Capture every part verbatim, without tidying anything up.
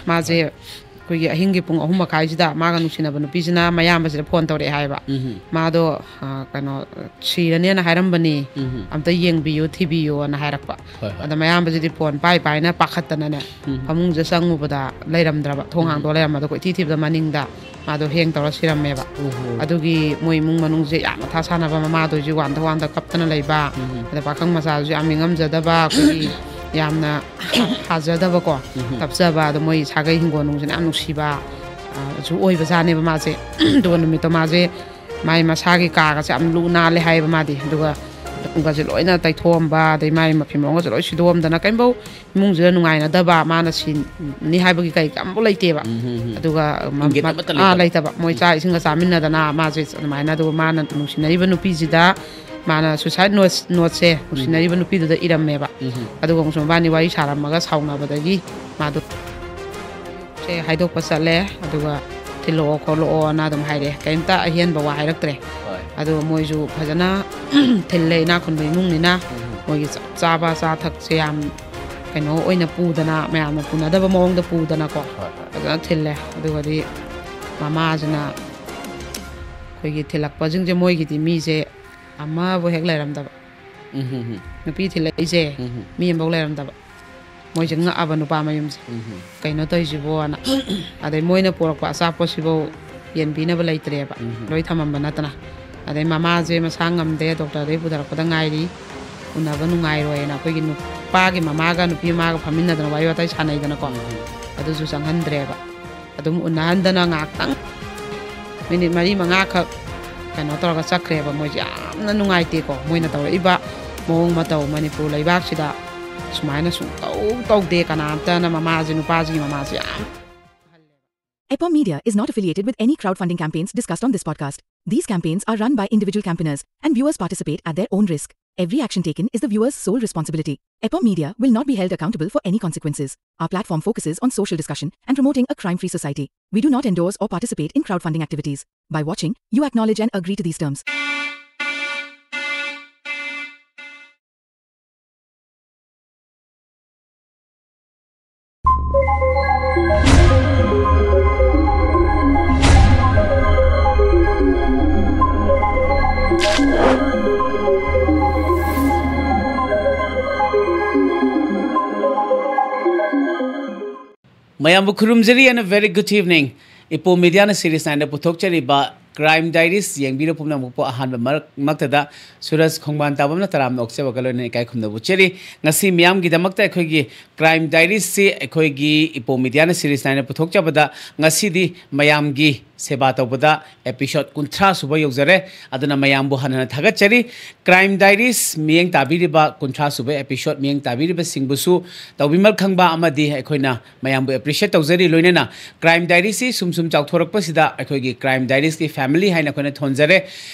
ꯃꯥꯁꯦ ꯑꯩꯈꯣꯏꯒꯤ ꯑꯍꯤꯡꯒꯤ ꯄꯨꯡ ꯑꯍꯨꯝ ꯃꯈꯥꯏꯁꯤꯗ ꯃꯥꯒ ꯅꯨꯡꯁꯤꯅꯕ ꯅꯨꯄꯤꯁꯤꯅ ꯃꯌꯥꯝꯕꯁꯤꯗ ꯐꯣꯟ ꯇꯧꯔꯛꯑꯦ ꯍꯥꯏꯕ꯫ ꯎꯝ꯫ ꯃꯥꯗꯣ, ꯑ, ꯀꯩꯅꯣ, ꯁꯤꯔꯅꯦꯅ ꯍꯥꯏꯔꯝꯕꯅꯤ, ꯎꯝ꯫ ꯑꯝꯇ ꯌꯦꯡꯕꯤꯌꯨ, ꯊꯤꯕꯤꯌꯨꯅ ꯍꯥꯏꯔꯛꯄ꯫ ꯍꯣꯏ, ꯍꯣꯏ꯫ ꯑꯗ ꯃꯌꯥꯝꯕꯁꯤꯗꯤ ꯐꯣꯟ ꯄꯥꯏ ꯄꯥꯏꯅ ꯄꯥꯈꯠꯇꯅꯅꯦ, ꯎꯝ꯫ ꯐꯃꯨꯡꯁꯤꯗ ꯆꯪꯉꯨꯕꯗ ꯂꯩꯔꯝꯗ꯭ꯔꯕ, ꯊꯣꯡ, ꯎꯝ꯫ ꯍꯥꯡꯗꯣꯛꯑ ꯂꯩꯔꯝꯕꯗꯣ ꯀꯣꯏꯊꯤ ꯊꯤꯕꯗ ꯃꯅꯤꯡꯗ ꯃꯥꯗꯣ ꯍꯦꯡ ꯇꯧꯔ ꯁꯤꯔꯝꯃꯦꯕ꯫ ꯎꯝ꯫ ꯑꯗꯨꯒꯤ ꯃꯣꯏ ꯏꯃꯨꯡ ꯃꯅꯨꯡꯁꯦ ꯌꯥꯝ ꯃꯊꯥ ꯁꯥꯟꯅꯕ, ꯃꯃꯥꯗꯣꯏꯁꯨ ꯋꯥꯟꯗ ꯋꯥꯟꯗ ꯀꯞꯇꯅ ꯂꯩꯕ, ꯎꯝ꯫ ꯑꯗ ꯄꯥꯈꯪ ꯃꯆꯥꯗꯨꯁꯨ ꯌꯥꯝ ꯅꯤꯡꯉꯝꯖꯗꯕ, ꯑꯩꯈꯣꯏꯒꯤ ꯌꯥꯝꯅ ꯊꯥꯖꯗꯕꯀꯣ, ꯎꯝ꯫ ꯀꯞꯆꯕ, ꯑꯗꯣ ꯃꯣꯏ ꯁꯥꯒꯩ ꯍꯤꯡꯒꯣꯜ ꯅꯨꯡꯁꯤꯅ ꯌꯥꯝ ꯅꯨꯡꯁꯤꯕ, ꯑ, ꯁꯨ ꯑꯣꯏꯕꯖꯥꯠꯅꯦꯕ ꯃꯥꯁꯦ꯫ ꯑꯗꯨꯒ ꯅꯨꯃꯤꯠꯇꯣ ꯃꯥꯁꯦ ꯃꯥꯏ ꯃꯁꯥꯒꯤ ꯀꯥꯒꯁꯦ ꯌꯥꯝ ꯂꯨ ꯅꯥꯜꯂꯦ ꯍꯥꯏꯌꯦꯕ ꯃꯥꯗꯤ꯫ ꯑꯗꯨꯒ ꯎꯒꯁꯦ ꯂꯣꯏꯅ ꯇꯩꯊꯣꯛꯑꯝꯕ, ꯑꯗꯩ ꯃꯥꯏ ꯃꯐꯤ ꯃꯔꯣꯟꯒꯁꯦ ꯂꯣꯏ ꯁꯨꯗꯣꯛꯑꯝꯗꯅ, ꯀꯩꯝꯐꯧ ꯏꯃꯨꯡꯁꯤꯗ ꯅꯨꯡꯉꯥꯏꯅꯗꯕ, ꯃꯥꯅ ꯁꯤꯅꯤ ꯍꯥꯏꯕꯒꯤ ꯀꯩ ꯑꯝꯐꯥꯎ ꯂꯩꯇꯦꯕ꯫ ꯎꯝ, ꯍꯝ, ꯍꯝ꯫ ꯑꯗꯨꯒ ꯃ-, ꯏꯪꯒꯤꯠ ꯃ-, ꯑꯃꯠꯇ ꯑꯥ, ꯂꯩꯇꯕ꯫ ꯂꯩꯇꯕ꯫ ꯃꯣꯏ ꯎꯝ꯫ ꯆꯥꯛ ꯏꯁꯤꯡꯒ ꯆꯥꯃꯤꯟꯅꯗꯅ ꯃꯥꯁꯦ ꯑꯗꯨꯃꯥꯏꯅ, ꯑꯗꯨꯒ ꯃꯥꯅ ꯅꯨꯡꯁꯤꯅꯔꯤꯕ ꯅꯨꯄꯤꯁꯤꯗ ꯃꯥꯅ suicide note, note-ꯁꯦ ꯎꯝ꯫ ꯅꯨꯡꯁꯤꯅꯔꯤꯕ ꯅꯨꯄꯤꯗꯨꯗ ꯏꯔꯝꯃꯦꯕ꯫ ꯎꯝ꯫ ꯑꯗꯨꯒ ꯑꯃꯨꯛꯁꯨ ꯃꯕꯥꯅꯤ ꯋꯥꯔꯤ ꯁꯥꯔꯝꯃꯒ ꯁꯥꯎꯅꯕꯗꯒꯤ ꯃꯥꯗꯣ ꯁꯦ ꯍꯥꯏꯗꯣꯛꯄ ꯆꯠꯂꯦ, ꯑꯗꯨꯒ "ꯊꯤꯜꯂꯛꯑꯣ ꯈꯣꯠꯂꯛꯑꯣꯅ" ꯑꯗꯨꯝ ꯍꯥꯏꯔꯛꯑꯦ, ꯀꯔꯤꯝꯇ ꯑꯍꯦꯟꯕ ꯋꯥ ꯍꯥꯏꯔꯛꯇ꯭ꯔꯦ꯫ ꯍꯣꯏ꯫ ꯑꯗꯨꯒ ꯃꯣꯏꯁꯨ ꯐꯖꯅ ꯊꯤꯜꯂꯦ, ꯏꯅꯥꯛ ꯈꯨꯟꯕ ꯏꯃꯨꯡꯅꯤꯅ꯫ ꯎꯝ꯫ ꯃꯣꯏꯒꯤ ꯆꯞ ꯆꯥꯕ ꯑꯆꯥ ꯑꯊꯛꯁꯦ ꯌꯥꯝ ꯀꯩꯅꯣ ꯑꯣꯏꯅ ꯄꯨꯗꯅ, ꯃꯌꯥꯝꯅ ꯄꯨꯅꯗꯕ ꯃꯑꯣꯡꯗ ꯄꯨꯗꯅꯀꯣ꯫ ꯍꯣꯏ, ꯍꯣꯏ꯫ ꯐꯖꯅ ꯊꯤꯜꯂꯦ꯫ ꯑꯗꯨꯒꯗꯤ ꯃꯃꯥꯁꯤꯅ ꯑꯩꯈꯣꯏꯒꯤ ꯊꯤꯜꯂꯛꯄꯁꯤꯡꯁꯦ, ꯃꯣꯏꯒꯤꯗꯤ ꯃꯤꯁꯦ ꯑꯃꯕꯨ ꯍꯦꯛ ꯂꯩꯔꯝꯗꯕ꯫ ꯎꯝ, ꯍꯝ, ꯍꯝ꯫ ꯅꯨꯄꯤ ꯊꯤꯜꯂꯛꯏꯁꯦ ꯎꯝ, ꯍꯝ꯫ ꯃꯤ ꯑꯃꯐꯥꯎ ꯂꯩꯔꯝꯗꯕ꯫ ꯃꯣꯏꯁꯦ ꯉꯛꯑꯕ, ꯅꯨꯄꯥ ꯃꯌꯨꯝꯁꯦ꯫ ꯎꯝ, ꯍꯝ꯫ "ꯀꯩꯅꯣ ꯇꯧꯔꯤꯁꯤꯕꯣꯅ?" ꯑꯗꯩ ꯃꯣꯏꯅ ꯄꯨꯔꯛꯄ ꯑꯆꯥꯄꯣꯠꯁꯤꯐꯧ ꯌꯦꯟꯕꯤꯅꯕ ꯂꯩꯇ꯭ꯔꯦꯕ꯫ ꯎꯝ, ꯍꯝ꯫ ꯂꯣꯏ ꯊꯝꯃꯝꯕ ꯅꯠꯇꯅ꯫ ꯑꯗꯩ ꯃꯃꯥꯁꯦ ꯃꯁꯥ ꯉꯝꯗꯦ, ꯗꯣꯛꯇꯔꯗꯩ ꯄꯨꯊꯔꯛꯄꯗ ꯉꯥꯏꯔꯤ꯫ ꯎꯅꯕ ꯅꯨꯡꯉꯥꯏꯔꯣꯏꯅ ꯑꯩꯈꯣꯏꯒꯤ ꯅꯨꯄꯥꯒꯤ ꯃꯃꯥꯒ ꯅꯨꯄꯤ ꯃꯃꯥꯒ ꯐꯝꯃꯤꯟꯅꯗꯅ ꯋꯥꯔꯤ ꯋꯥꯇꯥꯏ ꯁꯥꯟꯅꯩꯗꯅꯀꯣ꯫ ꯎꯝ, ꯍꯝ꯫ ꯑꯗꯨꯁꯨ ꯆꯪꯍꯟꯗ꯭ꯔꯦꯕ꯫ ꯑꯗꯨꯝ ꯎꯅꯍꯟꯗꯅ ꯉꯥꯏꯍꯥꯛꯇꯪ ꯃꯤꯅꯤꯠ ꯃꯔꯤ ꯃꯉꯥꯈꯛ ꯀꯩꯅꯣ ꯇꯧꯔꯒ ꯆꯠꯈ꯭ꯔꯦꯕ꯫ ꯃꯣꯏꯁꯦ ꯌꯥꯝꯅ ꯅꯨꯡꯉꯥꯏꯇꯦꯀꯣ, ꯃꯣꯏꯅ ꯇꯧꯔꯛꯏꯕ ꯃꯑꯣꯡ ꯃꯇꯧ꯫ ꯃꯅꯤꯄꯨꯔ ꯂꯩꯕꯥꯛꯁꯤꯗ ꯁꯨꯃꯥꯏꯅ ꯁꯨꯡꯇꯧ ꯇꯧꯗꯦ ꯀꯅꯥꯝꯇꯅ꯫ ꯃꯃꯥꯁꯦ, ꯅꯨꯄꯥꯁꯤꯒꯤ ꯃꯃꯥꯁꯦ ꯌꯥꯝ ꯎꯍꯜꯂꯦꯕ꯫ Epom Media is not affiliated with any crowdfunding campaigns discussed on this podcast. These campaigns are run by individual campaigners, and viewers participate at their own risk. Every action taken is the viewer's sole responsibility. Epom Media will not be held accountable for any consequences. Our platform focuses on social discussion and promoting a crime-free society. We do not endorse or participate in crowdfunding activities. By watching, you acknowledge and agree to these terms. ꯃꯌꯥꯝꯕꯨ ꯈꯨꯔꯨꯝꯖꯔꯤ and a very good evening. ꯏꯄꯣ ꯃꯤꯗꯤꯌꯥꯅ series ꯅꯥꯏꯟꯗ ꯄꯨꯊꯣꯛꯆꯔꯤꯕ crime diaries ꯌꯦꯡꯕꯤꯔ ꯄꯨꯝꯅꯃꯛꯄꯨ ꯑꯍꯥꯟꯕ ꯃꯔꯛ ꯃꯛꯇꯗ ꯁꯨꯔꯖ ꯈꯣꯡꯕꯥꯟ ꯇꯥꯕꯝꯅ ꯇꯔꯥꯝꯅ ꯑꯣꯛꯆꯕꯒ ꯂꯣꯏꯅꯅ ꯏꯀꯥꯏ ꯈꯨꯝꯅꯕ ꯎꯠꯆꯔꯤ꯫ ꯉꯁꯤ ꯃꯤꯌꯥꯝꯒꯤꯗꯃꯛꯇ ꯑꯩꯈꯣꯏꯒꯤ ꯀ꯭ꯔꯥꯏꯝ ꯗꯥꯏꯔꯤꯁꯁꯤ ꯑꯩꯈꯣꯏꯒꯤ ꯏꯄꯣ ꯃꯤꯗꯤꯌꯥꯅ ꯁꯤꯔꯤꯁ ꯅꯥꯏꯟꯗ ꯄꯨꯊꯣꯛꯆꯕꯗ ꯉꯁꯤꯗꯤ ꯃꯌꯥꯝꯒꯤ ꯁꯦꯕꯥ ꯇꯧꯕꯗ ꯑꯦꯄꯤꯁꯣꯠ ꯀꯨꯟꯊ꯭ꯔꯥ ꯁꯨꯕ ꯌꯧꯖꯔꯦ꯫ ꯑꯗꯨꯅ ꯃꯌꯥꯝꯕꯨ ꯍꯟꯅ ꯍꯟꯅ ꯊꯥꯒꯠꯆꯔꯤ꯫ ꯀ꯭ꯔꯥꯏꯝ ꯗꯥꯏꯔꯤꯁ ꯃꯤꯠꯌꯦꯡ ꯇꯥꯕꯤꯔꯤꯕ ꯀꯨꯟꯊ꯭ꯔꯥ ꯁꯨꯕ ꯑꯦꯄꯤꯁꯣꯠ ꯃꯤꯠꯌꯦꯡ ꯇꯥꯕꯤꯔꯤꯕꯁꯤꯡꯕꯨꯁꯨ ꯇꯧꯕꯤꯃꯜ ꯈꯪꯕ ꯑꯃꯗꯤ ꯑꯩꯈꯣꯏꯅ ꯃꯌꯥꯝꯕꯨ ꯑꯦꯄ꯭ꯔꯤꯁꯤꯌꯦꯠ ꯇꯧꯖꯔꯤ꯫ ꯂꯣꯏꯅꯅ ꯀ꯭ꯔꯥꯏꯝ ꯗꯥꯏꯔꯤꯁꯤ ꯁꯨꯝ ꯁꯨꯝ ꯆꯥꯎꯊꯣꯔꯛꯄꯁꯤꯗ ꯑꯩꯈꯣꯏꯒꯤ ꯀ꯭ꯔꯥꯏꯝ ꯗꯥꯏꯔꯤꯁꯀꯤ ꯐꯦꯃꯤꯂꯤ ꯍꯥꯏꯅ ꯑꯩꯈꯣꯏꯅ ꯊꯣꯟꯖꯔꯦ꯫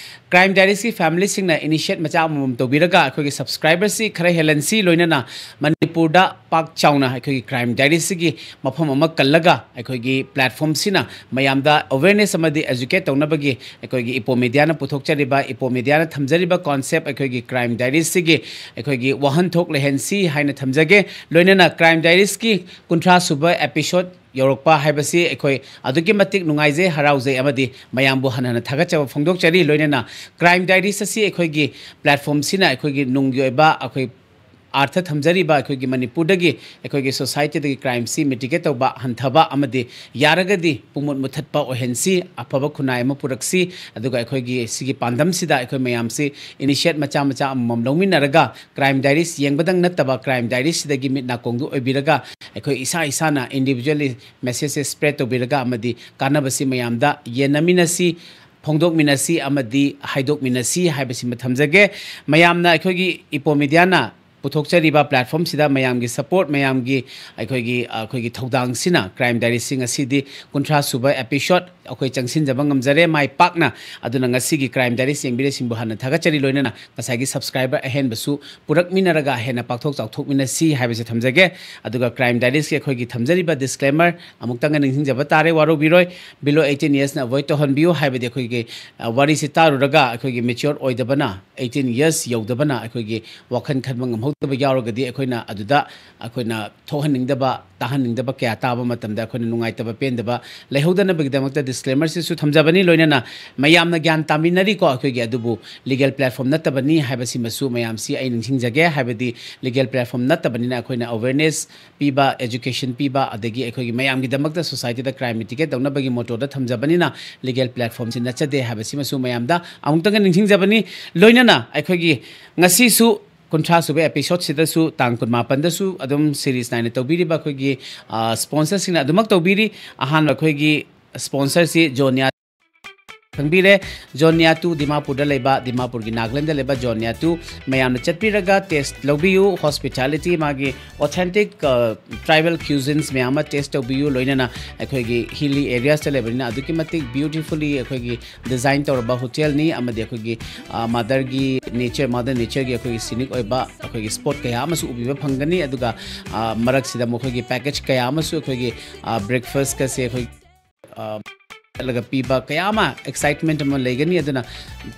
ꯀ꯭ꯔꯥꯏꯝ ꯗꯥꯏꯔꯤꯁꯀꯤ ꯐꯦꯃꯤꯂꯤꯁꯤꯡꯅ ꯏꯅꯤꯁꯤꯌꯦꯠ ꯃꯆꯥ ꯑꯃꯃꯝ ꯇꯧꯕꯤꯔꯒ ꯑꯩꯈꯣꯏꯒꯤ ꯁꯕꯁꯀ꯭ꯔꯥꯏꯕꯔꯁꯤ ꯈꯔ ꯍꯦꯜꯍꯟꯁꯤ꯫ ꯂꯣꯏꯅꯅ ꯃꯅꯤꯄꯨꯔꯗ ꯄꯥꯛ ꯆꯥꯎꯅ ꯑꯩꯈꯣꯏꯒꯤ ꯀ꯭ꯔꯥꯏꯝ ꯗꯥꯏꯔꯤꯁꯤꯒꯤ ꯃꯐꯝ ꯑꯃ ꯀꯜꯂꯒ ꯑꯩꯈꯣꯏꯒꯤ ꯄ꯭ꯂꯦꯠꯐꯣꯝꯁꯤꯅ ꯃꯌꯥꯝꯗ ꯑꯦꯋꯦꯔꯅꯦꯁ ꯑꯃꯗꯤ ꯑꯦꯖꯨꯀꯦꯠ ꯇꯧꯅꯕꯒꯤ ꯑꯩꯈꯣꯏꯒꯤ ꯏꯄꯣ ꯃꯤꯗꯤꯌꯥꯅ ꯄꯨꯊꯣꯛꯆꯔꯤꯕ, ꯏꯄꯣ ꯃꯤꯗꯤꯌꯥꯅ ꯊꯝꯖꯔꯤꯕ ꯀꯣꯟꯁꯦꯞ ꯑꯩꯈꯣꯏꯒꯤ ꯀ꯭ꯔꯥꯏꯝ ꯗꯥꯏꯔꯤꯁꯤꯒꯤ ꯑꯩꯈꯣꯏꯒꯤ ꯋꯥꯍꯟꯊꯣꯛ ꯂꯩꯍꯟꯁꯤ ꯍꯥꯏꯅ ꯊꯝꯖꯒꯦ꯫ ꯂꯣꯏꯅꯅ ꯀ꯭ꯔꯥꯏꯝ ꯗꯥꯏꯔꯤꯁꯀꯤ ꯀꯨꯟꯊ꯭ꯔꯥ ꯁꯨꯕ ꯑꯦꯄꯤꯁꯣꯠ ꯌꯧꯔꯛꯄ ꯍꯥꯏꯕꯁꯤ ꯑꯩꯈꯣꯏ ꯑꯗꯨꯛꯀꯤ ꯃꯇꯤꯛ ꯅꯨꯡꯉꯥꯏꯖꯩ, ꯍꯔꯥꯎꯖꯩ ꯑꯃꯗꯤ ꯃꯌꯥꯝꯕꯨ ꯍꯟꯅ ꯍꯟꯅ ꯊꯥꯒꯠꯆꯕ ꯐꯣꯡꯗꯣꯛꯆꯔꯤ꯫ ꯂꯣꯏꯅꯅ ꯀ꯭ꯔꯥꯏꯝ ꯗꯥꯏꯔꯤꯁ ꯑꯁꯤ ꯑꯩꯈꯣꯏꯒꯤ ꯄ꯭ꯂꯦꯠꯐꯣꯝꯁꯤꯅ ꯑꯩꯈꯣꯏꯒꯤ ꯅꯨꯡꯒꯤ ꯑꯣꯏꯕ ꯑꯩꯈꯣꯏ ꯑꯥꯔꯊ ꯊꯝꯖꯔꯤꯕ ꯑꯩꯈꯣꯏꯒꯤ ꯃꯅꯤꯄꯨꯔꯗꯒꯤ ꯑꯩꯈꯣꯏꯒꯤ ꯁꯣꯁꯥꯏꯇꯤꯗꯒꯤ ꯀ꯭ꯔꯥꯏꯝꯁꯤ ꯃꯤꯇꯤꯒꯦꯠ ꯇꯧꯕ, ꯍꯟꯊꯕ ꯑꯃꯗꯤ ꯌꯥꯔꯒꯗꯤ ꯄꯨꯡꯃꯨꯠ ꯃꯨꯊꯠꯄ ꯑꯣꯏꯍꯟꯁꯤ, ꯑꯐꯕ ꯈꯨꯟꯅꯥꯏ ꯑꯃ ꯄꯨꯔꯛꯁꯤ꯫ ꯑꯗꯨꯒ ꯑꯩꯈꯣꯏꯒꯤ ꯁꯤꯒꯤ ꯄꯥꯟꯗꯝꯁꯤꯗ ꯑꯩꯈꯣꯏ ꯃꯌꯥꯝꯁꯤ ꯏꯅꯤꯁꯤꯌꯦꯠ ꯃꯆꯥ ꯃꯆꯥ ꯑꯃꯃꯝ ꯂꯧꯃꯤꯟꯅꯔꯒ ꯀ꯭ꯔꯥꯏꯝ ꯗꯥꯏꯔꯤꯁ ꯌꯦꯡꯕꯗꯪ ꯅꯠꯇꯕ ꯀ꯭ꯔꯥꯏꯝ ꯗꯥꯏꯔꯤꯁꯤꯗꯒꯤ ꯃꯤꯠ ꯅꯥꯀꯣꯡꯗꯨ ꯑꯣꯏꯕꯤꯔꯒ ꯑꯩꯈꯣꯏ ꯏꯁꯥ ꯏꯁꯥꯅ ꯏꯟꯗꯤꯕꯤꯖꯨꯋꯦꯜꯂꯤ ꯃꯦꯁꯦꯖꯁꯦ ꯁ꯭ꯄ꯭ꯔꯦꯗ ꯇꯧꯕꯤꯔꯒ ꯑꯃꯗꯤ ꯀꯥꯟꯅꯕꯁꯤ ꯃꯌꯥꯝꯗ ꯌꯦꯟꯅꯃꯤꯟꯅꯁꯤ, ꯐꯣꯡꯗꯣꯛꯃꯤꯟꯅꯁꯤ ꯑꯃꯗꯤ ꯍꯥꯏꯗꯣꯛꯃꯤꯟꯅꯁꯤ ꯍꯥꯏꯕꯁꯤꯃ ꯊꯝꯖꯒꯦ꯫ ꯃꯌꯥꯝꯅ ꯑꯩꯈꯣꯏꯒꯤ ꯏꯄꯣ ꯃꯤꯗꯤꯌꯥꯅ ꯄꯨꯊꯣꯛꯆꯔꯤꯕ ꯄ꯭ꯂꯦꯠꯐꯣꯝꯁꯤꯗ ꯃꯌꯥꯝꯒꯤ ꯁꯄꯣꯔꯠ, ꯃꯌꯥꯝꯒꯤ ꯑꯩꯈꯣꯏꯒꯤ, ꯑꯩꯈꯣꯏꯒꯤ ꯊꯧꯗꯥꯡꯁꯤꯅ ꯀ꯭ꯔꯥꯏꯝ ꯗꯥꯏꯔꯤꯁꯁꯤ ꯉꯁꯤꯗꯤ ꯀꯨꯟꯊ꯭ꯔꯥ ꯁꯨꯕ ꯑꯦꯄꯤꯁꯣꯠ ꯑꯩꯈꯣꯏ ꯆꯪꯁꯤꯟꯖꯕ ꯉꯝꯖꯔꯦ, ꯃꯥꯏ ꯄꯥꯛꯅ꯫ ꯑꯗꯨꯅ ꯉꯁꯤꯒꯤ ꯀ꯭ꯔꯥꯏꯝ ꯗꯥꯏꯔꯤꯁ ꯌꯦꯡꯕꯤꯔꯤꯁꯤꯡꯕꯨ ꯍꯥꯟꯅ ꯊꯥꯒꯠꯆꯔꯤ, ꯂꯣꯏꯅꯅ ꯉꯁꯥꯏꯒꯤ ꯁꯕꯁꯀ꯭ꯔꯥꯏꯕꯔ ꯑꯍꯦꯟꯕꯁꯨ ꯄꯨꯔꯛꯃꯤꯟꯅꯔꯒ ꯍꯦꯟꯅ ꯄꯥꯛꯊꯣꯛ ꯆꯥꯎꯊꯣꯛꯃꯤꯟꯅꯁꯤ ꯍꯥꯏꯕꯁꯤ ꯊꯝꯖꯒꯦ꯫ ꯑꯗꯨꯒ ꯀ꯭ꯔꯥꯏꯝ ꯗꯥꯏꯔꯤꯁꯀꯤ ꯑꯩꯈꯣꯏꯒꯤ ꯊꯝꯖꯔꯤꯕ ꯗꯤꯁꯀ꯭ꯂꯦꯃꯔ ꯑꯃꯨꯛꯇꯪꯒ ꯅꯤꯡꯁꯤꯡꯖꯕ ꯇꯥꯔꯦ, ꯋꯥꯔꯧꯕꯤꯔꯣꯏ꯫ Below eighteen yearsꯅ ꯑꯦꯚꯣꯏꯗ ꯇꯧꯍꯟꯕꯤꯌꯨ, ꯍꯥꯏꯕꯗꯤ ꯑꯩꯈꯣꯏꯒꯤ, ꯑ, ꯋꯥꯔꯤꯁꯤ ꯇꯥꯔꯨꯔꯒ ꯑꯩꯈꯣꯏꯒꯤ ꯃꯦꯆ꯭ꯌꯣꯔ ꯑꯣꯏꯗꯕꯅ, eighteen years ꯌꯧꯗꯕꯅ ꯑꯩꯈꯣꯏꯒꯤ ꯋꯥꯈꯜ ꯈꯟꯕ ꯉꯝꯍꯧ ꯍꯧꯗꯕ ꯌꯥꯎꯔꯒꯗꯤ ꯑꯩꯈꯣꯏꯅ ꯑꯗꯨꯗ ꯑꯩꯈꯣꯏꯅ ꯊꯣꯛꯍꯟꯅꯤꯡꯗꯕ, ꯇꯥꯍꯟꯅꯤꯡꯗꯕ ꯀꯌꯥ ꯇꯥꯕ ꯃꯇꯝꯗ ꯑꯩꯈꯣꯏꯅ ꯅꯨꯡꯉꯥꯏꯇꯕ, ꯄꯦꯟꯗꯕ ꯂꯩꯍꯧꯗꯅꯕꯒꯤꯗꯃꯛꯇ disclaimerꯁꯤꯁꯨ ꯊꯝꯖꯕꯅꯤ꯫ ꯂꯣꯏꯅꯅ ꯃꯌꯥꯝꯅ ꯒ꯭ꯌꯥꯟ ꯇꯥꯃꯤꯟꯅꯔꯤꯀꯣ ꯑꯩꯈꯣꯏꯒꯤ, ꯑꯗꯨꯕꯨ legal platform ꯅꯠꯇꯕꯅꯤ ꯍꯥꯏꯕꯁꯤꯃꯁꯨ ꯃꯌꯥꯝꯁꯤ ꯑꯩ ꯅꯤꯡꯁꯤꯡꯖꯒꯦ꯫ ꯍꯥꯏꯕꯗꯤ legal platform ꯅꯠꯇꯕꯅꯤꯅ ꯑꯩꯈꯣꯏꯅ awareness ꯄꯤꯕ, education ꯄꯤꯕ, ꯑꯗꯒꯤ ꯑꯩꯈꯣꯏꯒꯤ ꯃꯌꯥꯝꯒꯤꯗꯃꯛꯇ societyꯗ crime mitigate ꯇꯧꯅꯕꯒꯤ mottoꯗ ꯊꯝꯖꯕꯅꯤꯅ legal platformꯁꯤ ꯅꯠꯆꯗꯦ ꯍꯥꯏꯕꯁꯤꯃꯁꯨ ꯃꯌꯥꯝꯗ ꯑꯃꯨꯛꯇꯪꯒ ꯅꯤꯡꯁꯤꯡꯖꯕꯅꯤ꯫ ꯂꯣꯏꯅꯅ ꯑꯩꯈꯣꯏꯒꯤ ꯉꯁꯤꯁꯨ ꯀꯨꯟꯊ꯭ꯔꯥ ꯁꯨꯕ episodeꯁꯤꯗꯁꯨ ꯇꯥꯡ ꯀꯨꯟꯃꯥꯄꯟꯗꯁꯨ ꯑꯗꯨꯝ series ꯅꯥꯏꯅ ꯇꯧꯕꯤꯔꯤꯕ ꯑꯩꯈꯣꯏꯒꯤ, ꯑ, sponsorꯁꯤꯡꯅ ꯑꯗꯨꯃꯛ ꯇꯧꯕꯤꯔꯤ꯫ ꯑꯍꯥꯟꯕ ꯑꯩꯈꯣꯏꯒꯤ sponsorꯁꯤ ꯖꯣꯅꯤꯌꯥ ꯈꯪꯕꯤꯔꯦ꯫ ꯖꯣꯅꯤꯌꯥ two ꯗꯤꯃꯥꯄꯨꯔꯗ ꯂꯩꯕ, ꯗꯤꯃꯥꯄꯨꯔꯒꯤ ꯅꯥꯒꯥꯂꯦꯟꯗ ꯂꯩꯕ ꯖꯣꯅꯤꯌꯥ two ꯃꯌꯥꯝꯅ ꯆꯠꯄꯤꯔꯒ taste ꯂꯧꯕꯤꯌꯨ꯫ Hospitality ꯃꯥꯒꯤ authentic, ꯑ, tribal cuisines ꯃꯌꯥꯝ ꯑꯃ taste ꯇꯧꯕꯤꯌꯨ꯫ ꯂꯣꯏꯅꯅ ꯑꯩꯈꯣꯏꯒꯤ hilly areasꯇ ꯂꯩꯕꯅꯤꯅ ꯑꯗꯨꯛꯀꯤ ꯃꯇꯤꯛ beautifully ꯑꯩꯈꯣꯏꯒꯤ design ꯇꯧꯔꯕ hotelꯅꯤ꯫ ꯑꯃꯗꯤ ꯑꯩꯈꯣꯏꯒꯤ, ꯑ, motherꯒꯤ nature, mother natureꯒꯤ ꯑꯩꯈꯣꯏꯒꯤ scenic ꯑꯣꯏꯕ ꯑꯩꯈꯣꯏꯒꯤ spot ꯀꯌꯥ ꯑꯃꯁꯨ ꯎꯕꯤꯕ ꯐꯪꯒꯅꯤ꯫ ꯑꯗꯨꯒ, ꯑ, ꯃꯔꯛꯁꯤꯗ ꯃꯈꯣꯏꯒꯤ package ꯀꯌꯥ ꯑꯃꯁꯨ ꯑꯩꯈꯣꯏꯒꯤ, ꯑ, breakfastꯀꯁꯦ ꯑꯩꯈꯣꯏ, ꯑ, ꯆꯠꯂꯒ ꯄꯤꯕ ꯀꯌꯥ ꯑꯃ excitement ꯑꯃ ꯂꯩꯒꯅꯤ꯫ ꯑꯗꯨꯅ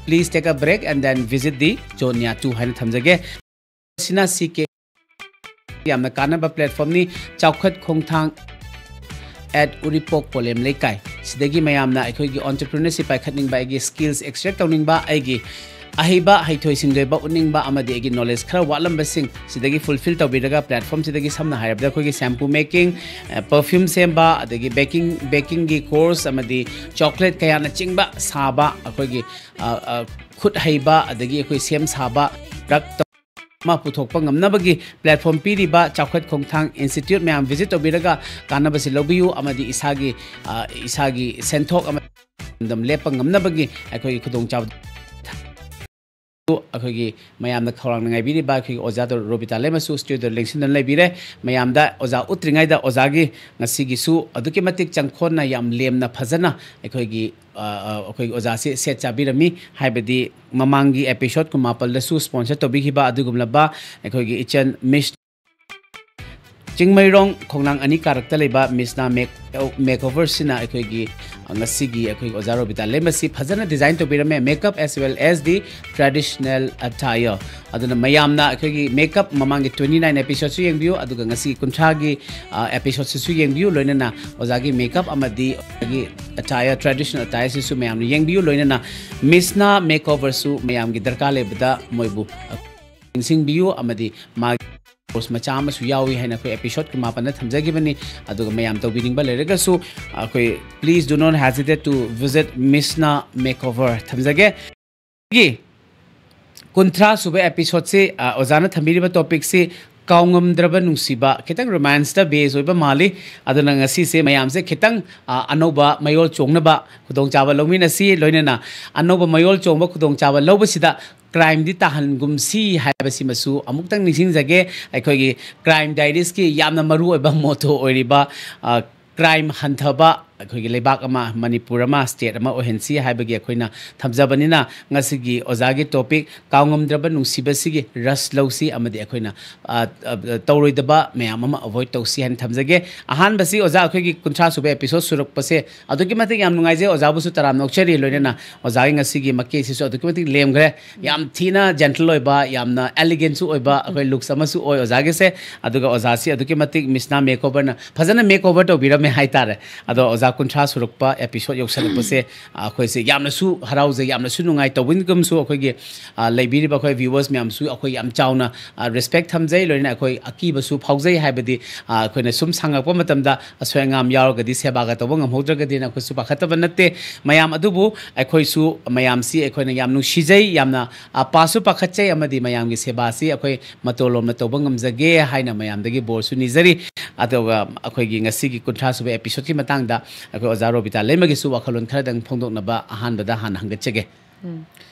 please take a break and then visit the Jonya two ꯍꯥꯏꯅ ꯊꯝꯖꯒꯦ꯫ ꯁꯤꯅ CK ꯌꯥꯝꯅ ꯀꯥꯟꯅꯕ platformꯅꯤ꯫ ꯆꯥꯎꯈꯠ ꯈꯣꯡꯊꯥꯡ at ꯎꯔꯤꯄꯣꯛ ꯄꯣꯂꯦꯝ ꯂꯩꯀꯥꯏ꯫ ꯁꯤꯗꯒꯤ ꯃꯌꯥꯝꯅ ꯑꯩꯈꯣꯏꯒꯤ entrepreneurship ꯄꯥꯏꯈꯠꯅꯤꯡꯕ, ꯑꯩꯒꯤ skills extract ꯇꯧꯅꯤꯡꯕ, ꯑꯩꯒꯤ ꯑꯍꯩꯕ ꯍꯩꯊꯣꯏ ꯁꯤꯡꯊꯣꯏꯕ ꯎꯠꯅꯤꯡꯕ ꯑꯃꯗꯤ ꯑꯩꯒꯤ knowledge ꯈꯔ ꯋꯥꯠꯂꯝꯕꯁꯤꯡ ꯁꯤꯗꯒꯤ fulfill ꯇꯧꯕꯤꯔꯒ platformꯁꯤꯗꯒꯤ ꯁꯝꯅ ꯍꯥꯏꯔꯕꯗ ꯑꯩꯈꯣꯏꯒꯤ shampoo making, perfume ꯁꯦꯝꯕ, ꯑꯗꯒꯤ baking, bakingꯒꯤ course ꯑꯃꯗꯤ chocolate ꯀꯌꯥꯅꯆꯤꯡꯕ ꯁꯥꯕ, ꯑꯩꯈꯣꯏꯒꯤ, ꯑ, ꯑ, ꯈꯨꯠ ꯍꯩꯕ, ꯑꯗꯒꯤ ꯑꯩꯈꯣꯏ ꯁꯦꯝ ꯁꯥꯕ product ꯑꯃ ꯄꯨꯊꯣꯛꯄ ꯉꯝꯅꯕꯒꯤ platform ꯄꯤꯔꯤꯕ ꯆꯥꯎꯈꯠ ꯈꯣꯡꯊꯥꯡ institute ꯃꯌꯥꯝ visit ꯇꯧꯕꯤꯔꯒ ꯀꯥꯟꯅꯕꯁꯤ ꯂꯧꯕꯤꯌꯨ ꯑꯃꯗꯤ ꯏꯁꯥꯒꯤ, ꯑ, ꯏꯁꯥꯒꯤ ꯁꯦꯟꯊꯣꯛ ꯑꯃ ꯂꯦꯞꯄ ꯉꯝꯅꯕꯒꯤ ꯑꯩꯈꯣꯏꯒꯤ ꯈꯨꯗꯣꯡꯆꯥꯕ ꯑꯩꯈꯣꯏꯒꯤ ꯃꯌꯥꯝꯅ ꯈꯧꯔꯥꯡꯅ ꯉꯥꯏꯕꯤꯔꯤꯕ ꯑꯩꯈꯣꯏꯒꯤ ꯑꯣꯖꯥ ꯗꯣ ꯔꯣꯕꯤꯇꯥ ꯂꯩꯃꯁꯨ studioꯗ ꯂꯦꯡꯁꯤꯟꯗꯨꯅ ꯂꯩꯕꯤꯔꯦ꯫ ꯃꯌꯥꯝꯗ ꯑꯣꯖꯥ ꯎꯠꯇ꯭ꯔꯤꯉꯩꯗ ꯑꯣꯖꯥꯒꯤ ꯉꯁꯤꯒꯤꯁꯨ ꯑꯗꯨꯛꯀꯤ ꯃꯇꯤꯛ ꯆꯪꯈꯣꯟꯅ ꯌꯥꯝ ꯂꯦꯝꯅ ꯐꯖꯅ ꯑꯩꯈꯣꯏꯒꯤ, ꯑ, ꯑ, ꯑꯩꯈꯣꯏꯒꯤ ꯑꯣꯖꯥꯁꯤ ꯁꯦꯠ ꯆꯥꯕꯤꯔꯝꯃꯤ꯫ ꯍꯥꯏꯕꯗꯤ ꯃꯃꯥꯡꯒꯤ episode ꯀꯨꯟꯃꯥꯄꯜꯗꯁꯨ sponsor ꯇꯧꯕꯤꯈꯤꯕ ꯑꯗꯨꯒꯨꯝꯂꯕ ꯑꯩꯈꯣꯏꯒꯤ ꯏꯆꯟ Miss ꯆꯤꯡꯃꯩꯔꯣꯡ ꯈꯣꯡꯅꯥꯡ ꯑꯅꯤ ꯀꯥꯔꯛꯇ ꯂꯩꯕ ꯃꯤꯁꯅꯥ ꯃꯦꯛ ꯃꯦꯛꯑꯣꯚꯔꯁꯤꯅ ꯑꯩꯈꯣꯏꯒꯤ, ꯑ, ꯉꯁꯤꯒꯤ ꯑꯩꯈꯣꯏꯒꯤ ꯑꯣꯖꯥ ꯔꯣꯕꯤꯇꯥ ꯂꯩꯃꯁꯤ ꯐꯖꯅ design ꯇꯧꯕꯤꯔꯝꯃꯦ, makeup as well as the traditional attire꯫ ꯑꯗꯨꯅ ꯃꯌꯥꯝꯅ ꯑꯩꯈꯣꯏꯒꯤ ꯃꯦꯛꯑꯞ ꯃꯃꯥꯡꯒꯤ ꯇ꯭ꯋꯦꯟꯇꯤ ꯅꯥꯏꯟ ꯑꯦꯄꯤꯁꯣꯗꯁꯨ ꯌꯦꯡꯕꯤꯌꯨ, ꯑꯗꯨꯒ ꯉꯁꯤꯒꯤ ꯀꯨꯟꯊ꯭ꯔꯥꯒꯤ, ꯑ, ꯑꯦꯄꯤꯁꯣꯗꯁꯤꯁꯨ ꯌꯦꯡꯕꯤꯌꯨ, ꯂꯣꯏꯅꯅ ꯑꯣꯖꯥꯒꯤ ꯃꯦꯛꯑꯞ ꯑꯃꯗꯤ ꯑꯣꯖꯥꯒꯤ ꯑꯦꯇꯥꯌꯔ, ꯇ꯭ꯔꯦꯗꯤꯁꯅꯦꯜ ꯑꯦꯇꯥꯌꯔꯁꯤꯁꯨ ꯃꯌꯥꯝꯅ ꯌꯦꯡꯕꯤꯌꯨ, ꯂꯣꯏꯅꯅ ꯃꯤꯁꯅꯥ ꯃꯦꯛꯑꯣꯚꯔꯁꯨ ꯃꯌꯥꯝꯒꯤ ꯗꯔꯀꯥꯔ ꯂꯩꯕꯗ ꯃꯣꯏꯕꯨ, ꯑ, ꯅꯤꯡꯁꯤꯡꯕꯤꯌꯨ, ꯑꯃꯗꯤ ꯃꯥꯒꯤ ꯀꯣꯔꯁ ꯃꯆꯥ ꯑꯃꯁꯨ ꯌꯥꯎꯏ ꯍꯥꯏꯅ ꯑꯩꯈꯣꯏ ꯑꯦꯄꯤꯁꯣꯗꯀꯤ ꯃꯥꯄꯟꯗ ꯊꯝꯖꯈꯤꯕꯅꯤ꯫ ꯑꯗꯨꯒ ꯃꯌꯥꯝ ꯇꯧꯕꯤꯅꯤꯡꯕ ꯂꯩꯔꯒꯁꯨ ꯑꯩꯈꯣꯏ please do not hesitate to visit Mishna Makeover ꯊꯝꯖꯒꯦ꯫ ꯑꯩꯒꯤ ꯀꯨꯟꯊ꯭ꯔꯥ ꯁꯨꯕ ꯑꯦꯄꯤꯁꯣꯗꯁꯤ, ꯑ, ꯑꯣꯖꯥꯅ ꯊꯝꯕꯤꯔꯤꯕ ꯇꯣꯄꯤꯛꯁꯤ ꯀꯥꯎꯉꯝꯗ꯭ꯔꯕ ꯅꯨꯡꯁꯤꯕ, ꯈꯤꯇꯪ ꯔꯣꯃꯥꯟꯁꯇ ꯕꯦꯁ ꯑꯣꯏꯕ ꯃꯥꯜꯂꯤ꯫ ꯑꯗꯨꯅ ꯉꯁꯤꯁꯦ ꯃꯌꯥꯝꯁꯦ ꯈꯤꯇꯪ, ꯑ, ꯑꯅꯧꯕ ꯃꯌꯣꯜ ꯆꯣꯡꯅꯕ ꯈꯨꯗꯣꯡꯆꯥꯕ ꯂꯧꯃꯤꯟꯅꯁꯤ꯫ ꯂꯣꯏꯅꯅ ꯑꯅꯧꯕ ꯃꯌꯣꯜ ꯆꯣꯡꯕ ꯈꯨꯗꯣꯡꯆꯥꯕ ꯂꯧꯕꯁꯤꯗ ꯀ꯭ꯔꯥꯏꯝꯗꯤ ꯇꯥꯍꯟꯒꯨꯝꯁꯤ ꯍꯥꯏꯕꯁꯤꯃꯁꯨ ꯑꯃꯨꯛꯇꯪ ꯅꯤꯡꯁꯤꯡꯖꯒꯦ꯫ ꯑꯩꯈꯣꯏꯒꯤ ꯀ꯭ꯔꯥꯏꯝ ꯗꯥꯏꯔꯤꯁꯀꯤ ꯌꯥꯝꯅ ꯃꯔꯨꯑꯣꯏꯕ ꯃꯣꯇꯣ ꯑꯣꯏꯔꯤꯕ, ꯑ, ꯀ꯭ꯔꯥꯏꯝ ꯍꯟꯊꯕ ꯑꯩꯈꯣꯏꯒꯤ ꯂꯩꯕꯥꯛ ꯑꯃ, ꯃꯅꯤꯄꯨꯔ ꯑꯃ, ꯁ꯭ꯇꯦꯠ ꯑꯃ ꯑꯣꯏꯍꯟꯁꯤ ꯍꯥꯏꯕꯒꯤ ꯑꯩꯈꯣꯏꯅ ꯊꯝꯖꯕꯅꯤꯅ, ꯉꯁꯤꯒꯤ ꯑꯣꯖꯥꯒꯤ ꯇꯣꯄꯤꯛ ꯀꯥꯎꯉꯝꯗ꯭ꯔꯕ ꯅꯨꯡꯁꯤꯕꯁꯤꯒꯤ ꯔꯁ ꯂꯧꯁꯤ ꯑꯃꯗꯤ ꯑꯩꯈꯣꯏꯅ, ꯑ, ꯑ, ꯇꯧꯔꯣꯏꯗꯕ ꯃꯌꯥꯝ ꯑꯃ ꯑꯦꯚꯣꯏꯗ ꯇꯧꯁꯤ ꯍꯥꯏꯅ ꯊꯝꯖꯒꯦ꯫ ꯑꯍꯥꯟꯕꯁꯤ ꯑꯣꯖꯥ ꯑꯩꯈꯣꯏꯒꯤ ꯀꯨꯟꯊ꯭ꯔꯥ ꯁꯨꯕ ꯑꯦꯄꯤꯁꯣꯗ ꯁꯨꯔꯛꯄꯁꯦ ꯑꯗꯨꯛꯀꯤ ꯃꯇꯤꯛ ꯌꯥꯝ ꯅꯨꯡꯉꯥꯏꯖꯩ, ꯑꯣꯖꯥꯕꯨꯁꯨ ꯇꯔꯥꯝꯅ ꯑꯣꯛꯆꯔꯤ꯫ ꯂꯣꯏꯅꯅ ꯑꯣꯖꯥꯒꯤ ꯉꯁꯤꯒꯤ ꯃꯀꯦꯁꯤꯁꯨ ꯑꯗꯨꯛꯀꯤ ꯃꯇꯤꯛ ꯂꯦꯝꯈ꯭ꯔꯦ꯫ ꯌꯥꯝ ꯊꯤꯅ ꯖꯦꯟꯇꯜ ꯑꯣꯏꯕ, ꯌꯥꯝꯅ ꯑꯦꯂꯤꯒꯦꯟꯁꯨ ꯑꯣꯏꯕ ꯑꯩꯈꯣꯏ ꯂꯨꯛꯁ ꯑꯃꯁꯨ ꯑꯣꯏ ꯑꯣꯖꯥꯒꯤꯁꯦ꯫ ꯑꯗꯨꯒ ꯑꯣꯖꯥꯁꯤ ꯑꯗꯨꯛꯀꯤ ꯃꯇꯤꯛ ꯃꯤꯁꯅꯥ ꯃꯦꯛꯑꯣꯚꯔꯅ ꯐꯖꯅ ꯃꯦꯛꯑꯣꯚꯔ ꯇꯧꯕꯤꯔꯝꯃꯦ ꯍꯥꯏꯇꯥꯔꯦ꯫ ꯑꯗꯣ ꯑꯣꯖꯥ ꯀꯨꯟꯊ꯭ꯔꯥ ꯁꯨꯔꯛꯄ ꯑꯦꯄꯤꯁꯣꯗ ꯌꯧꯁꯜꯂꯛꯄꯁꯦ, ꯑ, ꯑꯩꯈꯣꯏꯁꯦ ꯌꯥꯝꯅꯁꯨ ꯍꯔꯥꯎꯖꯩ, ꯌꯥꯝꯅꯁꯨ ꯅꯨꯡꯉꯥꯏ꯫ ꯇꯧꯕꯒꯨꯝꯁꯨ ꯑꯩꯈꯣꯏꯒꯤ, ꯑ, ꯂꯩꯕꯤꯔꯤꯕ ꯑꯩꯈꯣꯏ ꯚ꯭ꯌꯨꯋꯔꯁ ꯃꯌꯥꯝꯁꯨ ꯑꯩꯈꯣꯏ ꯌꯥꯝ ꯆꯥꯎꯅ, ꯑ, ꯔꯦꯁꯄꯦꯛ ꯊꯝꯖꯩ, ꯂꯣꯏꯅꯅ ꯑꯩꯈꯣꯏ ꯑꯀꯤꯕꯁꯨ ꯐꯥꯎꯖꯩ꯫ ꯍꯥꯏꯕꯗꯤ, ꯑ, ꯑꯩꯈꯣꯏꯅ ꯁꯨꯝ ꯁꯥꯡꯉꯛꯄ ꯃꯇꯝꯗ ꯑꯁꯣꯏ ꯑꯉꯥꯝ ꯌꯥꯎꯔꯒꯗꯤ ꯁꯦꯕꯥꯒ ꯇꯧꯕ ꯉꯝꯍꯧꯗ꯭ꯔꯒꯗꯤꯅ ꯑꯩꯈꯣꯏꯁꯨ ꯄꯥꯈꯠꯇꯕ ꯅꯠꯇꯦ꯫ ꯃꯌꯥꯝ ꯑꯗꯨꯕꯨ ꯑꯩꯈꯣꯏꯁꯨ ꯃꯌꯥꯝꯁꯤ ꯑꯩꯈꯣꯏꯅ ꯌꯥꯝ ꯅꯨꯡꯁꯤꯖꯩ, ꯌꯥꯝꯅ, ꯑ, ꯄꯥꯁꯨ ꯄꯥꯈꯠꯆꯩ, ꯑꯃꯗꯤ ꯃꯌꯥꯝꯒꯤ ꯁꯦꯕꯥꯁꯤ ꯑꯩꯈꯣꯏ ꯃꯇꯣꯟꯂꯣꯝꯅ ꯇꯧꯕ ꯉꯝꯖꯒꯦ ꯍꯥꯏꯅ ꯃꯌꯥꯝꯗꯒꯤ ꯕꯣꯔꯁꯨ ꯅꯤꯖꯔꯤ꯫ ꯑꯗꯨꯒ ꯑꯩꯈꯣꯏꯒꯤ ꯉꯁꯤꯒꯤ ꯀꯨꯟꯊ꯭ꯔꯥ ꯁꯨꯕ ꯑꯦꯄꯤꯁꯣꯗꯀꯤ ꯃꯇꯥꯡꯗ ꯑꯩꯈꯣꯏ ꯑꯣꯖꯥ ꯔꯣꯕꯤꯇꯥ ꯂꯩꯃꯒꯤꯁꯨ ꯋꯥꯈꯜꯂꯣꯟ ꯈꯔꯗꯪ ꯐꯣꯡꯗꯣꯛꯅꯕ ꯑꯍꯥꯟꯕꯗ ꯍꯥꯟꯅ ꯍꯪꯒꯠꯆꯒꯦ꯫ ꯎꯝ꯫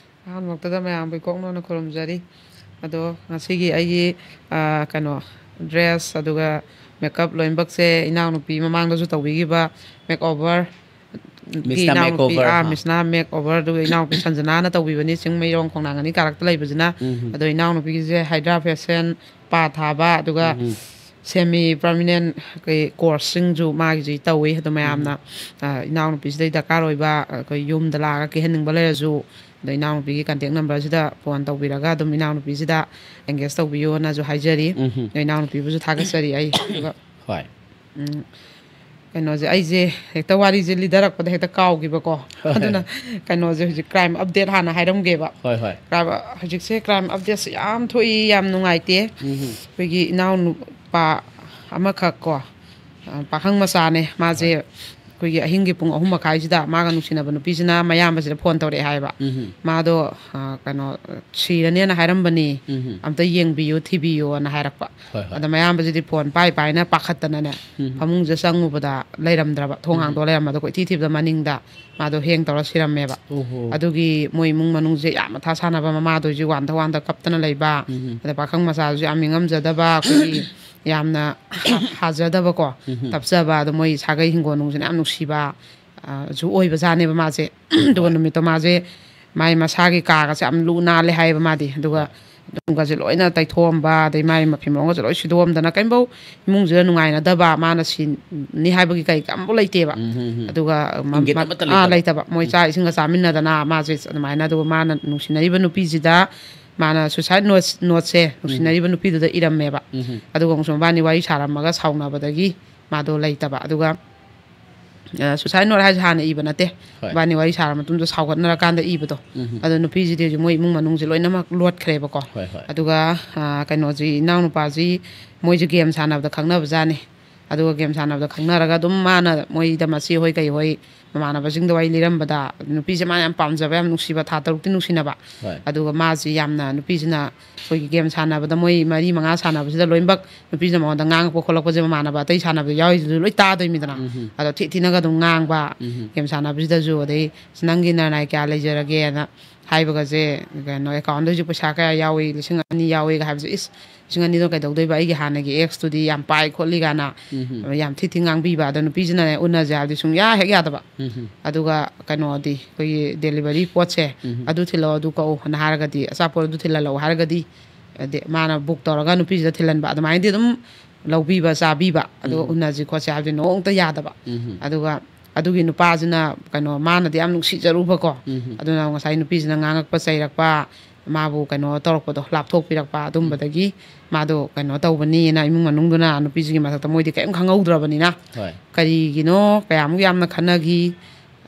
ꯑꯍꯥꯟꯕꯃꯛꯇꯗ ꯃꯌꯥꯝꯕꯨ ꯏꯀꯣꯛꯅꯅ ꯈꯨꯔꯨꯝꯖꯔꯤ꯫ ꯑꯗꯣ ꯉꯁꯤꯒꯤ ꯑꯩꯒꯤ, ꯑ, ꯀꯩꯅꯣ, ꯗ꯭ꯔꯦꯁ ꯑꯗꯨꯒ ꯃꯦꯀꯞ ꯂꯣꯏꯅꯃꯛꯁꯦ ꯏꯅꯥꯎꯅꯨꯄꯤ ꯃꯃꯥꯡꯗꯁꯨ ꯇꯧꯕꯤꯈꯤꯕ ꯃꯦꯛꯑꯣꯚꯔ ꯒꯤ ꯃꯤꯁꯅꯥ ꯏꯅꯥꯎꯅꯨꯄꯤ, ꯃꯦꯛꯑꯣꯚꯔ, ꯑꯥ, ꯍꯥ꯫ ꯃꯤꯁꯅꯥ ꯃꯦꯛꯑꯣꯚꯔ, ꯑꯗꯨꯒ ꯏꯅꯥꯎꯅꯨꯄꯤ ꯁꯟꯖꯅꯥꯅ ꯇꯧꯕꯤꯕꯅꯤ, ꯆꯤꯡꯃꯩꯔꯣꯡ ꯈꯣꯡꯅꯥꯡ ꯑꯅꯤ ꯀꯥꯔꯛꯇ ꯂꯩꯕꯁꯤꯅ꯫ ꯎꯝ ꯍꯝ꯫ ꯑꯗꯣ ꯏꯅꯥꯎꯅꯨꯄꯤꯒꯤꯁꯦ ꯍꯥꯏꯗ꯭ꯔꯥ ꯐꯦꯁꯟ, ꯄꯥ ꯊꯥꯕ, ꯑꯗꯨꯒ ꯎꯝ ꯍꯝ꯫ ꯁꯦꯃꯤ ꯄꯔꯃꯤꯅꯦꯟ ꯑꯩꯈꯣꯏ ꯀꯣꯔꯁꯁꯤꯡꯁꯨ ꯃꯥꯒꯤꯁꯨ ꯇꯧꯏ꯫ ꯑꯗꯣ ꯃꯌꯥꯝꯅ, ꯑ, ꯏꯅꯥꯎꯅꯨꯄꯤꯁꯤꯗꯩ ꯗꯔꯀꯥꯔ ꯑꯣꯏꯕ, ꯑꯩꯈꯣꯏ ꯌꯨꯝꯗ ꯂꯥꯛꯑꯒ ꯀꯦꯍꯟꯅꯤꯡꯕ ꯂꯩꯔꯁꯨ, ꯑꯗꯣ ꯏꯅꯥꯎꯅꯨꯄꯤꯒꯤ ꯀꯟꯇꯦꯛ ꯅꯝꯕꯔꯁꯤꯗ ꯐꯣꯟ ꯇꯧꯕꯤꯔꯒ ꯑꯗꯨꯝ ꯏꯅꯥꯎꯅꯨꯄꯤꯁꯤꯗ ꯑꯦꯡꯒꯦꯖ ꯇꯧꯕꯤꯌꯣꯅꯁꯨ ꯍꯥꯏꯖꯔꯤ꯫ ꯎꯝ꯫ ꯑꯗꯣ ꯏꯅꯥꯎꯅꯨꯄꯤꯕꯨꯁꯨ ꯊꯥꯒꯠꯆꯔꯤ ꯑꯩ꯫ ꯑꯗꯨꯒ, ꯍꯣꯏ꯫ ꯎꯝ, ꯀꯩꯅꯣꯁꯦ, ꯑꯩꯁꯦ ꯍꯦꯛꯇ ꯋꯥꯔꯤꯁꯦ ꯂꯤꯊꯔꯛꯄꯗ ꯍꯦꯛꯇ ꯀꯥꯎꯈꯤꯕꯀꯣ꯫ ꯍꯣꯏ꯫ ꯑꯗꯨꯅ ꯀꯩꯅꯣꯁꯦ, ꯍꯧꯖꯤꯛ ꯀ꯭ꯔꯥꯏꯝ ꯑꯞꯗꯦꯠ ꯍꯥꯟꯅ ꯍꯥꯏꯔꯝꯒꯦꯕ꯫ ꯍꯣꯏ, ꯍꯣꯏ꯫ ꯀ꯭ꯔꯥꯏꯝ, ꯍꯧꯖꯤꯛꯁꯦ ꯀ꯭ꯔꯥꯏꯝ ꯑꯞꯗꯦꯠꯁꯦ ꯌꯥꯝ ꯊꯣꯛꯏ, ꯌꯥꯝ ꯅꯨꯡꯉꯥꯏꯇꯦ꯫ ꯎꯝ꯫ ꯑꯩꯈꯣꯏꯒꯤ ꯏꯅꯥꯎꯅꯨꯄꯥ ꯑꯃꯈꯛ ꯀꯣ, ꯑ, ꯄꯥꯈꯪ ꯃꯆꯥꯅꯦ ꯃꯥꯁꯦ꯫ ꯍꯣꯏ꯫ ꯑꯩꯈꯣꯏꯒꯤ ꯑꯍꯤꯡꯒꯤ ꯄꯨꯡ ꯑꯍꯨꯝ ꯃꯈꯥꯏꯁꯤꯗ ꯃꯥꯒ ꯅꯨꯡꯁꯤꯅꯕ ꯅꯨꯄꯤꯁꯤꯅ ꯃꯌꯥꯝꯕꯁꯤꯗ ꯐꯣꯟ ꯇꯧꯔꯛꯑꯦ ꯍꯥꯏꯕ꯫ ꯎꯝ꯫ ꯃꯥꯗꯣ, ꯑ, ꯀꯩꯅꯣ, ꯁꯤꯔꯅꯦꯅ ꯍꯥꯏꯔꯝꯕꯅꯤ, ꯎꯝ꯫ "ꯑꯝꯇ ꯌꯦꯡꯕꯤꯌꯨ, ꯊꯤꯕꯤꯌꯨꯅ" ꯍꯥꯏꯔꯛꯄ꯫ ꯍꯣꯏ, ꯍꯣꯏ꯫ ꯑꯗ ꯃꯌꯥꯝꯕꯁꯤꯗꯤ ꯐꯣꯟ ꯄꯥꯏ ꯄꯥꯏꯅ ꯄꯥꯈꯠꯇꯅꯅꯦ, ꯎꯝ꯫ ꯐꯃꯨꯡꯁꯤꯗ ꯆꯪꯉꯨꯕꯗ ꯂꯩꯔꯝꯗ꯭ꯔꯕ, ꯊꯣꯡ ꯎꯝ꯫ ꯍꯥꯡꯗꯣꯛꯑ ꯂꯩꯔꯝꯕꯗꯣ ꯀꯣꯏꯊꯤ ꯊꯤꯕꯗ ꯃꯅꯤꯡꯗ ꯃꯥꯗꯣ ꯍꯦꯡ ꯇꯧꯔ ꯁꯤꯔꯝꯃꯦꯕ꯫ ꯑꯣꯍꯣ꯫ ꯑꯗꯨꯒꯤ ꯃꯣꯏ ꯏꯃꯨꯡ ꯃꯅꯨꯡꯁꯦ ꯌꯥꯝ ꯃꯊꯥ ꯁꯥꯟꯅꯕ, ꯃꯃꯥꯗꯣ ꯍꯧꯖꯤꯛ ꯋꯥꯟꯗ ꯋꯥꯟꯗ ꯀꯞꯇꯅ ꯂꯩꯕ, ꯎꯝ꯫ ꯑꯗ ꯄꯥꯈꯪ ꯃꯆꯥꯗꯨꯁꯨ ꯌꯥꯝ ꯅꯤꯡꯉꯝꯖꯗꯕ, ꯑꯩꯈꯣꯏꯒꯤ ꯌꯥꯝꯅ ꯍꯥꯖꯗꯕꯀꯣ, ꯎꯝ꯫ ꯇꯞꯆꯕ, ꯑꯗꯣ ꯃꯣꯏ ꯁꯥꯒꯩ ꯍꯤꯡꯒꯣꯜ ꯅꯨꯡꯁꯤꯅ ꯌꯥꯝ ꯅꯨꯡꯁꯤꯕ, ꯑ, ꯁꯨ ꯑꯣꯏꯕꯖꯥꯠꯅꯦꯕ ꯃꯥꯁꯦ꯫ ꯑꯗꯨꯒ ꯍꯣꯏ꯫ ꯅꯨꯃꯤꯠꯇꯣ ꯃꯥꯁꯦ ꯃꯥꯏ ꯃꯁꯥꯒꯤ ꯀꯥꯒꯁꯦ ꯌꯥꯝ ꯂꯨ ꯅꯥꯜꯂꯦ ꯍꯥꯏꯌꯦꯕ ꯃꯥꯗꯤ꯫ ꯑꯗꯨꯒ ꯍꯣꯏ꯫ ꯑꯗꯨꯝꯒꯁꯦ ꯂꯣꯏꯅ ꯇꯩꯊꯣꯛꯑꯝꯕ, ꯑꯗꯩ ꯃꯥꯏ ꯃꯐꯤ ꯃꯔꯣꯟꯒꯁꯦ ꯂꯣꯏ ꯁꯨꯗꯣꯛꯑꯝꯗꯅ, ꯀꯩꯝꯐꯧ ꯏꯃꯨꯡꯁꯤꯗ ꯅꯨꯡꯉꯥꯏꯅꯗꯕ, ꯃꯥꯅ ꯁꯤꯅꯤ ꯍꯥꯏꯕꯒꯤ ꯀꯩ ꯑꯝꯐꯥꯎ ꯂꯩꯇꯦꯕ꯫ ꯎꯝ, ꯎꯝ, ꯎꯝ꯫ ꯑꯗꯨꯒ ꯃ-, ꯏꯪꯒꯤꯠ ꯃ-, ꯑꯃꯠꯇ ꯑꯥ, ꯂꯩꯇꯕ꯫ ꯂꯩꯇꯕ꯫ ꯃꯣꯏ ꯎꯝ꯫ ꯆꯥꯛ ꯏꯁꯤꯡꯒ ꯆꯥꯃꯤꯟꯅꯗꯅ, ꯃꯥꯁꯦ ꯑꯗꯨꯃꯥꯏꯅ, ꯑꯗꯨꯒ ꯃꯥꯅ ꯅꯨꯡꯁꯤꯅꯔꯤꯕ ꯅꯨꯄꯤꯁꯤꯗ, ꯃꯥꯅ ꯁꯨꯁꯥꯏꯠ ꯅꯣꯠꯁ, ꯅꯣꯠꯁꯦ ꯎꯝ꯫ ꯅꯨꯡꯁꯤꯅꯔꯤꯕ ꯅꯨꯄꯤꯗꯨꯗ ꯏꯔꯝꯃꯦꯕ꯫ ꯎꯝ꯫ ꯑꯗꯨꯒ ꯑꯃꯨꯛꯁꯨ ꯃꯕꯥꯅꯤ ꯋꯥꯔꯤ ꯁꯥꯔꯝꯃꯒ ꯁꯥꯎꯅꯕꯗꯒꯤ ꯃꯥꯗꯣ ꯂꯩꯇꯕ꯫ ꯑꯗꯨꯒ ꯑ, ꯁꯨꯁꯥꯏꯠ ꯅꯣꯠ ꯍꯥꯏꯁꯦ ꯍꯥꯟꯅ ꯏꯕ ꯅꯠꯇꯦ꯫ ꯍꯣꯏ꯫ ꯏꯕꯥꯅꯤ ꯋꯥꯔꯤ ꯁꯥꯔ ꯃꯇꯨꯡꯗ ꯁꯥꯎꯒꯠꯅꯔꯀꯥꯟꯗ ꯏꯕꯗꯣ꯫ ꯎꯝ꯫ ꯑꯗꯣ ꯅꯨꯄꯤꯁꯤꯗꯤ ꯍꯧꯖꯤꯛ ꯃꯣꯏ ꯏꯃꯨꯡ ꯃꯅꯨꯡꯁꯦ ꯂꯣꯏꯅꯃꯛ ꯂꯣꯠꯈ꯭ꯔꯦꯕꯀꯣ꯫ ꯍꯣꯏ, ꯍꯣꯏ꯫ ꯑꯗꯨꯒ, ꯑ, ꯀꯩꯅꯣꯁꯤ, ꯏꯅꯥꯎꯅꯨꯄꯥꯁꯤ ꯃꯣꯏꯁꯦ ꯒꯦꯝ ꯁꯥꯟꯅꯕꯗ ꯈꯪꯅꯕꯖꯥꯠꯅꯤ꯫ ꯑꯗꯨꯒ ꯒꯦꯝ ꯁꯥꯟꯅꯕꯗ ꯈꯪꯅꯔꯒ ꯑꯗꯨꯝ ꯃꯥꯅ ꯃꯣꯏꯗ ꯃꯆꯦ ꯍꯣꯏ ꯀꯩ ꯍꯣꯏ ꯃꯃꯥꯟꯅꯕꯁꯤꯡꯗ ꯋꯥꯔꯤ ꯂꯤꯔꯝꯕꯗ ꯅꯨꯄꯤꯁꯦ ꯃꯥꯅ ꯌꯥꯝ ꯄꯥꯝꯖꯕ, ꯌꯥꯝ ꯅꯨꯡꯁꯤꯕ, ꯊꯥ ꯇꯔꯨꯛꯇꯤ ꯅꯨꯡꯁꯤꯅꯕ꯫ ꯍꯣꯏ꯫ ꯑꯗꯨꯒ ꯃꯥꯁꯤ ꯌꯥꯝꯅ, ꯅꯨꯄꯤꯁꯤꯅ ꯑꯩꯈꯣꯏꯒꯤ ꯒꯦꯝ ꯁꯥꯟꯅꯕꯗ ꯃꯣꯏ ꯃꯔꯤ ꯃꯉꯥ ꯁꯥꯟꯅꯕꯁꯤꯗ ꯂꯣꯏꯅꯃꯛ ꯅꯨꯄꯤꯁꯤꯅ ꯃꯉꯣꯟꯗ ꯉꯥꯡꯉꯛꯄ ꯈꯣꯠꯂꯛꯄꯁꯦ ꯃꯃꯥꯟꯅꯕ ꯑꯇꯩ ꯁꯥꯟꯅꯕꯗ ꯌꯥꯎꯔꯤꯁꯤꯁꯨ ꯂꯣꯏ ꯇꯥꯗꯣꯏꯃꯤꯗꯅ꯫ ꯎꯝ꯫ ꯑꯗꯣ ꯊꯤ ꯊꯤꯅꯒ ꯑꯗꯨꯝ ꯉꯥꯡꯕ, ꯎꯝ꯫ ꯒꯦꯝ ꯁꯥꯟꯅꯕꯁꯤꯗꯁꯨ, ꯑꯗꯩ "ꯑꯁ, ꯅꯪꯒꯤ ꯅꯔꯅꯥꯏ ꯀꯌꯥ ꯂꯩꯖꯔꯒꯦꯅ" ꯍꯥꯏꯕꯒꯁꯦ, ꯀꯩꯅꯣ, "ꯑꯦꯀꯥꯎꯟꯗ ꯍꯧꯖꯤꯛ ꯄꯩꯁꯥ ꯀꯌꯥ ꯌꯥꯎꯏ?" "ꯂꯤꯁꯤꯡ ꯑꯅꯤ ꯌꯥꯎꯏꯒ" ꯍꯥꯏꯕꯁꯦ, "ꯏꯁ, ꯂꯤꯁꯤꯡ ꯑꯅꯤꯗꯣ ꯀꯩꯗꯧꯗꯣꯏꯕ? ꯑꯩꯒꯤ ꯍꯥꯟꯅꯒꯤ ꯑꯦꯛꯁꯇꯨꯗꯤ ꯌꯥꯝ ꯄꯥꯏ ꯈꯣꯠꯂꯤ" ꯀꯥꯏꯅ ꯎꯝ꯫ ꯌꯥꯝ ꯊꯤ ꯊꯤ ꯉꯥꯡꯕꯤꯕ꯫ ꯑꯗꯣ ꯅꯨꯄꯤꯁꯤꯅꯅꯦ ꯎꯅꯁꯦ ꯍꯥꯏꯕꯗꯤ ꯁꯨꯡꯌꯥ ꯍꯦꯛ ꯌꯥꯗꯕ꯫ ꯎꯝ꯫ ꯑꯗꯨꯒ ꯀꯩꯅꯣꯗꯤ, ꯑꯩꯈꯣꯏꯒꯤ ꯗꯦꯂꯤꯚꯔꯤ ꯄꯣꯠꯁꯦ, ꯎꯝ꯫ "ꯑꯗꯨ ꯊꯤꯜꯂꯛꯑꯣ, ꯑꯗꯨ ꯀꯛꯎ", ꯅ ꯍꯥꯏꯔꯒꯗꯤ, "ꯑꯆꯥꯄꯣꯠ ꯑꯗꯨ ꯊꯤꯜꯍꯜꯂꯛꯑꯣ" ꯍꯥꯏꯔꯒꯗꯤ, ꯑꯗꯩ ꯃꯥꯅ ꯕꯨꯛ ꯇꯧꯔꯒ ꯅꯨꯄꯤꯁꯤꯗ ꯊꯤꯜꯍꯟꯕ꯫ ꯑꯗꯨꯃꯥꯏꯅꯗꯤ ꯑꯗꯨꯝ ꯂꯧꯕꯤꯕ ꯆꯥꯕꯤꯕ ꯑꯗꯨꯒ ꯎꯝ꯫ ꯎꯅꯁꯤ ꯈꯣꯠꯁꯤ ꯍꯥꯏꯕꯗꯤ ꯅꯣꯡꯃꯇ ꯌꯥꯗꯕ꯫ ꯎꯝ꯫ ꯑꯗꯨꯒ ꯑꯗꯨꯒꯤ ꯅꯨꯄꯥꯁꯤꯅ ꯀꯩꯅꯣ ꯃꯥꯅꯗꯤ ꯌꯥꯝ ꯅꯨꯡꯁꯤꯖꯔꯨꯕꯀꯣ꯫ ꯎꯝ꯫ ꯑꯗꯨꯅ ꯉꯁꯥꯏ ꯅꯨꯄꯤꯁꯤꯅ ꯉꯥꯡꯉꯛꯄ ꯆꯩꯔꯛꯄ, ꯃꯥꯕꯨ ꯀꯩꯅꯣ ꯇꯧꯔꯛꯄꯗꯣ, ꯂꯥꯞꯊꯣꯛꯄꯤꯔꯛꯄ ꯑꯗꯨꯝꯕꯗꯒꯤ ꯃꯥꯗꯣ ꯀꯩꯅꯣ ꯇꯧꯕꯅꯤꯅ ꯏꯃꯨꯡ ꯃꯅꯨꯡꯗꯨꯅ ꯅꯨꯄꯤꯁꯤꯒꯤ ꯃꯊꯛꯇ ꯃꯣꯏꯗꯤ ꯀꯔꯤꯝ ꯈꯪꯍꯧꯗ꯭ꯔꯕꯅꯤꯅ꯫ ꯍꯣꯏ꯫ ꯀꯔꯤꯒꯤꯅꯣ ꯀꯌꯥꯃꯨꯛ ꯌꯥꯝꯅ ꯈꯟꯅꯈꯤ,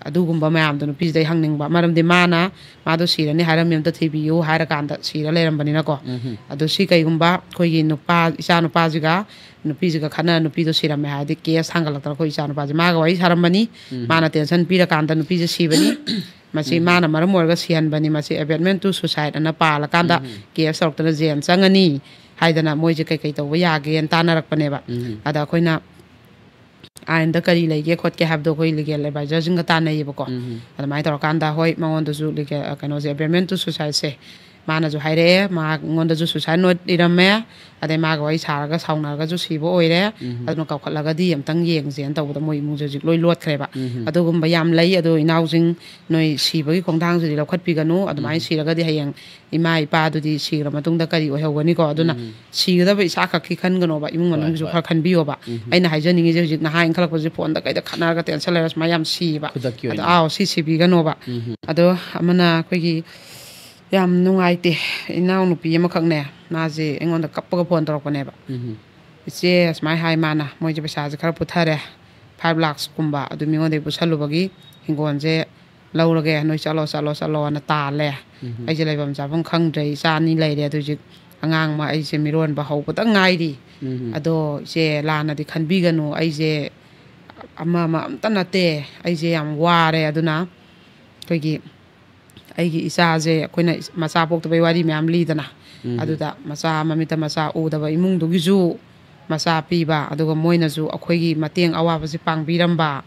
ꯑꯗꯨꯒꯨꯝꯕ ꯃꯌꯥꯝꯗꯣ ꯅꯨꯄꯤꯁꯤꯗ ꯑꯩ ꯍꯪꯅꯤꯡꯕ꯫ ꯃꯔꯝꯗꯤ ꯃꯥꯅ ꯃꯥꯗꯣ ꯁꯤꯔꯅꯤ ꯍꯥꯏꯔꯝꯃꯤ, ꯑꯝꯇ ꯊꯤꯕꯤꯌꯨ ꯍꯥꯏꯔꯀꯥꯟꯗ ꯁꯤꯔ ꯂꯩꯔꯝꯕꯅꯤꯅꯀꯣ꯫ ꯎꯝ꯫ ꯑꯗꯣ ꯁꯤ ꯀꯩꯒꯨꯝꯕ ꯑꯩꯈꯣꯏꯒꯤ ꯅꯨꯄꯥ, ꯏꯆꯥ ꯅꯨꯄꯥꯁꯤꯒ ꯅꯨꯄꯤꯁꯤꯒ ꯈꯠꯅ ꯅꯨꯄꯤꯗꯣ ꯁꯤꯔꯝꯃꯦ ꯍꯥꯏꯔꯗꯤ ꯀꯦꯁ ꯊꯥꯡꯒꯠꯂꯛꯇꯅ ꯑꯩꯈꯣꯏ ꯏꯆꯥ ꯅꯨꯄꯥꯁꯦ ꯃꯥꯒ ꯋꯥꯔꯤ ꯁꯥꯔꯝꯕꯅꯤ꯫ ꯎꯝ꯫ ꯃꯥꯅ ꯇꯦꯟꯁꯟ ꯄꯤꯔꯀꯥꯟꯗ ꯅꯨꯄꯤꯁꯦ ꯁꯤꯕꯅꯤ꯫ ꯃꯁꯤ ꯎꯝ꯫ ꯃꯥꯅ ꯃꯔꯝ ꯑꯣꯏꯔꯒ ꯁꯤꯍꯟꯕꯅꯤ꯫ ꯃꯁꯤ ꯑꯦꯕꯦꯠꯃꯦꯟ ꯇꯨ ꯁꯨꯁꯥꯏꯠ ꯑꯅ ꯄꯥꯜꯂꯀꯥꯟꯗ ꯎꯝ꯫ ꯀꯦꯁ ꯇꯧꯔꯛꯇꯅ ꯖꯦꯜ ꯆꯪꯉꯅꯤ ꯍꯥꯏꯗꯅ ꯃꯣꯏꯁꯦ ꯀꯩꯀꯩ ꯇꯧꯕ ꯌꯥꯒꯦꯅ ꯇꯥꯟꯅꯔꯛꯄꯅꯦꯕ꯫ ꯎꯝ꯫ ꯑꯗ ꯑꯩꯈꯣꯏꯅ ꯑꯥꯏꯟꯗ ꯀꯔꯤ ꯂꯩꯒꯦ ꯈꯣꯠꯀꯦ ꯍꯥꯏꯕꯗꯣ ꯑꯩꯈꯣꯏ ꯂꯤꯒꯦꯜ ꯑꯦꯗꯚꯥꯏꯖꯔꯁꯤꯡꯒ ꯇꯥꯟꯅꯩꯌꯦꯕꯀꯣ꯫ ꯎꯝ꯫ ꯑꯗꯨꯃꯥꯏꯅ ꯇꯧꯔꯀꯥꯟꯗ ꯍꯣꯏ ꯃꯉꯣꯟꯗꯁꯨ ꯂꯤꯒꯦꯜ ꯀꯩꯅꯣꯁꯦ ꯑꯦꯕꯦꯠꯃꯦꯟ ꯇꯨ ꯁꯨꯁꯥꯏꯠꯁꯦ ꯃꯥꯅꯁꯨ ꯍꯥꯏꯔꯛꯑꯦ, ꯃꯉꯣꯟꯗꯁꯨ ꯁꯨꯁꯥꯏꯠ ꯅꯣꯠ ꯏꯔꯝꯃꯦ꯫ ꯑꯗꯩ ꯃꯥꯒ ꯋꯥꯔꯤ ꯁꯥꯔꯒ ꯁꯥꯎꯅꯔꯒꯁꯨ ꯁꯤꯕ ꯑꯣꯏꯔꯦ꯫ ꯎꯝ꯫ ꯑꯗꯨꯅ ꯀꯧꯈꯠꯂꯒꯗꯤ ꯑꯝꯇꯪ ꯌꯦꯡꯁꯦꯅ ꯇꯧꯕꯗ ꯃꯣꯏ ꯏꯃꯨꯡꯁꯦ ꯍꯧꯖꯤꯛ ꯂꯣꯏ ꯂꯣꯠꯈ꯭ꯔꯦꯕ꯫ ꯎꯝ꯫ ꯑꯗꯨꯒꯨꯝꯕ ꯌꯥꯝ ꯂꯩ꯫ ꯑꯗꯣ ꯏꯅꯥꯎꯁꯤꯡ, ꯅꯣꯏ ꯁꯤꯕꯒꯤ ꯈꯣꯡꯊꯥꯡꯁꯤꯗꯤ ꯂꯧꯈꯠꯄꯤꯒꯅꯨ꯫ ꯑꯗꯨꯃꯥꯏꯅ ꯎꯝ꯫ ꯁꯤꯔꯒꯗꯤ ꯍꯌꯦꯡ ꯏꯃꯥ ꯏꯄꯥꯗꯨꯗꯤ ꯁꯤꯈ꯭ꯔ ꯃꯇꯨꯡꯗ ꯀꯔꯤ ꯑꯣꯏꯍꯧꯒꯅꯤꯀꯣ? ꯑꯗꯨꯅ ꯎꯝ꯫ ꯁꯤꯒꯗꯕ ꯏꯁꯥ ꯈꯛꯀꯤ ꯈꯟꯒꯅꯣꯕ, ꯏꯃꯨꯡ ꯍꯣꯏ, ꯃꯅꯨꯡꯒꯤꯁꯨ ꯍꯣꯏ꯫ ꯈꯔ ꯈꯟꯕꯤꯌꯣꯕ꯫ ꯎꯝ꯫ ꯑꯩꯅ ꯍꯥꯏꯖꯅꯤꯡꯉꯤꯁꯦ ꯍꯧꯖꯤꯛ ꯅꯍꯥ ꯏꯟꯈꯠꯂꯛꯄꯁꯦ ꯐꯣꯟꯗ ꯀꯩꯗ ꯈꯠꯅꯔꯒ ꯇꯦꯟꯁꯟ ꯂꯩꯔꯒ ꯁꯨꯃꯥꯏꯅ ꯌꯥꯝ ꯁꯤꯕ꯫ ꯈꯨꯗꯛꯀꯤ ꯑꯗꯣ ꯑꯣꯏꯅ꯫ ꯑꯥꯎ, ꯁꯤ ꯁꯤꯕꯤꯒꯅꯣꯕ꯫ ꯎꯝ꯫ ꯑꯗꯣ ꯑꯃꯅ ꯑꯩꯈꯣꯏꯒꯤ ꯌꯥꯝ ꯅꯨꯡꯉꯥꯏꯇꯦ, ꯏꯅꯥꯎꯅꯨꯄꯤ ꯑꯃꯈꯛꯅꯦ, ꯃꯥꯁꯦ ꯑꯩꯉꯣꯟꯗ ꯀꯞꯄꯒ ꯐꯣꯟ ꯇꯧꯔꯛꯄꯅꯦꯕ꯫ ꯎꯝ꯫ "ꯏꯆꯦ," ꯁꯨꯃꯥꯏꯅ ꯍꯥꯏ ꯃꯥꯅ, "ꯃꯣꯏꯁꯦ ꯄꯩꯁꯥꯁꯦ ꯈꯔ ꯄꯨꯊꯔꯦ, ꯐꯥꯏꯚ ꯂꯥꯛꯁꯀꯨꯝꯕ, ꯑꯗꯨ ꯃꯤꯉꯣꯟꯗꯒꯤ ꯄꯨꯁꯜꯂꯨꯕꯒꯤ ꯍꯤꯡꯒꯣꯜꯁꯦ ꯂꯧꯔꯒꯦ, ꯅꯣꯏ ꯆꯠꯂꯣ, ꯆꯠꯂꯣ, ꯆꯠꯂꯣꯅ ꯇꯥꯜꯂꯦ꯫ ꯎꯝ꯫ ꯑꯩꯁꯦ ꯂꯩꯐꯝ ꯆꯥꯐꯝ ꯈꯪꯗ꯭ꯔꯦ, ꯏꯆꯥ ꯑꯅꯤ ꯂꯩꯔꯦ, ꯑꯗꯨ ꯍꯧꯖꯤꯛ ꯑꯉꯥꯡ ꯑꯃ, ꯑꯩꯁꯦ ꯃꯤꯔꯣꯟꯕ ꯍꯧꯕꯗ ꯉꯥꯏꯔꯤ꯫ ꯎꯝ꯫ ꯑꯗꯣ ꯏꯆꯦ, ꯂꯥꯟꯅꯗꯤ ꯈꯟꯕꯤꯒꯅꯨ, ꯑꯩꯁꯦ ꯑꯃ ꯑꯃ ꯑꯝꯇ ꯅꯠꯇꯦ, ꯑꯩꯁꯦ ꯌꯥꯝ ꯋꯥꯔꯦ, ꯑꯗꯨꯅ ꯑꯩꯈꯣꯏꯒꯤ ꯑꯩꯒꯤ ꯏꯆꯥꯁꯦ ꯑꯩꯈꯣꯏꯅ ꯏꯁ-, ꯃꯆꯥ ꯄꯣꯛꯇꯕꯩ ꯋꯥꯔꯤ ꯃꯌꯥꯝ ꯂꯤꯗꯅ, ꯎꯝ꯫ ꯑꯗꯨꯗ ꯃꯆꯥ ꯃꯃꯤꯠꯇ ꯃꯆꯥ ꯎꯗꯕ ꯏꯃꯨꯡꯗꯨꯒꯤꯁꯨ ꯃꯆꯥ ꯄꯤꯕ, ꯑꯗꯨꯒ ꯃꯣꯏꯅꯁꯨ ꯑꯩꯈꯣꯏꯒꯤ ꯃꯇꯦꯡ ꯑꯋꯥꯕꯁꯦ ꯄꯥꯡꯕꯤꯔꯝꯕ,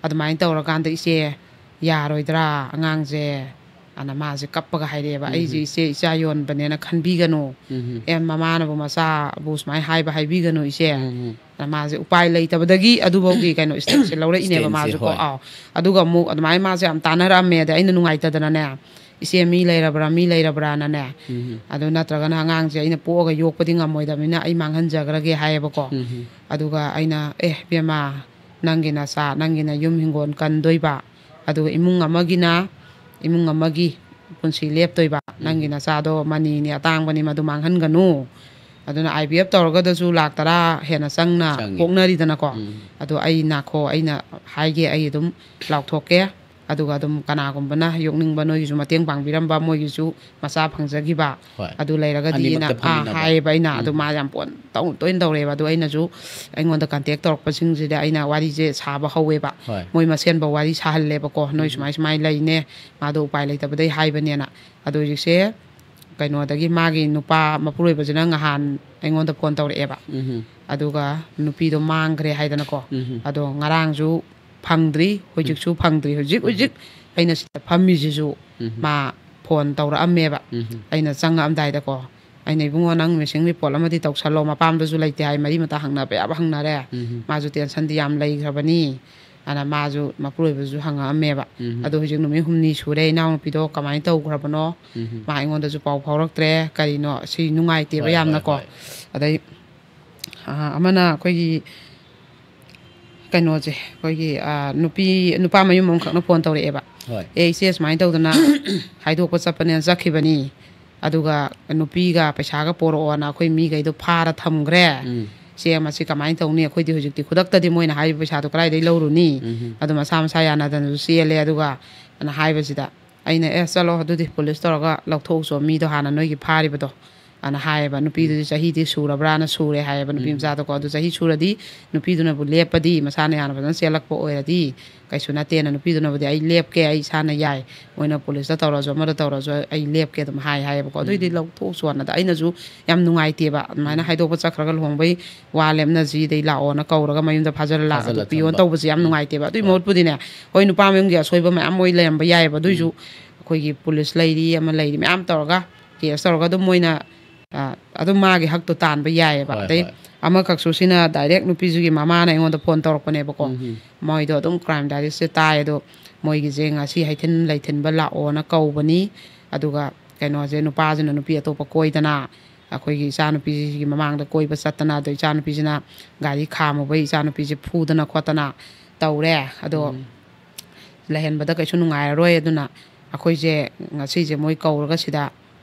ꯑꯗꯨꯃꯥꯏꯅ ꯇꯧꯔꯀꯥꯟꯗ ꯏꯆꯦ ꯌꯥꯔꯣꯏꯗ꯭ꯔꯥ ꯑꯉꯥꯡꯁꯦ?" ꯑꯅ ꯃꯥꯁꯦ ꯀꯞꯄꯒ ꯍꯥꯏꯔꯛꯑꯦꯕ꯫ ꯎꯝ꯫ "ꯑꯩꯁꯦ ꯏꯆꯦ ꯏꯆꯥ ꯌꯣꯟꯕꯅꯦꯅ ꯈꯟꯕꯤꯒꯅꯨ꯫ ꯎꯝ꯫ ꯑꯦ, ꯃꯃꯥꯅꯕꯨ ꯃꯆꯥꯕꯨ ꯁꯨꯃꯥꯏꯅ ꯍꯥꯏꯕ ꯍꯥꯏꯕꯤꯒꯅꯨ ꯏꯆꯦ꯫" ꯎꯝ꯫ ꯑꯗ ꯃꯥꯁꯦ ꯎꯄꯥꯏ ꯂꯩꯇꯕꯗꯒꯤ ꯑꯗꯨꯐꯥꯎꯒꯤ ꯀꯩꯅꯣ ꯁ꯭ꯇꯦꯞꯁꯦ ꯂꯧꯔꯛꯏꯅꯦꯕ ꯁ꯭ꯇꯦꯞꯁꯦ, ꯃꯥꯁꯨ ꯀꯣ꯫ ꯍꯣꯏ꯫ ꯑꯥꯎ꯫ ꯑꯗꯨꯒ ꯑꯃꯨꯛ ꯑꯗꯨꯃꯥꯏꯅ ꯃꯥꯁꯦ ꯌꯥꯝ ꯇꯥꯟꯅꯔꯛꯑꯝꯃꯦ꯫ ꯑꯗ ꯑꯩꯅ ꯅꯨꯡꯉꯥꯏꯇꯗꯅꯅꯦ, "ꯏꯆꯦ, ꯃꯤ ꯂꯩꯔꯕ꯭ꯔꯥ, ꯃꯤ ꯂꯩꯔꯕ꯭ꯔꯥꯅꯅꯦ, ꯑꯗꯨ ꯅꯠꯇ꯭ꯔꯒꯅ ꯑꯉꯥꯡꯁꯦ ꯑꯩꯅ ꯄꯣꯛꯑꯒ ꯌꯣꯛꯄꯗꯤ ꯉꯝꯃꯣꯏꯗꯕꯅꯤꯅ ꯑꯩ ꯃꯥꯡꯍꯟꯖꯈ꯭ꯔꯒꯦ" ꯍꯥꯏꯌꯦꯕꯀꯣ꯫ ꯑꯗꯨꯒ ꯑꯩꯅ, "ꯑꯦ ꯏꯕꯦꯝꯃ, ꯅꯪꯒꯤ ꯅꯆꯥ, ꯅꯪꯒꯤꯅ ꯌꯨꯝ ꯍꯤꯡꯒꯣꯜ ꯀꯟꯗꯣꯏꯕ, ꯑꯗꯨꯒ ꯏꯃꯨꯡ ꯑꯃꯒꯤꯅ, ꯏꯃꯨꯡ ꯑꯃꯒꯤ ꯄꯨꯟꯁꯤ ꯂꯦꯞꯇꯣꯏꯕ꯫ ꯅꯪꯒꯤ ꯅꯆꯥꯗꯣ ꯃꯅꯤꯅꯤ, ꯑꯇꯥꯡꯕꯅꯤ, ꯃꯗꯨ ꯃꯥꯡꯍꯟꯒꯅꯨ꯫ ꯑꯗꯨꯅ ꯑꯥꯏ ꯚꯤ ꯑꯦꯐ ꯇꯧꯔꯒꯗꯁꯨ ꯂꯥꯛ ꯇꯔꯥ ꯍꯦꯟꯅ ꯆꯪꯅ ꯆꯪꯉꯤ꯫ ꯄꯣꯛꯅꯔꯤꯗꯅꯀꯣ꯫ ꯑꯗꯣ ꯑꯩ ꯅꯥꯈꯣ, ꯑꯩꯅ ꯍꯥꯏꯒꯦ, ꯑꯩ ꯑꯗꯨꯝ ꯂꯥꯎꯊꯣꯛꯀꯦ꯫ ꯑꯗꯨꯒ ꯑꯗꯨꯝ ꯀꯅꯥꯒꯨꯝꯕꯅ ꯌꯣꯛꯅꯤꯡꯕ ꯅꯣꯏꯒꯤꯁꯨ ꯃꯇꯦꯡ ꯄꯥꯡꯕꯤꯔꯝꯕ, ꯃꯣꯏꯒꯤꯁꯨ ꯃꯆꯥ ꯐꯪꯖꯈꯤꯕ ꯍꯣꯏ꯫ ꯑꯗꯨ ꯂꯩꯔꯒꯗꯤ" ꯑꯅꯤꯃꯛꯇ ꯑꯩꯅ, ꯑꯥ, ꯐꯝꯃꯤꯟꯅꯕ꯫ ꯍꯥꯏꯌꯦꯕ ꯑꯩꯅ꯫ ꯑꯗꯨ ꯃꯥ ꯌꯥꯝ ꯐꯣꯟ ꯇꯧ-, ꯇꯣꯏꯅ ꯇꯧꯔꯛꯑꯦꯕ꯫ ꯑꯗꯨ ꯑꯩꯅꯁꯨ ꯑꯩꯉꯣꯟꯗ ꯀꯟꯇꯦꯛ ꯇꯧꯔꯛꯄꯁꯤꯡꯁꯤꯗ ꯑꯩꯅ ꯋꯥꯔꯤꯁꯦ ꯁꯥꯕ ꯍꯧꯋꯦꯕ꯫ ꯍꯣꯏ꯫ ꯃꯣꯏ ꯃꯁꯦꯟꯐꯧ ꯋꯥꯔꯤ ꯁꯥꯍꯜꯂꯦꯕꯀꯣ, "ꯅꯣꯏ ꯁꯨꯃꯥꯏ ꯁꯨꯃꯥꯏ ꯂꯩꯅꯦ, ꯃꯥꯗꯣ ꯎꯄꯥꯏ ꯂꯩꯇꯕꯗꯩ ꯍꯥꯏꯕꯅꯦꯅ"꯫ ꯑꯗꯣ ꯍꯧꯖꯤꯛꯁꯦ ꯀꯩꯅꯣꯗꯒꯤ ꯃꯥꯒꯤ ꯅꯨꯄꯥ ꯃꯄꯨꯔꯣꯏꯕꯁꯤꯅ ꯉꯍꯥꯟ ꯑꯩꯉꯣꯟꯗ ꯐꯣꯟ ꯇꯧꯔꯛꯑꯦꯕ꯫ ꯑꯗꯨꯒ ꯅꯨꯄꯤꯗꯣ ꯃꯥꯡꯈ꯭ꯔꯦ ꯍꯥꯏꯗꯅꯀꯣ꯫ ꯑꯗꯣ ꯉꯔꯥꯡꯁꯨ ꯐꯪꯗ꯭ꯔꯤ, ꯍꯧꯖꯤꯛꯁꯨ ꯐꯪꯗ꯭ꯔꯤ꯫ ꯍꯧꯖꯤꯛ ꯍꯧꯖꯤꯛ ꯑꯩꯅ ꯁꯤꯗ ꯐꯝꯃꯤꯁꯤꯁꯨ ꯃꯥ ꯐꯣꯟ ꯇꯧꯔꯛꯑꯝꯃꯦꯕ꯫ ꯑꯩꯅ ꯆꯪꯉꯛꯑꯝꯗꯥꯏꯗꯀꯣ, ꯑꯩꯅ, "ꯏꯕꯨꯡꯉꯣ, ꯅꯪ ꯃꯤꯁꯤꯡ ꯔꯤꯄꯣꯔꯠ ꯑꯃꯗꯤ ꯇꯧꯁꯜꯂꯣ, ꯃꯄꯥꯝꯗꯁꯨ ꯂꯩꯇꯦ ꯍꯥꯏ, ꯃꯔꯤ ꯃꯇꯥ ꯍꯪꯅꯕ ꯌꯥꯕ ꯍꯪꯅꯔꯦ, ꯃꯥꯁꯨ ꯇꯦꯟꯁꯟꯗꯤ ꯌꯥꯝ ꯂꯩꯈ꯭ꯔꯕꯅꯤ" ꯑꯅ ꯃꯥꯁꯨ ꯃꯄꯨꯔꯣꯏꯕꯁꯨ ꯍꯪꯉꯛꯑꯝꯃꯦꯕ꯫ ꯑꯗꯣ ꯍꯧꯖꯤꯛ ꯅꯨꯃꯤꯠ ꯍꯨꯝꯅꯤ ꯁꯨꯔꯦ ꯏꯅꯥꯎꯅꯨꯄꯤꯗꯣ ꯀꯃꯥꯏꯅ ꯇꯧꯈ꯭ꯔꯕꯅꯣ, ꯃꯥ ꯑꯩꯉꯣꯟꯗꯁꯨ ꯄꯥꯎ ꯐꯥꯎꯔꯛꯇ꯭ꯔꯦ, ꯀꯔꯤꯅꯣ ꯁꯤ ꯅꯨꯡꯉꯥꯏꯇꯦꯕ ꯍꯣꯏ, ꯍꯣꯏ, ꯌꯥꯝꯅꯀꯣ꯫ ꯍꯣꯏ꯫ ꯑꯗꯩ ꯑꯥ, ꯑꯃꯅ ꯑꯩꯈꯣꯏꯒꯤ ꯀꯩꯅꯣꯁꯦ, ꯑꯩꯈꯣꯏꯒꯤ, ꯑꯥ, ꯅꯨꯄꯤ, ꯅꯨꯄꯥ ꯃꯌꯨꯝ ꯑꯃꯈꯛꯅ ꯐꯣꯟ ꯇꯧꯔꯛꯑꯦꯕ꯫ ꯍꯣꯏ꯫ "ꯑꯦ ꯏꯆꯦ, ꯁꯨꯃꯥꯏꯅ ꯇꯧꯗꯅ ꯍꯥꯏꯗꯣꯛꯄ ꯆꯠꯄꯅꯦꯅ ꯆꯠꯈꯤꯕꯅꯤ, ꯑꯗꯨꯒ ꯅꯨꯄꯤꯒ ꯄꯩꯁꯥꯒ ꯄꯣꯔꯛꯑꯣꯅ ꯑꯩꯈꯣꯏ ꯃꯤꯈꯩꯗꯣ ꯐꯥꯔ ꯊꯝꯈ꯭ꯔꯦ꯫ ꯏꯆꯦ, ꯃꯁꯤ ꯀꯃꯥꯏꯅ ꯇꯧꯅꯤ? ꯑꯩꯈꯣꯏꯗꯤ ꯍꯧꯖꯤꯛꯇꯤ ꯈꯨꯗꯛꯇꯗꯤ ꯃꯣꯏꯅ ꯍꯥꯏꯔꯤꯕ ꯄꯩꯁꯥꯗꯣ ꯀꯗꯥꯏꯗꯒꯤ ꯂꯧꯔꯨꯅꯤ? ꯑꯗꯨ ꯃꯁꯥ ꯃꯁꯥ ꯌꯥꯅꯗꯅꯁꯨ ꯆꯦꯜꯂꯦ"꯫ ꯑꯗꯨꯒ ꯑꯅ ꯍꯥꯏꯕꯁꯤꯗ ꯑꯩꯅ, "ꯑꯦ ꯆꯠꯂꯣ, ꯑꯗꯨꯗꯤ ꯄꯨꯂꯤꯁ ꯇꯧꯔꯒ ꯂꯧꯊꯣꯛꯎꯆꯣ ꯃꯤꯗꯣ ꯍꯥꯟꯅ, ꯅꯣꯏꯒꯤ ꯐꯥꯔꯤꯕꯗꯣ" ꯑꯅ ꯍꯥꯏꯌꯦꯕ꯫ "ꯅꯨꯄꯤꯗꯨꯗꯤ ꯆꯍꯤꯗꯤ ꯁꯨꯔꯕ꯭ꯔꯥꯅ?" "ꯁꯨꯔꯦ" ꯍꯥꯏꯌꯦꯕ ꯅꯨꯄꯤ ꯃꯆꯥꯗꯣꯀꯣ꯫ "ꯑꯗꯨ ꯆꯍꯤ ꯁꯨꯔꯗꯤ ꯅꯨꯄꯤꯗꯨꯅꯕꯨ ꯂꯦꯞꯄꯗꯤ, ꯃꯁꯥꯅ ꯌꯥꯅ ꯐꯖꯅ ꯆꯦꯜꯂꯛꯄ ꯑꯣꯏꯔꯗꯤ ꯀꯩꯁꯨ ꯅꯠꯇꯦꯅ, ꯅꯨꯄꯤꯗꯨꯅꯕꯨꯗꯤ 'ꯑꯩ ꯂꯦꯞꯀꯦ, ꯑꯩ ꯏꯁꯥꯅ ꯌꯥꯏ, ꯃꯣꯏꯅ ꯄꯨꯂꯤꯁꯇ ꯇꯧꯔꯁꯨ ꯑꯃꯗ ꯇꯧꯔꯁꯨ ꯑꯩ ꯂꯦꯞꯀꯦ' ꯑꯗꯨꯝ ꯍꯥꯏ ꯍꯥꯏꯌꯦꯕꯀꯣ꯫ "ꯑꯗꯨꯏꯗꯤ ꯂꯧꯊꯣꯛꯎꯆꯣꯅ"꯫ ꯑꯗ ꯑꯩꯅꯁꯨ ꯌꯥꯝ ꯅꯨꯡꯉꯥꯏꯇꯦꯕ, ꯑꯗꯨꯃꯥꯏꯅ ꯍꯥꯏꯗꯣꯛꯄ ꯆꯠꯈ꯭ꯔꯒ ꯂꯨꯍꯣꯡꯕꯩ ꯋꯥ ꯂꯦꯞꯅꯁꯤ, ꯑꯗꯩ ꯂꯥꯛꯑꯣꯅ ꯀꯧꯔꯒ ꯃꯌꯨꯝꯗ ꯐꯥꯖꯤꯜꯂ ꯂꯥꯛꯑꯒ ꯐꯥꯖꯤꯜꯂ ꯄꯤꯌꯣꯅ ꯊꯝꯕ꯫ ꯇꯧꯕꯁꯦ ꯌꯥꯝ ꯎꯝ꯫ ꯅꯨꯡꯉꯥꯏꯇꯦꯕ꯫ ꯑꯗꯨꯏ ꯍꯣꯏ꯫ ꯃꯍꯨꯠꯄꯨꯗꯤꯅꯦ, ꯍꯣꯏ, ꯅꯨꯄꯥ ꯃꯌꯨꯝꯒꯤ ꯑꯁꯣꯏꯕ ꯃꯌꯥꯝ ꯃꯣꯏ ꯂꯩꯔꯝꯕ ꯌꯥꯏꯌꯦꯕ, ꯑꯗꯨꯏꯁꯨ ꯎꯝ꯫ ꯑꯩꯈꯣꯏꯒꯤ ꯄꯨꯂꯤꯁ ꯂꯩꯔꯤ, ꯑꯃ ꯂꯩꯔꯤ, ꯃꯌꯥꯝ ꯇꯧꯔꯒ ꯀꯦꯁ ꯇꯧꯔꯒ ꯑꯗꯨꯝ ꯃꯣꯏꯅ, ꯑ, ꯑꯗꯨꯝ ꯃꯥꯒꯤ ꯍꯛꯇꯣ ꯇꯥꯟꯕ ꯌꯥꯏꯑꯕ꯫ ꯍꯣꯏ, ꯑꯗꯩ ꯍꯣꯏ꯫ ꯑꯃꯈꯛꯁꯨ ꯁꯤꯅ direct ꯅꯨꯄꯤꯁꯤꯒꯤ ꯃꯃꯥꯅ ꯑꯩꯉꯣꯟꯗ phone ꯇꯧꯔꯛꯄꯅꯦꯕꯀꯣ꯫ ꯎꯝ, ꯎꯝ꯫ ꯃꯣꯏꯗꯣ ꯑꯗꯨꯝ crime diaryꯁꯦ ꯇꯥꯏ, ꯑꯗꯣ ꯃꯣꯏꯒꯤꯁꯦ ꯉꯁꯤ ꯍꯩꯊꯤꯟ ꯂꯩꯊꯤꯟꯕ ꯂꯥꯛꯑꯣꯅ ꯀꯧꯕꯅꯤ, ꯑꯗꯨꯒ ꯀꯩꯅꯣꯁꯦ, ꯅꯨꯄꯥꯁꯤꯅ ꯅꯨꯄꯤ ꯑꯇꯣꯞꯄ ꯀꯣꯏꯗꯅ, ꯑꯩꯈꯣꯏꯒꯤ ꯏꯆꯥꯅꯨꯄꯤꯁꯤꯒꯤ ꯃꯃꯥꯡꯗ ꯀꯣꯏꯕ ꯆꯠꯇꯅ, ꯑꯗꯣ ꯏꯆꯥꯅꯨꯄꯤꯁꯤꯅ ꯒꯥꯔꯤ ꯈꯥꯝꯃꯨꯕꯩ ꯏꯆꯥꯅꯨꯄꯤꯁꯦ ꯐꯨꯗꯅ ꯈꯣꯠꯇꯅ ꯇꯧꯔꯦ꯫ ꯑꯗꯣ ꯎꯝ꯫ ꯂꯩꯍꯟꯕꯗ ꯀꯩꯁꯨ ꯅꯨꯡꯉꯥꯏꯔꯔꯣꯏ, ꯑꯗꯨꯅ ꯑꯩꯈꯣꯏꯁꯦ ꯉꯁꯤꯁꯦ ꯃꯣꯏ ꯀꯧꯔꯒ ꯁꯤꯗ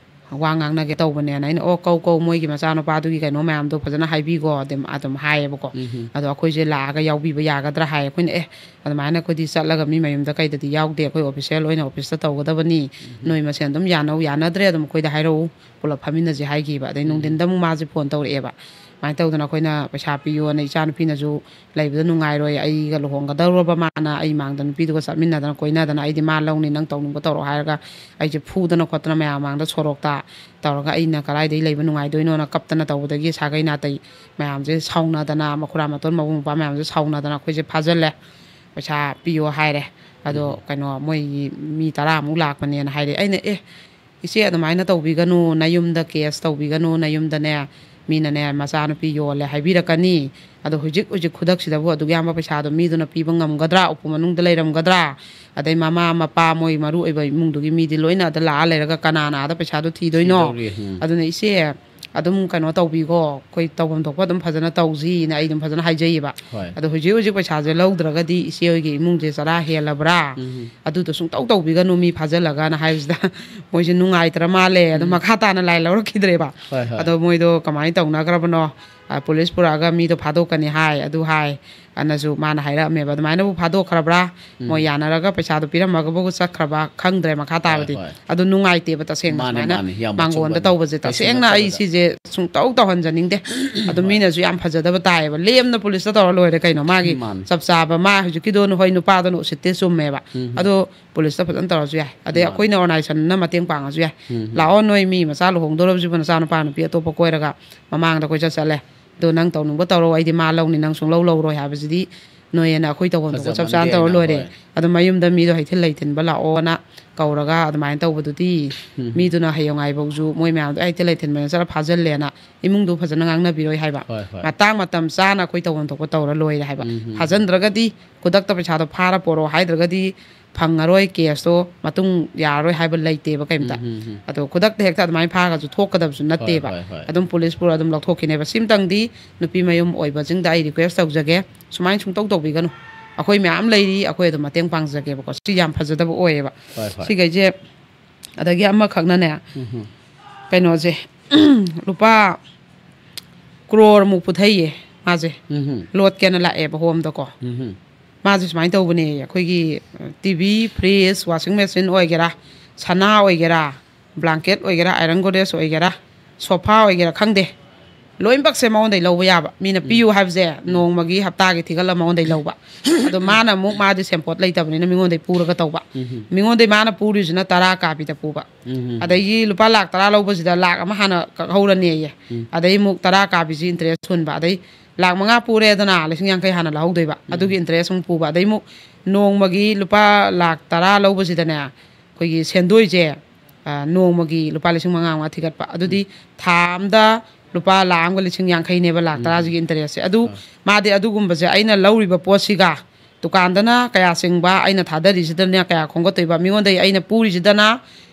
ꯋꯥ ꯉꯥꯡꯅꯒꯦ ꯇꯧꯕꯅꯦꯅ ꯑꯩꯅ, "ꯑꯣ, ꯀꯧ, ꯀꯧ, ꯃꯣꯏꯒꯤ ꯃꯆꯥꯅꯨꯄꯥꯗꯨꯒꯤ ꯀꯩꯅꯣ ꯃꯌꯥꯝꯗꯣ ꯐꯖꯅ ꯍꯥꯏꯕꯤꯒꯣ", ꯑꯗꯨꯝ, ꯑꯗꯨꯝ ꯍꯥꯏꯌꯦꯕꯀꯣ꯫ ꯎꯝ, ꯎꯝ꯫ ꯑꯗꯣ ꯑꯩꯈꯣꯏꯁꯦ ꯂꯥꯛꯑꯒ ꯌꯥꯎꯕꯤꯕ ꯌꯥꯒꯗ꯭ꯔꯥ ꯍꯥꯏ꯫ ꯑꯩꯈꯣꯏꯅ, "ꯑꯦ, ꯑꯗꯨꯃꯥꯏꯅ ꯑꯩꯈꯣꯏꯗꯤ ꯆꯠꯂꯒ ꯃꯤ ꯃꯌꯨꯝꯗ ꯀꯩꯗꯗꯤ ꯌꯥꯎꯗꯦ, ꯑꯩꯈꯣꯏ official ꯑꯣꯏꯅ officeꯇ ꯇꯧꯒꯗꯕꯅꯤ, ꯎꯝ꯫ ꯅꯣꯏ ꯃꯁꯦꯟ ꯑꯗꯨꯝ ꯌꯥꯅꯧ ꯌꯥꯅꯗ꯭ꯔꯦ, ꯑꯗꯨꯝ ꯑꯩꯈꯣꯏꯗ ꯍꯥꯏꯔꯛꯎ, ꯄꯨꯂꯞ ꯐꯝꯃꯤꯟꯅꯁꯤ" ꯍꯥꯏꯈꯤꯕ꯫ ꯑꯗꯩ ꯎꯝ꯫ ꯅꯨꯡꯊꯤꯟꯗ ꯑꯃꯨꯛ ꯃꯥꯁꯦ phone ꯇꯧꯔꯛꯑꯦꯕ, ꯑꯗꯨꯃꯥꯏꯅ ꯇꯧꯗꯅ ꯑꯩꯈꯣꯏꯅ ꯄꯩꯁꯥ ꯄꯤꯌꯣꯅ, ꯏꯆꯥꯅꯨꯄꯤꯅꯁꯨ ꯂꯩꯕꯗ ꯅꯨꯡꯉꯥꯏꯔꯣꯏ, ꯑꯩꯒ ꯂꯨꯍꯣꯡꯒꯗꯧꯔꯕ ꯃꯥꯅ ꯑꯩ ꯃꯥꯡꯗ ꯅꯨꯄꯤꯗꯨꯒ ꯆꯠꯃꯤꯟꯅꯗꯅ ꯀꯣꯏꯅꯗꯅ, "ꯑꯩꯗꯤ ꯃꯥ ꯂꯧꯅꯤ, ꯅꯪ ꯇꯧꯅꯤꯡꯕ ꯇꯧꯔꯛꯑꯣ" ꯍꯥꯏꯔꯒ ꯑꯩꯁꯦ ꯐꯨꯗꯅ ꯈꯣꯠꯇꯅ ꯃꯌꯥꯝ ꯃꯥꯡꯗ ꯁꯣꯔꯣꯛꯇ ꯇꯧꯔꯒ ꯑꯩꯅ ꯀꯗꯥꯏꯗꯒꯤ ꯂꯩꯕ ꯅꯨꯡꯉꯥꯏꯗꯣꯏꯅꯣꯅ ꯀꯞꯇꯅ ꯇꯧꯕꯗꯒꯤ ꯁꯥꯒꯩ ꯅꯥꯇꯩ ꯃꯌꯥꯝꯁꯦ ꯁꯥꯎꯅꯗꯅ, ꯃꯈꯨꯔꯥ ꯃꯇꯣꯟ ꯃꯕꯨꯡ ꯃꯧꯄ꯭ꯋꯥ ꯃꯌꯥꯝꯁꯦ ꯁꯥꯎꯅꯗꯅ ꯑꯩꯈꯣꯏꯁꯦ ꯐꯥꯖꯤꯜꯂꯦ꯫ ꯄꯩꯁꯥ ꯄꯤꯌꯣ ꯍꯥꯏꯔꯦ꯫ ꯑꯗꯣ ꯎꯝ꯫ ꯀꯩꯅꯣ, ꯃꯣꯏꯒꯤ ꯃꯤ ꯇꯔꯥꯃꯨꯛ ꯂꯥꯛꯄꯅꯦꯅ ꯍꯥꯏꯔꯦ꯫ ꯑꯩꯅ, "ꯑꯦ, ꯏꯆꯦ, ꯑꯗꯨꯃꯥꯏꯅ ꯇꯧꯕꯤꯒꯅꯨ, ꯅꯌꯨꯝꯗ case ꯇꯧꯕꯤꯒꯅꯨ, ꯅꯌꯨꯝꯗꯅꯦ ꯃꯤꯅꯅꯦ ꯃꯆꯥꯅꯨꯄꯤ ꯌꯣꯜꯂꯦ ꯍꯥꯏꯕꯤꯔꯛꯀꯅꯤ꯫ ꯑꯗꯣ ꯍꯧꯖꯤꯛ, ꯍꯧꯖꯤꯛ ꯈꯨꯗꯛꯁꯤꯗꯕꯨ ꯑꯗꯨꯛ ꯌꯥꯝꯕ ꯄꯩꯁꯥꯗꯣ ꯃꯤꯗꯨꯅ ꯄꯤꯕ ꯉꯝꯒꯗ꯭ꯔꯥ? ꯎꯄꯨ ꯃꯅꯨꯡꯗ ꯂꯩꯔꯝꯒꯗ꯭ꯔꯥ? ꯑꯗꯩ ꯃꯃꯥ, ꯃꯄꯥ, ꯃꯣꯏ ꯃꯔꯨ ꯑꯣꯏꯕ ꯏꯃꯨꯡꯗꯨꯒꯤ ꯃꯤꯗꯤ ꯂꯣꯏꯅ ꯑꯗ ꯂꯥꯛꯑ ꯂꯩꯔꯒ ꯀꯅꯥꯅ ꯑꯥꯗ ꯄꯩꯁꯥꯗꯣ ꯊꯤꯗꯣꯏꯅꯣ?" ꯊꯤꯗꯧꯔꯤ, ꯎꯝ꯫ ꯑꯗꯨꯅ ꯏꯆꯦ, ꯑꯗꯨꯝ ꯀꯩꯅꯣ ꯇꯧꯕꯤꯈꯣ, ꯑꯩꯈꯣꯏ ꯇꯧꯐꯝ ꯊꯣꯛꯄ ꯑꯗꯨꯝ ꯐꯖꯅ ꯇꯧꯁꯤꯅ ꯑꯩ ꯑꯗꯨꯝ ꯐꯖꯅ ꯍꯥꯏꯖꯩꯌꯦꯕ꯫ ꯍꯣꯏ꯫ ꯑꯗꯣ ꯍꯧꯖꯤꯛ, ꯍꯧꯖꯤꯛ ꯄꯩꯁꯥꯁꯦ ꯂꯧꯗ꯭ꯔꯒꯗꯤ ꯏꯆꯦ ꯍꯣꯏꯒꯤ ꯏꯃꯨꯡꯁꯦ ꯆꯔꯥ ꯍꯦꯜꯂꯕ꯭ꯔꯥ? ꯎꯝ꯫ ꯑꯗꯨꯗꯣ ꯁꯨꯡꯇꯧ ꯇꯧꯕꯤꯒꯅꯨ, ꯃꯤ ꯐꯥꯖꯤꯜꯂꯒꯅ ꯍꯥꯏꯕꯁꯤꯗ ꯃꯣꯏꯁꯦ ꯅꯨꯡꯉꯥꯏꯇ꯭ꯔ ꯃꯥꯜꯂꯦ꯫ ꯑꯗꯣ ꯎꯝ꯫ ꯃꯈꯥ ꯇꯥꯅ ꯂꯥꯏ ꯂꯧꯔꯛꯈꯤꯗ꯭ꯔꯦꯕ꯫ ꯍꯣꯏ, ꯍꯣꯏ꯫ ꯑꯗꯣ ꯃꯣꯏꯗꯣ ꯀꯃꯥꯏꯅ ꯇꯧꯅꯈ꯭ꯔꯕꯅꯣ? ꯑ, ꯄꯨꯂꯤꯁ ꯄꯨꯔꯛꯑꯒ ꯃꯤꯗꯣ ꯐꯥꯗꯣꯛꯀꯅꯤ ꯍꯥꯏ, ꯑꯗꯨ ꯍꯥꯏ꯫ ꯑꯅꯁꯨ ꯃꯥꯅ ꯍꯥꯏꯔꯛꯑꯝꯃꯦꯕ, "ꯑꯗꯨꯃꯥꯏꯅꯕꯨ ꯐꯥꯗꯣꯛꯈ꯭ꯔꯕ꯭ꯔꯥ? ꯎꯝ꯫ ꯃꯣꯏ ꯌꯥꯅꯔꯒ ꯄꯩꯁꯥꯗꯣ ꯄꯤꯔꯝꯃꯒꯕꯨ ꯆꯠꯈ꯭ꯔꯕ ꯈꯪꯗ꯭ꯔꯦ ꯃꯈꯥ ꯍꯣꯏ, ꯇꯥꯕꯗꯤ꯫" ꯍꯣꯏ꯫ ꯑꯗꯨ ꯅꯨꯡꯉꯥꯏꯇꯦꯕ ꯇꯁꯦꯡꯅ ꯃꯥꯅꯦ, ꯁꯨꯃꯥꯏꯅ ꯃꯥꯅꯦ, ꯌꯥꯝ ꯃꯥꯡꯒꯣꯟꯗ ꯑꯆꯨꯝꯕꯅꯦ꯫ ꯇꯧꯕꯁꯦ꯫ ꯀꯩꯁꯨ ꯇꯁꯦꯡꯅ ꯑꯩ ꯅꯠꯇꯕꯗ꯫ ꯁꯤꯁꯦ ꯁꯨꯡꯇꯧ ꯇꯧꯍꯟꯖꯅꯤꯡꯗꯦ꯫ ꯑꯗꯨ ꯍꯣꯏ꯫ ꯃꯤꯅꯁꯨ ꯌꯥꯝ ꯐꯖꯗꯕ ꯇꯥꯏꯌꯦꯕ꯫ ꯂꯦꯝꯅ ꯄꯨꯂꯤꯁꯇ ꯇꯧꯔ ꯂꯣꯏꯔꯦ ꯀꯩꯅꯣ꯫ ꯃꯥꯒꯤ ꯃꯥꯅꯦ꯫ ꯆꯞ ꯆꯥꯕ, ꯃꯥ ꯍꯧꯖꯤꯛꯀꯤꯗꯣ ꯍꯣꯏ ꯅꯨꯄꯥꯗꯨꯅ ꯎꯁꯤꯠꯇꯦ ꯆꯨꯝꯃꯦꯕ꯫ ꯎꯝ꯫ ꯑꯗꯣ ꯄꯨꯂꯤꯁꯇ ꯐꯖꯅ ꯇꯧꯔꯁꯨ ꯌꯥꯏ꯫ ꯑꯗꯩ ꯃꯥꯅꯦ꯫ ꯑꯩꯈꯣꯏꯅ organizationꯅ ꯃꯇꯦꯡ ꯄꯥꯡꯉꯁꯨ ꯌꯥꯏ꯫ ꯎꯝ꯫ "ꯂꯥꯛꯑꯣ, ꯅꯣꯏ ꯃꯤ ꯃꯆꯥ ꯂꯨꯍꯣꯡꯗꯣꯔꯕꯁꯤꯕꯨ ꯅꯆꯥ ꯅꯨꯄꯥ ꯅꯨꯄꯤ ꯑꯇꯣꯞꯄ ꯀꯣꯏꯔꯒ ꯃꯃꯥꯡꯗ ꯀꯣꯏꯆꯠ ꯆꯠꯂꯦ꯫ ꯑꯗꯣ ꯅꯪ ꯇꯧꯅꯤꯡꯕ ꯇꯧꯔꯣ, ꯑꯩꯗꯤ ꯃꯥ ꯂꯧꯅꯤ, ꯅꯪ ꯁꯨꯡꯂꯧ ꯂꯧꯔꯣꯏ" ꯍꯥꯏꯕꯁꯤꯗꯤ ꯅꯣꯏ ꯑꯅ ꯑꯩꯈꯣꯏ ꯇꯧꯐꯝ ꯊꯣꯛꯄ ꯆꯞ ꯆꯥꯅ ꯇꯧꯔ ꯂꯣꯏꯔꯦ꯫ ꯑꯗꯨ ꯃꯌꯨꯝꯗ ꯃꯤꯗꯣ ꯍꯩꯊꯤꯜ ꯂꯩꯊꯤꯟꯕ ꯂꯥꯛꯑꯣꯅ ꯀꯧꯔꯒ ꯑꯗꯨꯃꯥꯏꯅ ꯇꯧꯕꯗꯨꯗꯤ, ꯃꯤꯗꯨꯅ ꯍꯌꯦꯡꯉꯥꯏꯐꯥꯎꯁꯨ ꯃꯣꯏ ꯃꯌꯥꯝꯗꯣ ꯍꯩꯊꯤꯜ ꯂꯩꯊꯤꯟꯕꯅ ꯆꯠꯂ ꯐꯥꯖꯤꯜꯂꯦꯅ ꯏꯃꯨꯡꯗꯣ ꯐꯖꯅ ꯉꯥꯡꯅꯕꯤꯔꯣꯏ ꯍꯥꯏꯕ꯫ ꯍꯣꯏ, ꯍꯣꯏ꯫ ꯃꯇꯥꯡ ꯃꯇꯝ ꯆꯥꯅ ꯑꯩꯈꯣꯏ ꯇꯧꯐꯝ ꯊꯣꯛꯄ ꯇꯧꯔ ꯂꯣꯏꯔꯦ ꯍꯥꯏꯕ꯫ ꯎꯝ, ꯎꯝ, ꯎꯝ꯫ ꯐꯥꯖꯤꯟꯗ꯭ꯔꯒꯗꯤ ꯈꯨꯗꯛꯇ ꯄꯩꯁꯥꯗꯣ ꯐꯥꯔ ꯄꯣꯔꯛꯑꯣ ꯍꯥꯏꯗ꯭ꯔꯒꯗꯤ ꯐꯪꯉꯔꯣꯏ, ꯀꯦꯁꯇꯣ ꯃꯇꯨꯡ ꯌꯥꯔꯔꯣꯏ ꯍꯥꯏꯕ ꯂꯩꯇꯦꯕ ꯀꯩꯝꯇ꯫ ꯎꯝ, ꯎꯝ, ꯎꯝ꯫ ꯑꯗꯣ ꯈꯨꯗꯛꯇ ꯍꯦꯛꯇ ꯑꯗꯨꯃꯥꯏꯅ ꯐꯥꯔꯒꯁꯨ ꯊꯣꯛꯀꯗꯕꯁꯨ ꯅꯠꯇꯦꯕ꯫ ꯍꯣꯏ, ꯍꯣꯏ꯫ ꯑꯗꯨꯝ ꯄꯨꯂꯤꯁ ꯄꯨꯔ ꯑꯗꯨꯝ ꯂꯧꯊꯣꯛꯈꯤꯅꯦꯕ꯫ ꯁꯤꯝꯇꯪꯗꯤ ꯅꯨꯄꯤ ꯃꯌꯨꯝ ꯑꯣꯏꯕꯁꯤꯡꯗ ꯑꯩ ꯔꯤꯀ꯭ꯋꯦꯁ ꯇꯧꯖꯒꯦ, ꯁꯨꯃꯥꯏꯅ ꯁꯨꯡꯇꯧ ꯇꯧꯕꯤꯒꯅꯨ꯫ ꯑꯩꯈꯣꯏ ꯃꯌꯥꯝ ꯂꯩꯔꯤ, ꯑꯩꯈꯣꯏ ꯑꯗꯨꯝ ꯃꯇꯦꯡ ꯄꯥꯡꯖꯒꯦꯕꯀꯣ꯫ ꯁꯤ ꯌꯥꯝ ꯐꯖꯗꯕ ꯑꯣꯏꯌꯦꯕ꯫ ꯍꯣꯏ, ꯍꯣꯏ꯫ ꯁꯤꯈꯩꯁꯦ꯫ ꯑꯗꯒꯤ ꯑꯃꯈꯛꯅꯅꯦ, ꯎꯝ꯫ ꯀꯩꯅꯣꯁꯦ, ꯂꯨꯄꯥ ꯀ꯭ꯔꯣꯔꯃꯨꯛ ꯄꯨꯊꯩꯌꯦ ꯃꯥꯁꯦ꯫ ꯎꯝ꯫ ꯂꯣꯠꯀꯦꯅ ꯂꯥꯛꯑꯦꯕ ꯍꯣꯝꯗꯀꯣ꯫ ꯎꯝ꯫ ꯃꯥꯁꯦ ꯁꯨꯃꯥꯏꯅ ꯇꯧꯕꯅꯦ, ꯑꯩꯈꯣꯏꯒꯤ ꯇꯤ ꯚꯤ, ꯐ꯭ꯔꯤꯖ, ꯋꯥꯁꯤꯡ ꯃꯦꯆꯤꯟ ꯑꯣꯏꯒꯦꯔꯥ, ꯁꯅꯥ ꯑꯣꯏꯒꯦꯔꯥ, ꯕ꯭ꯂꯥꯡꯀꯦꯠ ꯑꯣꯏꯒꯦꯔꯥ, ꯑꯥꯏꯔꯟ ꯒꯣꯗ꯭ꯔꯦꯖ ꯑꯣꯏꯒꯦꯔꯥ, ꯁꯣꯐꯥ ꯑꯣꯏꯒꯦꯔꯥ, ꯈꯪꯗꯦ, ꯂꯣꯏꯅꯃꯛꯁꯦ ꯃꯉꯣꯟꯗꯩ ꯂꯧꯕ ꯌꯥꯕ꯫ ꯃꯤꯅ ꯎꯝ꯫ ꯄꯤꯌꯨ ꯍꯥꯏꯕꯁꯦ ꯎꯝ꯫ ꯅꯣꯡꯃꯒꯤ, ꯍꯞꯇꯥꯒꯤ ꯊꯤꯒꯠꯂ ꯃꯉꯣꯟꯗꯩ ꯂꯧꯕ꯫ ꯑꯗꯣ ꯃꯥꯅ ꯑꯃꯨꯛ, ꯃꯥꯗꯤ ꯁꯦꯝꯄꯣꯠ ꯂꯩꯇꯕꯅꯤꯅ ꯃꯤꯉꯣꯟꯗꯩ ꯄꯨꯔꯒ ꯇꯧꯕ꯫ ꯎꯝ꯫ ꯃꯤꯉꯣꯟꯗꯩ ꯃꯥꯅ ꯄꯨꯔꯤꯁꯤꯅ ꯇꯔꯥ ꯀꯥꯕꯤꯗ ꯄꯨꯕ꯫ ꯎꯝ꯫ ꯑꯗꯒꯤ ꯂꯨꯄꯥ ꯂꯥꯛ ꯇꯔꯥ ꯂꯧꯕꯁꯤꯗ ꯂꯥꯛ ꯑꯃ ꯍꯥꯟꯅ ꯀꯛꯍꯧꯔꯅꯦꯌꯦ꯫ ꯎꯝ꯫ ꯑꯗꯩ ꯑꯃꯨꯛ ꯇꯔꯥ ꯀꯥꯕꯤꯁꯤ ꯏꯟꯇꯔꯦꯁ ꯍꯨꯟꯕ꯫ ꯑꯗꯩ ꯂꯥꯛ ꯃꯉꯥ ꯄꯨꯔꯦꯗꯅ, ꯂꯤꯁꯤꯡ ꯌꯥꯡꯈꯩ ꯍꯥꯟꯅ ꯂꯧꯍꯧꯗꯣꯏꯕ꯫ ꯎꯝ꯫ ꯑꯗꯨꯒꯤ ꯏꯟꯇꯔꯦꯁ ꯑꯃꯨꯛ ꯄꯨꯕ꯫ ꯑꯗꯩ ꯑꯃꯨꯛ ꯅꯣꯡꯃꯒꯤ ꯂꯨꯄꯥ ꯂꯥꯛ ꯇꯔꯥ ꯂꯧꯕꯁꯤꯗꯅꯦ, ꯑꯩꯈꯣꯏꯒꯤ ꯁꯦꯟꯗꯣꯏꯁꯦ, ꯑ, ꯅꯣꯡꯃꯒꯤ ꯂꯨꯄꯥ ꯂꯤꯁꯤꯡ ꯃꯉꯥ ꯃꯉꯥ ꯊꯤꯒꯠꯄ꯫ ꯑꯗꯨꯗꯤ ꯎꯝ꯫ ꯊꯥ ꯑꯃꯗ ꯂꯨꯄꯥ ꯂꯥꯛ ꯑꯃꯒ ꯂꯤꯁꯤꯡ ꯌꯥꯡꯈꯩꯅꯦꯕ, ꯂꯥꯛ ꯎꯝ꯫ ꯇꯔꯥꯁꯤꯒꯤ ꯏꯟꯇꯔꯦꯁꯁꯦ꯫ ꯑꯗꯨ ꯑ꯫ ꯃꯥꯗꯤ ꯑꯗꯨꯒꯨꯝꯕꯁꯦ ꯑꯩꯅ ꯂꯧꯔꯤꯕ ꯄꯣꯠꯁꯤꯒ ꯗꯨꯀꯥꯟꯗꯅ ꯀꯌꯥ ꯆꯤꯡꯕ, ꯑꯩꯅ ꯊꯥꯗꯔꯤꯁꯤꯗꯅ ꯀꯌꯥ ꯈꯣꯝꯒꯠꯇꯣꯏꯕ, ꯃꯤꯉꯣꯟꯗꯒꯤ ꯑꯩꯅ ꯄꯨꯔꯤꯁꯤꯗꯅ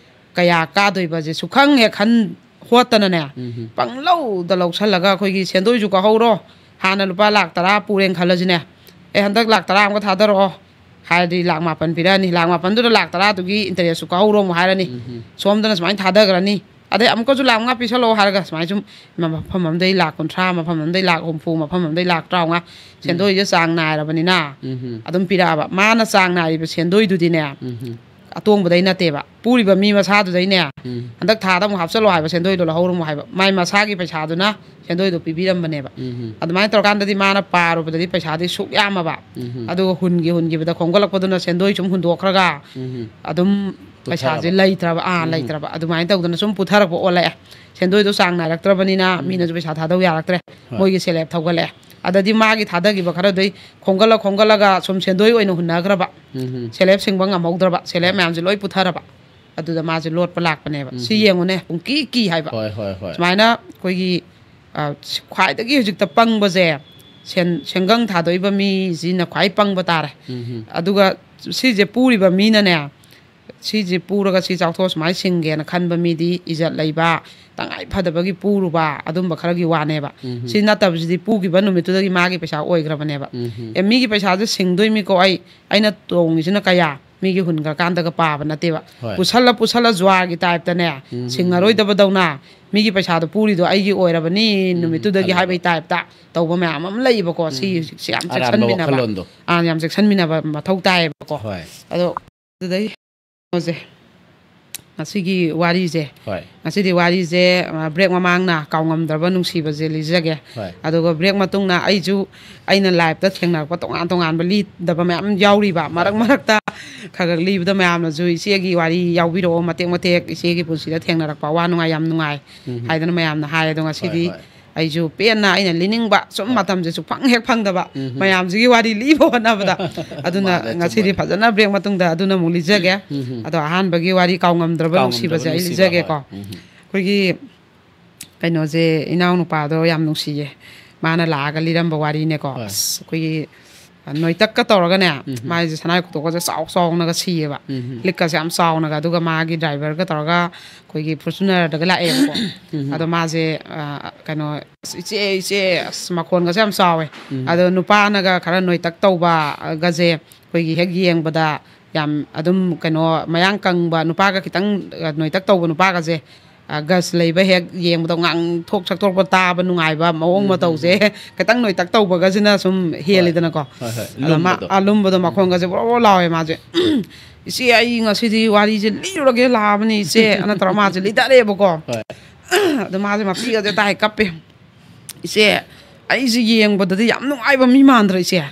ꯀꯌꯥ ꯀꯥꯗꯣꯏꯕꯁꯦ ꯁꯨꯈꯪ ꯍꯦꯛ ꯈꯟ ꯍꯣꯠꯇꯅꯅꯦ, ꯎꯝ꯫ ꯄꯪꯂꯧꯗ ꯂꯧꯁꯜꯂꯒ ꯑꯩꯈꯣꯏꯒꯤ ꯁꯦꯟꯗꯣꯏꯁꯨ ꯀꯥꯍꯧꯔꯣ꯫ ꯍꯥꯟꯅ ꯂꯨꯄꯥ ꯂꯥꯛ ꯇꯔꯥ ꯄꯨꯔꯦꯅ ꯈꯜꯂꯁꯤꯅꯦ, "ꯑꯦ, ꯍꯟꯗꯛ ꯂꯥꯛ ꯇꯔꯥ ꯑꯃꯒ ꯊꯥꯗꯔꯛꯑꯣ" ꯍꯥꯏꯔꯗꯤ ꯂꯥꯛ ꯃꯥꯄꯟ ꯄꯤꯔꯛꯑꯅꯤ꯫ ꯂꯥꯛ ꯃꯥꯄꯟꯗꯨꯗ ꯂꯥꯛ ꯇꯔꯥꯗꯨꯒꯤ ꯏꯟꯇꯔꯦꯁꯁꯨ ꯀꯥꯍꯧꯔꯣ ꯑꯃꯨꯛ ꯍꯥꯏꯔꯅꯤ꯫ ꯎꯝ꯫ ꯁꯣꯝꯗꯅ ꯁꯨꯃꯥꯏꯅ ꯊꯥꯗꯈ꯭ꯔꯅꯤ꯫ ꯑꯗꯩ ꯑꯃꯨꯛꯀꯁꯨ ꯂꯥꯛ ꯃꯉꯥ ꯄꯤꯁꯜꯂꯛꯑꯣ ꯍꯥꯏꯔꯒ ꯁꯨꯃꯥꯏꯅ ꯁꯨꯝ ꯃꯐꯝ ꯑꯃꯗꯩ ꯂꯥꯛ ꯀꯨꯟꯊ꯭ꯔꯥ, ꯃꯐꯝ ꯑꯃꯗꯩ ꯂꯥꯛ ꯍꯨꯝꯐꯨ, ꯃꯐꯝ ꯑꯃꯗꯩ ꯂꯥꯛ ꯇꯔꯥꯃꯉꯥ, ꯎꯝ꯫ ꯁꯦꯟꯗꯣꯏꯁꯦ ꯆꯥꯡ ꯅꯥꯏꯔꯕꯅꯤꯅ ꯎꯝ꯫ ꯑꯗꯨꯝ ꯄꯤꯔꯛꯑꯕ꯫ ꯃꯥꯅ ꯆꯥꯡ ꯅꯥꯏꯔꯤꯕ ꯁꯦꯟꯗꯣꯏꯗꯨꯗꯤꯅꯦ, ꯎꯝ꯫ ꯑꯇꯣꯡꯕꯗꯩ ꯅꯠꯇꯦꯕ꯫ ꯄꯨꯔꯤꯕ ꯃꯤ ꯃꯁꯥꯗꯨꯗꯩꯅꯦ, ꯎꯝ꯫ ꯍꯟꯗꯛ ꯊꯥꯗ ꯑꯃꯨꯛ ꯍꯥꯞꯆꯜꯂꯣ ꯍꯥꯏꯕ ꯁꯦꯟꯗꯣꯏꯗꯣ ꯂꯧꯍꯧꯔꯝꯃꯣ ꯍꯥꯏꯕ꯫ ꯃꯥꯏ ꯃꯁꯥꯒꯤ ꯄꯩꯁꯥꯗꯨꯅ ꯁꯦꯟꯗꯣꯏꯗꯣ ꯄꯤꯕꯤꯔꯝꯕꯅꯦꯕ꯫ ꯎꯝ꯫ ꯑꯗꯨꯃꯥꯏꯅ ꯇꯧꯔꯀꯥꯟꯗꯗꯤ ꯃꯥꯅ ꯄꯥꯔꯨꯕꯗꯗꯤ ꯄꯩꯁꯥꯗꯤ ꯁꯨꯛ ꯌꯥꯝꯃꯕ꯫ ꯎꯝ꯫ ꯑꯗꯨꯒ ꯍꯨꯟꯒꯤ ꯍꯨꯟꯈꯤꯕꯗ ꯈꯣꯝꯒꯠꯂꯛꯄꯗꯨꯅ ꯁꯦꯟꯗꯣꯏ ꯁꯨꯝ ꯍꯨꯟꯗꯣꯛꯈ꯭ꯔꯒ ꯎꯝ꯫ ꯑꯗꯨꯝ ꯄꯩꯁꯥꯁꯦ ꯂꯩꯇ꯭ꯔꯕ, ꯑꯥ, ꯂꯩꯇ꯭ꯔꯕ꯫ ꯑꯗꯨꯃꯥꯏꯅ ꯇꯧꯗꯅ ꯁꯨꯝ ꯄꯨꯊꯔꯛꯄ ꯑꯣꯜꯂꯛꯑꯦ꯫ ꯁꯦꯟꯗꯣꯏꯗꯣ ꯆꯥꯡ ꯅꯥꯏꯔꯛꯇ꯭ꯔꯕꯅꯤꯅ ꯃꯤꯅꯁꯨ ꯄꯩꯁꯥ ꯊꯥꯗꯧ ꯌꯥꯔꯛꯇ꯭ꯔꯦ꯫ ꯍꯣꯏ꯫ ꯃꯣꯏꯒꯤ ꯁꯦꯜ ꯍꯦꯞ ꯊꯧꯒꯠꯂꯛꯑꯦ꯫ ꯑꯗꯗꯤ ꯃꯥꯒꯤ ꯊꯥꯗꯈꯤꯕ ꯈꯔꯗꯩ ꯈꯣꯝꯒꯠꯂ ꯈꯣꯝꯒꯠꯂꯒ ꯁꯨꯝ ꯁꯦꯟꯗꯣꯏ ꯑꯣꯏꯅ ꯍꯨꯟꯅꯈ꯭ꯔꯕ꯫ ꯎꯝ ꯍꯝ꯫ ꯁꯦꯜ ꯍꯦꯞ ꯁꯤꯡꯕ ꯉꯝꯍꯧꯗ꯭ꯔꯕ꯫ ꯁꯦꯜ ꯍꯦꯞ ꯍꯣꯏ꯫ ꯃꯌꯥꯝꯁꯦ ꯂꯣꯏ ꯄꯨꯊꯔꯕ꯫ ꯑꯗꯨꯗ ꯃꯥꯁꯦ ꯂꯣꯠꯄ ꯂꯥꯛꯄꯅꯦꯕ꯫ ꯁꯤ ꯎꯝ꯫ ꯌꯦꯡꯉꯨꯅꯦ, ꯄꯨꯡꯀꯤ ꯀꯤ ꯍꯥꯏꯕ꯫ ꯍꯣꯏ, ꯍꯣꯏ, ꯍꯣꯏ꯫ ꯁꯨꯃꯥꯏꯅ ꯑꯩꯈꯣꯏꯒꯤ, ꯑ, ꯈ꯭ꯋꯥꯏꯗꯒꯤ ꯍꯧꯖꯤꯛꯇ ꯄꯪꯕꯁꯦ ꯁꯦꯟ-, ꯁꯦꯟꯒꯪ ꯊꯥꯗꯣꯛꯏꯕ ꯃꯤꯁꯤꯅ ꯈ꯭ꯋꯥꯏ ꯄꯪꯕ ꯇꯥꯔꯦ꯫ ꯎꯝ ꯍꯝ꯫ ꯑꯗꯨꯒ ꯁꯤꯁꯦ ꯄꯨꯔꯤꯕ ꯃꯤꯅꯅꯦ, ꯁꯤꯁꯤ ꯄꯨꯔꯒ ꯁꯤ ꯆꯥꯎꯊꯣꯛꯑ ꯁꯨꯃꯥꯏꯅ ꯁꯤꯡꯒꯦꯅ ꯈꯟꯕ ꯃꯤꯗꯤ ꯏꯖꯠ ꯂꯩꯕ, ꯇꯉꯥꯏ ꯐꯗꯕꯒꯤ ꯄꯨꯔꯨꯕ, ꯑꯗꯨꯝꯕ ꯈꯔꯒꯤ ꯋꯥꯅꯦꯕ꯫ ꯎꯝ ꯍꯝ꯫ ꯁꯤ ꯅꯠꯇꯕꯁꯤꯗꯤ ꯄꯨꯈꯤꯕ ꯅꯨꯃꯤꯠꯇꯨꯗꯒꯤ ꯃꯥꯒꯤ ꯄꯩꯁꯥ ꯑꯣꯏꯈ꯭ꯔꯕꯅꯦꯕ꯫ ꯎꯝ ꯍꯝ꯫ ꯑꯦ, ꯃꯤꯒꯤ ꯄꯩꯁꯥꯁꯦ ꯁꯤꯡꯗꯣꯏꯃꯤꯀꯣ ꯑꯩ, ꯑꯩꯅ ꯇꯣꯡꯉꯤꯁꯤꯅ ꯀꯌꯥ, ꯃꯤꯒꯤ ꯍꯨꯟꯈ꯭ꯔꯀꯥꯟꯗꯒ ꯄꯥꯕ ꯅꯠꯇꯦꯕ꯫ ꯍꯣꯏ꯫ ꯄꯨꯁꯜꯂ ꯄꯨꯁꯜꯂ ꯖ꯭ꯋꯥꯔꯒꯤ ꯇꯥꯏꯞꯇꯅꯦ, ꯎꯝ꯫ ꯁꯤꯡꯉꯔꯣꯏꯗꯕꯗꯧꯅ ꯃꯤꯒꯤ ꯄꯩꯁꯥꯗꯣ ꯄꯨꯔꯤꯗꯣ ꯑꯩꯒꯤ ꯑꯣꯏꯔꯕꯅꯤ ꯎꯝ, ꯅꯨꯃꯤꯠꯇꯨꯗꯒꯤ ꯈꯜꯂꯒ꯫ ꯍꯥꯏꯕꯒꯤ ꯇꯥꯏꯞꯇ ꯇꯧꯕ ꯃꯌꯥꯝ ꯑꯃ ꯂꯩꯌꯦꯕꯀꯣ꯫ ꯁꯤ ꯎꯝ꯫ ꯍꯧꯖꯤꯛꯁꯦ ꯌꯥꯝ ꯑꯔꯥꯟꯕ ꯆꯦꯛꯁꯤꯟꯃꯤꯟꯅꯕ꯫ ꯋꯥꯈꯜꯂꯣꯟꯗꯣ꯫ ꯑꯥ, ꯌꯥꯝ ꯆꯦꯛꯁꯤꯟꯃꯤꯟꯅꯕ ꯃꯊꯧ ꯇꯥꯏꯌꯦꯕꯀꯣ꯫ ꯍꯣꯏ꯫ ꯑꯗꯣ ꯑꯗꯨꯗꯩ ꯀꯩꯅꯣꯁꯦ, ꯉꯁꯤꯒꯤ ꯋꯥꯔꯤꯁꯦ, ꯍꯣꯏ꯫ ꯉꯁꯤꯗꯤ ꯋꯥꯔꯤꯁꯦ, ꯑ, ꯕ꯭ꯔꯦꯛ ꯃꯃꯥꯡꯅ ꯀꯥꯎꯉꯝꯗ꯭ꯔꯕ ꯅꯨꯡꯁꯤꯕꯁꯦ ꯂꯤꯖꯒꯦ꯫ ꯍꯣꯏ꯫ ꯑꯗꯨꯒ ꯕ꯭ꯔꯦꯛ ꯃꯇꯨꯡꯅ ꯑꯩꯁꯨ ꯑꯩꯅ ꯂꯥꯏꯐꯇ ꯊꯦꯡꯅꯔꯛꯄ ꯇꯣꯉꯥꯟ ꯇꯣꯉꯥꯟꯕ ꯂꯤꯗꯕ ꯃꯌꯥꯝ ꯌꯥꯎꯔꯤꯕ꯫ ꯍꯣꯏ, ꯃꯔꯛ ꯍꯣꯏ꯫ ꯃꯔꯛꯇ ꯈꯔ ꯈꯔ ꯂꯤꯕꯗ ꯃꯌꯥꯝꯅꯁꯨ "ꯏꯆꯦꯒꯤ ꯋꯥꯔꯤ ꯌꯥꯎꯕꯤꯔꯛꯑꯣ, ꯃꯇꯦꯛ ꯃꯇꯦꯛ, ꯏꯆꯦꯒꯤ ꯄꯨꯟꯁꯤꯗ ꯊꯦꯡꯅꯔꯛꯄ ꯑꯋꯥ ꯅꯨꯡꯉꯥꯏ ꯌꯥꯝ ꯅꯨꯡꯉꯥꯏ" ꯎꯝ꯫ ꯍꯥꯏꯗꯅ ꯃꯌꯥꯝꯅ ꯍꯥꯏ꯫ ꯑꯗꯣ ꯍꯣꯏ, ꯉꯁꯤꯗꯤ ꯍꯣꯏ꯫ ꯑꯩꯁꯨ ꯄꯦꯟꯅ ꯑꯩꯅ ꯂꯤꯅꯤꯡꯕ ꯁꯨꯝ ꯍꯣꯏ꯫ ꯃꯇꯝꯁꯦ ꯁꯨꯐꯪ ꯍꯦꯛ ꯐꯪꯗꯕ ꯎꯝ꯫ ꯃꯌꯥꯝꯁꯤꯒꯤ ꯋꯥꯔꯤ ꯂꯤꯕ ꯍꯣꯠꯅꯕꯗ꯫ ꯑꯗꯨꯅ ꯃꯥꯅꯦ, ꯉꯁꯤꯗꯤ ꯆꯨꯝꯕꯅꯦ꯫ ꯐꯖꯅ ꯕ꯭ꯔꯦꯛ ꯃꯇꯨꯡꯗ ꯑꯗꯨꯅ ꯑꯃꯨꯛ ꯂꯤꯖꯒꯦ꯫ ꯎꯝ꯫ ꯑꯗꯣ ꯑꯍꯥꯟꯕꯒꯤ ꯋꯥꯔꯤ ꯀꯥꯎꯉꯝꯗ꯭ꯔꯕ ꯀꯥꯎꯉꯝꯗ꯭ꯔꯕ ꯅꯨꯡꯁꯤꯕꯁꯦ ꯑꯩ ꯅꯨꯡꯁꯤꯕ, ꯂꯤꯖꯒꯦꯀꯣ꯫ ꯍꯣꯏ꯫ ꯎꯝ꯫ ꯑꯩꯈꯣꯏꯒꯤ ꯀꯩꯅꯣꯁꯦ, ꯏꯅꯥꯎꯅꯨꯄꯥꯗꯣ ꯌꯥꯝ ꯅꯨꯡꯁꯤꯌꯦ꯫ ꯃꯥꯅ ꯂꯥꯛꯑꯒ ꯂꯤꯔꯝꯕ ꯋꯥꯔꯤꯅꯦꯀꯣ꯫ ꯍꯣꯏ꯫ ꯑꯁ, ꯑꯩꯈꯣꯏꯒꯤ ꯅꯣꯏꯇꯛꯀ ꯇꯧꯔꯒꯅꯦ, ꯎꯝ꯫ ꯃꯥꯏꯁꯦ ꯁꯅꯥꯏ ꯈꯨꯇꯣꯛꯀꯁꯦ ꯆꯥꯎ ꯆꯥꯎꯅꯒ ꯁꯤꯌꯦꯕ꯫ ꯎꯝ꯫ ꯂꯤꯛꯀꯁꯦ ꯌꯥꯝ ꯆꯥꯎꯅꯒ, ꯑꯗꯨꯒ ꯃꯥꯒꯤ ꯗ꯭ꯔꯥꯏꯚꯔꯒ ꯇꯧꯔꯒ ꯑꯩꯈꯣꯏꯒꯤ ꯐꯣꯔꯆꯨꯅꯔꯗꯒ ꯂꯥꯛꯑꯦꯕꯀꯣ꯫ ꯎꯝ꯫ ꯑꯗꯣ ꯃꯥꯁꯦ, ꯑ, ꯀꯩꯅꯣ, "ꯑꯁ, ꯏꯆꯦ, ꯏꯆꯦ, ꯑꯁ, ꯃꯈꯣꯟꯒꯁꯦ ꯌꯥꯝ ꯆꯥꯎꯋꯦ"꯫ ꯎꯝ꯫ ꯑꯗꯣ ꯅꯨꯄꯥꯅꯒ ꯈꯔ ꯅꯣꯏꯇꯛ ꯇꯧꯕꯒꯁꯦ ꯑꯩꯈꯣꯏꯒꯤ ꯍꯦꯛ ꯌꯦꯡꯕꯗ ꯌꯥꯝ ꯑꯗꯨꯝ ꯀꯩꯅꯣ, ꯃꯌꯥꯡ ꯀꯪꯕ ꯅꯨꯄꯥꯒ ꯈꯤꯇꯪ, ꯑ, ꯅꯣꯏꯇꯛ ꯇꯧꯕ ꯅꯨꯄꯥꯒꯁꯦ, ꯑ, ꯒꯁ ꯂꯩꯕ ꯍꯦꯛ ꯌꯦꯡꯕꯗꯣ ꯉꯥꯡꯊꯣꯛ ꯁꯛꯇꯣꯛꯄ ꯇꯥꯕ ꯅꯨꯡꯉꯥꯏꯕ ꯃꯑꯣꯡ ꯎꯝ, ꯃꯇꯧꯁꯦ ꯎꯝ, ꯎꯝ꯫ ꯈꯤꯇꯪ ꯅꯣꯏꯇꯛ ꯇꯧꯕꯒꯁꯤꯅ ꯁꯨꯝ ꯍꯣꯏ꯫ ꯍꯦꯜꯂꯤꯗꯅꯀꯣ꯫ ꯍꯣꯏ, ꯍꯣꯏ꯫ ꯑꯗ ꯃꯥ ꯂꯨꯝꯕꯗꯣ꯫ ꯑ, ꯂꯨꯝꯕꯗꯣ ꯎꯝ꯫ ꯃꯈꯣꯟꯒꯁꯦ ꯕ꯭ꯔꯣ ꯕ꯭ꯔꯣ ꯂꯥꯎꯋꯦ ꯃꯥꯁꯦ꯫ "ꯏꯆꯦ, ꯑꯩ ꯉꯁꯤꯗꯤ ꯋꯥꯔꯤꯁꯦ ꯂꯤꯔꯨꯔꯒꯦ ꯂꯥꯛꯑꯕꯅꯤ ꯏꯆꯦ" ꯑꯅ ꯇꯧꯔ ꯃꯥꯁꯦ ꯂꯤꯊꯔꯛꯑꯦꯕꯀꯣ꯫ ꯍꯣꯏ꯫ ꯑꯗꯣ ꯃꯥꯁꯦ ꯃꯄꯤꯒꯁꯦ ꯇꯥꯏ ꯀꯞꯄꯦ꯫ "ꯏꯆꯦ, ꯑꯩꯁꯦ ꯌꯦꯡꯕꯗꯗꯤ ꯌꯥꯝ ꯅꯨꯡꯉꯥꯏꯕ ꯃꯤ ꯃꯥꯟꯗ꯭ꯔ ꯏꯆꯦ?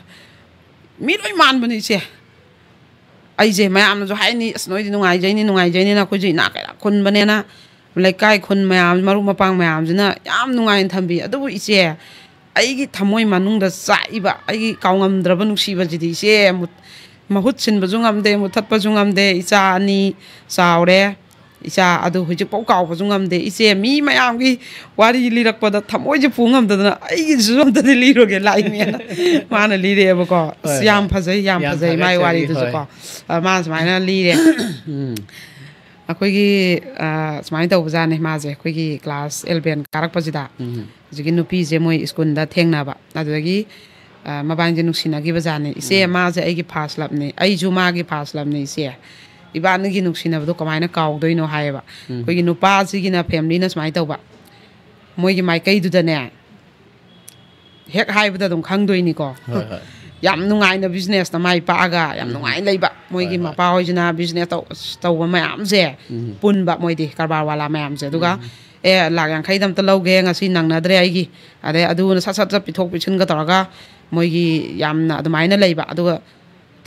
ꯃꯤ ꯂꯣꯏ ꯃꯥꯟꯕꯅꯦ ꯏꯆꯦ꯫ ꯑꯩꯁꯦ ꯃꯌꯥꯝꯅꯁꯨ ꯍꯥꯏꯅꯤ, "ꯑꯁ, ꯅꯣꯏꯗꯤ ꯅꯨꯡꯉꯥꯏꯖꯩꯅꯤ, ꯅꯨꯡꯉꯥꯏꯖꯩꯅꯤꯅ, ꯑꯩꯈꯣꯏꯁꯨ ꯏꯅꯥꯛ ꯀꯩꯔꯥꯛ ꯈꯨꯟꯕꯅꯦꯅ", ꯂꯩꯀꯥꯏ ꯈꯨꯟ ꯃꯌꯥꯝ, ꯃꯔꯨꯞ ꯃꯄꯥꯡ ꯃꯌꯥꯝꯁꯤꯅ ꯌꯥꯝ ꯅꯨꯡꯉꯥꯏꯅ ꯊꯝꯕꯤ꯫ ꯑꯗꯨꯕꯨ ꯏꯆꯦ, ꯑꯩꯒꯤ ꯊꯃꯣꯏ ꯃꯅꯨꯡꯗ ꯆꯥꯛꯏꯕ, ꯑꯩꯒꯤ ꯀꯥꯎꯉꯝꯗ꯭ꯔꯕ ꯅꯨꯡꯁꯤꯕꯁꯤꯗꯤ ꯏꯆꯦ, ꯃꯨꯠ-, ꯃꯍꯨꯠ ꯁꯤꯟꯕꯁꯨ ꯉꯝꯗꯦ, ꯃꯨꯠꯊꯠꯄꯁꯨ ꯉꯝꯗꯦ꯫ ꯏꯆꯥ ꯑꯅꯤ ꯆꯥꯎꯔꯦ, ꯏꯆꯥ ꯑꯗꯨ ꯍꯧꯖꯤꯛꯐꯥꯎ ꯀꯥꯎꯕꯁꯨ ꯉꯝꯗꯦ꯫ ꯏꯆꯦ, ꯃꯤ ꯃꯌꯥꯝꯒꯤ ꯋꯥꯔꯤ ꯂꯤꯔꯛꯄꯗ ꯊꯃꯣꯏꯁꯦ ꯄꯨ ꯉꯝꯗꯗꯅ ꯑꯩꯒꯤꯁꯨ ꯑꯝꯇꯗꯤ ꯂꯤꯔꯨꯒꯦ ꯂꯥꯛꯏꯅꯦꯅ ꯃꯥꯅ ꯂꯤꯔꯛꯑꯦꯕꯀꯣ꯫ ꯑꯁ, ꯍꯣꯏ, ꯌꯥꯝ ꯍꯣꯏ꯫ ꯐꯖꯩ, ꯌꯥꯝ ꯌꯥꯝ ꯐꯖꯩ ꯃꯥꯏ ꯊꯥꯒꯠꯆꯔꯤ, ꯋꯥꯔꯤꯗꯨꯁꯨꯀꯣ꯫ ꯍꯣꯏ꯫ ꯑ, ꯃꯥꯅ ꯁꯨꯃꯥꯏꯅ ꯂꯤꯔꯦ꯫ ꯎꯝ꯫ ꯑꯩꯈꯣꯏꯒꯤ, ꯑ, ꯁꯨꯃꯥꯏꯅ ꯇꯧꯕꯖꯥꯠꯅꯤ ꯃꯥꯁꯦ, ꯑꯩꯈꯣꯏꯒꯤ ꯀ꯭ꯂꯥꯁ ꯑꯦꯂꯚꯦꯟ ꯀꯥꯔꯛꯄꯁꯤꯗ ꯎꯝ꯫ ꯍꯧꯖꯤꯛꯀꯤ ꯅꯨꯄꯤꯁꯦ ꯃꯣꯏ ꯁ꯭ꯀꯨꯜꯗ ꯊꯦꯡꯅꯕ꯫ ꯑꯗꯨꯗꯒꯤ, ꯑ, ꯃꯕꯥꯅꯤꯁꯦ ꯅꯨꯡꯁꯤꯅꯈꯤꯕꯖꯥꯠꯅꯤ꯫ "ꯏꯆꯦ, ꯎꯝ꯫ ꯃꯥꯁꯦ ꯑꯩꯒꯤ ꯐꯥꯔꯁ ꯂꯞꯅꯤ, ꯑꯩꯁꯨ ꯃꯥꯒꯤ ꯐꯥꯔꯁ ꯂꯞꯅꯤ ꯏꯆꯦ꯫ ꯏꯕꯥꯅꯤꯒꯤ ꯅꯨꯡꯁꯤꯅꯕꯗꯣ ꯀꯃꯥꯏꯅ ꯀꯥꯎꯗꯣꯏꯅꯣ?" ꯍꯥꯏꯌꯦꯕ꯫ ꯎꯝ꯫ ꯑꯩꯈꯣꯏꯒꯤ ꯅꯨꯄꯥꯁꯤꯒꯤꯅ ꯐꯦꯃꯤꯂꯤꯅ ꯁꯨꯃꯥꯏꯅ ꯇꯧꯕ, ꯃꯣꯏꯒꯤ ꯃꯥꯏꯀꯩꯗꯨꯗꯅꯦ, ꯍꯦꯛ ꯍꯥꯏꯕꯗ ꯑꯗꯨꯝ ꯈꯪꯗꯣꯏꯅꯤꯀꯣ꯫ ꯍꯣꯏ, ꯍꯣꯏ꯫ ꯌꯥꯝ ꯅꯨꯡꯉꯥꯏꯅ ꯕꯤꯖꯤꯅꯦꯁꯇ ꯃꯥꯏ ꯄꯥꯛꯑꯒ ꯌꯥꯝ ꯎꯝ꯫ ꯅꯨꯡꯉꯥꯏꯅ ꯂꯩꯕ꯫ ꯃꯣꯏꯒꯤ ꯍꯣꯏ, ꯍꯣꯏ꯫ ꯃꯄꯥ ꯍꯣꯏꯁꯤꯅ ꯕꯤꯖꯤꯅꯦꯁ ꯇꯧ-, ꯇꯧꯕ ꯃꯌꯥꯝꯁꯦ ꯎꯝ꯫ ꯄꯨꯟꯕ, ꯃꯣꯏꯗꯤ ꯀꯔꯕꯥꯔ ꯋꯥꯂꯥ ꯃꯌꯥꯝꯁꯦ꯫ ꯑꯗꯨꯒ, ꯎꯝ꯫ "ꯑꯦ, ꯂꯥꯛ ꯌꯥꯡꯈꯩꯗ ꯑꯝꯇ ꯂꯧꯒꯦ, ꯉꯁꯤ ꯅꯪꯅꯗ꯭ꯔꯦ ꯑꯩꯒꯤ", ꯑꯗꯩ ꯑꯗꯨꯅ ꯁꯠ ꯁꯠ ꯁꯠ ꯄꯤꯊꯣꯛ ꯄꯤꯁꯤꯟꯒ ꯇꯧꯔꯒ ꯃꯣꯏꯒꯤ ꯌꯥꯝꯅ ꯑꯗꯨꯃꯥꯏꯅ ꯂꯩꯕ꯫ ꯑꯗꯨꯒ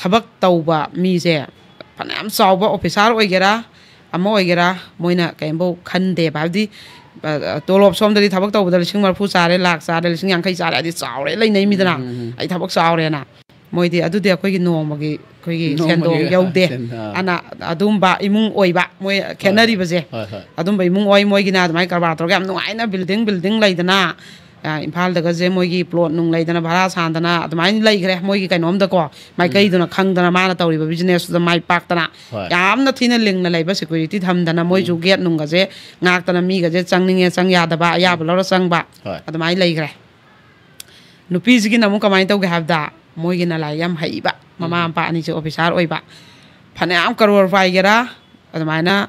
ꯊꯕꯛ ꯇꯧꯕ ꯃꯤꯁꯦ ꯐꯅꯌꯥꯝ ꯆꯥꯎꯕ ꯑꯣꯐꯤꯁꯥꯔ ꯑꯣꯏꯒꯦꯔꯥ, ꯑꯃ ꯑꯣꯏꯒꯦꯔꯥ, ꯃꯣꯏꯅ ꯀꯩꯝꯐꯧ ꯈꯟꯗꯦꯕ꯫ ꯍꯥꯏꯕꯗꯤ, ꯑ, ꯇꯣꯂꯣꯞ ꯁꯣꯝꯗꯗꯤ ꯊꯕꯛ ꯇꯧꯕꯗ ꯂꯤꯁꯤꯡ ꯃꯔꯤꯐꯨ ꯆꯥꯔꯦ, ꯂꯥꯛ ꯆꯥꯔꯦ, ꯂꯤꯁꯤꯡ ꯌꯥꯡꯈꯩ ꯆꯥꯔꯦ, ꯍꯥꯏꯗꯤ ꯆꯥꯎꯔꯦ ꯂꯩꯅꯩ ꯃꯤꯗꯅ꯫ ꯎꯝ, ꯎꯝ, ꯎꯝ꯫ "ꯑꯩ ꯊꯕꯛ ꯆꯥꯎꯔꯦꯅ"꯫ ꯃꯣꯏꯗꯤ ꯑꯗꯨꯗꯤ ꯑꯩꯈꯣꯏꯒꯤ ꯅꯣꯡꯃꯒꯤ, ꯑꯩꯈꯣꯏꯒꯤ ꯅꯣꯡꯃꯒꯤ ꯁꯦꯟꯗꯣꯡ ꯌꯧꯗꯦ꯫ ꯁꯦꯟ-, ꯑꯥ꯫ ꯑꯅ ꯑꯗꯨꯝꯕ ꯏꯃꯨꯡ ꯑꯣꯏꯕ, ꯃꯣꯏ ꯍꯣꯏ, ꯍꯣꯏ꯫ ꯈꯦꯠꯅꯔꯤꯕꯁꯦ꯫ ꯍꯣꯏ, ꯍꯣꯏ꯫ ꯑꯗꯨꯝꯕ ꯏꯃꯨꯡ ꯑꯣꯏ꯫ ꯃꯣꯏꯒꯤꯅ ꯑꯗꯨꯃꯥꯏꯅ ꯀꯔꯕꯥꯔ ꯇꯧꯔꯒ ꯌꯥꯝ ꯅꯨꯡꯉꯥꯏꯅ building, building ꯂꯩꯗꯅ, ꯑ, ꯏꯝꯐꯥꯜꯗꯒꯁꯦ ꯃꯣꯏꯒꯤ ꯄ꯭ꯂꯣꯠ ꯅꯨꯡ ꯂꯩꯗꯅ, ꯚꯔꯥ ꯁꯥꯟꯗꯅ ꯑꯗꯨꯃꯥꯏꯅ ꯂꯩꯈ꯭ꯔꯦ꯫ ꯃꯣꯏꯒꯤ ꯀꯩꯅꯣꯝꯗꯀꯣ, ꯎꯝ꯫ ꯃꯥꯏꯀꯩꯗꯨꯅ ꯈꯪꯗꯅ ꯃꯥꯅ ꯇꯧꯔꯤꯕ ꯕꯤꯖꯤꯅꯦꯁꯇꯨꯗ ꯃꯥꯏ ꯄꯥꯛꯇꯅ ꯍꯣꯏ꯫ ꯌꯥꯝꯅ ꯊꯤꯅ ꯂꯤꯡꯅ ꯂꯩꯕ, ꯁꯦꯀ꯭ꯌꯨꯔꯤꯇꯤ ꯊꯝꯗꯅ, ꯃꯣꯏꯁꯨ ꯎꯝ꯫ ꯒꯦꯠ ꯅꯨꯡꯒꯁꯦ ꯉꯥꯛꯇꯅ, ꯃꯤꯒꯁꯦ ꯆꯪꯅꯤꯡꯉꯦ ꯆꯪ ꯌꯥꯗꯕ, ꯑꯌꯥꯕ ꯎꯝ꯫ ꯂꯧꯔ ꯆꯪꯕ, ꯍꯣꯏ꯫ ꯑꯗꯨꯃꯥꯏꯅ ꯂꯩꯈ꯭ꯔꯦ꯫ ꯅꯨꯄꯤꯁꯤꯒꯤꯅ ꯑꯃꯨꯛ ꯀꯃꯥꯏꯅ ꯇꯧꯒꯦ ꯍꯥꯏꯕꯗ, ꯃꯣꯏꯒꯤꯅ ꯂꯥꯏꯔꯤꯛ ꯌꯥꯝ ꯍꯩꯕ, ꯃꯃꯥ ꯎꯝ꯫ ꯃꯄꯥ ꯑꯅꯤꯁꯦ ꯑꯣꯐꯤꯁꯥꯔ ꯑꯣꯏꯕ, ꯐꯅꯌꯥꯝ ꯀꯔꯣꯔ ꯄꯥꯏꯒꯦꯔꯥ, ꯑꯗꯨꯃꯥꯏꯅ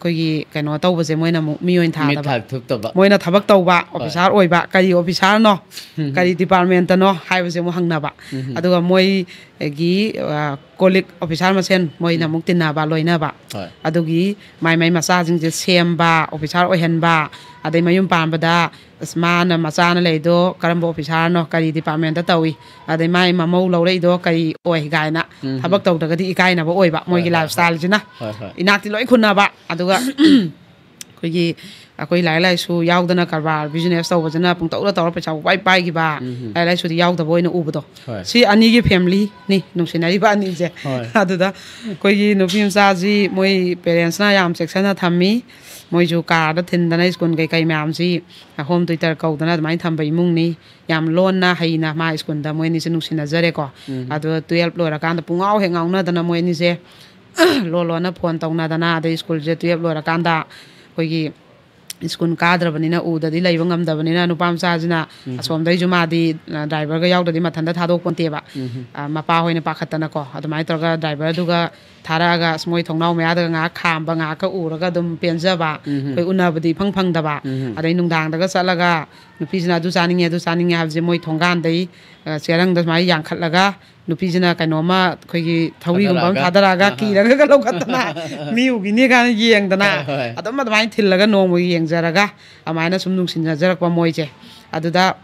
ꯑꯩꯈꯣꯏꯒꯤ ꯀꯩꯅꯣ ꯇꯧꯕꯁꯦ ꯃꯣꯏꯅ ꯑꯃꯨꯛ ꯃꯤ ꯑꯣꯏꯅ ꯃꯤꯠ ꯊꯥꯗꯕ꯫ ꯊꯥ ꯊꯨꯞꯇꯕ꯫ ꯃꯣꯏꯅ ꯊꯕꯛ ꯇꯧꯕ, ꯍꯣꯏ꯫ ꯑꯣꯐꯤꯁꯥꯔ ꯑꯣꯏꯕ, ꯀꯔꯤ ꯑꯣꯐꯤꯁꯥꯔꯅꯣ, ꯎꯝ꯫ ꯀꯔꯤ ꯗꯤꯄꯥꯔꯠꯃꯦꯟꯇꯅꯣ ꯍꯥꯏꯕꯁꯦ ꯑꯃꯨꯛ ꯍꯪꯅꯕ꯫ ꯎꯝ꯫ ꯑꯗꯨꯒ ꯃꯣꯏꯒꯤ, ꯑ, ꯀꯣꯂꯤꯛ ꯑꯣꯐꯤꯁꯥꯔ ꯃꯁꯦꯟ ꯃꯣꯏꯅ ꯑꯃꯨꯛ ꯇꯤꯟꯅꯕ, ꯂꯣꯏꯅꯕ꯫ ꯍꯣꯏ꯫ ꯑꯗꯨꯒꯤ ꯃꯥꯏ ꯃꯥꯏ ꯃꯆꯥꯁꯤꯡꯁꯦ ꯁꯦꯝꯕ, ꯑꯣꯐꯤꯁꯥꯔ ꯑꯣꯏꯍꯟꯕ, ꯑꯗꯩ ꯃꯌꯨꯝ ꯄꯥꯟꯕꯗ ꯑꯁ ꯃꯥꯅ ꯃꯆꯥꯅ ꯂꯩꯗꯣ ꯀꯔꯝꯕ ꯑꯣꯐꯤꯁꯥꯔꯅꯣ, ꯀꯔꯤ ꯗꯤꯄꯥꯔꯠꯃꯦꯟꯇ ꯇꯧꯏ, ꯑꯗꯩ ꯃꯥꯏ ꯃꯃꯧ ꯂꯧꯔꯛꯏꯗꯣ ꯀꯔꯤ ꯑꯣꯏ ꯀꯥꯏꯅ ꯊꯕꯛ ꯇꯧꯗ꯭ꯔꯒꯗꯤ ꯏꯀꯥꯏꯅꯕ ꯑꯣꯏꯕ ꯃꯣꯏꯒꯤ ꯍꯣꯏ, ꯍꯣꯏ. ꯂꯥꯏꯐ ꯁ꯭ꯇꯥꯏꯜꯁꯤꯅ꯫ ꯍꯣꯏ, ꯍꯣꯏ. ꯏꯅꯥꯛꯇꯤ ꯂꯣꯏ ꯈꯨꯟꯅꯕ꯫ ꯑꯗꯨꯒ ꯑꯩꯈꯣꯏꯒꯤ ꯑꯩꯈꯣꯏ ꯂꯥꯏꯔꯤꯛ ꯂꯥꯏꯁꯨ ꯌꯥꯎꯗꯅ ꯀꯔꯕꯥꯔ ꯕꯤꯖꯤꯅꯦꯁ ꯇꯧꯕꯁꯤꯅ ꯄꯨꯡꯇꯧꯗ ꯇꯧꯔ ꯄꯩꯁꯥ ꯄꯥꯏ ꯄꯥꯏꯈꯤꯕ, ꯂꯥꯏꯔꯤꯛ ꯂꯥꯏꯁꯨꯗꯤ ꯌꯥꯎꯗꯕ ꯑꯣꯏꯅ ꯎꯕꯗꯣ꯫ ꯍꯣꯏ. ꯁꯤ ꯑꯅꯤꯒꯤ ꯐꯦꯃꯤꯂꯤꯅꯤ ꯅꯨꯡꯁꯤꯅꯔꯤꯕ ꯑꯅꯤꯁꯦ꯫ ꯍꯣꯏ. ꯑꯗꯨꯗ ꯑꯩꯈꯣꯏꯒꯤ ꯅꯨꯄꯤ ꯃꯆꯥꯁꯤ ꯃꯣꯏ ꯄꯦꯔꯦꯟꯁꯅ ꯌꯥꯝ ꯆꯦꯛꯁꯤꯟꯅ ꯊꯝꯃꯤ꯫ ꯃꯣꯏꯁꯨ ꯀꯥꯔꯗ ꯊꯤꯟꯗꯅ ꯁ꯭ꯀꯨꯜ ꯀꯩꯀꯩ ꯃꯌꯥꯝꯁꯤ ꯍꯣꯝ ꯇ꯭ꯌꯨꯇꯔ ꯀꯧꯗꯅ ꯑꯗꯨꯃꯥꯏꯅ ꯊꯝꯕ ꯏꯃꯨꯡꯅꯤ꯫ ꯌꯥꯝ ꯂꯣꯟꯅ ꯍꯩꯅ ꯃꯥ ꯁ꯭ꯀꯨꯜꯗ ꯃꯣꯏ ꯑꯅꯤꯁꯦ ꯅꯨꯡꯁꯤꯅꯖꯔꯦꯀꯣ꯫ ꯑꯗꯣ ꯇꯨꯌꯦꯜꯞ ꯂꯣꯏꯔꯀꯥꯟꯗ ꯄꯨꯡꯉꯥꯎ ꯍꯦꯛ ꯉꯥꯎꯅꯗꯅ ꯃꯣꯏ ꯑꯅꯤꯁꯦ ꯂꯣꯟ ꯂꯣꯟꯅ ꯐꯣꯟ ꯇꯧꯅꯗꯅ, ꯑꯗꯩ ꯁ꯭ꯀꯨꯜꯁꯦ ꯇꯨꯌꯦꯜꯞ ꯂꯣꯏꯔꯀꯥꯟꯗ ꯑꯩꯈꯣꯏꯒꯤ ꯁ꯭ꯀꯨꯜ ꯀꯥꯗ꯭ꯔꯕꯅꯤꯅ ꯎꯗꯗꯤ ꯂꯩꯕ ꯉꯝꯗꯕꯅꯤꯅ ꯅꯨꯄꯥ ꯃꯆꯥꯁꯤꯅ ꯑꯁꯣꯝꯗꯩꯁꯨ ꯃꯥꯗꯤ ꯗ꯭ꯔꯥꯏꯚꯔꯒ ꯌꯥꯎꯗ꯭ꯔꯗꯤ ꯃꯊꯟꯇ ꯊꯥꯗꯣꯛꯄꯣꯟꯇꯦꯕ꯫ ꯃꯄꯥ ꯍꯣꯏꯅ ꯄꯥꯈꯠꯇꯅꯀꯣ ꯑꯗꯨꯃꯥꯏꯅ ꯇꯧꯔꯒ ꯗ꯭ꯔꯥꯏꯚꯔꯗꯨꯒ ꯊꯥꯔꯛꯑꯒ ꯑꯁ ꯃꯣꯏ ꯊꯣꯡꯅꯥꯎ ꯃꯌꯥꯗꯒ ꯉꯥꯏꯍꯥꯛ ꯈꯥꯝꯕ, ꯉꯥꯏꯍꯥꯛꯀ ꯎꯔꯒ ꯑꯗꯨꯝ ꯄꯦꯟꯖꯕ꯫ ꯑꯩꯈꯣꯏ ꯎꯅꯕꯗꯤ ꯏꯐꯪ ꯐꯪꯗꯕ꯫ ꯑꯗꯩ ꯅꯨꯡꯗꯥꯡꯗꯒ ꯆꯠꯂꯒ ꯅꯨꯄꯤꯁꯤꯅ ꯑꯗꯨ ꯆꯥꯅꯤꯡꯉꯦ ꯑꯗꯨ ꯆꯥꯅꯤꯡꯉꯦ ꯍꯥꯏꯕꯁꯦ ꯃꯣꯏ ꯊꯣꯡꯒꯥꯟꯗꯩ ꯆꯦꯔꯪꯗ ꯁꯨꯃꯥꯏꯅ ꯌꯥꯡꯈꯠꯂꯒ ꯅꯨꯄꯤꯁꯤꯅ ꯀꯩꯅꯣꯝꯃ ꯑꯩꯈꯣꯏꯒꯤ ꯊꯧꯔꯤꯒꯨꯝꯕ ꯑꯃ ꯊꯥꯗꯔꯛꯑꯒ ꯀꯤꯔꯒ ꯂꯧꯈꯠꯇꯅ ꯃꯤ ꯎꯈꯤꯅꯤ ꯀꯥꯏꯅ ꯌꯦꯡꯗꯅ ꯍꯣꯏ, ꯍꯣꯏ. ꯑꯗꯨꯝ ꯑꯗꯨꯃꯥꯏꯅ ꯊꯤꯜꯂꯒ ꯅꯣꯡꯃꯒꯤ ꯌꯦꯡꯖꯔꯒ ꯑꯗꯨꯃꯥꯏꯅ ꯁꯨꯝ ꯅꯨꯡꯁꯤꯅꯖꯔꯛꯄ ꯃꯣꯏꯁꯦ꯫ ꯑꯗꯨꯗ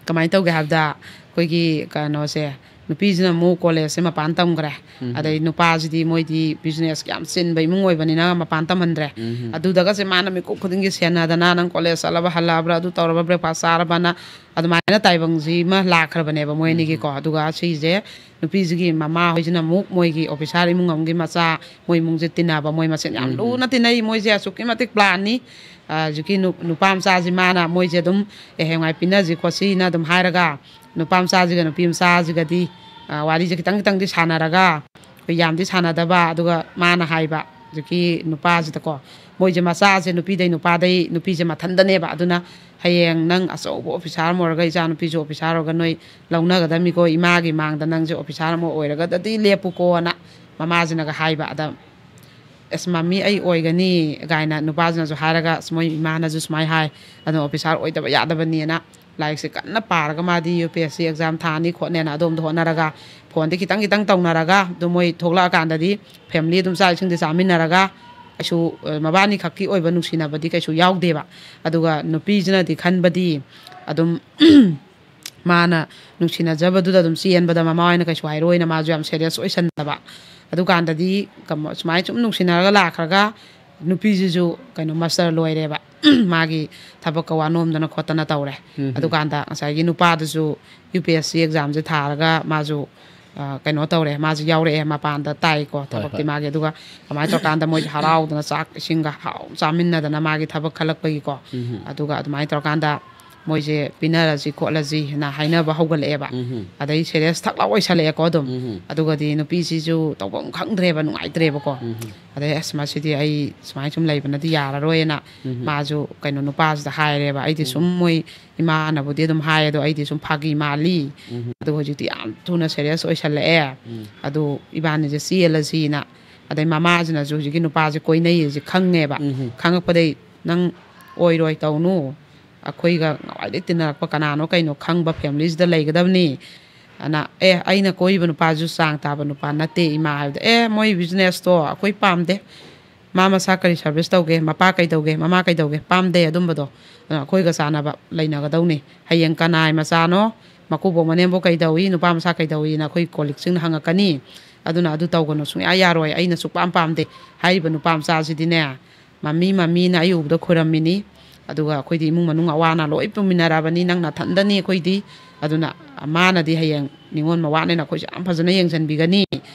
ꯀꯃꯥꯏꯅ ꯇꯧꯒꯦ ꯍꯥꯏꯕꯗ ꯑꯩꯈꯣꯏꯒꯤ ꯀꯩꯅꯣꯁꯦ ꯅꯨꯄꯤꯁꯤꯅ ꯑꯃꯨꯛ ꯀꯣꯂꯦꯖꯁꯦ ꯃꯄꯥꯟ ꯇꯝꯈ꯭ꯔꯦ꯫ ꯑꯗꯩ ꯅꯨꯄꯥꯁꯤꯗꯤ ꯃꯣꯏꯗꯤ ꯕꯤꯖꯤꯅꯦꯁ ꯌꯥꯝ ꯆꯤꯟꯕ ꯏꯃꯨꯡ ꯑꯣꯏꯕꯅꯤꯅ ꯃꯄꯥꯟ ꯇꯝꯍꯟꯗ꯭ꯔꯦ꯫ ꯑꯗꯨꯗꯒꯁꯦ ꯃꯥꯅ ꯃꯤꯀꯨꯞ ꯈꯨꯗꯤꯡꯒꯤ ꯁꯦꯟꯅꯗꯅ ꯅꯪ ꯀꯣꯂꯦꯖ ꯆꯠꯂꯕ ꯍꯜꯂꯛꯑꯕ꯭ꯔꯥ, ꯑꯗꯨ ꯇꯧꯔꯕ, ꯕ꯭ꯔꯦꯛꯐꯥꯁ ꯆꯥꯔꯕꯅ ꯑꯗꯨꯃꯥꯏꯅ ꯇꯥꯏꯕꯪꯁꯤ ꯑꯃ ꯂꯥꯛꯈ꯭ꯔꯕꯅꯦꯕ ꯃꯣꯏ ꯑꯅꯤꯒꯤꯀꯣ꯫ ꯑꯗꯨꯒ ꯁꯤꯁꯦ ꯅꯨꯄꯤꯁꯤꯒꯤ ꯃꯃꯥ ꯍꯣꯏꯁꯤꯅ ꯑꯃꯨꯛ ꯃꯣꯏꯒꯤ ꯑꯣꯐꯤꯁꯥꯔ ꯏꯃꯨꯡ ꯑꯃꯒꯤ ꯃꯆꯥ, ꯃꯣꯏ ꯏꯃꯨꯡꯁꯦ ꯇꯤꯟꯅꯕ, ꯃꯣꯏ ꯃꯁꯦꯟ ꯌꯥꯝ ꯂꯨꯅ ꯇꯤꯟꯅꯩ꯫ ꯃꯣꯏꯁꯦ ꯑꯁꯨꯛꯀꯤ ꯃꯇꯤꯛ ꯄ꯭ꯂꯥꯟꯅꯤ꯫ ꯍꯧꯖꯤꯛꯀꯤ ꯅꯨꯄꯥ ꯃꯆꯥꯁꯤ ꯃꯥꯅ ꯃꯣꯏꯁꯦ ꯑꯗꯨꯝ ꯑꯦ ꯍꯌꯦꯡꯋꯥꯏ ꯄꯤꯅꯁꯤ ꯈꯣꯠꯁꯤꯅ ꯑꯗꯨꯝ ꯍꯥꯏꯔꯒ ꯅꯨꯄꯥ ꯃꯆꯥꯁꯤꯒ ꯅꯨꯄꯤ ꯃꯆꯥꯁꯤꯒꯗꯤ ꯋꯥꯔꯤꯁꯦ ꯈꯤꯇꯪ ꯈꯤꯇꯪꯗꯤ ꯁꯥꯟꯅꯔꯒ ꯑꯩꯈꯣꯏ ꯌꯥꯝꯗꯤ ꯁꯥꯟꯅꯗꯕ꯫ ꯑꯗꯨꯒ ꯃꯥꯅ ꯍꯥꯏꯕ ꯍꯧꯖꯤꯛꯀꯤ ꯅꯨꯄꯥꯁꯤꯗꯀꯣ, ꯃꯣꯏꯁꯦ ꯃꯆꯥꯁꯦ ꯅꯨꯄꯤꯗꯩ ꯅꯨꯄꯥꯗꯩ ꯅꯨꯄꯤꯁꯦ ꯃꯊꯟꯗꯅꯦꯕ꯫ ꯑꯗꯨꯅ ꯍꯌꯦꯡ ꯅꯪ ꯑꯆꯧꯕ ꯑꯣꯐꯤꯁꯥꯔ ꯑꯃ ꯑꯣꯏꯔꯒ ꯏꯆꯥ ꯅꯨꯄꯤꯁꯨ ꯑꯣꯐꯤꯁꯥꯔ ꯑꯣꯏꯔꯒ ꯅꯣꯏ ꯂꯧꯅꯒꯗꯕꯅꯤꯀꯣ, ꯏꯃꯥꯒꯤ ꯃꯥꯡꯗ ꯅꯪꯁꯦ ꯑꯣꯐꯤꯁꯥꯔ ꯑꯃ ꯑꯣꯏꯔꯒꯗꯗꯤ ꯂꯦꯞꯄꯨꯀꯣꯅ ꯃꯃꯥꯁꯤꯅꯒ ꯍꯥꯏꯕ꯫ ꯑꯗ ꯑꯁ ꯃꯝꯃꯤ ꯑꯩ ꯑꯣꯏꯒꯅꯤ ꯀꯥꯏꯅ ꯅꯨꯄꯥꯁꯤꯅꯁꯨ ꯍꯥꯏꯔꯒ ꯑꯁ ꯃꯣꯏ ꯏꯃꯥꯅꯁꯨ ꯁꯨꯃꯥꯏꯅ ꯍꯥꯏ꯫ ꯑꯗꯨꯅ ꯑꯣꯐꯤꯁꯥꯔ ꯑꯣꯏꯗꯕ ꯌꯥꯗꯕꯅꯤꯅ ꯂꯥꯏꯔꯤꯛꯁꯦ ꯀꯟꯅ ꯄꯥꯔꯒ ꯃꯥꯗꯤ U P S C exam ꯊꯥꯅꯤ ꯈꯣꯠꯅꯦꯅ ꯑꯗꯣꯝꯗ ꯍꯣꯠꯅꯔꯒ ꯐꯣꯟꯗꯤ ꯈꯤꯇꯪ ꯈꯤꯇꯪ ꯇꯧꯅꯔꯒ ꯑꯗꯨꯝ ꯃꯣꯏ ꯊꯣꯛꯂꯛꯑꯀꯥꯟꯗꯗꯤ ꯐꯦꯃꯤꯂꯤ ꯑꯗꯨꯝ ꯆꯥꯛ ꯏꯁꯤꯡꯗꯤ ꯆꯥꯃꯤꯟꯅꯔꯒ ꯀꯩꯁꯨ, ꯑ, ꯃꯕꯥꯅꯤ ꯈꯛꯀꯤ ꯑꯣꯏꯕ ꯅꯨꯡꯁꯤꯅꯕꯗꯤ ꯀꯩꯁꯨ ꯌꯥꯎꯗꯦꯕ꯫ ꯑꯗꯨꯒ ꯅꯨꯄꯤꯁꯤꯅꯗꯤ ꯈꯟꯕꯗꯤ ꯑꯗꯨꯝ ꯃꯥꯅ ꯅꯨꯡꯁꯤꯅꯖꯕꯗꯨꯗ ꯑꯗꯨꯝ ꯆꯦꯟꯕꯗ ꯃꯃꯥ ꯍꯣꯏꯅ ꯀꯩꯁꯨ ꯍꯥꯏꯔꯣꯏꯅ ꯃꯥꯁꯨ ꯌꯥꯝ ꯁꯦꯔꯤꯌꯁ ꯑꯣꯏꯁꯟꯗꯕ꯫ ꯑꯗꯨꯀꯥꯟꯗꯗꯤ ꯀꯝ-, ꯁꯨꯃꯥꯏꯅ ꯁꯨꯝ ꯅꯨꯡꯁꯤꯅꯔꯒ ꯂꯥꯛꯈ꯭ꯔꯒ ꯅꯨꯄꯤꯁꯤꯁꯨ ꯀꯩꯅꯣ ꯃꯥꯁꯇꯔ ꯂꯣꯏꯔꯦꯕ꯫ ꯃꯥꯒꯤ ꯊꯕꯛꯀ ꯋꯥꯅꯣꯝꯗꯅ ꯈꯣꯠꯇꯅ ꯇꯧꯔꯦ꯫ ꯎꯝ꯫ ꯑꯗꯨꯀꯥꯟꯗ ꯉꯁꯥꯏꯒꯤ ꯅꯨꯄꯥꯗꯨꯁꯨ ꯌꯨ ꯄꯤ ꯑꯦꯁ ꯁꯤ ꯑꯦꯛꯖꯥꯝꯁꯦ ꯊꯥꯔꯒ ꯃꯥꯁꯨ, ꯑ, ꯀꯩꯅꯣ ꯇꯧꯔꯦ, ꯃꯥꯁꯨ ꯌꯥꯎꯔꯛꯑꯦ, ꯃꯄꯥꯟꯗ ꯇꯥꯏꯀꯣ꯫ ꯍꯣꯏ, ꯊꯕꯛꯇꯤ ꯍꯣꯏ꯫ ꯃꯥꯒꯤ꯫ ꯑꯗꯨꯒ ꯀꯃꯥꯏꯅ ꯇꯧꯔꯀꯥꯟꯗ ꯃꯣꯏꯁꯦ ꯍꯔꯥꯎꯗꯅ ꯆꯥꯛ ꯏꯁꯤꯡꯒ ꯍꯥꯎ ꯆꯥꯃꯤꯟꯅꯗꯅ ꯃꯥꯒꯤ ꯊꯕꯛ ꯈꯜꯂꯛꯄꯒꯤꯀꯣ꯫ ꯎꯝ꯫ ꯑꯗꯨꯒ ꯑꯗꯨꯃꯥꯏꯅ ꯇꯧꯔꯀꯥꯟꯗ ꯃꯣꯏꯁꯦ ꯄꯤꯅꯔꯁꯤ ꯈꯣꯠꯂꯁꯤꯅ ꯍꯥꯏꯅꯕ ꯍꯧꯒꯠꯂꯛꯑꯦꯕ꯫ ꯎꯝ꯫ ꯑꯗꯩ ꯁꯦꯔꯤꯌꯁ ꯊꯛ ꯂꯥꯎ ꯑꯣꯏꯁꯜꯂꯛꯑꯦꯀꯣ ꯑꯗꯨꯝ꯫ ꯎꯝ꯫ ꯑꯗꯨꯒꯗꯤ ꯅꯨꯄꯤꯁꯤꯁꯨ ꯇꯧꯐꯝ ꯈꯪꯗ꯭ꯔꯦꯕ, ꯅꯨꯡꯉꯥꯏꯇ꯭ꯔꯦꯕꯀꯣ꯫ ꯎꯝ꯫ ꯑꯗꯩ ꯑꯁ, ꯃꯁꯤꯗꯤ ꯑꯩ ꯁꯨꯃꯥꯏꯅ ꯁꯨꯝ ꯂꯩꯕꯅꯗꯤ ꯌꯥꯔꯔꯣꯏꯅ ꯎꯝ꯫ ꯃꯥꯁꯨ ꯀꯩꯅꯣ ꯅꯨꯄꯥꯁꯤꯗ ꯍꯥꯏꯔꯦꯕ꯫ ꯑꯩꯗꯤ ꯎꯝ꯫ ꯁꯨꯝ ꯃꯣꯏ ꯏꯃꯥꯅꯕꯨꯗꯤ ꯑꯗꯨꯝ ꯍꯥꯏ, ꯑꯗꯣ ꯑꯩꯗꯤ ꯁꯨꯝ ꯐꯥꯒꯤ ꯃꯥꯜꯂꯤ꯫ ꯎꯝ꯫ ꯑꯗꯣ ꯍꯧꯖꯤꯛꯇꯤ ꯌꯥꯝ ꯊꯨꯅ ꯁꯦꯔꯤꯌꯁ ꯑꯣꯏꯁꯜꯂꯛꯑꯦ꯫ ꯎꯝ꯫ ꯑꯗꯨ ꯏꯕꯥꯅꯤꯁꯦ ꯆꯦꯜꯂꯁꯤꯅ꯫ ꯑꯗꯩ ꯃꯃꯥꯁꯤꯅꯁꯨ ꯍꯧꯖꯤꯛꯀꯤ ꯅꯨꯄꯥꯁꯦ ꯀꯣꯏꯅꯩꯌꯦꯁꯦ ꯈꯪꯉꯦꯕ꯫ ꯎꯝ꯫ ꯈꯪꯉꯛꯄꯗꯩ "ꯅꯪ ꯑꯣꯏꯔꯣꯏ, ꯇꯧꯅꯨ, ꯑꯩꯈꯣꯏꯒ ꯉꯋꯥꯏꯗꯩ ꯇꯤꯟꯅꯔꯛꯄ ꯀꯅꯥꯅꯣ ꯀꯩꯅꯣ ꯈꯪꯕ ꯐꯦꯃꯤꯂꯤꯁꯤꯗ ꯂꯩꯒꯗꯕꯅꯤ" ꯑꯅ꯫ "ꯑꯦ, ꯑꯩꯅ ꯀꯣꯏꯔꯤꯕ ꯅꯨꯄꯥꯁꯨ ꯆꯥꯡ ꯇꯥꯕ ꯅꯨꯄꯥ ꯅꯠꯇꯦ ꯏꯃꯥ" ꯍꯥꯏꯕꯗ, "ꯑꯦ, ꯃꯣꯏ ꯕꯤꯖꯤꯅꯦꯁꯇꯣ ꯑꯩꯈꯣꯏ ꯄꯥꯝꯗꯦ, ꯃꯥ ꯃꯁꯥ ꯀꯔꯤ ꯁꯥꯔꯚꯤꯁ ꯇꯧꯒꯦ, ꯃꯄꯥ ꯀꯩꯗꯧꯒꯦ, ꯃꯃꯥ ꯀꯩꯗꯧꯒꯦ, ꯄꯥꯝꯗꯦ ꯑꯗꯨꯝꯕꯗꯣ, ꯑꯗꯨꯅ ꯑꯩꯈꯣꯏꯒ ꯆꯥꯟꯅꯕ ꯂꯩꯅꯒꯗꯧꯅꯤ꯫ ꯍꯌꯦꯡ ꯀꯅꯥꯏ ꯃꯆꯥꯅꯣ, ꯃꯀꯨꯕꯣꯛ ꯃꯅꯦꯝꯕꯣꯛ ꯀꯩꯗꯧꯏ, ꯅꯨꯄꯥ ꯃꯆꯥ ꯀꯩꯗꯧꯏꯅ ꯑꯩꯈꯣꯏ ꯀꯣꯂꯤꯛꯁꯤꯡꯅ ꯍꯪꯉꯛꯀꯅꯤ꯫ ꯑꯗꯨꯅ ꯑꯗꯨ ꯇꯧꯒꯅꯨ, ꯁꯨꯡꯌꯥ ꯌꯥꯔꯣꯏ, ꯑꯩꯅ ꯁꯨꯛꯄꯥꯝ ꯄꯥꯝꯗꯦ" ꯍꯥꯏꯔꯤꯕ ꯅꯨꯄꯥ ꯃꯆꯥꯁꯤꯗꯤꯅꯦ, ꯃꯃꯤ ꯃꯃꯤꯅ ꯑꯩ ꯎꯕꯗ ꯈꯣꯏꯔꯝꯃꯤꯅꯤ꯫ ꯑꯗꯨꯒ ꯑꯩꯈꯣꯏꯗꯤ ꯏꯃꯨꯡ ꯃꯅꯨꯡ ꯑꯋꯥ ꯑꯅꯥ ꯂꯣꯏ ꯄꯨꯃꯤꯟꯅꯔꯕꯅꯤ, ꯅꯪ ꯅꯊꯟꯗꯅꯤ ꯑꯩꯈꯣꯏꯗꯤ꯫ ꯑꯗꯨꯅ ꯃꯥꯅꯗꯤ ꯍꯌꯦꯡ ꯅꯤꯉꯣꯜ ꯃꯋꯥꯅꯦꯅ ꯑꯩꯈꯣꯏꯁꯦ ꯌꯥꯝ ꯐꯖꯅ ꯌꯦꯡꯁꯤꯟꯕꯤꯒꯅꯤ꯫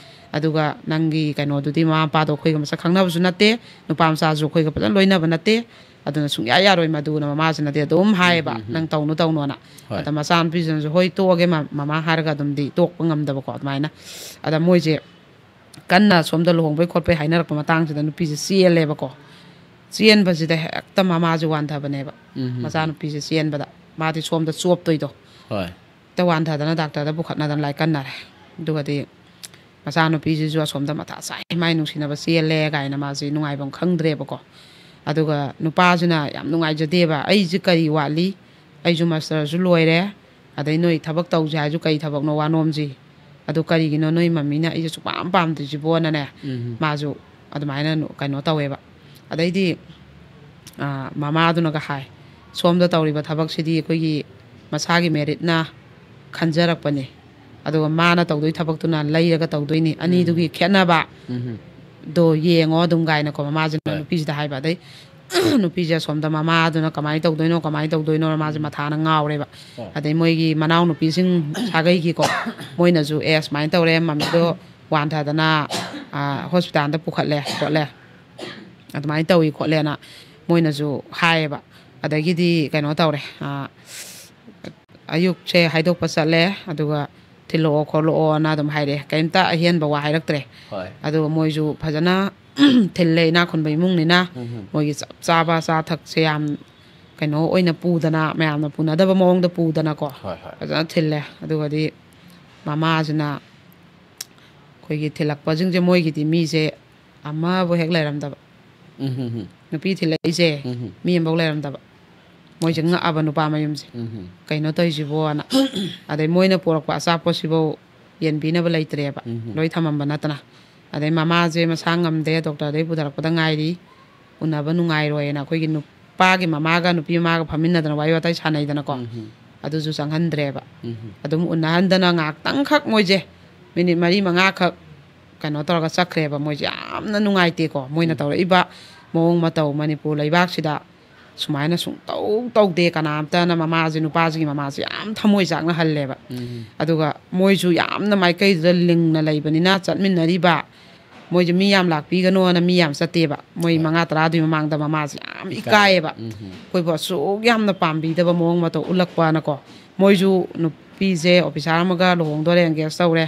ꯑꯗꯨꯒ ꯅꯪꯒꯤ ꯀꯩꯅꯣꯗꯨꯗꯤ ꯃꯃꯥ ꯃꯄꯥꯗꯣ ꯑꯩꯈꯣꯏꯒ ꯃꯁꯛ ꯈꯪꯅꯕꯁꯨ ꯅꯠꯇꯦ, ꯅꯨꯄꯥ ꯃꯆꯥꯁꯨ ꯑꯩꯈꯣꯏꯒ ꯐꯖꯅ ꯂꯣꯏꯅꯕ ꯅꯠꯇꯦ꯫ ꯑꯗꯨꯅ ꯁꯨꯡꯌꯥ ꯌꯥꯔꯣꯏ ꯃꯗꯨꯅ ꯃꯃꯥꯁꯤꯅꯗꯤ ꯑꯗꯨꯝ ꯍꯥꯏꯌꯦꯕ, ꯎꯝ, ꯎꯝ, ꯎꯝ꯫ "ꯅꯪ ꯇꯧꯅꯨ, ꯇꯧꯅꯨꯅ"꯫ ꯍꯣꯏ꯫ ꯑꯗ ꯃꯆꯥꯅꯨꯄꯤꯁꯤꯅꯁꯨ "ꯍꯣꯏ, ꯇꯣꯛꯑꯒꯦ ꯃ-, ꯃꯃꯥ" ꯍꯥꯏꯔꯒ ꯑꯗꯨꯝꯗꯤ ꯇꯣꯛꯄ ꯉꯝꯗꯕꯀꯣ ꯑꯗꯨꯃꯥꯏꯅ꯫ ꯑꯗ ꯃꯣꯏꯁꯦ ꯀꯟꯅ ꯁꯣꯝꯗ ꯂꯨꯍꯣꯡꯕꯩ ꯈꯣꯠꯄꯩ ꯍꯥꯏꯅꯔꯛꯄ ꯃꯇꯥꯡꯁꯤꯗ ꯅꯨꯄꯤꯁꯦ ꯆꯦꯜꯂꯦꯕꯀꯣ꯫ ꯆꯦꯟꯕꯁꯤꯗ ꯍꯦꯛꯇ ꯃꯃꯥꯁꯦ ꯋꯥꯟꯊꯕꯅꯦꯕ꯫ ꯎꯝ, ꯎꯝ, ꯎꯝ꯫ ꯃꯆꯥꯅꯨꯄꯤꯁꯦ ꯆꯦꯟꯕꯗ ꯃꯥꯗꯤ ꯁꯣꯝꯗ ꯆꯣꯞꯇꯣꯏꯗꯣ꯫ ꯍꯣꯏ꯫ ꯍꯦꯛꯇ ꯋꯥꯟꯊꯗꯅ ꯗꯥꯛꯇꯔꯗ ꯄꯨꯈꯠꯅꯗꯅ ꯂꯥꯏ ꯀꯟꯅꯔꯦ꯫ ꯑꯗꯨꯒꯗꯤ ꯃꯆꯥꯅꯨꯄꯤꯁꯤꯁꯨ ꯑꯁꯣꯝꯗ ꯃꯊꯥ ꯁꯥꯏ, ꯃꯥꯏ ꯅꯨꯡꯁꯤꯅꯕ ꯆꯦꯜꯂꯦ ꯀꯥꯏꯅ ꯃꯥꯁꯤ ꯅꯨꯡꯉꯥꯏꯐꯝ ꯈꯪꯗ꯭ꯔꯦꯕꯀꯣ꯫ ꯑꯗꯨꯒ ꯅꯨꯄꯥꯁꯤꯅ ꯌꯥꯝ ꯅꯨꯡꯉꯥꯏꯖꯗꯦꯕ, "ꯑꯩꯁꯦ ꯀꯔꯤ ꯋꯥꯠꯂꯤ? ꯑꯩꯁꯨ ꯃꯥꯁꯇꯔꯁꯨ ꯂꯣꯏꯔꯦ, ꯑꯗꯩ ꯅꯣꯏ ꯊꯕꯛ ꯇꯧꯁꯦ ꯍꯥꯏꯔꯁꯨ ꯀꯔꯤ ꯊꯕꯛꯅꯣ ꯋꯥꯅꯣꯝꯁꯤ? ꯑꯗꯨ ꯀꯔꯤꯒꯤꯅꯣ ꯅꯣꯏ ꯃꯝꯃꯤꯅ ꯑꯩꯁꯦ ꯁꯨꯛꯄꯥꯝ ꯄꯥꯝꯗ꯭ꯔꯤꯁꯤꯕꯣꯅꯅꯦ꯫ ꯎꯝ꯫ ꯃꯥꯁꯨ ꯑꯗꯨꯃꯥꯏꯅ ꯅꯨ-, ꯀꯩꯅꯣ ꯇꯧꯋꯦꯕ꯫ ꯑꯗꯩꯗꯤ, ꯑ, ꯃꯃꯥꯗꯨꯅꯒ ꯍꯥꯏ, "ꯁꯣꯝꯗ ꯇꯧꯔꯤꯕ ꯊꯕꯛꯁꯤꯗꯤ ꯑꯩꯈꯣꯏꯒꯤ ꯃꯁꯥꯒꯤ ꯃꯦꯔꯤꯠꯅ ꯈꯟꯖꯔꯛꯄꯅꯤ, ꯑꯗꯨꯒ ꯃꯥꯅ ꯇꯧꯗꯣꯏ ꯊꯕꯛꯇꯨꯅ ꯂꯩꯔꯒ ꯇꯧꯗꯣꯏꯅꯤ, ꯑꯅꯤꯗꯨꯒꯤ ꯎꯝ꯫ ꯈꯦꯠꯅꯕ ꯎꯝ꯫ ꯗꯣ ꯌꯦꯡꯉꯣ" ꯑꯗꯨꯝ ꯀꯥꯏꯅꯀꯣ ꯃꯃꯥꯁꯤꯅ ꯍꯣꯏ꯫ ꯅꯨꯄꯤꯁꯤꯗ ꯍꯥꯏꯕ꯫ ꯑꯗꯩ ꯅꯨꯄꯤꯁꯦ ꯑꯁꯣꯝꯗ ꯃꯃꯥꯗꯨꯅ ꯀꯃꯥꯏꯅ ꯇꯧꯗꯣꯏꯅꯣ, ꯀꯃꯥꯏꯅ ꯇꯧꯗꯣꯏꯅꯣ, ꯃꯥꯁꯦ ꯎꯝ꯫ ꯃꯊꯥꯅ ꯉꯥꯎꯔꯦꯕ꯫ ꯍꯣꯏ꯫ ꯑꯗꯩ ꯃꯣꯏꯒꯤ ꯃꯅꯥꯎꯅꯨꯄꯤꯁꯤꯡ ꯁꯥꯒꯩꯒꯤꯀꯣ, ꯃꯣꯏꯅꯁꯨ, "ꯑꯦ, ꯁꯨꯃꯥꯏꯅ ꯇꯧꯔꯦ, ꯃꯝꯃꯤꯗꯣ ꯋꯥꯟꯊꯗꯅ, ꯑ, ꯍꯣꯁꯄꯤꯇꯥꯜꯗ ꯄꯨꯈꯠꯂꯦ ꯈꯣꯠꯂꯦ, ꯑꯗꯨꯃꯥꯏꯅ ꯇꯧꯏ ꯈꯣꯠꯂꯦꯅ" ꯃꯣꯏꯅꯁꯨ ꯍꯥꯏꯌꯦꯕ꯫ ꯑꯗꯒꯤꯗꯤ ꯀꯩꯅꯣ ꯇꯧꯔꯦ, ꯑ, ꯑꯌꯨꯛꯁꯦ ꯍꯥꯏꯗꯣꯛꯄ ꯆꯠꯂꯦ, ꯑꯗꯨꯒ "ꯊꯤꯜꯂꯛꯑꯣ ꯈꯣꯠꯂꯛꯑꯣꯅ" ꯑꯗꯨꯝ ꯍꯥꯏꯔꯛꯑꯦ, ꯀꯩꯝꯇ ꯑꯍꯦꯟꯕ ꯋꯥ ꯍꯥꯏꯔꯛꯇ꯭ꯔꯦ꯫ ꯍꯣꯏ꯫ ꯑꯗꯨꯒ ꯃꯣꯏꯁꯨ ꯐꯖꯅ ꯊꯤꯜꯂꯦ, ꯏꯅꯥꯛ ꯈꯨꯟꯕ ꯏꯃꯨꯡꯅꯤꯅ꯫ ꯎꯝ꯫ ꯃꯣꯏꯒꯤ ꯆꯞ ꯆꯥꯕ ꯑꯆꯥ ꯑꯊꯛꯁꯦ ꯌꯥꯝ ꯀꯩꯅꯣ ꯑꯣꯏꯅ ꯄꯨꯗꯅ, ꯃꯌꯥꯝꯅ ꯄꯨꯅꯗꯕ ꯃꯑꯣꯡꯗ ꯄꯨꯗꯅꯀꯣ, ꯍꯣꯏ, ꯍꯣꯏ꯫ ꯐꯖꯅ ꯊꯤꯜꯂꯦ꯫ ꯑꯗꯨꯒꯗꯤ ꯃꯃꯥꯁꯤꯅ ꯑꯩꯈꯣꯏꯒꯤ ꯊꯤꯜꯂꯛꯄꯁꯤꯡꯁꯦ, ꯃꯣꯏꯒꯤꯗꯤ ꯃꯤꯁꯦ ꯑꯃꯕꯨ ꯍꯦꯛ ꯂꯩꯔꯝꯗꯕ꯫ ꯎꯝ, ꯍꯝ, ꯍꯝ꯫ ꯅꯨꯄꯤ ꯊꯤꯜꯂꯛꯏꯁꯦ ꯎꯝ, ꯍꯝ꯫ ꯃꯤ ꯑꯃꯐꯧ ꯂꯩꯔꯝꯗꯕ꯫ ꯃꯣꯏꯁꯦ ꯉꯛꯑꯕ, ꯅꯨꯄꯥ ꯃꯌꯨꯝꯁꯦ꯫ ꯎꯝ, ꯍꯝ꯫ "ꯀꯩꯅꯣ ꯇꯧꯔꯤꯁꯤꯕꯣꯅ"꯫ ꯑꯗꯩ ꯃꯣꯏꯅ ꯄꯨꯔꯛꯄ ꯑꯆꯥꯄꯣꯠꯁꯤꯐꯧ ꯌꯦꯟꯕꯤꯅꯕ ꯂꯩꯇ꯭ꯔꯦꯕ꯫ ꯎꯝ, ꯍꯝ꯫ ꯂꯣꯏ ꯊꯝꯃꯝꯕ ꯅꯠꯇꯅ꯫ ꯑꯗꯩ ꯃꯃꯥꯁꯦ ꯃꯁꯥ ꯉꯝꯗꯦ, ꯗꯣꯛꯇꯔꯗꯩ ꯄꯨꯊꯔꯛꯄꯗ ꯉꯥꯏꯔꯤ, ꯎꯅꯕ ꯅꯨꯡꯉꯥꯏꯔꯣꯏꯅ ꯑꯩꯈꯣꯏꯒꯤ ꯅꯨꯄꯥꯒꯤ ꯃꯃꯥꯒ ꯅꯨꯄꯤ ꯃꯃꯥꯒ ꯐꯝꯃꯤꯟꯅꯗꯅ ꯋꯥꯔꯤ ꯋꯥꯇꯥꯏ ꯁꯥꯟꯅꯩꯗꯅꯀꯣ꯫ ꯎꯝ, ꯍꯝ꯫ ꯑꯗꯨꯁꯨ ꯆꯪꯍꯟꯗ꯭ꯔꯦꯕ꯫ ꯎꯝ, ꯍꯝ꯫ ꯑꯗꯨꯝ ꯎꯅꯍꯟꯗꯅ ꯉꯥꯏꯍꯥꯛꯇꯪꯈꯛ ꯃꯣꯏꯁꯦ ꯃꯤꯅꯤꯠ ꯃꯔꯤ ꯃꯉꯥꯈꯛ ꯀꯩꯅꯣ ꯇꯧꯔꯒ ꯆꯠꯈ꯭ꯔꯦꯕ꯫ ꯃꯣꯏꯁꯦ ꯌꯥꯝꯅ ꯅꯨꯡꯉꯥꯏꯇꯦꯀꯣ, ꯃꯣꯏꯅ ꯎꯝ꯫ ꯇꯧꯔꯛꯏꯕ ꯃꯑꯣꯡ ꯃꯇꯧ, ꯃꯅꯤꯄꯨꯔ ꯂꯩꯕꯥꯛꯁꯤꯗ ꯁꯨꯃꯥꯏꯅ ꯁꯨꯡꯇꯧ ꯇꯧꯗꯦ ꯀꯅꯥꯝꯇꯅ꯫ ꯃꯃꯥꯁꯦ, ꯅꯨꯄꯥꯁꯤꯒꯤ ꯃꯃꯥꯁꯦ ꯌꯥꯝ ꯊꯃꯣꯏ ꯆꯥꯛꯅ ꯍꯜꯂꯦꯕ꯫ ꯎꯝ꯫ ꯑꯗꯨꯒ ꯃꯣꯏꯁꯨ ꯌꯥꯝꯅ ꯃꯥꯏꯀꯩꯗꯨꯗ ꯂꯤꯡꯅ ꯂꯩꯕꯅꯤꯅ, ꯆꯠꯃꯤꯟꯅꯔꯤꯕ ꯃꯣꯏꯁꯦ ꯃꯤ ꯌꯥꯝ ꯂꯥꯛꯄꯤꯒꯅꯣꯅ ꯃꯤ ꯌꯥꯝ ꯆꯠꯇꯦꯕ꯫ ꯃꯣꯏ ꯍꯣꯏ꯫ ꯃꯉꯥ ꯇꯔꯥꯗꯨꯒꯤ ꯃꯃꯥꯡꯗ ꯃꯃꯥꯁꯦ ꯌꯥꯝ ꯏꯀꯥꯏ꯫ ꯏꯀꯥꯏꯌꯦꯕ꯫ ꯎꯝ, ꯎꯝ꯫ ꯑꯩꯈꯣꯏꯕꯨ ꯑꯁꯨꯛ ꯌꯥꯝꯅ ꯄꯥꯝꯕꯤꯗꯕ ꯃꯑꯣꯡ ꯃꯇꯧ ꯎꯠꯂꯛꯄꯅꯀꯣ꯫ ꯃꯣꯏꯁꯨ ꯅꯨꯄꯤꯁꯦ ꯑꯣꯐꯤꯁꯥꯔ ꯑꯃꯒ ꯂꯨꯍꯣꯡꯗꯣꯔꯦ, ꯑꯦꯡꯒꯦꯖ ꯇꯧꯔꯦ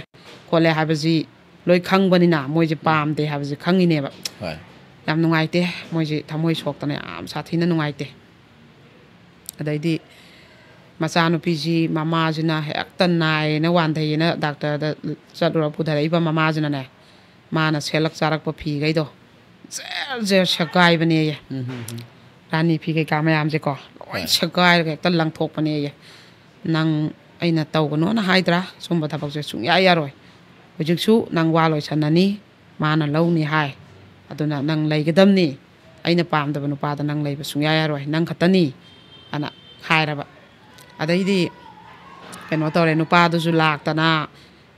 ꯈꯣꯠꯂꯦ ꯍꯥꯏꯕꯁꯤ ꯂꯣꯏ ꯈꯪꯕꯅꯤꯅ, ꯃꯣꯏꯁꯦ ꯎꯝ꯫ ꯄꯥꯝꯗꯦ ꯍꯥꯏꯕꯁꯦ ꯈꯪꯉꯤꯅꯦꯕ꯫ ꯍꯣꯏ꯫ ꯌꯥꯝ ꯅꯨꯡꯉꯥꯏꯇꯦ, ꯃꯣꯏꯁꯦ ꯊꯃꯣꯏ ꯁꯣꯛꯇꯅ ꯌꯥꯝ ꯁꯥꯊꯤꯅ ꯅꯨꯡꯉꯥꯏꯇꯦ꯫ ꯑꯗꯩꯗꯤ ꯃꯆꯥꯅꯨꯄꯤꯁꯤ ꯃꯃꯥꯁꯤꯅ ꯍꯦꯛꯇ ꯅꯥꯏꯌꯦꯅ, ꯋꯥꯟꯊꯩꯌꯦꯅ ꯗꯥꯛꯇꯔꯗ ꯆꯠꯂꯨꯔ ꯄꯨꯊꯔꯛꯏꯕ ꯃꯃꯥꯁꯤꯅꯅꯦ, ꯃꯥꯅ ꯁꯦꯠꯂꯛ ꯆꯥꯔꯛꯄ ꯐꯤꯈꯩꯗꯣ ꯖꯦꯔ ꯖꯦꯔ ꯁꯦꯒꯥꯏꯕꯅꯦꯌꯦ꯫ ꯎꯝ, ꯎꯝ, ꯎꯝ꯫ ꯔꯥꯅꯤ ꯐꯤ ꯀꯩꯀꯥ ꯃꯌꯥꯝꯁꯦꯀꯣ, ꯂꯣꯏ ꯍꯣꯏ꯫ ꯁꯦꯒꯥꯏꯔꯒ ꯍꯦꯛꯇ ꯂꯪꯊꯣꯛꯄꯅꯦꯌꯦ꯫ "ꯅꯪ ꯑꯩꯅ ꯇꯧꯒꯅꯣꯅ ꯍꯥꯏꯗ꯭ꯔꯥ? ꯁꯨꯝꯕ ꯊꯕꯛꯁꯦ ꯁꯨꯡꯌꯥ ꯌꯥꯔꯣꯏ꯫ ꯍꯧꯖꯤꯛꯁꯨ ꯅꯪ ꯋꯥ ꯂꯣꯏꯁꯟꯅꯅꯤ, ꯃꯥꯅ ꯂꯧꯅꯤ ꯍꯥꯏ꯫ ꯑꯗꯨꯅ ꯅꯪ ꯂꯩꯒꯗꯕꯅꯤ, ꯑꯩꯅ ꯄꯥꯝꯗꯕ ꯅꯨꯄꯥꯗ ꯅꯪ ꯂꯩꯕ ꯁꯨꯡꯌꯥ ꯌꯥꯔꯣꯏ, ꯅꯪ ꯈꯛꯇꯅꯤ ꯑꯅ ꯍꯥꯏꯔꯕ꯫ ꯑꯗꯩꯗꯤ ꯀꯩꯅꯣ ꯇꯧꯔꯦ, ꯅꯨꯄꯥꯗꯨꯁꯨ ꯂꯥꯛꯇꯅ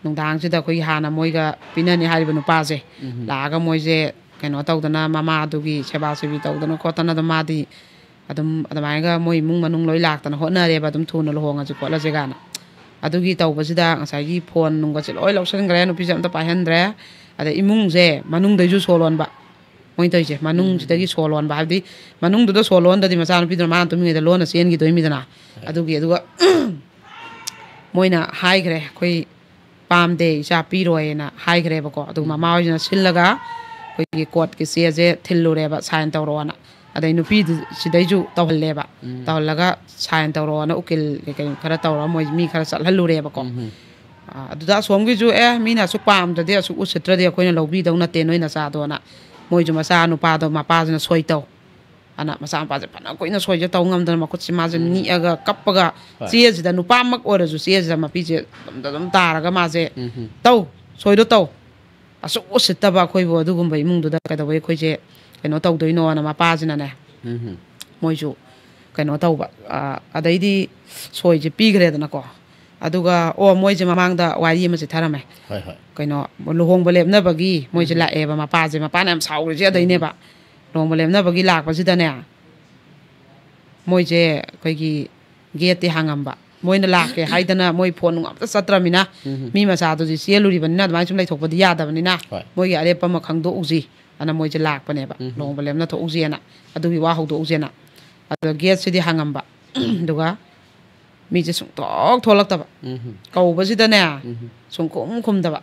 ꯅꯨꯡꯗꯥꯡꯁꯤꯗ ꯑꯩꯈꯣꯏꯒꯤ ꯍꯥꯟꯅ ꯃꯣꯏꯒ ꯄꯤꯅꯅꯤ ꯍꯥꯏꯔꯤꯕ ꯅꯨꯄꯥꯁꯦ ꯂꯥꯛꯑꯒ ꯃꯣꯏꯁꯦ ꯀꯩꯅꯣ ꯇꯧꯗꯅ, ꯃꯃꯥꯗꯨꯒꯤ ꯁꯦꯕꯥ ꯁꯦꯕꯤ ꯇꯧꯗꯅ ꯈꯣꯠꯇꯅ ꯑꯗꯨꯝ ꯃꯥꯗꯤ ꯑꯗꯨꯝ ꯑꯗꯨꯃꯥꯏꯅꯒ ꯃꯣꯏ ꯏꯃꯨꯡ ꯃꯅꯨꯡ ꯂꯣꯏ ꯂꯥꯛꯇꯅ ꯍꯣꯠꯅꯔꯦꯕ, ꯑꯗꯨꯝ ꯊꯨꯅ ꯂꯨꯍꯣꯡꯉꯁꯤ ꯈꯣꯠꯂꯁꯤ ꯀꯥꯏꯅ꯫ ꯑꯗꯨꯒꯤ ꯇꯧꯕꯁꯤꯗ ꯉꯁꯥꯏꯒꯤ ꯐꯣꯟ ꯅꯨꯡꯒꯁꯦ ꯂꯣꯏ ꯂꯧꯁꯤꯟꯈ꯭ꯔꯦ, ꯅꯨꯄꯤꯁꯦ ꯑꯝꯇ ꯄꯥꯏꯍꯟꯗ꯭ꯔꯦ꯫ ꯑꯗ ꯏꯃꯨꯡꯁꯦ ꯃꯅꯨꯡꯗꯩꯁꯨ ꯁꯣ ꯂꯣꯟꯕ, ꯃꯣꯏꯅ ꯇꯧꯔꯤꯁꯦ ꯃꯅꯨꯡꯁꯤꯗꯒꯤ ꯁꯣ ꯂꯣꯟꯕ ꯍꯥꯏꯕꯗꯤ ꯃꯅꯨꯡꯗꯨꯗ ꯁꯣ ꯂꯣꯟꯗꯗꯤ ꯃꯆꯥꯅꯨꯄꯤꯗꯨꯅ ꯃꯥꯅ ꯇꯨꯝꯃꯤꯉꯩꯗ ꯂꯣꯟꯅ ꯆꯦꯟꯈꯤꯗꯣꯏꯃꯤꯗꯅ꯫ ꯑꯗꯨꯒꯤ ꯑꯗꯨꯒ ꯃꯣꯏꯅ ꯍꯥꯏꯈ꯭ꯔꯦ, ꯑꯩꯈꯣꯏ ꯄꯥꯝꯗꯦ, ꯏꯆꯥ ꯄꯤꯔꯣꯏꯅ ꯍꯥꯏꯈ꯭ꯔꯦꯕꯀꯣ꯫ ꯑꯗꯨꯒ ꯃꯃꯥ ꯍꯣꯏꯁꯤꯅ ꯁꯤꯜꯂꯒ ꯑꯩꯈꯣꯏꯒꯤ ꯀꯣꯔꯠꯀꯤ ꯆꯦꯁꯦ ꯊꯤꯜꯂꯨꯔꯦꯕ, ꯁꯥꯏꯟ ꯇꯧꯔꯛꯑꯣꯅ꯫ ꯑꯗꯩ ꯅꯨꯄꯤꯗꯨ ꯁꯤꯗꯩꯁꯨ ꯇꯧꯍꯜꯂꯦꯕ꯫ ꯇꯧꯍꯜꯂꯒ ꯁꯥꯏꯟ ꯇꯧꯔꯛꯑꯣꯅ ꯎꯀꯤꯜ ꯀꯩ ꯀꯩ ꯈꯔ ꯇꯧꯔꯒ ꯃꯣꯏ ꯃꯤ ꯈꯔ ꯆꯠꯍꯜꯂꯨꯔꯦꯕꯀꯣ꯫ ꯑꯗꯨꯗ ꯑꯁꯣꯝꯒꯤꯁꯨ ꯑꯦ ꯃꯤꯅ ꯑꯁꯨꯛ ꯄꯥꯝꯗ꯭ꯔꯗꯤ ꯑꯁꯨꯛ ꯎꯁꯤꯠꯇ꯭ꯔꯗꯤ ꯑꯩꯈꯣꯏꯅ ꯂꯧꯕꯤꯗꯧ ꯅꯠꯇꯦ ꯅꯣꯏ ꯅꯆꯥꯗꯣꯅ꯫ ꯃꯣꯏꯁꯨ ꯃꯆꯥ ꯅꯨꯄꯥꯗꯣ ꯃꯄꯥꯁꯤꯅ ꯁꯣꯏ ꯇꯧ ꯑꯅ ꯃꯆꯥꯅꯨꯄꯥꯁꯦ ꯐꯅ ꯀꯨꯏꯅ ꯁꯣꯏꯁꯦ ꯇꯧ ꯉꯝꯗꯅ ꯃꯈꯨꯠꯁꯤ ꯃꯥꯁꯦ ꯅꯤꯛꯑꯒ ꯀꯞꯄꯒ ꯆꯦꯁꯤꯗ ꯅꯨꯄꯥꯃꯛ ꯑꯣꯏꯔꯁꯨ ꯆꯦꯁꯤꯗ ꯃꯄꯤꯁꯦ ꯑꯗꯨꯝ ꯑꯗꯨꯝ ꯇꯥꯔꯒ ꯃꯥꯁꯦ ꯇꯧ ꯁꯣꯏꯗꯣ ꯇꯧ ꯑꯁꯨꯛ ꯎꯁꯤꯠꯇꯕ ꯑꯩꯈꯣꯏꯕꯨ ꯑꯗꯨꯒꯨꯝꯕ ꯏꯃꯨꯡꯗꯨꯗ ꯀꯩꯗꯧꯕꯩ ꯑꯩꯈꯣꯏꯁꯦ ꯀꯩꯅꯣ ꯇꯧꯗꯣꯏꯅꯣꯅ ꯃꯄꯥꯁꯤꯅꯅꯦ ꯃꯣꯏꯁꯨ ꯀꯩꯅꯣ ꯇꯧꯕ ꯑꯗꯩꯗꯤ ꯁꯣꯏꯁꯦ ꯄꯤꯈ꯭ꯔꯦꯗꯅꯀꯣ꯫ ꯑꯗꯨꯒ ꯑꯣ ꯃꯣꯏꯁꯦ ꯃꯃꯥꯡꯗ ꯋꯥꯔꯤ ꯑꯃ ꯆꯤꯊꯔꯝꯃꯦ꯫ ꯍꯣꯏ ꯍꯣꯏ꯫ ꯀꯩꯅꯣ ꯂꯨꯍꯣꯡꯕ ꯂꯦꯞꯅꯕꯒꯤ ꯃꯣꯏꯁꯦ ꯂꯥꯛꯑꯦꯕ, ꯃꯄꯥꯁꯦ, ꯃꯄꯥꯅ ꯌꯥꯝ ꯁꯥꯎꯔꯤꯁꯦ ꯑꯗꯩꯅꯦꯕ꯫ ꯂꯨꯍꯣꯡꯕ ꯂꯦꯞꯅꯕꯒꯤ ꯂꯥꯛꯄꯁꯤꯗꯅꯦ ꯃꯣꯏꯁꯦ ꯑꯩꯈꯣꯏꯒꯤ ꯒꯦꯠꯇꯤ ꯍꯥꯡꯉꯝꯕ꯫ ꯃꯣꯏꯅ ꯂꯥꯛꯀꯦ ꯍꯥꯏꯗꯅ ꯃꯣꯏ ꯐꯣꯟ ꯅꯨꯡ ꯑꯝꯇ ꯆꯠꯇ꯭ꯔꯃꯤꯅ ꯃꯤ ꯃꯆꯥꯗꯨꯗꯤ ꯆꯦꯜꯂꯨꯔꯤꯕꯅꯤꯅ ꯑꯗꯨꯃꯥꯏꯅ ꯁꯨꯝ ꯂꯩꯊꯣꯛꯄꯗꯤ ꯌꯥꯗꯕꯅꯤꯅ ꯍꯣꯏ꯫ ꯃꯣꯏꯒꯤ ꯑꯔꯦꯞꯄ ꯑꯃ ꯈꯪꯗꯣꯛꯎꯁꯤ ꯑꯅ ꯃꯣꯏꯁꯦ ꯂꯥꯛꯄꯅꯦꯕ꯫ ꯂꯨꯍꯣꯡꯕ ꯂꯦꯞꯅ ꯊꯣꯛꯎꯁꯤꯅ, ꯑꯗꯨꯒꯤ ꯋꯥ ꯍꯧꯗꯣꯛꯎꯁꯤꯅ꯫ ꯑꯗꯣ ꯒꯦꯠꯁꯤꯗꯤ ꯍꯥꯡꯉꯝꯕ꯫ ꯑꯗꯨꯒ ꯃꯤꯁꯦ ꯁꯨꯡꯊꯣꯛ ꯊꯣꯛꯂꯛꯇꯕ꯫ ꯀꯧꯕꯁꯤꯗꯅꯦ ꯁꯨꯡꯈꯨꯝ ꯈꯨꯝꯗꯕ꯫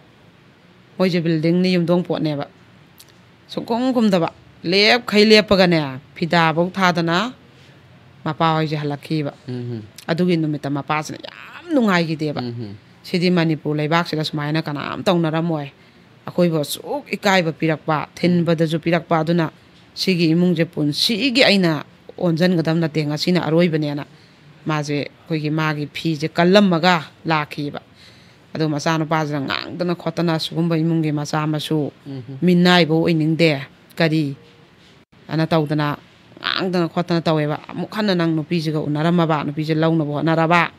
ꯃꯣꯏꯁꯦ ꯕꯤꯜꯗꯤꯡꯅꯤ, ꯌꯨꯝꯊꯣꯡ ꯄꯣꯠꯅꯦꯕ꯫ ꯁꯨꯡꯈꯨꯝ ꯈꯨꯝꯗꯕ꯫ ꯂꯦꯞꯈꯩ ꯂꯦꯞꯄꯒꯅꯦ ꯐꯤꯗꯥꯐꯧ ꯊꯥꯗꯅ ꯃꯄꯥ ꯍꯣꯏꯁꯦ ꯍꯜꯂꯛꯈꯤꯕ꯫ ꯑꯗꯨꯒꯤ ꯅꯨꯃꯤꯠꯇ ꯃꯄꯥꯁꯤꯅ ꯌꯥꯝ ꯅꯨꯡꯉꯥꯏꯈꯤꯗꯦꯕ꯫ ꯁꯤꯗꯤ ꯃꯅꯤꯄꯨꯔ ꯂꯩꯕꯥꯛꯁꯤꯗ ꯁꯨꯃꯥꯏꯅ ꯀꯅꯥꯝ ꯇꯧꯅꯔꯝꯃꯣꯏ꯫ ꯑꯩꯈꯣꯏꯕꯨ ꯑꯁꯨꯛ ꯏꯀꯥꯏꯕ ꯄꯤꯔꯛꯄ, ꯊꯤꯟꯕꯗꯁꯨ ꯄꯤꯔꯛꯄ, ꯑꯗꯨꯅ ꯁꯤꯒꯤ ꯏꯃꯨꯡꯁꯦ ꯄꯨꯟꯁꯤꯒꯤ ꯑꯩꯅ ꯑꯣꯟꯁꯤꯟꯒꯗꯕ ꯅꯠꯇꯦ, ꯉꯁꯤꯅ ꯑꯔꯣꯏꯕꯅꯦꯅ꯫ ꯃꯥꯁꯦ ꯑꯩꯈꯣꯏꯒꯤ ꯃꯥꯒꯤ ꯐꯤꯁꯦ ꯀꯜꯂꯝꯃꯒ ꯂꯥꯛꯈꯤꯕ꯫ ꯑꯗꯣ ꯃꯆꯥꯅꯨꯄꯥꯁꯤꯅ ꯉꯥꯡꯗꯅ ꯈꯣꯠꯇꯅ, "ꯁꯤꯒꯨꯝꯕ ꯏꯃꯨꯡꯒꯤ ꯃꯆꯥ ꯃꯁꯨ ꯎꯝ꯫ ꯃꯤꯅꯥꯏꯕ ꯑꯣꯏꯅꯤꯡꯗꯦ, ꯀꯔꯤ?" ꯑꯅ ꯇꯧꯗꯅ, ꯉꯥꯡꯗꯅ ꯈꯣꯠꯇꯅ ꯇꯧꯋꯦꯕ꯫ "ꯑꯃꯨꯛ ꯍꯟꯅ ꯅꯪ ꯅꯨꯄꯤꯁꯤꯒ ꯎꯅꯔꯝꯃꯕ, ꯅꯨꯄꯤꯁꯦ ꯂꯧꯅꯕ ꯍꯣꯠꯅꯔꯕ,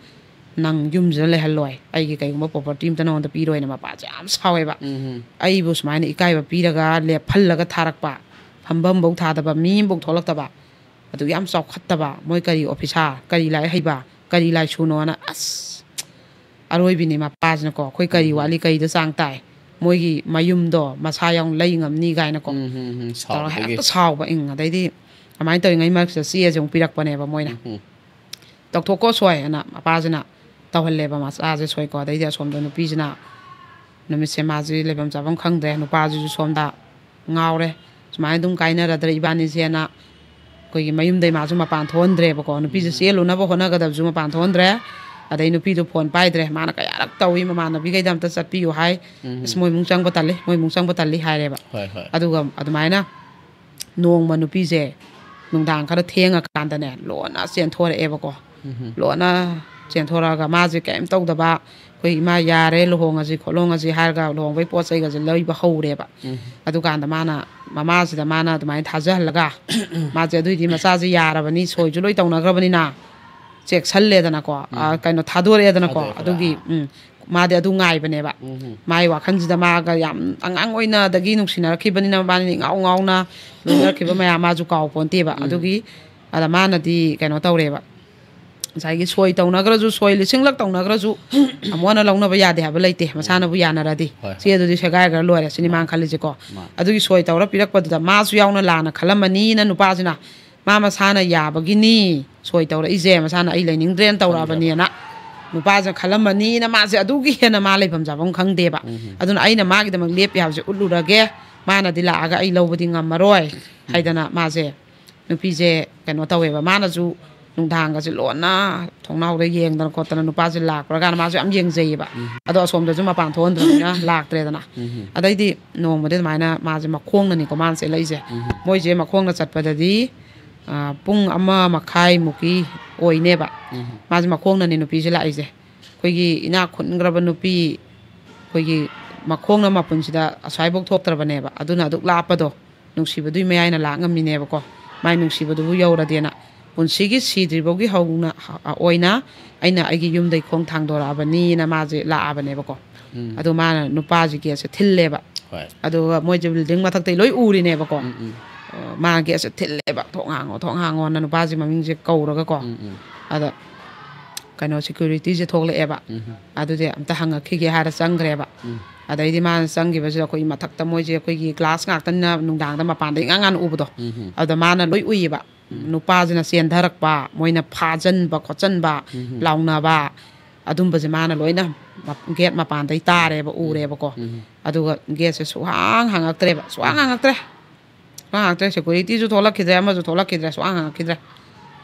ꯅꯪ ꯌꯨꯝꯁꯤꯗ ꯂꯩꯍꯜꯂꯣꯏ, ꯑꯩꯒꯤ ꯀꯩꯒꯨꯝꯕ property ꯑꯝꯇ ꯅꯉꯣꯟꯗ ꯄꯤꯔꯣꯏꯅ" ꯃꯄꯥꯁꯦ ꯌꯥꯝ ꯁꯥꯎꯋꯦꯕ꯫ ꯎꯝ꯫ "ꯑꯩꯕꯨ ꯁꯨꯃꯥꯏꯅ ꯏꯀꯥꯏꯕ ꯄꯤꯔꯒ ꯂꯦꯞꯍꯜꯂꯒ ꯊꯥꯔꯛꯄ, ꯐꯝꯐꯝꯐꯧ ꯊꯥꯗꯕ, ꯃꯤ ꯑꯃꯐꯧ ꯊꯣꯛꯂꯛꯇꯕ, ꯑꯗꯨ ꯌꯥꯝ ꯆꯥꯎꯈꯠꯇꯕ, ꯃꯣꯏ ꯀꯔꯤ officer, ꯀꯔꯤ ꯂꯥꯏꯔꯤꯛ ꯍꯩꯕ, ꯀꯔꯤ ꯂꯥꯏꯁꯨꯅꯣꯅ?" ꯑꯁ, ꯑꯔꯣꯏꯕꯤꯅꯤ ꯃꯄꯥꯁꯤꯅꯀꯣ, "ꯑꯩꯈꯣꯏ ꯀꯔꯤ ꯎꯝ꯫ ꯋꯥꯠꯂꯤ, ꯀꯔꯤꯗ ꯆꯥꯡ ꯇꯥꯏ, ꯃꯣꯏꯒꯤ ꯃꯌꯨꯝꯗꯣ ꯃꯁꯥ ꯌꯥꯎꯅ ꯂꯩ ꯉꯝꯅꯤ?" ꯀꯥꯏꯅꯀꯣ ꯎꯝ, ꯎꯝ, ꯎꯝ꯫ ꯇꯧꯔꯒ ꯁꯥꯎꯕꯗꯒꯤ꯫ ꯍꯦꯛꯇ ꯁꯥꯎꯕ꯫ ꯏꯪ꯫ ꯑꯗꯩꯗꯤ ꯑꯗꯨꯃꯥꯏꯅ ꯇꯧꯔꯤꯉꯩ ꯃꯔꯛꯁꯤꯗ ꯆꯦꯁꯦ ꯑꯃꯨꯛ ꯄꯤꯔꯛꯄꯅꯦꯕ ꯃꯣꯏꯅ꯫ ꯎꯝ, ꯎꯝ꯫ "ꯇꯧꯊꯣꯛꯀꯣ ꯁꯣꯏ" ꯍꯥꯏꯅ ꯃꯄꯥꯁꯤꯅ ꯇꯧꯍꯜꯂꯦꯕ ꯃꯆꯥꯁꯦ ꯁꯣꯏꯀꯣ꯫ ꯑꯗꯩꯗꯤ ꯑꯁꯣꯝꯗ ꯅꯨꯄꯤꯁꯤꯅ ꯅꯨꯃꯤꯠꯁꯦ ꯃꯥꯁꯤ ꯂꯩꯐꯝ ꯆꯥꯐꯝ ꯈꯪꯗ꯭ꯔꯦ, ꯅꯨꯄꯥꯁꯤꯁꯨ ꯁꯣꯝꯗ ꯉꯥꯎꯔꯦ, "ꯁꯨꯃꯥꯏꯅ ꯑꯗꯨꯝ ꯀꯥꯏꯅꯔꯗ꯭ꯔꯥ ꯏꯕꯥꯅꯤꯁꯦꯅ?" ꯑꯩꯈꯣꯏꯒꯤ ꯃꯌꯨꯝꯗꯩ ꯃꯥꯁꯨ ꯃꯄꯥꯟ ꯊꯣꯛꯍꯟꯗ꯭ꯔꯦꯕꯀꯣ꯫ ꯅꯨꯄꯤꯁꯦ ꯎꯝ꯫ ꯆꯦꯜꯂꯨꯅꯕ ꯍꯣꯠꯅꯒꯗꯕꯁꯨ ꯃꯄꯥꯟ ꯊꯣꯛꯍꯟꯗ꯭ꯔꯦ꯫ ꯑꯗꯩ ꯅꯨꯄꯤꯗꯣ ꯐꯣꯟ ꯄꯥꯏꯗ꯭ꯔꯦ꯫ ꯃꯥꯅ ꯀꯌꯥꯔꯛ ꯇꯧꯏ, "ꯃꯃꯥꯟꯅꯕꯤꯈꯩꯗ ꯑꯝꯇ ꯆꯠꯄꯤꯌꯨ" ꯍꯥꯏ꯫ ꯎꯝ꯫ "ꯑꯁ, ꯃꯣꯏ ꯏꯃꯨꯡ ꯆꯪꯕ ꯇꯜꯂꯤ, ꯃꯣꯏ ꯏꯃꯨꯡ ꯆꯪꯕ ꯇꯜꯂꯤ" ꯍꯥꯏꯔꯦꯕ꯫ ꯍꯣꯏ, ꯍꯣꯏ꯫ ꯑꯗꯨꯒ ꯑꯗꯨꯃꯥꯏꯅ ꯅꯣꯡꯃ ꯅꯨꯄꯤꯁꯦ ꯅꯨꯡꯗꯥꯡ ꯈꯔ ꯊꯦꯡꯉꯀꯥꯟꯗꯅꯦ, ꯂꯣꯟꯅ ꯆꯦꯟꯊꯣꯔꯛꯑꯦꯕꯀꯣ꯫ ꯎꯝ꯫ ꯂꯣꯟꯅ ꯆꯦꯟꯊꯣꯔꯛꯑꯒ ꯃꯥꯁꯦ ꯀꯔꯤꯝ ꯇꯧꯗꯕ, ꯑꯩꯈꯣꯏ "ꯏꯃꯥ, ꯌꯥꯔꯦ, ꯂꯨꯍꯣꯡꯉꯁꯤ ꯈꯣꯠꯂꯣꯡꯉꯁꯤ" ꯍꯥꯏꯔꯒ ꯂꯨꯍꯣꯡꯕꯩ ꯄꯣꯠ ꯆꯩꯒꯁꯦ ꯂꯩꯕ ꯍꯧꯔꯦꯕ꯫ ꯎꯝ꯫ ꯑꯗꯨꯀꯥꯟꯗ ꯃꯥꯅ, ꯃꯃꯥꯁꯤꯗ ꯃꯥꯅ ꯑꯗꯨꯃꯥꯏꯅ ꯊꯥꯖꯍꯜꯂꯒ, ꯃꯥꯁꯦ ꯑꯗꯨꯏꯗꯤ ꯃꯆꯥꯁꯦ ꯌꯥꯔꯕꯅꯤ, ꯁꯣꯏꯁꯨ ꯂꯣꯏ ꯇꯧꯅꯈ꯭ꯔꯕꯅꯤꯅ, ꯆꯦꯛꯁꯜꯂꯦꯗꯅꯀꯣ, ꯑ, ꯎꯝ꯫ ꯀꯩꯅꯣ, ꯊꯥꯗꯣꯔꯛꯑꯦꯗꯅꯀꯣ꯫ ꯊꯥꯗꯣꯔꯛꯑꯦ꯫ ꯑꯗꯨꯒꯤ, ꯎꯝ, ꯃꯥꯗꯤ ꯑꯗꯨ ꯉꯥꯏꯕꯅꯦꯕ꯫ ꯎꯝ꯫ ꯃꯥꯏ ꯋꯥꯈꯜꯁꯤꯗ ꯃꯥꯒ ꯌꯥꯝ ꯑꯉꯥꯡ ꯑꯣꯏꯅꯗꯒꯤ ꯅꯨꯡꯁꯤꯅꯔꯛꯈꯤꯕꯅꯤꯅ, ꯃꯕꯥꯅꯤ ꯉꯥꯎ ꯉꯥꯎꯅ ꯂꯣꯏꯅꯔꯛꯈꯤꯕ ꯃꯌꯥꯝ ꯃꯥꯁꯨ ꯀꯥꯎ ꯄꯣꯟꯇꯦꯕ꯫ ꯎꯝ꯫ ꯑꯗꯨꯒꯤ, ꯑꯗ ꯃꯥꯅꯗꯤ ꯀꯩꯅꯣ ꯇꯧꯔꯦꯕ, ꯉꯁꯥꯏꯒꯤ ꯁꯣꯏ ꯇꯧꯅꯈ꯭ꯔꯁꯨ, ꯁꯣꯏ ꯂꯤꯁꯤꯡꯂꯛ ꯇꯧꯅꯈ꯭ꯔꯁꯨ, ꯑꯃꯨꯛ ꯍꯟꯅ ꯂꯧꯅꯕ ꯌꯥꯗꯦ ꯍꯥꯏꯕ ꯂꯩꯇꯦ, ꯃꯁꯥꯅꯕꯨ ꯌꯥꯅꯔꯗꯤ꯫ ꯍꯣꯏ, ꯍꯣꯏ꯫ ꯆꯦꯗꯨꯗꯤ ꯁꯦꯒꯥꯏꯈ꯭ꯔ ꯂꯣꯏꯔꯦ ꯁꯤꯅꯤ ꯃꯥꯅ ꯈꯜꯂꯤꯁꯦꯀꯣ꯫ ꯃꯥꯅꯦ꯫ ꯑꯗꯨꯒꯤ ꯁꯣꯏ ꯇꯧꯔ ꯄꯤꯔꯛꯄꯗꯨꯗ ꯃꯥꯁꯨ ꯌꯥꯎꯅ ꯂꯥꯟꯅ ꯈꯜꯂꯝꯃꯅꯤꯅ ꯅꯨꯄꯥꯁꯤꯅ, "ꯃꯥ ꯃꯁꯥꯅ ꯌꯥꯕꯒꯤꯅꯤ ꯁꯣꯏ ꯇꯧꯔꯛꯏꯁꯦ, ꯃꯁꯥꯅ ꯑꯩ ꯂꯩꯅꯤꯡꯗ꯭ꯔꯦꯅ ꯇꯧꯔꯛꯑꯕꯅꯤꯅ" ꯅꯨꯄꯥꯁꯤꯅ ꯈꯜꯂꯝꯃꯅꯤꯅ ꯃꯥꯁꯦ ꯑꯗꯨꯒꯤ ꯍꯦꯟꯅ ꯃꯥ ꯂꯩꯐꯝ ꯆꯥꯐꯝ ꯈꯪꯗꯦꯕ꯫ ꯎꯝ꯫ ꯑꯗꯨꯅ "ꯑꯩꯅ ꯃꯥꯒꯤꯗꯃꯛ ꯂꯦꯞꯄꯤ ꯍꯥꯏꯕꯁꯦ ꯎꯠꯂꯨꯔꯒꯦ, ꯃꯥꯅꯗꯤ ꯂꯥꯛꯑꯒ ꯑꯩ ꯂꯧꯕꯗꯤ ꯉꯝꯃꯔꯣꯏ" ꯍꯥꯏꯗꯅ ꯃꯥꯁꯦ, ꯅꯨꯄꯤꯁꯦ ꯀꯩꯅꯣ ꯇꯧꯋꯦꯕ, ꯃꯥꯅꯁꯨ ꯅꯨꯡꯗꯥꯡꯒꯁꯦ ꯂꯣꯟꯅ ꯊꯣꯡꯅꯥꯎꯗ ꯌꯦꯡꯗꯅ ꯈꯣꯠꯇꯅ ꯅꯨꯄꯥꯁꯦ ꯂꯥꯛꯄ꯭ꯔꯥ ꯀꯥꯟꯗ ꯃꯥꯁꯨ ꯌꯥꯝ ꯌꯦꯡꯖꯩꯌꯦꯕ꯫ ꯎꯝ꯫ ꯑꯗꯣ ꯑꯁꯣꯝꯗꯁꯨ ꯃꯄꯥꯟ ꯊꯣꯛꯍꯟꯗ꯭ꯔꯕꯅꯤꯅ ꯂꯥꯛꯇ꯭ꯔꯦꯗꯅ꯫ ꯎꯝ꯫ ꯑꯗꯩꯗꯤ ꯅꯣꯡꯃꯗꯤ ꯑꯗꯨꯃꯥꯏꯅ ꯃꯥꯁꯦ ꯃꯈꯣꯡꯅꯅꯤꯀꯣ ꯃꯥꯅ ꯆꯦꯜꯂꯛꯏꯁꯦ꯫ ꯎꯝ꯫ ꯃꯣꯏꯁꯦ ꯃꯈꯣꯡꯅ ꯆꯠꯄꯗꯗꯤ ꯄꯨꯡ ꯑꯃ ꯃꯈꯥꯏꯃꯨꯛꯀꯤ ꯑꯣꯏꯅꯦꯕ꯫ ꯃꯥꯁꯦ ꯃꯈꯣꯡꯅꯅꯦ ꯅꯨꯄꯤꯁꯦ ꯂꯥꯛꯏꯁꯦ꯫ ꯑꯩꯈꯣꯏꯒꯤ ꯏꯅꯥꯛ ꯈꯨꯟꯈ꯭ꯔꯕ ꯅꯨꯄꯤ, ꯑꯩꯈꯣꯏꯒꯤ ꯃꯈꯣꯡꯅ ꯃꯄꯨꯟꯁꯤꯗ ꯑꯁ꯭ꯋꯥꯏꯐꯥꯎ ꯊꯣꯛꯇ꯭ꯔꯕꯅꯦꯕ꯫ ꯑꯗꯨꯅ ꯑꯗꯨꯛ ꯂꯥꯞꯄꯗꯣ ꯅꯨꯡꯁꯤꯕꯗꯨꯒꯤ ꯃꯌꯥꯏꯅ ꯂꯥꯛ ꯉꯝꯃꯤꯅꯦꯕꯀꯣ꯫ ꯃꯥꯏ ꯅꯨꯡꯁꯤꯕꯗꯨꯕꯨ ꯌꯧꯔꯗꯤꯅ ꯄꯨꯟꯁꯤꯒꯤ ꯁꯤꯗ꯭ꯔꯤꯐꯥꯎꯒꯤ ꯍꯧꯅ, ꯑꯣꯏꯅ ꯑꯩꯅ ꯑꯩꯒꯤ ꯌꯨꯝꯗꯩ ꯈꯣꯡ ꯊꯥꯡꯗꯣꯔꯛꯑꯕꯅꯤꯅ ꯃꯥꯁꯦ ꯂꯥꯛꯑꯕꯅꯦꯕꯀꯣ꯫ ꯑꯗꯣ ꯃꯥꯅ ꯅꯨꯄꯥꯁꯤ ꯒꯦꯠꯁꯦ ꯊꯤꯜꯂꯦꯕ꯫ ꯍꯣꯏ꯫ ꯑꯗꯨꯒ ꯃꯣꯏꯁꯦ ꯕꯤꯜꯗꯤꯡ ꯃꯊꯛꯇꯩ ꯂꯣꯏ ꯎꯔꯤꯅꯦꯕꯀꯣ꯫ ꯎꯝ, ꯎꯝ꯫ ꯑ, ꯃꯥ ꯒꯦꯠꯁꯦ ꯊꯤꯜꯂꯦꯕ, "ꯊꯣꯡ ꯍꯥꯡꯉꯣ, ꯊꯣꯡ ꯍꯥꯡꯉꯣꯅ" ꯅꯨꯄꯥꯁꯦ ꯃꯃꯤꯡꯁꯦ ꯀꯧꯔꯒꯀꯣ꯫ ꯎꯝ, ꯎꯝ꯫ ꯑꯗ ꯀꯩꯅꯣ, ꯁꯦꯀ꯭ꯌꯨꯔꯤꯇꯤꯁꯦ ꯊꯣꯛꯂꯛꯑꯦꯕ꯫ ꯎꯝ꯫ ꯑꯗꯨꯗꯤ ꯑꯝꯇ ꯍꯪꯉꯛꯈꯤꯒꯦ ꯍꯥꯏꯔ ꯆꯪꯈ꯭ꯔꯦꯕ꯫ ꯎꯝ꯫ ꯑꯗꯩꯗꯤ ꯃꯥꯅ ꯆꯪꯈꯤꯕꯁꯤꯗ ꯑꯩꯈꯣꯏꯒꯤ ꯃꯊꯛꯇ ꯃꯣꯏꯁꯦ ꯑꯩꯈꯣꯏꯒꯤ ꯒ꯭ꯂꯥꯁ ꯉꯥꯛꯇꯅꯤꯅ ꯅꯨꯡꯗꯥꯡꯗ ꯃꯄꯥꯟꯗ ꯏꯉꯥꯟ ꯉꯥꯟꯅ ꯎꯕꯗꯣ꯫ ꯎꯝ, ꯎꯝ꯫ ꯑꯗ ꯃꯥꯅ ꯂꯣꯏ ꯎꯏꯌꯦꯕ꯫ ꯎꯝ꯫ ꯅꯨꯄꯥꯁꯤꯅ ꯆꯦꯟꯊꯔꯛꯄ, ꯃꯣꯏꯅ ꯐꯥꯖꯟꯕ ꯈꯣꯠꯆꯟꯕ, ꯎꯝ꯫ ꯂꯥꯎꯅꯕ, ꯑꯗꯨꯝꯕꯁꯦ ꯃꯥꯅ ꯂꯣꯏꯅ ꯃꯞ-, ꯒꯦꯠ ꯃꯄꯥꯟꯗꯩ ꯇꯥꯔꯦꯕ, ꯎꯔꯦꯕꯀꯣ꯫ ꯎꯝ꯫ ꯑꯗꯨꯒ ꯒꯦꯠꯁꯦ ꯁꯨꯛꯍꯥꯡ ꯍꯥꯡꯉꯛꯇ꯭ꯔꯦꯕ, ꯁꯨꯛꯍꯥꯡ ꯎꯝ꯫ ꯍꯥꯡꯉꯛꯇ꯭ꯔꯦ꯫ ꯁꯨꯛꯍꯥꯡ ꯍꯥꯡꯉꯛꯇ꯭ꯔꯦ꯫ ꯁꯦꯀ꯭ꯌꯨꯔꯤꯇꯤꯁꯨ ꯊꯣꯛꯂꯛꯈꯤꯗ꯭ꯔꯦ, ꯑꯃꯁꯨ ꯊꯣꯛꯂꯛꯈꯤꯗ꯭ꯔꯦ, ꯁꯨꯛꯍꯥꯡ ꯍꯥꯡꯉꯛꯈꯤꯗ꯭ꯔꯦ꯫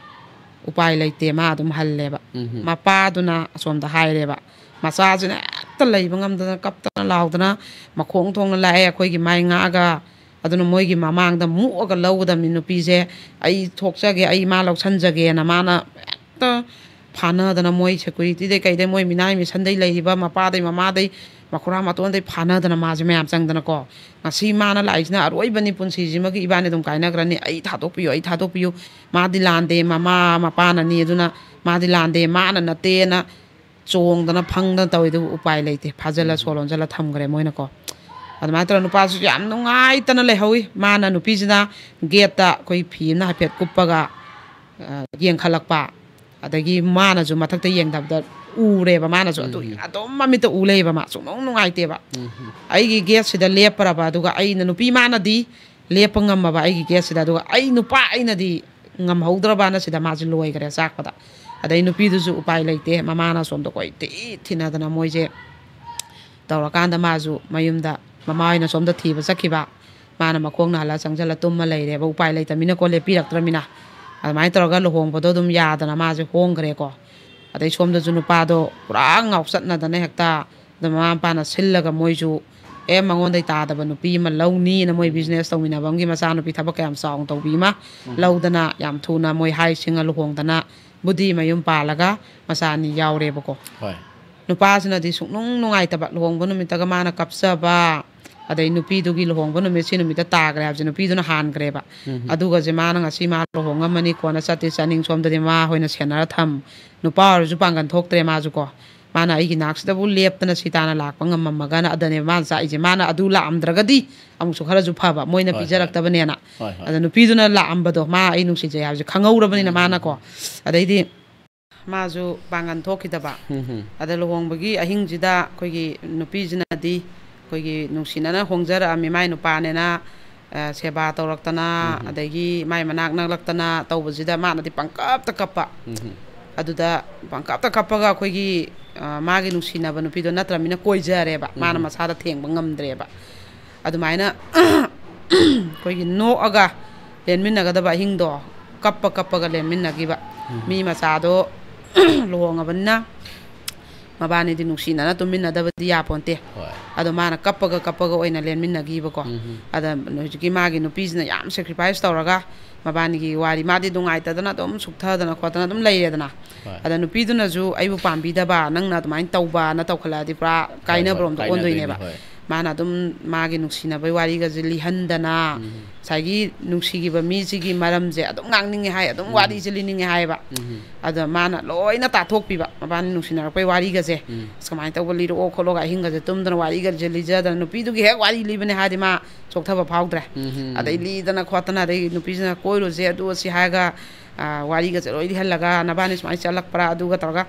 ꯎꯄꯥꯏ ꯂꯩꯇꯦ, ꯃꯥ ꯑꯗꯨꯝ ꯍꯜꯂꯦꯕ꯫ ꯎꯝ꯫ ꯃꯄꯥꯗꯨꯅ ꯑꯁꯣꯝꯗ ꯍꯥꯏꯔꯦꯕ, ꯃꯆꯥꯁꯤꯅ ꯍꯦꯛꯇ ꯂꯩꯕ ꯉꯝꯗꯅ ꯀꯞꯇꯅ ꯂꯥꯎꯗꯅ ꯃꯈꯣꯡ ꯊꯣꯡꯅ ꯂꯥꯛꯑꯦ, ꯑꯩꯈꯣꯏꯒꯤ ꯃꯥꯏ ꯉꯥꯛꯑꯒ, ꯑꯗꯨꯅ ꯃꯣꯏꯒꯤ ꯃꯃꯥꯡꯗ ꯃꯨꯛꯑꯒ ꯂꯧꯒꯗꯕꯅꯤ ꯅꯨꯄꯤꯁꯦ, "ꯑꯩ ꯊꯣꯛꯆꯒꯦ, ꯑꯩ ꯃꯥ ꯂꯧꯁꯟꯖꯒꯦꯅ" ꯃꯥꯅ ꯍꯦꯛꯇ ꯐꯥꯅꯗꯅ, ꯃꯣꯏ ꯁꯦꯀ꯭ꯌꯨꯔꯤꯇꯤꯗꯩ ꯀꯩꯗꯩ, ꯃꯣꯏ ꯃꯤꯅꯥꯏ ꯃꯤꯁꯟꯗꯩ ꯂꯩꯔꯤꯕ ꯃꯄꯥꯗꯩ ꯃꯃꯥꯗꯩ ꯃꯈꯨꯔꯥ ꯃꯇꯣꯟꯗꯩ ꯐꯥꯅꯗꯅ ꯃꯥꯁꯦ ꯃꯌꯥꯝ ꯆꯪꯗꯅꯀꯣ, "ꯉꯁꯤ ꯃꯥꯅ ꯂꯥꯛꯏꯁꯤꯅ ꯑꯔꯣꯏꯕꯅꯤ, ꯄꯨꯟꯁꯤꯁꯤꯃꯒꯤ ꯏꯕꯥꯅꯤ ꯑꯗꯨꯝ ꯀꯥꯏꯅꯈ꯭ꯔꯅꯤ, ꯑꯩ ꯊꯥꯗꯣꯛꯄꯤꯌꯨ, ꯑꯩ ꯊꯥꯗꯣꯛꯄꯤꯌꯨ, ꯃꯥꯗꯤ ꯂꯥꯟꯗꯦ, ꯃꯃꯥ ꯃꯄꯥꯅꯅꯤ, ꯑꯗꯨꯅ ꯃꯥꯗꯤ ꯂꯥꯟꯗꯦ, ꯃꯥꯅ ꯅꯠꯇꯦꯅ" ꯆꯣꯡꯗꯅ ꯐꯪꯗꯅ ꯇꯧꯋꯤ꯫ ꯑꯗꯨꯕꯨ ꯎꯄꯥꯏ ꯂꯩꯇꯦ, ꯐꯥꯖꯤꯜꯂ ꯎꯝ꯫ ꯁꯣ ꯂꯣꯟꯁꯤꯜꯂ ꯊꯝꯈ꯭ꯔꯦ ꯃꯣꯏꯅꯀꯣ꯫ ꯑꯗꯨꯃꯥꯏꯅ ꯇꯧꯔꯒ ꯅꯨꯄꯥꯁꯤꯁꯨ ꯌꯥꯝ ꯅꯨꯡꯉꯥꯏꯇꯅ ꯂꯩꯍꯧꯋꯤ꯫ ꯃꯥꯅ ꯅꯨꯄꯤꯁꯤꯅ ꯒꯦꯠꯇ ꯑꯩꯈꯣꯏ ꯐꯤ ꯑꯃꯅ ꯍꯥꯏꯐꯦꯠ ꯀꯨꯞꯄꯒ, ꯑ, ꯌꯦꯡꯈꯠꯂꯛꯄ, ꯑꯗꯒꯤ ꯃꯥꯅꯁꯨ ꯃꯊꯛꯇ ꯌꯦꯡꯊꯕꯗ ꯎꯔꯦꯕ, ꯃꯥꯅꯁꯨ ꯑꯗꯨ ꯎꯝ꯫ ꯑꯗꯨꯝ ꯃꯃꯤꯠꯇ ꯎ ꯂꯩꯌꯦꯕ, ꯃꯥ ꯁꯨꯡꯅꯨꯡ ꯅꯨꯡꯉꯥꯏꯇꯦꯕ꯫ ꯎꯝ꯫ ꯑꯩꯒꯤ ꯒꯦꯠꯁꯤꯗ ꯂꯦꯞꯄꯔꯕ, ꯑꯗꯨꯒ ꯑꯩꯅ, ꯅꯨꯄꯤ ꯃꯥꯅꯗꯤ ꯂꯦꯞꯄ ꯉꯝꯃꯕ ꯑꯩꯒꯤ ꯒꯦꯠꯁꯤꯗ, ꯑꯗꯨꯒ ꯑꯩ ꯅꯨꯄꯥ ꯑꯩꯅꯗꯤ ꯉꯝꯍꯧꯗ꯭ꯔꯕꯅ ꯁꯤꯗ ꯃꯥꯁꯦ ꯂꯣꯏꯈ꯭ꯔꯦ ꯆꯥꯛꯄꯗ꯫ ꯑꯗꯩ ꯅꯨꯄꯤꯗꯨꯁꯨ ꯎꯄꯥꯏ ꯂꯩꯇꯦ, ꯃꯃꯥꯅ ꯁꯣꯝꯗ ꯀꯣꯏꯊꯤ ꯊꯤꯅꯗꯅ ꯃꯣꯏꯁꯦ ꯇꯧꯔꯀꯥꯟꯗ ꯃꯥꯁꯨ ꯃꯌꯨꯝꯗ ꯃꯃꯥ ꯍꯣꯏꯅ ꯁꯣꯝꯗ ꯊꯤꯕ ꯆꯠꯈꯤꯕ, ꯃꯥꯅ ꯃꯈꯣꯡꯅ ꯍꯜꯂ ꯆꯪꯁꯤꯜꯂ ꯇꯨꯝꯃ ꯂꯩꯔꯦꯕ, ꯎꯄꯥꯏ ꯂꯩꯇꯃꯤꯅꯀꯣ, ꯂꯦꯞꯄꯤꯔꯛꯇ꯭ꯔꯃꯤꯅ꯫ ꯑꯗꯨꯃꯥꯏꯅ ꯇꯧꯔꯒ ꯂꯨꯍꯣꯡꯕꯗꯣ ꯑꯗꯨꯝ ꯌꯥꯗꯅ ꯃꯥꯁꯦ ꯍꯣꯡꯈ꯭ꯔꯦꯀꯣ꯫ ꯑꯗꯩ ꯁꯣꯝꯗꯁꯨ ꯅꯨꯄꯥꯗꯣ ꯄꯨꯔꯥ ꯉꯥꯎꯆꯠꯅꯗꯅ ꯍꯦꯛꯇ ꯑꯗ ꯃꯃꯥ ꯃꯄꯥꯅ ꯁꯤꯜꯂꯒ ꯃꯣꯏꯁꯨ ꯑꯦ, ꯃꯉꯣꯟꯗꯩ ꯇꯥꯗꯕ ꯅꯨꯄꯤ ꯑꯃ ꯂꯧꯅꯤꯅ ꯃꯣꯏ ꯎꯝ꯫ Business ꯇꯧꯃꯤꯟꯅꯕ ꯑꯃꯒꯤ ꯃꯆꯥꯅꯨꯄꯤ ꯊꯕꯛ ꯀꯌꯥꯝ ꯆꯥꯎꯅ ꯇꯧꯕꯤ ꯑꯃ ꯎꯝ꯫ ꯂꯧꯗꯅ, ꯌꯥꯝ ꯊꯨꯅ ꯃꯣꯏ ꯍꯥꯏ ꯁꯤꯡꯉ ꯂꯨꯍꯣꯡꯗꯅ, ꯕꯨꯗꯤ ꯃꯌꯨꯝ ꯄꯥꯜꯂꯒ ꯃꯆꯥ ꯑꯅꯤ ꯌꯥꯎꯔꯦꯕꯀꯣ꯫ ꯍꯣꯏ꯫ ꯅꯨꯄꯥꯁꯤꯅꯗꯤ ꯁꯨꯡꯅꯨꯡ ꯅꯨꯡꯉꯥꯏꯇꯕ, ꯂꯨꯍꯣꯡꯕ ꯅꯨꯃꯤꯠꯇꯒ ꯃꯥꯅ ꯀꯞꯆꯕ, ꯑꯗꯩ ꯅꯨꯄꯤꯗꯨꯒꯤ ꯂꯨꯍꯣꯡꯕ ꯅꯨꯃꯤꯠ ꯁꯤ ꯅꯨꯃꯤꯠꯇ ꯇꯥꯈ꯭ꯔꯦ ꯍꯥꯏꯕꯁꯦ ꯅꯨꯄꯤꯗꯨꯅ ꯍꯥꯟꯈ꯭ꯔꯦꯕ꯫ ꯎꯝ꯫ ꯑꯗꯨꯒꯁꯦ ꯃꯥꯅ ꯉꯁꯤ ꯃꯥ ꯂꯨꯍꯣꯡꯉꯝꯃꯅꯤ, ꯀꯣꯟꯅ ꯆꯠꯇꯤ ꯆꯠꯅꯤꯡ, ꯁꯣꯝꯗꯗꯤ ꯃꯥ ꯍꯣꯏꯅ ꯁꯦꯟꯅꯔ ꯊꯝ꯫ ꯅꯨꯄꯥ ꯑꯣꯏꯔꯁꯨ ꯄꯥꯡꯒꯟ ꯊꯣꯛꯇ꯭ꯔꯦ ꯃꯥꯁꯨ ꯀꯣ꯫ ꯃꯥꯅ ꯑꯩꯒꯤ ꯅꯥꯛꯁꯤꯗꯕꯨ ꯂꯦꯞꯇꯅ ꯁꯤ ꯇꯥꯅ ꯂꯥꯛꯄ ꯉꯝꯃꯝꯃꯒꯅ ꯑꯗꯅꯦꯕ ꯃꯥꯅ ꯆꯥꯛꯏꯁꯦ꯫ ꯃꯥꯅ ꯑꯗꯨ ꯂꯥꯛꯑꯝꯗ꯭ꯔꯒꯗꯤ ꯑꯃꯨꯛꯁꯨ ꯈꯔꯁꯨ ꯐꯕ, ꯃꯣꯏꯅ ꯍꯣꯏ, ꯍꯣꯏ꯫ ꯄꯤꯖꯔꯛꯇꯕꯅꯦꯅ꯫ ꯍꯣꯏ, ꯍꯣꯏ꯫ ꯑꯗ ꯅꯨꯄꯤꯗꯨꯅ ꯂꯥꯛꯑꯝꯕꯗꯣ, ꯃꯥ ꯑꯩ ꯅꯨꯡꯁꯤꯖꯩ ꯍꯥꯏꯕꯁꯦ ꯈꯪꯍꯧꯔꯕꯅꯤꯅ ꯎꯝ, ꯃꯥꯅꯀꯣ꯫ ꯎꯝ, ꯎꯝ꯫ ꯑꯗꯩꯗꯤ ꯃꯥꯁꯨ ꯄꯥꯡꯒꯟ ꯊꯣꯛꯈꯤꯗꯕ꯫ ꯎꯝ, ꯎꯝ꯫ ꯑꯗ ꯂꯨꯍꯣꯡꯕꯒꯤ ꯑꯍꯤꯡꯁꯤꯗ ꯑꯩꯈꯣꯏꯒꯤ ꯅꯨꯄꯤꯁꯤꯅꯗꯤ ꯑꯩꯈꯣꯏꯒꯤ ꯅꯨꯡꯁꯤꯅꯅ ꯍꯣꯡꯖꯔꯛꯑꯝꯃꯤ ꯃꯥꯏ ꯅꯨꯄꯥꯅꯦꯅ, ꯑ, ꯁꯦꯕꯥ ꯇꯧꯔꯛꯇꯅ, ꯎꯝ, ꯎꯝ꯫ ꯑꯗꯒꯤ ꯃꯥꯏ ꯃꯅꯥꯛ ꯅꯛꯂꯛꯇꯅ ꯇꯧꯕꯁꯤꯗ ꯃꯥꯅꯗꯤ ꯄꯪꯀꯞꯇ ꯀꯞꯄ꯫ ꯎꯝ, ꯎꯝ꯫ ꯑꯗꯨꯗ ꯄꯪꯀꯞꯇ ꯀꯞꯄꯒ ꯑꯩꯈꯣꯏꯒꯤ, ꯑ, ꯃꯥꯒꯤ ꯅꯨꯡꯁꯤꯅꯕ ꯅꯨꯄꯤꯗꯣ ꯅꯠꯇ꯭ꯔꯃꯤꯅ ꯀꯣꯏꯖꯔꯦꯕ꯫ ꯃꯥꯅ ꯎꯝ꯫ ꯃꯁꯥꯗ ꯊꯦꯡꯕ ꯉꯝꯗ꯭ꯔꯦꯕ꯫ ꯑꯗꯨꯃꯥꯏꯅ ꯑꯩꯈꯣꯏꯒꯤ ꯅꯣꯛꯑꯒ ꯂꯦꯟꯃꯤꯟꯅꯒꯗꯕ ꯑꯍꯤꯡꯗꯣ ꯀꯞꯄ ꯀꯞꯄꯒ ꯂꯦꯟꯃꯤꯟꯅꯈꯤꯕ꯫ ꯎꯝ꯫ ꯃꯤ ꯃꯆꯥꯗꯣ ꯂꯨꯍꯣꯡꯉꯕꯅꯤꯅ ꯃꯕꯥꯅꯤꯗꯤ ꯅꯨꯡꯁꯤꯅꯅ ꯇꯨꯝꯃꯤꯟꯅꯗꯕꯗꯤ ꯌꯥꯄꯣꯟꯇꯦ꯫ ꯍꯣꯏ꯫ ꯑꯗꯣ ꯃꯥꯅ ꯀꯞꯄꯒ ꯀꯞꯄꯒ ꯑꯣꯏꯅ ꯂꯦꯟꯃꯤꯟꯅꯈꯤꯕꯀꯣ꯫ ꯎꯝ꯫ ꯑꯗ ꯍꯧꯖꯤꯛꯀꯤ ꯃꯥꯒꯤ ꯅꯨꯄꯤꯁꯤꯅ ꯌꯥꯝ sacrifice ꯇꯧꯔꯒ ꯃꯕꯥꯅꯤꯒꯤ ꯋꯥꯔꯤ, ꯃꯥꯗꯤ ꯅꯨꯡꯉꯥꯏꯇꯗꯅ ꯑꯗꯨꯝ ꯁꯨꯛꯊꯗꯅ ꯈꯣꯠꯇꯅ ꯑꯗꯨꯝ ꯂꯩꯔꯦꯗꯅ꯫ ꯍꯣꯏ꯫ ꯑꯗ ꯅꯨꯄꯤꯗꯨꯅꯁꯨ ꯑꯩꯕꯨ ꯄꯥꯝꯕꯤꯗꯕ, ꯅꯪꯅ ꯑꯗꯨꯃꯥꯏꯅ ꯇꯧꯕꯅ ꯇꯧꯈꯠꯂꯛꯑꯗꯤ ꯄꯨꯔꯥ ꯍꯣꯏ, ꯀꯥꯏꯅꯕꯔꯣꯝꯗ ꯍꯣꯏ, ꯑꯣꯟꯗꯣꯏꯅꯦꯕ꯫ ꯀꯥꯏꯅꯗꯣꯏꯅꯤ, ꯍꯣꯏ꯫ ꯃꯥꯅ ꯑꯗꯨꯝ ꯃꯥꯒꯤ ꯅꯨꯡꯁꯤꯅꯕꯒꯤ ꯋꯥꯔꯤꯒꯁꯦ ꯂꯤꯍꯟꯗꯅ, ꯎꯝ꯫ ꯉꯁꯥꯏꯒꯤ ꯅꯨꯡꯁꯤꯈꯤꯕ ꯃꯤꯁꯤꯒꯤ ꯃꯔꯝꯁꯦ ꯑꯗꯨꯝ ꯉꯥꯡꯅꯤꯡꯉꯦ ꯍꯥꯏ, ꯑꯗꯨꯝ ꯎꯝ꯫ ꯋꯥꯔꯤꯁꯦ ꯂꯤꯅꯤꯡꯉꯦ ꯍꯥꯏꯌꯦꯕ꯫ ꯎꯝ꯫ ꯑꯗ ꯃꯥꯅ ꯂꯣꯏꯅ ꯇꯥꯊꯣꯛꯄꯤꯕ, ꯃꯕꯥꯅꯤ ꯅꯨꯡꯁꯤꯅꯔꯛꯄꯩ ꯋꯥꯔꯤꯒꯁꯦ꯫ ꯎꯝ꯫ ꯑꯁ, ꯀꯃꯥꯏꯅ ꯇꯧꯕ, ꯂꯤꯔꯛꯑꯣ ꯈꯣꯠꯂꯣꯒ ꯑꯍꯤꯡꯒꯁꯦ ꯇꯨꯝꯗꯅ ꯋꯥꯔꯤꯒꯁꯦ ꯂꯤꯖꯗꯅ, ꯅꯨꯄꯤꯗꯨꯒꯤ ꯍꯦꯛ ꯋꯥꯔꯤ ꯂꯤꯕꯅꯦ ꯍꯥꯏꯔꯗꯤ ꯃꯥ ꯆꯣꯛꯊꯕ ꯐꯥꯎꯗ꯭ꯔꯦ꯫ ꯎꯝ, ꯎꯝ, ꯑꯗꯩ ꯎꯝ꯫ ꯂꯤꯗꯅ ꯈꯣꯠꯇꯅ, ꯑꯗꯩ ꯅꯨꯄꯤꯁꯤꯅ ꯀꯣꯏꯔꯨꯁꯦ ꯑꯗꯨ ꯑꯁꯤ ꯍꯥꯏꯔꯒ, ꯑ, ꯋꯥꯔꯤꯒꯁꯦ ꯂꯣꯏ ꯂꯤꯍꯜꯂꯒ, ꯅꯕꯥꯅꯤ ꯁꯨꯃꯥꯏꯅ ꯆꯠꯂꯛꯄ꯭ꯔꯥ ꯑꯗꯨꯒ ꯇꯧꯔꯒ,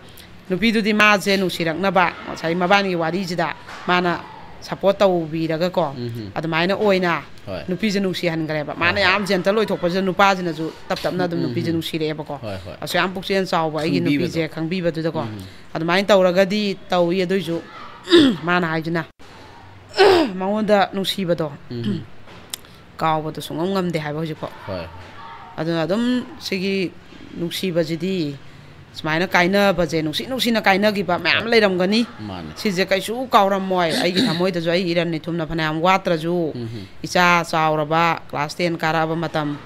ꯅꯨꯄꯤꯗꯨꯗꯤ ꯃꯥꯁꯦ ꯅꯨꯡꯁꯤꯔꯛꯅꯕ, ꯉꯁꯥꯏ ꯃꯕꯥꯅꯤꯒꯤ ꯋꯥꯔꯤꯁꯤꯗ ꯃꯥꯅ support ꯇꯧꯕꯤꯔꯒꯀꯣ, ꯎꯝ, ꯎꯝ꯫ ꯑꯗꯨꯃꯥꯏꯅ ꯑꯣꯏꯅ ꯍꯣꯏ꯫ ꯅꯨꯄꯤꯁꯦ ꯅꯨꯡꯁꯤꯍꯟꯈ꯭ꯔꯦꯕ꯫ ꯍꯣꯏ, ꯃꯥꯅ ꯍꯣꯏ꯫ ꯌꯥꯝ gentle ꯑꯣꯏꯊꯣꯛꯄꯁꯤꯗ ꯅꯨꯄꯥꯁꯤꯅꯁꯨ ꯇꯞ ꯇꯞꯅ ꯑꯗꯨꯝ ꯎꯝ, ꯅꯨꯄꯤꯁꯦ ꯎꯝ꯫ ꯅꯨꯡꯁꯤꯔꯛꯑꯦꯕꯀꯣ꯫ ꯍꯣꯏ, ꯍꯣꯏ꯫ ꯑꯁꯨꯛ ꯌꯥꯝ ꯄꯨꯛꯆꯦꯜ ꯆꯥꯎꯕ ꯑꯩꯒꯤ ꯈꯪꯕꯤꯕꯗꯣ꯫ ꯅꯨꯄꯤꯁꯦ ꯈꯪꯕꯤꯕꯗꯨꯗꯀꯣ꯫ ꯎꯝ, ꯎꯝ꯫ ꯑꯗꯨꯃꯥꯏꯅ ꯇꯧꯔꯒꯗꯤ ꯇꯧꯏ, ꯑꯗꯨꯏꯁꯨ ꯃꯥꯅ ꯍꯥꯏꯁꯤꯅ ꯃꯉꯣꯟꯗ ꯅꯨꯡꯁꯤꯕꯗꯣ ꯎꯝ꯫ ꯀꯥꯎꯕꯗꯣ ꯁꯨꯡꯉꯝ ꯉꯝꯗꯦ ꯍꯥꯏꯕ ꯍꯧꯖꯤꯛꯐꯥꯎ꯫ ꯍꯣꯏ꯫ ꯑꯗꯨꯅ ꯑꯗꯨꯝ ꯁꯤꯒꯤ ꯅꯨꯡꯁꯤꯕꯁꯤꯗꯤ ꯁꯨꯃꯥꯏꯅ ꯀꯥꯏꯅꯕꯁꯦ, ꯅꯨꯡꯁꯤ ꯅꯨꯡꯁꯤꯅ ꯀꯥꯏꯅꯈꯤꯕ ꯃꯌꯥꯝ ꯂꯩꯔꯝꯒꯅꯤ꯫ ꯃꯥꯅꯦ꯫ ꯁꯤꯁꯦ ꯀꯩꯁꯨ ꯀꯥꯎꯔꯝꯃꯣꯏ꯫ ꯑꯩꯒꯤ ꯊꯃꯣꯏꯗꯁꯨ ꯑꯩ ꯏꯔꯟ ꯏꯊꯨꯝꯅ ꯐꯅꯌꯥꯝ ꯋꯥꯠꯇ꯭ꯔꯁꯨ, ꯎꯝ꯫ ꯏꯆꯥ ꯆꯥꯎꯔꯕ, ꯀ꯭ꯂꯥꯁ ꯇꯦꯟ ꯀꯥꯔꯛꯑꯕ ꯃꯇꯝ,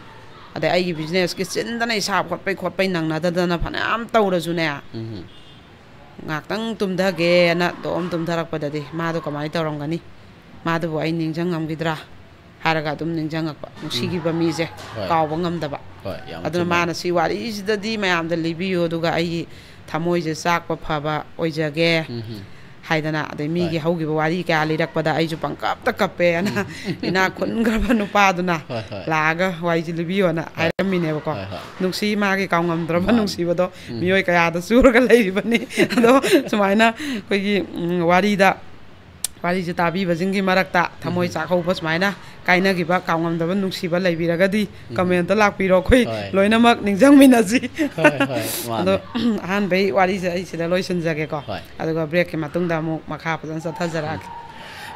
ꯑꯗꯩ ꯑꯩꯒꯤ ꯕꯤꯖꯤꯅꯦꯁꯀꯤ ꯆꯤꯟꯗꯅ ꯏꯁꯥ ꯈꯣꯠꯄꯩ ꯈꯣꯠꯄꯩ ꯅꯪꯅꯗꯗꯅ ꯐꯅꯌꯥꯝ ꯇꯧꯔꯁꯨꯅꯦ, ꯎꯝ꯫ ꯉꯥꯛꯇꯪ ꯇꯨꯝꯊꯒꯦꯅ ꯗꯣꯝ ꯇꯨꯝꯊꯔꯛꯄꯗꯗꯤ ꯃꯥꯗꯣ ꯀꯃꯥꯏꯅ ꯇꯧꯔꯝꯒꯅꯤ? ꯃꯥꯗꯨꯕꯨ ꯑꯩ ꯅꯤꯡꯁꯤꯡꯉꯝꯈꯤꯗ꯭ꯔꯥ ꯍꯥꯏꯔꯒ ꯑꯗꯨꯝ ꯅꯤꯡꯁꯤꯡꯉꯛꯄ, ꯅꯨꯡꯁꯤꯈꯤꯕ ꯃꯤꯁꯦ ꯍꯣꯏ꯫ ꯀꯥꯎꯕ ꯉꯝꯗꯕ꯫ ꯍꯣꯏ, ꯌꯥꯝ ꯑꯗꯨꯅ ꯆꯨꯝꯃꯦ꯫ ꯃꯥꯅ ꯁꯤ ꯋꯥꯔꯤꯁꯤꯗꯗꯤ ꯃꯌꯥꯝꯗ ꯂꯤꯕꯤꯌꯨ, ꯑꯗꯨꯒ ꯑꯩꯒꯤ ꯊꯃꯣꯏꯁꯦ ꯆꯥꯛꯄ ꯐꯕ ꯑꯣꯏꯖꯒꯦ ꯎꯝ꯫ ꯍꯥꯏꯗꯅ, ꯑꯗꯩ ꯃꯤꯒꯤ ꯍꯣꯏ꯫ ꯍꯧꯈꯤꯕ ꯋꯥꯔꯤ ꯀꯌꯥ ꯂꯤꯔꯛꯄꯗ ꯑꯩꯁꯨ ꯄꯪꯀꯞꯇ ꯀꯞꯄꯦꯅ, ꯏꯅꯥꯛ ꯈꯨꯟꯈ꯭ꯔꯕ ꯅꯨꯄꯥꯗꯨꯅ ꯍꯣꯏ, ꯍꯣꯏ꯫ ꯂꯥꯛꯑꯒ ꯋꯥꯔꯤꯁꯦ ꯂꯤꯕꯤꯌꯣꯅ ꯍꯥꯏꯔꯝꯃꯤꯅꯦꯕꯀꯣ꯫ ꯍꯣꯏ, ꯍꯣꯏ꯫ ꯅꯨꯡꯁꯤ ꯃꯥꯒꯤ ꯀꯥꯎꯉꯝꯗ꯭ꯔꯕ ꯃꯥꯅꯤ꯫ ꯅꯨꯡꯁꯤꯕꯗꯣ ꯎꯝ꯫ ꯃꯤꯑꯣꯏ ꯀꯌꯥꯗ ꯆꯨꯔꯒ ꯂꯩꯔꯤꯕꯅꯤ꯫ ꯑꯗꯣ ꯁꯨꯃꯥꯏꯅ ꯑꯩꯈꯣꯏꯒꯤ, ꯎꯝ, ꯋꯥꯔꯤꯗ ꯋꯥꯔꯤꯁꯦ ꯇꯥꯕꯤꯕꯁꯤꯡꯒꯤ ꯃꯔꯛꯇ ꯊꯃꯣꯏ ꯎꯝ꯫ ꯆꯥꯛꯍꯧꯕ ꯁꯨꯃꯥꯏꯅ ꯀꯥꯏꯅꯈꯤꯕ ꯀꯥꯎꯉꯝꯗꯕ ꯅꯨꯡꯁꯤꯕ ꯂꯩꯕꯤꯔꯒꯗꯤ, ꯎꯝ꯫ ꯀꯃꯦꯟꯇ ꯂꯥꯛꯄꯤꯔꯣ, ꯑꯩꯈꯣꯏ ꯍꯣꯏ꯫ ꯂꯣꯏꯅꯃꯛ ꯅꯤꯡꯁꯤꯡꯃꯤꯟꯅꯁꯤ꯫ ꯍꯣꯏ, ꯍꯣꯏ, ꯃꯥꯅꯦ꯫ ꯑꯗꯣ ꯑꯍꯥꯟꯕꯩ ꯋꯥꯔꯤꯁꯦ ꯑꯩ ꯁꯤꯗ ꯂꯣꯏꯁꯤꯟꯖꯒꯦꯀꯣ꯫ ꯍꯣꯏ꯫ ꯑꯗꯨꯒ ꯕ꯭ꯔꯦꯛꯀꯤ ꯃꯇꯨꯡꯗ ꯑꯃꯨꯛ ꯃꯈꯥ ꯐꯖꯅ ꯆꯠꯊꯖꯔꯛꯑꯒꯦ꯫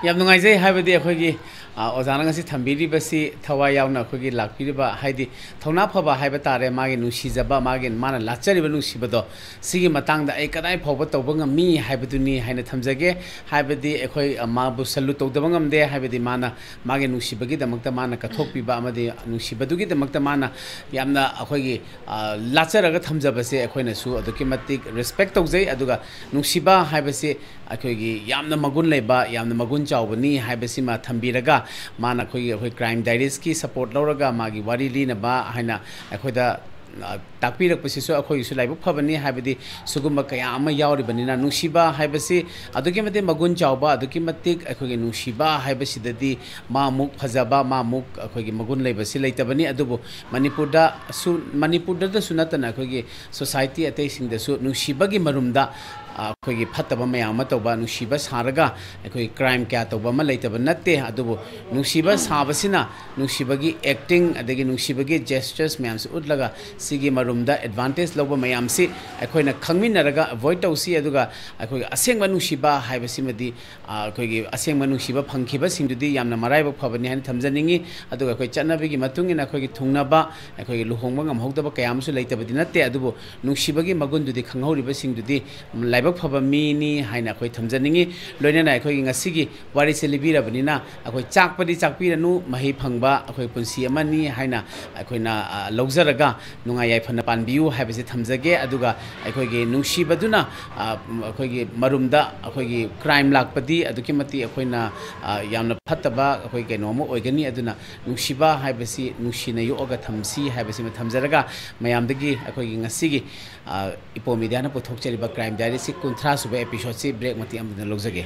ꯌꯥꯝ ꯅꯨꯡꯉꯥꯏꯖꯩ, ꯍꯥꯏꯕꯗꯤ ꯑꯩꯈꯣꯏꯒꯤ, ꯑ, ꯑꯣꯖꯥꯅ ꯉꯁꯤ ꯊꯝꯕꯤꯔꯤꯕꯁꯤ ꯊꯋꯥꯏ ꯌꯥꯎꯅ ꯑꯩꯈꯣꯏꯒꯤ ꯂꯥꯛꯄꯤꯔꯤꯕ, ꯍꯥꯏꯗꯤ ꯊꯧꯅꯥ ꯐꯕ ꯍꯥꯏꯕ ꯇꯥꯔꯦ, ꯃꯥꯒꯤ ꯅꯨꯡꯁꯤꯖꯕ, ꯃꯥꯒꯤ ꯃꯥꯅ ꯂꯥꯠꯆꯔꯤꯕ ꯅꯨꯡꯁꯤꯕꯗꯣ, ꯁꯤꯒꯤ ꯃꯇꯥꯡꯗ ꯑꯩ ꯀꯗꯥꯏ ꯐꯥꯎꯕ ꯇꯧꯕ ꯉꯝꯃꯤ ꯍꯥꯏꯕꯗꯨꯅꯤ ꯍꯥꯏꯅ ꯊꯝꯖꯒꯦ꯫ ꯍꯥꯏꯕꯗꯤ ꯑꯩꯈꯣꯏ, ꯑ, ꯃꯥꯕꯨ ꯁꯜꯂꯨ ꯇꯧꯗꯕ ꯉꯝꯗꯦ, ꯍꯥꯏꯕꯗꯤ ꯃꯥꯅ ꯃꯥꯒꯤ ꯅꯨꯡꯁꯤꯕꯒꯤꯗꯃꯛꯇ ꯃꯥꯅ ꯀꯠꯊꯣꯛꯄꯤꯕ ꯑꯃꯗꯤ ꯅꯨꯡꯁꯤꯕꯗꯨꯒꯤꯗꯃꯛꯇ ꯃꯥꯅ ꯌꯥꯝꯅ ꯑꯩꯈꯣꯏꯒꯤ, ꯑ, ꯂꯥꯠꯆꯔꯒ ꯊꯝꯖꯕꯁꯦ ꯑꯩꯈꯣꯏꯅꯁꯨ ꯑꯗꯨꯛꯀꯤ ꯃꯇꯤꯛ ꯔꯦꯁꯄꯦꯛ ꯇꯧꯖꯩ꯫ ꯑꯗꯨꯒ ꯅꯨꯡꯁꯤꯕ ꯍꯥꯏꯕꯁꯤ ꯑꯩꯈꯣꯏꯒꯤ ꯌꯥꯝꯅ ꯃꯒꯨꯟ ꯂꯩꯕ, ꯌꯥꯝꯅ ꯃꯒꯨꯟ ꯆꯥꯎꯕꯅꯤ ꯍꯥꯏꯕꯁꯤꯃ ꯊꯝꯕꯤꯔꯒ, ꯃꯥꯅ ꯑꯩꯈꯣꯏꯒꯤ, ꯑꯩꯈꯣꯏ ꯀ꯭ꯔꯥꯏꯝ ꯗꯥꯏꯔꯤꯁꯀꯤ ꯁꯄꯣꯔꯠ ꯂꯧꯔꯒ ꯃꯥꯒꯤ ꯋꯥꯔꯤ ꯂꯤꯅꯕ ꯍꯥꯏꯅ ꯑꯩꯈꯣꯏꯗ, ꯑ, ꯇꯥꯛꯄꯤꯔꯛꯄꯁꯤꯁꯨ ꯑꯩꯈꯣꯏꯒꯤꯁꯨ ꯂꯥꯏꯕꯛ ꯐꯕꯅꯤ꯫ ꯍꯥꯏꯕꯗꯤ ꯁꯤꯒꯨꯝꯕ ꯀꯌꯥ ꯑꯃ ꯌꯥꯎꯔꯤꯕꯅꯤꯅ, ꯅꯨꯡꯁꯤꯕ ꯍꯥꯏꯕꯁꯤ ꯑꯗꯨꯛꯀꯤ ꯃꯇꯤꯛ ꯃꯒꯨꯟ ꯆꯥꯎꯕ, ꯑꯗꯨꯛꯀꯤ ꯃꯇꯤꯛ ꯑꯩꯈꯣꯏꯒꯤ ꯅꯨꯡꯁꯤꯕ ꯍꯥꯏꯕꯁꯤꯗꯗꯤ ꯃꯥꯃꯨꯛ ꯐꯖꯕ, ꯃꯥꯃꯨꯛ ꯑꯩꯈꯣꯏꯒꯤ ꯃꯒꯨꯟ ꯂꯩꯕꯁꯤ ꯂꯩꯇꯕꯅꯤ꯫ ꯑꯗꯨꯕꯨ ꯃꯅꯤꯄꯨꯔꯗꯁꯨ, ꯃꯅꯤꯄꯨꯔꯗꯁꯨ ꯅꯠꯇꯅ ꯑꯩꯈꯣꯏꯒꯤ ꯁꯣꯁꯥꯏꯇꯤ ꯑꯇꯩꯁꯤꯡꯗꯁꯨ ꯅꯨꯡꯁꯤꯕꯒꯤ ꯃꯔꯨꯝꯗ ꯑꯩꯈꯣꯏꯒꯤ ꯐꯠꯇꯕ ꯃꯌꯥꯝ ꯑꯃ ꯇꯧꯕ, ꯅꯨꯡꯁꯤꯕ ꯁꯥꯔꯒ ꯑꯩꯈꯣꯏꯒꯤ ꯀ꯭ꯔꯥꯏꯝ ꯀꯌꯥ ꯇꯧꯕ ꯑꯃ ꯂꯩꯇꯕ ꯅꯠꯇꯦ꯫ ꯑꯗꯨꯕꯨ ꯅꯨꯡꯁꯤꯕ ꯁꯥꯕꯁꯤꯅ, ꯅꯨꯡꯁꯤꯕꯒꯤ ꯑꯦꯛꯇꯤꯡ ꯑꯗꯒꯤ ꯅꯨꯡꯁꯤꯕꯒꯤ ꯖꯦꯁꯆꯔꯁ ꯃꯌꯥꯝꯁꯤ ꯎꯠꯂꯒ ꯁꯤꯒꯤ ꯃꯔꯨꯝꯗ ꯑꯦꯗꯚꯥꯟꯇꯦꯖ ꯂꯧꯕ ꯃꯌꯥꯝꯁꯤ ꯑꯩꯈꯣꯏꯅ ꯈꯪꯃꯤꯟꯅꯔꯒ ꯑꯦꯚꯣꯏꯗ ꯇꯧꯁꯤ꯫ ꯑꯗꯨꯒ ꯑꯩꯈꯣꯏꯒꯤ ꯑꯁꯦꯡꯕ ꯅꯨꯡꯁꯤꯕ ꯍꯥꯏꯕꯁꯤꯃꯗꯤ, ꯑ, ꯑꯩꯈꯣꯏꯒꯤ ꯑꯁꯦꯡꯕ ꯅꯨꯡꯁꯤꯕ ꯐꯪꯈꯤꯕꯁꯤꯡꯗꯨꯗꯤ ꯌꯥꯝꯅ ꯃꯔꯥꯏꯕꯛ ꯐꯕꯅꯤ ꯍꯥꯏꯅ ꯊꯝꯖꯅꯤꯡꯉꯤ꯫ ꯑꯗꯨꯒ ꯑꯩꯈꯣꯏ ꯆꯠꯅꯕꯤꯒꯤ ꯃꯇꯨꯡ ꯏꯟꯅ ꯑꯩꯈꯣꯏꯒꯤ ꯊꯨꯡꯅꯕ, ꯑꯩꯈꯣꯏꯒꯤ ꯂꯨꯍꯣꯡꯕ ꯉꯝꯍꯧꯗꯕ ꯀꯌꯥ ꯑꯃꯁꯨ ꯂꯩꯇꯕꯗꯤ ꯅꯠꯇꯦ꯫ ꯑꯗꯨꯕꯨ ꯅꯨꯡꯁꯤꯕꯒꯤ ꯃꯒꯨꯟꯗꯨꯗꯤ ꯈꯪꯍꯧꯔꯤꯕꯁꯤꯡꯗꯨꯗꯤ ꯂꯥꯏꯕꯛ ꯐꯕ ꯃꯤꯅꯤ ꯍꯥꯏꯅ ꯑꯩꯈꯣꯏ ꯊꯝꯖꯅꯤꯡꯉꯤ꯫ ꯂꯣꯏꯅꯅ ꯑꯩꯈꯣꯏꯒꯤ ꯉꯁꯤꯒꯤ ꯋꯥꯔꯤꯁꯦ ꯂꯤꯕꯤꯔꯕꯅꯤꯅ, ꯑꯩꯈꯣꯏ ꯆꯥꯛꯄꯗꯤ ꯆꯥꯛꯄꯤꯔꯅꯨ, ꯃꯍꯩ ꯐꯪꯕ ꯑꯩꯈꯣꯏ ꯄꯨꯟꯁꯤ ꯑꯃꯅꯤ ꯍꯥꯏꯅ ꯑꯩꯈꯣꯏꯅ, ꯑ, ꯂꯧꯖꯔꯒ ꯅꯨꯡꯉꯥꯏ ꯌꯥꯏꯐꯅ ꯄꯥꯟꯕꯤꯌꯨ ꯍꯥꯏꯕꯁꯤ ꯊꯝꯖꯒꯦ꯫ ꯑꯗꯨꯒ ꯑꯩꯈꯣꯏꯒꯤ ꯅꯨꯡꯁꯤꯕꯗꯨꯅ, ꯑ, ꯑꯩꯈꯣꯏꯒꯤ ꯃꯔꯨꯝꯗ ꯑꯩꯈꯣꯏꯒꯤ ꯀ꯭ꯔꯥꯏꯝ ꯂꯥꯛꯄꯗꯤ ꯑꯗꯨꯛꯀꯤ ꯃꯇꯤꯛ ꯑꯩꯈꯣꯏꯅ, ꯑ, ꯌꯥꯝꯅ ꯐꯠꯇꯕ ꯑꯩꯈꯣꯏ ꯀꯩꯅꯣ ꯑꯃ ꯑꯣꯏꯒꯅꯤ꯫ ꯑꯗꯨꯅ ꯅꯨꯡꯁꯤꯕ ꯍꯥꯏꯕꯁꯤ ꯅꯨꯡꯁꯤꯅ ꯌꯣꯛꯑꯒ ꯊꯝꯁꯤ ꯍꯥꯏꯕꯁꯤꯃ ꯊꯝꯖꯔꯒ, ꯃꯌꯥꯝꯗꯒꯤ ꯑꯩꯈꯣꯏꯒꯤ ꯉꯁꯤꯒꯤ, ꯑ, ꯏꯄꯣ ꯃꯤꯗꯤꯌꯥꯅ ꯄꯨꯊꯣꯛꯆꯔꯤꯕ ꯀ꯭ꯔꯥꯏꯝ ꯗꯥꯏꯔꯤꯁꯤ ꯀꯨꯟꯊ꯭ꯔꯥ ꯁꯨꯕ ꯑꯦꯄꯤꯁꯣꯗꯁꯤ ꯕ꯭ꯔꯦꯛ ꯃꯇꯦꯛ ꯑꯃꯗ ꯂꯧꯖꯒꯦ꯫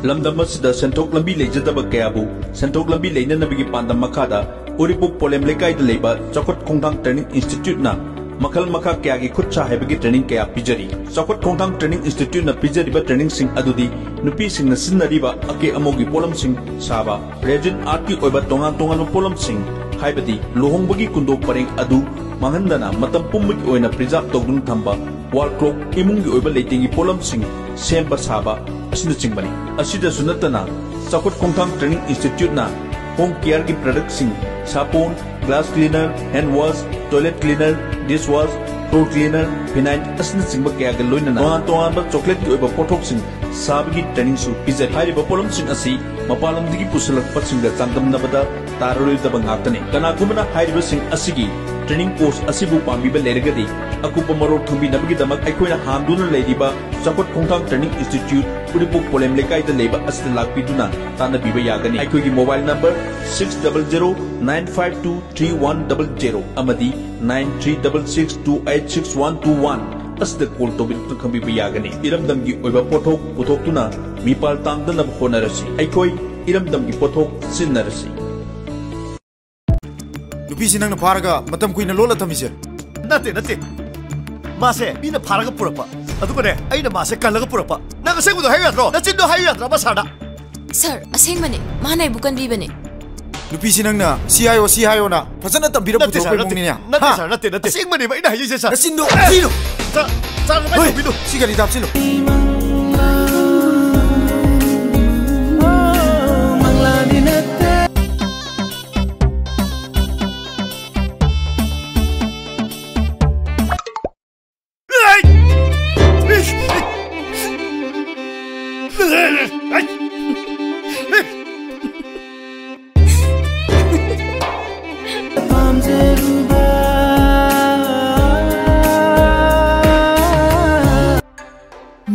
ꯂꯝꯗꯝ ꯑꯁꯤꯗ ꯁꯦꯟꯊꯣꯛ ꯂꯝꯕꯤ ꯂꯩꯖꯗꯕ ꯀꯌꯥꯕꯨ ꯁꯦꯟꯊꯣꯛ ꯂꯝꯕꯤ ꯂꯩꯅꯅꯕꯒꯤ ꯄꯥꯟꯗꯝ ꯃꯈꯥꯗ ꯎꯔꯤꯄꯣꯛ ꯄꯣꯂꯦꯝ ꯂꯩꯀꯥꯏꯗ ꯂꯩꯕ ꯆꯥꯎꯈꯠ ꯈꯣꯡꯊꯥꯡ ꯇ꯭ꯔꯦꯅꯤꯡ ꯏꯟꯁꯇꯤꯇ꯭ꯌꯨꯠꯅ ꯃꯈꯜ ꯃꯈꯥ ꯀꯌꯥꯒꯤ ꯈꯨꯠ ꯁꯥ ꯍꯩꯕꯒꯤ ꯇ꯭ꯔꯦꯅꯤꯡ ꯀꯌꯥ ꯄꯤꯖꯔꯤ꯫ ꯆꯥꯎꯈꯠ ꯈꯣꯡꯊꯥꯡ ꯇ꯭ꯔꯦꯅꯤꯡ ꯏꯟꯁꯇꯤꯇ꯭ꯌꯨꯠꯅ ꯄꯤꯖꯔꯤꯕ ꯇ꯭ꯔꯦꯅꯤꯡꯁꯤꯡ ꯑꯗꯨꯗꯤ ꯅꯨꯄꯤꯁꯤꯡꯅ ꯁꯤꯖꯤꯟꯅꯔꯤꯕ ꯑꯀꯦ ꯑꯃꯧꯒꯤ ꯄꯣꯠꯂꯝꯁꯤꯡ ꯁꯥꯕ, ꯔꯦꯖꯤꯟ ꯑꯥꯔꯠꯀꯤ ꯑꯣꯏꯕ ꯇꯣꯉꯥꯟ ꯇꯣꯉꯥꯟꯕ ꯄꯣꯠꯂꯝꯁꯤꯡ, ꯍꯥꯏꯕꯗꯤ ꯂꯨꯍꯣꯡꯕꯒꯤ ꯀꯨꯟꯗꯣ ꯄꯔꯦꯡ ꯑꯗꯨ ꯃꯥꯡꯍꯟꯗꯅ ꯃꯇꯝ ꯄꯨꯝꯕꯒꯤ ꯑꯣꯏꯅ ꯄ꯭ꯔꯤꯖꯥꯕ ꯇꯧꯗꯨꯅ ꯊꯝꯕ, ꯋꯥꯜ ꯀ꯭ꯂꯣꯛ, ꯏꯃꯨꯡꯒꯤ ꯑꯣꯏꯕ ꯂꯩꯇꯦꯡꯒꯤ ꯄꯣꯠꯂꯝꯁꯤꯡ ꯁꯦꯝꯕ ꯁꯥꯕ ꯑꯁꯤꯅꯆꯤꯡꯕꯅꯤ꯫ ꯑꯁꯤꯗꯁꯨ ꯅꯠꯇꯅ ꯆꯥꯎꯈꯠ ꯈꯣꯡꯊꯥꯡ ꯇ꯭ꯔꯦꯅꯤꯡ ꯏꯟꯁꯇꯤꯇ꯭ꯌꯨꯠꯅ ꯍꯣꯝ ꯀꯤꯌꯔꯒꯤ ꯄ꯭ꯔꯗꯛꯁꯤꯡ, ꯁꯥꯄꯣꯟ, glass cleaner, hand wash, toilet cleaner, dish wash, floor cleaner, phenyl ꯑꯁꯤꯅꯆꯤꯡꯕ ꯀꯌꯥꯒ ꯂꯣꯏꯅꯅ ꯇꯣꯉꯥꯟ ꯇꯣꯉꯥꯟꯕ ꯆꯣꯀ꯭ꯂꯦꯠꯀꯤ ꯑꯣꯏꯕ ꯄꯣꯠꯊꯣꯛꯁꯤꯡ ꯁꯥꯕꯒꯤ ꯇ꯭ꯔꯦꯅꯤꯡꯁꯨ ꯄꯤꯖꯔꯤ꯫ ꯍꯥꯏꯔꯤꯕ ꯄꯣꯠꯂꯝꯁꯤꯡ ꯑꯁꯤ ꯃꯄꯥꯟ ꯂꯝꯗꯒꯤ ꯄꯨꯁꯤꯜꯂꯛꯄꯁꯤꯡꯒ ꯆꯥꯡꯗꯝꯅꯕꯗ ꯇꯥꯔꯔꯣꯏꯗꯕ ꯉꯥꯛꯇꯅꯤ꯫ ꯀꯅꯥꯒꯨꯝꯕꯅ ꯍꯥꯏꯔꯤꯕꯁꯤꯡ ꯑꯁꯤꯒꯤ ꯇ꯭ꯔꯦꯅꯤꯡ ꯀꯣꯔꯁ ꯑꯁꯤꯕꯨ ꯄꯥꯝꯕꯤꯕ ꯂꯩꯔꯒꯗꯤ, ꯑꯀꯨꯞꯄ ꯃꯔꯣꯜ ꯈꯪꯕꯤꯅꯕꯒꯤꯗꯃꯛ ꯑꯩꯈꯣꯏꯅ ꯍꯥꯡꯗꯨꯅ ꯂꯩꯔꯤꯕ ꯆꯥꯎꯈꯠ ꯈꯣꯡꯊꯥꯡ ꯇ꯭ꯔꯦꯅꯤꯡ ꯏꯟꯁꯇꯤꯇ꯭ꯌꯨꯠ, ꯎꯔꯤꯄꯣꯛ ꯄꯣꯂꯦꯝ ꯂꯩꯀꯥꯏꯗ ꯂꯩꯕ ꯑꯁꯤꯗ ꯂꯥꯛꯄꯤꯗꯨꯅ ꯇꯥꯟꯅꯕꯤꯕ ꯌꯥꯒꯅꯤ꯫ ꯑꯩꯈꯣꯏꯒꯤ mobile number six double zero nine five two three one double zero ꯑꯃꯗꯤ nine three double six two eight six one two one ꯑꯁꯤꯗ ꯀꯣꯜ ꯇꯧꯕꯤꯗꯨꯅ ꯈꯪꯕꯤꯕ ꯌꯥꯒꯅꯤ꯫ ꯏꯔꯝꯗꯝꯒꯤ ꯑꯣꯏꯕ ꯄꯣꯠꯊꯣꯛ ꯄꯨꯊꯣꯛꯇꯨꯅ ꯃꯤꯄꯥꯜ ꯇꯥꯡꯗꯅꯕ ꯍꯣꯠꯅꯔꯁꯤ꯫ ꯑꯩꯈꯣꯏ ꯏꯔꯝꯗꯝꯒꯤ ꯄꯣꯠꯊꯣꯛ ꯁꯤꯖꯤꯟꯅꯔꯁꯤ꯫ ꯅꯨꯄꯤꯁꯤ ꯅꯪꯅ ꯐꯥꯔꯒ ꯃꯇꯝ ꯀꯨꯏꯅ ꯂꯣꯠꯂ ꯊꯝꯃꯤꯁꯦ? ꯅꯠꯇꯦ, ꯅꯠꯇꯦ꯫ ꯃꯥꯁꯦ ꯃꯤꯅ ꯐꯥꯔꯒ ꯄꯨꯔꯛꯄ꯫ ꯑꯗꯨꯒꯅꯦ, ꯑꯩꯅ ꯃꯥꯁꯦ ꯀꯜꯂꯒ ꯄꯨꯔꯛꯄ꯫ ꯅꯪ ꯑꯁꯦꯡꯕꯗꯣ ꯍꯥꯏꯌꯨ ꯌꯥꯗ꯭ꯔꯣ? ꯅꯆꯤꯟꯗꯣ ꯍꯥꯏꯌꯨ ꯌꯥꯗ꯭ꯔꯕ ꯁꯥꯔꯗ? ꯁꯥꯔ, ꯑꯁꯦꯡꯕꯅꯦ꯫ ꯃꯥꯅ ꯑꯩꯕꯨ ꯀꯟꯕꯤꯕꯅꯦ꯫ ꯅꯨꯄꯤꯁꯤ ꯅꯪꯅ ꯁꯤ ꯍꯥꯏꯌꯣ, ꯁꯤ ꯍꯥꯏꯌꯣꯅ ꯐꯖꯅ ꯇꯝꯕꯤꯔ ꯅꯠꯇꯦ, ꯄꯨꯊꯣꯛꯄ ꯁꯥꯔ, ꯅꯠꯇꯦ꯫ ꯏꯃꯨꯡꯅꯤꯅꯦ꯫ ꯅꯠꯇꯦ, ꯍꯥ? ꯁꯥꯔ, ꯅꯠꯇꯦ, ꯅꯠꯇꯦ꯫ ꯑꯁꯦꯡꯕꯅꯦꯕ ꯑꯩꯅ ꯍꯥꯏꯖꯩꯁꯦ, ꯁꯥꯔ꯫ ꯅꯆꯤꯟꯗꯣ ꯑꯦ! ꯊꯤꯅꯨ꯫ ꯁꯥꯔ, ꯁꯥꯔ, ꯀꯃꯥꯏꯅ ꯍꯣꯏ, ꯇꯧꯕꯤꯅꯣ? ꯁꯤ ꯒꯥꯔꯤꯗ ꯍꯥꯞꯆꯤꯜꯂꯨ꯫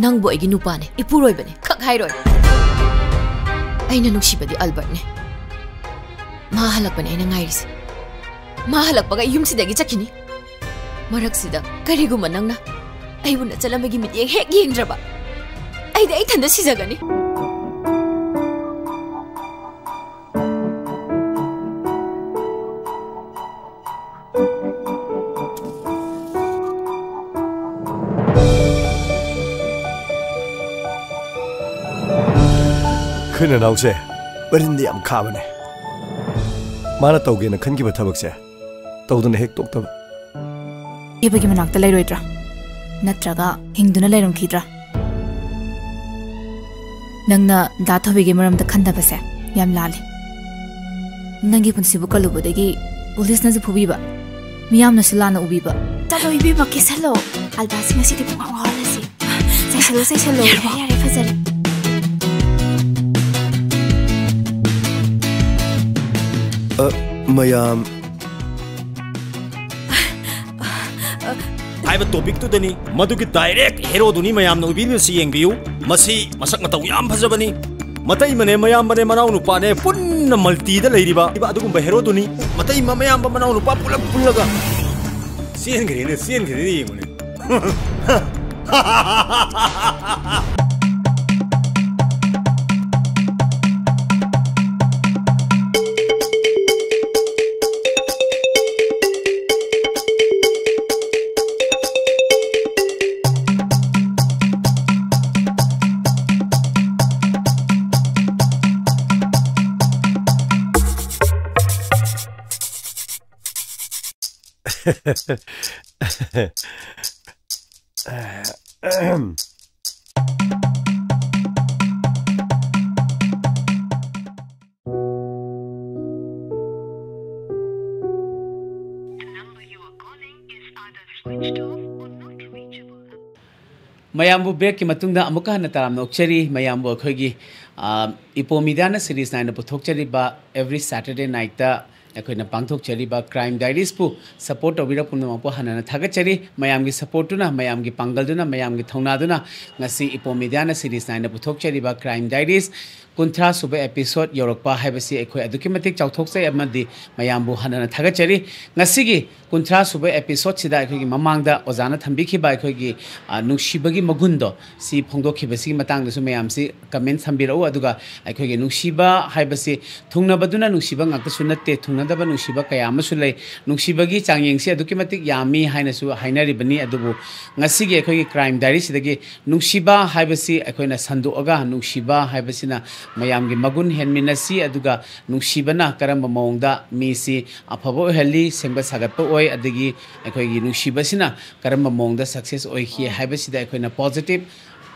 ꯅꯪꯕꯨ ꯑꯩꯒꯤ ꯅꯨꯄꯥꯅꯦ, ꯏꯄꯨꯔꯣꯏꯕꯅꯦ, ꯈꯛ ꯍꯥꯏꯔꯣꯏ꯫ ꯑꯩꯅ ꯅꯨꯡꯁꯤꯕꯗꯤ ꯑꯜꯕꯔꯠꯅꯦ꯫ ꯃꯥ ꯍꯜꯂꯛꯄꯅꯦ ꯑꯩꯅ ꯉꯥꯏꯔꯤꯁꯦ꯫ ꯃꯥ ꯍꯜꯂꯛꯄꯒ ꯑꯩ ꯌꯨꯝꯁꯤꯗꯒꯤ ꯆꯠꯈꯤꯅꯤ꯫ ꯃꯔꯛꯁꯤꯗ ꯀꯔꯤꯒꯨꯝꯕ ꯅꯪꯅ ꯑꯩꯕꯨ ꯅꯆꯜ ꯑꯃꯒꯤ ꯃꯤꯠꯌꯦꯡ ꯍꯦꯛ ꯌꯦꯡꯗ꯭ꯔꯕ, ꯑꯩꯗꯤ ꯑꯩ ꯏꯊꯟꯗ ꯁꯤꯖꯒꯅꯤ꯫ ꯑꯩꯈꯣꯏ ꯅꯅꯥꯎꯁꯦ ꯃꯔꯤꯟꯗꯤ ꯌꯥꯝ ꯈꯥꯕꯅꯦ꯫ ꯃꯥꯅ ꯇꯧꯒꯦꯅ ꯈꯟꯈꯤꯕ ꯊꯕꯛꯁꯦ ꯇꯧꯗꯅ ꯍꯦꯛ ꯇꯣꯛꯇꯕ꯫ ꯊꯤꯕꯒꯤ ꯃꯅꯥꯛꯇ ꯂꯩꯔꯣꯏꯗ꯭ꯔꯥ? ꯅꯠꯇ꯭ꯔꯒ ꯍꯤꯡꯗꯨꯅ ꯂꯩꯔꯝꯈꯤꯗ꯭ꯔꯥ? ꯅꯪꯅ ꯗꯥ ꯊꯣꯏꯕꯤꯒꯤ ꯃꯔꯝꯗ ꯈꯟꯗꯕꯁꯦ ꯌꯥꯝ ꯂꯥꯜꯂꯤ꯫ ꯅꯪꯒꯤ ꯄꯨꯟꯁꯤꯕꯨ ꯀꯜꯂꯨꯕꯗꯒꯤ ꯄꯨꯂꯤꯁꯅꯁꯨ ꯐꯨꯕꯤꯕ, ꯃꯤꯌꯥꯝꯅꯁꯨ ꯂꯥꯟꯅ ꯎꯕꯤꯕ꯫ ꯆꯠꯂꯣ ꯏꯕꯦꯝꯃ, ꯀꯦꯁꯜꯂꯣ꯫ ꯑꯜꯕꯥꯁꯤ ꯉꯁꯤꯗꯤ ꯄꯨꯡꯉꯥꯎ ꯉꯥꯎꯍꯜꯂꯁꯤ꯫ ꯆꯥꯏꯁꯜꯂꯣ, ꯆꯥꯏꯁꯜꯂꯣ꯫ ꯌꯥꯔꯦ, ꯌꯥꯔꯦ, ꯌꯥꯔꯦ, ꯐꯖꯔꯦ꯫ ꯑ, ꯃꯌꯥꯝ꯫ ꯍꯥꯏꯕ ꯇꯣꯄꯤꯛꯇꯨꯗꯅꯤ꯫ ꯃꯗꯨꯒꯤ ꯗꯥꯏꯔꯦꯛ ꯍꯦꯔꯣꯗꯨꯅꯤ ꯃꯌꯥꯝꯅ ꯎꯕꯤꯔꯤꯕꯁꯤ ꯌꯦꯡꯕꯤꯌꯨ꯫ ꯃꯁꯤ ꯃꯁꯛ ꯃꯇꯧ ꯌꯥꯝ ꯐꯖꯕꯅꯤ꯫ ꯃꯇꯩꯃꯅꯦ, ꯃꯌꯥꯝꯕꯅꯦ, ꯃꯅꯥꯎꯅꯨꯄꯥꯅꯦ, ꯄꯨꯟꯅ ꯃꯜꯇꯤꯗ ꯂꯩꯔꯤꯕ ꯑꯗꯨꯒꯨꯝꯕ ꯍꯦꯔꯣꯗꯨꯅꯤ꯫ ꯃꯇꯩꯃ, ꯃꯌꯥꯝꯕ, ꯃꯅꯥꯎꯅꯨꯄꯥ ꯄꯨꯂꯞ ꯄꯨꯜꯂꯒ ꯆꯦꯟꯈ꯭ꯔꯦꯅꯦ, ꯆꯦꯟꯈ꯭ꯔꯦꯅꯦ, ꯌꯦꯡꯉꯨꯅꯦ꯫ The number you are calling is either switched off or not reachable. ꯃꯌꯥꯝꯕꯨ ꯕ꯭ꯔꯦꯛꯀꯤ ꯃꯇꯨꯡꯗ ꯑꯃꯨꯛꯀ ꯍꯟꯅ ꯇꯔꯥꯝꯅ ꯑꯣꯛꯆꯔꯤ꯫ ꯃꯌꯥꯝꯕꯨ ꯑꯩꯈꯣꯏꯒꯤ, ꯑ, ꯏꯄꯣꯝ ꯃꯤꯗꯤꯌꯥꯅ ꯁꯤꯔꯤꯁ ꯅꯥꯏꯅ ꯄꯨꯊꯣꯛꯆꯔꯤꯕ every Saturday night-ꯇ ꯑꯩꯈꯣꯏꯅ ꯄꯥꯡꯊꯣꯛꯆꯔꯤꯕ Crime Diaries-ꯄꯨ support ꯇꯧꯕꯤꯔꯛꯄ ꯄꯨꯝꯅꯃꯛꯄꯨ ꯍꯟꯅ ꯍꯟꯅ ꯊꯥꯒꯠꯆꯔꯤ꯫ ꯃꯌꯥꯝꯒꯤ support-ꯇꯨꯅ, ꯃꯌꯥꯝꯒꯤ ꯄꯥꯡꯒꯜꯗꯨꯅ, ꯃꯌꯥꯝꯒꯤ ꯊꯧꯅꯥꯗꯨꯅ ꯉꯁꯤ ꯏꯄꯣꯝ ꯃꯤꯗꯤꯌꯥꯅ ꯁꯤꯔꯤꯁ ꯅꯥꯏꯅ ꯄꯨꯊꯣꯛꯆꯔꯤꯕ Crime Diaries ꯀꯨꯟꯊ꯭ꯔꯥ ꯁꯨꯕ episode ꯌꯧꯔꯛꯄ ꯍꯥꯏꯕꯁꯤ ꯑꯩꯈꯣꯏ ꯑꯗꯨꯛꯀꯤ ꯃꯇꯤꯛ ꯆꯥꯎꯊꯣꯛꯆꯩ ꯑꯃꯗꯤ ꯃꯌꯥꯝꯕꯨ ꯍꯟꯅ ꯍꯟꯅ ꯊꯥꯒꯠꯆꯔꯤ꯫ ꯉꯁꯤꯒꯤ ꯀꯨꯟꯊ꯭ꯔꯥ ꯁꯨꯕ episode-ꯁꯤꯗ ꯑꯩꯈꯣꯏꯒꯤ ꯃꯃꯥꯡꯗ ꯑꯣꯖꯥꯅ ꯊꯝꯕꯤꯈꯤꯕ ꯑꯩꯈꯣꯏꯒꯤ, ꯑ, ꯅꯨꯡꯁꯤꯕꯒꯤ ꯃꯒꯨꯟꯗꯣ ꯁꯤ ꯐꯣꯡꯗꯣꯛꯈꯤꯕꯁꯤꯒꯤ ꯃꯇꯥꯡꯗꯁꯨ ꯃꯌꯥꯝꯁꯤ comment ꯊꯝꯕꯤꯔꯛꯎ꯫ ꯑꯗꯨꯒ ꯑꯩꯈꯣꯏꯒꯤ ꯅꯨꯡꯁꯤꯕ ꯍꯥꯏꯕꯁꯤ ꯊꯨꯡꯅꯕꯗꯨꯅ ꯅꯨꯡꯁꯤꯕ ꯉꯥꯛꯇꯁꯨ ꯅꯠꯇꯦ, ꯊꯨꯡꯅꯗꯕ ꯅꯨꯡꯁꯤꯕ ꯀꯌꯥ ꯑꯃꯁꯨ ꯂꯩ꯫ ꯅꯨꯡꯁꯤꯕꯒꯤ ꯆꯥꯡꯌꯦꯡꯁꯤ ꯑꯗꯨꯛꯀꯤ ꯃꯇꯤꯛ ꯌꯥꯝꯃꯤ ꯍꯥꯏꯅꯁꯨ ꯍꯥꯏꯅꯔꯤꯕꯅꯤ꯫ ꯑꯗꯨꯕꯨ ꯉꯁꯤꯒꯤ ꯑꯩꯈꯣꯏꯒꯤ Crime Diaries-ꯁꯤꯗꯒꯤ ꯅꯨꯡꯁꯤꯕ ꯍꯥꯏꯕꯁꯤ ꯑꯩꯈꯣꯏꯅ ꯁꯟꯗꯣꯛꯑꯒ, ꯅꯨꯡꯁꯤꯕ ꯍꯥꯏꯕꯁꯤꯅ ꯃꯌꯥꯝꯒꯤ ꯃꯒꯨꯟ ꯍꯦꯟꯃꯤꯟꯅꯁꯤ, ꯑꯗꯨꯒ ꯅꯨꯡꯁꯤꯕꯅ ꯀꯔꯝꯕ ꯃꯑꯣꯡꯗ ꯃꯤꯁꯤ ꯑꯐꯕ ꯑꯣꯏꯍꯜꯂꯤ, ꯁꯦꯝꯒꯠ ꯁꯥꯒꯠꯄ ꯑꯣꯏ, ꯑꯗꯒꯤ ꯑꯩꯈꯣꯏꯒꯤ ꯅꯨꯡꯁꯤꯕꯁꯤꯅ ꯀꯔꯝꯕ ꯃꯑꯣꯡꯗ success ꯑꯣꯏꯈꯤ ꯍꯥꯏꯕꯁꯤꯗ ꯑꯩꯈꯣꯏꯅ positive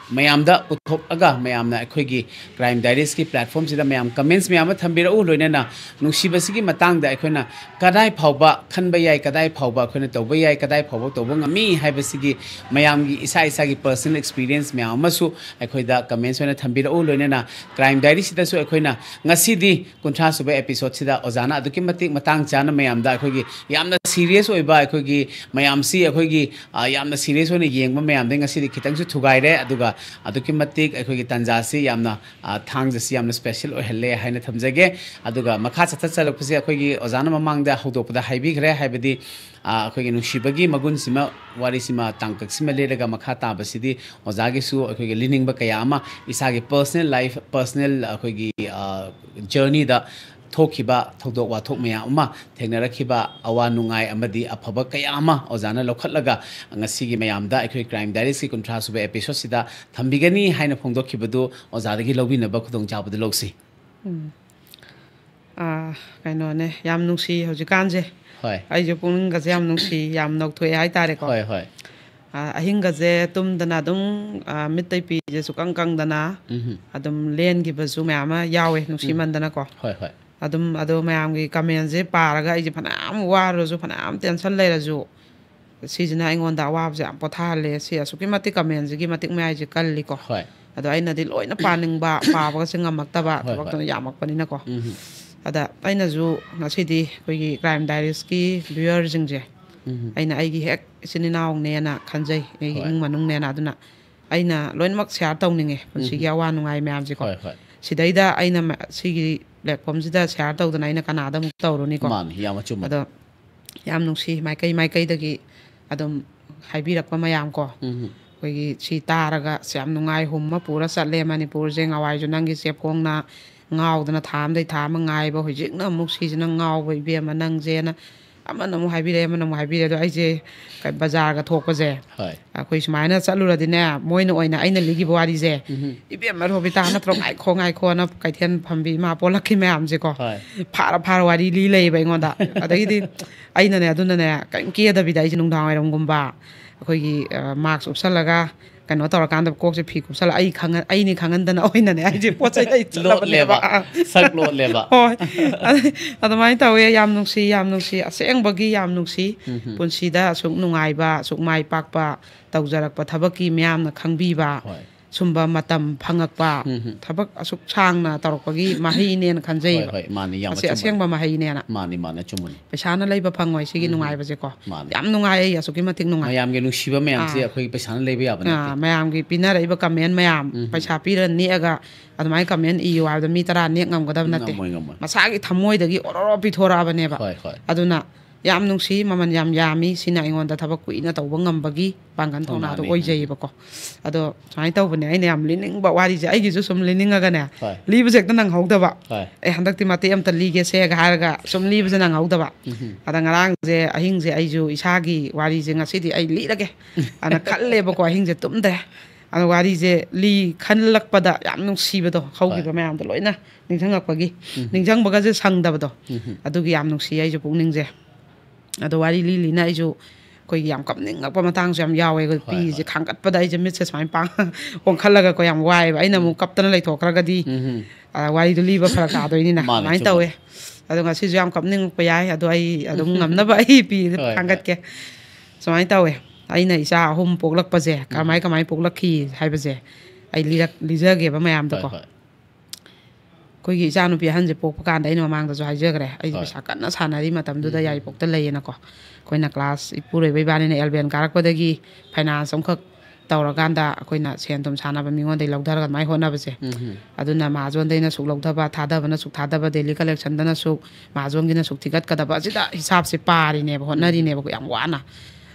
ꯃꯌꯥꯝꯗ ꯄꯨꯊꯣꯛꯑꯒ, ꯃꯌꯥꯝꯅ ꯑꯩꯈꯣꯏꯒꯤ Crime Diaries-ꯀꯤ platform-ꯁꯤꯗ ꯃꯌꯥꯝ comments ꯃꯌꯥꯝ ꯑꯃ ꯊꯝꯕꯤꯔꯛꯎ꯫ ꯂꯣꯏꯅꯅ ꯅꯨꯡꯁꯤꯕꯁꯤꯒꯤ ꯃꯇꯥꯡꯗ ꯑꯩꯈꯣꯏꯅ ꯀꯗꯥꯏ ꯐꯥꯎꯕ ꯈꯟꯕ ꯌꯥꯏ, ꯀꯗꯥꯏ ꯐꯥꯎꯕ ꯑꯩꯈꯣꯏꯅ ꯇꯧꯕ ꯌꯥꯏ, ꯀꯗꯥꯏ ꯐꯥꯎꯕ ꯇꯧꯕ ꯉꯝꯃꯤ ꯍꯥꯏꯕꯁꯤꯒꯤ ꯃꯌꯥꯝꯒꯤ ꯏꯁꯥ ꯏꯁꯥꯒꯤ personal experience ꯃꯌꯥꯝ ꯑꯃꯁꯨ ꯑꯩꯈꯣꯏꯗ comments ꯑꯣꯏꯅ ꯊꯝꯕꯤꯔꯛꯎ꯫ ꯂꯣꯏꯅꯅ Crime Diaries-ꯁꯤꯗꯁꯨ ꯑꯩꯈꯣꯏꯅ ꯉꯁꯤꯗꯤ ꯀꯨꯟꯊ꯭ꯔꯥ ꯁꯨꯕ episode-ꯁꯤꯗ ꯑꯣꯖꯥꯅ ꯑꯗꯨꯛꯀꯤ ꯃꯇꯤꯛ ꯃꯇꯥꯡ ꯆꯥꯅ ꯃꯌꯥꯝꯗ ꯑꯩꯈꯣꯏꯒꯤ ꯌꯥꯝꯅ serious ꯑꯣꯏꯕ, ꯑꯩꯈꯣꯏꯒꯤ ꯃꯌꯥꯝꯁꯤ ꯑꯩꯈꯣꯏꯒꯤ, ꯑ, ꯌꯥꯝꯅ serious ꯑꯣꯏꯅ ꯌꯦꯡꯕ ꯃꯌꯥꯝꯗꯩ ꯉꯁꯤꯗꯤ ꯈꯤꯇꯪꯁꯨ ꯊꯨꯒꯥꯏꯔꯦ꯫ ꯑꯗꯨꯒ ꯑꯗꯨꯛꯀꯤ ꯃꯇꯤꯛ ꯑꯩꯈꯣꯏꯒꯤ ꯇꯥꯟꯖꯥꯁꯤ ꯌꯥꯝꯅ, ꯑ, ꯊꯥꯡꯖꯁꯤ ꯌꯥꯝꯅ special ꯑꯣꯏꯍꯜꯂꯦ ꯍꯥꯏꯅ ꯊꯝꯖꯒꯦ꯫ ꯑꯗꯨꯒ ꯃꯈꯥ ꯆꯠꯊ ꯆꯠꯂꯛꯄꯁꯦ ꯑꯩꯈꯣꯏꯒꯤ ꯑꯣꯖꯥꯅ ꯃꯃꯥꯡꯗ ꯍꯧꯗꯣꯛꯄꯗ ꯍꯥꯏꯕꯤꯈ꯭ꯔꯦ, ꯍꯥꯏꯕꯗꯤ, ꯑ, ꯑꯩꯈꯣꯏꯒꯤ ꯅꯨꯡꯁꯤꯕꯒꯤ ꯃꯒꯨꯟꯁꯤꯃ, ꯋꯥꯔꯤꯁꯤꯃ, ꯇꯥꯡꯀꯛꯁꯤꯃ ꯂꯤꯔꯒ ꯃꯈꯥ ꯇꯥꯕꯁꯤꯗꯤ ꯑꯣꯖꯥꯒꯤꯁꯨ ꯑꯩꯈꯣꯏꯒꯤ ꯂꯤꯅꯤꯡꯕ ꯀꯌꯥ ꯑꯃ ꯏꯁꯥꯒꯤ personal life, personal ꯑꯩꯈꯣꯏꯒꯤ, ꯑ, journey-ꯗ ꯊꯣꯛꯈꯤꯕ ꯊꯧꯗꯣꯛ ꯋꯥꯊꯣꯛ ꯃꯌꯥꯝ ꯑꯃ, ꯊꯦꯡꯅꯔꯛꯈꯤꯕ ꯑꯋꯥ ꯅꯨꯡꯉꯥꯏ ꯑꯃꯗꯤ ꯑꯐꯕ ꯀꯌꯥ ꯑꯃ ꯑꯣꯖꯥꯅ ꯂꯧꯈꯠꯂꯒ ꯉꯁꯤꯒꯤ ꯃꯌꯥꯝꯗ ꯑꯩꯈꯣꯏ Crime Diaries-ꯀꯤ ꯀꯨꯟꯊ꯭ꯔꯥ ꯁꯨꯕ episode-ꯁꯤꯗ ꯊꯝꯕꯤꯒꯅꯤ ꯍꯥꯏꯅ ꯐꯣꯡꯗꯣꯛꯈꯤꯕꯗꯨ ꯑꯣꯖꯥꯗꯒꯤ ꯂꯧꯕꯤꯅꯕ ꯈꯨꯗꯣꯡꯆꯥꯕꯗꯨ ꯂꯧꯁꯤ꯫ ꯎꯝ꯫ ꯑꯥ, ꯀꯩꯅꯣꯅꯦ, ꯌꯥꯝ ꯅꯨꯡꯁꯤ ꯍꯧꯖꯤꯛꯀꯥꯟꯁꯦ꯫ ꯍꯣꯏ꯫ ꯑꯩꯁꯨ ꯄꯨꯛꯅꯤꯡꯒꯁꯦ ꯌꯥꯝ ꯅꯨꯡꯁꯤ, ꯌꯥꯝ ꯅꯧꯊꯣꯛꯑꯦ ꯍꯥꯏꯇꯥꯔꯦꯀꯣ꯫ ꯍꯣꯏ, ꯍꯣꯏ꯫ ꯑꯥ, ꯑꯍꯤꯡꯒꯁꯦ ꯇꯨꯝꯗꯅ ꯑꯗꯨꯝ, ꯑꯥ, ꯃꯤꯠꯇꯩ ꯄꯤꯁꯦ ꯁꯨꯛꯀꯪ ꯀꯪꯗꯅ ꯎꯝꯍꯨꯝ꯫ ꯑꯗꯨꯝ ꯂꯦꯟꯈꯤꯕꯁꯨ ꯃꯌꯥꯝ ꯑꯃ ꯌꯥꯎꯋꯦ, ꯎꯝ꯫ ꯅꯨꯡꯁꯤꯃꯟꯗꯅꯀꯣ꯫ ꯍꯣꯏ, ꯍꯣꯏ꯫ ꯑꯗꯨꯝ ꯑꯗꯣ ꯃꯌꯥꯝꯒꯤ ꯀꯃꯦꯟꯁꯦ ꯄꯥꯔꯒ ꯑꯩꯁꯦ ꯐꯅꯌꯥꯝ ꯋꯥꯔꯁꯨ, ꯐꯅꯌꯥꯝ ꯇꯦꯟꯁꯟ ꯂꯩꯔꯁꯨ, ꯁꯤꯁꯤꯅ ꯑꯩꯉꯣꯟꯗ ꯑꯋꯥꯕꯁꯦ ꯌꯥꯝ ꯄꯣꯊꯥꯍꯜꯂꯦ꯫ ꯁꯤ ꯑꯁꯨꯛꯀꯤ ꯃꯇꯤꯛ ꯀꯃꯦꯟꯁꯤꯒꯤ ꯃꯇꯤꯛ ꯃꯌꯥꯏꯁꯦ ꯀꯜꯂꯤꯀꯣ꯫ ꯍꯣꯏ꯫ ꯑꯗꯣ ꯑꯩꯅꯗꯤ ꯂꯣꯏꯅ ꯄꯥꯅꯤꯡꯕ, ꯄꯥꯕꯒꯁꯦ ꯉꯝꯃꯛꯇꯕ, ꯍꯣꯏ, ꯊꯕꯛꯇꯨꯅ ꯍꯣꯏ꯫ ꯌꯥꯝꯃꯛꯄꯅꯤꯅꯀꯣ꯫ ꯎꯝ꯫ ꯑꯗ ꯑꯩꯅꯁꯨ ꯉꯁꯤꯗꯤ ꯑꯩꯈꯣꯏꯒꯤ Crime Diaries-ꯀꯤ viewer-ꯁꯤꯡꯁꯦ ꯎꯝ꯫ ꯑꯩꯅ ꯑꯩꯒꯤ ꯍꯦꯛ ꯏꯆꯤꯟ ꯏꯅꯥꯎꯅꯦꯅ ꯈꯟꯖꯩ, ꯑꯩꯒꯤ ꯍꯣꯏ꯫ ꯏꯃꯨꯡ ꯃꯅꯨꯡꯅꯦꯅ꯫ ꯑꯗꯨꯅ ꯑꯩꯅ ꯂꯣꯏꯅꯃꯛ share ꯇꯧꯅꯤꯡꯉꯦ, ꯄꯨꯟꯁꯤꯒꯤ ꯎꯝ꯫ ꯑꯋꯥ ꯅꯨꯡꯉꯥꯏ ꯃꯌꯥꯝꯁꯦꯀꯣ꯫ ꯍꯣꯏ, ꯍꯣꯏ꯫ ꯁꯤꯗꯩꯗ ꯑꯩꯅ ꯃ-, ꯁꯤꯒꯤ platform-ꯁꯤꯗ share ꯇꯧꯗꯅ ꯑꯩꯅ ꯀꯅꯥꯗ ꯑꯃꯨꯛ ꯇꯧꯔꯨꯅꯤꯀꯣ? ꯃꯥꯅꯤ, ꯌꯥꯝ ꯑꯆꯨꯝꯕꯅꯤ꯫ ꯑꯗꯣ ꯌꯥꯝ ꯅꯨꯡꯁꯤ, ꯃꯥꯏꯀꯩ ꯃꯥꯏꯀꯩꯗꯒꯤ ꯑꯗꯨꯝ ꯍꯥꯏꯕꯤꯔꯛꯄ ꯃꯌꯥꯝ ꯀꯣ꯫ ꯎꯝ꯫ ꯑꯩꯈꯣꯏꯒꯤ ꯁꯤ ꯇꯥꯔꯒ "ꯑꯁ, ꯌꯥꯝ ꯅꯨꯡꯉꯥꯏ, ꯍꯨꯝꯃ ꯄꯨꯔ ꯆꯠꯂꯦ ꯃꯅꯤꯄꯨꯔꯁꯦ, ꯉꯍꯥꯟꯋꯥꯏꯁꯨ ꯅꯪꯒꯤ ꯆꯦꯐꯣꯡꯅ ꯉꯥꯎꯗꯅ ꯊꯥ ꯑꯃꯗꯩ ꯊꯥ ꯑꯃ ꯉꯥꯏꯕ, ꯍꯧꯖꯤꯛꯅ ꯑꯃꯨꯛ ꯁꯤꯁꯤꯅ ꯉꯥꯎꯕ ꯏꯕꯦꯝꯃ ꯅꯪꯁꯦꯅ", ꯑꯃꯅ ꯑꯃꯨꯛ ꯍꯥꯏꯕꯤꯔꯛꯑꯦ, ꯑꯃꯅ ꯑꯃꯨꯛ ꯍꯥꯏꯕꯤꯔꯛꯑꯦ꯫ ꯑꯗꯣ ꯑꯩꯁꯦ ꯀ-, ꯕꯖꯥꯔꯒ ꯊꯣꯛꯄꯁꯦ, ꯍꯣꯏ꯫ ꯑꯩꯈꯣꯏ ꯁꯨꯃꯥꯏꯅ ꯆꯠꯂꯨꯔꯗꯤꯅꯦ, ꯃꯣꯏꯅ ꯑꯣꯏꯅ ꯑꯩꯅ ꯂꯤꯈꯤꯕ ꯋꯥꯔꯤꯁꯦ, ꯎꯝ꯫ "ꯏꯕꯦꯝꯃ ꯔꯣꯕꯤꯇꯥ ꯅꯠꯇ꯭ꯔꯣ? ꯉꯥꯏꯈꯣ, ꯉꯥꯏꯈꯣꯅ" ꯀꯩꯊꯦꯜ ꯐꯝꯕꯤ ꯏꯃꯥ ꯄꯣꯂꯛꯀꯤ ꯃꯌꯥꯝꯁꯦꯀꯣ, ꯍꯣꯏ꯫ ꯐꯥꯔ ꯐꯥꯔ ꯋꯥꯔꯤ ꯂꯤ ꯂꯩꯌꯦꯕ ꯑꯩꯉꯣꯟꯗ꯫ ꯑꯗꯒꯤꯗꯤ ꯑꯩꯅꯅꯦ, ꯑꯗꯨꯅꯅꯦ, ꯀꯔꯤꯝ ꯀꯦꯗꯕꯤꯗ ꯑꯩꯁꯦ ꯅꯨꯡꯗꯥꯡ ꯋꯥꯏꯔꯝꯒꯨꯝꯕ ꯑꯩꯈꯣꯏꯒꯤ, ꯑ, mask ꯎꯞꯁꯜꯂꯒ ꯀꯩꯅꯣ ꯇꯧꯔꯀꯥꯟꯗ ꯀꯣꯛꯁꯦ ꯐꯤ ꯀꯨꯞꯁꯜꯂ ꯑꯩ ꯈꯪꯍꯟ-, ꯑꯩꯅꯤ ꯈꯪꯍꯟꯗꯅ ꯑꯣꯏꯅꯅꯦ ꯑꯩꯁꯦ ꯄꯣꯠ ꯆꯩ ꯂꯩ ꯆꯠꯂꯕꯅꯦꯕ꯫ ꯂꯣꯠꯂꯦꯕ꯫ ꯁꯛ ꯂꯣꯠꯂꯦꯕ꯫ ꯍꯣꯏ꯫ ꯑꯗꯨꯃꯥꯏꯅ ꯇꯧꯋꯦ꯫ ꯌꯥꯝ ꯅꯨꯡꯁꯤ, ꯌꯥꯝ ꯅꯨꯡꯁꯤ꯫ ꯑꯁꯦꯡꯕꯒꯤ ꯌꯥꯝ ꯅꯨꯡꯁꯤ꯫ ꯎꯝ ꯍꯨꯝ꯫ ꯄꯨꯟꯁꯤꯗ ꯑꯁꯨꯛ ꯅꯨꯡꯉꯥꯏꯕ, ꯑꯁꯨꯛ ꯃꯥꯏ ꯄꯥꯛꯄ ꯇꯧꯖꯔꯛꯄ ꯊꯕꯛꯀꯤ ꯃꯤꯌꯥꯝꯅ ꯈꯪꯕꯤꯕ꯫ ꯍꯣꯏ꯫ ꯁꯨꯝꯕ ꯃꯇꯝ ꯐꯪꯉꯛꯄ, ꯎꯝ ꯍꯨꯝ꯫ ꯊꯕꯛ ꯑꯁꯨꯛ ꯁꯥꯡꯅ ꯇꯧꯔꯛꯄꯒꯤ ꯃꯍꯩꯅꯦꯅ ꯈꯟꯖꯩꯌꯦꯕ꯫ ꯍꯣꯏ, ꯍꯣꯏ, ꯃꯥꯅꯤ, ꯌꯥꯝ ꯃꯁꯤ ꯑꯆꯨꯝꯕꯅꯤ꯫ ꯑꯁꯦꯡꯕ ꯃꯍꯩꯅꯦꯅ꯫ ꯃꯥꯅꯤ, ꯃꯥꯅꯤ, ꯑꯆꯨꯝꯕꯅꯤ꯫ ꯄꯩꯁꯥꯅ ꯂꯩꯕ ꯐꯪꯉꯣꯏ ꯁꯤꯒꯤ ꯎꯝ ꯍꯨꯝ꯫ ꯅꯨꯡꯉꯥꯏꯕꯁꯦꯀꯣ꯫ ꯃꯥꯅꯤ꯫ ꯌꯥꯝ ꯅꯨꯡꯉꯥꯏ, ꯑꯩ ꯑꯁꯨꯛꯀꯤ ꯃꯇꯤꯛ ꯅꯨꯡꯉꯥꯏ꯫ ꯃꯌꯥꯝꯒꯤ ꯅꯨꯡꯁꯤꯕ ꯃꯌꯥꯝꯁꯦ ꯑꯥ꯫ ꯑꯩꯈꯣꯏ ꯄꯩꯁꯥꯅ ꯂꯩꯕ ꯌꯥꯕ ꯑꯥ, ꯅꯠꯇꯦ꯫ ꯃꯌꯥꯝꯒꯤ ꯄꯤꯅꯔꯛꯏꯕ comment ꯃꯌꯥꯝ, ꯎꯝ ꯍꯨꯝ꯫ ꯄꯩꯁꯥ ꯄꯤꯔ ꯅꯦꯛꯑꯒ ꯑꯗꯨꯃꯥꯏꯅ comment ꯏꯌꯨ ꯍꯥꯏꯕꯗ ꯃꯤ ꯇꯔꯥ ꯅꯦꯛ ꯉꯝꯒꯗꯕ ꯅꯠꯇꯦ꯫ ꯉꯝꯃꯣꯏ, ꯉꯝꯃꯣꯏ꯫ ꯃꯁꯥꯒꯤ ꯊꯃꯣꯏꯗꯒꯤ ꯑꯣꯔꯣꯔꯣ ꯄꯤꯊꯣꯔꯛꯑꯕꯅꯦꯕ꯫ ꯍꯣꯏ, ꯍꯣꯏ꯫ ꯑꯗꯨꯅ ꯌꯥꯝ ꯅꯨꯡꯁꯤ, ꯃꯃꯜ ꯌꯥꯝ ꯌꯥꯝꯃꯤ꯫ ꯁꯤꯅ ꯑꯩꯉꯣꯟꯗ ꯊꯕꯛ ꯀꯨꯏꯅ ꯇꯧꯕ ꯉꯝꯕꯒꯤ ꯄꯥꯡꯒꯜ ꯊꯧꯅꯥꯗꯣ ꯊꯧꯅꯥꯅꯤ꯫ ꯑꯣꯏꯖꯩꯌꯦꯕꯀꯣ꯫ ꯑꯗꯣ ꯁꯨꯃꯥꯏꯅ ꯇꯧꯕꯅꯦ, ꯑꯩꯅ ꯌꯥꯝ ꯂꯤꯅꯤꯡꯕ ꯋꯥꯔꯤꯁꯦ, ꯑꯩꯒꯤꯁꯨ ꯁꯨꯝ ꯂꯤꯅꯤꯡꯉꯒꯅꯦ, ꯍꯣꯏ꯫ ꯂꯤꯕꯁꯦ ꯍꯦꯛꯇ ꯅꯪꯍꯧꯗꯕ꯫ ꯍꯣꯏ꯫ "ꯑꯦ, ꯍꯟꯗꯛꯇꯤ ꯃꯇꯦꯛ ꯑꯝꯇ ꯂꯤꯒꯦꯁꯦꯒ" ꯍꯥꯏꯔꯒ ꯁꯨꯝ ꯂꯤꯕꯁꯦ ꯅꯪꯍꯧꯗꯕ꯫ ꯎꯝ ꯍꯨꯝ꯫ ꯑꯗ ꯉꯔꯥꯡꯁꯦ ꯑꯍꯤꯡꯁꯦ ꯑꯩꯁꯨ ꯏꯁꯥꯒꯤ ꯋꯥꯔꯤꯁꯦ ꯉꯁꯤꯗꯤ ꯑꯩ ꯂꯤꯔꯒꯦ ꯑꯅ ꯈꯜꯂꯦꯕꯀꯣ, ꯑꯍꯤꯡꯁꯦ ꯇꯨꯝꯗ꯭ꯔꯦ꯫ ꯑꯗꯣ ꯋꯥꯔꯤꯁꯦ ꯂꯤ ꯈꯜꯂꯛꯄꯗ ꯌꯥꯝ ꯅꯨꯡꯁꯤꯕꯗꯣ, ꯍꯧꯈꯤꯕ ꯍꯣꯏ꯫ ꯃꯌꯥꯝꯗꯣ ꯂꯣꯏꯅ ꯅꯤꯡꯁꯤꯡꯉꯛꯄꯒꯤ, ꯎꯝ꯫ ꯅꯤꯡꯁꯤꯡꯕꯒꯁꯦ ꯁꯪꯗꯕꯗꯣ, ꯎꯝ꯫ ꯑꯗꯨꯒꯤ ꯌꯥꯝ ꯅꯨꯡꯁꯤ ꯑꯩꯁꯨ ꯄꯨꯛꯅꯤꯡꯁꯦ꯫ ꯑꯗꯣ ꯋꯥꯔꯤ ꯂꯤ ꯂꯤꯅ ꯑꯩꯁꯨ ꯑꯩꯈꯣꯏꯒꯤ ꯌꯥꯝ ꯀꯞꯅꯤꯡꯉꯛꯄ ꯃꯇꯥꯡꯁꯨ ꯌꯥꯝ ꯌꯥꯎꯋꯦ꯫ ꯍꯣꯏ, ꯄꯤꯁꯦ ꯍꯣꯏ꯫ ꯈꯥꯡꯒꯠꯄꯗ ꯑꯩꯁꯦ ꯃꯤꯠꯁꯦ ꯁꯨꯃꯥꯏꯅ ꯄꯥꯡ ꯑꯣꯟꯈꯠꯂꯒ ꯑꯩꯈꯣꯏ ꯌꯥꯝ ꯋꯥꯏꯑꯦꯕ꯫ ꯑꯩꯅ ꯑꯃꯨꯛ ꯎꯝ꯫ ꯀꯞꯇꯅ ꯂꯩꯊꯣꯛꯈ꯭ꯔꯒꯗꯤ, ꯎꯝ꯫ ꯑ, ꯋꯥꯔꯤꯗꯣ ꯂꯤꯕ ꯐꯔꯛ ꯇꯥꯗꯣꯏꯅꯤꯅ꯫ ꯃꯥꯅꯦ, ꯑꯗꯨꯃꯥꯏꯅ ꯆꯨꯝꯃꯦ꯫ ꯇꯧꯋꯦ꯫ ꯑꯗꯣ ꯉꯁꯤꯁꯨ ꯌꯥꯝ ꯀꯞꯅꯤꯡꯉꯛꯄ ꯌꯥꯏ꯫ ꯑꯗꯣ ꯑꯩ ꯑꯗꯨꯝ ꯉꯝꯅꯕ ꯑꯩ ꯄꯤꯗ ꯍꯣꯏ, ꯍꯣꯏ꯫ ꯊꯥꯡꯒꯠꯀꯦ꯫ ꯁꯨꯃꯥꯏꯅ ꯇꯧꯋꯦ꯫ ꯑꯩꯅ ꯏꯆꯥ ꯑꯍꯨꯝ ꯄꯣꯛꯂꯛꯄꯁꯦ ꯎꯝ꯫ ꯀꯃꯥꯏ ꯀꯃꯥꯏ ꯄꯣꯛꯂꯛꯈꯤ ꯍꯥꯏꯕꯁꯦ ꯑꯩ ꯂꯤꯔꯛ-, ꯂꯤꯖꯒꯦꯕ ꯃꯌꯥꯝꯗꯀꯣ꯫ ꯍꯣꯏ, ꯍꯣꯏ꯫ ꯑꯩꯈꯣꯏꯒꯤ ꯏꯆꯥꯅꯨꯄꯤ ꯑꯍꯟꯁꯦ ꯄꯣꯛꯄ ꯀꯥꯟꯗ ꯑꯩꯅ ꯃꯃꯥꯡꯗꯁꯨ ꯍꯥꯏꯖꯈ꯭ꯔꯦ, ꯑꯩꯁꯦ ꯍꯣꯏ꯫ ꯄꯩꯁꯥ ꯀꯟꯅ ꯁꯥꯟꯅꯔꯤ ꯃꯇꯝꯗꯨꯗ ꯎꯝ꯫ ꯌꯥꯏꯔꯤꯄꯣꯛꯇ ꯂꯩꯌꯦꯅꯀꯣ꯫ ꯑꯩꯈꯣꯏꯅ ꯀ꯭ꯂꯥꯁ, ꯏꯄꯨꯔꯣꯏꯕ ꯏꯕꯥꯅꯤꯅ ꯑꯦꯂꯚꯦꯟ ꯀꯥꯔꯛꯄꯗꯒꯤ ꯐꯥꯏꯅꯥꯟꯁ ꯑꯃꯈꯛ ꯇꯧꯔꯀꯥꯟꯗ ꯑꯩꯈꯣꯏꯅ ꯁꯦꯟ ꯑꯗꯨꯝ ꯁꯥꯟꯅꯕ ꯃꯤꯉꯣꯟꯗꯒꯤ ꯂꯧꯊꯔꯒ ꯑꯗꯨꯃꯥꯏꯅ ꯍꯣꯠꯅꯕꯁꯦ꯫ ꯎꯝ꯫ ꯑꯗꯨꯅ ꯃꯍꯥꯖꯣꯟꯗꯩꯅ ꯁꯨꯛ ꯂꯧꯊꯕ, ꯊꯥꯗꯕꯅ ꯁꯨꯛ ꯊꯥꯗꯕ, ꯗꯦꯂꯤ ꯀꯂꯦꯛꯁꯟꯗꯅ ꯁꯨꯛ, ꯃꯍꯥꯖꯣꯟꯒꯤꯅ ꯁꯨꯛ ꯊꯤꯒꯠꯀꯗꯕ, ꯑꯁꯤꯗ ꯍꯤꯁꯥꯞꯁꯦ ꯄꯥꯔꯤꯅꯦꯕ, ꯎꯝ꯫ ꯍꯣꯠꯅꯔꯤꯅꯦꯕꯀꯣ, ꯌꯥꯝ ꯋꯥꯅ꯫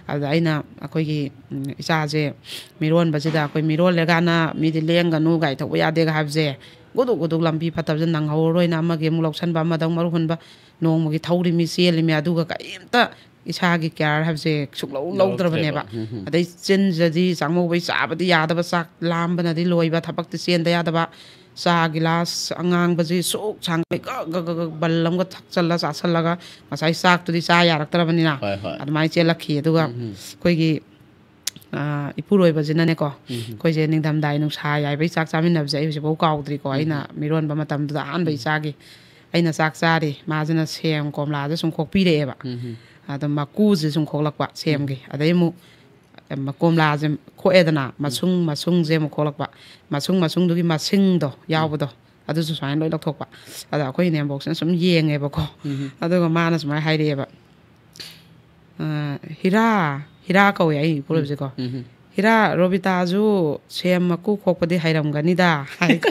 ꯑꯗꯨꯗ ꯑꯩꯅ ꯑꯩꯈꯣꯏꯒꯤ, ꯎꯝ, ꯏꯆꯥꯁꯦ ꯃꯤꯔꯣꯟꯕꯁꯤꯗ, ꯑꯩꯈꯣꯏ ꯃꯤꯔꯣꯜꯂꯦꯒꯥꯅ ꯃꯤꯗꯤ ꯂꯦꯡꯒꯅꯨ, ꯒꯥꯔꯤ ꯊꯧꯕ ꯌꯥꯗꯦꯒ ꯍꯥꯏꯕꯁꯦ, ꯒꯨꯗꯨꯛ ꯒꯨꯗꯨꯛ ꯂꯝꯕꯤ ꯐꯠꯇꯕꯁꯦ ꯅꯪꯍꯧꯔꯔꯣꯏꯅ ꯑꯃꯒꯤ ꯑꯃꯨꯛ ꯂꯧꯁꯟꯕ, ꯑꯃꯗ ꯑꯃꯨꯛ ꯃꯔꯨ ꯍꯨꯟꯕ, ꯅꯣꯡꯃꯒꯤ ꯊꯧꯔꯤꯃꯤ ꯆꯦꯜꯂꯤꯃꯤ, ꯑꯗꯨꯒ ꯀꯔꯤꯝꯇ ꯏꯁꯥꯒꯤ ꯀꯤꯌꯥꯔ ꯍꯥꯏꯕꯁꯦ ꯁꯨꯛꯂꯧ ꯂꯧꯗ꯭ꯔꯕꯅꯦꯕ꯫ ꯂꯧꯔꯛꯇ꯭ꯔꯦꯕ꯫ ꯎꯝ, ꯎꯝ꯫ ꯑꯗꯩ ꯆꯤꯟꯁꯤꯗꯗꯤ ꯆꯥꯛꯃꯧꯕꯩ ꯆꯥꯕꯗꯤ ꯌꯥꯗꯕ, ꯆꯥꯛ ꯂꯥꯝꯕꯅꯗꯤ ꯂꯣꯏꯕ, ꯊꯕꯛꯇꯤ ꯆꯦꯟꯗ ꯌꯥꯗꯕ, ꯆꯥ ꯒꯤꯂꯥꯁ ꯑꯉꯥꯡꯕꯁꯤ ꯁꯨꯛ ꯁꯥꯡꯒꯩ ꯒꯛ ꯒꯛ ꯒꯛ ꯒꯛ ꯕꯜ ꯑꯃꯒ ꯊꯛꯆꯜꯂ ꯆꯥꯁꯜꯂꯒ ꯉꯁꯥꯏ ꯆꯥꯛꯇꯨꯗꯤ ꯆꯥ ꯌꯥꯔꯛꯇ꯭ꯔꯕꯅꯤꯅ ꯍꯣꯏ, ꯍꯣꯏ꯫ ꯑꯗꯨꯃꯥꯏꯅ ꯆꯦꯜꯂꯛꯈꯤ꯫ ꯑꯗꯨꯒ ꯎꯝ, ꯎꯝ꯫ ꯑꯩꯈꯣꯏꯒꯤ ꯑ, ꯏꯄꯨꯔꯣꯏꯕꯁꯤꯅꯅꯦꯀꯣ, ꯎꯝ꯫ ꯑꯩꯈꯣꯏꯁꯦ ꯅꯤꯡꯊꯝꯊꯥꯒꯤ ꯅꯨꯡꯁꯥ ꯌꯥꯏꯕꯒꯤ ꯆꯥꯛ ꯆꯥꯃꯤꯟꯅꯕꯁꯦ ꯑꯩ ꯍꯧꯖꯤꯛꯐꯥꯎ ꯀꯥꯎꯗ꯭ꯔꯤꯀꯣ꯫ ꯎꯝ꯫ ꯑꯩꯅ ꯃꯤꯔꯣꯟꯕ ꯃꯇꯝꯗꯨꯗ ꯑꯍꯥꯟꯕ ꯎꯝ꯫ ꯏꯆꯥꯒꯤ ꯑꯩꯅ ꯆꯥꯛ ꯆꯥꯔꯤ, ꯃꯥꯁꯤꯅ ꯁꯦꯝ ꯀꯣꯝꯂꯥꯁꯦ ꯁꯨꯝ ꯈꯣꯛꯄꯤꯔꯛꯑꯦꯕ꯫ ꯎꯝ꯫ ꯑꯗꯣ ꯃꯀꯨꯁꯦ ꯁꯨꯝ ꯈꯣꯛꯂꯛꯄ ꯁꯦꯝꯒꯤ꯫ ꯎꯝ꯫ ꯑꯗꯩ ꯑꯃꯨꯛ, ꯑ, ꯀꯣꯝꯂꯥꯁꯦ ꯈꯣꯛꯑꯦꯗꯅ, ꯎꯝ꯫ ꯃꯁꯨꯡ ꯃꯁꯨꯡꯁꯦ ꯑꯃꯨꯛ ꯈꯣꯛꯂꯛꯄ, ꯃꯁꯨꯡ ꯃꯁꯨꯡꯗꯨꯒꯤ ꯃꯁꯤꯡꯗꯣ ꯎꯝ꯫ ꯌꯥꯎꯕꯗꯣ, ꯑꯗꯨꯁꯨ ꯁꯨꯃꯥꯏꯅ ꯂꯣꯏ ꯂꯧꯊꯣꯛꯄ꯫ ꯑꯗ ꯑꯩꯈꯣꯏ ꯏꯅꯦꯝꯕꯣꯛꯁꯤꯅ ꯁꯨꯝ ꯌꯦꯡꯉꯦꯕꯀꯣ꯫ ꯎꯝ꯫ ꯑꯗꯨꯒ ꯃꯥꯅ ꯁꯨꯃꯥꯏꯅ ꯍꯥꯏꯔꯛꯑꯦꯕ, ꯑ, "ꯍꯤꯔꯥ", ꯍꯤꯔꯥ ꯀꯧꯋꯦ ꯑꯩ ꯏꯄꯨꯔꯣꯏꯕꯁꯦꯀꯣ꯫ ꯎꯝ, ꯎꯝ꯫ "ꯍꯤꯔꯥ, ꯔꯣꯕꯤꯇꯥꯁꯨ ꯁꯦꯝ ꯃꯀꯨ ꯈꯣꯛꯄꯗꯤ ꯍꯩꯔꯝꯒꯅꯤꯗ", ꯍꯥꯏꯀꯣ꯫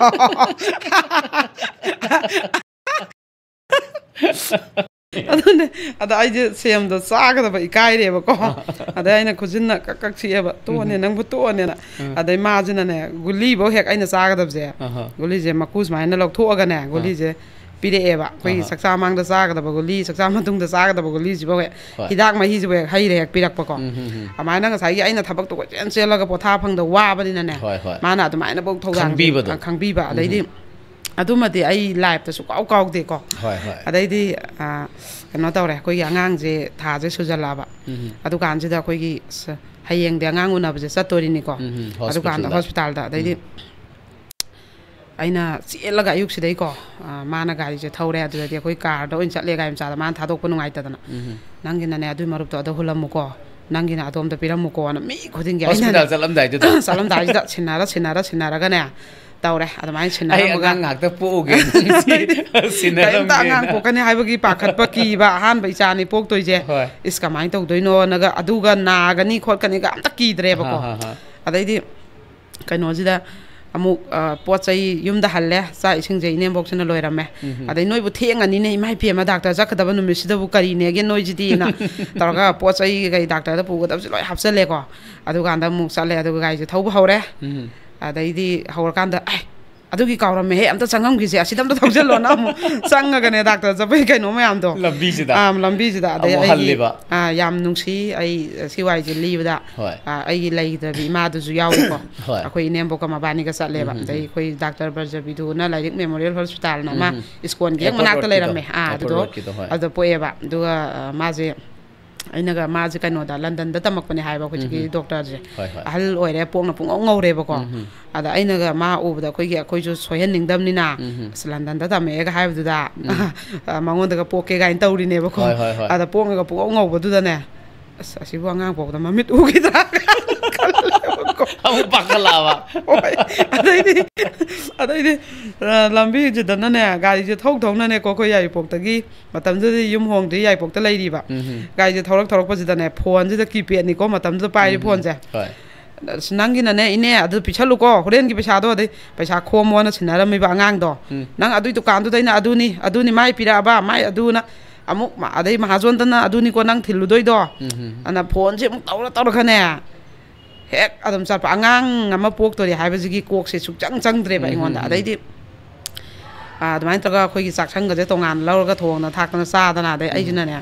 ꯑꯗꯨꯅꯦ, ꯑꯗ ꯑꯩꯁꯦ ꯁꯦꯝꯗꯣ ꯆꯥꯒꯗꯕ ꯏꯀꯥꯏꯔꯦꯕꯀꯣ꯫ ꯑꯥ꯫ ꯑꯗꯩ ꯑꯩꯅ ꯈꯨꯖꯤꯟꯅ ꯀꯛ ꯀꯛ ꯁꯤꯛꯑꯦꯕ, "ꯇꯣꯛꯑꯅꯦ, ꯎꯝ꯫ ꯅꯪꯕꯨ ꯇꯣꯛꯑꯅꯦꯅ"꯫ ꯎꯝ꯫ ꯑꯗꯩ ꯃꯥꯁꯤꯅꯅꯦ, ꯒꯨꯂꯤꯐꯧ ꯍꯦꯛ ꯑꯩꯅ ꯆꯥꯒꯗꯕꯁꯦ, ꯑꯍ꯫ ꯒꯨꯂꯤꯁꯦ ꯃꯀꯨ ꯁꯨꯃꯥꯏꯅ ꯂꯧꯊꯣꯛꯑꯒꯅꯦ, ꯑꯥ꯫ ꯒꯨꯂꯤꯁꯦ ꯄꯤꯔꯛꯑꯦꯕ꯫ ꯑꯩꯈꯣꯏꯒꯤ ꯑꯍꯥ꯫ ꯆꯥꯛꯆꯥ ꯃꯥꯡꯗ ꯆꯥꯒꯗꯕ ꯒꯨꯂꯤ, ꯆꯥꯛꯆꯥ ꯃꯇꯨꯡꯗ ꯆꯥꯒꯗꯕ ꯒꯨꯂꯤꯁꯤꯐꯥꯎ ꯍꯦꯛ ꯍꯣꯏ꯫ ꯍꯤꯗꯥꯛ ꯃꯍꯤꯁꯤꯕꯨ ꯍꯦꯛ ꯍꯩꯔ ꯍꯦꯛ ꯄꯤꯔꯛꯄꯀꯣ꯫ ꯎꯝ, ꯎꯝ, ꯎꯝ꯫ ꯑꯗꯨꯃꯥꯏꯅ ꯉꯁꯥꯏꯒꯤ ꯑꯩꯅ ꯊꯕꯛꯇꯣ ꯀꯣꯏꯆꯦꯟ ꯆꯦꯜꯂꯒ ꯄꯣꯊꯥ ꯐꯪꯗ ꯋꯥꯕꯅꯤꯅꯅꯦ, ꯍꯣꯏ, ꯍꯣꯏ꯫ ꯃꯥꯅ ꯑꯗꯨꯃꯥꯏꯅꯐꯧ ꯊꯧꯗꯥꯡꯁꯦ ꯈꯪꯕꯤꯕꯗꯣ꯫ ꯈꯪꯕꯤꯕ꯫ ꯎꯝ, ꯑꯗꯩꯗꯤ ꯎꯝ꯫ ꯑꯗꯨꯃꯗꯤ ꯑꯩ ꯂꯥꯏꯐꯇ ꯁꯨꯡꯀꯥꯎ ꯀꯥꯎꯗꯦꯀꯣ꯫ ꯍꯣꯏ, ꯍꯣꯏ꯫ ꯑꯗꯩꯗꯤ, ꯑ, ꯀꯩꯅꯣ ꯇꯧꯔꯦ, ꯑꯩꯈꯣꯏꯒꯤ ꯑꯉꯥꯡꯁꯦ ꯊꯥꯁꯦ ꯁꯨꯖꯜꯂꯛꯑꯕ꯫ ꯎꯝ꯫ ꯑꯗꯨꯀꯥꯟꯁꯤꯗ ꯑꯩꯈꯣꯏꯒꯤ ꯁ-, ꯍꯌꯦꯡꯗꯤ ꯑꯉꯥꯡ ꯎꯅꯕꯁꯦ ꯆꯠꯇꯣꯔꯤꯅꯤꯀꯣ꯫ ꯎꯝ, ꯎꯝ, ꯑꯗꯨꯀꯥꯟꯗ ꯍꯣꯁꯄꯤꯇꯥꯜꯗ꯫ ꯍꯣꯁꯄꯤꯇꯥꯜꯗ꯫ ꯑꯗꯩꯗꯤ ꯎꯝ꯫ ꯑꯩꯅ ꯆꯦꯜꯂꯒ ꯑꯌꯨꯛꯁꯤꯗꯩꯀꯣ, ꯑ, ꯃꯥꯅ ꯒꯥꯔꯤꯁꯦ ꯊꯧꯔꯦ, ꯑꯗꯨꯗꯗꯤ ꯑꯩꯈꯣꯏ ꯀꯥꯔꯗ ꯑꯣꯏꯅ ꯆꯠꯂꯦ, ꯒꯥꯔꯤ ꯃꯆꯥꯗ ꯃꯥꯅ ꯊꯥꯗꯣꯛꯄ ꯅꯨꯡꯉꯥꯏꯇꯗꯅ꯫ ꯎꯝ꯫ "ꯅꯪꯒꯤꯅꯅꯦ ꯑꯗꯨꯏ ꯃꯔꯨꯞꯇꯣ ꯑꯗ ꯍꯨꯜꯂꯝꯃꯨꯀꯣ, ꯅꯪꯒꯤꯅ ꯑꯗꯣꯝꯗ ꯄꯤꯔꯝꯃꯨꯀꯣꯅ" ꯃꯤ ꯈꯨꯗꯤꯡꯒꯤ ꯑꯩꯅ ꯍꯣꯁꯄꯤꯇꯥꯜ ꯆꯠꯂꯝꯗꯥꯏꯗꯨꯗ? ꯆꯠꯂꯝꯗꯥꯏꯁꯤꯗ ꯁꯤꯟꯅꯔ, ꯁꯤꯟꯅꯔ, ꯁꯤꯟꯅꯔꯒꯅꯦ ꯇꯧꯔꯦ꯫ ꯑꯗꯨꯃꯥꯏꯅ "ꯑꯩ ꯁꯤꯟꯅꯔꯝꯃꯒ ꯑꯉꯥꯡ ꯉꯥꯛꯇ ꯄꯣꯛꯎꯒꯦ, ꯅꯪꯁꯤ ꯀꯔꯤꯝꯇ ꯁꯤꯟꯅꯔꯝꯒꯦꯅ"? ꯑꯉꯥꯡ ꯄꯣꯛꯀꯅꯤ ꯍꯥꯏꯕꯒꯤ ꯄꯥꯈꯠꯄ, ꯀꯤꯕ, ꯑꯍꯥꯟꯕ ꯏꯆꯥꯅꯤ ꯄꯣꯛꯇꯣꯏꯁꯦ꯫ ꯍꯣꯏ꯫ "ꯏꯁ, ꯀꯃꯥꯏꯅ ꯇꯧꯗꯣꯏꯅꯣꯅꯒ, ꯑꯗꯨꯒ ꯅꯥꯒꯅꯤ ꯈꯣꯠꯀꯅꯤꯒ ꯑꯝꯇ ꯀꯤꯗ꯭ꯔꯦꯕꯀꯣ"꯫ ꯍꯥ, ꯍꯥ, ꯍꯥ꯫ ꯑꯗꯩꯗꯤ ꯀꯩꯅꯣꯁꯤꯗ ꯑꯃꯨꯛ, ꯑ, ꯄꯣꯠ ꯆꯩ ꯌꯨꯝꯗ ꯍꯜꯂꯦ, ꯆꯥꯛ ꯏꯁꯤꯡꯁꯦ ꯏꯅꯦꯝꯕꯣꯛꯁꯤꯅ ꯂꯣꯏꯔꯝꯃꯦ꯫ ꯎꯝ꯫ ꯑꯗꯩ "ꯅꯣꯏꯕꯨ ꯊꯦꯡꯉꯅꯤꯅꯦ, ꯏꯃꯥ ꯏꯕꯦꯝꯃ, ꯗꯥꯛꯇꯔ ꯆꯠꯀꯗꯕ ꯅꯨꯃꯤꯠꯁꯤꯗꯕꯨ ꯀꯔꯤꯅꯦꯒꯦ ꯅꯣꯏꯁꯤꯗꯤꯅ" ꯇꯧꯔꯒ ꯄꯣꯠ ꯆꯩ ꯀꯩ ꯗꯥꯛꯇꯔꯗ ꯄꯨꯒꯗꯕꯁꯦ ꯂꯣꯏ ꯍꯥꯞꯆꯜꯂꯦꯀꯣ꯫ ꯑꯗꯨꯀꯥꯟꯗ ꯑꯃꯨꯛ ꯆꯠꯂꯦ, ꯑꯗꯨꯒ ꯒꯥꯔꯤꯁꯦ ꯊꯧꯕ ꯍꯧꯔꯦ꯫ ꯎꯝ꯫ ꯑꯗꯩꯗꯤ ꯍꯧꯔꯀꯥꯟꯗ, "ꯑꯦ, ꯑꯗꯨꯒꯤ ꯀꯥꯎꯔꯝꯃꯦꯍꯦ, ꯑꯝꯇ ꯆꯪꯉꯝꯈꯤꯁꯦ, ꯑꯁꯤꯗ ꯑꯝꯇ ꯊꯧꯖꯜꯂꯣꯅ" ꯑꯃꯨꯛ ꯆꯪꯉꯒꯅꯦ ꯗꯥꯛꯇꯔ ꯆꯠꯄꯒꯤ ꯀꯩꯅꯣ ꯃꯌꯥꯝꯗꯣ꯫ ꯂꯝꯕꯤꯁꯤꯗ? ꯑꯥ, ꯂꯝꯕꯤꯁꯤꯗ꯫ ꯑꯗꯩ ꯑꯃꯨꯛ ꯑꯩꯒꯤ, ꯍꯜꯂꯤꯕ? ꯑꯥ, ꯌꯥꯝ ꯅꯨꯡꯁꯤ, ꯑꯩ ꯁꯤ ꯋꯥꯔꯤꯁꯦ ꯂꯤꯕꯗ, ꯍꯣꯏ꯫ ꯑꯥ, ꯑꯩꯒꯤ ꯂꯩꯈꯤꯗ꯭ꯔꯕꯤ ꯏꯃꯥꯗꯨꯁꯨ ꯌꯥꯎꯏꯀꯣ꯫ ꯍꯣꯏ꯫ ꯑꯩꯈꯣꯏ ꯏꯅꯦꯝꯕꯣꯛꯀ ꯃꯕꯥꯅꯤꯒ ꯆꯠꯂꯦꯕ꯫ ꯎꯝ, ꯎꯝ, ꯑꯗꯩ ꯎꯝ꯫ ꯑꯩꯈꯣꯏ ꯗꯥꯛꯇꯔ ꯕ꯭ꯔꯖꯕꯤꯗꯨꯅ ꯂꯥꯏꯔꯤꯛ ꯃꯦꯃꯣꯔꯤꯌꯦꯜ ꯍꯣꯁꯄꯤꯇꯥꯜꯅ ꯑꯃ ꯎꯝ, ꯎꯝ꯫ ꯏꯁꯀꯣꯟꯒꯤ ꯍꯦꯛ ꯑꯦꯌꯔꯄꯣꯔꯠ ꯃꯅꯥꯛꯇ ꯔꯣꯗꯀꯤꯗꯣ, ꯂꯩꯔꯝꯃꯦ꯫ ꯑꯥ, ꯑꯦꯌꯔꯄꯣꯔꯠ ꯑꯗꯨꯗꯣ, ꯔꯣꯗꯀꯤꯗꯣ, ꯍꯣꯏ꯫ ꯑꯗꯨꯗ ꯄꯣꯛꯑꯦꯕ꯫ ꯑꯗꯨꯒ, ꯑꯥ, ꯃꯥꯁꯦ ꯑꯩꯅꯒ ꯃꯥꯁꯦ ꯀꯩꯅꯣꯗ, ꯂꯟꯗꯟꯗ ꯇꯝꯃꯛꯄꯅꯦ ꯍꯥꯏꯕ, ꯍꯧꯖꯤꯛꯀꯤ ꯎꯝ, ꯎꯝ꯫ ꯗꯣꯛꯇꯔꯁꯦ꯫ ꯍꯣꯏ, ꯍꯣꯏ꯫ ꯑꯍꯜ ꯑꯣꯏꯔꯦ, ꯄꯣꯛꯅ ꯄꯨꯡꯉꯧ ꯉꯧꯔꯦꯕꯀꯣ꯫ ꯎꯝ, ꯎꯝ꯫ ꯑꯗ ꯑꯩꯅꯒ ꯃꯥ ꯎꯕꯗ ꯑꯩꯈꯣꯏꯒꯤ, ꯑꯩꯈꯣꯏꯁꯨ ꯁꯣꯏꯍꯟꯅꯤꯡꯗꯕꯅꯤꯅ, ꯎꯝ, ꯎꯝ꯫ "ꯑꯁ, ꯂꯟꯗꯟꯗ ꯇꯝꯃꯛꯑꯦꯒ" ꯍꯥꯏꯕꯗꯨꯗ, ꯎꯝ꯫ ꯑ, ꯃꯉꯣꯟꯗꯒ ꯄꯣꯛꯀꯦ ꯀꯥꯏꯅ ꯇꯧꯔꯤꯅꯦꯕꯀꯣ꯫ ꯍꯣꯏ, ꯍꯣꯏ, ꯍꯣꯏ꯫ ꯑꯗ ꯄꯣꯛꯅꯒ ꯄꯨꯡꯉꯧ ꯉꯧꯕꯗꯨꯗꯅꯦ, "ꯑꯁ, ꯑꯁꯤꯕꯨ ꯑꯉꯥꯡ ꯄꯣꯛꯄꯗ ꯃꯃꯤꯠ ꯎꯈꯤꯗ꯭ꯔꯥ?" ꯈꯜꯂꯦꯕꯀꯣ꯫ ꯑꯃꯨꯛ ꯄꯥꯈꯠꯂꯛꯑꯕ? ꯍꯣꯏ꯫ ꯑꯗꯩꯗꯤ, ꯑꯗꯩꯗꯤ, ꯑ, ꯂꯝꯕꯤꯁꯤꯗꯅꯅꯦ, ꯒꯥꯔꯤꯁꯦ ꯊꯧ ꯊꯧꯅꯅꯦꯀꯣ, ꯑꯩꯈꯣꯏ ꯌꯥꯏꯔꯤꯄꯣꯛꯇꯒꯤ, ꯃꯇꯝꯗꯨꯗꯗꯤ ꯌꯨꯝ ꯍꯣꯡꯗ꯭ꯔꯤ, ꯌꯥꯏꯔꯤꯄꯣꯛꯇ ꯂꯩꯔꯤꯕ꯫ ꯎꯝ, ꯎꯝ꯫ ꯒꯥꯔꯤꯁꯦ ꯊꯧꯔꯛ ꯊꯧꯔꯛꯄꯁꯤꯗꯅꯦ, ꯐꯣꯟꯁꯤꯗ, ꯀꯤꯄꯦꯗꯅꯤꯀꯣ ꯃꯇꯝꯗꯨꯗ ꯄꯥꯏꯔꯤ ꯎꯝ, ꯎꯝ꯫ ꯐꯣꯟꯁꯦ꯫ ꯍꯣꯏ꯫ "ꯑꯁ, ꯅꯪꯒꯤꯅꯅꯦ, ꯏꯅꯦ, ꯑꯗꯨ ꯄꯤꯁꯜꯂꯨꯀꯣ, ꯍꯣꯔꯦꯟꯒꯤ ꯄꯩꯁꯥꯗꯣ", ꯑꯗꯩ ꯄꯩꯁꯥ ꯈꯣꯝꯃꯣꯅ ꯁꯤꯟꯅꯔꯝꯃꯤꯕ ꯑꯉꯥꯡꯗꯣ꯫ ꯎꯝ꯫ "ꯅꯪ ꯑꯗꯨꯏ ꯗꯨꯀꯥꯟꯗꯨꯗꯩꯅ ꯑꯗꯨꯅꯤ, ꯑꯗꯨꯅꯤ ꯃꯥꯏ ꯄꯤꯔꯛꯑꯕ, ꯃꯥꯏ ꯑꯗꯨꯅ", ꯑꯃꯨꯛ ꯃꯥ-, ꯑꯗꯩ ꯃꯍꯥꯖꯣꯟꯗꯅ "ꯑꯗꯨꯅꯤꯀꯣ ꯅꯪ ꯊꯤꯜꯂꯨꯗꯣꯏꯗꯣ", ꯎꯝ, ꯎꯝ꯫ ꯑꯗꯨꯅ ꯐꯣꯟꯁꯦ ꯑꯃꯨꯛ ꯇꯧꯔ ꯇꯧꯔꯒꯅꯦ, ꯍꯦꯛ ꯑꯗꯨꯝ ꯆꯠꯄ꯫ ꯑꯉꯥꯡ ꯑꯃ ꯄꯣꯛꯇꯣꯔꯦ ꯍꯥꯏꯕꯁꯤꯒꯤ ꯀꯣꯛꯁꯦ ꯁꯨꯛꯆꯪ ꯆꯪꯗ꯭ꯔꯦꯕ ꯎꯝ, ꯑꯩꯉꯣꯟꯗ꯫ ꯎꯝ, ꯎꯝ꯫ ꯑꯗꯩꯗꯤ, ꯑꯗꯨꯃꯥꯏꯅ ꯇꯧꯔꯒ ꯑꯩꯈꯣꯏꯒꯤ ꯆꯥꯛꯁꯪꯒꯁꯦ ꯇꯣꯉꯥꯟꯅ ꯂꯧꯔꯒ ꯊꯣꯡꯗꯅ ꯊꯥꯛꯇꯅ ꯆꯥꯗꯅ, ꯑꯗꯩ ꯎꯝ꯫ ꯑꯩꯁꯤꯅꯅꯦ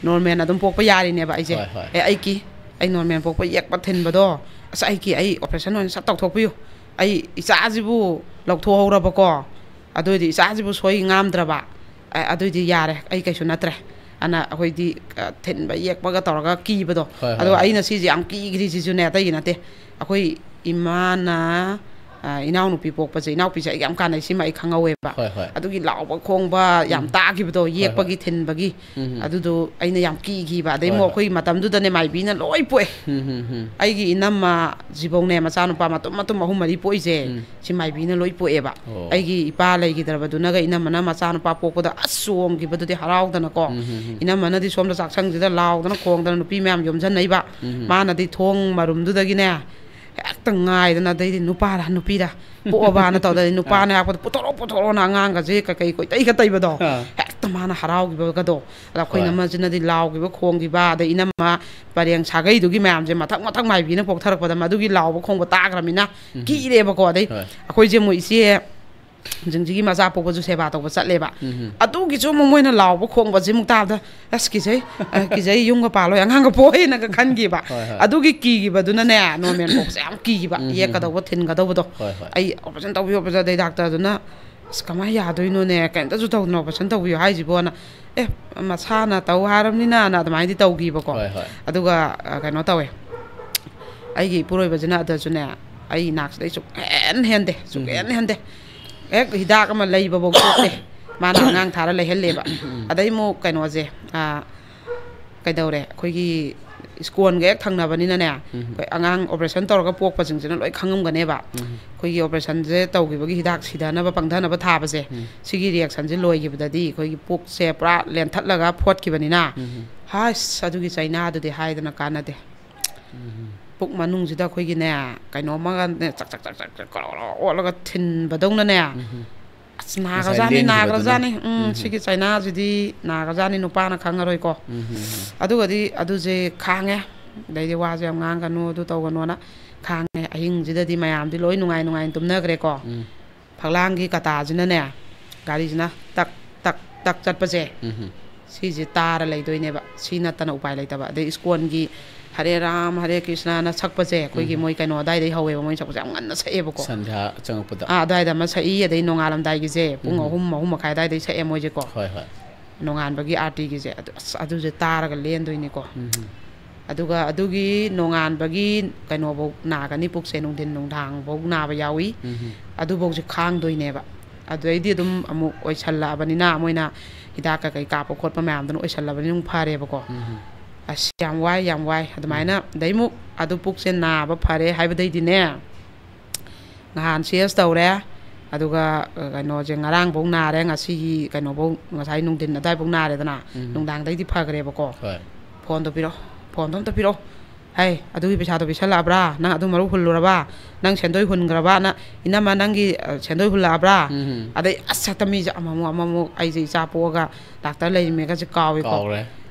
ꯅꯣꯔꯃꯦꯜ ꯑꯗꯨꯝ ꯄꯣꯛꯄ ꯌꯥꯔꯤꯅꯦꯕ ꯑꯩꯁꯦ꯫ ꯍꯣꯏ, ꯍꯣꯏ꯫ ꯑꯦ, ꯑꯩ ꯀꯤ, ꯑꯩ ꯅꯣꯔꯃꯦꯜ ꯄꯣꯛꯄ ꯌꯦꯛꯄ ꯊꯤꯟꯕꯗꯣ, ꯑꯁ, ꯑꯩ ꯀꯤ, ꯑꯩ ꯑꯣꯄꯔꯦꯁꯟ ꯑꯣꯏꯅ ꯁꯠ ꯇꯧꯊꯣꯛꯄꯤꯌꯨ, ꯑꯩ ꯏꯆꯥꯁꯤꯕꯨ ꯂꯧꯊꯣꯛꯍꯧꯔꯕꯀꯣ, ꯑꯗꯨꯑꯣꯏꯗꯤ ꯏꯆꯥꯁꯤꯕꯨ ꯁꯣꯏ ꯉꯥꯝꯗ꯭ꯔꯕ, ꯑ-, ꯑꯗꯨꯑꯣꯏꯗꯤ ꯌꯥꯔꯦ, ꯑꯩ ꯀꯩꯁꯨ ꯅꯠꯇ꯭ꯔꯦ꯫ ꯑꯅ ꯑꯩꯈꯣꯏꯗꯤ, ꯑ, ꯊꯤꯟꯕ ꯌꯦꯛꯄꯒ ꯇꯧꯔꯒ ꯀꯤꯕꯗꯣ꯫ ꯍꯣꯏ, ꯍꯣꯏ, ꯑꯗꯣ ꯍꯣꯏ꯫ ꯑꯩꯅ ꯁꯤꯁꯦ ꯌꯥꯝ ꯀꯤꯈ꯭ꯔꯤꯁꯤꯁꯨꯅꯦ, ꯑꯇꯩꯒꯤ ꯅꯠꯇꯦ꯫ ꯑꯩꯈꯣꯏ ꯏꯃꯥꯅ, ꯑ, ꯏꯅꯥꯎꯅꯨꯄꯤ ꯄꯣꯛꯄꯁꯦ, ꯏꯅꯥꯎꯄꯤꯁꯦ ꯑꯩ ꯌꯥꯝ ꯀꯥꯟꯅꯩ, ꯁꯤꯃ ꯑꯩ ꯈꯪꯍꯧꯋꯦꯕ꯫ ꯍꯣꯏ, ꯍꯣꯏ꯫ ꯑꯗꯨꯒꯤ ꯂꯥꯎꯕ ꯈꯣꯡꯕ ꯌꯥꯝ ꯎꯝ꯫ ꯇꯥꯈꯤꯕꯗꯣ, ꯍꯣꯏ, ꯍꯣꯏ꯫ ꯌꯦꯛꯄꯒꯤ, ꯊꯤꯟꯕꯒꯤ꯫ ꯎꯝ, ꯎꯝ꯫ ꯑꯗꯨꯗꯣ ꯑꯩꯅ ꯌꯥꯝ ꯀꯤꯈꯤꯕ꯫ ꯑꯗꯩ ꯍꯣꯏ, ꯑꯃꯨꯛ ꯍꯣꯏ꯫ ꯑꯩꯈꯣꯏ ꯃꯇꯝꯗꯨꯗꯅꯦ ꯃꯥꯏꯕꯤꯅ ꯂꯣꯏ ꯄꯣꯛꯑꯦ꯫ ꯎꯝ, ꯎꯝ, ꯎꯝ꯫ ꯑꯩꯒꯤ ꯏꯅꯝꯃ ꯖꯤꯕꯧꯅꯦ ꯃꯆꯥꯅꯨꯄꯥ ꯃꯇꯨꯝ ꯃꯇꯨꯝ ꯑꯍꯨꯝ ꯃꯔꯤ ꯄꯣꯛꯏꯁꯦ, ꯎꯝ꯫ ꯁꯤ ꯃꯥꯏꯕꯤꯅ ꯂꯣꯏ ꯄꯣꯛꯑꯦꯕ꯫ ꯑꯣ꯫ ꯑꯩꯒꯤ ꯏꯄꯥ ꯂꯩꯈꯤꯗ꯭ꯔꯕꯗꯨꯅꯒ ꯏꯅꯝꯃꯅ ꯃꯆꯥꯅꯨꯄꯥ ꯄꯣꯛꯄꯗ ꯑꯁ ꯆꯣꯡꯈꯤꯕꯗꯨꯗꯤ ꯍꯔꯥꯎꯗꯅꯀꯣ꯫ ꯎꯝ, ꯎꯝ, ꯎꯝ꯫ ꯏꯅꯝꯃꯅꯗꯤ ꯁꯣꯝꯗ ꯆꯥꯛꯁꯪꯁꯤꯗ ꯂꯥꯎꯗꯅ ꯈꯣꯡꯗꯅ ꯅꯨꯄꯤ ꯃꯌꯥꯝ ꯌꯣꯝꯁꯤꯟꯅꯩꯕ꯫ ꯎꯝ, ꯎꯝ꯫ ꯃꯥꯅꯗꯤ ꯊꯣꯡ ꯃꯔꯨꯝꯗꯨꯗꯒꯤꯅꯦ ꯍꯦꯛꯇ ꯉꯥꯏꯗꯅ, ꯑꯗꯩꯗꯤ ꯅꯨꯄꯥꯔ ꯅꯨꯄꯤꯔ ꯄꯣꯛꯑꯕꯅ ꯇꯧꯗꯅ, ꯅꯨꯄꯥꯅ ꯑꯥ꯫ ꯍꯥꯏꯔꯛꯄꯗ "ꯄꯨꯊꯣꯔꯛꯑꯣ, ꯄꯨꯊꯣꯔꯛꯑꯣꯅ" ꯑꯉꯥꯡꯒꯁꯦ ꯀꯩꯀꯩ ꯀꯣꯏꯇꯩꯒ ꯇꯩꯕꯗꯣ, ꯑꯥ꯫ ꯍꯦꯛꯇ ꯃꯥꯅ ꯍꯔꯥꯎꯈꯤꯕꯒꯗꯣ꯫ ꯑꯗ ꯑꯩꯈꯣꯏ ꯍꯣꯏ꯫ ꯏꯅꯝꯃꯁꯤꯅꯗꯤ ꯂꯥꯎꯈꯤꯕ ꯈꯣꯡꯈꯤꯕ, ꯑꯗꯩ ꯏꯅꯝꯃ ꯄꯔꯦꯡ ꯁꯥꯒꯩꯗꯨꯒꯤ ꯃꯌꯥꯝꯁꯦ ꯃꯊꯪ ꯃꯊꯪ ꯃꯥꯏꯕꯤꯅ ꯄꯣꯛꯊꯔꯛꯄꯗ ꯃꯗꯨꯒꯤ ꯂꯥꯎꯕ ꯈꯣꯡꯕ ꯇꯥꯈ꯭ꯔꯃꯤꯅ ꯎꯝ꯫ ꯀꯤꯔꯦꯕꯀꯣ꯫ ꯑꯗꯩ ꯍꯣꯏ꯫ ꯑꯩꯈꯣꯏꯁꯦ ꯑꯃꯨꯛ ꯏꯆꯦ ꯁꯤꯡꯁꯤꯒꯤ ꯃꯆꯥ ꯄꯣꯛꯄꯁꯨ ꯁꯦꯕꯥ ꯇꯧꯕ ꯆꯠꯂꯦꯕ꯫ ꯎꯝ꯫ ꯑꯗꯨꯒꯤꯁꯨ ꯑꯃꯨꯛ ꯃꯣꯏꯅ ꯂꯥꯎꯕ ꯈꯣꯡꯕꯁꯤ ꯑꯃꯨꯛ ꯇꯥꯕꯗ, "ꯑꯁ, ꯀꯤꯖꯩ, ꯑ, ꯀꯤꯖꯩ, ꯌꯨꯝꯒ ꯄꯥꯜꯂꯣꯏ, ꯑꯉꯥꯡꯒ ꯄꯣꯛꯑꯣꯏꯅꯒ" ꯈꯟꯈꯤꯕ꯫ ꯍꯣꯏ, ꯍꯣꯏ꯫ ꯑꯗꯨꯒꯤ ꯀꯤꯈꯤꯕꯗꯨꯅꯅꯦ, ꯅꯣꯔꯃꯦꯜ ꯄꯣꯛꯄꯁꯦ ꯌꯥꯝ ꯀꯤꯈꯤꯕ, ꯎꯝ, ꯎꯝ, ꯌꯦꯛꯀꯗꯧꯕ, ꯊꯤꯟꯒꯗꯧꯕꯗꯣ꯫ ꯍꯣꯏ, ꯍꯣꯏ꯫ ꯑꯩ ꯑꯣꯄꯔꯦꯁꯟ ꯇꯧꯕꯤꯌꯣ, ꯑꯣꯄꯔꯦꯁꯟ, ꯑꯗꯩ ꯗꯥꯛꯇꯔꯗꯨꯅ, "ꯑꯁ, ꯀꯃꯥꯏꯅ ꯌꯥꯗꯣꯏꯅꯣꯅꯦ, ꯀꯩꯝꯇꯁꯨ ꯇꯧꯗꯅ ꯑꯣꯄꯔꯦꯁꯟ ꯇꯧꯕꯤꯌꯣ ꯍꯥꯏꯁꯤꯕꯣꯅ"꯫ "ꯑꯦ, ꯃꯁꯥꯅ ꯇꯧ ꯍꯥꯏꯔꯕꯅꯤꯅꯅ" ꯑꯗꯨꯃꯥꯏꯅꯗꯤ ꯇꯧꯈꯤꯕꯀꯣ꯫ ꯍꯣꯏ, ꯍꯣꯏ꯫ ꯑꯗꯨꯒ, ꯑ, ꯀꯩꯅꯣ ꯇꯧꯋꯦ, ꯑꯩꯒꯤ ꯏꯄꯨꯔꯣꯏꯕꯁꯤꯅ ꯑꯗꯨꯁꯨꯅꯦ, ꯑꯩ ꯏꯅꯥꯛꯁꯤꯗ ꯑꯩ ꯁꯨꯛꯍꯦꯟ ꯍꯦꯟꯗꯦ, ꯁꯨꯛꯍꯦꯟ ꯎꯝ꯫ ꯍꯦꯟꯗꯦ꯫ ꯍꯦꯛ ꯍꯤꯗꯥꯛ ꯑꯃ ꯂꯩꯕꯐꯧ ꯊꯣꯛꯇꯦ꯫ ꯃꯥꯅ ꯑꯉꯥꯡ ꯊꯥꯔ ꯂꯩꯍꯜꯂꯦꯕ꯫ ꯎꯝ꯫ ꯑꯗꯩ ꯑꯃꯨꯛ ꯀꯩꯅꯣꯁꯦ, ꯑ, ꯀꯩꯗꯧꯔꯦ, ꯑꯩꯈꯣꯏꯒꯤ ꯁ꯭ꯀꯣꯟꯒ ꯍꯦꯛ ꯊꯪꯅꯕꯅꯤꯅꯅꯦ, ꯎꯝ꯫ ꯑꯩꯈꯣꯏ ꯑꯉꯥꯡ ꯑꯣꯄꯔꯦꯁꯟ ꯇꯧꯔꯒ ꯄꯣꯛꯄꯁꯤꯡꯁꯤꯅ ꯂꯣꯏ ꯈꯪꯉꯝꯒꯅꯦꯕ꯫ ꯎꯝ꯫ ꯑꯩꯈꯣꯏꯒꯤ ꯑꯣꯄꯔꯦꯁꯟꯁꯦ ꯇꯧꯈꯤꯕꯒꯤ ꯍꯤꯗꯥꯛ ꯁꯤꯗꯅꯕ, ꯄꯪꯊꯅꯕ ꯊꯥꯕꯁꯦ, ꯎꯝ꯫ ꯁꯤꯒꯤ ꯔꯤꯌꯦꯛꯁꯟꯁꯦ ꯂꯣꯏꯈꯤꯕꯗꯗꯤ ꯑꯩꯈꯣꯏꯒꯤ ꯄꯨꯛꯁꯦ ꯄꯨꯔꯥ ꯂꯦꯟꯊꯠꯂꯒ ꯐꯣꯠꯈꯤꯕꯅꯤꯅ, ꯎꯝ꯫ ꯍꯥꯏꯁ, ꯑꯗꯨꯒꯤ ꯆꯩꯅꯥꯗꯨꯗꯤ ꯍꯥꯏꯗꯅ ꯀꯥꯟꯅꯗꯦ꯫ ꯎꯝ꯫ ꯄꯨꯛ ꯃꯅꯨꯡꯁꯤꯗ ꯑꯩꯈꯣꯏꯒꯤꯅꯦ, ꯀꯩꯅꯣꯝꯃꯒꯅꯦ, ꯆꯛ, ꯆꯛ, ꯆꯛ, ꯆꯛ, ꯆꯛ, ꯀꯧꯔ ꯑꯣꯠꯂꯒ ꯊꯤꯟꯕꯗꯧꯅꯅꯦ꯫ ꯎꯝ꯫ ꯑꯁ, ꯉꯁꯥꯏ ꯅꯥꯒ꯭ꯔꯖꯥꯠꯅꯤ, ꯂꯦꯟꯈꯤꯕꯗꯨꯅ꯫ ꯅꯥꯒ꯭ꯔꯖꯥꯠꯅꯤ꯫ ꯎꯝ, ꯎꯝ꯫ ꯁꯤꯒꯤ ꯆꯩꯅꯥꯁꯤꯗꯤ ꯅꯥꯒ꯭ꯔꯖꯥꯠꯅꯤ, ꯅꯨꯄꯥꯅ ꯈꯪꯉꯔꯣꯏꯀꯣ꯫ ꯎꯝ, ꯎꯝ, ꯎꯝ꯫ ꯑꯗꯨꯒꯗꯤ ꯑꯗꯨꯁꯦ ꯈꯥꯡꯉꯦ꯫ ꯑꯗꯩꯗꯤ ꯋꯥꯁꯦ ꯌꯥꯝ ꯉꯥꯡꯒꯅꯨ, ꯑꯗꯨ ꯇꯧꯒꯅꯣꯅ ꯈꯥꯡꯉꯦ꯫ ꯑꯍꯤꯡꯁꯤꯗꯗꯤ ꯃꯌꯥꯝꯗꯤ ꯂꯣꯏ ꯅꯨꯡꯉꯥꯏ ꯅꯨꯡꯉꯥꯏꯅ ꯇꯨꯝꯅꯈ꯭ꯔꯦꯀꯣ꯫ ꯎꯝ꯫ ꯐꯛꯂꯥꯡꯒꯤ ꯀꯇꯥꯁꯤꯅꯅꯦ, ꯒꯥꯔꯤꯁꯤꯅ ꯇꯛ ꯇꯛ ꯇꯛ ꯆꯠꯄꯁꯦ, ꯎꯝ꯫ ꯁꯤꯁꯦ ꯇꯥꯔ ꯂꯩꯗꯣꯏꯅꯦꯕ꯫ ꯁꯤ ꯅꯠꯇꯅ ꯎꯄꯥꯏ ꯂꯩꯇꯕ꯫ ꯑꯗꯩ ꯏꯁꯀꯣꯟꯒꯤ "ꯍꯔꯦ ꯔꯥꯝ ꯍꯔꯦ ꯀ꯭ꯔꯤꯁꯅꯥꯅ" ꯁꯛꯄꯁꯦ, ꯑꯩꯈꯣꯏꯒꯤ ꯎꯝ꯫ ꯃꯣꯏ ꯀꯩꯅꯣ ꯑꯗꯥꯏꯗꯩ ꯍꯧꯋꯦꯕ, ꯃꯣꯏ ꯁꯛꯄꯁꯦ ꯌꯥꯝ ꯉꯟꯅ ꯁꯛꯑꯦꯕꯀꯣ꯫ ꯁꯟꯙ꯭ꯌꯥ ꯆꯪꯉꯛꯄꯗ꯫ ꯑꯥ, ꯑꯗꯥꯏꯗ ꯑꯃ ꯁꯛꯏ꯫ ꯑꯗꯩ ꯅꯣꯡꯉꯥꯜꯂꯝꯗꯥꯏꯒꯤꯁꯦ ꯄꯨꯡ ꯎꯝ꯫ ꯑꯍꯨꯝ, ꯑꯍꯨꯝ ꯃꯈꯥꯏ ꯑꯗꯥꯏꯗꯩ ꯁꯛꯑꯦ ꯃꯣꯏꯁꯦꯀꯣ꯫ ꯍꯣꯏ, ꯍꯣꯏ꯫ ꯅꯣꯡꯉꯥꯟꯕꯒꯤ ꯑꯥꯔꯇꯤꯒꯤꯁꯦ꯫ ꯑꯗꯨ, ꯑꯁ, ꯑꯗꯨꯁꯦ ꯇꯥꯔꯒ ꯂꯦꯟꯗꯣꯏꯅꯤꯀꯣ꯫ ꯎꯝ꯫ ꯑꯗꯨꯒ ꯑꯗꯨꯒꯤ ꯅꯣꯡꯉꯥꯟꯕꯒꯤ ꯀꯩꯅꯣꯐꯧ ꯅꯥꯒꯅꯤ, ꯄꯨꯛꯁꯦ ꯅꯨꯡꯊꯤꯟ ꯅꯨꯡꯗꯥꯡꯐꯧ ꯅꯥꯕ ꯌꯥꯎꯏ꯫ ꯎꯝ꯫ ꯑꯗꯨꯐꯧꯁꯦ ꯈꯥꯡꯗꯣꯏꯅꯦꯕ꯫ ꯑꯗꯨꯗꯩꯗꯤ ꯑꯗꯨꯝ ꯑꯃꯨꯛ ꯑꯣꯏꯁꯜꯂꯛꯑꯕꯅꯤꯅ, ꯃꯣꯏꯅ ꯍꯤꯗꯥꯛ ꯀꯩꯀꯩ ꯀꯥꯞꯄ ꯈꯣꯠꯄ ꯃꯌꯥꯝꯗꯨꯅ ꯑꯣꯏꯁꯜꯂꯕꯅꯤꯅ ꯑꯃꯨꯛ ꯐꯔꯦꯕꯀꯣ꯫ ꯎꯝ꯫ ꯑꯁ, ꯌꯥꯝ ꯋꯥꯏ, ꯌꯥꯝ ꯋꯥꯏ꯫ ꯑꯗꯨꯃꯥꯏꯅ ꯎꯝ꯫ ꯑꯗꯩꯃꯨꯛ ꯑꯗꯨ ꯄꯨꯛꯁꯦ ꯅꯥꯕ ꯐꯔꯦ ꯍꯥꯏꯕꯗꯩꯗꯤꯅꯦ, ꯅꯍꯥꯟ ꯁꯤ ꯑꯦꯁ ꯇꯧꯔꯦ, ꯑꯗꯨꯒ, ꯑ, ꯀꯩꯅꯣꯁꯦ, ꯉꯔꯥꯡꯐꯧ ꯅꯥꯔꯦ, ꯉꯁꯤꯒꯤ ꯀꯩꯅꯣꯐꯧ, ꯉꯁꯥꯏ ꯅꯨꯡꯊꯤꯟ ꯑꯗꯥꯏꯐꯧ ꯅꯥꯔꯦꯗꯅ, ꯎꯝ꯫ ꯅꯨꯡꯗꯥꯡꯗꯩꯗꯤ ꯐꯈ꯭ꯔꯦꯕꯀꯣ꯫ ꯍꯣꯏ꯫ "ꯐꯣꯟꯗꯣ ꯄꯤꯔꯛꯑꯣ, ꯐꯣꯟꯗꯣ ꯑꯝꯇ ꯄꯤꯔꯛꯑꯣ꯫ ꯍꯩ, ꯑꯗꯨꯒꯤ ꯄꯩꯁꯥꯗꯣ ꯄꯤꯁꯜꯂꯛꯑꯕ꯭ꯔꯥ? ꯅꯪ ꯑꯗꯨ ꯃꯔꯨꯞ ꯍꯨꯜꯂꯨꯔꯕ? ꯅꯪ ꯁꯦꯟꯗꯣꯏ ꯍꯨꯟꯈ꯭ꯔꯕ? ꯅꯪ, ꯏꯅꯝꯃ, ꯅꯪꯒꯤ, ꯑ, ꯁꯦꯟꯗꯣꯏ ꯍꯨꯜꯂꯛꯑꯕ꯭ꯔꯥ?" ꯎꯝ꯫ ꯑꯗꯩ ꯑꯁ, ꯍꯦꯛꯇ ꯃꯤꯁꯦ ꯑꯃꯃꯨꯛ ꯑꯃꯃꯨꯛ, ꯑꯩꯁꯦ ꯏꯆꯥ ꯄꯣꯛꯑꯒ ꯗꯥꯛꯇꯔ ꯂꯩꯔꯤꯃꯦꯒꯁꯦ ꯀꯥꯎꯏꯀꯣ꯫ ꯀꯥꯎꯔꯦ꯫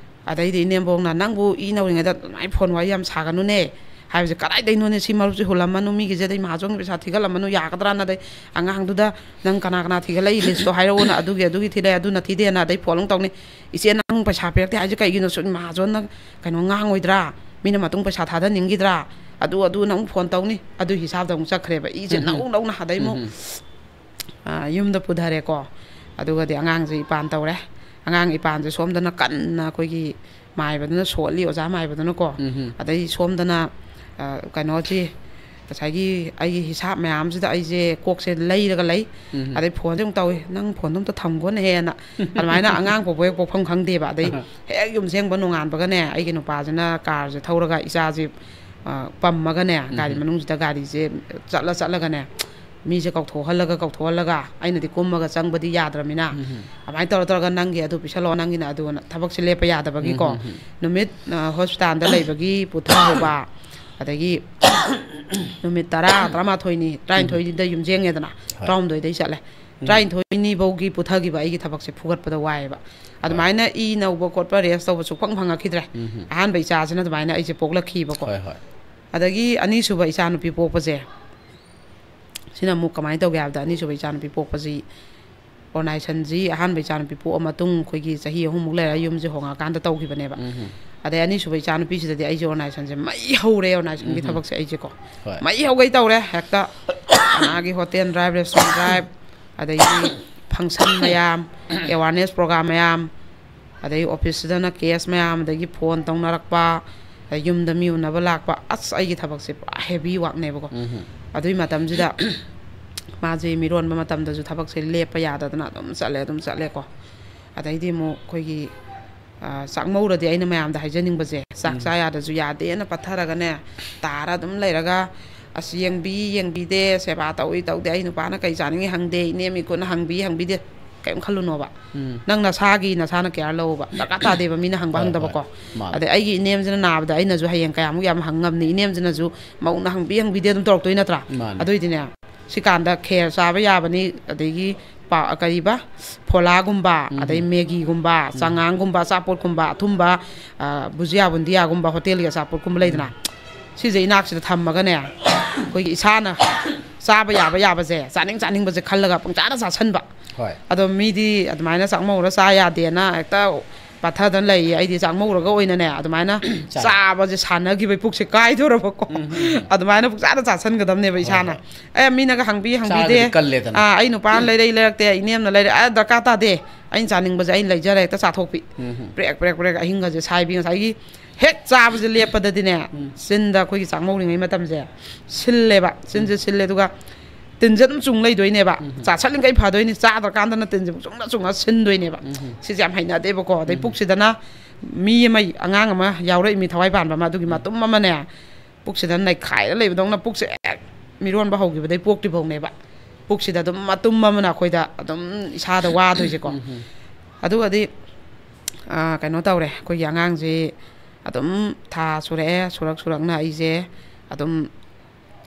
ꯑꯗꯩꯗꯤ ꯏꯅꯦꯝꯕꯣꯛꯅ, "ꯅꯪꯕꯨ ꯏ ꯅꯧꯔꯤꯉꯩꯗ ꯑꯗꯨꯃꯥꯏꯅ ꯐꯣꯟ ꯋꯥꯔꯤ ꯌꯥꯝ ꯁꯥꯒꯅꯨꯅꯦ꯫ ꯍꯥꯏꯕꯁꯦ ꯀꯗꯥꯏꯗꯩꯅꯣꯅꯦ? ꯁꯤ ꯃꯔꯨꯞꯁꯤ ꯍꯨꯜꯂꯝꯃꯅꯨ, ꯃꯤꯒꯤꯁꯦ, ꯑꯗꯩ ꯃꯍꯥꯖꯣꯟꯒꯤ ꯄꯩꯁꯥ ꯊꯤꯒꯠꯂꯝꯃꯅꯨ, ꯌꯥꯒꯗ꯭ꯔꯥꯅ?" ꯑꯗꯩ ꯑꯉꯥꯡꯗꯨꯗ, "ꯅꯪ ꯀꯅꯥ ꯀꯅꯥ ꯊꯤꯒꯠꯂꯛꯏ ꯂꯤꯁꯇꯣ ꯍꯥꯏꯔꯛꯎꯅ, ꯑꯗꯨꯒꯤ, ꯑꯗꯨꯒꯤ ꯊꯤꯗꯦ, ꯑꯗꯨꯅ ꯊꯤꯗꯦꯅ", ꯑꯗꯩ ꯐꯣꯟ ꯑꯃꯨꯛ ꯇꯧꯅꯤ꯫ "ꯏꯆꯦ, ꯅꯪ ꯄꯩꯁꯥ ꯄꯤꯔꯛꯇꯦ ꯍꯥꯏꯁꯦ ꯀꯩꯒꯤꯅꯣ? ꯁꯨꯝ ꯃꯍꯥꯖꯣꯟꯅ ꯀꯩꯅꯣ ꯉꯥꯡꯉꯣꯏꯗ꯭ꯔꯥ? ꯃꯤꯅ ꯃꯇꯨꯡ ꯄꯩꯁꯥ ꯊꯥꯗꯅꯤꯡꯈꯤꯗ꯭ꯔꯥ?" ꯑꯗꯨ, ꯑꯗꯨꯅ ꯑꯃꯨꯛ ꯐꯣꯟ ꯇꯧꯅꯤ꯫ ꯑꯗꯨꯒꯤ ꯍꯤꯁꯥꯞꯇ ꯑꯃꯨꯛ ꯆꯠꯈ꯭ꯔꯦꯕ꯫ ꯏꯁꯦ ꯎꯝ ꯍꯝ꯫ ꯅꯧ ꯅꯧꯅ ꯑꯗꯩ ꯑꯃꯨꯛ, ꯎꯝ ꯍꯝ꯫ ꯑ, ꯌꯨꯝꯗ ꯄꯨꯊꯔꯦꯀꯣ꯫ ꯑꯗꯨꯒꯗꯤ ꯑꯉꯥꯡꯁꯦ ꯏꯄꯥꯟ ꯇꯧꯔꯦ꯫ ꯑꯉꯥꯡ ꯏꯄꯥꯟꯁꯦ ꯁꯣꯝꯗꯅ ꯀꯟꯅ ꯑꯩꯈꯣꯏꯒꯤ ꯃꯥꯏꯕꯗꯨꯅ ꯁꯣꯠꯂꯤ, ꯑꯣꯖꯥ ꯃꯥꯏꯕꯗꯨꯅꯀꯣ꯫ ꯎꯝ ꯍꯝ꯫ ꯑꯗꯩ ꯁꯣꯝꯗꯅ, ꯑ, ꯀꯩꯅꯣꯁꯤ, ꯉꯁꯥꯏꯒꯤ ꯑꯩꯒꯤ ꯍꯤꯁꯥꯞ ꯃꯌꯥꯝꯁꯤꯗ ꯑꯩꯁꯦ ꯀꯣꯛꯁꯦ ꯂꯩꯔꯒ ꯂꯩ꯫ ꯎꯝ ꯍꯝ꯫ ꯑꯗꯩ ꯐꯣꯟꯁꯦ ꯑꯃꯨꯛ ꯇꯧꯏ, "ꯅꯪ ꯐꯣꯟꯗꯣ ꯑꯝꯇ ꯊꯝꯒꯣꯅꯦꯍꯦꯅ"꯫ ꯑꯗꯨꯃꯥꯏꯅ ꯑꯉꯥꯡ ꯄꯣꯛꯄ ꯍꯦꯛ ꯄꯣꯛꯐꯝ ꯈꯪꯗꯦꯕ꯫ ꯑꯗꯩ ꯍꯦꯛ ꯌꯨꯝ ꯁꯦꯡꯕ ꯅꯣꯡꯉꯥꯟꯕꯒꯅꯦ, ꯑꯩꯒꯤ ꯅꯨꯄꯥꯁꯤꯅ ꯀꯥꯔꯁꯦ ꯊꯧꯔꯒ ꯏꯆꯥꯁꯦ, ꯑ, ꯄꯝꯃꯒꯅꯦ, ꯎꯝ ꯒꯥꯔꯤ ꯍꯝ꯫ ꯃꯅꯨꯡꯁꯤꯗ ꯒꯥꯔꯤꯁꯦ ꯆꯠꯂ ꯆꯠꯂꯒꯅꯦ, ꯃꯤꯁꯦ ꯀꯧꯊꯣꯛꯍꯜꯂꯒ ꯀꯧꯊꯣꯛꯍꯜꯂꯒ, ꯑꯩꯅꯗꯤ ꯀꯨꯝꯃꯒ ꯆꯪꯕꯗꯤ ꯌꯥꯗ꯭ꯔꯃꯤꯅ, ꯎꯝ ꯍꯝ꯫ ꯑꯗꯨꯃꯥꯏꯅ ꯇꯧꯔ ꯇꯧꯔꯒ, "ꯅꯪꯒꯤ ꯑꯗꯨ ꯄꯤꯁꯜꯂꯣ, ꯅꯪꯒꯤꯅ ꯑꯗꯨꯅ", ꯊꯕꯛꯁꯦ ꯂꯦꯞꯄ ꯌꯥꯗꯕꯒꯤꯀꯣ꯫ ꯎꯝ ꯍꯝ ꯍꯝ꯫ ꯅꯨꯃꯤꯠ, ꯑ, ꯍꯣꯁꯄꯤꯇꯥꯜꯗ ꯂꯩꯕꯒꯤ ꯄꯨꯊꯍꯧꯕ, ꯑꯗꯒꯤ ꯅꯨꯃꯤꯠ ꯇꯔꯥ, ꯇꯔꯥꯃꯥꯊꯣꯏꯅꯤ, ꯎꯝ ꯍꯝ꯫ ꯇꯔꯥꯅꯤꯊꯣꯏꯅꯤꯗ ꯌꯨꯝ ꯁꯦꯡꯉꯦꯗꯅ, ꯍꯣꯏ꯫ ꯇꯔꯥꯍꯨꯝꯗꯣꯏꯗꯩ ꯆꯠꯂꯦ꯫ ꯎꯝ꯫ ꯇꯔꯥꯅꯤꯊꯣꯏꯅꯤ ꯐꯥꯎꯒꯤ ꯄꯨꯊꯈꯤꯕ ꯑꯩꯒꯤ ꯊꯕꯛꯁꯦ ꯐꯨꯒꯠꯄꯗ ꯋꯥꯏꯑꯦꯕ꯫ ꯍꯣꯏ꯫ ꯑꯗꯨꯃꯥꯏꯅ ꯏ ꯅꯧꯕ ꯈꯣꯠꯄ ꯔꯦꯁ ꯇꯧꯕ ꯁꯨꯛꯐꯪ ꯐꯪꯉꯛꯈꯤꯗ꯭ꯔꯦ꯫ ꯎꯝ ꯍꯝ꯫ ꯑꯍꯥꯟꯕ ꯏꯆꯥꯁꯤꯅ ꯑꯗꯨꯃꯥꯏꯅ ꯑꯩꯁꯦ ꯄꯣꯛꯂꯛꯈꯤꯕꯀꯣ꯫ ꯍꯣꯏ, ꯍꯣꯏ꯫ ꯑꯗꯒꯤ ꯑꯅꯤꯁꯨꯕ ꯏꯆꯥꯅꯨꯄꯤ ꯄꯣꯛꯄꯁꯦ, ꯁꯤꯅ ꯑꯃꯨꯛ ꯀꯃꯥꯏꯅ ꯇꯧꯒꯦ ꯍꯥꯏꯕꯗ, ꯑꯅꯤꯁꯨꯕ ꯏꯆꯥꯅꯨꯄꯤ ꯄꯣꯛꯄꯁꯤ ꯑꯣꯔꯒꯅꯥꯏꯖꯦꯁꯟꯁꯤ ꯑꯍꯥꯟꯕ ꯏꯆꯥꯅꯨꯄꯤ ꯄꯣꯛꯑ ꯃꯇꯨꯡ ꯑꯩꯈꯣꯏꯒꯤ ꯆꯍꯤ ꯑꯍꯨꯝꯃꯨꯛ ꯂꯩꯔꯒ ꯌꯨꯝꯁꯦ ꯍꯣꯡꯉꯛꯑꯀꯥꯟꯗ ꯇꯧꯈꯤꯕꯅꯦꯕ꯫ ꯎꯝ꯫ ꯑꯗꯩ ꯑꯅꯤꯁꯨꯕ ꯏꯆꯥꯅꯨꯄꯤꯁꯤꯗꯗꯤ ꯑꯩꯁꯦ ꯑꯣꯔꯒꯅꯥꯏꯖꯦꯁꯟꯁꯦ ꯃꯩ ꯍꯧꯔꯦ, ꯑꯣꯔꯒꯅꯥꯏꯖꯦꯁꯟꯒꯤ ꯎꯝ꯫ ꯊꯕꯛꯁꯦ ꯑꯩꯁꯦꯀꯣ꯫ ꯍꯣꯏ꯫ ꯃꯩ ꯍꯧꯒꯩ ꯇꯧꯔꯦ ꯍꯦꯛꯇ꯫ ꯀꯅꯥꯒꯤ ꯍꯣꯇꯦꯜ ꯗ꯭ꯔꯥꯏꯕ, ꯔꯦꯁꯇꯨꯔꯦꯟ ꯗ꯭ꯔꯥꯏꯕ, ꯑꯗꯒꯤ ꯐꯪꯁꯟ ꯃꯌꯥꯝ, ꯑꯦꯋꯥꯔꯅꯦꯁ ꯄ꯭ꯔꯣꯒ꯭ꯔꯥꯝ ꯃꯌꯥꯝ, ꯑꯗꯒꯤ ꯑꯣꯐꯤꯁꯁꯤꯗꯅ ꯀꯦꯁ ꯃꯌꯥꯝ, ꯑꯗꯒꯤ ꯐꯣꯟ ꯇꯧꯅꯔꯛꯄ, ꯑꯗꯩ ꯌꯨꯝꯗ ꯃꯤ ꯎꯅꯕ ꯂꯥꯛꯄ, ꯑꯁ, ꯑꯩꯒꯤ ꯊꯕꯛꯁꯦ ꯄꯨꯔꯥ ꯍꯦꯚꯤ ꯋꯥꯛꯅꯦꯕꯀꯣ꯫ ꯎꯝ꯫ ꯑꯗꯨꯒꯤ ꯃꯇꯝꯁꯤꯗ ꯃꯥꯁꯦ ꯃꯤꯔꯣꯟꯕ ꯃꯇꯝꯗꯁꯨ ꯊꯕꯛꯁꯦ ꯂꯦꯞꯄ ꯌꯥꯗꯗꯅ ꯑꯗꯨꯝ ꯆꯠꯂꯦ, ꯑꯗꯨꯝ ꯆꯠꯂꯦꯀꯣ꯫ ꯑꯗꯩꯗꯤ ꯑꯃꯨꯛ ꯑꯩꯈꯣꯏꯒꯤ, ꯑ, ꯆꯥꯛꯃꯧꯔꯗꯤ ꯑꯩꯅ ꯃꯌꯥꯝꯗ ꯍꯥꯏꯖꯅꯤꯡꯕꯁꯦ, ꯆꯥꯛ ꯎꯝ꯫ ꯆꯥ ꯌꯥꯗ꯭ꯔꯁꯨ ꯌꯥꯗꯦꯅ ꯄꯠꯊꯔꯒꯅꯦ, ꯇꯥꯔ ꯑꯗꯨꯝ ꯂꯩꯔꯒ, "ꯑꯁ, ꯌꯦꯡꯕꯤ ꯌꯦꯡꯕꯤꯗꯦ, ꯁꯦꯕꯥ ꯇꯧꯏ ꯇꯧꯗꯦ, ꯑꯩ ꯅꯨꯄꯥꯅ ꯀꯩ ꯆꯥꯅꯤꯡꯉꯤ ꯍꯪꯗꯦ, ꯏꯅꯦꯝ ꯏꯀꯨꯅ ꯍꯪꯕꯤ ꯍꯪꯕꯤꯗꯦ", ꯀꯔꯤꯝ ꯈꯜꯂꯨꯅꯣꯕ꯫ ꯎꯝ꯫ ꯅꯪ ꯅꯁꯥꯒꯤ ꯅꯁꯥꯅ ꯀꯦꯌꯔ ꯂꯧꯕ ꯗꯔꯀꯥꯔ ꯇꯥꯗꯦꯕ, ꯃꯤꯅ ꯍꯪꯕ ꯍꯣꯏ, ꯍꯪꯗꯕꯀꯣ꯫ ꯍꯣꯏ꯫ ꯃꯥꯅꯦ꯫ ꯑꯗꯩ ꯑꯩꯒꯤ ꯏꯅꯦꯝꯁꯤꯅ ꯅꯥꯕꯗ ꯑꯩꯅꯁꯨ ꯍꯌꯦꯡ ꯀꯌꯥꯃꯨꯛ ꯌꯥꯝ ꯍꯪ ꯉꯝꯅꯤ? ꯏꯅꯦꯝꯁꯤꯅꯁꯨ ꯃꯧꯅ ꯍꯪꯕꯤ ꯍꯪꯕꯤꯗꯦ ꯑꯗꯨꯝ ꯇꯧꯔꯛꯇꯣꯏ ꯅꯠꯇ꯭ꯔꯥ? ꯃꯥꯅꯦ꯫ ꯑꯗꯨꯏꯗꯤꯅꯦ, ꯁꯤꯀꯥꯟꯗ ꯈꯦꯔ ꯆꯥꯕ ꯌꯥꯕꯅꯤ, ꯑꯗꯒꯤ ꯄꯥ-, ꯀꯔꯤꯕ, ꯐꯣꯂꯥꯒꯨꯝꯕ, ꯎꯝ꯫ ꯑꯗꯩ ꯃꯦꯒꯤꯒꯨꯝꯕ, ꯎꯝ꯫ ꯆꯉꯥꯡꯒꯨꯝꯕ, ꯑꯆꯥꯄꯣꯠꯀꯨꯝꯕ, ꯑꯊꯨꯝꯕ, ꯑ, ꯕꯨꯖꯤꯌꯥ ꯕꯨꯟꯗꯤꯌꯥꯒꯨꯝꯕ, ꯍꯣꯇꯦꯜꯒꯤ ꯑꯆꯥꯄꯣꯠꯀꯨꯝꯕ ꯂꯩꯗꯅ, ꯎꯝ꯫ ꯁꯤꯁꯦ ꯏꯅꯥꯛꯁꯤꯗ ꯊꯝꯃꯒꯅꯦ, ꯑꯩꯈꯣꯏꯒꯤ ꯏꯁꯥꯅ ꯆꯥꯕ ꯌꯥꯕ ꯌꯥꯕꯁꯦ, ꯆꯥꯅꯤꯡ ꯆꯥꯅꯤꯡꯕꯁꯦ ꯈꯜꯂꯒ ꯄꯪꯆꯥꯗ ꯆꯥꯁꯟꯕ꯫ ꯍꯣꯏ꯫ ꯑꯗꯣ ꯃꯤꯗꯤ ꯑꯗꯨꯃꯥꯏꯅ ꯆꯥꯛꯃꯧꯔ ꯆꯥ ꯌꯥꯗꯦꯅ ꯍꯦꯛꯇ ꯄꯠꯊꯗꯅ ꯂꯩꯌꯦ꯫ ꯑꯩꯗꯤ ꯆꯥꯛꯃꯧꯔꯒ ꯑꯣꯏꯅꯅꯦ, ꯑꯗꯨꯃꯥꯏꯅ ꯆꯥꯏ꯫ ꯆꯥꯕꯁꯦ ꯁꯥꯟꯅꯈꯤꯕꯩ ꯄꯨꯛꯁꯦ ꯀꯥꯏꯗꯣꯔꯕꯀꯣ꯫ ꯎꯝ, ꯎꯝ, ꯎꯝ꯫ ꯑꯗꯨꯃꯥꯏꯅ ꯄꯨꯛꯆꯥꯗ ꯆꯥꯁꯟꯒꯗꯕꯅꯦꯕ ꯍꯣꯏ, ꯏꯁꯥꯅ꯫ ꯍꯣꯏ꯫ ꯑꯦ, ꯃꯤꯅꯒ ꯍꯪꯕꯤ ꯍꯪꯕꯤꯗꯦ꯫ ꯆꯥꯔꯒꯗꯤ ꯀꯜꯂꯦꯗꯅ꯫ ꯑꯥ, ꯑꯩ ꯅꯨꯄꯥꯅ ꯂꯩꯔꯛꯏ ꯂꯩꯔꯛꯇꯦ, ꯏꯅꯦꯝꯅ ꯂꯩꯔꯛꯑꯦ, ꯑ, ꯗꯔꯀꯥꯔ ꯇꯥꯗꯦ꯫ ꯑꯩꯅ ꯆꯥꯅꯤꯡꯕꯁꯦ ꯑꯩꯅ ꯂꯩꯖꯔꯦ, ꯍꯦꯛꯇ ꯆꯥꯊꯣꯛꯄꯤ꯫ ꯎꯝ, ꯎꯝ꯫ ꯄ꯭ꯔꯦꯛ, ꯄ꯭ꯔꯦꯛ, ꯄ꯭ꯔꯦꯛ ꯑꯍꯤꯡꯒꯁꯦ ꯁꯥꯏꯕꯤ꯫ ꯉꯁꯥꯏꯒꯤ ꯍꯦꯛ ꯆꯥꯕꯁꯦ ꯂꯦꯞꯄꯗꯗꯤꯅꯦ, ꯎꯝ꯫ ꯆꯤꯟꯗ ꯑꯩꯈꯣꯏꯒꯤ ꯆꯥꯛꯃꯧꯔꯤꯉꯩ ꯃꯇꯝꯁꯦ ꯁꯤꯜꯂꯦꯕ꯫ ꯆꯤꯟꯁꯦ ꯁꯤꯜꯂꯦ, ꯑꯗꯨꯒ ꯇꯤꯟꯁꯦ ꯑꯗꯨꯝ ꯆꯨꯡ ꯂꯩꯗꯣꯏꯅꯦꯕ꯫ ꯎꯝ꯫ ꯆꯥꯁꯜꯂꯤꯉꯩ ꯐꯗꯣꯏꯅꯤ, ꯆꯥꯗ꯭ꯔꯀꯥꯟꯗꯅ ꯇꯤꯟꯁꯦ ꯄꯨꯡꯆꯨꯡꯗ ꯆꯨꯡꯉ ꯁꯤꯟꯗꯣꯏꯅꯦꯕ꯫ ꯎꯝ꯫ ꯁꯤꯁꯦ ꯌꯥꯝ ꯍꯩꯅꯗꯦꯕꯀꯣ꯫ ꯑꯗꯩ ꯎꯝ꯫ ꯄꯨꯛꯁꯤꯗꯅ ꯃꯤ ꯑꯃ, ꯑꯉꯥꯡ ꯑꯃ ꯌꯥꯎꯔꯛꯏ, ꯃꯤ ꯊꯋꯥꯏ ꯄꯥꯟꯕ ꯑꯃ, ꯑꯗꯨꯒꯤ ꯎꯝ꯫ ꯃꯇꯨꯝ ꯑꯃꯅꯦ, ꯄꯨꯛꯁꯤꯗ ꯅꯩꯈꯥꯏꯔ ꯂꯩꯕꯗꯧꯅ ꯄꯨꯛꯁꯦ ꯍꯦꯛ ꯃꯤꯔꯣꯟꯕ ꯍꯧꯈꯤꯕꯗꯩ ꯄꯣꯛꯇ꯭ꯔꯤꯐꯧꯅꯦꯕ꯫ ꯄꯨꯛꯁꯤꯗ ꯑꯗꯨꯝ ꯃꯇꯨꯝ ꯑꯃꯅ ꯑꯩꯈꯣꯏꯗ ꯑꯗꯨꯝ ꯏꯁꯥꯗ ꯋꯥꯗꯣꯏꯁꯦꯀꯣ꯫ ꯎꯝ, ꯎꯝ꯫ ꯑꯗꯨꯒꯗꯤ, ꯑꯥ, ꯀꯩꯅꯣ ꯇꯧꯔꯦ, ꯑꯩꯈꯣꯏꯒꯤ ꯑꯉꯥꯡꯁꯤ ꯑꯗꯨꯝ ꯊꯥ ꯁꯨꯔꯛꯑꯦ, ꯁꯨꯔꯛ ꯁꯨꯔꯛꯅ ꯑꯩꯁꯦ ꯑꯗꯨꯝ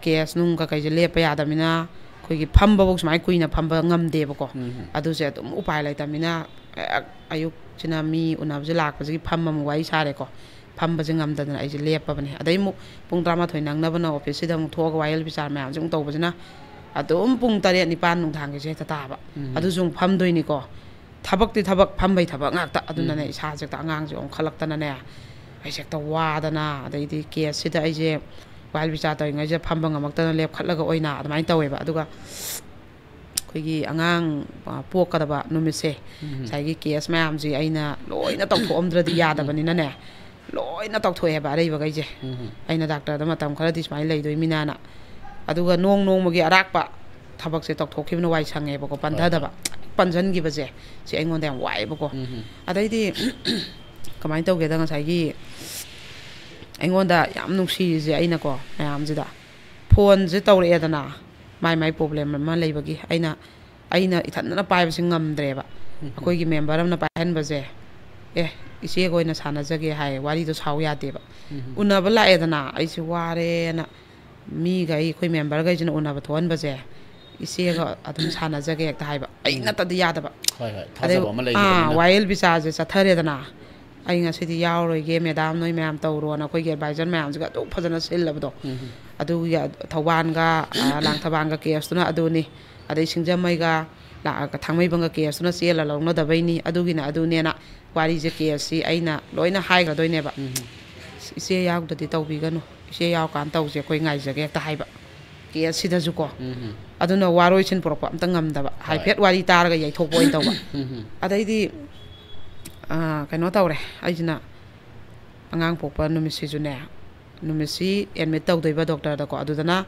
ꯀꯦꯁ ꯅꯨꯡ ꯀꯩꯀꯩꯁꯦ ꯂꯦꯞꯄ ꯌꯥꯗꯕꯅꯤꯅ ꯑꯩꯈꯣꯏꯒꯤ ꯐꯝꯕꯐꯧ ꯁꯨꯃꯥꯏꯅ ꯀꯨꯏꯅ ꯐꯝꯕ ꯉꯝꯗꯦꯕꯀꯣ꯫ ꯎꯝ꯫ ꯑꯗꯨꯁꯦ ꯑꯗꯨꯝ ꯎꯄꯥꯏ ꯂꯩꯇꯕꯅꯤꯅ, ꯑ-, ꯑꯌꯨꯛꯁꯤꯅ ꯃꯤ ꯎꯅꯕꯁꯦ ꯂꯥꯛꯄꯁꯤꯒꯤ ꯐꯝ ꯑꯃꯨꯛ ꯋꯥꯔꯤ ꯁꯥꯔꯦꯀꯣ꯫ ꯐꯝꯕꯁꯦ ꯉꯝꯗꯗꯅ ꯑꯩꯁꯦ ꯂꯦꯞꯄꯕꯅꯦ꯫ ꯑꯗꯩ ꯑꯃꯨꯛ ꯄꯨꯡ ꯇꯔꯥꯃꯥꯊꯣꯏ ꯅꯪꯅꯕꯅ ꯑꯣꯐꯤꯁꯁꯤꯗ ꯑꯃꯨꯛ ꯊꯣꯛꯑꯒ ꯋꯥꯌꯦꯜ ꯕꯤꯆꯥꯔ ꯃꯌꯥꯝꯁꯦ ꯑꯃꯨꯛ ꯇꯧꯕꯁꯤꯅ ꯑꯗꯨꯝ ꯄꯨꯡ ꯇꯔꯦꯠ ꯅꯤꯄꯥꯟ ꯅꯨꯡꯗꯥꯡꯒꯤꯁꯦ ꯍꯦꯛꯇ ꯇꯥꯕ꯫ ꯎꯝ꯫ ꯑꯗꯨꯁꯨ ꯑꯃꯨꯛ ꯐꯝꯗꯣꯏꯅꯤꯀꯣ꯫ ꯊꯕꯛꯇꯤ ꯊꯕꯛ, ꯐꯝꯕꯩ ꯊꯕꯛ ꯉꯥꯛꯇ꯫ ꯑꯗꯨꯅꯅꯦ, ꯎꯝ, ꯏꯁꯥꯁꯦ ꯍꯦꯛꯇ ꯑꯉꯥꯡꯁꯦ ꯑꯣꯟꯈꯠꯂꯛꯇꯅꯅꯦ, ꯑꯩꯁꯦ ꯍꯦꯛꯇ ꯋꯥꯗꯅ, ꯑꯗꯩꯗꯤ ꯀꯦꯁꯁꯤꯗ ꯑꯩꯁꯦ ꯋꯥꯏꯜ ꯕꯤꯆꯥ ꯇꯧꯔꯤꯉꯩꯁꯤꯗ ꯐꯝꯕ ꯉꯝꯃꯛꯇꯅ ꯂꯦꯞꯈꯠꯂꯒ ꯑꯣꯏꯅ ꯑꯗꯨꯃꯥꯏꯅ ꯇꯧꯋꯦꯕ꯫ ꯑꯗꯨꯒ ꯑꯩꯈꯣꯏꯒꯤ ꯑꯉꯥꯡ, ꯑ, ꯄꯣꯛꯀꯗꯕ ꯅꯨꯃꯤꯠꯁꯦ, ꯎꯝ, ꯉꯁꯥꯏꯒꯤ ꯀꯦꯁ ꯃꯌꯥꯝꯁꯤ ꯑꯩꯅ ꯂꯣꯏꯅ ꯇꯧꯊꯣꯛꯑꯝꯗ꯭ꯔꯗꯤ ꯌꯥꯗꯕꯅꯤꯅꯅꯦ, ꯂꯣꯏꯅ ꯇꯧꯊꯣꯛꯑꯦꯕ ꯑꯔꯩꯕꯈꯩꯁꯦ꯫ ꯎꯝ꯫ ꯑꯩꯅ ꯗꯥꯛꯇꯔꯗ ꯃꯇꯝ ꯈꯔꯗꯤ ꯁꯨꯃꯥꯏꯅ ꯂꯩꯗꯣꯏ ꯃꯤꯅꯥꯅ꯫ ꯑꯗꯨꯒ ꯅꯣꯡ ꯅꯣꯡꯃꯒꯤ ꯑꯔꯥꯛꯄ ꯊꯕꯛꯁꯦ ꯇꯧꯊꯣꯛꯈꯤꯕꯅ ꯋꯥꯏ ꯁꯪꯉꯦꯕꯀꯣ, ꯍꯣꯏ, ꯍꯣꯏ꯫ ꯄꯟꯊꯗꯕ꯫ ꯄꯟꯁꯤꯟꯈꯤꯕꯁꯦ, ꯁꯤ ꯑꯩꯉꯣꯟꯗ ꯌꯥꯝ ꯋꯥꯏꯑꯦꯕꯀꯣ꯫ ꯎꯝ꯫ ꯑꯗꯩꯗꯤ ꯀꯃꯥꯏꯅ ꯇꯧꯒꯦꯗ, ꯉꯁꯥꯏꯒꯤ ꯑꯩꯉꯣꯟꯗ ꯌꯥꯝ ꯅꯨꯡꯁꯤꯔꯤꯁꯦ ꯑꯩꯅꯀꯣ, ꯃꯌꯥꯝꯁꯤꯗ ꯐꯣꯟꯁꯦ ꯇꯧꯔꯛꯑꯦꯗꯅ, ꯃꯥꯏ ꯃꯥꯏ ꯄ꯭ꯔꯣꯕ꯭ꯂꯦꯝ ꯑꯃ ꯂꯩꯕꯒꯤ꯫ ꯑꯩꯅ, ꯑꯩꯅ ꯏꯊꯟꯗꯅ ꯄꯥꯏꯕꯁꯦ ꯉꯝꯗ꯭ꯔꯦꯕ꯫ ꯎꯝ꯫ ꯑꯩꯈꯣꯏꯒꯤ ꯃꯦꯝꯕꯔ ꯑꯃꯅ ꯄꯥꯏꯍꯟꯕꯁꯦ, "ꯑꯦ, ꯏꯆꯦꯒ ꯑꯣꯏꯅ ꯁꯥꯟꯅꯖꯒꯦ" ꯍꯥꯏ, ꯋꯥꯔꯤꯗꯣ ꯁꯥꯎ ꯌꯥꯗꯦꯕ꯫ ꯎꯝ꯫ ꯎꯅꯕ ꯂꯥꯛꯑꯦꯗꯅ, ꯑꯩꯁꯦ ꯋꯥꯔꯦꯅ, ꯃꯤꯒ ꯑꯩ, ꯑꯩꯈꯣꯏ ꯃꯦꯝꯕꯔꯈꯩꯁꯤꯅ ꯎꯅꯕ ꯊꯣꯛꯍꯟꯕꯁꯦ, "ꯏꯆꯦꯒ ꯑꯗꯨꯝ ꯁꯥꯟꯅꯖꯒꯦ" ꯍꯦꯛꯇ ꯍꯥꯏꯕ꯫ ꯑꯩ, ꯎꯝ, ꯅꯠꯇꯗꯤ ꯌꯥꯗꯕ꯫ ꯍꯣꯏ, ꯍꯣꯏ, ꯑꯗꯩ, ꯊꯥꯖꯕ ꯑꯃ ꯑꯥ, ꯂꯩꯖꯕꯅꯤꯅ꯫ ꯋꯥꯌꯦꯜ ꯕꯤꯆꯥꯁꯦ ꯆꯠꯊꯔꯦꯗꯅ, "ꯑꯩ ꯉꯁꯤꯗꯤ ꯌꯥꯎꯔꯣꯏꯒꯦ ꯃꯦꯗꯥꯝ, ꯅꯣꯏ ꯃꯌꯥꯝ ꯇꯧꯔꯣꯅ" ꯑꯩꯈꯣꯏꯒꯤ ꯑꯦꯗꯚꯥꯏꯖꯔ ꯃꯌꯥꯝꯁꯤꯒ ꯑꯗꯨꯛ ꯐꯖꯅ ꯁꯤꯜꯂꯕꯗꯣ꯫ ꯎꯝ꯫ ꯑꯗꯨꯒꯤ ꯊꯧꯕꯥꯜꯒ, ꯑ, ꯂꯥꯡꯊꯕꯥꯜꯒ ꯀꯦꯁꯇꯨꯅ ꯑꯗꯨꯅꯤ, ꯑꯗꯩ ꯁꯤꯡꯖꯃꯩꯒ ꯂꯥꯛꯑꯒ ꯊꯥꯡꯃꯩꯕꯟꯒ ꯀꯦꯁꯇꯨꯅ ꯆꯦꯜꯂ ꯂꯧꯅꯗꯕꯩꯅꯤ, ꯑꯗꯨꯒꯤꯅ ꯑꯗꯨꯅꯦꯅ ꯋꯥꯔꯤꯁꯦ, ꯀꯦꯁꯁꯤ ꯑꯩꯅ ꯂꯣꯏꯅ ꯍꯥꯏꯈ꯭ꯔꯗꯣꯏꯅꯦꯕ꯫ ꯎꯝ꯫ "ꯏꯆꯦ ꯌꯥꯎꯗ꯭ꯔꯗꯤ ꯇꯧꯕꯤꯒꯅꯨ, ꯏꯆꯦ ꯌꯥꯎꯔꯀꯥꯟꯗ ꯇꯧꯁꯦ, ꯑꯩꯈꯣꯏ ꯉꯥꯏꯖꯒꯦ" ꯍꯦꯛꯇ ꯍꯥꯏꯕ꯫ ꯀꯦꯁꯁꯤꯗꯁꯨꯀꯣ꯫ ꯎꯝ꯫ ꯑꯗꯨꯅ ꯋꯥꯔꯣꯏꯁꯤꯟ ꯄꯨꯔꯛꯄ ꯑꯝꯇ ꯉꯝꯗꯕ꯫ ꯍꯣꯏ꯫ ꯍꯥꯏꯐꯦꯠ ꯋꯥꯔꯤ ꯇꯥꯔꯒ ꯌꯩꯊꯣꯛꯄ ꯑꯣꯏꯅ ꯇꯧꯕ꯫ ꯎꯝ꯫ ꯑꯗꯩꯗꯤ, ꯑꯥ, ꯀꯩꯅꯣ ꯇꯧꯔꯦ, ꯑꯩꯁꯤꯅ ꯑꯉꯥꯡ ꯄꯣꯛꯄ ꯅꯨꯃꯤꯠꯁꯤꯁꯨꯅꯦ, ꯅꯨꯃꯤꯠꯁꯤ ꯑꯦꯗꯃꯤꯠ ꯇꯧꯗꯣꯏꯕ ꯗꯣꯛꯇꯔꯗꯀꯣ꯫ ꯑꯗꯨꯗꯅ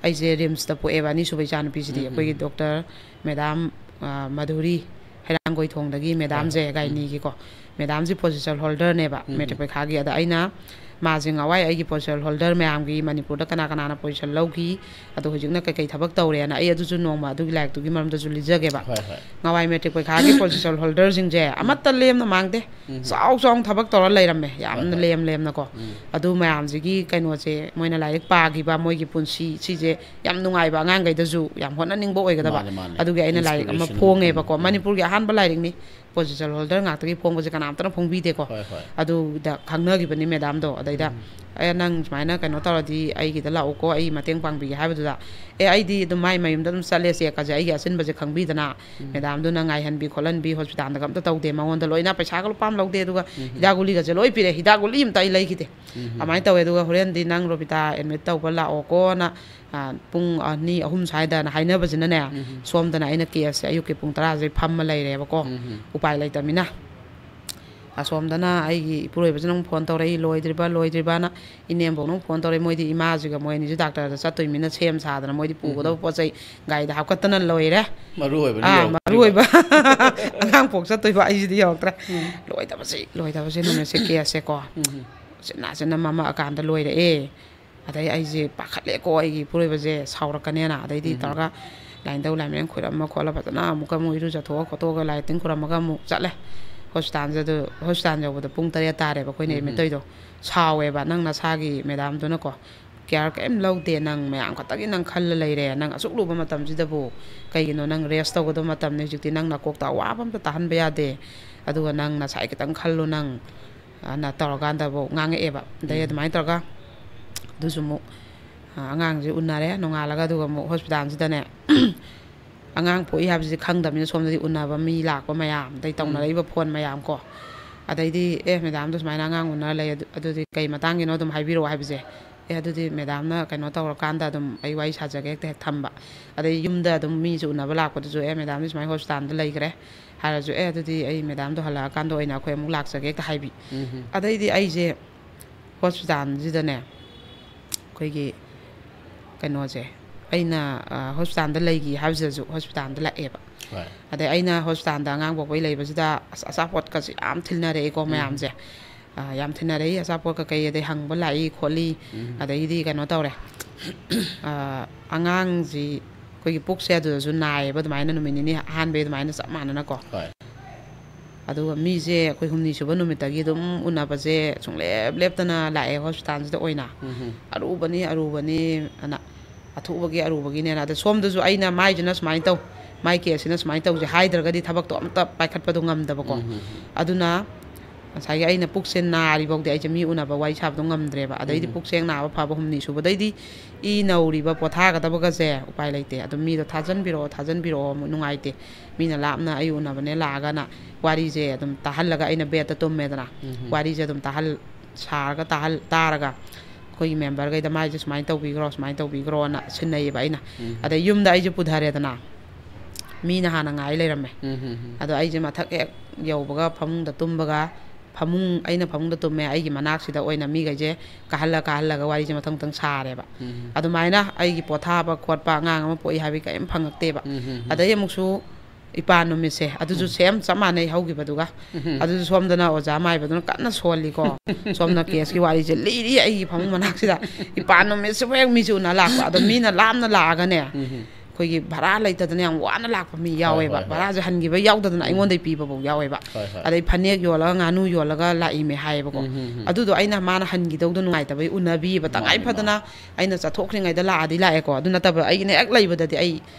ꯑꯩꯁꯦ ꯔꯤꯝꯁꯇ ꯄꯣꯛꯑꯦꯕ, ꯑꯅꯤꯁꯨꯕ ꯏꯆꯥꯅꯨꯄꯤꯁꯤꯗꯤ꯫ ꯎꯝ, ꯎꯝ꯫ ꯑꯩꯈꯣꯏꯒꯤ ꯗꯣꯛꯇꯔ ꯃꯦꯗꯥꯝ, ꯑ, ꯃꯙꯨꯔꯤ ꯍꯩꯔꯥꯡꯒꯣꯏꯊꯣꯡꯗꯒꯤ ꯍꯣꯏ, ꯃꯦꯗꯥꯝꯁꯦ, ꯍꯣꯏ꯫ ꯎꯝ꯫ ꯒꯥꯏꯅꯤꯒꯤꯀꯣ꯫ ꯃꯦꯗꯥꯝꯁꯤ ꯄꯣꯖꯤꯁꯟ ꯍꯣꯜꯗꯔꯅꯦꯕ, ꯎꯝ, ꯃꯦꯇ꯭ꯔꯤꯛ ꯎꯝ꯫ ꯄꯔꯤꯈꯥꯒꯤ꯫ ꯑꯗ ꯑꯩꯅ ꯃꯥꯁꯦ ꯉꯍꯥꯟꯋꯥꯏ ꯑꯩꯒꯤ ꯄꯣꯖꯤꯁꯟ ꯍꯣꯜꯗꯔ ꯃꯌꯥꯝꯒꯤ, ꯃꯅꯤꯄꯨꯔꯗ ꯀꯅꯥ ꯀꯅꯥꯅ ꯄꯣꯖꯤꯁꯟ ꯂꯧꯈꯤ, ꯑꯗꯣ ꯍꯧꯖꯤꯛꯅ ꯀꯩꯀꯩ ꯊꯕꯛ ꯇꯧꯔꯦꯅ, ꯑꯩ ꯑꯗꯨꯁꯨ ꯅꯣꯡꯃ ꯑꯗꯨꯒꯤ ꯂꯥꯏꯔꯤꯛꯇꯨꯒꯤ ꯃꯔꯝꯗꯁꯨ ꯂꯤꯖꯒꯦꯕ꯫ ꯍꯣꯏ, ꯍꯣꯏ꯫ ꯉꯍꯥꯟꯋꯥꯏ ꯃꯦꯇ꯭ꯔꯤꯛ ꯄꯔꯤꯈꯥꯒꯤ ꯄꯣꯖꯤꯁꯟ ꯍꯣꯜꯗꯔꯁꯤꯡꯁꯦ ꯎꯝ꯫ ꯑꯃꯠꯇ ꯂꯦꯝꯅ ꯃꯥꯡꯗꯦ꯫ ꯎꯝ꯫ ꯆꯥꯎ ꯆꯥꯎꯅ ꯊꯕꯛ ꯇꯧꯔ ꯂꯩꯔꯝꯃꯦ, ꯍꯣꯏ, ꯌꯥꯝꯅ ꯍꯣꯏ꯫ ꯂꯦꯝ ꯂꯦꯝꯅꯀꯣ꯫ ꯎꯝ꯫ ꯑꯗꯨ ꯃꯌꯥꯝꯁꯤꯒꯤ ꯀꯩꯅꯣꯁꯦ, ꯃꯣꯏꯅ ꯂꯥꯏꯔꯤꯛ ꯄꯥꯈꯤꯕ, ꯃꯣꯏꯒꯤ ꯄꯨꯟꯁꯤ, ꯁꯤꯁꯦ ꯌꯥꯝ ꯅꯨꯡꯉꯥꯏꯕ, ꯑꯉꯥꯡꯈꯩꯗꯁꯨ ꯌꯥꯝ ꯍꯣꯠꯅꯅꯤꯡꯕ ꯑꯣꯏꯒꯗꯕ꯫ ꯃꯥꯅꯦ, ꯃꯥꯅꯦ꯫ ꯑꯗꯨꯒꯤ ꯑꯩꯅ ꯂꯥꯏꯔꯤꯛ ꯑꯃ inspiration ꯑꯃ꯫ ꯐꯣꯡꯉꯦꯕꯀꯣ꯫ ꯎꯝ, ꯎꯝ꯫ ꯃꯅꯤꯄꯨꯔꯒꯤ ꯑꯍꯥꯟꯕ ꯂꯥꯏꯔꯤꯛꯅꯤ꯫ ꯄꯣꯖꯤꯁꯟ ꯍꯣꯜꯗꯔ ꯉꯥꯛꯇꯒꯤ ꯐꯣꯡꯕꯁꯦ ꯀꯅꯥꯝꯇꯅ ꯐꯣꯡꯕꯤꯗꯦꯀꯣ꯫ ꯍꯣꯏ, ꯍꯣꯏ꯫ ꯑꯗꯨꯗ ꯈꯪꯅꯈꯤꯕꯅꯤ ꯃꯦꯗꯥꯝꯗꯣ꯫ ꯑꯗꯩꯗ ꯎꯝ꯫ "ꯑꯦ, ꯅꯪ ꯁꯨꯃꯥꯏꯅ ꯀꯩꯅꯣ ꯇꯧꯔꯗꯤ ꯑꯩꯒꯤꯗ ꯂꯥꯛꯎꯀꯣ, ꯑꯩ ꯃꯇꯦꯡ ꯄꯥꯡꯕꯤꯒꯦ" ꯍꯥꯏꯕꯗꯨꯗ, ꯑꯦ, ꯑꯩꯗꯤ ꯑꯗꯨꯝ ꯃꯥꯏ ꯃꯌꯨꯝꯗ ꯑꯗꯨꯝ ꯆꯠꯂꯦ, ꯆꯦꯛꯀꯁꯦ ꯑꯩꯒꯤ ꯑꯆꯤꯟꯕꯁꯦ ꯈꯪꯕꯤꯗꯅ, ꯃꯦꯗꯥꯝꯗꯨꯅ ꯉꯥꯏꯍꯟꯕꯤ ꯈꯣꯠꯍꯟꯕꯤ, ꯍꯣꯁꯄꯤꯇꯥꯜꯗꯒ ꯑꯝꯇ ꯇꯧꯗꯦ, ꯃꯉꯣꯟꯗ ꯂꯣꯏꯅ ꯄꯩꯁꯥꯒ ꯂꯨꯄꯥ ꯑꯃ ꯂꯧꯗꯦ, ꯑꯗꯨꯒ ꯍꯤꯗꯥꯛ ꯒꯨꯂꯤꯒꯁꯦ ꯂꯣꯏ ꯄꯤꯔꯛꯑꯦ, ꯍꯤꯗꯥꯛ ꯒꯨꯂꯤ ꯑꯝꯇ ꯑꯩ ꯂꯩꯈꯤꯗꯦ꯫ ꯑꯗꯨꯃꯥꯏꯅ ꯇꯧꯋꯦ꯫ ꯑꯗꯨꯒ ꯍꯣꯔꯦꯟꯗꯤ ꯅꯪ ꯔꯣꯕꯤꯇꯥ ꯑꯦꯗꯃꯤꯠ ꯇꯧꯕ ꯂꯥꯛꯑꯣꯀꯣꯅ, ꯑ, ꯄꯨꯡ ꯑꯅꯤ, ꯑꯍꯨꯝ ꯁ꯭ꯋꯥꯏꯗꯅ ꯍꯥꯏꯅꯕꯁꯤꯅꯅꯦ, ꯁꯣꯝꯗꯅ ꯑꯩꯅ ꯀꯦꯁꯁꯦ ꯑꯌꯨꯛꯀꯤ ꯄꯨꯡ ꯇꯔꯥꯁꯤꯗꯩ ꯐꯝꯃ ꯂꯩꯔꯦꯕꯀꯣ, ꯎꯄꯥꯏ ꯂꯩꯇꯕꯅꯤꯅ꯫ ꯑꯁꯣꯝꯗꯅ ꯑꯩꯒꯤ ꯏꯄꯨꯔꯣꯏꯕꯁꯤꯅ ꯑꯃꯨꯛ ꯐꯣꯟ ꯇꯧꯔꯛꯏ, "ꯂꯣꯏꯗ꯭ꯔꯤꯕ, ꯂꯣꯏꯗ꯭ꯔꯤꯕꯅ?" ꯏꯅꯦꯝꯕꯣꯛꯅ ꯑꯃꯨꯛ ꯐꯣꯟ ꯇꯧꯔꯛꯏ, ꯃꯣꯏꯗꯤ ꯏꯃꯥꯁꯤꯒ ꯃꯣꯏ ꯑꯅꯤꯁꯨ ꯗꯥꯛꯇꯔꯗ ꯆꯠꯇꯣꯏꯃꯤꯅ ꯁꯦꯝ ꯁꯥꯗꯅ ꯃꯣꯏꯗꯤ ꯄꯨꯒꯗꯕ ꯄꯣꯠ ꯆꯩ ꯒꯥꯔꯤꯗ ꯍꯥꯞꯀꯠꯇꯅ ꯂꯣꯏꯔꯦ꯫ ꯃꯔꯨ ꯑꯣꯏꯕꯅ ꯑꯥ, ꯌꯧꯔꯛꯇ꯭ꯔꯤꯕ꯫ ꯃꯔꯨ ꯑꯣꯏꯕ꯫ ꯑꯉꯥꯡ ꯄꯣꯛ ꯆꯠꯇꯣꯏꯕ ꯑꯩꯁꯤꯗꯤ ꯌꯧꯔꯛꯇ꯭ꯔꯦ꯫ ꯂꯣꯏꯗꯕꯁꯤ, ꯂꯣꯏꯗꯕꯁꯤ ꯅꯨꯃꯤꯠꯁꯦ ꯀꯦꯁꯁꯦꯀꯣ꯫ ꯎꯆꯤꯟ ꯅꯥꯆꯤꯟꯅ ꯃꯝꯃꯛꯑꯀꯥꯟꯗ ꯂꯣꯏꯔꯛꯑꯦ꯫ ꯑꯗꯩ ꯑꯩꯁꯦ ꯄꯥꯈꯠꯂꯦꯀꯣ, ꯑꯩꯒꯤ ꯏꯄꯨꯔꯣꯏꯕꯁꯦ ꯁꯥꯎꯔꯛꯀꯅꯦꯅ꯫ ꯑꯗꯩꯗꯤ ꯇꯧꯔꯒ ꯂꯥꯏꯅꯤꯡꯊꯧ ꯂꯥꯏꯃꯔꯦꯟ ꯈꯣꯏꯔꯝꯃ ꯈꯣꯠꯂ ꯐꯖꯅ ꯑꯃꯨꯛꯀ ꯑꯃꯨꯛ ꯏꯔꯨꯖꯊꯣꯛꯑ ꯈꯣꯠꯇꯣꯛꯑꯒ ꯂꯥꯏ ꯇꯤꯟ ꯈꯣꯏꯔꯝꯃꯒ ꯑꯃꯨꯛ ꯆꯠꯂꯦ꯫ ꯍꯣꯁꯄꯤꯇꯥꯜꯁꯦ ꯑꯗꯨ, ꯍꯣꯁꯄꯤꯇꯥꯜ ꯌꯧꯕꯗ ꯄꯨꯡ ꯇꯔꯦꯠ ꯇꯥꯔꯦꯕ ꯑꯩꯈꯣꯏꯅ ꯑꯦꯗꯃꯤꯠ ꯇꯧꯔꯤꯗꯣ꯫ ꯁꯥꯎꯋꯦꯕ, "ꯅꯪ ꯅꯁꯥꯒꯤ ꯃꯦꯗꯥꯝꯗꯨꯅꯀꯣ ꯀꯤꯌꯥꯔ ꯀꯔꯤꯝ ꯂꯧꯗꯦ, ꯅꯪ ꯃꯌꯥꯝ ꯈꯛꯇꯒꯤ ꯅꯪ ꯈꯜꯂ ꯂꯩꯔꯦ, ꯅꯪ ꯑꯁꯨꯛ ꯂꯨꯕ ꯃꯇꯝꯁꯤꯗꯕꯨ ꯀꯩꯒꯤꯅꯣ? ꯅꯪ ꯔꯦꯁ ꯇꯧꯒꯗꯕ ꯃꯇꯝꯅꯤ ꯍꯧꯖꯤꯛꯇꯤ, ꯅꯪ ꯅꯀꯣꯛꯇ ꯑꯋꯥꯕ ꯑꯝꯇ ꯇꯥꯍꯟꯕ ꯌꯥꯗꯦ, ꯑꯗꯨꯒ ꯅꯪ ꯅꯁꯥꯒꯤ ꯈꯤꯇꯪ ꯈꯜꯂꯨ ꯅꯪ", ꯑꯅ ꯇꯧꯔꯀꯥꯟꯗꯐꯧ ꯉꯥꯡꯉꯛꯑꯦꯕ꯫ ꯑꯗꯩ ꯑꯗꯨꯃꯥꯏꯅ ꯇꯧꯔꯒ ꯑꯗꯨꯁꯨ ꯑꯃꯨꯛ, ꯑ, ꯑꯉꯥꯡꯁꯦ ꯎꯅꯔꯦ ꯅꯣꯡꯉꯥꯜꯂꯒ, ꯑꯗꯨꯒ ꯑꯃꯨꯛ ꯍꯣꯁꯄꯤꯇꯥꯜꯁꯤꯗꯅꯦ, ꯑꯉꯥꯡ ꯄꯣꯛꯏ ꯍꯥꯏꯕꯁꯤ ꯈꯪꯗꯕꯅꯤꯅ ꯁꯣꯝꯗꯗꯤ ꯎꯅꯕ ꯃꯤ ꯂꯥꯛꯄ ꯃꯌꯥꯝ, ꯑꯗꯩ ꯇꯧꯅꯔꯛꯏꯕ ꯐꯣꯟ ꯃꯌꯥꯝ ꯀꯣ꯫ ꯑꯗꯩꯗꯤ, "ꯑꯦ, ꯃꯦꯗꯥꯝꯗꯣ ꯁꯨꯃꯥꯏꯅ ꯑꯉꯥꯡ ꯎꯅꯔ ꯂꯩ, ꯑꯗꯨ, ꯑꯗꯨꯗꯤ ꯀꯩ ꯃꯇꯥꯡꯒꯤꯅꯣ ꯑꯗꯨꯝ ꯍꯥꯏꯕꯤꯔꯛꯑꯣ" ꯍꯥꯏꯕꯁꯦ꯫ "ꯑꯦ, ꯑꯗꯨꯗꯤ ꯃꯦꯗꯥꯝꯅ ꯀꯩꯅꯣ ꯇꯧꯔꯀꯥꯟꯗ ꯑꯗꯨꯝ ꯑꯩ ꯋꯥꯔꯤ ꯁꯥꯖꯒꯦ", ꯍꯦꯛꯇ ꯍꯦꯛ ꯊꯝꯕ꯫ ꯑꯗꯩ ꯌꯨꯝꯗ ꯑꯗꯨꯝ ꯃꯤꯁꯨ ꯎꯅꯕ ꯂꯥꯛꯄꯗꯨꯁꯨ, "ꯑꯦ, ꯃꯦꯗꯥꯝꯗꯤ ꯁꯨꯃꯥꯏꯅ ꯍꯣꯁꯄꯤꯇꯥꯜꯗ ꯂꯩꯈ꯭ꯔꯦ" ꯍꯥꯏꯔꯁꯨ, "ꯑꯦ, ꯑꯗꯨꯗꯤ ꯑꯩ ꯃꯦꯗꯥꯝꯗꯣ ꯍꯜꯂꯛꯑꯀꯥꯟꯗ ꯑꯣꯏꯅ ꯑꯩꯈꯣꯏ ꯑꯃꯨꯛ ꯂꯥꯛꯆꯒꯦ" ꯍꯦꯛꯇ ꯍꯥꯏꯕꯤ꯫ ꯑꯗꯩꯗꯤ ꯑꯩꯁꯦ ꯍꯣꯁꯄꯤꯇꯥꯜꯁꯤꯗꯅꯦ, ꯑꯩꯈꯣꯏꯒꯤ ꯀꯩꯅꯣꯁꯦ, ꯑꯩꯅ, ꯑ, ꯍꯣꯁꯄꯤꯇꯥꯜꯗ ꯂꯩꯈꯤ ꯍꯥꯏꯕꯁꯤꯗꯁꯨ ꯍꯣꯁꯄꯤꯇꯥꯜꯗ ꯂꯥꯛꯑꯦꯕ꯫ ꯍꯣꯏ꯫ ꯑꯗꯩ ꯑꯩꯅ ꯍꯣꯁꯄꯤꯇꯥꯜꯗ ꯑꯉꯥꯡ ꯄꯣꯛꯄꯩ ꯂꯩꯕꯁꯤꯗ ꯑꯁ-, ꯑꯆꯥꯄꯣꯠꯀꯁꯦ ꯌꯥꯝ ꯊꯤꯟꯅꯔꯛꯑꯦꯀꯣ ꯃꯌꯥꯝꯁꯦ꯫ ꯑ, ꯌꯥꯝ ꯊꯤꯟꯅꯔꯛꯏ, ꯑꯆꯥꯄꯣꯠ ꯀꯩꯀꯩ, ꯑꯗꯩ ꯍꯪꯕ ꯂꯥꯛꯏ ꯈꯣꯠꯂꯤ, ꯑꯗꯩꯗꯤ ꯀꯩꯅꯣ ꯇꯧꯔꯦ꯫ ꯑ, ꯑꯉꯥꯡꯁꯤ ꯑꯩꯈꯣꯏꯒꯤ ꯄꯨꯛꯁꯦ ꯑꯗꯨꯗꯁꯨ ꯅꯥꯏꯌꯦꯕ, ꯑꯗꯨꯃꯥꯏꯅ ꯅꯨꯃꯤꯠ ꯅꯤꯅꯤ ꯑꯍꯥꯟꯕꯩ ꯑꯗꯨꯃꯥꯏꯅ ꯆꯞ ꯃꯥꯟꯅꯅꯀꯣ꯫ ꯍꯣꯏ꯫ ꯑꯗꯨꯒ ꯃꯤꯁꯦ ꯑꯩꯈꯣꯏ ꯍꯨꯝꯅꯤ ꯁꯨꯕ ꯅꯨꯃꯤꯠꯇꯒꯤ ꯑꯗꯨꯝ ꯎꯅꯕꯁꯦ ꯁꯨꯡꯂꯦꯞ ꯂꯦꯞꯇꯅ ꯂꯥꯛꯑꯦ ꯍꯣꯁꯄꯤꯇꯥꯜꯁꯤꯗ ꯑꯣꯏꯅ꯫ "ꯑꯔꯨꯕꯅꯤ, ꯑꯔꯨꯕꯅꯤꯅ, ꯑꯊꯨꯕꯒꯤ ꯑꯔꯨꯕꯒꯤꯅꯦꯅ", ꯑꯗ ꯁꯣꯝꯗꯁꯨ ꯑꯩꯅ ꯃꯥꯏꯁꯤꯅ ꯁꯨꯃꯥꯏꯅ ꯇꯧ, ꯃꯥꯏ ꯀꯦꯁꯁꯤꯅ ꯁꯨꯃꯥꯏꯅ ꯇꯧꯁꯦ ꯍꯥꯏꯗ꯭ꯔꯒꯗꯤ ꯊꯕꯛꯇꯣ ꯑꯝꯇ ꯄꯥꯏꯈꯠꯄꯗꯣ ꯉꯝꯗꯕꯀꯣ꯫ ꯑꯗꯨꯅ ꯉꯁꯥꯏꯒꯤ ꯑꯩꯅ ꯄꯨꯛꯁꯦ ꯅꯥꯔꯤꯐꯥꯎꯗꯤ ꯑꯩꯁꯦ ꯃꯤ ꯎꯅꯕ, ꯋꯥꯔꯤ ꯁꯥꯕꯗꯣ ꯉꯝꯗ꯭ꯔꯦꯕ꯫ ꯑꯗꯩꯗꯤ ꯎꯝ꯫ ꯄꯨꯛꯁꯦ ꯅꯥꯕ ꯐꯕ ꯍꯨꯝꯅꯤ ꯁꯨꯕꯗꯩꯗꯤ ꯏ ꯅꯧꯔꯤꯕ ꯄꯣꯊꯥꯒꯗꯕꯒꯁꯦ ꯎꯄꯥꯏ ꯂꯩꯇꯦ꯫ ꯑꯗꯨꯝ ꯃꯤꯗꯣ ꯊꯥꯖꯟꯕꯤꯔꯛꯑꯣ, ꯊꯥꯖꯟꯕꯤꯔꯛꯑꯣ, ꯅꯨꯡꯉꯥꯏꯇꯦ꯫ ꯃꯤꯅ ꯂꯥꯞꯅ ꯑꯩ ꯎꯅꯕꯅꯦ ꯂꯥꯛꯑꯒꯅ ꯋꯥꯔꯤꯁꯦ ꯑꯗꯨꯝ ꯇꯥꯍꯜꯂꯒ ꯑꯩꯅ ꯕꯦꯗꯇ ꯇꯨꯝꯃꯦꯗꯅ꯫ ꯎꯝ꯫ ꯋꯥꯔꯤꯁꯦ ꯑꯗꯨꯝ ꯇꯥꯍꯜ-, ꯁꯥꯔꯒ ꯇꯥꯍꯜ-, ꯇꯥꯔꯒ ꯑꯩꯈꯣꯏꯒꯤ ꯃꯦꯝꯕꯔꯈꯩꯗ ꯃꯥꯏꯁꯦ ꯁꯨꯃꯥꯏꯅ ꯇꯧꯕꯤꯈ꯭ꯔꯣ, ꯁꯨꯃꯥꯏꯅ ꯇꯧꯕꯤꯈ꯭ꯔꯣꯅ ꯁꯤꯟꯅꯩꯌꯦꯕ ꯑꯩꯅ꯫ ꯎꯝ꯫ ꯑꯗꯩ ꯌꯨꯝꯗ ꯑꯩꯁꯦ ꯄꯨꯊꯔꯦꯗꯅ꯫ ꯃꯤꯅ ꯍꯥꯟꯅ ꯉꯥꯏ ꯂꯩꯔꯝꯃꯦ꯫ ꯎꯝ, ꯎꯝ, ꯎꯝ꯫ ꯑꯗꯣ ꯑꯩꯁꯦ ꯃꯊꯛ ꯍꯦꯛ ꯌꯧꯕꯒ ꯐꯃꯨꯡꯗ ꯇꯨꯝꯕꯒ, ꯐꯃꯨꯡ, ꯑꯩꯅ ꯐꯃꯨꯡꯗ ꯇꯨꯝꯃꯦ, ꯑꯩꯒꯤ ꯃꯅꯥꯛꯁꯤꯗ ꯑꯣꯏꯅ ꯃꯤꯈꯩꯁꯦ ꯀꯥꯍꯜꯂ ꯀꯥꯍꯜꯂꯒ ꯋꯥꯔꯤꯁꯦ ꯃꯊꯪ ꯃꯊꯪ ꯁꯥꯔꯦꯕ꯫ ꯎꯝ꯫ ꯑꯗꯨꯃꯥꯏꯅ ꯑꯩꯒꯤ ꯄꯣꯊꯥꯕ ꯈꯣꯠꯄ, ꯑꯉꯥꯡ ꯑꯃ ꯄꯣꯛꯏ ꯍꯥꯏꯕꯒꯤ ꯀꯔꯤꯝ ꯐꯪꯉꯛꯇꯦꯕ꯫ ꯎꯝ, ꯎꯝ, ꯎꯝ꯫ ꯑꯗꯩ ꯑꯃꯨꯛꯁꯨ ꯏꯄꯥ ꯅꯨꯃꯤꯠꯁꯦ ꯑꯗꯨꯁꯨ ꯎꯝ꯫ ꯁꯦꯝ ꯆꯞ ꯃꯥꯟꯅꯩ ꯍꯧꯈꯤꯕꯗꯨꯒ꯫ ꯎꯝ꯫ ꯑꯗꯨꯁꯨ ꯁꯣꯝꯗꯅ ꯑꯣꯖꯥ ꯃꯥꯏꯕꯗꯨꯅ ꯀꯟꯅ ꯁꯣꯜꯂꯤꯀꯣ꯫ ꯁꯣꯝꯅ ꯀꯦꯁꯀꯤ ꯋꯥꯔꯤꯁꯦ ꯂꯤꯔꯤ ꯑꯩꯒꯤ ꯐꯃꯨꯡ ꯃꯅꯥꯛꯁꯤꯗ꯫ ꯏꯄꯥ ꯅꯨꯃꯤꯠꯁꯤꯕꯨ ꯍꯦꯛ ꯃꯤꯁꯦ ꯎꯅ ꯂꯥꯛꯄ꯫ ꯑꯗꯣ ꯃꯤꯅ ꯂꯥꯞꯅ ꯂꯥꯛꯑꯒꯅꯦ, ꯎꯝ꯫ ꯑꯩꯈꯣꯏꯒꯤ ꯚꯔꯥ ꯂꯩꯇꯗꯅ ꯌꯥꯝ ꯋꯥꯅ ꯂꯥꯛꯄ ꯃꯤ ꯍꯣꯏ, ꯌꯥꯎꯋꯦꯕ꯫ ꯍꯣꯏ, ꯍꯣꯏ꯫ ꯚꯔꯥꯁꯦ ꯍꯟꯈꯤꯕ ꯌꯥꯎꯗꯗꯅ ꯎꯝ꯫ ꯑꯩꯉꯣꯟꯗ ꯄꯤꯕꯐꯥꯎ ꯌꯥꯎꯋꯦꯕ꯫ ꯍꯣꯏ, ꯍꯣꯏ꯫ ꯑꯗꯩ ꯐꯅꯦꯛ ꯌꯣꯜꯂꯒ, ꯉꯥꯅꯨ ꯌꯣꯜꯂꯒ ꯂꯥꯛꯏꯃꯦ ꯍꯥꯏꯌꯦꯕꯀꯣ꯫ ꯎꯝ, ꯎꯝ, ꯎꯝ꯫ ꯑꯗꯨꯗꯣ ꯑꯩꯅ ꯃꯥꯅ ꯍꯟꯈꯤꯗꯧꯗꯣ ꯅꯨꯡꯉꯥꯏꯇꯕꯩ ꯎꯅꯕꯤꯕ꯫ ꯃꯥꯅꯤ, ꯇꯉꯥꯏ ꯐꯗꯅ ꯃꯥꯅꯤ꯫ ꯑꯩꯅ ꯆꯠꯊꯣꯛꯈ꯭ꯔꯤꯉꯩꯗ ꯂꯥꯛꯑꯗꯤ ꯂꯥꯛꯑꯦꯀꯣ꯫ ꯑꯗꯨ ꯅꯠꯇꯕ ꯑꯩꯒꯤꯅ ꯍꯦꯛ ꯂꯩꯕꯗꯗꯤ ꯑꯩ,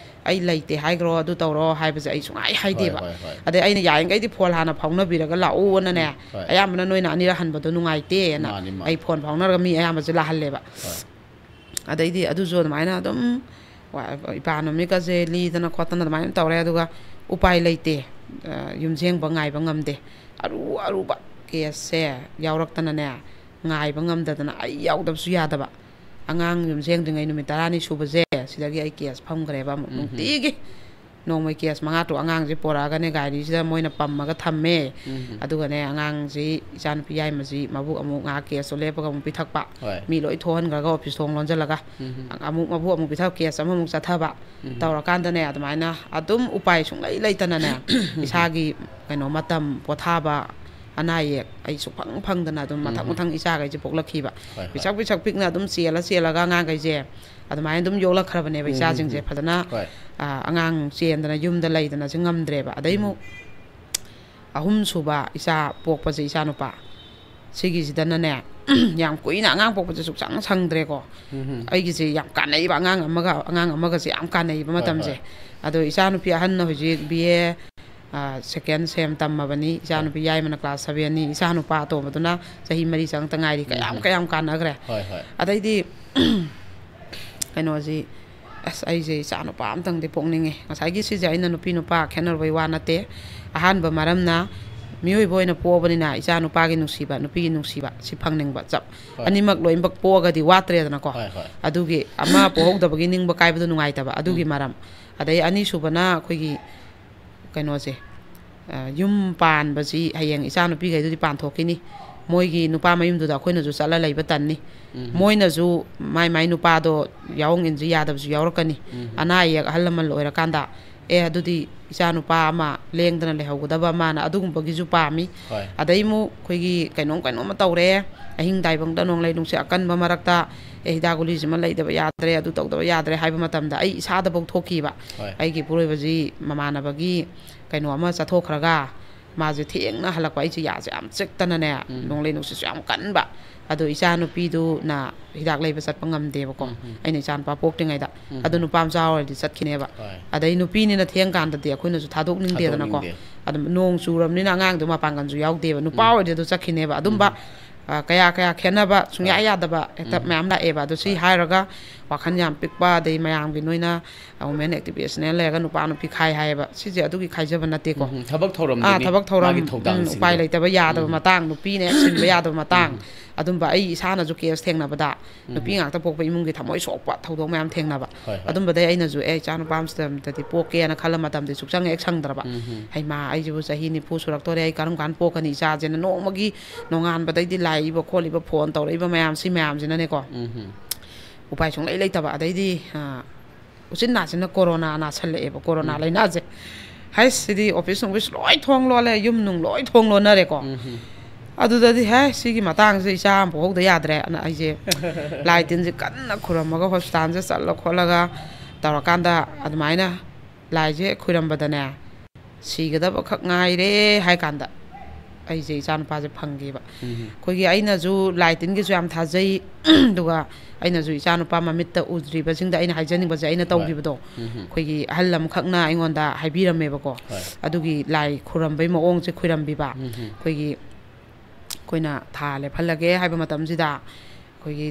"ꯑꯩ ꯂꯩꯇꯦ ꯍꯥꯏꯈ꯭ꯔꯣ, ꯑꯗꯨ ꯇꯧꯔꯣ" ꯍꯥꯏꯕꯁꯦ ꯑꯩ ꯁꯨꯡꯍꯥꯏ ꯍꯣꯏ, ꯍꯥꯏꯗꯦꯕ꯫ ꯍꯣꯏ, ꯍꯣꯏ꯫ ꯑꯗꯩ ꯑꯩꯅ ꯌꯥꯔꯤꯈꯩꯗꯤ ꯐꯣꯟ ꯍꯥꯟꯅ ꯐꯥꯎꯅꯕꯤꯔꯒ ꯂꯥꯛꯎꯅꯅꯦ꯫ ꯎꯝ, ꯍꯣꯏ꯫ ꯑꯌꯥꯝꯕꯅ ꯅꯣꯏꯅ ꯑꯅꯤꯔꯛ ꯍꯟꯕꯗꯣ ꯅꯨꯡꯉꯥꯏꯇꯦꯅ ꯃꯥꯅꯤ, ꯃꯥꯅꯤ꯫ ꯑꯩ ꯐꯣꯟ ꯐꯥꯎꯅꯔꯒ ꯃꯤ ꯑꯌꯥꯝꯕꯁꯦ ꯂꯥꯛꯍꯜꯂꯦꯕ꯫ ꯍꯣꯏ꯫ ꯑꯗꯩꯗꯤ ꯑꯗꯨꯁꯨ ꯑꯗꯨꯃꯥꯏꯅ ꯑꯗꯨꯝ ꯋꯥ-, ꯏꯄꯥ ꯅꯨꯃꯤꯠꯀꯁꯦ ꯂꯤꯗꯅ ꯈꯣꯠꯇꯅ ꯑꯗꯨꯃꯥꯏꯅ ꯇꯧꯔꯦ꯫ ꯑꯗꯨꯒ ꯎꯄꯥꯏ ꯂꯩꯇꯦ꯫ ꯑ, ꯌꯨꯝꯁꯦꯡꯕ ꯉꯥꯏꯕ ꯉꯝꯗꯦ꯫ ꯑꯔꯨ ꯑꯔꯨꯕ ꯀꯦꯁꯁꯦ ꯌꯥꯎꯔꯛꯇꯅꯅꯦ, ꯉꯥꯏꯕ ꯉꯝꯗꯗꯅ ꯑꯩ ꯌꯥꯎꯗꯕꯁꯨ ꯌꯥꯗꯕ꯫ ꯑꯉꯥꯡ ꯌꯨꯝꯁꯦꯡꯗ꯭ꯔꯤꯉꯩ ꯅꯨꯃꯤꯠ ꯇꯔꯥꯅꯤ ꯁꯨꯕꯁꯦ, ꯁꯤꯗꯒꯤ ꯑꯩ ꯀꯦꯁ ꯐꯝꯈ꯭ꯔꯦꯕ ꯑꯃꯨꯛ꯫ ꯎꯝ, ꯎꯝ꯫ ꯅꯨꯡꯇꯤꯒꯤ ꯅꯣꯡꯃꯩ ꯀꯦꯁ ꯃꯉꯥ ꯇꯔꯨꯛ ꯑꯉꯥꯡꯁꯦ ꯄꯣꯔꯛꯑꯒꯅꯦ, ꯒꯥꯔꯤꯁꯤꯗ ꯃꯣꯏꯅ ꯄꯝꯃꯒ ꯊꯝꯃꯦ꯫ ꯎꯝ꯫ ꯑꯗꯨꯒꯅꯦ, ꯑꯉꯥꯡꯁꯤ, ꯏꯆꯥꯅꯨꯄꯤ ꯌꯥꯏꯃꯁꯤ ꯃꯕꯨꯛ ꯑꯃꯨꯛ ꯉꯥꯏꯍꯥꯛ ꯀꯦꯁꯇꯣ ꯂꯦꯞꯄꯒ ꯑꯃꯨꯛ ꯄꯤꯊꯛꯄ꯫ ꯍꯣꯏ꯫ ꯃꯤ ꯂꯣꯏ ꯊꯣꯛꯍꯟꯈ꯭ꯔꯒ ꯑꯣꯐꯤꯁ ꯊꯣꯡ ꯂꯣꯟꯁꯤꯜꯂꯒ꯫ ꯎꯝ꯫ ꯑꯃꯨꯛ ꯃꯕꯨꯛ ꯑꯃꯨꯛ ꯄꯤꯊꯛ, ꯀꯦꯁ ꯑꯃꯃꯨꯛ ꯆꯠꯊꯕ꯫ ꯎꯝ꯫ ꯇꯧꯔꯀꯥꯟꯗꯅꯦ, ꯑꯗꯨꯃꯥꯏꯅ ꯑꯗꯨꯝ ꯎꯄꯥꯏ ꯁꯨꯡꯂꯩ ꯂꯩꯇꯅꯅꯦ, ꯏꯁꯥꯒꯤ ꯀꯩꯅꯣ ꯃꯇꯝ ꯄꯣꯊꯥꯕ, ꯑꯅꯥ ꯑꯌꯦꯛ ꯑꯩ ꯁꯨꯛꯐꯪ ꯐꯪꯗꯅ ꯑꯗꯨꯝ ꯃꯊꯪ ꯎꯝ꯫ ꯃꯊꯪ ꯏꯆꯥꯈꯩꯁꯦ ꯄꯣꯛꯂꯛꯈꯤꯕ꯫ ꯍꯣꯏ, ꯍꯣꯏ꯫ ꯄꯤꯁꯛ ꯄꯤꯁꯛ ꯄꯤꯛꯅ ꯑꯗꯨꯝ ꯆꯦꯜꯂ ꯆꯦꯜꯂꯒ ꯑꯉꯥꯡꯈꯩꯁꯦ ꯑꯗꯨꯃꯥꯏꯅ ꯑꯗꯨꯝ ꯌꯣꯛꯂꯛꯈ꯭ꯔꯕꯅꯦꯕ ꯎꯝ, ꯏꯆꯥꯁꯤꯡꯁꯦ꯫ ꯎꯝ, ꯎꯝ꯫ ꯐꯖꯅ, ꯍꯣꯏ꯫ ꯑ, ꯑꯉꯥꯡ ꯆꯦꯟꯗꯅ ꯌꯨꯝꯗ ꯂꯩꯗꯅꯁꯦ ꯉꯝꯗ꯭ꯔꯦꯕ꯫ ꯑꯗꯩ ꯎꯝ꯫ ꯑꯃꯨꯛ ꯑꯍꯨꯝ ꯁꯨꯕ ꯏꯆꯥ ꯄꯣꯛꯄꯁꯦ, ꯏꯆꯥ ꯅꯨꯄꯥ, ꯁꯤꯒꯤꯁꯤꯗꯅꯅꯦ, ꯌꯥꯝ ꯀꯨꯏꯅ ꯑꯉꯥꯡ ꯄꯣꯛꯄꯁꯦ ꯁꯨꯛꯁꯪ ꯁꯪꯗ꯭ꯔꯦꯀꯣ꯫ ꯎꯝ, ꯎꯝ꯫ ꯑꯩꯒꯤꯁꯦ ꯌꯥꯝ ꯀꯥꯟꯅꯩꯕ, ꯑꯉꯥꯡ ꯑꯃꯒ, ꯑꯉꯥꯡ ꯑꯃꯒꯁꯦ ꯌꯥꯝ ꯀꯥꯟꯅꯩꯕ ꯍꯣꯏ, ꯃꯇꯝꯁꯦ꯫ ꯍꯣꯏ꯫ ꯑꯗꯣ ꯏꯆꯥ ꯅꯨꯄꯤ ꯑꯍꯟꯅ ꯍꯧꯖꯤꯛ ꯕꯤ ꯑꯦ ꯁꯦꯀꯦꯟ ꯁꯦꯝ ꯇꯝꯃꯕꯅꯤ꯫ ꯏꯆꯥꯅꯨꯄꯤ ꯌꯥꯏꯃꯅ ꯀ꯭ꯂꯥꯁ ꯁꯚꯦꯟꯅꯤ, ꯏꯆꯥꯅꯨꯄꯥ ꯑꯇꯣꯝꯕꯗꯨꯅ ꯆꯍꯤ ꯃꯔꯤ ꯆꯪꯉꯛꯇ ꯉꯥꯏꯔꯤ꯫ ꯀꯌꯥꯝ ꯎꯝ꯫ ꯀꯌꯥꯝ ꯀꯥꯟꯅꯈ꯭ꯔꯦ꯫ ꯍꯣꯏ, ꯍꯣꯏ꯫ ꯑꯗꯩꯗꯤ ꯀꯩꯅꯣꯁꯤ, ꯑꯁ, ꯑꯩꯁꯦ ꯏꯆꯥꯅꯨꯄꯥ ꯑꯝꯇꯪꯗꯤ ꯄꯣꯛꯅꯤꯡꯉꯦ꯫ ꯉꯁꯥꯏꯒꯤ ꯁꯤꯁꯦ ꯑꯩꯅ ꯅꯨꯄꯤ ꯅꯨꯄꯥ ꯈꯦꯠꯅꯔꯨꯕꯩ ꯋꯥ ꯅꯠꯇꯦ꯫ ꯑꯍꯥꯟꯕ ꯃꯔꯝꯅ, ꯃꯤꯑꯣꯏꯕ ꯑꯣꯏꯅ ꯄꯣꯛꯑꯕꯅꯤꯅ ꯏꯆꯥꯅꯨꯄꯥꯒꯤ ꯅꯨꯡꯁꯤꯕ, ꯅꯨꯄꯤꯒꯤ ꯅꯨꯡꯁꯤꯕ ꯁꯤ ꯐꯪꯅꯤꯡꯕ꯫ ꯆꯞ ꯍꯣꯏ꯫ ꯑꯅꯤꯃꯛ ꯂꯣꯏꯅꯃꯛ ꯄꯣꯛꯑꯒꯗꯤ ꯋꯥꯠꯇ꯭ꯔꯦꯗꯅꯀꯣ꯫ ꯍꯣꯏ, ꯍꯣꯏ꯫ ꯑꯗꯨꯒꯤ ꯑꯃ ꯄꯣꯛꯍꯧꯗꯕꯒꯤ ꯅꯤꯡꯕ ꯀꯥꯏꯕꯗꯣ ꯅꯨꯡꯉꯥꯏꯇꯕ, ꯑꯗꯨꯒꯤ ꯎꯝ꯫ ꯃꯔꯝ꯫ ꯑꯗꯩ ꯑꯅꯤꯁꯨꯕꯅ ꯑꯩꯈꯣꯏꯒꯤ ꯀꯩꯅꯣꯁꯦ, ꯑ, ꯌꯨꯝ ꯄꯥꯟꯕꯁꯤ ꯍꯌꯦꯡ ꯏꯆꯥꯅꯨꯄꯤꯈꯩꯗꯨꯗꯤ ꯄꯥꯟꯊꯣꯛꯈꯤꯅꯤ꯫ ꯃꯣꯏꯒꯤ ꯅꯨꯄꯥ ꯃꯌꯨꯝꯗꯨꯗ ꯑꯩꯈꯣꯏꯅꯁꯨ ꯆꯠꯂ ꯂꯩꯕ ꯇꯟꯅꯤ꯫ ꯎꯝ꯫ ꯃꯣꯏꯅꯁꯨ ꯃꯥꯏ ꯃꯥꯏ ꯅꯨꯄꯥꯗꯣ ꯌꯥꯎꯍꯣꯡ ꯏꯟꯁꯤ ꯌꯥꯗꯕꯁꯨ ꯌꯥꯎꯔꯛꯀꯅꯤ꯫ ꯎꯝ꯫ ꯑꯅꯥ ꯑꯌꯦꯛ ꯑꯍꯜ ꯂꯃꯟ ꯑꯣꯏꯔꯀꯥꯟꯗ, "ꯑꯦ, ꯑꯗꯨꯗꯤ ꯏꯆꯥ ꯅꯨꯄꯥ ꯑꯃ ꯂꯦꯡꯗꯅ ꯂꯩꯍꯧꯒꯗꯕ ꯑꯃꯅ" ꯑꯗꯨꯒꯨꯝꯕꯒꯤꯁꯨ ꯄꯥꯝꯃꯤ꯫ ꯍꯣꯏ꯫ ꯑꯗꯩ ꯑꯃꯨꯛ ꯑꯩꯈꯣꯏꯒꯤ ꯀꯩꯅꯣꯝ ꯀꯩꯅꯣꯝꯃ ꯇꯧꯔꯦ, ꯑꯍꯤꯡ ꯇꯥꯏꯕꯪꯗ ꯅꯣꯡꯂꯩ ꯅꯨꯡꯁꯤꯠ ꯑꯀꯟꯕ ꯃꯔꯛꯇ, "ꯑꯦ, ꯍꯤꯗꯥꯛ ꯒꯨꯂꯤꯁꯤꯃ ꯂꯩꯗꯕ ꯌꯥꯗ꯭ꯔꯦ, ꯑꯗꯨ ꯇꯧꯗꯕ ꯌꯥꯗ꯭ꯔꯦ" ꯍꯥꯏꯕ ꯃꯇꯝꯗ ꯑꯩ ꯏꯁꯥꯗꯐꯥꯎ ꯊꯣꯛꯈꯤꯕ꯫ ꯍꯣꯏ꯫ ꯑꯩꯒꯤ ꯏꯄꯨꯔꯣꯏꯕꯁꯤ ꯃꯃꯥꯟꯅꯕꯒꯤ ꯀꯩꯅꯣ ꯑꯃ ꯆꯠꯊꯣꯛꯈ꯭ꯔꯒ, ꯃꯥꯁꯦ ꯊꯦꯡꯅ ꯍꯜꯂꯛꯄ, ꯑꯩꯁꯦ ꯌꯥꯁꯦ ꯌꯥꯝ ꯆꯤꯛꯇꯅꯅꯦ, ꯎꯝ꯫ ꯅꯣꯡꯂꯩ ꯅꯨꯡꯁꯤꯠꯁꯨ ꯌꯥꯝ ꯀꯟꯕ꯫ ꯑꯗꯣ ꯏꯆꯥ ꯅꯨꯄꯤꯗꯨꯅ ꯍꯤꯗꯥꯛ ꯂꯩꯕ ꯆꯠꯄ ꯉꯝꯗꯦꯕꯀꯣ, ꯎꯝ, ꯎꯝ꯫ ꯑꯩꯅ ꯏꯆꯥ ꯅꯨꯄꯥ ꯄꯣꯛꯇ꯭ꯔꯤꯉꯩꯗ꯫ ꯎꯝ, ꯑꯗꯣ ꯎꯝ꯫ ꯅꯨꯄꯥ ꯃꯆꯥ ꯑꯣꯏꯔꯗꯤ ꯆꯠꯈꯤꯅꯦꯕ꯫ ꯍꯣꯏ꯫ ꯑꯗꯩ ꯅꯨꯄꯤꯅꯤꯅ ꯊꯦꯡꯀꯥꯟꯗꯗꯤ ꯑꯩꯈꯣꯏꯅꯁꯨ ꯊꯥꯗꯣꯛꯅꯤꯡꯗꯦꯗꯅꯀꯣ꯫ ꯊꯥꯗꯣꯛꯅꯤꯡꯗꯦ꯫ ꯑꯗꯨꯝ ꯅꯣꯡ ꯆꯨꯔꯕꯅꯤꯅ ꯑꯉꯥꯡꯗꯣ ꯃꯄꯥꯡꯒꯜꯁꯨ ꯌꯥꯎꯗꯦꯕ꯫ ꯅꯨꯄꯥ ꯎꯝ꯫ ꯑꯣꯏꯔꯗꯤ ꯑꯗꯨ ꯆꯠꯈꯤꯅꯦꯕ꯫ ꯑꯗꯨꯝꯕ, ꯎꯝ꯫ ꯑ, ꯀꯌꯥ ꯀꯌꯥ ꯈꯦꯠꯅꯕ, ꯁꯨꯡꯌꯥ ꯍꯣꯏ꯫ ꯌꯥꯗꯕ ꯍꯦꯛꯇ ꯎꯝ꯫ ꯃꯌꯥꯝ ꯂꯥꯛꯑꯦꯕ꯫ ꯑꯗꯣ ꯁꯤ ꯍꯣꯏ꯫ ꯍꯥꯏꯔꯒ ꯋꯥꯈꯜ ꯌꯥꯝ ꯄꯤꯛꯄ, ꯑꯗꯩ ꯃꯌꯥꯝꯒꯤ ꯅꯣꯏꯅ ꯋꯨꯃꯦꯟ ꯑꯦꯛꯇꯤꯚꯤꯁꯅꯦ ꯂꯩꯔꯒ ꯅꯨꯄꯥ ꯅꯨꯄꯤ ꯈꯥꯏ ꯍꯥꯏꯌꯦꯕ꯫ ꯁꯤꯁꯦ ꯑꯗꯨꯒꯤ ꯈꯥꯏꯖꯕ ꯅꯠꯇꯦꯀꯣ꯫ ꯎꯝ, ꯎꯝ꯫ ꯊꯕꯛ ꯊꯧꯔꯝꯗꯨꯒꯤ ꯑꯥ, ꯊꯕꯛ ꯊꯧꯔꯝ, ꯃꯥꯒꯤ ꯎꯝ, ꯊꯧꯗꯥꯡꯁꯤꯡꯗꯣ꯫ ꯎꯄꯥꯏ ꯂꯩꯇꯕ ꯌꯥꯗꯕ ꯎꯝ꯫ ꯃꯇꯥꯡ, ꯅꯨꯄꯤꯅ ꯍꯦꯛ ꯁꯤꯟꯕ ꯌꯥꯗꯕ ꯃꯇꯥꯡ, ꯎꯝ꯫ ꯑꯗꯨꯝꯕ ꯑꯩ ꯏꯁꯥꯅꯁꯨ ꯀꯦꯁ ꯊꯦꯡꯅꯕꯗ, ꯎꯝ꯫ ꯅꯨꯄꯤ ꯉꯥꯛꯇ ꯄꯣꯛꯄ ꯏꯃꯨꯡꯒꯤ ꯊꯃꯣꯏ ꯁꯣꯛꯄ ꯊꯧꯗꯣꯛ ꯃꯌꯥꯝ ꯊꯦꯡꯅꯕ꯫ ꯍꯣꯏ, ꯍꯣꯏ꯫ ꯑꯗꯨꯝꯕꯗꯩ ꯑꯩꯅꯁꯨ, "ꯑꯦ, ꯏꯆꯥ ꯅꯨꯄꯥ ꯑꯃꯇꯗꯤ ꯄꯣꯛꯀꯦꯅ" ꯈꯜꯂ ꯃꯇꯝꯗꯤ ꯁꯨꯛꯆꯪ ꯍꯦꯛ ꯁꯪꯗ꯭ꯔꯕ꯫ ꯎꯝ, ꯎꯝ꯫ "ꯍꯩꯃꯥ, ꯑꯩꯁꯤꯕꯨ ꯆꯍꯤ ꯅꯤꯐꯨ ꯁꯨꯔꯛꯇꯣꯔꯦ, ꯑꯩ ꯀꯔꯝ ꯀꯥꯟꯗ ꯄꯣꯛꯀꯅꯤ ꯏꯆꯥꯁꯦꯅ?" ꯅꯣꯡꯃꯒꯤ ꯅꯣꯡꯉꯥꯟꯕꯗꯩꯗꯤ ꯂꯥꯛꯏꯕ ꯈꯣꯠꯂꯤꯕ, ꯐꯣꯟ ꯇꯧꯔꯛꯏꯕ ꯃꯌꯥꯝ, ꯁꯤ ꯃꯌꯥꯝꯁꯤꯅꯅꯦꯀꯣ꯫ ꯎꯝ, ꯎꯝ꯫ ꯎꯄꯥꯏ ꯁꯨꯡꯂꯩ ꯂꯩꯇꯕ꯫ ꯑꯗꯩꯗꯤ, ꯑ, ꯎꯆꯤꯟ ꯅꯥꯆꯤꯟꯅ ꯀꯣꯔꯣꯅꯥ ꯅꯥꯁꯜꯂꯛꯑꯦꯕ, ꯀꯣꯔꯣꯅꯥ ꯎꯝ꯫ ꯂꯥꯏꯅꯥꯁꯦ꯫ ꯍꯩꯁ, ꯁꯤꯗꯤ ꯑꯣꯐꯤꯁ ꯅꯨꯡꯐꯤꯁ ꯂꯣꯏ ꯊꯣꯡ ꯂꯣꯜꯂꯦ, ꯌꯨꯝ ꯅꯨꯡ ꯂꯣꯏ ꯊꯣꯡ ꯂꯣꯟꯅꯔꯦꯀꯣ꯫ ꯎꯝ, ꯎꯝ꯫ ꯑꯗꯨꯗꯗꯤ, "ꯍꯦ, ꯁꯤꯒꯤ ꯃꯇꯥꯡꯁꯦ ꯏꯆꯥ ꯑꯃ ꯄꯣꯛꯍꯧꯗ ꯌꯥꯗ꯭ꯔꯦ" ꯑꯅ ꯑꯩꯁꯦ ꯂꯥꯏ ꯇꯤꯟꯁꯦ ꯀꯟꯅ ꯈꯨꯔꯝꯃꯒ ꯍꯣꯁꯄꯤꯇꯥꯜꯁꯦ ꯆꯠꯂ ꯈꯣꯠꯂꯒ ꯇꯧꯔꯀꯥꯟꯗ, ꯑꯗꯨꯃꯥꯏꯅ ꯂꯥꯏꯁꯦ ꯈꯨꯔꯝꯕꯗꯅꯦ, ꯁꯤꯒꯗꯕ ꯈꯛ ꯉꯥꯏꯔꯦ ꯍꯥꯏ ꯀꯥꯟꯗ, ꯑꯩꯁꯦ ꯏꯆꯥꯅꯨꯄꯥꯁꯦ ꯐꯪꯈꯤꯕ꯫ ꯑꯩꯈꯣꯏꯒꯤ ꯑꯩꯅꯁꯨ ꯂꯥꯏ ꯇꯤꯟꯒꯤꯁꯨ ꯌꯥꯝ ꯊꯥꯖꯩ꯫ ꯑꯗꯨꯒ ꯑꯩꯅꯁꯨ ꯏꯆꯥꯅꯨꯄꯥ ꯃꯃꯤꯠꯇ ꯎꯗ꯭ꯔꯤꯕꯁꯤꯡꯗ ꯑꯩꯅ ꯍꯥꯏꯖꯅꯤꯡꯕꯁꯦ, ꯑꯩꯅ ꯇꯧꯈꯤꯕꯗꯣ, ꯑꯩꯈꯣꯏꯒꯤ ꯑꯍꯜ ꯑꯃꯈꯛꯅ ꯑꯩꯉꯣꯟꯗ ꯍꯥꯏꯕꯤꯔꯝꯃꯦꯕꯀꯣ꯫ ꯑꯗꯨꯒꯤ ꯂꯥꯏ ꯈꯨꯔꯝꯕꯩ ꯃꯑꯣꯡꯁꯦ ꯈꯨꯔꯝꯕꯤꯕ꯫ ꯑꯩꯈꯣꯏꯒꯤ ꯑꯩꯈꯣꯏꯅ ꯊꯥ ꯂꯦꯞꯍꯜꯂꯒꯦ ꯍꯥꯏꯕ ꯃꯇꯝꯁꯤꯗ, ꯑꯩꯈꯣꯏꯒꯤ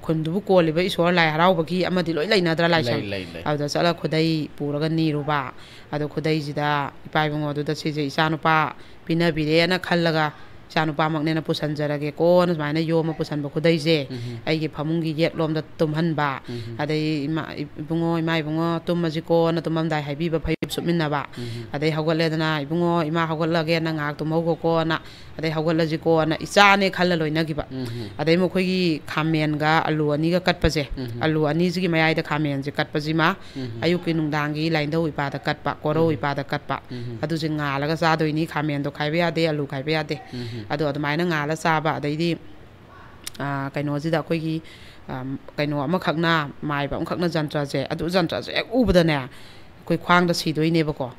ꯈꯨꯟꯗꯨꯕꯨ ꯀꯣꯜꯂꯤꯕ ꯏꯁꯣꯔ, ꯂꯥꯏ ꯍꯔꯥꯎꯕꯒꯤ ꯑꯃꯗꯤ ꯂꯣꯏ ꯂꯩꯅꯗ꯭ꯔꯥ, ꯂꯥꯏꯁꯪ? ꯂꯩ, ꯂꯩ꯫ ꯑꯗꯨꯗ ꯆꯠꯂꯒ ꯈꯨꯗꯩ ꯄꯨꯔꯒ ꯅꯤꯔꯨꯕ꯫ ꯑꯗꯣ ꯈꯨꯗꯩꯁꯤꯗ ꯏꯄꯥ ꯏꯕꯨꯡꯉꯣꯗꯨꯗ ꯁꯤꯁꯦ ꯏꯆꯥꯅꯨꯄꯥ ꯄꯤꯅꯕꯤꯔꯦꯅ ꯈꯜꯂꯒ, "ꯏꯆꯥꯅꯨꯄꯥꯃꯛꯅꯦꯅ ꯄꯨꯁꯟꯖꯔꯒꯦꯀꯣꯅ" ꯁꯨꯃꯥꯏꯅ ꯌꯣꯝꯃ ꯄꯨꯁꯟꯕ ꯈꯨꯗꯩꯁꯦ ꯑꯩꯒꯤ ꯐꯃꯨꯡꯒꯤ ꯌꯦꯠꯂꯣꯝꯗ ꯇꯨꯝꯍꯟꯕ꯫ ꯑꯗꯩ, "ꯏꯃꯥ, ꯏꯕꯨꯡꯉꯣ, ꯏꯃꯥ ꯏꯕꯨꯡꯉꯣ, ꯇꯨꯝꯃꯁꯤꯀꯣꯅ" ꯇꯨꯝꯃꯝꯗꯥꯏ ꯍꯥꯏꯕꯤꯕ, ꯐꯩꯖꯨꯞ ꯁꯨꯞꯃꯤꯟꯅꯕ꯫ ꯑꯗꯩ ꯍꯧꯒꯠꯂꯦꯗꯅ, "ꯏꯕꯨꯡꯉꯣ, ꯏꯃꯥ ꯍꯧꯒꯠꯂꯒꯦ, ꯅꯪ ꯉꯥꯏꯍꯥꯛ ꯇꯨꯝꯍꯧꯈꯣꯀꯣꯅ", ꯑꯗꯩ ꯍꯧꯒꯠꯂꯁꯤꯀꯣꯅ ꯏꯆꯥꯅꯦ ꯈꯜꯂ ꯂꯣꯏꯅꯈꯤꯕ꯫ ꯑꯗꯩ ꯃꯈꯣꯏꯒꯤ ꯈꯥꯃꯦꯟꯒ ꯑꯂꯨ ꯑꯅꯤꯒ ꯀꯠꯄꯁꯦ, ꯑꯂꯨ ꯑꯅꯤꯁꯤꯒꯤ ꯃꯌꯥꯏꯗ ꯈꯥꯃꯦꯟꯁꯦ ꯀꯠꯄꯁꯤꯃ ꯑꯌꯨꯛꯀꯤ ꯅꯨꯡꯗꯥꯡꯒꯤ ꯂꯥꯏꯅꯤꯡꯊꯧ ꯏꯄꯥꯗ ꯀꯠꯄ, ꯀꯣꯔꯧ ꯏꯄꯥꯗ ꯀꯠꯄ꯫ ꯑꯗꯨꯁꯦ ꯉꯥꯜꯂꯒ ꯆꯥꯗꯣꯏꯅꯤ꯫ ꯈꯥꯃꯦꯟꯗꯣ ꯈꯥꯏꯕ ꯌꯥꯗꯦ, ꯑꯂꯨ ꯈꯥꯏꯕ ꯌꯥꯗꯦ꯫ ꯑꯗꯣ ꯑꯗꯨꯃꯥꯏꯅ ꯉꯥꯜꯂ ꯆꯥꯕ꯫ ꯑꯗꯩꯗꯤ, ꯑꯥ, ꯀꯩꯅꯣꯁꯤꯗ ꯑꯩꯈꯣꯏꯒꯤ, ꯑꯥ, ꯀꯩꯅꯣ ꯑꯃꯈꯛꯅ, ꯃꯥꯏꯕ ꯑꯃꯈꯛꯅ ꯖꯟꯇ꯭ꯔꯁꯦ, ꯑꯗꯨ ꯖꯟꯇ꯭ꯔꯁꯦ ꯍꯦꯛ ꯎꯕꯗꯅꯦ, ꯑꯩꯈꯣꯏ ꯈ꯭ꯋꯥꯡꯗ ꯁꯤꯗꯣꯏꯅꯦꯕꯀꯣ꯫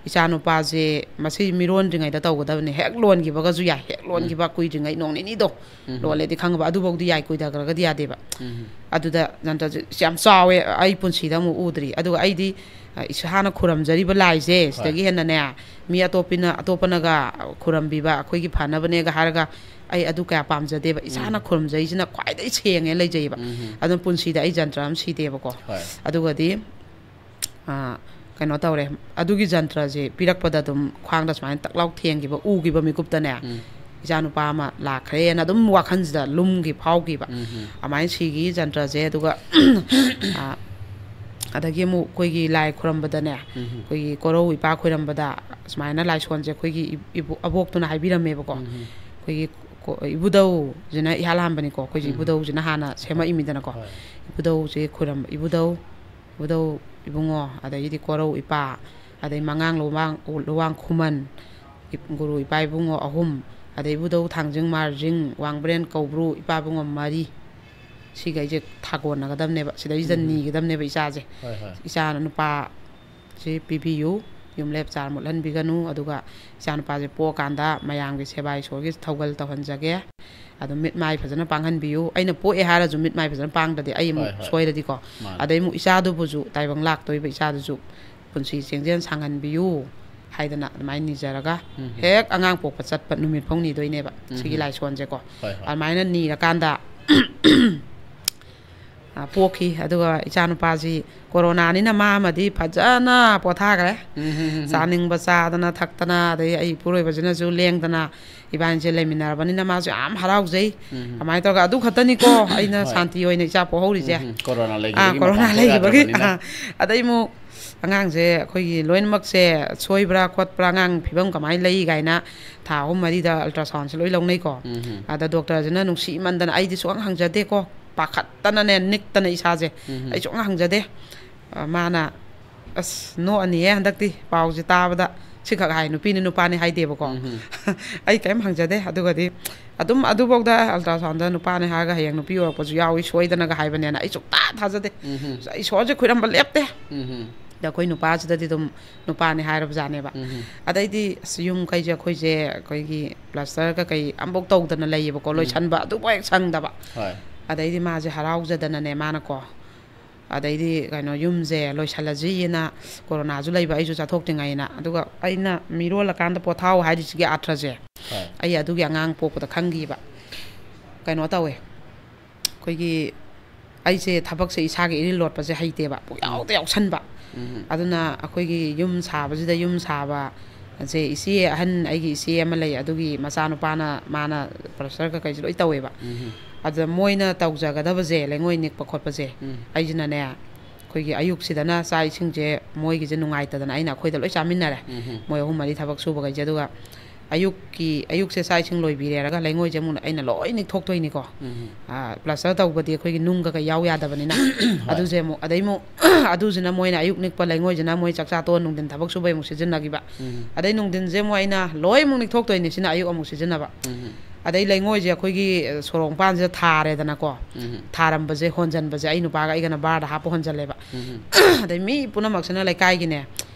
ꯏꯆꯥꯅꯨꯄꯥꯁꯦ ꯃꯁꯤ ꯃꯤꯔꯣꯟꯗ꯭ꯔꯤꯉꯩꯗ ꯇꯧꯒꯗꯕꯅꯤ꯫ ꯍꯦꯛ ꯂꯣꯟꯈꯤꯕꯒꯁꯨ ꯌꯥꯏ, ꯍꯦꯛ ꯂꯣꯟꯈꯤꯕ ꯀꯨꯏꯗ꯭ꯔꯤꯉꯩ, ꯅꯣꯡ ꯅꯤꯅꯤꯗꯣ ꯂꯣꯜꯂꯦꯗꯤ ꯈꯪꯉꯕ, ꯑꯗꯨꯐꯥꯎꯗꯤ ꯌꯥꯏ, ꯀꯨꯏꯊꯈ꯭ꯔꯒꯗꯤ ꯌꯥꯗꯦꯕ꯫ ꯑꯗꯨꯗ ꯖꯟꯇ꯭ꯔꯁꯦ ꯌꯥꯝ ꯆꯥꯎꯋꯦ, ꯑꯩ ꯄꯨꯟꯁꯤꯗ ꯑꯃꯨꯛ ꯎꯗ꯭ꯔꯤ꯫ ꯑꯗꯨꯒ ꯑꯩꯗꯤ, ꯑ, ꯏꯁꯥꯅ ꯈꯨꯔꯝꯖꯔꯤꯕ ꯂꯥꯏꯁꯦ, ꯍꯣꯏ꯫ ꯁꯤꯗꯒꯤ ꯍꯦꯟꯅꯅꯦ, ꯃꯤ ꯑꯇꯣꯞꯄꯅ, ꯑꯇꯣꯞꯄꯅꯒ ꯈꯨꯔꯝꯕꯤꯕ, "ꯑꯩꯈꯣꯏꯒꯤ ꯐꯅꯕꯅꯦꯒ" ꯍꯥꯏꯔꯒ, ꯑꯩ ꯑꯗꯨ ꯀꯌꯥ ꯄꯥꯝꯖꯗꯦꯕ꯫ ꯏꯁꯥꯅ ꯈꯨꯔꯨꯝꯖꯩꯁꯤꯅ ꯈ꯭ꯋꯥꯏꯗꯒꯤ ꯁꯦꯡꯉꯦ ꯂꯩꯖꯩꯌꯦꯕ꯫ ꯑꯗꯨꯝ ꯄꯨꯟꯁꯤꯗ ꯑꯩ ꯖꯟꯇ꯭ꯔ ꯑꯃ ꯁꯤꯗꯦꯕꯀꯣ꯫ ꯍꯣꯏ꯫ ꯑꯗꯨꯒꯗꯤ, ꯑ, ꯀꯩꯅꯣ ꯇꯧꯔꯦ, ꯑꯗꯨꯒꯤ ꯖꯟꯇ꯭ꯔꯁꯦ ꯄꯤꯔꯛꯄꯗ ꯑꯗꯨꯝ ꯈ꯭ꯋꯥꯡꯗ ꯁꯨꯃꯥꯏꯅ ꯇꯛ ꯂꯥꯎ ꯊꯦꯡꯈꯤꯕ, ꯎꯈꯤꯕ ꯃꯤꯀꯨꯞꯇꯅꯦ, ꯏꯆꯥꯅꯨꯄꯥ ꯑꯃ ꯂꯥꯛꯈ꯭ꯔꯦꯅ ꯑꯗꯨꯝ ꯋꯥꯈꯜꯁꯤꯗ ꯂꯨꯝꯈꯤ, ꯐꯥꯎꯈꯤꯕ꯫ ꯑꯗꯨꯃꯥꯏꯅ ꯁꯤꯒꯤ ꯖꯟꯇ꯭ꯔꯁꯦ꯫ ꯑꯗꯨꯒ, ꯑ, ꯑꯗꯒꯤ ꯑꯃꯨꯛ ꯑꯩꯈꯣꯏꯒꯤ ꯂꯥꯏ ꯈꯨꯔꯝꯕꯗꯅꯦ, ꯑꯩꯈꯣꯏꯒꯤ ꯀꯣꯔꯧ ꯏꯄꯥ ꯈꯨꯔꯝꯕꯗ ꯁꯨꯃꯥꯏꯅ ꯂꯥꯏꯁꯣꯟꯁꯦ ꯑꯩꯈꯣꯏꯒꯤ ꯏ-, ꯏꯕꯣ-, ꯑꯕꯣꯛꯇꯨꯅ ꯍꯥꯏꯕꯤꯔꯝꯃꯦꯕꯀꯣ꯫ ꯑꯩꯈꯣꯏꯒꯤ ꯀꯣ-, ꯏꯕꯨꯙꯧꯁꯤꯅ ꯏꯍꯥꯟ ꯍꯥꯟꯕꯅꯤꯀꯣ, ꯑꯩꯈꯣꯏꯁꯦ ꯏꯕꯨꯙꯧꯁꯤꯅ ꯍꯥꯟꯅ ꯁꯦꯝꯃꯛꯏꯃꯤꯗꯅꯀꯣ꯫ ꯍꯣꯏ꯫ ꯏꯕꯨꯙꯧꯁꯦ ꯈꯨꯔꯝ-, ꯏꯕꯨꯙꯧ, ꯏꯕꯨꯙꯧ ꯏꯕꯨꯡꯉꯣ, ꯑꯗꯒꯤꯗꯤ ꯀꯣꯔꯧ ꯏꯄꯥ, ꯑꯗꯩ ꯃꯉꯥꯡ ꯂꯨꯋꯥꯡ, ꯂꯨꯋꯥꯡ ꯈꯨꯃꯟ, ꯏꯞ-, ꯒꯨꯔꯨ ꯏꯄꯥ ꯏꯕꯨꯡꯉꯣ ꯑꯍꯨꯝ, ꯑꯗꯩ ꯏꯕꯨꯙꯧ ꯊꯥꯡꯖꯤꯡ ꯃꯥꯔꯖꯤꯡ, ꯋꯥꯡꯕ꯭ꯔꯦꯟ ꯀꯧꯕ꯭ꯔꯨ ꯏꯄꯥ ꯏꯕꯨꯡꯉꯣ ꯃꯔꯤ, ꯁꯤꯈꯩꯁꯦ ꯊꯥꯒꯣꯟꯅꯒꯗꯕꯅꯦꯕ, ꯁꯤꯗꯩꯁꯤꯗ ꯅꯤꯒꯗꯕꯅꯦꯕ ꯏꯆꯥꯁꯦ꯫ ꯍꯣꯏ, ꯍꯣꯏ꯫ "ꯏꯆꯥ ꯅꯨꯄꯥ ꯁꯤ ꯄꯤꯕꯤꯌꯨ, ꯌꯨꯝꯂꯦꯞ ꯆꯥꯔ ꯃꯨꯠꯍꯟꯕꯤꯒꯅꯨ꯫ ꯑꯗꯨꯒ ꯏꯆꯥꯅꯨꯄꯥꯁꯦ ꯄꯣꯛꯑꯀꯥꯟꯗ ꯃꯌꯥꯝꯒꯤ ꯁꯦꯕꯥ ꯏꯁꯣꯔꯒꯤ ꯊꯧꯒꯜ ꯇꯧꯍꯟꯖꯒꯦ꯫ ꯑꯗꯨꯝ ꯃꯤꯠ ꯃꯥꯏ ꯐꯖꯅ ꯄꯥꯡꯍꯟꯕꯤꯌꯨ꯫ ꯑꯩꯅ ꯄꯣꯛꯑꯦ ꯍꯥꯏꯔꯁꯨ ꯃꯤꯠ ꯃꯥꯏ ꯐꯖꯅ ꯄꯥꯡꯗ꯭ꯔꯗꯤ ꯑꯩ ꯑꯃꯨꯛ ꯍꯣꯏ, ꯍꯣꯏ꯫ ꯁꯣꯏꯔꯗꯤꯀꯣ꯫ ꯃꯥꯅꯦ꯫ ꯑꯗꯩ ꯑꯃꯨꯛ ꯏꯆꯥꯗꯨꯕꯨꯁꯨ, ꯇꯥꯏꯕꯪ ꯂꯥꯛꯇꯣꯏꯕ ꯏꯆꯥꯗꯨꯁꯨ ꯄꯨꯟꯁꯤ ꯆꯦꯡꯖꯦꯜ ꯁꯥꯡꯍꯟꯕꯤꯌꯨ ꯍꯥꯏꯗꯅ ꯑꯗꯨꯃꯥꯏꯅ ꯅꯤꯖꯔꯒ ꯎꯝ꯫ ꯍꯦꯛ ꯑꯉꯥꯡ ꯄꯣꯛꯄ ꯆꯠꯄ ꯅꯨꯃꯤꯠ ꯐꯥꯎ ꯅꯤꯗꯣꯏꯅꯦꯕ ꯁꯤꯒꯤ ꯎꯝ꯫ ꯂꯥꯏꯁꯣꯟꯁꯦꯀꯣ꯫ ꯍꯣꯏ, ꯍꯣꯏ꯫ ꯑꯗꯨꯃꯥꯏꯅ ꯅꯤꯔꯀꯥꯟꯗ ꯑ, ꯄꯣꯛꯈꯤ꯫ ꯑꯗꯨꯒ ꯏꯆꯥꯅꯨꯄꯥꯁꯤ ꯀꯣꯔꯣꯅꯥꯅꯤꯅ ꯃꯥ ꯑꯃꯗꯤ ꯐꯖꯅ ꯄꯣꯊꯥꯈ꯭ꯔꯦ꯫ ꯎꯝ, ꯎꯝ, ꯎꯝ, ꯎꯝ꯫ ꯆꯥꯅꯤꯡꯕ ꯆꯥꯗꯅ ꯊꯛꯇꯅ, ꯑꯗꯩ ꯑꯩ ꯏꯄꯨꯔꯣꯏꯕꯁꯤꯅꯁꯨ ꯂꯦꯡꯗꯅ ꯏꯕꯥꯅꯤꯁꯦ ꯂꯩꯃꯤꯟꯅꯔꯕꯅꯤꯅ ꯃꯥꯁꯨ ꯌꯥꯝ ꯍꯔꯥꯎꯖꯩ꯫ ꯎꯝ, ꯎꯝ꯫ ꯀꯃꯥꯏꯅ ꯇꯧꯔꯒ ꯑꯗꯨ ꯈꯛꯇꯅꯤꯀꯣ ꯑꯩꯅ ꯍꯣꯏ꯫ ꯁꯥꯟꯇꯤ ꯑꯣꯏꯅ ꯏꯆꯥ ꯄꯣꯛꯍꯧꯔꯤꯁꯦ꯫ ꯎꯝ, ꯎꯝ꯫ ꯀꯣꯔꯣꯅꯥ ꯑꯥ, ꯂꯩꯈꯤꯕꯒꯤ ꯀꯣꯔꯣꯅꯥ ꯃꯄꯥꯟ ꯊꯣꯛ ꯂꯩꯈꯤꯕꯒꯤ꯫ ꯌꯥꯗ꯭ꯔꯕꯅꯤꯅ꯫ ꯑꯥ, ꯑꯗꯩ ꯑꯃꯨꯛ ꯑꯉꯥꯡꯁꯦ ꯑꯩꯈꯣꯏꯒꯤ ꯂꯣꯏꯅꯃꯛꯁꯦ ꯁꯣꯏꯕ꯭ꯔꯥ ꯈꯣꯠꯄ꯭ꯔꯥ, ꯑꯉꯥꯡ ꯐꯤꯕꯝ ꯀꯃꯥꯏꯅ ꯂꯩ ꯀꯥꯏꯅ ꯊꯥ ꯑꯍꯨꯝ ꯃꯔꯤꯗ ꯑꯜꯇ꯭ꯔꯥꯁꯥꯎꯟꯁꯦ ꯂꯣꯏ ꯂꯧꯅꯩꯀꯣ꯫ ꯎꯝ, ꯎꯝ꯫ ꯑꯗ ꯗꯣꯛꯇꯔꯁꯤꯅ ꯅꯨꯡꯁꯤꯃꯟꯗꯅ ꯑꯩꯗꯤ ꯁꯨꯡꯍꯪ ꯍꯪꯖꯗꯦꯀꯣ꯫ ꯄꯥꯈꯠꯇꯅꯅꯦ, ꯅꯤꯛꯇꯅ ꯏꯁꯥꯁꯦ꯫ ꯎꯝ꯫ ꯑꯩ ꯁꯨꯡꯍꯪ ꯍꯪꯖꯗꯦ꯫ ꯑ, ꯃꯥꯅ, "ꯑꯁ, ꯅꯣꯛꯑꯅꯤꯍꯦ ꯍꯟꯗꯛꯇꯤ ꯄꯥꯎꯁꯦ ꯇꯥꯕꯗ", ꯁꯤꯈꯛ ꯍꯥꯏ, ꯅꯨꯄꯤꯅꯤ ꯅꯨꯄꯥꯅꯤ ꯍꯥꯏꯗꯦꯕꯀꯣ꯫ ꯎꯝ꯫ ꯑꯩ ꯀꯔꯤꯝ ꯍꯪꯖꯗꯦ꯫ ꯑꯗꯨꯒꯗꯤ ꯑꯗꯨꯝ ꯑꯗꯨꯐꯥꯎꯗ ꯑꯜꯇ꯭ꯔꯥꯁꯥꯎꯟꯗ ꯅꯨꯄꯥꯅꯤ ꯍꯥꯏꯔꯒ ꯍꯌꯦꯡ ꯅꯨꯄꯤ ꯑꯣꯏꯔꯛꯄꯁꯨ ꯌꯥꯎꯏ ꯁꯣꯏꯗꯅꯒ ꯍꯥꯏꯕꯅꯦꯅ ꯑꯩ ꯁꯨꯡꯊꯥ ꯊꯥꯖꯗꯦ꯫ ꯎꯝ꯫ ꯑꯩ ꯏꯁꯣꯔꯁꯦ ꯈꯣꯏꯔꯝꯕ ꯂꯦꯞꯇꯦ꯫ ꯎꯝ꯫ ꯑꯗ ꯑꯩꯈꯣꯏ ꯅꯨꯄꯥꯁꯤꯗꯗꯤ ꯑꯗꯨꯝ ꯅꯨꯄꯥꯅꯤ ꯍꯥꯏꯔꯕꯖꯥꯠꯅꯦꯕ꯫ ꯎꯝ꯫ ꯑꯗꯩꯗꯤ ꯑꯁ, ꯌꯨꯝ ꯀꯩꯁꯦ ꯑꯩꯈꯣꯏꯁꯦ ꯑꯩꯈꯣꯏꯒꯤ ꯄ꯭ꯂꯥꯁꯇꯔ ꯀꯩꯀꯩ ꯑꯃꯐꯥꯎ ꯇꯧꯗꯅ ꯂꯩꯌꯦꯕꯀꯣ, ꯎꯝ꯫ ꯂꯣꯏꯁꯟꯕ ꯑꯗꯨꯐꯥꯎ ꯍꯦꯛ ꯁꯪꯗꯕ꯫ ꯍꯣꯏ꯫ ꯑꯗꯩꯗꯤ ꯃꯥꯁꯦ ꯍꯔꯥꯎꯖꯗꯅꯅꯦ, ꯃꯥꯅꯀꯣ, ꯑꯗꯩꯗꯤ ꯀꯩꯅꯣ, ꯌꯨꯝꯁꯦ ꯂꯣꯏꯁꯜꯂꯁꯤꯅ, ꯀꯣꯔꯣꯅꯥꯁꯨ ꯂꯩꯕ, ꯑꯩꯁꯨ ꯆꯠꯊꯣꯛꯇ꯭ꯔꯤꯉꯩꯅ, ꯑꯗꯨꯒ ꯑꯩꯅ ꯃꯤꯔꯣꯜꯂꯀꯥꯟꯗ ꯄꯣꯊꯥꯎ ꯍꯥꯏꯔꯤꯁꯤꯒꯤ ꯑꯥꯔꯊꯁꯦ ꯍꯣꯏ꯫ ꯑꯩ ꯑꯗꯨꯒꯤ ꯑꯉꯥꯡ ꯄꯣꯛꯄꯗ ꯈꯪꯈꯤꯕ꯫ ꯀꯩꯅꯣ ꯇꯧꯋꯦ, ꯑꯩꯈꯣꯏꯒꯤ ꯑꯩꯁꯦ ꯊꯕꯛꯁꯦ ꯏꯁꯥꯒꯤ ꯏꯔꯤꯜ ꯂꯣꯠꯄꯁꯦ ꯍꯩꯇꯦꯕ, ꯄꯨꯡꯌꯥꯎꯗ ꯎꯝ꯫ ꯌꯥꯎꯁꯟꯕ꯫ ꯎꯝ꯫ ꯑꯗꯨꯅ ꯑꯩꯈꯣꯏꯒꯤ ꯌꯨꯝ ꯁꯥꯕꯁꯤꯗ, ꯌꯨꯝ ꯁꯥꯕ ꯁꯦ ꯏꯆꯦ ꯑꯍꯟ, ꯑꯩꯒꯤ ꯏꯆꯦ ꯑꯃ ꯂꯩ, ꯑꯗꯨꯒꯤ ꯃꯆꯥꯅꯨꯄꯥꯅ, ꯃꯥꯅ ꯄ꯭ꯂꯥꯁꯇꯔ ꯀꯩꯀꯩꯁꯦ ꯂꯣꯏ ꯇꯧꯋꯦꯕ꯫ ꯎꯝ꯫ ꯑꯗꯨꯗ ꯃꯣꯏꯅ ꯇꯧꯖꯒꯗꯕꯁꯦ, ꯂꯩꯉꯣꯏ ꯅꯤꯛꯄ ꯈꯣꯠꯄꯁꯦ, ꯎꯝ꯫ ꯑꯩꯁꯤꯅꯅꯦ, ꯑꯩꯈꯣꯏꯒꯤ ꯑꯌꯨꯛꯁꯤꯗꯅ ꯆꯥꯛ ꯏꯁꯤꯡꯁꯦ ꯃꯣꯏꯒꯤꯁꯦ ꯅꯨꯡꯉꯥꯏꯇꯗꯅ ꯑꯩꯅ ꯑꯩꯈꯣꯏꯗ ꯂꯣꯏ ꯆꯥꯃꯤꯟꯅꯔꯦ꯫ ꯎꯝ꯫ ꯃꯣꯏ ꯑꯍꯨꯝ ꯃꯔꯤ ꯊꯕꯛ ꯁꯨꯕꯈꯩꯁꯦ꯫ ꯑꯗꯨꯒ ꯑꯌꯨꯛꯀꯤ, ꯑꯌꯨꯛꯁꯦ ꯆꯥꯛ ꯏꯁꯤꯡ ꯂꯣꯏꯕꯤꯔꯦꯔꯒ ꯂꯩꯉꯣꯏꯁꯦ ꯑꯃꯨꯛ ꯑꯩꯅ ꯂꯣꯏ ꯅꯤꯛꯊꯣꯛꯇꯣꯏꯅꯤꯀꯣ꯫ ꯎꯝ꯫ ꯑꯥ, ꯄ꯭ꯂꯥꯁꯇꯔ ꯇꯧꯕꯗꯤ ꯑꯩꯈꯣꯏꯒꯤ ꯅꯨꯡ ꯀꯩꯀꯩ ꯌꯥꯎ ꯌꯥꯗꯕꯅꯤꯅ꯫ ꯍꯣꯏ꯫ ꯑꯗꯨꯁꯦ ꯑꯃꯨꯛ, ꯑꯗꯩ ꯑꯃꯨꯛ ꯑꯗꯨꯁꯤꯅ ꯃꯣꯏꯅ ꯑꯌꯨꯛ ꯅꯤꯛꯄ ꯂꯩꯉꯣꯏꯁꯤꯅ ꯃꯣꯏ ꯆꯥꯛꯆꯥ ꯇꯣꯛꯑ ꯅꯨꯡꯊꯤꯟ ꯊꯕꯛ ꯁꯨꯕꯩ ꯑꯃꯨꯛ ꯁꯤꯖꯤꯟꯅꯈꯤꯕ꯫ ꯎꯝ꯫ ꯑꯗꯩ ꯅꯨꯡꯊꯤꯟꯁꯦ ꯑꯃꯨꯛ ꯑꯩꯅ ꯂꯣꯏꯃꯨꯛ ꯅꯤꯛꯊꯣꯛꯇꯣꯏꯅꯤ, ꯁꯤꯅ ꯑꯌꯨꯛ ꯑꯃꯨꯛ ꯁꯤꯖꯤꯟꯅꯕ꯫ ꯎꯝ꯫ ꯑꯗꯩ ꯂꯩꯉꯣꯏꯁꯦ ꯑꯩꯈꯣꯏꯒꯤ, ꯑ, ꯁꯣꯔꯣꯛ ꯃꯄꯥꯟꯁꯤꯗ ꯊꯥꯔꯦꯗꯅꯀꯣ꯫ ꯎꯝ꯫ ꯊꯥꯔꯝꯕꯁꯦ ꯍꯣꯟꯖꯟꯕꯁꯦ ꯑꯩ ꯅꯨꯄꯥꯒ ꯑꯩꯒꯅ ꯕꯥꯔꯗ ꯍꯥꯞꯄ ꯍꯣꯟꯖꯜꯂꯦꯕ꯫ ꯎꯝ꯫ ꯑꯗꯩ ꯃꯤ ꯄꯨꯝꯅꯃꯛꯁꯤꯅ ꯂꯩꯀꯥꯏꯒꯤꯅꯦ,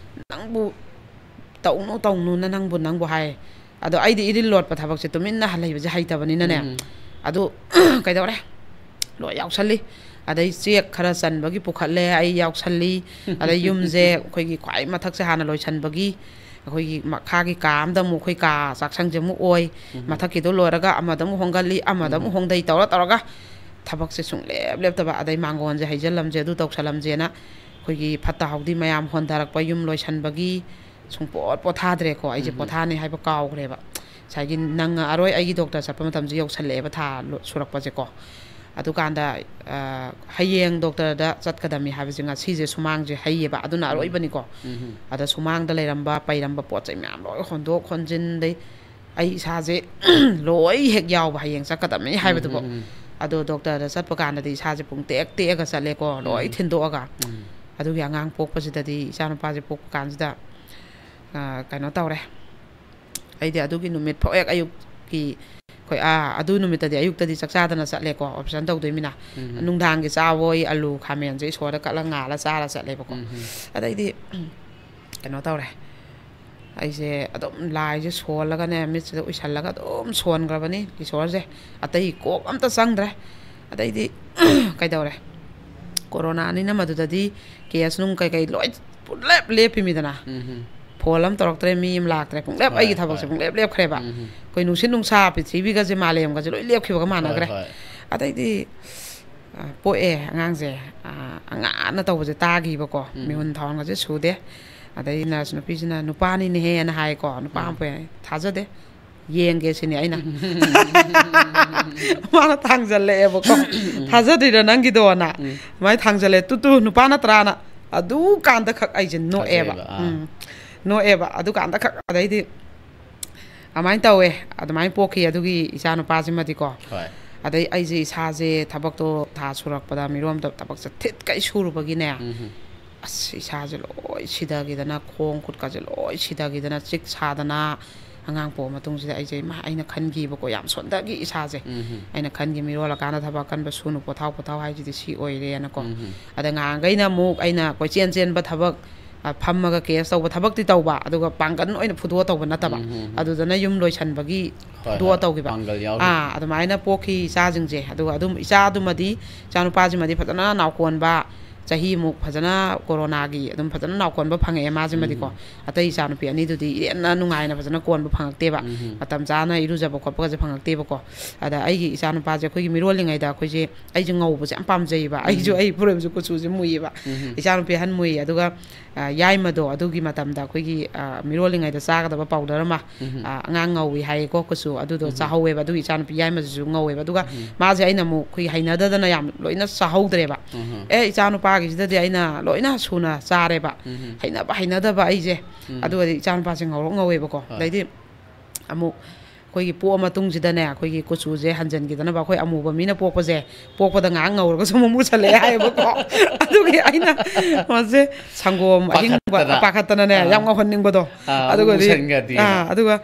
"ꯅꯪꯕꯨ "ꯇꯧꯅꯨ, ꯇꯧꯅꯨꯅ ꯅꯪꯕꯨ, ꯅꯪꯕꯨ" ꯍꯥꯏ꯫ ꯑꯗꯣ ꯑꯩꯗꯤ ꯏꯔꯤꯜ ꯂꯣꯠꯄ ꯊꯕꯛꯁꯦ ꯇꯨꯃꯤꯟꯅ ꯂꯩꯕꯁꯦ ꯍꯩꯇꯕꯅꯤꯅꯅꯦ꯫ ꯎꯝ꯫ ꯑꯗꯨ ꯀꯩꯗꯧꯔꯦ? ꯂꯣꯏ ꯌꯥꯎꯁꯜꯂꯤ꯫ ꯑꯗꯩ ꯆꯦꯛ ꯈꯔ ꯆꯟꯕꯒꯤ ꯄꯨꯈꯠꯂꯦ, ꯑꯩ ꯌꯥꯎꯁꯜꯂꯤ꯫ ꯑꯗꯩ ꯌꯨꯝꯁꯦ ꯑꯩꯈꯣꯏꯒꯤ ꯈ꯭ꯋꯥꯏ ꯃꯊꯛꯁꯦ ꯍꯥꯟꯅ ꯂꯣꯏꯁꯟꯕꯒꯤ, ꯑꯩꯈꯣꯏꯒꯤ ꯃꯈꯥꯒꯤ ꯀꯥ ꯑꯃꯗ ꯑꯃꯨꯛ ꯑꯩꯈꯣꯏ ꯀꯥ ꯆꯥꯛꯁꯪꯁꯦ ꯑꯃꯨꯛ ꯑꯣꯏ꯫ ꯎꯝ꯫ ꯃꯊꯛꯀꯤꯗꯣ ꯂꯣꯏꯔꯒ ꯑꯃꯗ ꯑꯃꯨꯛ ꯍꯣꯡꯒꯠꯂꯤ, ꯑꯃꯗ ꯑꯃꯨꯛ ꯎꯝ꯫ ꯍꯣꯡꯗꯩ ꯇꯧꯔ ꯇꯧꯔꯒ ꯊꯕꯛꯁꯦ ꯁꯨꯡꯂꯦꯞ ꯂꯦꯞꯇꯕ꯫ ꯑꯗꯩ ꯃꯥꯡꯒꯣꯟꯁꯦ ꯍꯩꯖꯤꯜꯂꯝꯁꯦ, ꯑꯗꯨ ꯇꯧꯁꯜꯂꯝꯁꯦꯅ ꯑꯩꯈꯣꯏꯒꯤ ꯐꯠꯇ ꯍꯥꯎꯗꯤ ꯃꯌꯥꯝ ꯍꯣꯟꯊꯔꯛꯄ, ꯌꯨꯝ ꯂꯣꯏꯁꯟꯕꯒꯤ ꯁꯨꯡꯄꯣꯠ ꯄꯣꯊꯥꯗ꯭ꯔꯦꯀꯣ꯫ ꯑꯩꯁꯦ ꯎꯝ꯫ ꯄꯣꯊꯥꯅꯤ ꯍꯥꯏꯕ ꯀꯥꯎꯈ꯭ꯔꯦꯕ꯫ ꯉꯁꯥꯏꯒꯤ ꯅꯪ ꯑꯔꯣꯏ ꯑꯩꯒꯤ ꯗꯣꯛꯇꯔ ꯆꯠꯄ ꯃꯇꯝꯁꯦ ꯌꯧꯁꯜꯂꯛꯑꯦꯕ, ꯊꯥ ꯂꯣ-, ꯁꯨꯔꯛꯄꯁꯦꯀꯣ꯫ ꯑꯗꯨꯀꯥꯟꯗ, ꯑ, ꯍꯌꯦꯡ ꯗꯣꯛꯇꯔꯗ ꯆꯠꯀꯗꯕꯅꯤ ꯍꯥꯏꯕꯁꯦ ꯉꯁꯤꯁꯦ ꯁꯨꯃꯥꯡꯁꯦ ꯍꯩꯌꯦꯕ, ꯑꯗꯨꯅ ꯎꯝ꯫ ꯑꯔꯣꯏꯕꯅꯤꯀꯣ꯫ ꯎꯝ꯫ ꯑꯗ ꯁꯨꯃꯥꯡꯗ ꯂꯩꯔꯝꯕ, ꯄꯩꯔꯝꯕ ꯄꯣꯠ ꯆꯩ ꯃꯌꯥꯝ ꯂꯣꯏ ꯍꯣꯟꯗꯣꯛ ꯍꯣꯟꯖꯤꯟꯗꯩ ꯑꯩ ꯏꯁꯥꯁꯦ ꯂꯣꯏ ꯍꯦꯛ ꯌꯥꯎꯕ, ꯍꯌꯦꯡ ꯆꯠꯀꯗꯕꯅꯤ ꯍꯥꯏꯕꯗꯨꯕꯨ꯫ ꯎꯝ꯫ ꯑꯗꯣ ꯗꯣꯛꯇꯔꯗ ꯆꯠꯄ ꯀꯥꯟꯗꯗꯤ ꯏꯁꯥꯁꯦ ꯄꯨꯡ ꯇꯦꯛ ꯇꯦꯛꯑꯒ ꯆꯠꯂꯦꯀꯣ, ꯂꯣꯏ ꯎꯝ꯫ ꯊꯤꯟꯗꯣꯛꯑꯒ꯫ ꯎꯝ꯫ ꯑꯗꯨꯒꯤ ꯑꯉꯥꯡ ꯄꯣꯛꯄꯁꯤꯗꯗꯤ, ꯏꯆꯥꯅꯨꯄꯥꯁꯦ ꯄꯣꯛꯄ ꯀꯥꯟꯁꯤꯗ, ꯑ, ꯀꯩꯅꯣ ꯇꯧꯔꯦ꯫ ꯑꯩꯗꯤ ꯑꯗꯨꯒꯤ ꯅꯨꯃꯤꯠ ꯐꯥꯎ ꯍꯦꯛ ꯑꯌꯨꯛꯀꯤ, ꯑꯩꯈꯣꯏ, ꯑꯥ, ꯑꯗꯨ ꯅꯨꯃꯤꯠꯇꯗꯤ ꯑꯌꯨꯛꯇꯗꯤ ꯆꯥꯛ ꯆꯥꯗꯅ ꯆꯠꯂꯦꯀꯣ, ꯑꯣꯄꯔꯦꯁꯟ ꯇꯧꯗꯣꯏꯃꯤꯅ꯫ ꯎꯝ꯫ ꯅꯨꯡꯗꯥꯡꯒꯤ ꯆꯥꯕꯣꯏ, ꯑꯂꯨ ꯈꯥꯃꯦꯟꯁꯦ ꯏꯁꯣꯔꯗ ꯀꯠꯂ ꯉꯥꯜꯂ ꯆꯥꯔ ꯆꯠꯂꯦꯕꯀꯣ꯫ ꯎꯝ꯫ ꯑꯗꯩꯗꯤ, ꯀꯩꯅꯣ ꯇꯧꯔꯦ꯫ ꯑꯩꯁꯦ ꯑꯗꯨꯝ ꯂꯥꯏꯁꯦ ꯁꯣꯜꯂꯒꯅꯦ, ꯃꯤꯠꯁꯤꯗ ꯎꯏꯁꯜꯂꯒ ꯑꯗꯨꯝ ꯁꯣꯟꯈ꯭ꯔꯕꯅꯤ ꯏꯁꯣꯔꯁꯦ꯫ ꯑꯇꯩ ꯀꯣꯛ ꯑꯝꯇ ꯆꯪꯗ꯭ꯔꯦ꯫ ꯑꯗꯩꯗꯤ ꯀꯩꯗꯧꯔꯦ? ꯀꯣꯔꯣꯅꯥꯅꯤꯅ ꯃꯗꯨꯗꯗꯤ ꯀꯦꯁ ꯅꯨꯡ ꯀꯩꯀꯩ ꯂꯣꯏ ꯄꯨꯂꯞ ꯂꯦꯞꯄꯤꯃꯤꯗꯅ꯫ ꯎꯝ꯫ ꯐꯣꯟ ꯑꯃ ꯇꯧꯔꯛꯇ꯭ꯔꯦ, ꯃꯤ ꯑꯃ ꯂꯥꯛꯇ꯭ꯔꯦ, ꯄꯨꯡꯂꯦꯞ ꯍꯣꯏ, ꯑꯩꯒꯤ ꯊꯕꯛꯁꯦ ꯍꯣꯏ꯫ ꯄꯨꯡꯂꯦꯞ ꯂꯦꯞꯈ꯭ꯔꯦꯕ꯫ ꯎꯝ꯫ ꯑꯩꯈꯣꯏ ꯅꯨꯡꯁꯤꯠ ꯅꯨꯡꯁꯥ, ꯄ꯭ꯔꯤꯊꯤꯕꯤꯒꯁꯦ, ꯃꯥꯂꯦꯝꯒꯁꯦ ꯂꯣꯏ ꯂꯦꯞꯈꯤꯕꯒ ꯍꯣꯏ, ꯃꯥꯟꯅꯈ꯭ꯔꯦ꯫ ꯍꯣꯏ꯫ ꯑꯗꯩꯗꯤ, ꯑ, ꯄꯣꯛꯑꯦ ꯑꯉꯥꯡꯁꯦ, ꯑ, ꯑꯉꯥꯡꯅ ꯇꯧꯕꯁꯦ ꯇꯥꯈꯤꯕꯀꯣ, ꯎꯝ꯫ ꯃꯤꯍꯨꯟ ꯊꯥꯎꯟꯒꯁꯦ ꯁꯨꯗꯦ꯫ ꯑꯗꯩ ꯅꯔꯁ ꯅꯨꯄꯤꯁꯤꯅ, "ꯅꯨꯄꯥꯅꯤꯅꯦꯍꯦꯅ" ꯍꯥꯏꯀꯣ, ꯅꯨꯄꯥ ꯑꯃ ꯎꯝ꯫ ꯄꯣꯛꯑꯦ꯫ ꯊꯥꯖꯗꯦ꯫ ꯌꯦꯡꯒꯦ ꯁꯤꯅꯤ ꯑꯩꯅ꯫ ꯃꯥꯅ ꯊꯥꯡꯖꯜꯂꯛꯑꯦꯕꯀꯣ꯫ ꯎꯝ꯫ "ꯊꯥꯖꯗ꯭ꯔꯤꯔ ꯅꯪꯒꯤꯗꯣꯅ?" ꯎꯝ꯫ ꯑꯗꯨꯃꯥꯏꯅ ꯊꯥꯡꯖꯜꯂꯛꯑꯦ꯫ "ꯇꯨ, ꯇꯨ, ꯅꯨꯄꯥ ꯅꯠꯇ꯭ꯔꯥꯅ?" ꯑꯗꯨ ꯀꯥꯟꯗ ꯈꯛ ꯑꯩꯁꯦ ꯅꯣꯛꯑꯦꯕ꯫ ꯊꯥꯖꯩꯕ, ꯑꯥ꯫ ꯎꯝ꯫ ꯅꯣꯛꯑꯦꯕ꯫ ꯑꯗꯨ ꯀꯥꯟꯗ ꯈꯛ, ꯑꯗꯩꯗꯤ ꯑꯗꯨꯃꯥꯏꯅ ꯇꯧꯋꯦ꯫ ꯑꯗꯨꯃꯥꯏꯅ ꯄꯣꯛꯈꯤ ꯑꯗꯨꯒꯤ ꯏꯆꯥ ꯅꯨꯄꯥꯁꯤꯃꯗꯤꯀꯣ꯫ ꯍꯣꯏ꯫ ꯑꯗꯩ ꯑꯩꯁꯦ ꯏꯁꯥꯁꯦ ꯊꯕꯛꯇꯣ ꯊꯥ ꯁꯨꯔꯛꯄꯗ ꯃꯤꯔꯣꯝꯗ ꯊꯕꯛꯁꯦ ꯊꯤꯠꯀꯩ ꯁꯨꯔꯨꯕꯒꯤꯅꯦ꯫ ꯎꯝ꯫ ꯑꯁ, ꯏꯁꯥꯁꯦ ꯂꯣꯏ ꯁꯤꯊꯈꯤꯗꯅ, ꯈꯣꯡ ꯈꯨꯠꯀꯁꯦ ꯂꯣꯏ ꯁꯤꯊꯈꯤꯗꯅ, ꯆꯤꯛ ꯁꯥꯗꯅ, ꯑꯉꯥꯡ ꯄꯣꯛꯑ ꯃꯇꯨꯡꯁꯤꯗ ꯑꯩꯁꯦ, ꯏꯃꯥ, ꯑꯩꯅ ꯈꯟꯈꯤꯕꯀꯣ, ꯌꯥꯝ ꯁꯣꯟꯊꯈꯤ ꯏꯁꯥꯁꯦ꯫ ꯎꯝ꯫ ꯑꯩꯅ ꯈꯟꯈꯤ, ꯃꯤꯔꯣꯜꯂꯀꯥꯟꯗ ꯊꯕꯛ ꯑꯀꯟꯕ ꯁꯨꯅꯨ, ꯄꯣꯊꯥꯎ, ꯄꯣꯊꯥꯎ ꯍꯥꯏꯁꯤꯗꯤ ꯁꯤ ꯑꯣꯏꯔꯦꯅꯀꯣ꯫ ꯎꯝ꯫ ꯑꯗ ꯉꯍꯥꯟꯈꯩꯅ ꯑꯃꯨꯛ ꯑꯩꯅ ꯀꯣꯏꯆꯦꯟ ꯆꯦꯟꯕ ꯊꯕꯛ, ꯑ, ꯐꯝꯃꯒ ꯀꯦꯁ ꯇꯧꯕ ꯊꯕꯛꯇꯤ ꯇꯧꯕ, ꯑꯗꯨꯒ ꯄꯥꯡꯒꯜ ꯑꯣꯏꯅ ꯐꯨꯗꯣꯛꯑ ꯇꯧꯕ ꯅꯠꯇꯕ꯫ ꯎꯝ, ꯎꯝ, ꯎꯝ꯫ ꯑꯗꯨꯗꯅ ꯌꯨꯝ ꯂꯣꯏꯁꯟꯕꯒꯤ ꯍꯣꯏ, ꯐꯨꯗꯣꯛꯑ ꯍꯣꯏ꯫ ꯇꯧꯈꯤꯕ꯫ ꯄꯥꯡꯒꯜ ꯌꯥꯎꯔꯤ꯫ ꯑꯥ, ꯑꯗꯨꯃꯥꯏꯅ ꯄꯣꯛꯈꯤ ꯏꯆꯥꯁꯤꯡꯁꯦ꯫ ꯑꯗꯨꯒ ꯑꯗꯨꯝ ꯏꯆꯥꯗꯨꯃꯗꯤ, ꯏꯆꯥꯅꯨꯄꯥꯁꯤꯃꯗꯤ ꯐꯖꯅ ꯅꯥꯎꯀꯣꯟꯕ, ꯆꯍꯤꯃꯨꯛ ꯐꯖꯅ ꯀꯣꯔꯣꯅꯥꯒꯤ ꯑꯗꯨꯝ ꯐꯖꯅ ꯅꯥꯎꯀꯣꯟꯕ ꯐꯪꯉꯛꯑꯦ ꯃꯥꯁꯤꯃꯗꯤꯀꯣ꯫ ꯎꯝ꯫ ꯑꯇꯩ ꯏꯆꯥꯅꯨꯄꯤ ꯑꯅꯤꯗꯨꯗꯤ ꯏꯔꯦꯟꯅ ꯅꯨꯡꯉꯥꯏꯅ ꯐꯖꯅ ꯀꯣꯟꯕ ꯐꯪꯉꯛꯇꯦꯕ꯫ ꯎꯝ꯫ ꯃꯇꯝ ꯆꯥꯅ ꯏꯔꯨꯖꯕ ꯈꯣꯠꯄꯒꯁꯦ ꯐꯪꯉꯛꯇꯦꯕꯀꯣ꯫ ꯑꯗ ꯑꯩꯒꯤ ꯏꯆꯥꯅꯨꯄꯥꯁꯦ ꯑꯩꯈꯣꯏꯒꯤ ꯃꯤꯔꯣꯜꯂꯤꯉꯩꯗ ꯑꯩꯈꯣꯏꯁꯦ, ꯑꯩꯁꯦ ꯉꯧꯕꯁꯦ ꯌꯥꯝ ꯄꯥꯝꯖꯩꯌꯦꯕ꯫ ꯑꯩꯁꯨ, ꯎꯝ꯫ ꯑꯩ ꯐꯨꯔꯣꯏꯕꯁꯨ ꯀꯨꯆꯨꯁꯦ ꯃꯨꯏꯌꯦꯕ꯫ ꯎꯝ꯫ ꯏꯆꯥꯅꯨꯄꯤ ꯑꯍꯟ ꯃꯨꯏ꯫ ꯑꯗꯨꯒ, ꯑ, ꯌꯥꯏꯃꯗꯣ ꯑꯗꯨꯒꯤ ꯃꯇꯝꯗ ꯑꯩꯈꯣꯏꯒꯤ, ꯑ, ꯃꯤꯔꯣꯜꯂꯤꯉꯩꯗ ꯆꯥꯒꯗꯕ ꯄꯥꯎꯗꯔ ꯑꯃ, ꯎꯝ꯫ ꯑ, ꯑꯉꯥꯡ ꯉꯧꯏ ꯍꯥꯏꯌꯦꯀꯣ ꯀꯨꯆꯨ, ꯑꯗꯨꯗꯣ ꯎꯝ꯫ ꯆꯥꯍꯧꯋꯦꯕ꯫ ꯑꯗꯨꯒꯤ ꯏꯆꯥꯅꯨꯄꯤ ꯌꯥꯏꯃꯗꯨꯁꯨ ꯉꯧꯋꯦꯕ꯫ ꯑꯗꯨꯒ ꯎꯝ꯫ ꯃꯥꯁꯦ ꯑꯩꯅ ꯑꯃꯨꯛ ꯑꯩꯈꯣꯏꯒꯤ ꯍꯩꯅꯗꯗꯅ ꯌꯥꯝ ꯂꯣꯏꯅ ꯆꯥꯍꯧꯗ꯭ꯔꯦꯕ꯫ ꯎꯝ꯫ ꯑꯦ, ꯏꯆꯥꯅꯨꯄꯥꯒꯤꯁꯤꯗꯗꯤ ꯑꯩꯅ ꯂꯣꯏꯅ ꯁꯨꯅ ꯆꯥꯔꯦꯕ꯫ ꯎꯝ꯫ ꯍꯩꯅꯕ ꯍꯩꯅꯗꯕ ꯑꯩꯁꯦ꯫ ꯎꯝ꯫ ꯑꯗꯨꯒꯗꯤ ꯏꯆꯥꯅꯨꯄꯥꯁꯦ ꯉꯧꯔꯣꯛ ꯉꯧꯋꯦꯕꯀꯣ꯫ ꯍꯣꯏ꯫ ꯑꯗꯩꯗꯤ ꯑꯃꯨꯛ ꯑꯩꯈꯣꯏꯒꯤ ꯄꯣꯛꯑ ꯃꯇꯨꯡꯁꯤꯗꯅꯦ, ꯑꯩꯈꯣꯏꯒꯤ ꯀꯨꯆꯨꯁꯦ ꯍꯟꯖꯤꯟꯈꯤꯗꯅꯕ, ꯑꯩꯈꯣꯏ ꯑꯃꯨꯕ ꯃꯤꯅ ꯄꯣꯛꯄꯁꯦ, ꯄꯣꯛꯄꯗ ꯉꯥꯏꯍꯥꯛ ꯉꯧꯔꯒꯁꯨ ꯑꯃꯨꯛ ꯃꯨꯁꯜꯂꯛꯑꯦ ꯍꯥꯏꯌꯦꯕꯀꯣ꯫ ꯑꯗꯨꯒꯤ ꯑꯩꯅ ꯃꯥꯁꯦ ꯁꯪꯒꯣꯝ ꯑꯍꯤꯡꯕ ꯄꯥꯈꯠꯇꯅ꯫ ꯄꯥꯈꯠꯇꯅꯅꯦ, ꯑꯥ꯫ ꯌꯥꯝ ꯉꯧꯍꯟꯅꯤꯡꯕꯗꯣ꯫ ꯑꯥ, ꯑꯗꯨꯒꯗꯤ, ꯃꯨꯁꯟꯒꯗꯤ꯫ ꯑꯥ, ꯑꯗꯨꯒ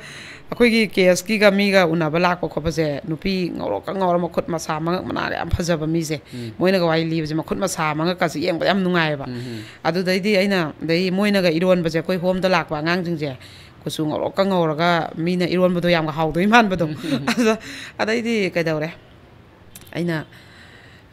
ꯑꯩꯈꯣꯏꯒꯤ ꯀꯦꯁꯀꯤꯒ ꯃꯤꯒ ꯎꯅꯕ ꯂꯥꯛꯄ ꯈꯣꯠꯄꯁꯦ, ꯅꯨꯄꯤ ꯉꯧꯔꯣꯛꯀ ꯉꯧꯔ ꯃꯈꯨꯠ ꯃꯁꯥ ꯃꯉꯛ ꯃꯅꯥꯒ ꯌꯥꯝ ꯐꯖꯕ ꯃꯤꯁꯦ, ꯎꯝ꯫ ꯃꯣꯏꯅꯒ ꯋꯥꯔꯤ ꯂꯤꯕꯁꯦ, ꯃꯈꯨꯠ ꯃꯁꯥ ꯃꯉꯛꯀꯁꯦ ꯌꯦꯡꯕꯗ ꯌꯥꯝ ꯅꯨꯡꯉꯥꯏꯌꯦꯕ꯫ ꯎꯝ, ꯎꯝ꯫ ꯑꯗꯨꯗꯩꯗꯤ ꯑꯩꯅ, ꯑꯗꯩ ꯃꯣꯏꯅꯒ ꯏꯔꯣꯟꯕꯁꯦ, ꯑꯩꯈꯣꯏ ꯍꯣꯝꯗ ꯂꯥꯛꯄ ꯑꯉꯥꯡꯁꯤꯡꯁꯦ, ꯀꯨꯆꯨ ꯉꯧꯔꯣꯛꯀ ꯉꯧꯔꯒ ꯃꯤꯅ ꯏꯔꯣꯟꯕꯗꯣ ꯌꯥꯝ ꯍꯥꯎꯗꯣꯏ ꯃꯥꯟꯕꯗꯣ꯫ ꯎꯝ, ꯎꯝ, ꯎꯝ꯫ ꯑꯗ-, ꯑꯗꯩꯗꯤ ꯀꯩꯗꯧꯔꯦ? ꯑꯩꯅ,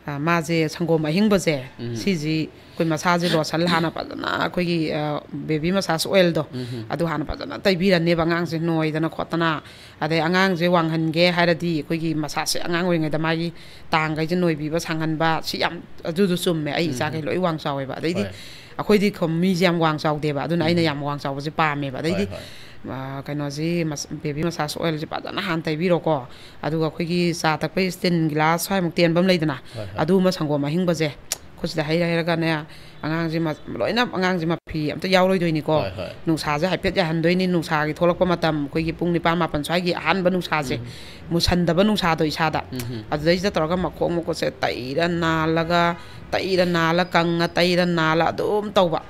ꯑ, ꯃꯥꯁꯦ ꯁꯪꯒꯣꯝ ꯑꯍꯤꯡꯕꯁꯦ, ꯎꯝ꯫ ꯁꯤꯁꯤ ꯑꯩꯈꯣꯏ ꯃꯁꯥꯁꯦ ꯂꯣꯁꯟ ꯍꯥꯟꯅ ꯐꯖꯅ ꯑꯩꯈꯣꯏꯒꯤ, ꯑ, ꯕꯦꯕꯤ ꯃꯁꯥꯁ ꯑꯣꯏꯜꯗꯣ, ꯎꯝ, ꯎꯝ꯫ ꯑꯗꯨ ꯍꯥꯟꯅ ꯐꯖꯅ ꯇꯩꯕꯤꯔꯅꯦꯕ, ꯑꯉꯥꯡꯁꯦ ꯅꯣꯏꯗꯅ ꯈꯣꯠꯇꯅ꯫ ꯑꯗꯩ ꯑꯉꯥꯡꯁꯦ ꯋꯥꯡꯍꯟꯒꯦ ꯍꯥꯏꯔꯗꯤ ꯑꯩꯈꯣꯏꯒꯤ ꯃꯁꯥꯁꯦ ꯑꯉꯥꯡ ꯑꯣꯏꯔꯤꯉꯩꯗ ꯃꯥꯒꯤ ꯇꯥꯡꯈꯩꯁꯦ ꯅꯣꯏꯕꯤꯕ, ꯁꯥꯡꯍꯟꯕ, ꯁꯤ ꯌꯥꯝ, ꯑꯗꯨꯗꯣ ꯆꯨꯝꯃꯦ꯫ ꯑꯩ ꯎꯝ, ꯏꯆꯥꯈꯩ ꯎꯝ꯫ ꯂꯣꯏ ꯋꯥꯡ ꯆꯥꯎꯋꯦꯕ꯫ ꯑꯗꯩꯗꯤ ꯍꯣꯏ꯫ ꯑꯩꯈꯣꯏꯗꯤ ꯈ-, ꯃꯤꯁꯦ ꯌꯥꯝ ꯋꯥꯡ ꯆꯥꯎꯗꯦꯕ, ꯑꯗꯨꯅ ꯑꯩꯅ ꯎꯝ꯫ ꯌꯥꯝ ꯋꯥꯡ ꯆꯥꯎꯕꯁꯦ ꯄꯥꯝꯃꯦꯕ꯫ ꯑꯗꯩꯗꯤ, ꯍꯣꯏ, ꯍꯣꯏ꯫ ꯑ, ꯀꯩꯅꯣꯁꯤ, ꯃꯁ-, ꯕꯦꯕꯤ ꯃꯁꯥꯁ ꯑꯣꯏꯜꯁꯦ ꯐꯖꯅ ꯍꯥꯟꯅ ꯇꯩꯕꯤꯔꯣꯀꯣ꯫ ꯑꯗꯨꯒ ꯑꯩꯈꯣꯏꯒꯤ ꯆꯥ ꯊꯛꯄꯒꯤ ꯁ꯭ꯇꯤꯟ ꯒꯤꯂꯥꯁ ꯁ꯭ꯋꯥꯏꯃꯨꯛ ꯇꯦꯟꯕ ꯑꯃ ꯂꯩꯗꯅ, ꯍꯣꯏ, ꯍꯣꯏ꯫ ꯑꯗꯨ ꯑꯃ ꯁꯪꯒꯣꯝ ꯑꯍꯤꯡꯕꯁꯦ ꯈꯨꯠꯁꯤꯗ ꯍꯩꯔ ꯍꯩꯔꯒꯅꯦ, ꯑꯉꯥꯡꯁꯦ ꯃ-, ꯂꯣꯏꯅ ꯑꯉꯥꯡꯁꯦ ꯃꯐꯤ ꯑꯝꯇ ꯌꯥꯎꯔꯣꯏꯗꯣꯏꯅꯤꯀꯣ꯫ ꯍꯣꯏ, ꯍꯣꯏ꯫ ꯅꯨꯡꯁꯥꯁꯦ ꯍꯥꯏꯐꯦꯠ ꯌꯥꯏꯍꯟꯗꯣꯏꯅꯤ, ꯅꯨꯡꯁꯥꯒꯤ ꯊꯣꯛꯂꯛꯄ ꯃꯇꯝ, ꯑꯩꯈꯣꯏꯒꯤ ꯄꯨꯡ ꯅꯤꯄꯥꯟ ꯃꯥꯄꯟ ꯁ꯭ꯋꯥꯏꯒꯤ ꯑꯍꯥꯟꯕ ꯅꯨꯡꯁꯥꯁꯦ, ꯎꯝ꯫ ꯃꯨꯁꯟꯗꯕ ꯅꯨꯡꯁꯥꯗꯣ ꯏꯁꯥꯗ, ꯎꯝ, ꯎꯝ꯫ ꯑꯗꯨꯗꯩꯁꯤꯗ ꯇꯧꯔꯒ ꯃꯈꯣꯡ ꯃꯈꯨꯠꯁꯦ ꯇꯩꯔ ꯅꯥꯜꯂꯒ, ꯇꯩꯔ ꯅꯥꯜꯂ ꯀꯪꯉ ꯇꯩꯔ ꯅꯥꯜꯂ ꯑꯗꯨꯝ ꯇꯧꯕ꯫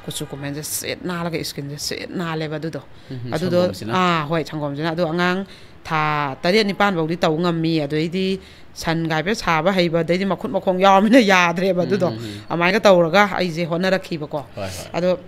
ꯀꯨꯆꯨ ꯀꯨꯃꯦꯟꯁꯦ ꯁꯦꯠ ꯅꯥꯜꯂꯒ ꯏꯁꯀꯤꯟꯁꯦ ꯁꯦꯠ ꯅꯥꯜꯂꯦꯕ ꯑꯗꯨꯗꯣ꯫ ꯎꯝ, ꯎꯝ, ꯑꯗꯨꯗꯣ, ꯁꯪꯒꯣꯝꯁꯤꯅ꯫ ꯑꯥ, ꯍꯣꯏ, ꯁꯪꯒꯣꯝꯁꯤꯅ꯫ ꯑꯗꯣ ꯑꯉꯥꯡ ꯊꯥ ꯇꯔꯦꯠ ꯅꯤꯄꯥꯟ ꯐꯥꯎꯗꯤ ꯇꯧ ꯉꯝꯃꯤ꯫ ꯑꯗꯨꯗꯩꯗꯤ ꯁꯟꯒ ꯍꯥꯏꯐꯦꯠ ꯁꯥꯕ ꯍꯩꯕ, ꯑꯗꯩꯗꯤ ꯃꯈꯨꯠ ꯃꯈꯣꯡ ꯌꯥꯎꯔꯃꯤꯅ ꯌꯥꯗ꯭ꯔꯦꯕ ꯎꯝ, ꯑꯗꯨꯗꯣ꯫ ꯎꯝ, ꯎꯝ꯫ ꯑꯗꯨꯃꯥꯏꯅ ꯇꯧꯔꯒ ꯑꯩꯁꯦ ꯍꯣꯠꯅꯔꯛꯈꯤꯕꯀꯣ꯫ ꯍꯣꯏ, ꯍꯣꯏ꯫ ꯑꯗꯣ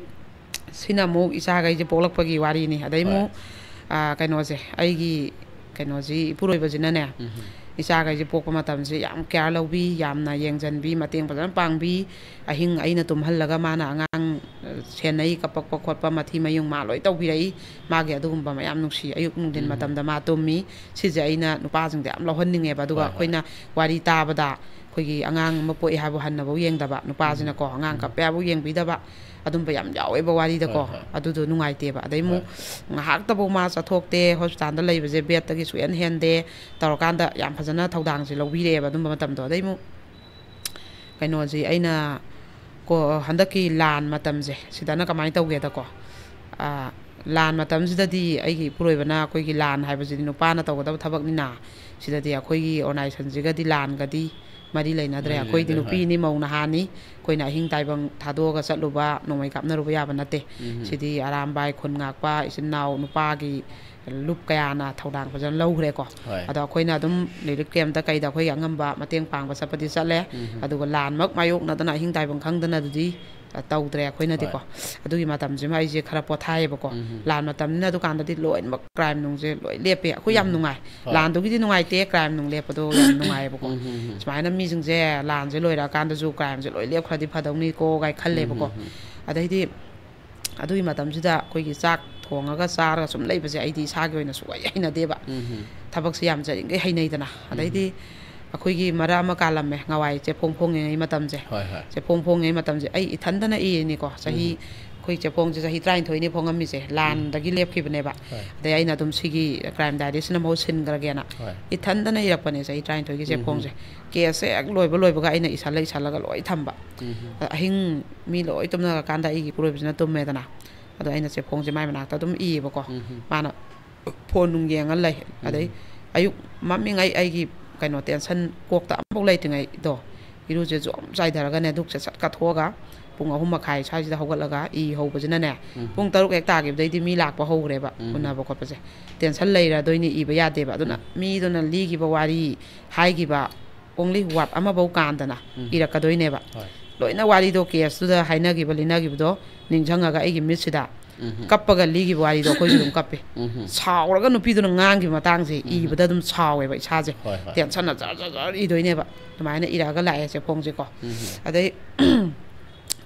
ꯁꯤꯅ ꯑꯃꯨꯛ ꯏꯆꯥꯈꯩꯁꯦ ꯄꯣꯛꯂꯛꯄꯒꯤ ꯋꯥꯔꯤꯅꯤ꯫ ꯑꯗꯩ ꯑꯃꯨꯛ, ꯍꯣꯏ꯫ ꯑꯥ, ꯀꯩꯅꯣꯁꯦ, ꯑꯩꯒꯤ ꯀꯩꯅꯣꯁꯤ, ꯏꯄꯨꯔꯣꯏꯕꯁꯤꯅꯅꯦ, ꯎꯝ꯫ ꯏꯆꯥꯈꯩꯁꯦ ꯄꯣꯛꯄ ꯃꯇꯝꯁꯦ ꯌꯥꯝ care ꯂꯧꯕꯤ, ꯌꯥꯝꯅ ꯌꯦꯡꯁꯤꯟꯕꯤ, ꯃꯇꯦꯡ ꯐꯖꯅ ꯄꯥꯡꯕꯤ꯫ ꯑꯍꯤꯡ ꯑꯩꯅ ꯇꯨꯝꯍꯜꯂꯒ ꯃꯥꯅ ꯑꯉꯥꯡ, ꯑ, ꯁꯦꯟꯅꯩ, ꯀꯞꯄꯛꯄ ꯈꯣꯠꯄ, ꯃꯊꯤ ꯃꯌꯨꯡ ꯃꯥ ꯂꯣꯏ ꯇꯧꯕꯤꯔꯛꯏ꯫ ꯃꯥꯒꯤ ꯑꯗꯨꯒꯨꯝꯕ ꯃꯌꯥꯝ ꯅꯨꯡꯁꯤ꯫ ꯑꯌꯨꯛ ꯅꯨꯡꯊꯤꯟ ꯎꯝ꯫ ꯃꯇꯝꯗ ꯃꯥ ꯇꯨꯝꯃꯤ꯫ ꯁꯤꯁꯦ ꯑꯩꯅ ꯅꯨꯄꯥꯁꯤꯡꯗ ꯌꯥꯝ ꯂꯧꯍꯟꯅꯤꯡꯉꯦꯕ꯫ ꯑꯗꯨꯒ ꯍꯣꯏ, ꯍꯣꯏ꯫ ꯑꯩꯈꯣꯏꯅ ꯋꯥꯔꯤ ꯇꯥꯕꯗ, ꯑꯩꯈꯣꯏꯒꯤ ꯑꯉꯥꯡ ꯑꯃ ꯄꯣꯛꯑꯦ ꯍꯥꯏꯕꯨ ꯍꯟꯅꯐꯥꯎ ꯌꯦꯡꯗꯕ ꯅꯨꯄꯥꯁꯤꯅꯀꯣ, ꯎꯝ꯫ ꯑꯉꯥꯡ ꯎꯝ꯫ ꯀꯞꯄꯦ ꯍꯥꯏꯕꯨ ꯌꯦꯡꯕꯤꯗꯕ, ꯑꯗꯨꯝꯕ ꯌꯥꯝ ꯌꯥꯎꯋꯦꯕ ꯋꯥꯔꯤꯗꯀꯣ꯫ ꯍꯣꯏ, ꯍꯣꯏ꯫ ꯑꯗꯨꯗꯣ ꯅꯨꯡꯉꯥꯏꯇꯦꯕ꯫ ꯑꯗꯩ ꯑꯃꯨꯛ ꯍꯣꯏ꯫ ꯉꯥꯏꯍꯥꯛꯇꯐꯥꯎ ꯃꯥ ꯆꯠꯊꯣꯛꯇꯦ, ꯍꯣꯁꯄꯤꯇꯥꯜꯗ ꯂꯩꯕꯁꯦ ꯕꯦꯗꯇꯒꯤ ꯁꯨꯛꯍꯦꯟ ꯍꯦꯟꯗꯦ ꯇꯧꯔꯀꯥꯟꯗ ꯌꯥꯝ ꯐꯖꯅ ꯊꯧꯗꯥꯡꯁꯦ ꯂꯧꯕꯤꯔꯛꯑꯦꯕ ꯑꯗꯨꯝꯕ ꯃꯇꯝꯗꯣ꯫ ꯑꯗꯩ ꯑꯃꯨꯛ ꯀꯩꯅꯣꯁꯤ ꯑꯩꯅ ꯀꯣ-, ꯍꯟꯗꯛꯀꯤ ꯂꯥꯟ ꯃꯇꯝꯁꯦ ꯁꯤꯗꯅ ꯀꯃꯥꯏꯅ ꯇꯧꯒꯦꯗꯀꯣ, ꯑꯥ, ꯂꯥꯟ ꯃꯇꯝꯁꯤꯗꯗꯤ ꯑꯩꯒꯤ ꯏꯄꯨꯔꯣꯏꯕꯅ ꯑꯩꯈꯣꯏꯒꯤ ꯂꯥꯟ ꯍꯥꯏꯕꯁꯤꯗꯤ ꯅꯨꯄꯥꯅ ꯇꯧꯒꯗꯕ ꯊꯕꯛꯅꯤꯅ, ꯁꯤꯗꯗꯤ ꯑꯩꯈꯣꯏꯒꯤ organisationꯁꯤꯒꯗꯤ ꯂꯥꯟꯒꯗꯤ ꯃꯔꯤ ꯂꯩꯅꯗ꯭ꯔꯦ꯫ ꯃꯔꯤ ꯑꯩꯈꯣꯏꯗꯤ ꯂꯩꯅꯗ꯭ꯔꯦ, ꯍꯣꯏ꯫ ꯅꯨꯄꯤꯅꯤ, ꯃꯧ ꯅꯍꯥꯅꯤ, ꯑꯩꯈꯣꯏꯅ ꯑꯍꯤꯡ ꯇꯥꯏꯕꯪ ꯊꯥꯗꯣꯛꯑꯒ ꯆꯠꯂꯨꯕ, ꯅꯣꯡꯃꯩ ꯀꯥꯞꯅꯔꯨꯕ ꯌꯥꯕ ꯅꯠꯇꯦ꯫ ꯎꯝ꯫ ꯁꯤꯗꯤ ꯑꯔꯥꯝꯕꯥꯏ, ꯈꯨꯟ ꯉꯥꯛꯄ, ꯏꯆꯤꯟ ꯏꯅꯥꯎ, ꯅꯨꯄꯥꯒꯤ ꯂꯨꯞ ꯀꯌꯥꯅ ꯊꯧꯗꯥꯡ ꯐꯖꯅ ꯂꯧꯈ꯭ꯔꯦꯀꯣ꯫ ꯍꯣꯏ꯫ ꯑꯗꯣ ꯑꯩꯈꯣꯏꯅ ꯑꯗꯨꯝ relief campꯇ ꯀꯩꯗ ꯑꯩꯈꯣꯏꯒꯤ ꯑꯉꯝꯕ ꯃꯇꯦꯡ ꯄꯥꯡꯕ ꯆꯠꯄꯗꯤ ꯆꯠꯂꯦ꯫ ꯎꯝ꯫ ꯑꯗꯨꯒ ꯂꯥꯟꯃꯛ ꯃꯥꯌꯣꯛꯅꯗꯅ ꯑꯍꯤꯡ ꯇꯥꯏꯕꯪ ꯈꯪꯗꯅ ꯑꯗꯨꯗꯤ, ꯑ, ꯇꯧꯗ꯭ꯔꯦ ꯑꯩꯈꯣꯏꯅꯗꯤꯀꯣ꯫ ꯍꯣꯏ꯫ ꯑꯗꯨꯒꯤ ꯃꯇꯝꯁꯤꯃ ꯑꯩꯁꯦ ꯈꯔ ꯄꯣꯊꯥꯏꯌꯦꯕꯀꯣ꯫ ꯎꯝ꯫ ꯂꯥꯟ ꯃꯇꯝꯅꯤꯅ ꯑꯗꯨꯀꯥꯟꯗꯗꯤ ꯂꯣꯏꯅꯃꯛ crime ꯅꯨꯡꯁꯦ ꯂꯣꯏ ꯂꯦꯞꯄꯦ꯫ ꯑꯩꯈꯣꯏ ꯌꯥꯝ ꯎꯝ꯫ ꯅꯨꯡꯉꯥꯏ꯫ ꯍꯣꯏ꯫ ꯂꯥꯟꯗꯨꯒꯤꯗꯤ ꯅꯨꯡꯉꯥꯏꯇꯦ, crime ꯅꯨꯡ ꯂꯦꯞꯄꯗꯣ ꯌꯥꯝ ꯅꯨꯡꯉꯥꯏꯌꯦꯕꯀꯣ꯫ ꯎꯝ, ꯎꯝ, ꯎꯝ꯫ ꯁꯨꯃꯥꯏꯅ ꯃꯤꯁꯤꯡꯁꯦ ꯂꯥꯟꯁꯦ ꯂꯣꯏꯔꯛꯑꯀꯥꯟꯗꯁꯨ crimeꯁꯦ ꯂꯣꯏ ꯂꯦꯞꯈ꯭ꯔꯗꯤ ꯐꯗꯧꯅꯤꯀꯣ ꯀꯥꯏ ꯎꯝ, ꯈꯜꯂꯦꯕꯀꯣ꯫ ꯎꯝ, ꯎꯝ꯫ ꯑꯗꯩꯗꯤ ꯑꯗꯨꯒꯤ ꯃꯇꯝꯁꯤꯗ ꯑꯩꯈꯣꯏꯒꯤ ꯆꯥꯛ ꯊꯣꯡꯉꯒ ꯆꯥꯔꯒ ꯁꯨꯝ ꯂꯩꯕꯁꯦ ꯑꯩꯗꯤ ꯏꯁꯥꯒꯤ ꯑꯣꯏꯅ ꯁꯨꯡꯍꯩ ꯍꯩꯅꯗꯦꯕ꯫ ꯎꯝ, ꯎꯝ꯫ ꯊꯕꯛꯁꯦ ꯌꯥꯝꯖꯔꯤꯈꯩ ꯍꯩꯅꯩꯗꯅ꯫ ꯎꯝ꯫ ꯑꯗꯩꯗꯤ ꯑꯩꯈꯣꯏꯒꯤ ꯃꯔꯛ ꯑꯃ ꯀꯥꯜꯂꯝꯃꯦ, ꯉꯋꯥꯏ ꯆꯦꯐꯣꯡ ꯐꯣꯡꯉꯤꯉꯩ ꯃꯇꯝꯁꯦ꯫ ꯍꯣꯏ, ꯍꯣꯏ꯫ ꯆꯦꯐꯣꯡ ꯐꯣꯡꯉꯤꯉꯩ ꯃꯇꯝꯁꯦ ꯑꯩ ꯏꯊꯟꯗꯅ ꯏꯔꯤꯅꯤꯀꯣ꯫ ꯆꯍꯤ, ꯎꯝ꯫ ꯑꯩꯈꯣꯏ ꯆꯦꯐꯣꯡꯁꯦ ꯆꯍꯤ ꯇꯔꯥꯅꯤꯊꯣꯏꯅꯤ ꯐꯣꯡꯉꯝꯃꯤꯁꯦ, ꯎꯝ꯫ ꯂꯥꯟꯗꯒꯤ ꯂꯦꯞꯈꯤꯕꯅꯦꯕ꯫ ꯍꯣꯏ꯫ ꯑꯗꯩ ꯑꯩꯅ ꯑꯗꯨꯝ ꯁꯤꯒꯤ crime diaryꯁꯤꯅ ꯃꯍꯨꯠ ꯁꯤꯟꯈ꯭ꯔꯒꯦꯅ ꯍꯣꯏ꯫ ꯏꯊꯟꯗꯅ ꯏꯔꯛꯄꯅꯦ ꯆꯍꯤ ꯇꯔꯥꯅꯤꯊꯣꯏꯒꯤ ꯎꯝ, ꯎꯝ꯫ ꯆꯦꯐꯣꯡꯁꯦ꯫ Caseꯁꯦ ꯍꯦꯛ ꯂꯣꯏꯕ ꯂꯣꯏꯕꯒ ꯑꯩꯅ ꯏꯁꯜꯂ ꯏꯁꯜꯂꯒ ꯂꯣꯏ ꯊꯝꯕ꯫ ꯎꯝ, ꯎꯝ꯫ ꯑꯗ ꯑꯍꯤꯡ ꯃꯤ ꯂꯣꯏ ꯇꯨꯝꯅꯔꯀꯥꯟꯗ ꯑꯩꯒꯤ ꯏꯄꯨꯔꯣꯏꯕꯁꯤꯅ ꯇꯨꯝꯃꯦꯗꯅ꯫ ꯑꯗꯣ ꯑꯩꯅ ꯆꯦꯐꯣꯡꯁꯦ ꯃꯥꯏ ꯃꯅꯥꯛꯇ ꯑꯗꯨꯝ ꯏꯌꯦꯕꯀꯣ꯫ ꯎꯝ, ꯎꯝ꯫ ꯃꯥꯅ ꯐꯣꯟ ꯅꯨꯡ ꯌꯦꯡꯉ ꯂꯩ꯫ ꯑꯗꯩ ꯎꯝ꯫ ꯑꯌꯨꯛ ꯃꯝꯃꯤꯉꯩ ꯑꯩꯒꯤ ꯀꯩꯅꯣ tension ꯀꯣꯛꯇ ꯑꯃꯐꯥꯎ ꯂꯩꯇ꯭ꯔꯤꯉꯩꯗꯣ, ꯏꯔꯨꯁꯦ ꯖꯣꯝ ꯆꯥꯏꯊꯔꯒꯅꯦ, ꯙꯨꯛꯁꯦ ꯁꯠ ꯀꯠꯊꯣꯛꯑꯒ ꯄꯨꯡ ꯑꯍꯨꯝ ꯃꯈꯥꯏ ꯁ꯭ꯋꯥꯏꯁꯤꯗ ꯍꯧꯒꯠꯂꯒ ꯏ ꯍꯧꯕꯁꯤꯅꯅꯦ, ꯎꯝ꯫ ꯄꯨꯡ ꯇꯔꯨꯛ ꯍꯦꯛ ꯇꯥꯈꯤꯕꯗꯩꯗꯤ ꯃꯤ ꯂꯥꯛꯄ ꯍꯧꯈ꯭ꯔꯦꯕ, ꯎꯝ꯫ ꯎꯅꯕ ꯈꯣꯠꯄꯁꯦ꯫ Tension ꯂꯩꯔꯗꯣꯏꯅꯤ, ꯏꯕ ꯌꯥꯗꯦꯕ꯫ ꯑꯗꯨꯅ ꯎꯝ꯫ ꯃꯤꯗꯨꯅ ꯂꯤꯈꯤꯕ ꯋꯥꯔꯤ, ꯍꯥꯏꯈꯤꯕ only word ꯑꯃꯐꯧ ꯀꯥꯟꯗꯅ ꯎꯝ꯫ ꯏꯔꯛꯀꯗꯣꯏꯅꯦꯕ꯫ ꯍꯣꯏ꯫ ꯂꯣꯏꯅ ꯋꯥꯔꯤꯗꯣ, ꯀꯦꯁꯇꯨꯗ ꯍꯥꯏꯅꯈꯤꯕ ꯂꯤꯅꯈꯤꯕꯗꯣ ꯅꯤꯡꯁꯤꯡꯉꯒ ꯑꯩꯒꯤ ꯃꯤꯠꯁꯤꯗ ꯀꯞꯄꯒ ꯂꯤꯈꯤꯕ ꯋꯥꯔꯤꯗꯣ ꯑꯩꯈꯣꯏꯁꯨ ꯑꯗꯨꯝ ꯀꯞꯄꯤ꯫ ꯁꯥꯎꯔꯒ ꯅꯨꯄꯤꯗꯨꯅ ꯉꯥꯡꯈꯤꯕ ꯃꯇꯥꯡꯁꯦ ꯏꯕꯗ ꯑꯗꯨꯝ ꯁꯥꯎꯋꯦꯕ ꯏꯁꯥꯁꯦ꯫ ꯍꯣꯏ, ꯍꯣꯏ꯫ ꯇꯦꯟꯁꯟꯅ ꯖꯔ ꯖꯔ ꯖꯔ ꯏꯗꯣꯏꯅꯦꯕ꯫ ꯑꯗꯨꯃꯥꯏꯅ ꯏꯔꯛꯑꯒ ꯂꯥꯛꯑꯦ ꯆꯦꯐꯣꯡꯁꯦꯀꯣ꯫ ꯑꯗꯩ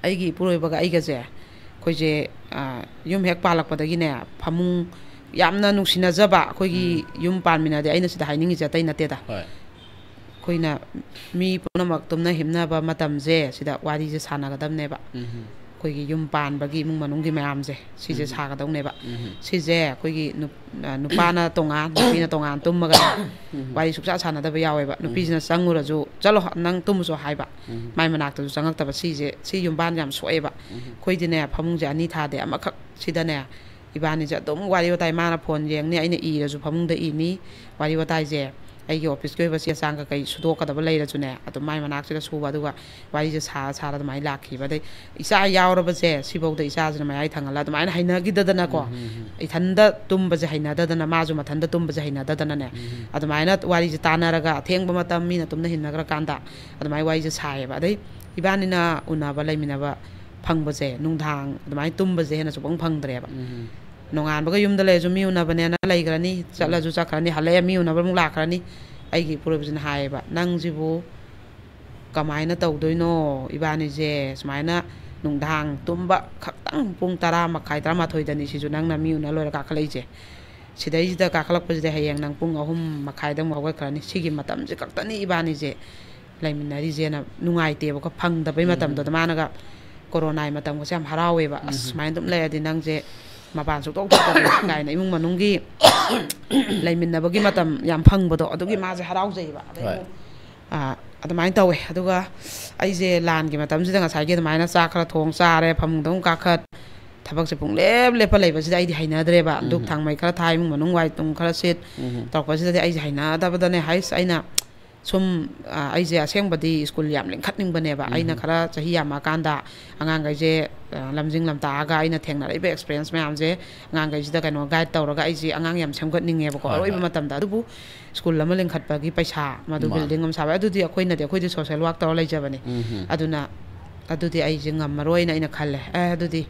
ꯑꯩꯒꯤ ꯏꯄꯨꯔꯣꯏꯕꯒ ꯑꯩꯒꯁꯦ ꯑꯩꯈꯣꯏꯁꯦ, ꯑ, ꯌꯨꯝ ꯍꯦꯛ ꯄꯥꯜꯂꯛꯄꯗꯒꯤꯅꯦ, ꯐꯃꯨꯡ, ꯌꯥꯝꯅ ꯅꯨꯡꯁꯤꯅꯖꯕ ꯑꯩꯈꯣꯏꯒꯤ ꯌꯨꯝ ꯄꯥꯟꯃꯤꯟꯅꯗꯦ꯫ ꯑꯩꯅ ꯁꯤꯗ ꯍꯥꯏꯅꯤꯡꯉꯤꯁꯦ ꯑꯇꯩ ꯅꯠꯇꯦꯗ꯫ ꯍꯣꯏ꯫ ꯑꯩꯈꯣꯏꯅ ꯃꯤ ꯄꯨꯝꯅꯃꯛ ꯇꯨꯝꯅ ꯍꯤꯞꯅꯕ ꯃꯇꯝꯁꯦ ꯁꯤꯗ ꯋꯥꯔꯤꯁꯦ ꯁꯥꯟꯅꯒꯗꯕꯅꯦꯕ꯫ ꯑꯩꯈꯣꯏꯒꯤ ꯌꯨꯝ ꯄꯥꯟꯕꯒꯤ ꯏꯃꯨꯡ ꯃꯅꯨꯡꯒꯤ ꯃꯌꯥꯝꯁꯦ ꯁꯤꯁꯦ ꯁꯥꯒꯗꯧꯅꯦꯕ꯫ ꯁꯤꯁꯦ ꯑꯩꯈꯣꯏꯒꯤ ꯅꯨꯞ-, ꯑ, ꯅꯨꯄꯥꯅ ꯇꯣꯉꯥꯟ, ꯅꯨꯄꯤꯅ ꯇꯣꯉꯥꯟ ꯇꯨꯝꯃꯒ ꯋꯥꯔꯤ ꯁꯨꯛꯁꯥ ꯁꯥꯟꯅꯗꯕ ꯌꯥꯎꯋꯦꯕ꯫ ꯅꯨꯄꯤꯁꯤꯅ ꯆꯪꯉꯨꯔꯁꯨ, "ꯆꯠꯂꯣ, ꯅꯪ ꯇꯨꯝꯃꯨꯁꯣ" ꯍꯥꯏꯕ꯫ ꯃꯥꯏ ꯃꯅꯥꯛꯇꯁꯨ ꯆꯪꯉꯛꯇꯕ꯫ ꯁꯤꯁꯦ, ꯁꯤ ꯌꯨꯝꯕꯥꯟ ꯌꯥꯝ ꯁꯣꯛꯑꯦꯕ꯫ ꯑꯩꯈꯣꯏꯗꯤꯅꯦ, ꯐꯃꯨꯡꯁꯦ ꯑꯅꯤ ꯊꯥꯗꯦ, ꯑꯃꯈꯛ ꯁꯤꯗꯅꯦ ꯏꯕꯥꯅꯤꯁꯦ ꯑꯗꯨꯝ ꯋꯥꯔꯤ ꯋꯥꯇꯥꯏ꯫ ꯃꯥꯅ ꯐꯣꯟ ꯌꯦꯡꯅꯤ, ꯑꯩꯅ ꯏꯔꯁꯨ ꯐꯃꯨꯡꯗ ꯏꯅꯤ꯫ ꯋꯥꯔꯤ ꯋꯥꯇꯥꯏꯁꯦ ꯑꯩꯒꯤ ꯑꯣꯐꯤꯁꯀꯤ ꯑꯣꯏꯕ ꯆꯦ ꯆꯥꯡ ꯀꯩꯀꯩ ꯁꯨꯗꯣꯛꯀꯗꯕ ꯂꯩꯔꯁꯨꯅꯦ, ꯑꯗꯨꯝ ꯃꯥꯏ ꯃꯅꯥꯛꯁꯤꯗ ꯁꯨꯕ, ꯑꯗꯨꯒ ꯋꯥꯔꯤꯁꯦ ꯁꯥꯔ ꯁꯥꯔ ꯑꯗꯨꯃꯥꯏꯅ ꯂꯥꯛꯈꯤꯕ꯫ ꯑꯗꯩ ꯏꯆꯥ ꯌꯥꯎꯔꯕꯁꯦ ꯁꯤꯐꯧꯗ ꯏꯆꯥꯁꯤꯅ ꯃꯌꯥꯏ ꯊꯪꯍꯜꯂ ꯑꯗꯨꯃꯥꯏꯅ ꯍꯩꯅꯈꯤꯗꯗꯅꯀꯣ, ꯏꯊꯟꯗ ꯇꯨꯝꯕꯁꯦ ꯍꯩꯅꯗꯗꯅ, ꯃꯥꯁꯨ ꯃꯊꯟꯇ ꯇꯨꯝꯕꯁꯦ ꯍꯩꯅꯗꯗꯅꯅꯦ, ꯑꯗꯨꯃꯥꯏꯅ ꯋꯥꯔꯤꯁꯦ ꯇꯥꯟꯅꯔꯒ ꯑꯊꯦꯡꯕ ꯃꯇꯝ ꯃꯤꯅ ꯇꯨꯝꯅ ꯍꯤꯞꯅꯈ꯭ꯔꯀꯥꯟꯗ ꯑꯗꯨꯃꯥꯏꯅ ꯋꯥꯔꯤꯁꯦ ꯁꯥꯏꯌꯦꯕ꯫ ꯑꯗꯩ ꯏꯕꯥꯅꯤꯅ ꯎꯅꯕ ꯂꯩꯃꯤꯟꯅꯕ ꯐꯪꯕꯁꯦ, ꯅꯨꯡꯗꯥꯡ ꯑꯗꯨꯃꯥꯏꯅ ꯇꯨꯝꯕꯁꯦ ꯍꯦꯟꯅ ꯁꯨꯡꯐꯪ ꯐꯪꯗ꯭ꯔꯦꯕ꯫ ꯅꯣꯡꯉꯥꯟꯕꯒ ꯌꯨꯝꯗ ꯂꯩꯔꯁꯨ ꯃꯤ ꯎꯅꯕꯅꯦꯅ ꯂꯩꯈ꯭ꯔꯅꯤ, ꯆꯠꯂꯁꯨ ꯆꯠꯈ꯭ꯔꯅꯤ, ꯍꯜꯂꯛꯑꯦ ꯃꯤ ꯎꯅꯕ ꯑꯃꯨꯛ ꯂꯥꯛꯈ꯭ꯔꯅꯤ꯫ ꯑꯩꯒꯤ ꯏꯄꯨꯔꯣꯏꯕꯁꯤꯅ ꯍꯥꯏꯌꯦꯕ, "ꯅꯪꯁꯤꯕꯨ ꯀꯃꯥꯏꯅ ꯇꯧꯗꯣꯏꯅꯣ? ꯏꯕꯥꯅꯤꯁꯦ ꯁꯨꯃꯥꯏꯅ ꯅꯨꯡꯗꯥꯡ ꯇꯨꯝꯕ ꯈꯛꯇꯪ ꯄꯨꯡ ꯇꯔꯥ ꯃꯈꯥꯏ, ꯇꯔꯥꯃꯥꯊꯣꯏꯗꯅꯤ ꯁꯤꯁꯨ ꯅꯪꯅ ꯃꯤ ꯎꯅ ꯂꯣꯏꯔ ꯀꯥꯈꯠꯂꯛꯏꯁꯦ꯫ ꯁꯤꯗꯩꯁꯤꯗ ꯀꯥꯈꯠꯂꯛꯄꯁꯤꯗ ꯍꯌꯦꯡ ꯅꯪ ꯄꯨꯡ ꯑꯍꯨꯝ ꯃꯈꯥꯏꯗ ꯑꯃꯨꯛ ꯍꯧꯒꯠꯈ꯭ꯔꯅꯤ꯫ ꯁꯤꯒꯤ ꯃꯇꯝꯁꯦ ꯈꯛꯇꯅꯤ ꯏꯕꯥꯅꯤꯁꯦ ꯂꯩꯃꯤꯟꯅꯔꯤꯁꯦꯅ ꯅꯨꯡꯉꯥꯏꯇꯦꯕꯀꯣ, ꯐꯪꯗꯕꯩ ꯃꯇꯝꯗꯣ꯫ ꯑꯗꯣ ꯃꯥꯅꯒ ꯀꯣꯔꯣꯅꯥꯒꯤ ꯃꯇꯝꯒꯁꯦ ꯌꯥꯝ ꯍꯔꯥꯎꯋꯦꯕ꯫ "ꯑꯁ, ꯁꯨꯃꯥꯏꯅ ꯑꯗꯨꯝ ꯂꯩꯔꯗꯤ ꯅꯪꯁꯦ ꯃꯄꯥꯟ ꯁꯨꯛꯊꯣꯛ ꯊꯣꯛꯇꯕ" ꯀꯥꯏꯅ ꯏꯃꯨꯡ ꯃꯅꯨꯡꯒꯤ ꯂꯩꯃꯤꯟꯅꯕꯒꯤ ꯃꯇꯝ ꯌꯥꯝ ꯐꯪꯕꯗꯣ, ꯑꯗꯨꯒꯤ ꯃꯥꯁꯦ ꯍꯔꯥꯎꯖꯩꯌꯦꯕ꯫ ꯑꯗꯩ ꯍꯣꯏ꯫ ꯑꯃꯨꯛ, ꯑ, ꯑꯗꯨꯃꯥꯏꯅ ꯇꯧꯋꯦ꯫ ꯑꯗꯨꯒ ꯑꯩꯁꯦ ꯂꯥꯟꯒꯤ ꯃꯇꯝꯁꯤꯗ ꯉꯁꯥꯏꯒꯤ ꯑꯗꯨꯃꯥꯏꯅ ꯆꯥꯛ ꯈꯔ ꯊꯣꯡ ꯆꯥꯔꯦ, ꯐꯃꯨꯡꯗ ꯑꯃꯨꯛ ꯀꯥꯈꯠ, ꯊꯕꯛꯁꯦ ꯄꯨꯡꯂꯦꯞ ꯂꯦꯞꯄ ꯂꯩꯕꯁꯤꯗ ꯑꯩꯗꯤ ꯍꯩꯅꯗ꯭ꯔꯦꯕ꯫ ꯙꯨꯞ ꯊꯥꯡꯃꯩ ꯈꯔ ꯊꯥ, ꯏꯃꯨꯡ ꯃꯅꯨꯡ ꯋꯥꯏ ꯇꯨꯝ ꯈꯔ ꯁꯤꯠ ꯇꯧꯔꯛꯄꯁꯤꯗꯗꯤ ꯑꯩꯁꯦ ꯍꯩꯅꯗꯕꯗꯅꯦ, ꯍꯥꯏꯁ, ꯑꯩꯅ ꯁꯨꯝ, ꯑ, ꯑꯩꯁꯦ ꯑꯁꯦꯡꯕꯗꯤ ꯁ꯭ꯀꯨꯜ ꯌꯥꯝ ꯂꯤꯡꯈꯠꯅꯤꯡꯕꯅꯦꯕ꯫ ꯑꯩꯅ ꯈꯔ ꯆꯍꯤ ꯌꯥꯝꯃꯛꯑꯀꯥꯟꯗ ꯑꯉꯥꯡꯈꯩꯁꯦ, ꯑ, ꯂꯝꯖꯤꯡ ꯂꯝꯇꯥꯛꯑꯒ ꯑꯩꯅ ꯊꯦꯡꯅꯔꯛꯏꯕ ꯑꯦꯛꯁꯄꯤꯔꯤꯌꯦꯟꯁ ꯃꯌꯥꯝꯁꯦ ꯑꯉꯥꯡꯈꯩꯁꯤꯗ ꯀꯩꯅꯣ ꯒꯥꯏꯗ ꯇꯧꯔꯒ ꯑꯩꯁꯦ ꯑꯉꯥꯡ ꯌꯥꯝ ꯁꯦꯝꯒꯠꯅꯤꯡꯉꯦꯕꯀꯣ꯫ ꯍꯣꯏ, ꯑꯔꯣꯏꯕ ꯍꯣꯏ꯫ ꯃꯇꯝꯗ꯫ ꯑꯗꯨꯕꯨ ꯁ꯭ꯀꯨꯜ ꯑꯃ ꯂꯤꯡꯈꯠꯄꯒꯤ ꯄꯩꯁꯥ, ꯃꯗꯨ ꯃꯥꯅꯦ꯫ ꯕꯤꯜꯗꯤꯡ ꯑꯃ ꯁꯥꯕ, ꯑꯗꯨꯗꯤ ꯑꯩꯈꯣꯏꯅꯗꯤ, ꯑꯩꯈꯣꯏꯗꯤ ꯁꯣꯁꯦꯜ ꯋꯥꯔꯛ ꯇꯧꯔ ꯂꯩꯖꯕꯅꯤ꯫ ꯑꯗꯨꯅ ꯑꯗꯨꯗꯤ ꯑꯩꯁꯦ ꯉꯝꯃꯔꯣꯏꯅ ꯑꯩꯅ ꯈꯜꯂꯦ꯫ ꯑꯦ, ꯑꯗꯨꯗꯤ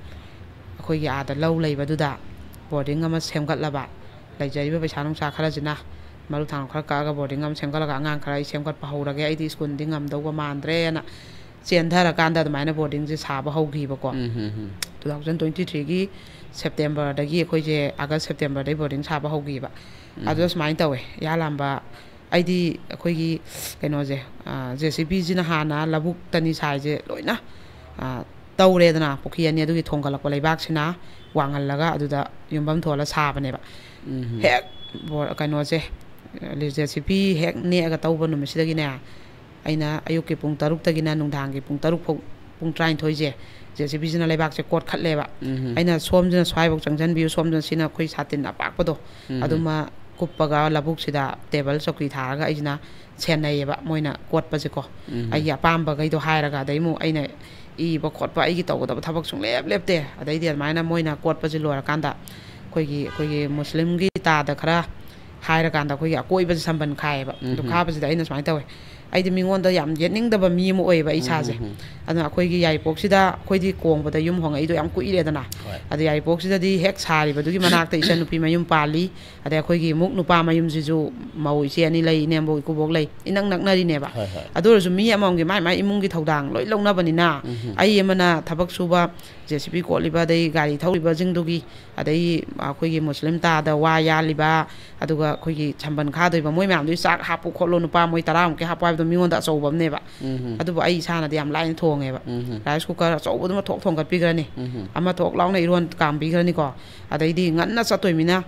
ꯑꯩꯈꯣꯏꯒꯤ ꯑꯥꯗ ꯂꯧ ꯂꯩꯕꯗꯨꯗ ꯕꯣꯔꯗꯤꯡ ꯑꯃ ꯁꯦꯝꯒꯠꯂꯕ, ꯂꯩꯖꯔꯤꯕ ꯄꯩꯁꯥ ꯅꯨꯡꯁꯥ ꯈꯔꯁꯤꯅ ꯃꯔꯨꯞ ꯊꯥꯡ ꯈꯔ ꯀꯛꯑꯒ ꯕꯣꯔꯗꯤꯡ ꯑꯃ ꯁꯦꯝꯒꯠꯂꯒ ꯑꯉꯥꯡ ꯈꯔ ꯑꯩ ꯁꯦꯝꯒꯠꯄ ꯍꯧꯔꯒꯦ, ꯑꯩꯗꯤ ꯁ꯭ꯀꯨꯜꯗꯤ ꯉꯝꯗꯧꯕ ꯃꯥꯟꯗ꯭ꯔꯦꯅ ꯆꯦꯟꯊꯔꯀꯥꯟꯗ ꯑꯗꯨꯃꯥꯏꯅ ꯕꯣꯔꯗꯤꯡꯁꯦ ꯁꯥꯕ ꯍꯧꯈꯤꯕꯀꯣ꯫ ꯎꯝ, ꯎꯝ, ꯎꯝ. Two thousand twenty threeꯒꯤ ꯁꯦꯞꯇꯦꯝꯕꯔꯗꯒꯤ, ꯑꯩꯈꯣꯏꯁꯦ ꯑꯥꯒꯁ ꯁꯦꯞꯇꯦꯝꯕꯔꯗꯒꯤ ꯕꯣꯔꯗꯤꯡ ꯁꯥꯕ ꯍꯧꯈꯤꯕ꯫ ꯑꯗꯨꯗ ꯁꯨꯃꯥꯏꯅ ꯇꯧꯋꯦ, ꯏꯌꯥꯂꯥꯝꯕ, ꯑꯩꯗꯤ ꯑꯩꯈꯣꯏꯒꯤ ꯀꯩꯅꯣꯁꯦ, ꯖꯦ ꯁꯤ ꯕꯤꯁꯤꯅ ꯍꯥꯟꯅ ꯂꯧꯕꯨꯛꯇꯅꯤ ꯁꯥꯏꯁꯦ ꯂꯣꯏꯅ, ꯑ, ꯇꯧꯔꯦꯗꯅ, ꯄꯨꯈ꯭ꯔꯤ ꯑꯅꯤ ꯑꯗꯨꯒꯤ ꯊꯣꯡꯒꯠꯂꯛꯄ ꯂꯩꯕꯥꯛꯁꯤꯅ ꯋꯥꯡꯍꯜꯂꯒ ꯑꯗꯨꯗ ꯌꯨꯝꯐꯝ ꯊꯣꯜꯂ ꯁꯥꯕꯅꯦꯕ꯫ ꯎꯝ. ꯍꯦꯛ ꯕꯣ-, ꯀꯩꯅꯣꯁꯦ, ꯖꯦ ꯁꯤ ꯕꯤ ꯍꯦꯛ ꯅꯦꯛꯑꯒ ꯇꯧꯕ ꯅꯨꯃꯤꯠꯁꯤꯗꯒꯤꯅꯦ, ꯑꯩꯅ ꯑꯌꯨꯛꯀꯤ ꯄꯨꯡ ꯇꯔꯨꯛꯇꯒꯤꯅ ꯅꯨꯡꯗꯥꯡꯒꯤ ꯄꯨꯡ ꯇꯔꯨꯛ ꯐꯥꯎ, ꯄꯨꯡ ꯇꯔꯥꯅꯤꯊꯣꯏꯁꯦ ꯖꯦ ꯁꯤ ꯕꯤꯁꯤꯅ ꯂꯩꯕꯥꯛꯁꯦ ꯀꯣꯠꯈꯠꯂꯦꯕ꯫ ꯎꯝ. ꯑꯩꯅ ꯁꯣꯝꯁꯤꯅ ꯁ꯭ꯋꯥꯏꯐꯥꯎ ꯆꯪꯁꯤꯟꯕꯤꯌꯨ, ꯁꯣꯝꯗ ꯁꯤꯅ ꯑꯩꯈꯣꯏ ꯁꯥꯇꯤꯟ ꯑꯄꯥꯛꯄꯗꯣ, ꯎꯝ. ꯑꯗꯨꯃ ꯀꯨꯞꯄꯒ ꯂꯧꯕꯨꯛꯁꯤꯗ ꯇꯦꯕꯜ ꯆꯧꯀꯤ ꯊꯥꯔꯒ ꯑꯩꯁꯤꯅ ꯁꯦꯟꯅꯩꯌꯦꯕ ꯃꯣꯏꯅ ꯀꯣꯠꯄꯁꯦꯀꯣ꯫ ꯎꯝ. ꯑꯩꯒꯤ ꯑꯄꯥꯝꯕꯈꯩꯗꯣ ꯍꯥꯏꯔꯒ, ꯑꯗꯩ ꯑꯃꯨꯛ ꯑꯩꯅ ꯏꯕ ꯈꯣꯠꯄ, ꯑꯩꯒꯤ ꯇꯧꯒꯗꯕ ꯊꯕꯛ ꯁꯨꯡꯂꯦꯞ ꯂꯦꯞꯇꯦ꯫ ꯑꯗꯩꯗꯤ ꯑꯗꯨꯃꯥꯏꯅ ꯃꯣꯏꯅ ꯀꯣꯠꯄꯁꯦ ꯂꯣꯏꯔꯀꯥꯟꯗ ꯑꯩꯈꯣꯏꯒꯤ, ꯑꯩꯈꯣꯏꯒꯤ ꯃꯨꯁꯂꯤꯝꯒꯤ ꯇꯥꯗ ꯈꯔ ꯍꯥꯏꯔꯀꯥꯟꯗ ꯑꯩꯈꯣꯏꯒꯤ ꯑꯀꯣꯏꯕꯁꯦ ꯁꯝꯕꯟ ꯈꯥꯏꯌꯦꯕ꯫ ꯎꯝ. ꯑꯗꯨ ꯈꯥꯕꯁꯤꯗ ꯑꯩꯅ ꯁꯨꯃꯥꯏꯅ ꯇꯧꯋꯦ, ꯑꯩꯗꯤ ꯃꯤꯉꯣꯟꯗ ꯌꯥꯝ ꯌꯦꯠꯅꯤꯡꯗꯕ ꯃꯤ ꯑꯃ ꯑꯣꯏꯌꯦꯕ ꯑꯩ ꯏꯁꯥꯁꯦ꯫ ꯎꯝ. ꯑꯗꯨꯅ ꯑꯩꯈꯣꯏꯒꯤ ꯌꯥꯏꯔꯤꯄꯣꯛꯁꯤꯗ, ꯑꯩꯈꯣꯏꯗꯤ ꯀꯣꯡꯕꯗ ꯌꯨꯝ ꯍꯣꯡꯉꯛꯏꯗꯣ ꯌꯥꯝ ꯀꯨꯏꯔꯦꯗꯅ꯫ ꯍꯣꯏ. ꯑꯗ ꯌꯥꯏꯔꯤꯄꯣꯛꯁꯤꯗꯗꯤ ꯍꯦꯛ ꯁꯥꯔꯤꯕꯗꯨꯒꯤ ꯃꯅꯥꯛꯇ ꯏꯆꯟꯅꯨꯄꯤ ꯃꯌꯨꯝ ꯄꯥꯜꯂꯤ꯫ ꯑꯗꯩ ꯑꯩꯈꯣꯏꯒꯤ ꯑꯃꯨꯛ ꯅꯨꯄꯥ ꯃꯌꯨꯝꯁꯤꯁꯨ ꯃꯧ ꯏꯆꯦ ꯑꯅꯤ ꯂꯩ, ꯏꯅꯦꯝꯕꯣꯛ ꯏꯀꯨꯕꯣꯛ ꯂꯩ, ꯏꯅꯛ ꯅꯛꯅꯔꯤꯅꯦꯕ꯫ ꯍꯣꯏ, ꯍꯣꯏ. ꯑꯗꯨ ꯑꯣꯏꯔꯁꯨ ꯃꯤ ꯑꯃꯃꯝꯒꯤ ꯃꯥꯏ ꯃꯥꯏ ꯏꯃꯨꯡꯒꯤ ꯊꯧꯗꯥꯡ ꯂꯣꯏ ꯂꯧꯅꯕꯅꯤꯅ, ꯎꯝ. ꯑꯩ ꯑꯃꯅ ꯊꯕꯛ ꯁꯨꯕ, ꯖꯦ ꯁꯤ ꯕꯤ ꯀꯣꯠꯂꯤꯕ, ꯑꯗꯩ ꯒꯥꯔꯤ ꯊꯧꯔꯤꯕꯁꯤꯡꯗꯨꯒꯤ, ꯑꯗꯩ ꯑꯩꯈꯣꯏꯒꯤ ꯃꯨꯁꯂꯤꯝ ꯇꯥꯗ ꯋꯥ ꯌꯥꯜꯂꯤꯕ, ꯑꯗꯨꯒ ꯑꯩꯈꯣꯏꯒꯤ ꯁꯝꯕꯟ ꯈꯥꯗꯣꯏꯕ, ꯃꯣꯏ ꯃꯌꯥꯝꯗꯨꯒꯤ ꯆꯥꯛ ꯍꯥꯞꯄꯨ ꯈꯣꯠꯂꯨ, ꯅꯨꯄꯥ ꯃꯣꯏ ꯇꯔꯥꯃꯨꯛꯀꯤ ꯍꯥꯞꯄꯨ ꯍꯥꯏꯕꯗꯣ ꯃꯤꯉꯣꯟꯗ ꯑꯆꯧꯕ ꯑꯃꯅꯦꯕ꯫ ꯎꯝ. ꯑꯗꯨꯕꯨ ꯑꯩ ꯏꯁꯥꯅꯗꯤ ꯌꯥꯝ ꯂꯥꯏꯅ ꯊꯣꯡꯉꯦꯕ꯫ ꯎꯝ. ꯔꯥꯏꯁ ꯀꯨꯀꯔ ꯑꯆꯧꯕꯗꯨꯃ ꯊꯣꯛ ꯊꯣꯡꯒꯠꯄꯤꯈ꯭ꯔꯅꯤ, ꯎꯝ. ꯑꯃ ꯊꯣꯛ ꯂꯥꯎꯅ ꯏꯔꯣꯟ ꯀꯥꯝꯕꯤꯈ꯭ꯔꯅꯤꯀꯣ, ꯑꯗꯩꯗꯤ ꯉꯟꯅ ꯆꯠꯇꯣꯏꯃꯤꯅ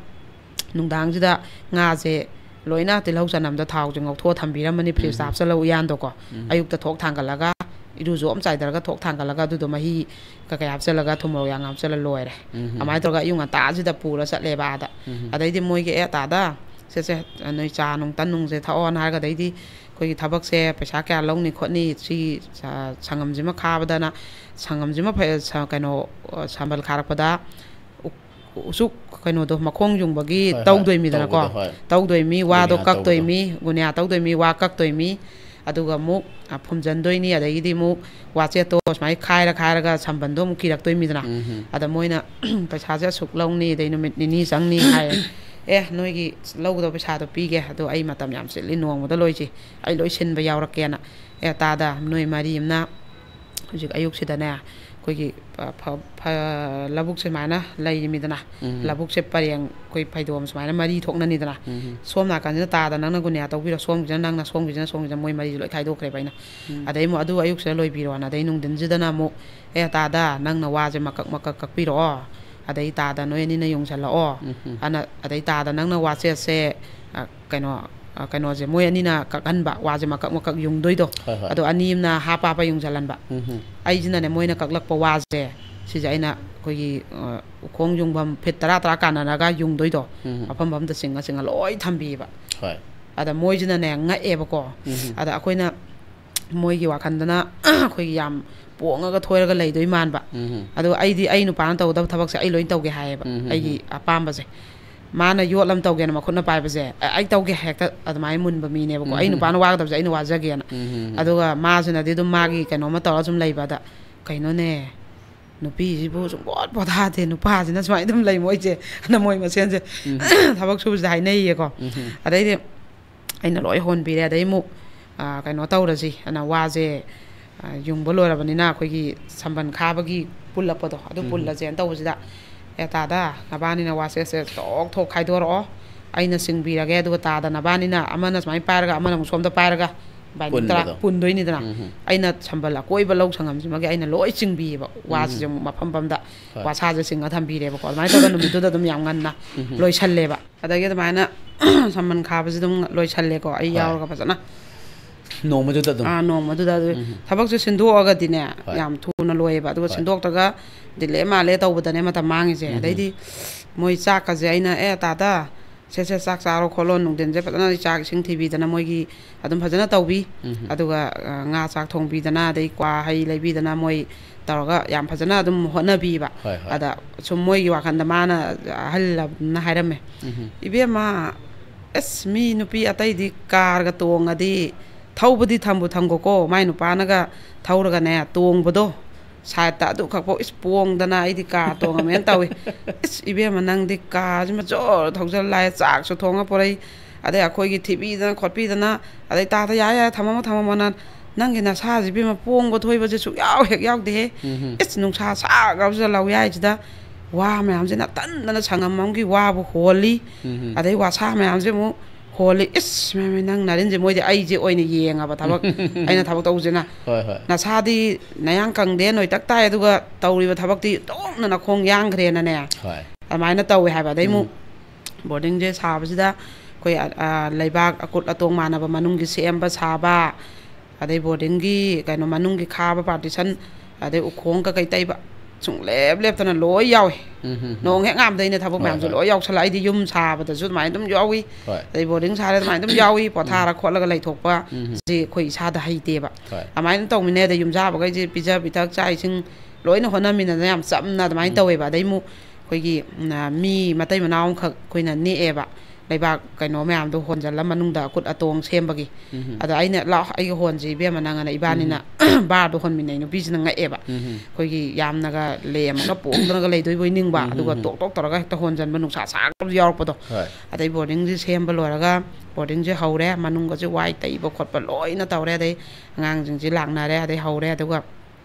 ꯅꯨꯡꯗꯥꯡꯁꯤꯗ ꯉꯥꯁꯦ ꯂꯣꯏꯅ ꯇꯤꯜꯍꯧ ꯆꯅꯝꯗ ꯊꯥꯎꯁꯦ ꯉꯧꯊꯣꯛꯑ ꯊꯝꯕꯤꯔꯝꯃꯅꯤ, ꯐ꯭ꯔꯤꯖꯇ ꯎꯝ. ꯍꯥꯞꯆꯜꯂꯒ ꯎꯌꯥꯟꯗꯣꯀꯣ꯫ ꯎꯝ. ꯑꯌꯨꯛꯇ ꯊꯣꯛ ꯊꯥꯡꯒꯠꯂꯒ ꯏꯔꯨꯁꯨ ꯑꯃ ꯆꯥꯏꯊꯔꯒ ꯊꯣꯛ ꯊꯥꯡꯒꯠꯂꯒ ꯑꯗꯨꯗꯣ ꯃꯍꯤ ꯀꯩꯀꯩ ꯍꯥꯞꯆꯜꯂꯒ ꯊꯨꯝ ꯃꯣꯔꯣꯛ ꯌꯥꯝ ꯍꯥꯞꯆꯜꯂ ꯂꯣꯏꯔꯦ꯫ ꯎꯝ. ꯑꯗꯨꯃꯥꯏꯅ ꯇꯧꯔꯒ ꯑꯌꯨꯛ ꯉꯟꯇꯥꯁꯤꯗ ꯄꯨꯔ ꯆꯠꯂꯦꯕ ꯑꯥꯗ꯫ ꯎꯝ. ꯑꯗꯩꯗꯤ ꯃꯣꯏꯒꯤ, "ꯑꯦ ꯇꯥꯗ, ꯁꯦ ꯁꯦ, ꯅꯣꯏ ꯆꯥ ꯅꯨꯡ ꯇꯟ ꯅꯨꯡꯁꯦ ꯊꯛꯑꯣꯅ" ꯍꯥꯏꯔꯒ, ꯑꯗꯩꯗꯤ ꯑꯩꯈꯣꯏꯒꯤ ꯊꯕꯛꯁꯦ ꯄꯩꯁꯥ ꯀꯌꯥ ꯂꯧꯅꯤ ꯈꯣꯠꯅꯤ, ꯁꯤ ꯁ-, ꯁꯪꯉꯝꯁꯤꯃ ꯈꯥꯕꯗꯅ, ꯁꯪꯉꯝꯁꯤꯃ ꯐ-, ꯁ-, ꯀꯩꯅꯣ, ꯁꯝꯕꯜ ꯈꯥꯔꯛꯄꯗ ꯎ-, ꯎꯆꯨꯛ ꯀꯩꯅꯣꯗꯣ, ꯃꯈꯣꯡ ꯌꯨꯡꯕꯒꯤ ꯍꯣꯏ, ꯍꯣꯏ. ꯇꯧꯗꯣꯏꯃꯤꯗꯅꯀꯣ꯫ ꯇꯧꯕꯗꯣ, ꯍꯣꯏ. ꯇꯧꯗꯣꯏꯃꯤ, ꯋꯥꯗꯣ ꯒꯨꯅꯤꯌꯥ ꯇꯧꯕꯗꯣ. ꯀꯛꯇꯣꯏꯃꯤ, ꯒꯨꯅꯤꯌꯥ ꯇꯧꯗꯣꯏꯃꯤ, ꯋꯥ ꯀꯛꯇꯣꯏꯃꯤ꯫ ꯑꯗꯨꯒ ꯑꯃꯨꯛ ꯐꯨꯝꯖꯟꯗꯣꯏꯅꯤ꯫ ꯑꯗꯒꯤꯗꯤ ꯑꯃꯨꯛ ꯋꯥꯆꯦꯠꯇꯣ ꯁꯨꯃꯥꯏꯅ ꯈꯥꯏꯔ ꯈꯥꯏꯔꯒ ꯁꯝꯕꯟꯗꯣ ꯑꯃꯨꯛ ꯀꯤꯔꯛꯇꯣꯏꯃꯤꯗꯅ꯫ ꯑꯗ ꯃꯣꯏꯅ ꯄꯩꯁꯥꯁꯦ ꯑꯁꯨꯛ ꯂꯧꯅꯤ, ꯑꯗꯩ ꯅꯨꯃꯤꯠ ꯅꯤꯅꯤ ꯆꯪꯅꯤ ꯍꯥꯏꯌꯦ꯫ ꯑꯦ, ꯅꯣꯏꯒꯤ ꯂꯧꯒꯗꯕ ꯄꯩꯁꯥꯗꯣ ꯄꯤꯒꯦ, ꯑꯗꯣ ꯑꯩ ꯃꯇꯝ ꯌꯥꯝ ꯆꯤꯜꯂꯤ, ꯅꯣꯡꯃꯗ ꯂꯣꯏꯁꯤ, ꯑꯩ ꯂꯣꯏ ꯁꯤꯟꯕ ꯌꯥꯎꯔꯛꯀꯦꯅ꯫ ꯑꯦ, ꯇꯥꯗ, ꯅꯣꯏ ꯃꯔꯤ ꯑꯃꯅ ꯍꯧꯖꯤꯛ ꯑꯌꯨꯛꯁꯤꯗꯅꯦ, ꯑꯩꯈꯣꯏꯒꯤ ꯂꯧꯕꯨꯛꯁꯦ ꯁꯨꯃꯥꯏꯅ ꯂꯩꯔꯤꯃꯤꯗꯅ꯫ ꯂꯧꯕꯨꯛꯁꯦ ꯄꯔꯦꯡ ꯑꯩꯈꯣꯏ ꯐꯩꯗꯣꯝ ꯁꯨꯃꯥꯏꯅ ꯃꯔꯤ ꯊꯣꯛꯅꯅꯤꯗꯅ꯫ ꯁꯣꯝ ꯅꯥꯀꯟꯁꯤꯅ ꯇꯥꯗ ꯅꯪꯅ ꯒꯨꯅꯤꯌꯥ ꯇꯧꯕꯤꯔꯣ, ꯁꯣꯝꯒꯤꯁꯤꯅ ꯅꯪꯅ, ꯁꯣꯝꯒꯤꯁꯤꯅ ꯁꯣꯝꯒꯤꯁꯤꯅ, ꯃꯣꯏ ꯃꯔꯤꯁꯦ ꯂꯣꯏ ꯈꯥꯏꯗꯣꯛꯈ꯭ꯔꯦꯕ ꯑꯩꯅ꯫ ꯑꯗꯩ ꯑꯃꯨꯛ ꯑꯗꯨ ꯑꯌꯨꯛꯁꯤꯗ ꯂꯣꯏꯕꯤꯔꯣꯅ, ꯑꯗꯩ ꯅꯨꯡꯊꯤꯟꯁꯤꯗꯅ ꯑꯃꯨꯛ, "ꯑꯦ ꯇꯥꯗ, ꯅꯪꯅ ꯋꯥꯁꯦ ꯃꯀꯛ ꯃꯀꯛ ꯀꯛꯄꯤꯔꯛꯑꯣ, ꯑꯗꯩ ꯇꯥꯗ ꯅꯣꯏ ꯑꯅꯤꯅ ꯌꯨꯡꯁꯜꯂꯛꯑꯣ, ꯑꯅ ꯑꯗꯩ ꯇꯥꯗ ꯅꯪꯅ ꯋꯥꯆꯦꯠꯁꯦ ꯀꯩꯅꯣ ꯀꯩꯅꯣꯁꯦ ꯃꯣꯏ ꯑꯅꯤꯅ ꯀꯛꯍꯟꯕ, ꯋꯥꯁꯦ ꯃꯀꯛ ꯃꯀꯛ ꯌꯨꯡꯗꯣꯏꯗꯣ꯫ ꯑꯗꯣ ꯑꯅꯤ ꯑꯃꯅ ꯍꯥꯞꯄ ꯍꯥꯞꯄ ꯌꯨꯡꯁꯤꯜꯍꯟꯕ꯫ ꯑꯩꯁꯤꯅꯅꯦ, ꯃꯣꯏꯅ ꯀꯛꯂꯛꯄ ꯋꯥꯁꯦ, ꯁꯤꯁꯦ ꯑꯩꯅ ꯑꯩꯈꯣꯏꯒꯤ ꯎꯈꯣꯡ ꯌꯨꯡꯐꯝ ꯐꯤꯠ ꯇꯔꯥ ꯇꯔꯥ ꯀꯥꯟꯅꯔꯒ ꯌꯨꯡꯗꯣꯏꯗꯣ, ꯃꯐꯝ ꯃꯐꯝꯗ ꯆꯤꯡꯉ ꯆꯤꯡꯉ ꯂꯣꯏ ꯊꯝꯕꯤꯌꯦꯕ꯫ ꯑꯗ ꯃꯣꯏꯁꯤꯅꯅꯦ ꯉꯛꯑꯦꯕꯀꯣ꯫ ꯑꯗ ꯑꯩꯈꯣꯏꯅ ꯃꯣꯏꯒꯤ ꯋꯥꯈꯜꯗꯅ ꯑꯩꯈꯣꯏꯒꯤ ꯌꯥꯝ ꯄꯣꯡꯉꯒ ꯊꯣꯏꯔꯒ ꯂꯩꯗꯣꯏ ꯃꯥꯟꯕ꯫ ꯑꯗꯣ ꯑꯩꯗꯤ ꯑꯩ ꯅꯨꯄꯥꯅ ꯇꯧꯒꯗꯕ ꯊꯕꯛꯁꯦ ꯑꯩ ꯂꯣꯏ ꯇꯧꯒꯦ ꯍꯥꯏꯌꯦꯕ, ꯑꯩꯒꯤ ꯑꯄꯥꯝꯕꯁꯦ꯫ ꯃꯥꯅ ꯌꯣꯠ ꯑꯃ ꯇꯧꯒꯦꯅ ꯃꯈꯨꯠꯅ ꯄꯥꯏꯕꯁꯦ, "ꯑ-, ꯑꯩ ꯇꯧꯒꯦ" ꯍꯦꯛꯇ ꯑꯗꯨꯃꯥꯏꯅ ꯃꯨꯟꯕ ꯃꯤꯅꯦꯕꯀꯣ꯫ "ꯑꯩ ꯅꯨꯄꯥꯅ ꯋꯥꯒꯗꯕꯁꯦ ꯑꯩꯅ ꯋꯥꯖꯒꯦꯅ"꯫ ꯑꯗꯨꯒ ꯃꯥꯁꯤꯅꯗꯤ ꯑꯗꯨꯝ ꯃꯥꯒꯤ ꯀꯩꯅꯣꯝꯃ ꯇꯧꯔ ꯁꯨꯝ ꯂꯩꯕ꯫ ꯑꯗ, "ꯀꯩꯅꯣꯅꯦ, ꯅꯨꯄꯤꯁꯤꯕꯨ ꯁꯨꯡꯄꯣꯠ ꯄꯣꯊꯥꯗꯦ, ꯅꯨꯄꯥꯁꯤꯅ ꯁꯨꯃꯥꯏꯅ ꯑꯗꯨꯝ ꯂꯩ ꯃꯣꯏꯁꯦ"꯫ ꯑꯗ ꯃꯣꯏ ꯃꯁꯦꯟꯁꯦ ꯊꯕꯛ ꯁꯨꯕꯁꯤꯗ ꯍꯥꯏꯅꯩꯌꯦꯀꯣ꯫ ꯑꯗꯩꯗꯤ ꯑꯩꯅ ꯂꯣꯏ ꯍꯣꯟꯕꯤꯔꯦ꯫ ꯑꯗꯩ ꯑꯃꯨꯛ, ꯑ, ꯀꯩꯅꯣ ꯇꯧꯔꯁꯤ, ꯑꯅ ꯋꯥꯁꯦ, ꯑ, ꯌꯨꯡꯕ ꯂꯣꯏꯔꯕꯅꯤꯅ ꯑꯩꯈꯣꯏꯒꯤ ꯁꯝꯕꯟ ꯈꯥꯕꯒꯤ ꯄꯨꯜꯂꯛꯄꯗꯣ, ꯑꯗꯨ ꯄꯨꯜꯂꯁꯦꯅ ꯇꯧꯕꯁꯤꯗ, "ꯑꯦ ꯇꯥꯗ, ꯅꯕꯥꯅꯤꯅ ꯋꯥꯆꯦꯠꯁꯦ ꯊꯣꯛ ꯊꯣꯛ ꯈꯥꯏꯗꯣꯔꯛꯑꯣ, ꯑꯩꯅ ꯆꯤꯡꯕꯤꯔꯒꯦ, ꯑꯗꯨꯒ ꯇꯥꯗ ꯅꯕꯥꯅꯤꯅ ꯑꯃꯅ ꯁꯨꯃꯥꯏꯅ ꯄꯥꯏꯔꯒ ꯑꯃꯅ ꯑꯃꯨꯛ ꯁꯣꯝꯗ ꯄꯥꯏꯔꯒ ꯏꯕꯥꯅꯤ ꯇꯔꯥ ꯄꯨꯟꯕꯗꯣ꯫ ꯄꯨꯟꯗꯣꯏꯅꯤꯗꯅ꯫ ꯑꯩꯅ ꯁꯝꯕꯜ ꯑꯀꯣꯏꯕ ꯂꯧ ꯁꯪꯉꯝꯁꯤꯃꯒꯤ ꯑꯩꯅ ꯂꯣꯏ ꯆꯤꯡꯕꯤꯌꯦꯕ, ꯋꯥꯁꯤꯁꯨ ꯑꯃꯨꯛ ꯃꯐꯝ ꯃꯐꯝꯗ ꯍꯣꯏ꯫ ꯋꯥꯁꯥꯁꯦ ꯆꯤꯡꯉ ꯊꯝꯕꯤꯔꯦꯕꯀꯣ꯫ ꯑꯗꯨꯃꯥꯏꯅ ꯇꯧꯔꯒ ꯅꯨꯃꯤꯠꯇꯨꯗ ꯑꯗꯨꯝ ꯌꯥꯝ ꯉꯟꯅ ꯂꯣꯏꯁꯜꯂꯦꯕ꯫ ꯑꯗꯒꯤ ꯑꯗꯨꯃꯥꯏꯅ ꯁꯝꯕꯟ ꯈꯥꯕꯁꯤ ꯑꯗꯨꯝ ꯂꯣꯏꯁꯜꯂꯦꯀꯣ, ꯑꯩ ꯍꯣꯏ꯫ ꯌꯥꯎꯔꯒ ꯐꯖꯅ꯫ ꯅꯣꯡꯃꯗꯨꯗ ꯑꯗꯨꯝ? ꯑꯥ, ꯅꯣꯡꯃꯗꯨꯗ ꯑꯗꯨ ꯊꯕꯛꯁꯦ ꯁꯤꯟꯗꯣꯛꯑꯒꯗꯤꯅꯦ, ꯍꯣꯏ꯫ ꯌꯥꯝ ꯊꯨꯅ ꯂꯣꯏꯌꯦꯕ꯫ ꯑꯗꯨꯒ ꯍꯣꯏ꯫ ꯁꯤꯟꯗꯣꯛꯇꯒ ꯗꯤꯜꯂꯦ ꯃꯥꯜꯂꯦ ꯇꯧꯕꯗꯅꯦ ꯃꯇꯝ ꯃꯥꯡꯉꯤꯁꯦ꯫ ꯑꯗꯩꯗꯤ ꯃꯣꯏ ꯆꯥꯛꯀꯁꯦ ꯑꯩꯅ, "ꯑꯦ ꯇꯥꯗ, ꯁꯦ ꯁꯦ ꯆꯥꯛ ꯆꯥꯔꯣ ꯈꯣꯠꯂꯣ", ꯅꯨꯡꯊꯤꯟꯁꯦ ꯐꯖꯅ ꯆꯥꯛ ꯏꯁꯤꯡ ꯊꯤꯕꯤꯗꯅ ꯃꯣꯏꯒꯤ ꯑꯗꯨꯝ ꯐꯖꯅ ꯇꯧꯕꯤ꯫ ꯑꯗꯨꯒ, ꯑ, ꯉꯥ ꯆꯥꯛ ꯊꯣꯡꯕꯤꯗꯅ, ꯑꯗꯩ ꯀ꯭ꯋꯥ ꯍꯩ ꯂꯩꯕꯤꯗꯅ, ꯃꯣꯏ ꯇꯧꯔꯒ ꯌꯥꯝ ꯐꯖꯅ ꯑꯗꯨꯝ ꯍꯣꯠꯅꯕꯤꯕ꯫ ꯍꯣꯏ, ꯍꯣꯏ꯫ ꯑꯗ ꯁꯨꯝ ꯃꯣꯏꯒꯤ ꯋꯥꯈꯜꯗ ꯃꯥꯅ, ꯑꯍꯜ ꯑꯃꯅ ꯍꯥꯏꯔꯝꯃꯦ, "ꯏꯕꯦꯝꯃ, ꯑꯁ, ꯃꯤ ꯅꯨꯄꯤ ꯑꯇꯩꯗꯤ ꯀꯥꯔꯒ ꯇꯣꯡꯉꯗꯤ ꯊꯧꯕꯗꯤ ꯊꯝꯕꯨ ꯊꯝꯈꯣꯀꯣ, ꯃꯥꯏ ꯅꯨꯄꯥꯅꯒ ꯊꯧꯔꯒꯅꯦ ꯇꯣꯡꯕꯗꯣ, ꯁꯥꯏꯠꯇ ꯑꯗꯨꯈꯛꯐꯥꯎ ꯏꯁ ꯄꯣꯡꯗꯅ ꯑꯩꯗꯤ ꯀꯥ ꯇꯣꯡꯉꯝꯃꯦꯅ ꯇꯧꯏ꯫ ꯏꯁ ꯏꯕꯦꯝꯃ, ꯅꯪꯗꯤ ꯀꯥꯁꯤꯃ ꯖꯣꯔ ꯊꯧꯖꯜ ꯂꯥꯛꯑꯦ, ꯆꯥꯛꯁꯨ ꯊꯣꯡꯉ ꯄꯣꯔꯛꯏ, ꯑꯗꯩ ꯑꯩꯈꯣꯏꯒꯤ ꯊꯤꯕꯤꯗꯅ ꯈꯣꯠꯄꯤꯗꯅ, ꯑꯗꯩ ꯇꯥꯗ ꯌꯥꯔꯦ ꯌꯥꯔꯦ ꯊꯝꯃꯝꯃꯣ ꯊꯝꯃꯝꯃꯣꯅ꯫ ꯅꯪꯒꯤ ꯅꯁꯥꯁꯤ ꯏꯕꯦꯝꯃ ꯄꯣꯡꯕ ꯊꯣꯏꯕꯁꯦ ꯁꯨꯛꯌꯥꯎ ꯍꯦꯛ ꯌꯥꯎꯗꯦꯍꯦ꯫ ꯎꯝꯍꯨꯝ꯫ ꯏꯁ ꯅꯨꯡꯁꯥ ꯁꯥꯈ꯭ꯔꯕꯁꯤꯗ ꯂꯧ ꯌꯥꯏꯁꯤꯗ ꯋꯥ ꯃꯌꯥꯝꯁꯤꯅ ꯇꯟꯗꯅ ꯁꯪꯉꯝ ꯑꯃꯒꯤ ꯋꯥꯕꯨ ꯍꯣꯜꯂꯤ꯫ ꯎꯝꯍꯨꯝ꯫ ꯑꯗꯩ ꯋꯥꯁꯥ ꯃꯌꯥꯝꯁꯦ ꯑꯃꯨꯛ ꯍꯣꯜꯂꯤ꯫ ꯏꯁ ꯃꯦꯝ, ꯅꯪ ꯅꯥꯔꯤꯟꯁꯦ ꯃꯣꯏꯗꯤ ꯑꯩꯁꯦ ꯑꯣꯏꯅ ꯌꯦꯡꯉꯕ ꯊꯕꯛ, ꯑꯩꯅ ꯊꯕꯛ ꯇꯧꯕꯁꯤꯅ꯫ ꯍꯣꯏ, ꯍꯣꯏ꯫ ꯅꯁꯥꯗꯤ ꯅꯌꯥꯡ ꯀꯪꯗꯦ, ꯅꯣꯏꯇꯛ ꯇꯥꯏ, ꯑꯗꯨꯒ ꯇꯧꯔꯤꯕ ꯊꯕꯛꯇꯤ ꯇꯣꯛꯅ ꯅꯈꯣꯡ ꯌꯥꯡꯈ꯭ꯔꯦꯅꯅꯦ꯫ ꯍꯣꯏ꯫ ꯑꯗꯨꯃꯥꯏꯅ ꯇꯧꯋꯦ ꯍꯥꯏꯕ꯫ ꯑꯗꯩ ꯑꯃꯨꯛ ꯎꯝ꯫ ꯕꯣꯔꯗꯤꯡꯁꯦ ꯁꯥꯕꯁꯤꯗ ꯑꯩꯈꯣꯏ, ꯑ, ꯑ, ꯂꯩꯕꯥꯛ ꯑꯀꯨꯠ ꯑꯇꯣꯡ ꯃꯥꯟꯅꯕ ꯃꯅꯨꯡꯒꯤ ꯁꯦꯝꯕ ꯁꯥꯕ, ꯑꯗꯩ ꯕꯣꯔꯗꯤꯡꯒꯤ ꯀꯩꯅꯣ ꯃꯅꯨꯡꯒꯤ ꯈꯥꯕ ꯄꯥꯔꯇꯤꯁꯟ, ꯑꯗꯩ ꯎꯈꯣꯡ ꯀꯀꯩ ꯇꯩꯕ, ꯁꯨꯡꯂꯦꯞ ꯂꯦꯞꯇꯅ ꯂꯣꯏ ꯌꯥꯎꯏ꯫ ꯎꯝ, ꯍꯝ, ꯍꯝ꯫ ꯅꯣꯡ ꯍꯦꯛ ꯉꯥꯝꯗꯩꯅꯦ ꯊꯕꯛ ꯍꯣꯏ, ꯃꯌꯥꯝꯁꯦ ꯍꯣꯏ꯫ ꯂꯣꯏ ꯌꯥꯎꯁꯜꯂꯛ꯫ ꯑꯩꯗꯤ ꯌꯨꯝ ꯁꯥꯕꯗꯁꯨ ꯑꯗꯨꯃꯥꯏꯅ ꯑꯗꯨꯝ ꯌꯥꯎꯏ꯫ ꯍꯣꯏ꯫ ꯑꯗꯩ ꯕꯣꯔꯗꯤꯡ ꯁꯥꯔꯦ ꯑꯗꯨꯃꯥꯏꯅ ꯑꯗꯨꯝ ꯌꯥꯎꯏ꯫ ꯄꯣꯊꯥꯔ ꯎꯝ꯫ ꯈꯣꯠꯂꯒ ꯂꯩꯊꯣꯛꯄ, ꯎꯝ꯫ ꯁꯤ ꯑꯩꯈꯣꯏ ꯏꯁꯥꯗ ꯍꯩꯇꯦꯕ꯫ ꯍꯣꯏ꯫ ꯑꯗꯨꯃꯥꯏꯅ ꯇꯧꯃꯤꯟꯅꯩ꯫ ꯑꯗꯩ ꯌꯨꯝ ꯁꯥꯕꯈꯩꯁꯦ ꯄꯤꯖ ꯄꯤꯊꯛ ꯆꯥꯛ ꯏꯁꯤꯡ ꯂꯣꯏꯅ ꯍꯣꯠꯅꯃꯤꯟꯅꯗꯅ ꯌꯥꯝ ꯆꯝꯅ ꯑꯗꯨꯃꯥꯏꯅ ꯎꯝ꯫ ꯇꯧꯋꯦꯕ꯫ ꯑꯗꯩ ꯑꯃꯨꯛ ꯑꯩꯈꯣꯏꯒꯤ, ꯎꯝ, ꯃꯤ ꯃꯇꯩ ꯃꯅꯥꯎ ꯑꯃꯈꯛ ꯑꯩꯈꯣꯏꯅ ꯅꯦꯛꯑꯦꯕ꯫ ꯂꯩꯕꯥꯛ ꯀꯩꯅꯣ ꯃꯌꯥꯝꯗꯣ ꯍꯣꯟꯖꯜꯂ ꯃꯅꯨꯡꯗ ꯑꯀꯨꯠ ꯑꯇꯣꯡ ꯁꯦꯝꯕꯒꯤ꯫ ꯎꯝ꯫ ꯑꯗ ꯑꯩꯅ, "ꯂꯥꯛꯑꯣ, ꯑꯩꯒ ꯍꯣꯟꯁꯤ ꯏꯕꯦꯝꯃ ꯅꯪ," ꯑꯅ ꯏꯕꯥꯅꯤꯅ ꯎꯝ꯫ ꯕꯥꯔꯗꯣ ꯍꯣꯟꯃꯤꯟꯅꯩ꯫ ꯅꯨꯄꯤꯁꯤꯅ ꯉꯛꯑꯦꯕ꯫ ꯎꯝ꯫ ꯑꯩꯈꯣꯏꯒꯤ ꯌꯥꯝꯅꯒ ꯂꯦꯝꯃꯒ ꯄꯣꯡꯗꯅꯒ ꯂꯩꯗꯣꯏꯕꯣꯏ ꯅꯤꯡꯕ, ꯎꯝ, ꯑꯗꯨꯒ ꯎꯝ, ꯎꯝ꯫ ꯇꯣꯛ ꯇꯣꯛ ꯇꯧꯔꯒ ꯍꯦꯛꯇ ꯍꯣꯟꯖꯟꯕ, ꯅꯨꯡꯁꯥ ꯁꯥꯈ꯭ꯔꯕꯁꯨ ꯌꯥꯎꯔꯛꯄꯗꯣ꯫ ꯍꯣꯏ꯫ ꯑꯗꯩ ꯕꯣꯔꯗꯤꯡꯁꯦ ꯁꯦꯝꯕ ꯂꯣꯏꯔꯒ ꯕꯣꯔꯗꯤꯡꯁꯦ ꯍꯧꯔꯦ, ꯃꯅꯨꯡꯒꯁꯦ ꯋꯥꯏ ꯇꯩꯕ ꯈꯣꯠꯄ ꯂꯣꯏꯅ ꯇꯧꯔꯦ꯫ ꯑꯗꯩ ꯑꯉꯥꯡꯁꯤꯡꯁꯦ ꯂꯥꯛꯅꯔꯦ, ꯑꯗꯩ ꯍꯧꯔꯦ꯫ ꯑꯗꯨꯒ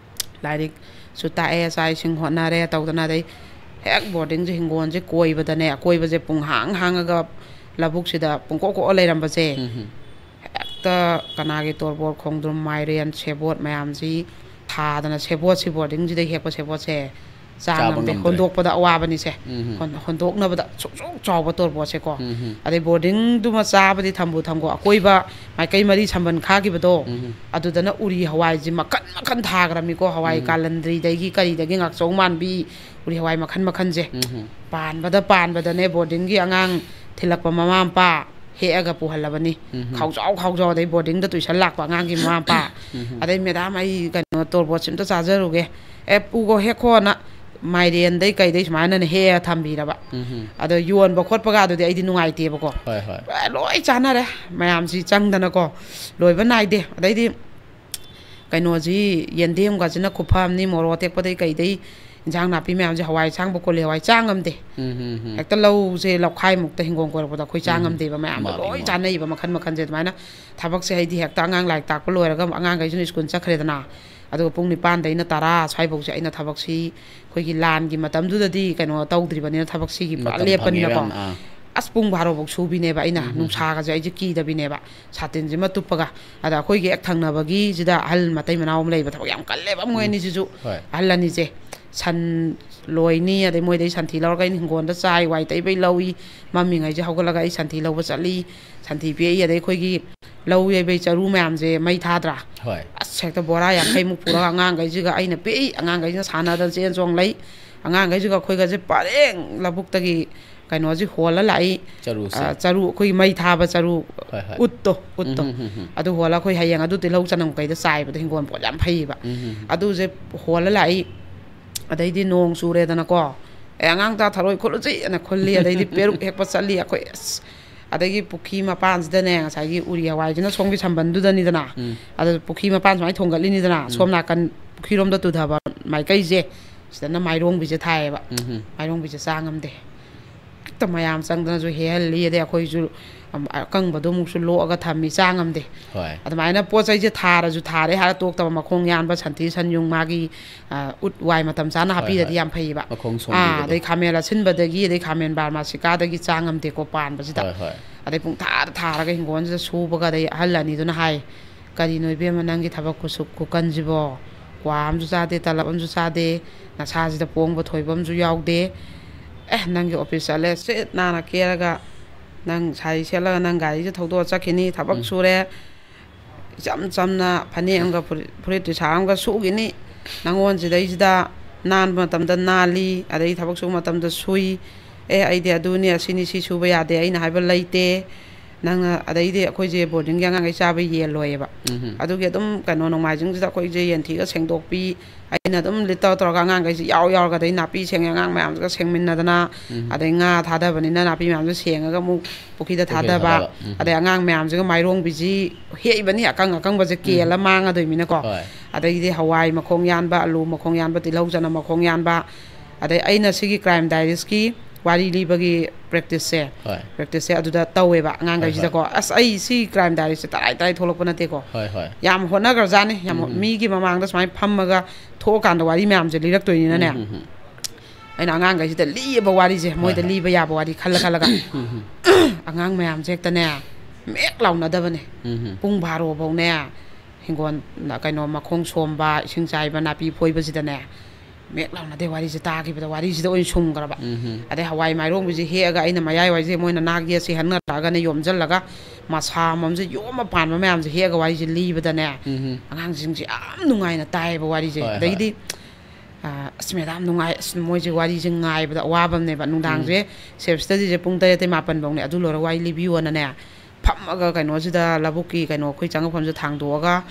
ꯂꯥꯏꯔꯤꯛꯁꯨ ꯇꯥꯛꯑꯦ, ꯆꯥꯛ ꯏꯁꯤꯡ ꯍꯣꯠꯅꯔꯦ ꯇꯧꯗꯅ, ꯑꯗꯩ ꯍꯦꯛ ꯕꯣꯔꯗꯤꯡꯁꯦ, ꯍꯤꯡꯒꯣꯜꯁꯦ ꯀꯣꯏꯕꯗꯅꯦ, ꯑꯀꯣꯏꯕꯁꯦ ꯄꯨꯡꯍꯥꯡ ꯍꯥꯡꯉꯒ ꯂꯧꯕꯨꯛꯁꯤꯗ ꯄꯨꯡꯀꯣꯛ ꯀꯣꯛꯑ ꯂꯩꯔꯝꯕꯁꯦ, ꯎꯝ꯫ ꯍꯦꯛꯇ ꯀꯅꯥꯒꯤ ꯇꯣꯔꯕꯣꯠ, ꯈꯣꯡꯗ꯭ꯔꯨꯝ, ꯃꯥꯏꯔꯦꯟ, ꯁꯦꯕꯣꯠ ꯃꯌꯥꯝꯁꯤ ꯊꯥꯗꯅ, ꯁꯦꯕꯣꯠꯁꯤ ꯕꯣꯔꯗꯤꯡꯁꯤꯗ ꯍꯦꯛꯄ ꯁꯦꯕꯣꯠꯁꯦ ꯆꯥ ꯆꯥꯕ ꯉꯝꯗꯦ, ꯉꯝꯗ꯭ꯔꯦ꯫ ꯍꯣꯟꯗꯣꯛꯄꯗ ꯑꯋꯥꯕꯅꯤꯁꯦ꯫ ꯎꯝ꯫ ꯍꯣꯟ-, ꯍꯣꯟꯗꯣꯛꯅꯕꯗ ꯁꯨꯛ ꯁꯨꯛ ꯆꯥꯎꯕ ꯇꯣꯔꯕꯣꯠꯁꯦꯀꯣ꯫ ꯎꯝ꯫ ꯑꯗꯩ ꯕꯣꯔꯗꯤꯡꯗꯨꯃ ꯆꯥꯕꯗꯤ ꯊꯝꯕꯨ ꯊꯝꯈꯣ, ꯑꯀꯣꯏꯕ ꯃꯥꯏꯀꯩ ꯃꯔꯤ ꯁꯝꯕꯟ ꯈꯥꯈꯤꯕꯗꯣ, ꯎꯝ꯫ ꯑꯗꯨꯗꯅ ꯎꯔꯤ ꯍꯋꯥꯏꯁꯦ ꯃꯈꯟ ꯃꯈꯟ ꯊꯥꯈ꯭ꯔꯕꯅꯤꯀꯣ, ꯍꯋꯥꯏ ꯎꯝ꯫ ꯀꯥꯂꯟꯗ꯭ꯔꯤꯗꯒꯤ ꯀꯔꯤꯗꯒꯤ ꯉꯥꯛꯆꯧ ꯃꯥꯟꯕꯤ, ꯎꯔꯤ ꯍꯋꯥꯏ ꯃꯈꯟ ꯃꯈꯟꯁꯦ꯫ ꯎꯝ꯫ ꯄꯥꯟꯕꯗ ꯄꯥꯟꯕꯗꯅꯦ, ꯕꯣꯔꯗꯤꯡꯒꯤ ꯑꯉꯥꯡ ꯊꯤꯜꯂꯛꯄ ꯃꯃꯥ ꯃꯄꯥ ꯍꯦꯛꯑꯒ ꯄꯨꯍꯜꯂꯕꯅꯤ꯫ ꯎꯝ꯫ ꯈꯥꯎꯖꯥꯎ ꯈꯥꯎꯖꯥꯎ, ꯑꯗꯩ ꯕꯣꯔꯗꯤꯡꯗ ꯇꯨꯏꯁꯟ ꯂꯥꯛꯄ ꯑꯉꯥꯡꯒꯤ ꯃꯃꯥ ꯃꯄꯥ, ꯎꯝ꯫ "ꯑꯗꯩ ꯃꯦꯗꯥꯝ, ꯑꯩ ꯀꯩꯅꯣ ꯇꯣꯔꯕꯣꯠꯁꯤ ꯑꯝꯇ ꯆꯥꯖꯔꯨꯒꯦ"꯫ "ꯑꯦ, ꯄꯨꯒꯣ ꯍꯦꯛꯈꯣꯅ"꯫ ꯃꯥꯏꯔꯦꯟꯗꯩ ꯀꯩꯗꯩ ꯁꯨꯃꯥꯏꯅꯅꯦ ꯍꯦꯛꯑ ꯊꯝꯕꯤꯔꯕ꯫ ꯎꯝ ꯍꯝ꯫ ꯑꯗꯣ ꯌꯣꯟꯕ ꯈꯣꯠꯄꯒ ꯑꯗꯨꯗꯤ ꯑꯩꯗꯤ ꯅꯨꯡꯉꯥꯏꯇꯦꯕꯀꯣ꯫ ꯍꯣꯏ, ꯍꯣꯏ꯫ ꯄꯨꯔꯥ ꯂꯣꯏ ꯆꯥꯅꯔꯦ ꯃꯌꯥꯝꯁꯤ ꯆꯪꯗꯅꯀꯣ꯫ ꯂꯣꯏꯕ ꯅꯥꯏꯗꯦ꯫ ꯑꯗꯩꯗꯤ ꯀꯩꯅꯣꯁꯤ, ꯌꯦꯟꯗꯦꯝꯒꯁꯤꯅ ꯈꯨꯐꯝꯅꯤ, ꯃꯣꯔꯣꯛ ꯑꯇꯦꯛꯄꯗꯩ ꯀꯩꯗꯩ ꯏꯟꯁꯥꯡ ꯅꯥꯄꯤ ꯃꯌꯥꯝꯁꯦ, ꯍꯋꯥꯏ ꯑꯁꯥꯡꯕ, ꯀꯣꯂꯤ ꯍꯋꯥꯏ, ꯆꯥ ꯉꯝꯗꯦ꯫ ꯎꯝ ꯍꯝ ꯍꯝ꯫ ꯍꯦꯛꯇ ꯂꯧꯁꯦ ꯂꯧꯈꯥꯏꯃꯨꯛꯇ ꯍꯤꯡꯒꯣꯜ ꯀꯣꯏꯔꯛꯄꯗ ꯑꯩꯈꯣꯏ ꯆꯥ ꯎꯝ ꯍꯝ꯫ ꯉꯝꯗꯦꯕ ꯃꯌꯥꯝꯗꯣ ꯃꯥꯅꯤ, ꯂꯣꯏ ꯃꯥꯅꯤ꯫ ꯆꯥꯅꯩꯕ ꯃꯈꯟ ꯃꯈꯟꯁꯦ꯫ ꯑꯗꯨꯃꯥꯏꯅ ꯊꯕꯛꯁꯦ ꯑꯩꯗꯤ ꯍꯦꯛꯇ ꯑꯉꯥꯡ ꯂꯥꯏꯔꯤꯛ ꯇꯥꯛꯄ ꯂꯣꯏꯔꯒ ꯑꯉꯥꯡꯈꯩꯁꯤꯅ ꯁ꯭ꯀꯨꯜ ꯆꯠꯈ꯭ꯔꯦꯗꯅ, ꯑꯗꯨꯒ ꯄꯨꯡ ꯅꯤꯄꯥꯟꯗꯩꯅ ꯇꯔꯥ ꯁ꯭ꯋꯥꯏꯐꯧꯁꯦ ꯑꯩꯅ ꯊꯕꯛꯁꯤ ꯑꯩꯈꯣꯏꯒꯤ ꯂꯥꯟꯒꯤ ꯃꯇꯝꯗꯨꯗꯗꯤ ꯀꯩꯅꯣ ꯇꯧꯗ꯭ꯔꯤꯕꯅꯤꯅ ꯊꯕꯛꯁꯤꯒꯤ ꯄꯨꯔꯥ ꯃꯇꯝ ꯂꯦꯞꯄꯅꯤꯅꯀꯣ꯫ ꯐꯪꯉꯦꯕ ꯌꯥꯝ, ꯑꯥ꯫ ꯑꯁ ꯄꯨꯡ ꯕꯥꯔꯣꯐꯧ ꯁꯨꯕꯤꯅꯦꯕ ꯑꯩꯅ ꯎꯝ ꯍꯝ꯫ ꯅꯨꯡꯁꯥꯒꯁꯦ ꯑꯩꯁꯦ ꯀꯤꯗꯕꯤꯅꯦꯕ꯫ ꯁꯥꯇꯤꯟꯁꯤꯃ ꯇꯨꯞꯄꯒ꯫ ꯑꯗ ꯑꯩꯈꯣꯏꯒꯤ ꯍꯦꯛ ꯊꯪꯅꯕꯒꯤꯁꯤꯗ ꯑꯍꯜ ꯃꯇꯩ ꯃꯅꯥꯎ ꯑꯃ ꯂꯩꯕ, ꯊꯕꯛ ꯌꯥꯝ ꯀꯜꯂꯦꯕ ꯃꯣꯏ ꯎꯝ꯫ ꯑꯅꯤꯁꯤꯁꯨ꯫ ꯍꯣꯏ꯫ ꯑꯍꯜ ꯑꯅꯤꯁꯦ ꯁꯟ ꯂꯣꯏꯅꯤ, ꯑꯗꯩ ꯃꯣꯏꯗꯩ ꯁꯟꯊꯤ ꯂꯧꯔꯒ ꯑꯩꯅ ꯍꯤꯡꯒꯣꯜꯗ ꯆꯥꯏ ꯋꯥꯏ ꯇꯩꯕꯩ ꯂꯧꯏ꯫ ꯃꯝꯃꯤꯉꯩꯁꯦ ꯍꯧꯒꯠꯂꯒ ꯑꯩ ꯁꯟꯊꯤ ꯂꯧꯕ ꯆꯠꯂꯤ, ꯁꯟꯊꯤ ꯄꯦꯛꯏ꯫ ꯑꯗꯩ ꯑꯩꯈꯣꯏꯒꯤ ꯂꯧ ꯌꯩꯕꯩ ꯆꯔꯨ ꯃꯌꯥꯝꯁꯦ ꯃꯩ ꯊꯥꯗ꯭ꯔꯥ? ꯍꯣꯏ꯫ ꯑꯁ ꯍꯦꯛꯇ ꯕꯣꯔꯥ ꯌꯥꯡꯈꯩꯃꯨꯛ ꯄꯨꯔꯒ ꯑꯉꯥꯡꯈꯩꯁꯤꯒ ꯑꯩꯅ ꯄꯦꯛꯏ꯫ ꯑꯉꯥꯡꯈꯩꯁꯤꯅ ꯁꯥꯟꯅꯗꯅ ꯆꯦꯟ ꯆꯣꯡ ꯂꯩ꯫ ꯑꯉꯥꯡꯈꯩꯁꯤꯒ ꯑꯩꯈꯣꯏꯒꯁꯦ ꯄꯔꯦꯡ ꯂꯧꯕꯨꯛꯇꯒꯤ ꯀꯩꯅꯣꯁꯤ ꯍꯣꯜꯂ ꯂꯥꯛꯏ꯫ ꯆꯔꯨꯁꯦ꯫ ꯑ, ꯆꯔꯨ, ꯑꯩꯈꯣꯏꯒꯤ ꯃꯩ ꯊꯥꯕ ꯆꯔꯨ, ꯍꯣꯏ, ꯍꯣꯏ꯫ ꯎꯠꯇꯣ, ꯎꯠꯇꯣ꯫ ꯎꯝ, ꯎꯝ, ꯎꯝ, ꯎꯝ꯫ ꯑꯗꯨ ꯍꯣꯜꯂ ꯑꯩꯈꯣꯏ ꯍꯌꯦꯡ ꯑꯗꯨ ꯇꯤꯜꯍꯧ ꯆꯅꯝ ꯀꯩꯗ ꯆꯥꯏꯕꯗ ꯍꯤꯡꯒꯣꯜ ꯄꯣꯠ ꯌꯥꯝ ꯐꯩꯌꯦꯕ꯫ ꯎꯝ, ꯎꯝ, ꯎꯝ꯫ ꯑꯗꯨꯁꯦ ꯍꯣꯜꯂ ꯂꯥꯛꯏ꯫ ꯑꯗꯩꯗꯤ ꯅꯣꯡ ꯆꯨꯔꯦꯗꯅꯀꯣ, "ꯑꯦ, ꯑꯉꯥꯡ ꯆꯥ ꯊꯔꯣꯏ ꯈꯨꯠꯂꯨꯁꯤ" ꯑꯅ ꯈꯨꯜꯂꯤ꯫ ꯑꯗꯩꯗꯤ ꯄꯦꯔꯨꯛ ꯍꯦꯛꯄ ꯆꯠꯂꯤ ꯑꯩꯈꯣꯏ꯫ ꯑꯁ, ꯑꯗꯒꯤ ꯄꯨꯈ꯭ꯔꯤ ꯃꯄꯥꯟꯁꯤꯗꯅꯦ, ꯉꯁꯥꯏꯒꯤ ꯎꯔꯤ ꯍꯋꯥꯏꯁꯤꯅ ꯁꯣꯝꯒꯤ ꯁꯝꯕꯟꯗꯨꯗꯅꯤꯗꯅ, ꯎꯝ꯫ ꯑꯗꯨ ꯄꯨꯈ꯭ꯔꯤ ꯃꯄꯥꯟ ꯁꯨꯃꯥꯏꯅ ꯊꯣꯡꯒꯠꯂꯤꯅꯤꯗꯅ, ꯎꯝ꯫ ꯁꯣꯝ ꯅꯥꯀꯟ ꯄꯨꯈ꯭ꯔꯤꯔꯣꯝꯗ ꯇꯨꯊꯕ ꯃꯥꯏꯀꯩꯁꯦ, ꯁꯤꯗꯅ ꯃꯥꯏꯔꯣꯡꯕꯤꯁꯦ ꯊꯥꯏꯌꯦꯕ꯫ ꯎꯝ ꯍꯝ꯫ ꯃꯥꯏꯔꯣꯡꯕꯤꯁꯦ ꯆꯥ ꯉꯝꯗꯦ꯫ ꯍꯦꯛꯇ ꯃꯌꯥꯝ ꯆꯪꯗꯅꯁꯨ ꯍꯦꯛꯍꯜꯂꯤ꯫ ꯑꯗꯩ ꯑꯩꯈꯣꯏꯁꯨ, ꯑꯝ, ꯑꯀꯪꯕꯗꯣ ꯑꯃꯨꯛꯁꯨ ꯂꯣꯛꯑꯒ ꯊꯝꯃꯤ, ꯆꯥ ꯉꯝꯗꯦ꯫ ꯍꯣꯏ꯫ ꯑꯗꯨꯃꯥꯏꯅ ꯄꯣꯠ ꯆꯩꯁꯦ ꯊꯥꯔꯁꯨ ꯊꯥꯔꯦ ꯍꯥꯏꯔ ꯇꯣꯛꯇꯕ, ꯃꯈꯣꯡ ꯌꯥꯟꯕ, ꯁꯟꯊꯤ ꯁꯟꯌꯨꯡ, ꯃꯥꯒꯤ, ꯑ, ꯎꯠ ꯋꯥꯏ ꯃꯇꯝ ꯆꯥꯅ ꯍꯣꯏ, ꯍꯥꯞꯄꯤꯔꯗꯤ ꯍꯣꯏ꯫ ꯌꯥꯝ ꯐꯩꯌꯦꯕ꯫ ꯃꯈꯣꯡ ꯑꯥ, ꯁꯣꯝꯕꯤꯕꯗꯣ꯫ ꯑꯗꯩ ꯈꯥꯃꯦꯟ ꯑꯁꯤꯟꯕꯗꯒꯤ, ꯑꯗꯩ ꯈꯥꯃꯦꯟ ꯕꯥꯔꯃꯥꯁꯤꯀꯥꯗꯒꯤ ꯆꯥ ꯉꯝꯗꯦꯀꯣ ꯄꯥꯟꯕꯁꯤꯗ꯫ ꯍꯣꯏ, ꯍꯣꯏ꯫ ꯑꯗꯩ ꯄꯨꯡꯊꯥꯗ ꯊꯥꯔꯒ ꯍꯤꯡꯒꯣꯜꯁꯤꯗ ꯁꯨꯕꯒ, ꯑꯗꯩ ꯑꯍꯜ ꯑꯅꯤꯗꯨꯅ ꯍꯥꯏ, "ꯀꯔꯤꯅꯣ ꯏꯕꯦꯝꯃ ꯅꯪꯒꯤ ꯊꯕꯛ ꯈꯨꯁꯨ ꯈꯨꯀꯟꯁꯤꯕꯣ? ꯀ꯭ꯋꯥ ꯑꯃꯁꯨ ꯆꯥꯗꯦ, ꯇꯂꯞ ꯑꯃꯁꯨ ꯆꯥꯗꯦ, ꯅꯁꯥꯁꯤꯗ ꯄꯣꯡꯕ ꯊꯣꯏꯕ ꯑꯃꯁꯨ ꯌꯥꯎꯗꯦ꯫ ꯑꯦ, ꯅꯪꯒꯤ ꯑꯣꯐꯤꯁ ꯆꯠꯂꯦ, ꯁꯤꯠ ꯅꯥꯟꯅ ꯀꯦꯔꯒ ꯅꯪ ꯁꯥꯔꯤ ꯁꯦꯠꯂꯒ ꯅꯪ ꯒꯥꯔꯤꯁꯦ ꯊꯧꯗꯣꯛꯑ ꯆꯠꯈꯤꯅꯤ, ꯊꯕꯛ ꯎꯝ꯫ ꯁꯨꯔꯦ, ꯏꯆꯝ ꯆꯝꯅ ꯐꯅꯦꯛ ꯑꯃꯒ ꯐꯨꯔꯤꯠ, ꯐꯨꯔꯤꯠ ꯇꯤ ꯁꯥꯔꯠ ꯑꯃꯒ ꯁꯨꯈꯤꯅꯤ꯫ ꯅꯪꯉꯣꯟ ꯁꯤꯗꯩꯁꯤꯗ ꯅꯥꯟꯕ ꯃꯇꯝꯗ ꯅꯥꯜꯂꯤ, ꯑꯗꯩ ꯊꯕꯛ ꯁꯨꯕ ꯃꯇꯝꯗ ꯁꯨꯏ꯫ ꯑꯦ, ꯑꯩꯗꯤ ꯑꯗꯨꯅꯤ, ꯑꯁꯤꯅꯤ, ꯁꯤ ꯁꯨꯕ ꯌꯥꯗꯦ ꯑꯩꯅ ꯍꯥꯏꯕ ꯂꯩꯇꯦ꯫ ꯅꯪꯅ ꯑꯗꯩꯗꯤ ꯑꯩꯈꯣꯏꯁꯦ ꯕꯣꯔꯗꯤꯡꯒꯤ ꯑꯉꯥꯡꯈꯩ ꯆꯥꯕ ꯌꯦꯟ ꯂꯣꯏꯌꯦꯕ꯫ ꯎꯝ. ꯑꯗꯨꯒꯤ ꯑꯗꯨꯝ ꯀꯩꯅꯣ ꯅꯣꯡꯃꯥꯏꯖꯤꯡꯁꯤꯗ ꯑꯩꯈꯣꯏꯁꯦ ꯌꯦꯟꯊꯤꯒ ꯁꯦꯡꯗꯣꯛꯄꯤ, ꯑꯩꯅ ꯑꯗꯨꯝ ꯂꯤꯠ ꯇꯧꯔ ꯇꯧꯔꯒ ꯑꯉꯥꯡꯈꯩꯁꯦ ꯌꯥꯎ ꯌꯥꯎꯔꯒ, ꯑꯗꯩ ꯅꯥꯄꯤ ꯁꯦꯡꯉꯦ ꯑꯉꯥꯡ ꯃꯌꯥꯝꯁꯤꯒ ꯁꯦꯡꯃꯤꯟꯅꯗꯅ, ꯎꯝ. ꯑꯗꯩ ꯉꯥ ꯊꯥꯗꯕꯅꯤꯅ ꯅꯥꯄꯤ ꯃꯌꯥꯝꯁꯦ ꯁꯦꯡꯉꯒ ꯑꯃꯨꯛ ꯄꯨꯈ꯭ꯔꯤꯗ ꯄꯨꯈ꯭ꯔꯤꯗ ꯊꯥꯗꯕ, ꯊꯥꯗꯕ. ꯎꯝ. ꯑꯗꯩ ꯑꯉꯥꯡ ꯃꯌꯥꯝꯁꯤꯒ ꯃꯥꯏꯔꯣꯡꯕꯤꯁꯤ ꯍꯦꯛꯏꯕꯅꯤ, ꯑꯀꯪ ꯑꯀꯪꯕꯁꯦ ꯀꯦꯜꯂ ꯃꯥꯡꯉꯗꯣꯏꯃꯤꯅꯀꯣ꯫ ꯍꯣꯏ. ꯑꯗꯩꯗꯤ ꯍꯋꯥꯏ ꯃꯈꯣꯡ ꯌꯥꯟꯕ, ꯑꯂꯨ ꯃꯈꯣꯡ ꯌꯥꯟꯕ, ꯇꯤꯜꯍꯧ ꯆꯅꯝ ꯃꯈꯣꯡ ꯌꯥꯟꯕ, ꯑꯗꯩ ꯑꯩꯅ ꯁꯤꯒꯤ ꯀ꯭ꯔꯥꯏꯝ ꯗꯥꯏꯔꯤꯁꯀꯤ ꯋꯥꯔꯤ ꯂꯤꯕꯒꯤ ꯄ꯭ꯔꯦꯛꯇꯤꯁꯁꯦ, ꯍꯣꯏ. ꯄ꯭ꯔꯦꯛꯇꯤꯁꯁꯦ ꯑꯗꯨꯗ ꯇꯧꯋꯦꯕ ꯑꯉꯥꯡꯈꯩꯁꯤꯗꯀꯣ꯫ ꯑꯁ, ꯑꯩ ꯁꯤ ꯀ꯭ꯔꯥꯏꯝ ꯗꯥꯏꯔꯤꯁꯦ ꯇꯔꯥꯏ ꯇꯔꯥꯏ ꯊꯣꯛꯂꯛꯄ ꯅꯠꯇꯦꯀꯣ꯫ ꯍꯣꯏ, ꯍꯣꯏ. ꯌꯥꯝ ꯍꯣꯠꯅꯈ꯭ꯔꯖꯥꯠꯅꯤ꯫ ꯌꯥꯝ ꯎꯝ. ꯃꯤꯒꯤ ꯃꯃꯥꯡꯗ ꯁꯨꯃꯥꯏꯅ ꯐꯝꯃꯒ ꯊꯣꯛꯑꯀꯥꯟꯗ ꯋꯥꯔꯤ ꯃꯌꯥꯝꯁꯦ ꯂꯤꯔꯛꯇꯣꯏꯅꯤꯅꯅꯦ꯫ ꯎꯝ, ꯎꯝ, ꯎꯝ. ꯑꯩꯅ ꯑꯉꯥꯡꯈꯩꯁꯤꯗ ꯂꯤꯌꯦꯕ ꯋꯥꯔꯤꯁꯦ, ꯃꯣꯏꯗ ꯍꯣꯏ. ꯂꯤꯕ ꯌꯥꯕ ꯋꯥꯔꯤ ꯈꯜꯂ ꯈꯜꯂꯒ꯫ ꯎꯝ, ꯎꯝ. ꯑꯉꯥꯡ ꯃꯌꯥꯝꯁꯦ ꯍꯦꯛꯇꯅꯦ, ꯃꯦꯛ ꯂꯥꯎꯅꯗꯕꯅꯦ꯫ ꯎꯝ, ꯎꯝ. ꯄꯨꯡ ꯕꯥꯔꯣ ꯐꯧꯅꯦ, ꯍꯤꯡꯒꯣꯜ, ꯀꯩꯅꯣ, ꯃꯈꯣꯡ ꯁꯣꯝꯕ, ꯏꯁꯤꯡ ꯆꯥꯏꯕ, ꯅꯥꯄꯤ ꯐꯣꯏꯕꯁꯤꯗꯅꯦ, ꯃꯦꯛ ꯂꯥꯎꯅꯗꯦ꯫ ꯋꯥꯔꯤꯁꯦ ꯇꯥꯈꯤꯕꯗ ꯋꯥꯔꯤꯁꯤꯗ ꯑꯣꯏꯅ ꯁꯨꯝꯈ꯭ꯔꯕ꯫ ꯎꯝ, ꯎꯝ. ꯑꯗꯩ ꯍꯋꯥꯏ ꯃꯥꯏꯔꯣꯡꯕꯤꯁꯦ ꯍꯦꯛꯑꯒ ꯑꯩꯅ ꯃꯌꯥꯏ ꯋꯥꯏꯁꯦ ꯃꯣꯏꯅ ꯅꯥꯛ ꯌꯦꯠꯁꯦ ꯍꯟꯅꯔꯛꯑꯒꯅꯦ ꯌꯣꯝꯁꯤꯜꯂꯒ, ꯃꯁꯥ ꯑꯃꯃꯝꯁꯦ ꯌꯣꯝꯃ ꯄꯥꯟꯕ ꯃꯌꯥꯝꯁꯦ ꯍꯦꯛꯑꯒ ꯋꯥꯔꯤꯁꯦ ꯂꯤꯕꯗꯅꯦ, ꯎꯝ, ꯎꯝ. ꯑꯉꯥꯡꯁꯤꯡꯁꯦ ꯌꯥꯝ ꯅꯨꯡꯉꯥꯏꯅ ꯇꯥꯏꯌꯦꯕ ꯋꯥꯔꯤꯁꯦ꯫ ꯍꯣꯏ, ꯍꯣꯏ. ꯑꯗꯩꯗꯤ, "ꯑ, ꯑꯁ, ꯃꯦꯗꯥꯝ, ꯅꯨꯡꯉꯥꯏ, ꯑꯁ, ꯃꯣꯏꯁꯦ ꯋꯥꯔꯤꯁꯦ ꯉꯥꯏꯕꯗ ꯑꯋꯥꯕ ꯑꯃꯅꯦꯕ꯫ ꯅꯨꯡꯗꯥꯡꯁꯦ ꯎꯝ. ꯁꯦꯜꯐ ꯁ꯭ꯇꯗꯤꯁꯦ ꯄꯨꯡ ꯇꯔꯦꯠꯇꯩ ꯃꯥꯄꯟ ꯐꯧꯅꯦ, ꯑꯗꯨ ꯂꯣꯏꯔꯒ ꯋꯥꯔꯤ ꯂꯤꯕꯤꯌꯣꯅꯅꯦ, ꯐꯝꯃꯒ ꯀꯩꯅꯣꯁꯤꯗ, ꯂꯧꯕꯨꯛꯀꯤ ꯀꯩꯅꯣ, ꯑꯩꯈꯣꯏ ꯆꯪꯉꯛꯐꯝꯁꯤꯗ ꯊꯥꯡꯗꯣꯛꯑꯒ,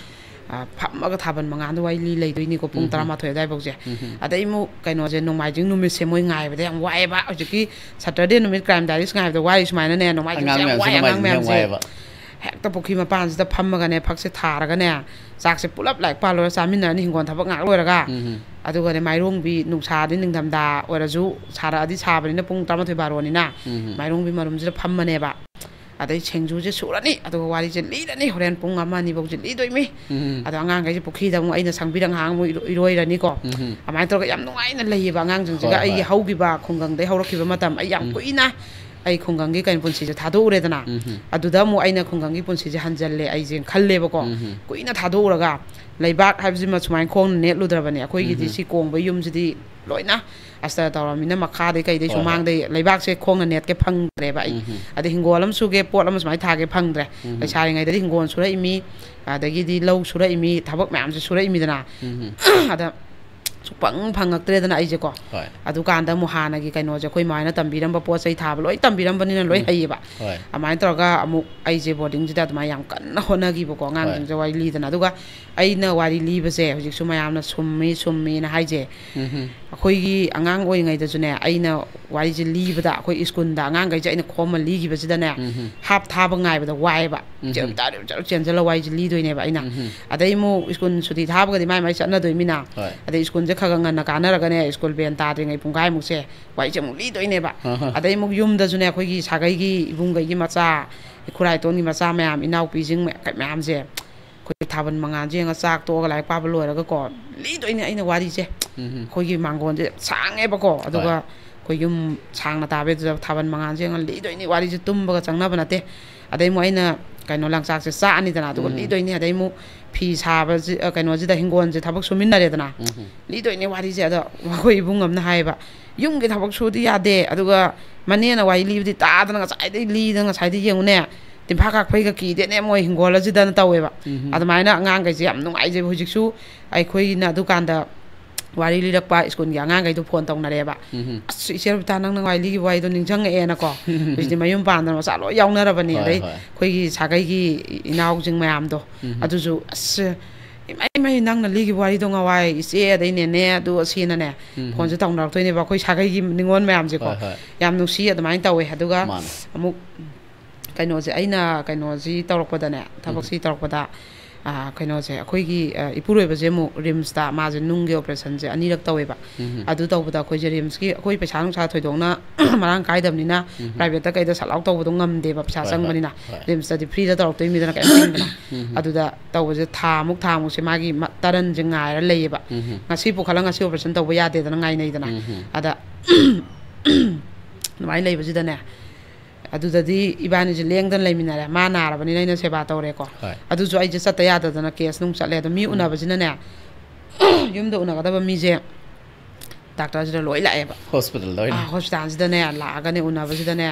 ꯑ, ꯐꯝꯃꯒ ꯊꯥꯕꯜ ꯃꯉꯥꯜꯗ ꯋꯥꯔꯤ ꯂꯤ ꯂꯩꯗꯣꯏꯅꯤꯀꯣ, ꯄꯨꯡ ꯎꯝ, ꯎꯝ. ꯇꯔꯥꯃꯥꯊꯣꯏ ꯑꯗꯨꯋꯥꯏꯐꯥꯎꯁꯦ꯫ ꯎꯝ, ꯎꯝ. ꯑꯗꯩ ꯑꯃꯨꯛ ꯀꯩꯅꯣꯁꯦ, ꯅꯣꯡꯃꯥꯏꯖꯤꯡ ꯅꯨꯃꯤꯠꯁꯦ ꯃꯣꯏ ꯉꯥꯏꯕꯗ ꯌꯥꯝ ꯋꯥꯏꯑꯦꯕ꯫ ꯍꯧꯖꯤꯛꯀꯤ ꯁꯇꯔꯗꯦ ꯅꯨꯃꯤꯠ ꯀ꯭ꯔꯥꯏꯝ ꯗꯥꯏꯔꯤꯁ ꯉꯥꯏꯕꯗ ꯋꯥꯔꯤꯁꯦ ꯁꯨꯃꯥꯏꯅꯅꯦ, ꯅꯣꯡꯃꯥꯏꯖꯤꯡꯁꯦ ꯑꯉꯥꯡ ꯌꯥꯝ ꯋꯥꯏ꯫ ꯃꯌꯥꯝꯁꯤꯅ ꯑꯉꯥꯡ ꯑꯃꯨꯛ ꯃꯌꯥꯝꯁꯦ ꯋꯥꯏꯑꯦꯕ. ꯍꯦꯛꯇ ꯄꯨꯈ꯭ꯔꯤ ꯃꯄꯥꯟꯁꯤꯗ ꯐꯝꯃꯒꯅꯦ, ꯐꯛꯁꯦ ꯊꯥꯔꯒꯅꯦ, ꯆꯥꯛꯁꯦ ꯄꯨꯂꯞ ꯂꯥꯏꯔꯤꯛ ꯄꯥ ꯂꯣꯏꯔ ꯆꯥꯃꯤꯟꯅꯔꯅꯤ, ꯍꯤꯡꯒꯣꯜ ꯊꯕꯛ ꯉꯥꯏꯍꯥꯛ ꯂꯣꯏꯔꯒ꯫ ꯎꯝ, ꯎꯝ. ꯑꯗꯨꯒꯅꯦ, ꯃꯥꯏꯔꯣꯡꯕꯤ, ꯅꯨꯡꯁꯥꯗꯤ ꯅꯤꯡꯊꯝꯊꯥ ꯑꯣꯏꯔꯁꯨ, ꯁꯥꯔꯛꯑꯗꯤ ꯁꯥꯕꯅꯤꯅ, ꯄꯨꯡ ꯇꯔꯥꯃꯥꯊꯣꯏ ꯕꯥꯔꯣꯅꯤꯅ, ꯎꯝ, ꯎꯝ. ꯃꯥꯏꯔꯣꯡꯕꯤ ꯃꯔꯨꯝꯁꯤꯗ ꯐꯝꯃꯅꯦꯕ꯫ ꯑꯗꯩ ꯁꯤꯡꯖꯨꯁꯦ ꯁꯨꯔꯅꯤ, ꯑꯗꯨꯒ ꯋꯥꯔꯤꯁꯦ ꯂꯤꯔꯅꯤ, ꯍꯣꯔꯦꯟ ꯄꯨꯡ ꯑꯃ ꯑꯅꯤꯐꯧꯁꯦ ꯂꯤꯗꯣꯏꯃꯤ꯫ ꯎꯝ. ꯑꯗꯣ ꯑꯉꯥꯡꯈꯩꯁꯦ ꯄꯨꯈ꯭ꯔꯤꯗ ꯑꯃꯨꯛ ꯑꯩꯅ ꯁꯪꯕꯤꯔ ꯉꯥꯏꯍꯥꯛ ꯑꯃꯨꯛ ꯏꯔꯣ-, ꯏꯔꯣꯏꯔꯅꯤꯀꯣ꯫ ꯎꯝ. ꯑꯗꯨꯃꯥꯏꯅ ꯇꯧꯔꯒ ꯌꯥꯝ ꯅꯨꯡꯉꯥꯏꯅ ꯂꯩꯌꯦꯕ ꯑꯉꯥꯡꯁꯤꯡꯁꯤꯒ꯫ ꯍꯣꯏ, ꯑꯩꯒꯤ ꯍꯣꯏ. ꯍꯧꯈꯤꯕ ꯈꯨꯡꯒꯪꯗꯩ ꯍꯧꯔꯛꯈꯤꯕ ꯃꯇꯝ, ꯑꯩ ꯌꯥꯝ ꯎꯝ. ꯀꯨꯏꯅ ꯑꯩ ꯈꯨꯡꯒꯪꯒꯤ ꯀꯩꯅꯣ ꯄꯨꯟꯁꯤꯁꯦ ꯊꯥꯗꯣꯛꯎꯔꯦꯗꯅ꯫ ꯎꯝ. ꯑꯗꯨꯗ ꯑꯃꯨꯛ ꯑꯩꯅ ꯈꯨꯡꯒꯪꯒꯤ ꯄꯨꯟꯁꯤꯁꯦ ꯍꯟꯖꯜꯂꯦ ꯑꯩꯁꯦ ꯈꯜꯂꯦꯕꯀꯣ꯫ ꯎꯝ. ꯀꯨꯏꯅ ꯊꯥꯗꯣꯛꯎꯔꯒ, ꯂꯩꯕꯥꯛ ꯍꯥꯏꯕꯁꯤꯃ ꯁꯨꯃꯥꯏꯅ ꯈꯣꯡꯅ ꯅꯦꯠꯂꯨꯗ꯭ꯔꯕꯅꯦ꯫ ꯑꯩꯈꯣꯏꯒꯤꯗꯤ ꯎꯝ. ꯁꯤ ꯀꯣꯡꯕ ꯌꯨꯝꯁꯤꯗꯤ ꯂꯣꯏꯅ ꯑꯁꯇꯔ ꯇꯧꯔꯕꯅꯤꯅ, ꯃꯈꯥꯗꯩ ꯀꯩꯗꯩ ꯍꯣꯏ, ꯍꯣꯏ. ꯁꯨꯃꯥꯡꯗꯩ ꯂꯩꯕꯥꯛꯁꯦ ꯈꯣꯡꯅ ꯅꯦꯠꯀꯦ ꯐꯪꯗ꯭ꯔꯦꯕ ꯑꯩ꯫ ꯎꯝ. ꯑꯗꯩ ꯍꯤꯡꯒꯣꯜ ꯑꯃ ꯁꯨꯒꯦ, ꯄꯣꯠ ꯑꯃ ꯁꯨꯃꯥꯏꯅ ꯊꯥꯒꯦ ꯐꯪꯗ꯭ꯔꯦ꯫ ꯎꯝ. ꯂꯩꯁꯥꯔꯤꯉꯩꯗꯗꯤ ꯍꯤꯡꯒꯣꯜ ꯁꯨꯔꯛꯏꯃꯤ, ꯑꯗꯒꯤꯗꯤ ꯂꯧ ꯁꯨꯔꯛꯏꯃꯤ, ꯊꯕꯛ ꯃꯌꯥꯝꯁꯦ ꯁꯨꯔꯛꯏꯃꯤꯗꯅ꯫ ꯎꯝ. ꯑꯗ ꯁꯨꯛꯐꯪ ꯐꯪꯉꯛꯇ꯭ꯔꯦꯗꯅ ꯑꯩꯁꯦꯀꯣ꯫ ꯍꯣꯏ꯫ ꯑꯗꯨꯀꯥꯟꯗ ꯑꯃꯨꯛ ꯍꯥꯟꯅꯒꯤ ꯀꯩꯅꯣꯁꯦ, ꯑꯩꯈꯣꯏ ꯏꯃꯥ ꯍꯣꯏꯅ ꯇꯝꯕꯤꯔꯝꯕ ꯄꯣꯠ ꯆꯩ ꯊꯥꯕ ꯂꯣꯏ ꯇꯝꯕꯤꯔꯝꯕꯅꯤꯅ ꯂꯣꯏ ꯎꯝ꯫ ꯍꯩꯌꯦꯕ꯫ ꯍꯣꯏ꯫ ꯑꯗꯨꯃꯥꯏꯅ ꯇꯧꯔꯒ ꯑꯃꯨꯛ ꯑꯩꯁꯦ ꯕꯣꯔꯗꯤꯡꯁꯤꯗ ꯑꯗꯨꯃꯥꯏꯅ ꯌꯥꯝ ꯀꯟꯅ ꯍꯣꯠꯅꯈꯤꯕꯀꯣ, ꯑꯉꯥꯡꯁꯤꯡꯁꯦ ꯋꯥꯔꯤ ꯂꯤꯗꯅ꯫ ꯑꯗꯨꯒ ꯑꯩꯅ ꯋꯥꯔꯤ ꯂꯤꯕꯁꯦ ꯍꯧꯖꯤꯛꯁꯨ ꯃꯌꯥꯝꯅ ꯁꯨꯝꯃꯤ ꯁꯨꯝꯃꯤꯅ ꯍꯥꯏꯁꯦ, ꯎꯝ꯫ ꯑꯩꯈꯣꯏꯒꯤ ꯑꯉꯥꯡ ꯑꯣꯏꯔꯤꯉꯩꯗꯁꯨꯅꯦ, ꯑꯩꯅ ꯋꯥꯔꯤꯁꯦ ꯂꯤꯕꯗ ꯑꯩꯈꯣꯏ ꯁ꯭ꯀꯨꯜꯗ ꯑꯉꯥꯡꯈꯩꯁꯦ ꯑꯩꯅ ꯈꯣꯝꯃ ꯂꯤꯈꯤꯕꯁꯤꯗꯅꯦ, ꯎꯝ꯫ ꯍꯥꯞ ꯊꯥꯕ ꯉꯥꯏꯕꯗ ꯋꯥꯏꯑꯦꯕ꯫ ꯎꯝ꯫ ꯆꯦꯟ-, ꯆꯦꯟ-, ꯆꯦꯟꯁꯤꯜꯂ ꯋꯥꯔꯤꯁꯦ ꯂꯤꯗꯣꯏꯅꯦꯕ ꯑꯩꯅ꯫ ꯎꯝ꯫ ꯑꯗꯩ ꯑꯃꯨꯛ ꯁ꯭ꯀꯨꯜ ꯁꯨꯇꯤ ꯊꯥꯕꯒꯗꯤ ꯃꯥꯏ ꯃꯥꯏ ꯆꯠꯅꯗꯣꯏꯃꯤꯅ꯫ ꯍꯣꯏ꯫ ꯑꯗꯩ ꯁ꯭ꯀꯨꯜꯁꯦ ꯈꯔ ꯈꯔ ꯉꯟꯅ ꯀꯥꯟꯅꯔꯒꯅꯦ, ꯁ꯭ꯀꯨꯜ ꯕꯦꯟ ꯇꯥꯗ꯭ꯔꯤꯉꯩ ꯄꯨꯡꯈꯥꯏꯃꯨꯛꯁꯦ ꯋꯥꯔꯤꯁꯦ ꯑꯃꯨꯛ ꯂꯤꯗꯣꯏꯅꯦꯕ꯫ ꯑꯍ꯫ ꯑꯗꯩ ꯑꯃꯨꯛ ꯌꯨꯝꯗꯁꯨꯅꯦ, ꯑꯩꯈꯣꯏꯒꯤ ꯁꯥꯒꯩꯒꯤ ꯏꯕꯨꯡꯈꯩꯒꯤ ꯃꯆꯥ, ꯏꯈꯨꯔꯥꯏꯇꯣꯟꯒꯤ ꯃꯆꯥ ꯃꯌꯥꯝ, ꯏꯅꯥꯎꯄꯤꯁꯤꯡ ꯃꯌꯥꯝ, ꯃꯌꯥꯝꯁꯦ ꯑꯩꯈꯣꯏ ꯊꯥꯕꯜ ꯃꯉꯥꯜꯁꯦ ꯌꯦꯡꯉ ꯆꯥꯛ ꯇꯣꯛꯑꯒ ꯂꯥꯏꯔꯤꯛ ꯄꯥꯕ ꯂꯣꯏꯔꯒꯀꯣ ꯂꯤꯗꯣꯏꯅꯦ ꯑꯩꯅ ꯋꯥꯔꯤꯁꯦ꯫ ꯎꯝ꯫ ꯑꯩꯈꯣꯏꯒꯤ ꯃꯥꯡꯒꯣꯟꯁꯦ ꯁꯥꯡꯉꯦꯕꯀꯣ, ꯑꯗꯨꯒ ꯍꯣꯏ꯫ ꯑꯩꯈꯣꯏ ꯌꯨꯝ ꯁꯥꯡꯅ ꯇꯥꯕ, ꯑꯗꯨꯗ ꯊꯥꯕꯜ ꯃꯉꯥꯜꯁꯦ ꯌꯦꯡꯉ ꯂꯤꯗꯣꯏꯅꯤ ꯋꯥꯔꯤꯁꯦ, ꯇꯨꯝꯕꯒ ꯆꯪꯅꯕ ꯅꯠꯇꯦ꯫ ꯑꯗꯩ ꯑꯃꯨꯛ ꯑꯩꯅ ꯀꯩꯅꯣ, ꯂꯪꯆꯥꯛꯁꯦ ꯆꯥꯛꯑꯅꯤꯗꯅ, ꯑꯗꯨꯒ ꯎꯝ꯫ ꯂꯤꯗꯣꯏꯅꯤ꯫ ꯑꯗꯩ ꯑꯃꯨꯛ ꯐꯤ ꯁꯥꯕꯁꯤ, ꯑ, ꯀꯩꯅꯣꯁꯤꯗ, ꯍꯤꯡꯒꯣꯜꯁꯦ ꯊꯕꯛ ꯁꯨꯃꯤꯟꯅꯔꯦꯗꯅ꯫ ꯎꯝ꯫ ꯂꯤꯗꯣꯏꯅꯦ ꯋꯥꯔꯤꯁꯦ꯫ ꯑꯗꯣ ꯑꯩꯈꯣꯏ ꯏꯕꯨꯡ ꯑꯃꯅ ꯍꯥꯏꯌꯦꯕ, "ꯌꯨꯝꯒꯤ ꯊꯕꯛ ꯁꯨꯗꯤ ꯌꯥꯗꯦ, ꯑꯗꯨꯒ ꯃꯅꯦꯅ ꯋꯥꯔꯤ ꯂꯤꯕꯗꯤ ꯇꯥꯗꯅ ꯉꯁꯥꯏꯗꯩ ꯂꯤꯗꯅ, ꯉꯁꯥꯏꯗꯩ ꯌꯦꯡꯉꯨꯅꯦ, ꯇꯤꯟꯐꯥ ꯀꯥꯞꯄꯩꯒ ꯀꯤꯗꯦꯅꯦ ꯃꯣꯏ ꯍꯤꯡꯒꯣꯜ ꯑꯁꯤꯗꯅ" ꯇꯧꯋꯦꯕ꯫ ꯎꯝ꯫ ꯑꯗꯨꯃꯥꯏꯅ ꯑꯉꯥꯡꯈꯩꯁꯦ ꯌꯥꯝ ꯅꯨꯡꯉꯥꯏꯖꯩꯕ꯫ ꯍꯧꯖꯤꯛꯁꯨ ꯑꯩꯈꯣꯏꯅ ꯑꯗꯨꯀꯥꯟꯗ ꯋꯥꯔꯤ ꯂꯤꯔꯛꯄ ꯁ꯭ꯀꯨꯜꯒꯤ ꯑꯉꯥꯡꯈꯩꯗꯣ ꯐꯣꯟ ꯇꯧꯅꯔꯦꯕ꯫ ꯎꯝ꯫ "ꯑꯁ, ꯏꯆꯦ ꯔꯕꯤꯇꯥ, ꯅꯪꯅ ꯋꯥꯔꯤ ꯂꯤꯈꯤꯕ ꯋꯥꯔꯤꯗꯣ ꯅꯤꯡꯁꯤꯡꯉꯛꯑꯦꯅꯀꯣ"꯫ ꯍꯧꯖꯤꯛꯇꯤ ꯃꯌꯨꯝ ꯄꯥꯟꯗꯅ ꯃꯆꯥ ꯂꯣꯏ ꯌꯥꯎꯅꯔꯕꯅꯦ꯫ ꯍꯣꯏ, ꯑꯗꯩ ꯍꯣꯏ꯫ ꯑꯩꯈꯣꯏꯒꯤ ꯁꯥꯒꯩꯒꯤ ꯏꯅꯥꯎꯁꯤꯡ ꯃꯌꯥꯝꯗꯣ, ꯎꯝ꯫ ꯑꯗꯨꯁꯨ, "ꯑꯁ, ꯏꯃꯥꯏ, ꯏꯃꯥꯏ, ꯅꯪꯅ ꯂꯤꯈꯤꯕ ꯋꯥꯔꯤꯗꯣ ꯉꯋꯥꯏ ꯏꯆꯦ, ꯑꯗꯩ ꯅꯦꯅꯦ, ꯑꯗꯨ ꯑꯁꯤꯅꯅꯦ", ꯎꯝ꯫ ꯐꯣꯟꯁꯦ ꯇꯧꯅꯔꯛꯇꯣꯏꯅꯦꯕ ꯑꯩꯈꯣꯏ ꯁꯥꯒꯩꯒꯤ ꯅꯤꯉꯣꯜ ꯃꯌꯥꯝꯁꯦꯀꯣ꯫ ꯍꯣꯏ, ꯍꯣꯏ꯫ ꯌꯥꯝ ꯅꯨꯡꯁꯤ꯫ ꯑꯗꯨꯃꯥꯏꯅ ꯇꯧꯋꯦ꯫ ꯑꯗꯨꯒ ꯃꯥꯅꯦ꯫ ꯑꯃꯨꯛ ꯀꯩꯅꯣꯁꯦ, ꯑꯩꯅ ꯀꯩꯅꯣꯁꯤ ꯇꯧꯔꯛꯄꯗꯅꯦ, ꯊꯕꯛꯁꯤ ꯇꯧꯔꯛꯄꯗ, ꯑ, ꯀꯩꯅꯣꯁꯦ, ꯑꯩꯈꯣꯏꯒꯤ, ꯑ, ꯏꯄꯨꯔꯣꯏꯕꯁꯦ ꯑꯃꯨꯛ ꯔꯤꯝꯁꯇ ꯃꯥꯁꯦ ꯅꯨꯡꯒꯤ ꯑꯣꯄꯔꯦꯁꯟꯁꯦ ꯑꯅꯤꯔꯛ ꯇꯧꯋꯦꯕ꯫ ꯎꯝ꯫ ꯑꯗꯨ ꯇꯧꯕꯗ ꯑꯩꯈꯣꯏꯁꯦ ꯔꯤꯝꯁꯀꯤ, ꯑꯩꯈꯣꯏ ꯄꯩꯁꯥ ꯅꯨꯡꯁꯥ ꯊꯣꯏꯗꯣꯛꯅ ꯃꯔꯥꯡ ꯀꯥꯏꯗꯕꯅꯤꯅ, ꯎꯝ꯫ ꯄ꯭ꯔꯥꯏꯚꯦꯠꯇ ꯀꯩꯗ ꯁꯠ ꯂꯥꯎ ꯇꯧꯕꯗꯣ ꯉꯝꯗꯦꯕ, ꯄꯩꯁꯥ ꯍꯣꯏ, ꯍꯣꯏ, ꯆꯪꯕꯅꯤꯅ꯫ ꯍꯣꯏ꯫ ꯔꯤꯝꯁꯇꯗꯤ ꯐ꯭ꯔꯤꯗ ꯇꯧꯔꯛꯇꯣꯏꯅꯤꯗꯅ, ꯀꯩꯝ ꯆꯪꯗꯅ꯫ ꯎꯝ꯫ ꯑꯗꯨꯗ ꯇꯧꯕꯁꯦ ꯊꯥꯃꯨꯛ, ꯊꯥꯃꯨꯛꯁꯦ ꯃꯥꯒꯤ ꯃ-, ꯇꯔꯟꯁꯦ ꯉꯥꯏꯔ ꯂꯩꯌꯦꯕ꯫ ꯎꯝ꯫ ꯉꯁꯤ ꯄꯨꯈꯠꯂ ꯉꯁꯤ ꯑꯣꯄꯔꯦꯁꯟ ꯇꯧꯕ ꯌꯥꯗꯦꯗꯅ ꯉꯥꯏꯅꯩꯗꯅ꯫ ꯎꯝ꯫ ꯑꯗ ꯑꯗꯨꯃꯥꯏꯅ ꯂꯩꯕꯁꯤꯗꯅꯦ, ꯑꯗꯨꯗꯗꯤ ꯏꯕꯥꯅꯤꯁꯦ ꯂꯦꯡꯗꯅ ꯂꯩꯃꯤꯟꯅꯔꯦ꯫ ꯃꯥ ꯅꯥꯔꯕꯅꯤꯅ ꯑꯩꯅ ꯁꯦꯕꯥ ꯇꯧꯔꯦꯀꯣ꯫ ꯍꯣꯏ꯫ ꯑꯗꯨꯁꯨ ꯑꯩꯁꯦ ꯆꯠꯇ ꯌꯥꯗꯗꯅ ꯀꯦꯁ ꯅꯨꯡ ꯆꯠꯂꯦ꯫ ꯑꯗꯣ ꯃꯤ ꯎꯝ꯫ ꯎꯅꯕꯁꯤꯅꯅꯦ, ꯌꯨꯝꯗ ꯎꯅꯒꯗꯕ ꯃꯤꯁꯦ ꯗꯥꯛꯇꯔꯁꯤꯗ ꯂꯣꯏ ꯂꯥꯛꯑꯦꯕ꯫ ꯍꯣꯁꯄꯤꯇꯥꯜꯗ ꯑꯣꯏꯅ꯫ ꯑꯥ, ꯍꯣꯁꯄꯤꯇꯥꯜꯁꯤꯗꯅꯦ ꯂꯥꯛꯑꯒꯅꯦ ꯎꯅꯕꯁꯤꯗꯅꯦ,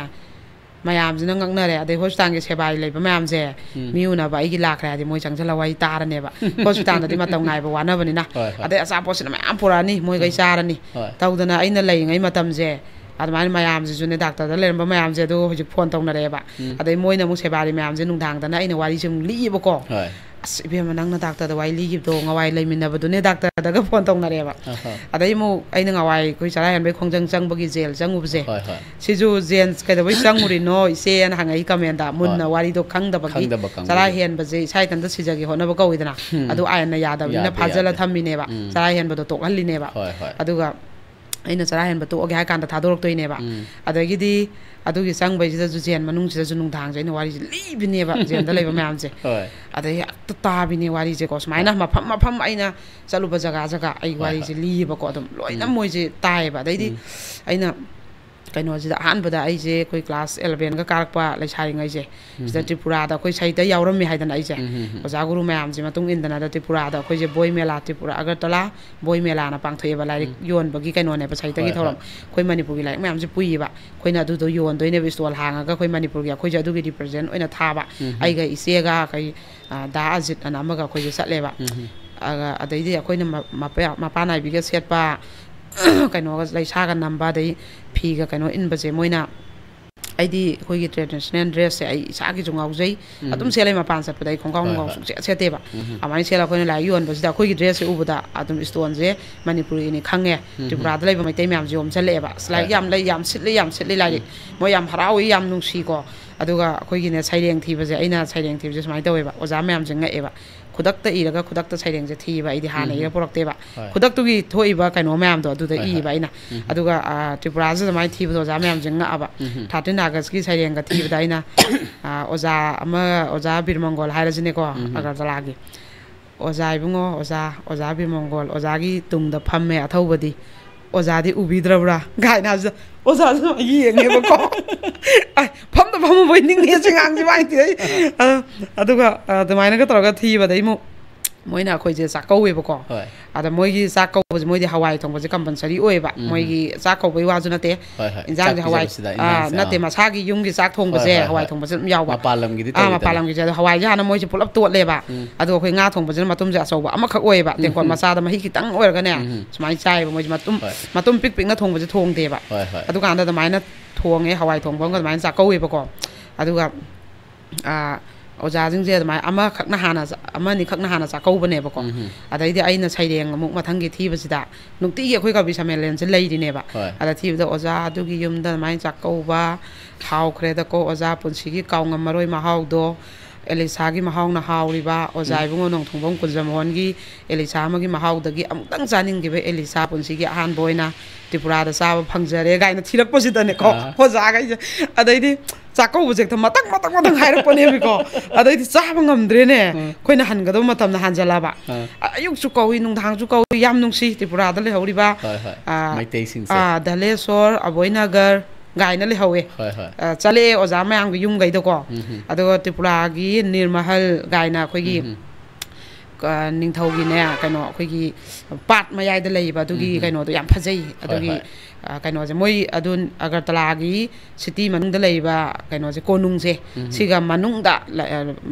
ꯃꯌꯥꯝꯁꯤꯅ ꯉꯛꯅꯔꯦ꯫ ꯑꯗꯩ ꯍꯣꯁꯄꯤꯇꯥꯜꯒꯤ ꯁꯦꯕꯥꯔꯤ ꯂꯩꯕ ꯃꯌꯥꯝꯁꯦ ꯎꯝ꯫ ꯃꯤ ꯎꯅꯕ ꯑꯩꯒꯤ ꯂꯥꯛꯈ꯭ꯔꯦ ꯍꯥꯏꯗꯤ ꯃꯣꯏ ꯆꯪꯁꯤꯜꯂꯒ ꯋꯥꯔꯤ ꯇꯥꯔꯅꯦꯕ꯫ ꯍꯣꯁꯄꯤꯇꯥꯜꯗꯗꯤ ꯃꯇꯝ ꯉꯥꯏꯕ ꯋꯥꯅꯕꯅꯤꯅ꯫ ꯍꯣꯏ, ꯍꯣꯏ꯫ ꯑꯗꯩ ꯑꯆꯥꯄꯣꯠꯁꯤꯅ ꯃꯌꯥꯝ ꯄꯨꯔꯛꯑꯅꯤ, ꯃꯣꯏꯈꯩ ꯎꯝ꯫ ꯆꯥꯔꯅꯤ꯫ ꯍꯣꯏ꯫ ꯇꯧꯗꯅ ꯑꯩꯅ ꯂꯩꯔꯤꯉꯩ ꯃꯇꯝꯁꯦ ꯑꯗꯨꯃꯥꯏꯅ ꯃꯌꯥꯝꯁꯤꯁꯨꯅꯦ, ꯗꯥꯛꯇꯔꯗ ꯂꯩꯔꯝꯕ ꯃꯌꯥꯝꯁꯦ ꯑꯗꯨ ꯍꯧꯖꯤꯛ ꯐꯣꯟ ꯇꯧꯅꯔꯛꯑꯦꯕ꯫ ꯎꯝ꯫ ꯑꯗꯩ ꯃꯣꯏꯅ ꯑꯃꯨꯛ ꯁꯦꯕꯥꯔꯤ ꯃꯌꯥꯝꯁꯦ ꯅꯨꯡꯗꯥꯡꯗꯅ ꯑꯩꯅ ꯋꯥꯔꯤꯁꯦ ꯑꯃꯨꯛ ꯂꯤꯕꯀꯣ꯫ ꯍꯣꯏ꯫ "ꯑꯁ ꯏꯕꯦꯝꯃ, ꯅꯪꯅ ꯗꯥꯛꯇꯔꯗ ꯋꯥꯔꯤ ꯂꯤꯈꯤꯕꯗꯣ, ꯉꯋꯥꯏ ꯂꯩꯃꯤꯟꯅꯕꯗꯨꯅꯦ ꯗꯥꯛꯇꯔꯗꯒ ꯐꯣꯟ ꯇꯧꯅꯔꯦꯕ"꯫ ꯑꯍꯣꯏ꯫ ꯑꯗꯩ ꯑꯃꯨꯛ ꯑꯩꯅ ꯉꯋꯥꯏ ꯑꯩꯈꯣꯏ ꯆꯔꯥ ꯍꯦꯟꯕꯩ ꯈꯣꯡꯖꯪ ꯆꯪꯕꯒꯤ ꯖꯦꯜ ꯆꯪꯉꯨꯕꯁꯦ, ꯍꯣꯏ, ꯍꯣꯏ꯫ ꯁꯤꯁꯨ ꯖꯦꯟ ꯀꯩꯗꯧꯕꯩ ꯆꯪꯉꯨꯔꯤꯅꯣ ꯏꯆꯦꯅ ꯍꯪꯉꯛꯏ ꯀꯃꯦꯟꯗ꯫ ꯃꯨꯟꯅ ꯍꯣꯏ꯫ ꯋꯥꯔꯤꯗꯣ ꯈꯪꯗꯕꯒꯤ ꯈꯪꯗꯕ ꯀꯥꯡꯕꯨꯒꯤ꯫ ꯆꯔꯥ ꯍꯦꯟꯕꯁꯦ ꯏꯁꯥ ꯏꯊꯟꯇ ꯁꯤꯖꯒꯦ ꯍꯣꯠꯅꯕ ꯀꯧꯏꯗꯅ꯫ ꯎꯝ꯫ ꯑꯗꯨ ꯑꯥꯏꯟꯅ ꯌꯥꯗꯕꯅꯤꯅ ꯌꯥꯗꯦ, ꯐꯥꯖꯤꯜꯂ ꯌꯥꯗꯦ꯫ ꯊꯝꯃꯤꯅꯦꯕ꯫ ꯎꯝ꯫ ꯆꯔꯥ ꯍꯦꯟꯕꯗꯣ ꯇꯣꯛꯍꯜꯂꯤꯅꯦꯕ꯫ ꯍꯣꯏ, ꯍꯣꯏ꯫ ꯑꯗꯨꯒ ꯑꯩꯅ ꯆꯔꯥ ꯍꯦꯟꯕ ꯇꯣꯛꯑꯒꯦ ꯍꯥꯏ ꯀꯥꯟꯗ ꯊꯥꯗꯣꯔꯛꯇꯣꯏꯅꯦꯕ꯫ ꯎꯝ꯫ ꯑꯗꯒꯤꯗꯤ ꯑꯗꯨꯒꯤ ꯆꯪꯕꯩꯁꯤꯗꯁꯨ ꯖꯦꯟ ꯃꯅꯨꯡꯁꯤꯗꯁꯨ ꯅꯨꯡꯗꯥꯡꯁꯦ ꯑꯩꯅ ꯋꯥꯔꯤꯁꯦ ꯂꯤꯕꯅꯦꯕ, ꯖꯦꯟꯗ ꯂꯩꯕ ꯃꯌꯥꯝꯁꯦ꯫ ꯍꯣꯏ꯫ ꯑꯗꯩ ꯍꯦꯛꯇ ꯇꯥꯕꯤꯅꯦ ꯋꯥꯔꯤꯁꯦꯀꯣ꯫ ꯁꯨꯃꯥꯏꯅ ꯍꯣꯏ꯫ ꯃꯐꯝ ꯃꯐꯝ ꯑꯩꯅ ꯆꯠꯂꯨꯕ ꯖꯒꯥ ꯖꯒꯥ ꯑꯩ ꯍꯣꯏ, ꯋꯥꯔꯤꯁꯦ ꯍꯣꯏ꯫ ꯂꯤꯌꯦꯕꯀꯣ꯫ ꯑꯗꯨꯝ ꯂꯣꯏꯅ ꯎꯝ꯫ ꯃꯣꯏꯁꯦ ꯇꯥꯏꯌꯦꯕ꯫ ꯑꯗꯩꯗꯤ ꯎꯝ꯫ ꯑꯩꯅ ꯀꯩꯅꯣꯁꯤꯗ ꯑꯍꯥꯟꯕꯗ ꯑꯩꯁꯦ ꯑꯩꯈꯣꯏ ꯀ꯭ꯂꯥꯁ ꯑꯦꯂꯚꯦꯟꯒ ꯀꯥꯔꯛꯄ ꯂꯩꯁꯥꯔꯤꯉꯩꯁꯦ, ꯁꯤꯗ ꯎꯝ꯫ ꯇ꯭ꯔꯤꯄꯨꯔꯥꯗ ꯑꯩꯈꯣꯏ ꯁꯍꯤꯇ ꯌꯥꯎꯔꯝꯃꯤ ꯍꯥꯏꯗꯅ ꯑꯩꯁꯦ꯫ ꯎꯝ, ꯎꯝ, ꯎꯝ꯫ ꯑꯣꯖꯥ ꯒꯨꯔꯨ ꯃꯌꯥꯝꯁꯦ ꯃꯇꯨꯡ ꯏꯟꯗꯅ ꯑꯗ ꯇ꯭ꯔꯤꯄꯨꯔꯥꯗ ꯑꯩꯈꯣꯏꯁꯦ ꯕꯣꯏ ꯃꯦꯂꯥ, ꯇ꯭ꯔꯤꯄꯨꯔꯥ ꯑꯒꯔꯇꯂꯥ ꯕꯣꯏ ꯃꯦꯂꯥꯅ ꯄꯥꯡꯊꯣꯛꯑꯦꯕ, ꯂꯥꯏꯔꯤꯛ ꯎꯝ꯫ ꯌꯣꯟꯕꯒꯤ ꯀꯩꯅꯣꯅꯦꯕ, ꯁꯍꯤꯇꯒꯤ ꯍꯣꯏ, ꯊꯧꯔꯝ꯫ ꯍꯣꯏ꯫ ꯑꯩꯈꯣꯏ ꯃꯅꯤꯄꯨꯔꯒꯤ ꯂꯥꯏꯔꯤꯛ ꯃꯌꯥꯝꯁꯦ ꯄꯨꯏꯌꯦꯕ꯫ ꯑꯩꯈꯣꯏꯅ ꯑꯗꯨꯗꯣ ꯌꯣꯟꯗꯣꯏꯅꯦꯕ, ꯏꯁꯇꯣꯜ ꯍꯥꯡꯉꯒ ꯑꯩꯈꯣꯏ ꯃꯅꯤꯄꯨꯔꯒꯤ ꯑꯩꯈꯣꯏꯁꯦ ꯑꯗꯨꯒꯤ ꯔꯤꯄ꯭ꯔꯖꯦꯟ ꯑꯣꯏꯅ ꯊꯥꯕ꯫ ꯎꯝ, ꯎꯝ꯫ ꯑꯩꯒ ꯏꯆꯦꯒ ꯑꯩꯈꯣꯏ, ꯑ, ꯗꯥ ꯑꯖꯤꯠ ꯑꯅ ꯑꯃꯒ ꯑꯩꯈꯣꯏꯁꯦ ꯆꯠꯂꯦꯕ꯫ ꯎꯝ, ꯎꯝ꯫ ꯑꯗ-, ꯑꯗꯩꯗꯤ ꯑꯩꯈꯣꯏꯅ ꯃ-, ꯃꯄꯥ-, ꯃꯄꯥꯟ ꯅꯥꯏꯕꯤꯒ ꯁꯦꯠꯄ ꯀꯩꯅꯣꯒ, ꯂꯩꯁꯥꯒ ꯅꯝꯕ, ꯑꯗꯩ ꯐꯤꯒ ꯀꯩꯅꯣ ꯏꯟꯕꯁꯦ ꯃꯣꯏꯅ, ꯑꯩꯗꯤ ꯑꯩꯈꯣꯏꯒꯤ ꯇ꯭ꯔꯦꯗꯤꯁꯅꯦꯜ ꯗ꯭ꯔꯦꯁꯁꯦ ꯑꯩ ꯏꯁꯥꯒꯤꯁꯨ ꯉꯥꯎꯖꯩ꯫ ꯎꯝ꯫ ꯑꯗꯨꯝ ꯁꯦꯠꯂꯦ ꯃꯄꯥꯟ ꯆꯠꯄꯗ꯫ ꯑꯩ ꯈꯣꯡꯒ꯭ꯔꯥꯎ ꯍꯣꯏ, ꯅꯨꯡꯒ꯭ꯔꯥꯎ ꯍꯣꯏ꯫ ꯁꯨꯡꯁꯦꯠ ꯁꯦꯠꯇꯦꯕ꯫ ꯎꯝ, ꯎꯝ꯫ ꯑꯗꯨꯃꯥꯏꯅ ꯁꯦꯠꯂ ꯑꯩꯈꯣꯏꯅ ꯂꯥꯏꯔꯤꯛ ꯌꯣꯟꯕꯁꯤꯗ ꯑꯩꯈꯣꯏꯒꯤ ꯗ꯭ꯔꯦꯁꯁꯦ ꯎꯕꯗ ꯑꯗꯨꯝ ꯏꯁꯇꯣꯟꯁꯦ ꯃꯅꯤꯄꯨꯔꯤꯅꯤ ꯈꯪꯉꯦ꯫ ꯎꯝ꯫ ꯇ꯭ꯔꯤꯄꯨꯔꯥꯗ ꯂꯩꯕ ꯃꯩꯇꯩ ꯃꯌꯥꯝꯁꯦ ꯌꯣꯝꯁꯤꯜꯂꯛꯑꯦꯕ꯫ "ꯑꯁ, ꯂꯥꯏꯔꯤꯛ ꯍꯣꯏ, ꯌꯥꯝ ꯍꯣꯏ꯫ ꯂꯩ, ꯌꯥꯝ ꯁꯤꯠꯂꯤ, ꯌꯥꯝ ꯁꯤꯠꯂꯤ ꯂꯥꯏꯔꯤꯛ꯫ ꯎꯝ꯫ ꯃꯣꯏ ꯌꯥꯝ ꯍꯔꯥꯎꯏ, ꯌꯥꯝ ꯅꯨꯡꯁꯤꯀꯣ"꯫ ꯑꯗꯨꯒ ꯑꯩꯈꯣꯏꯒꯤꯅꯦ, ꯁꯩꯔꯦꯡ ꯊꯤꯕꯁꯦ, ꯑꯩꯅ ꯁꯩꯔꯦꯡ ꯊꯤꯕꯁꯦ ꯁꯨꯃꯥꯏꯅ ꯇꯧꯋꯦꯕ꯫ ꯑꯣꯖꯥ ꯃꯌꯥꯝꯁꯦ ꯉꯛꯑꯦꯕ꯫ ꯈꯨꯗꯛꯇ ꯏꯔꯒ ꯈꯨꯗꯛꯇ ꯁꯩꯔꯦꯡꯁꯦ ꯊꯤꯕ꯫ ꯑꯩꯗꯤ ꯍꯥꯟꯅ ꯎꯝ꯫ ꯏꯔ ꯄꯨꯔꯛꯇꯦꯕ꯫ ꯍꯣꯏ꯫ ꯈꯨꯗꯛꯇꯨꯒꯤ ꯊꯣꯛꯏꯕ ꯀꯩꯅꯣ ꯃꯌꯥꯝꯗꯣ ꯑꯗꯨꯗ ꯍꯣꯏ, ꯍꯣꯏ꯫ ꯏꯕ ꯑꯩꯅ꯫ ꯎꯝ꯫ ꯑꯗꯨꯒ, ꯑ, ꯇ꯭ꯔꯤꯄꯨꯔꯥꯁꯤꯗ ꯑꯗꯨꯃꯥꯏꯅ ꯊꯤꯕꯗꯣ ꯑꯣꯖꯥ ꯃꯌꯥꯝꯁꯦ ꯉꯛꯑꯕ꯫ ꯎꯝ꯫ ꯊꯥꯔꯇꯤꯟ ꯑꯥꯒꯁꯀꯤ ꯁꯩꯔꯦꯡꯒ ꯊꯤꯕꯗ ꯑꯩꯅ, ꯑ, ꯑꯣꯖꯥ ꯑꯃ, ꯑꯣꯖꯥ ꯕꯤꯔꯃꯪꯒꯣꯜ ꯍꯥꯏꯔꯁꯤꯅꯦꯀꯣ, ꯎꯝ꯫ ꯑꯒꯔꯇꯂꯥꯒꯤ꯫ "ꯑꯣꯖꯥ ꯏꯕꯨꯡꯉꯣ, ꯑꯣꯖꯥ, ꯑꯣꯖꯥ ꯕꯤꯔꯃꯪꯒꯣꯜ, ꯑꯣꯖꯥꯒꯤ ꯇꯨꯡꯗ ꯐꯝꯃꯦ ꯑꯊꯧꯕꯗꯤ꯫ ꯑꯣꯖꯥꯗꯤ ꯎꯕꯤꯗ꯭ꯔꯕ꯭ꯔꯥ?" ꯀꯥꯏꯅ ꯍꯥꯏꯕꯁꯤꯗ ꯑꯣꯖꯥꯁꯨ ꯌꯦꯡꯉꯦꯕꯀꯣꯏ꯫ "ꯑꯩ ꯐꯝꯗ ꯐꯝꯃꯕꯣꯏ ꯅꯤꯡꯉꯦ ꯁꯤ ꯉꯥꯡꯁꯤ" ꯃꯥꯏ ꯊꯤꯔꯛꯏ꯫ ꯑ, ꯑꯗꯨꯒ, ꯑ, ꯑꯗꯨꯃꯥꯏꯅꯒ ꯇꯧꯔꯒ ꯊꯤꯕꯗꯩ ꯑꯃꯨꯛ ꯃꯣꯏꯅ ꯑꯩꯈꯣꯏꯁꯦ ꯆꯥꯛ ꯀꯧꯋꯦꯕꯀꯣ꯫ ꯍꯣꯏ꯫ ꯑꯗ ꯃꯣꯏꯒꯤ ꯆꯥꯛ ꯀꯧꯕꯁꯦ, ꯃꯣꯏꯗꯤ ꯍꯋꯥꯏ ꯊꯣꯡꯕꯁꯦ ꯀꯝꯄꯜꯁꯔꯤ ꯑꯣꯏꯌꯦꯕ꯫ ꯎꯝ꯫ ꯃꯣꯏꯒꯤ ꯆꯥꯛ ꯀꯧꯕꯩ ꯋꯥꯁꯨ ꯅꯠꯇꯦ꯫ ꯍꯣꯏ, ꯍꯣꯏ꯫ ꯏꯟꯖꯥꯡꯁꯦ ꯆꯥꯛ ꯍꯋꯥꯏ ꯄꯤꯖꯕꯁꯤꯗ ꯑꯥ, ꯏꯟꯖꯥꯡꯁꯦ, ꯅꯠꯇꯦ, ꯑꯥ꯫ ꯃꯁꯥꯒꯤ ꯌꯨꯝꯒꯤ ꯆꯥꯛ ꯍꯣꯏ, ꯊꯣꯡꯕꯁꯦ ꯍꯣꯏ, ꯍꯣꯏ꯫ ꯍꯋꯥꯏ ꯊꯣꯡꯕꯁꯦ ꯑꯗꯨꯝ ꯌꯥꯎꯕ꯫ ꯃꯄꯥꯟ ꯂꯝꯒꯤꯗꯤ ꯑꯥ, ꯃꯄꯥꯟ ꯇꯧꯋꯤꯗꯅ꯫ ꯂꯝꯒꯤꯁꯦ꯫ ꯑꯗꯣ ꯍꯋꯥꯏꯁꯦ ꯍꯥꯟꯅ ꯃꯣꯏꯁꯦ ꯄꯨꯂꯞ ꯇꯣꯠꯂꯦꯕ꯫ ꯎꯝ꯫ ꯑꯗꯨꯒ ꯑꯩꯈꯣꯏ ꯉꯥ ꯊꯣꯡꯕꯁꯤꯅ ꯃꯇꯨꯝꯁꯦ ꯑꯆꯧꯕ ꯑꯃꯈꯛ ꯑꯣꯏꯔꯒꯅꯦ, ꯎꯝ꯫ ꯁꯨꯃꯥꯏꯅ ꯆꯥꯏꯌꯦꯕ ꯃꯣꯏꯁꯦ꯫ ꯃꯇꯨꯝ, ꯍꯣꯏ꯫ ꯃꯇꯨꯝ ꯄꯤꯛ ꯄꯤꯛꯅ ꯊꯣꯡꯕꯁꯦ ꯊꯣꯡꯗꯦꯕ꯫ ꯍꯣꯏ, ꯍꯣꯏ꯫ ꯑꯗꯨꯀꯥꯟꯗ ꯑꯗꯨꯃꯥꯏꯅ ꯊꯣꯡꯉꯦ, ꯍꯋꯥꯏ ꯊꯣꯡꯕ ꯑꯃꯒ ꯑꯗꯨꯃꯥꯏꯅ ꯆꯥꯛꯀꯧꯋꯦꯕꯀꯣ꯫ ꯑꯗꯨꯒ, ꯑꯥ, ꯑꯣꯖꯥꯁꯤꯡꯁꯦ ꯑꯗꯨꯃꯥꯏꯅ ꯑꯃꯈꯛꯅ ꯍꯥꯟꯅ ꯆꯥ-, ꯑꯃꯅꯤꯈꯛꯅ ꯍꯥꯟꯅ ꯆꯥꯛꯀꯧꯕꯅꯦꯕꯀꯣ꯫ ꯎꯝ꯫ ꯑꯗꯩꯗꯤ ꯑꯩꯅ ꯁꯩꯔꯦꯡ ꯑꯃꯨꯛ ꯃꯊꯪꯒꯤ ꯊꯤꯕꯁꯤꯗ, ꯅꯨꯡꯇꯤꯒꯤ ꯑꯩꯈꯣꯏ ꯀꯕꯤ ꯁꯝꯃꯦꯂꯦꯟꯁꯦ ꯂꯩꯔꯤꯅꯦꯕ꯫ ꯍꯣꯏ꯫ ꯑꯗ ꯊꯤꯕꯗ ꯑꯣꯖꯥ ꯑꯗꯨꯒꯤ ꯌꯨꯝꯗ ꯑꯗꯨꯃꯥꯏꯅ ꯆꯥꯛꯀꯧꯕ, ꯍꯥꯎꯈ꯭ꯔꯦꯗꯀꯣ ꯑꯣꯖꯥ ꯄꯨꯟꯁꯤꯒꯤ ꯀꯥꯎꯉꯝꯃꯔꯣꯏ ꯃꯍꯥꯎꯗꯣ, ꯑꯦꯂꯤꯁꯥꯒꯤ ꯃꯍꯥꯎꯅ ꯍꯥꯎꯔꯤꯕ, ꯑꯣꯖꯥ ꯎꯝ꯫ ꯏꯕꯨꯡꯉꯣ ꯅꯣꯡꯊꯣꯡꯕꯝ ꯀꯨꯟꯖꯃꯣꯍꯟꯒꯤ ꯑꯦꯂꯤꯁꯥ ꯑꯃꯒꯤ ꯃꯍꯥꯎꯗꯒꯤ ꯑꯃꯨꯛꯇꯪ ꯆꯥꯅꯤꯡꯈꯤꯕ ꯑꯦꯂꯤꯁꯥ ꯄꯨꯟꯁꯤꯒꯤ ꯑꯍꯥꯟꯕ ꯑꯣꯏꯅ ꯇ꯭ꯔꯤꯄꯨꯔꯥꯗ ꯆꯥꯕ ꯐꯪꯖꯔꯦ ꯀꯥꯏꯅ ꯊꯤꯔꯛꯄꯁꯤꯗꯅꯦꯀꯣ, ꯑꯥ꯫ ꯑꯣꯖꯥꯈꯩꯁꯦ꯫ ꯑꯗꯩꯗꯤ ꯆꯥꯛꯀꯧꯕꯁꯦ ꯍꯦꯛꯇ ꯃꯊꯪ, ꯃꯊꯪ, ꯃꯊꯪ ꯍꯥꯏꯔꯛꯄꯅꯦꯕꯀꯣ꯫ ꯑꯗꯩꯗꯤ ꯆꯥꯕ ꯉꯝꯗ꯭ꯔꯦꯅꯦ꯫ ꯎꯝ꯫ ꯑꯩꯈꯣꯏꯅ ꯍꯟꯒꯗꯕ ꯃꯇꯝꯗ ꯍꯟꯖꯜꯂꯕ꯫ ꯑꯥ꯫ ꯑ-, ꯑꯌꯨꯛꯁꯨ ꯀꯧꯏ, ꯅꯨꯡꯗꯥꯡꯁꯨ ꯀꯧꯏ, ꯌꯥꯝ ꯅꯨꯡꯁꯤ ꯇ꯭ꯔꯤꯄꯨꯔꯥꯗ ꯂꯩꯍꯧꯔꯤꯕ, ꯍꯣꯏ, ꯍꯣꯏ꯫ ꯑꯥ, ꯃꯩꯇꯩꯁꯤꯡꯁꯦ꯫ ꯑꯥ, ꯙꯂꯦꯁꯣꯔ, ꯑꯕꯣꯏꯅꯒꯔ ꯒꯥꯏꯅ ꯂꯩꯍꯧꯋꯦ꯫ ꯍꯣꯏ, ꯍꯣꯏ꯫ ꯑ, ꯆꯠꯂꯛꯑꯦ ꯑꯣꯖꯥ ꯃꯌꯥꯝꯒꯤ ꯌꯨꯝꯈꯩꯗꯀꯣ꯫ ꯎꯝ ꯍꯝ꯫ ꯑꯗꯨꯒ ꯇ꯭ꯔꯤꯄꯨꯔꯥꯒꯤ ꯅꯤꯔꯃꯍꯜ ꯒꯥꯏꯅ ꯑꯩꯈꯣꯏꯒꯤ, ꯎꯝ ꯍꯝ꯫ ꯑ, ꯅꯤꯡꯊꯧꯒꯤꯅꯦ, ꯀꯩꯅꯣ, ꯑꯩꯈꯣꯏꯒꯤ ꯄꯥꯠ ꯃꯌꯥꯏꯗ ꯂꯩꯌꯦꯕ, ꯑꯗꯨꯒꯤ ꯎꯝ ꯍꯝ꯫ ꯀꯩꯅꯣꯗꯣ ꯌꯥꯝ ꯐꯖꯩ꯫ ꯍꯣꯏ, ꯑꯗꯨꯒꯤ, ꯍꯣꯏ꯫ ꯑ, ꯀꯩꯅꯣꯁꯦ, ꯃꯣꯏ ꯑꯗꯨ ꯑꯒꯔꯇꯂꯥꯒꯤ ꯁꯤꯇꯤ ꯃꯅꯨꯡꯗ ꯂꯩꯔꯤꯕ ꯀꯩꯅꯣꯁꯦ, ꯀꯣꯅꯨꯡꯁꯦ, ꯎꯝ ꯍꯝ꯫ ꯁꯤꯒ ꯃꯅꯨꯡꯗ ꯂ-, ꯑ,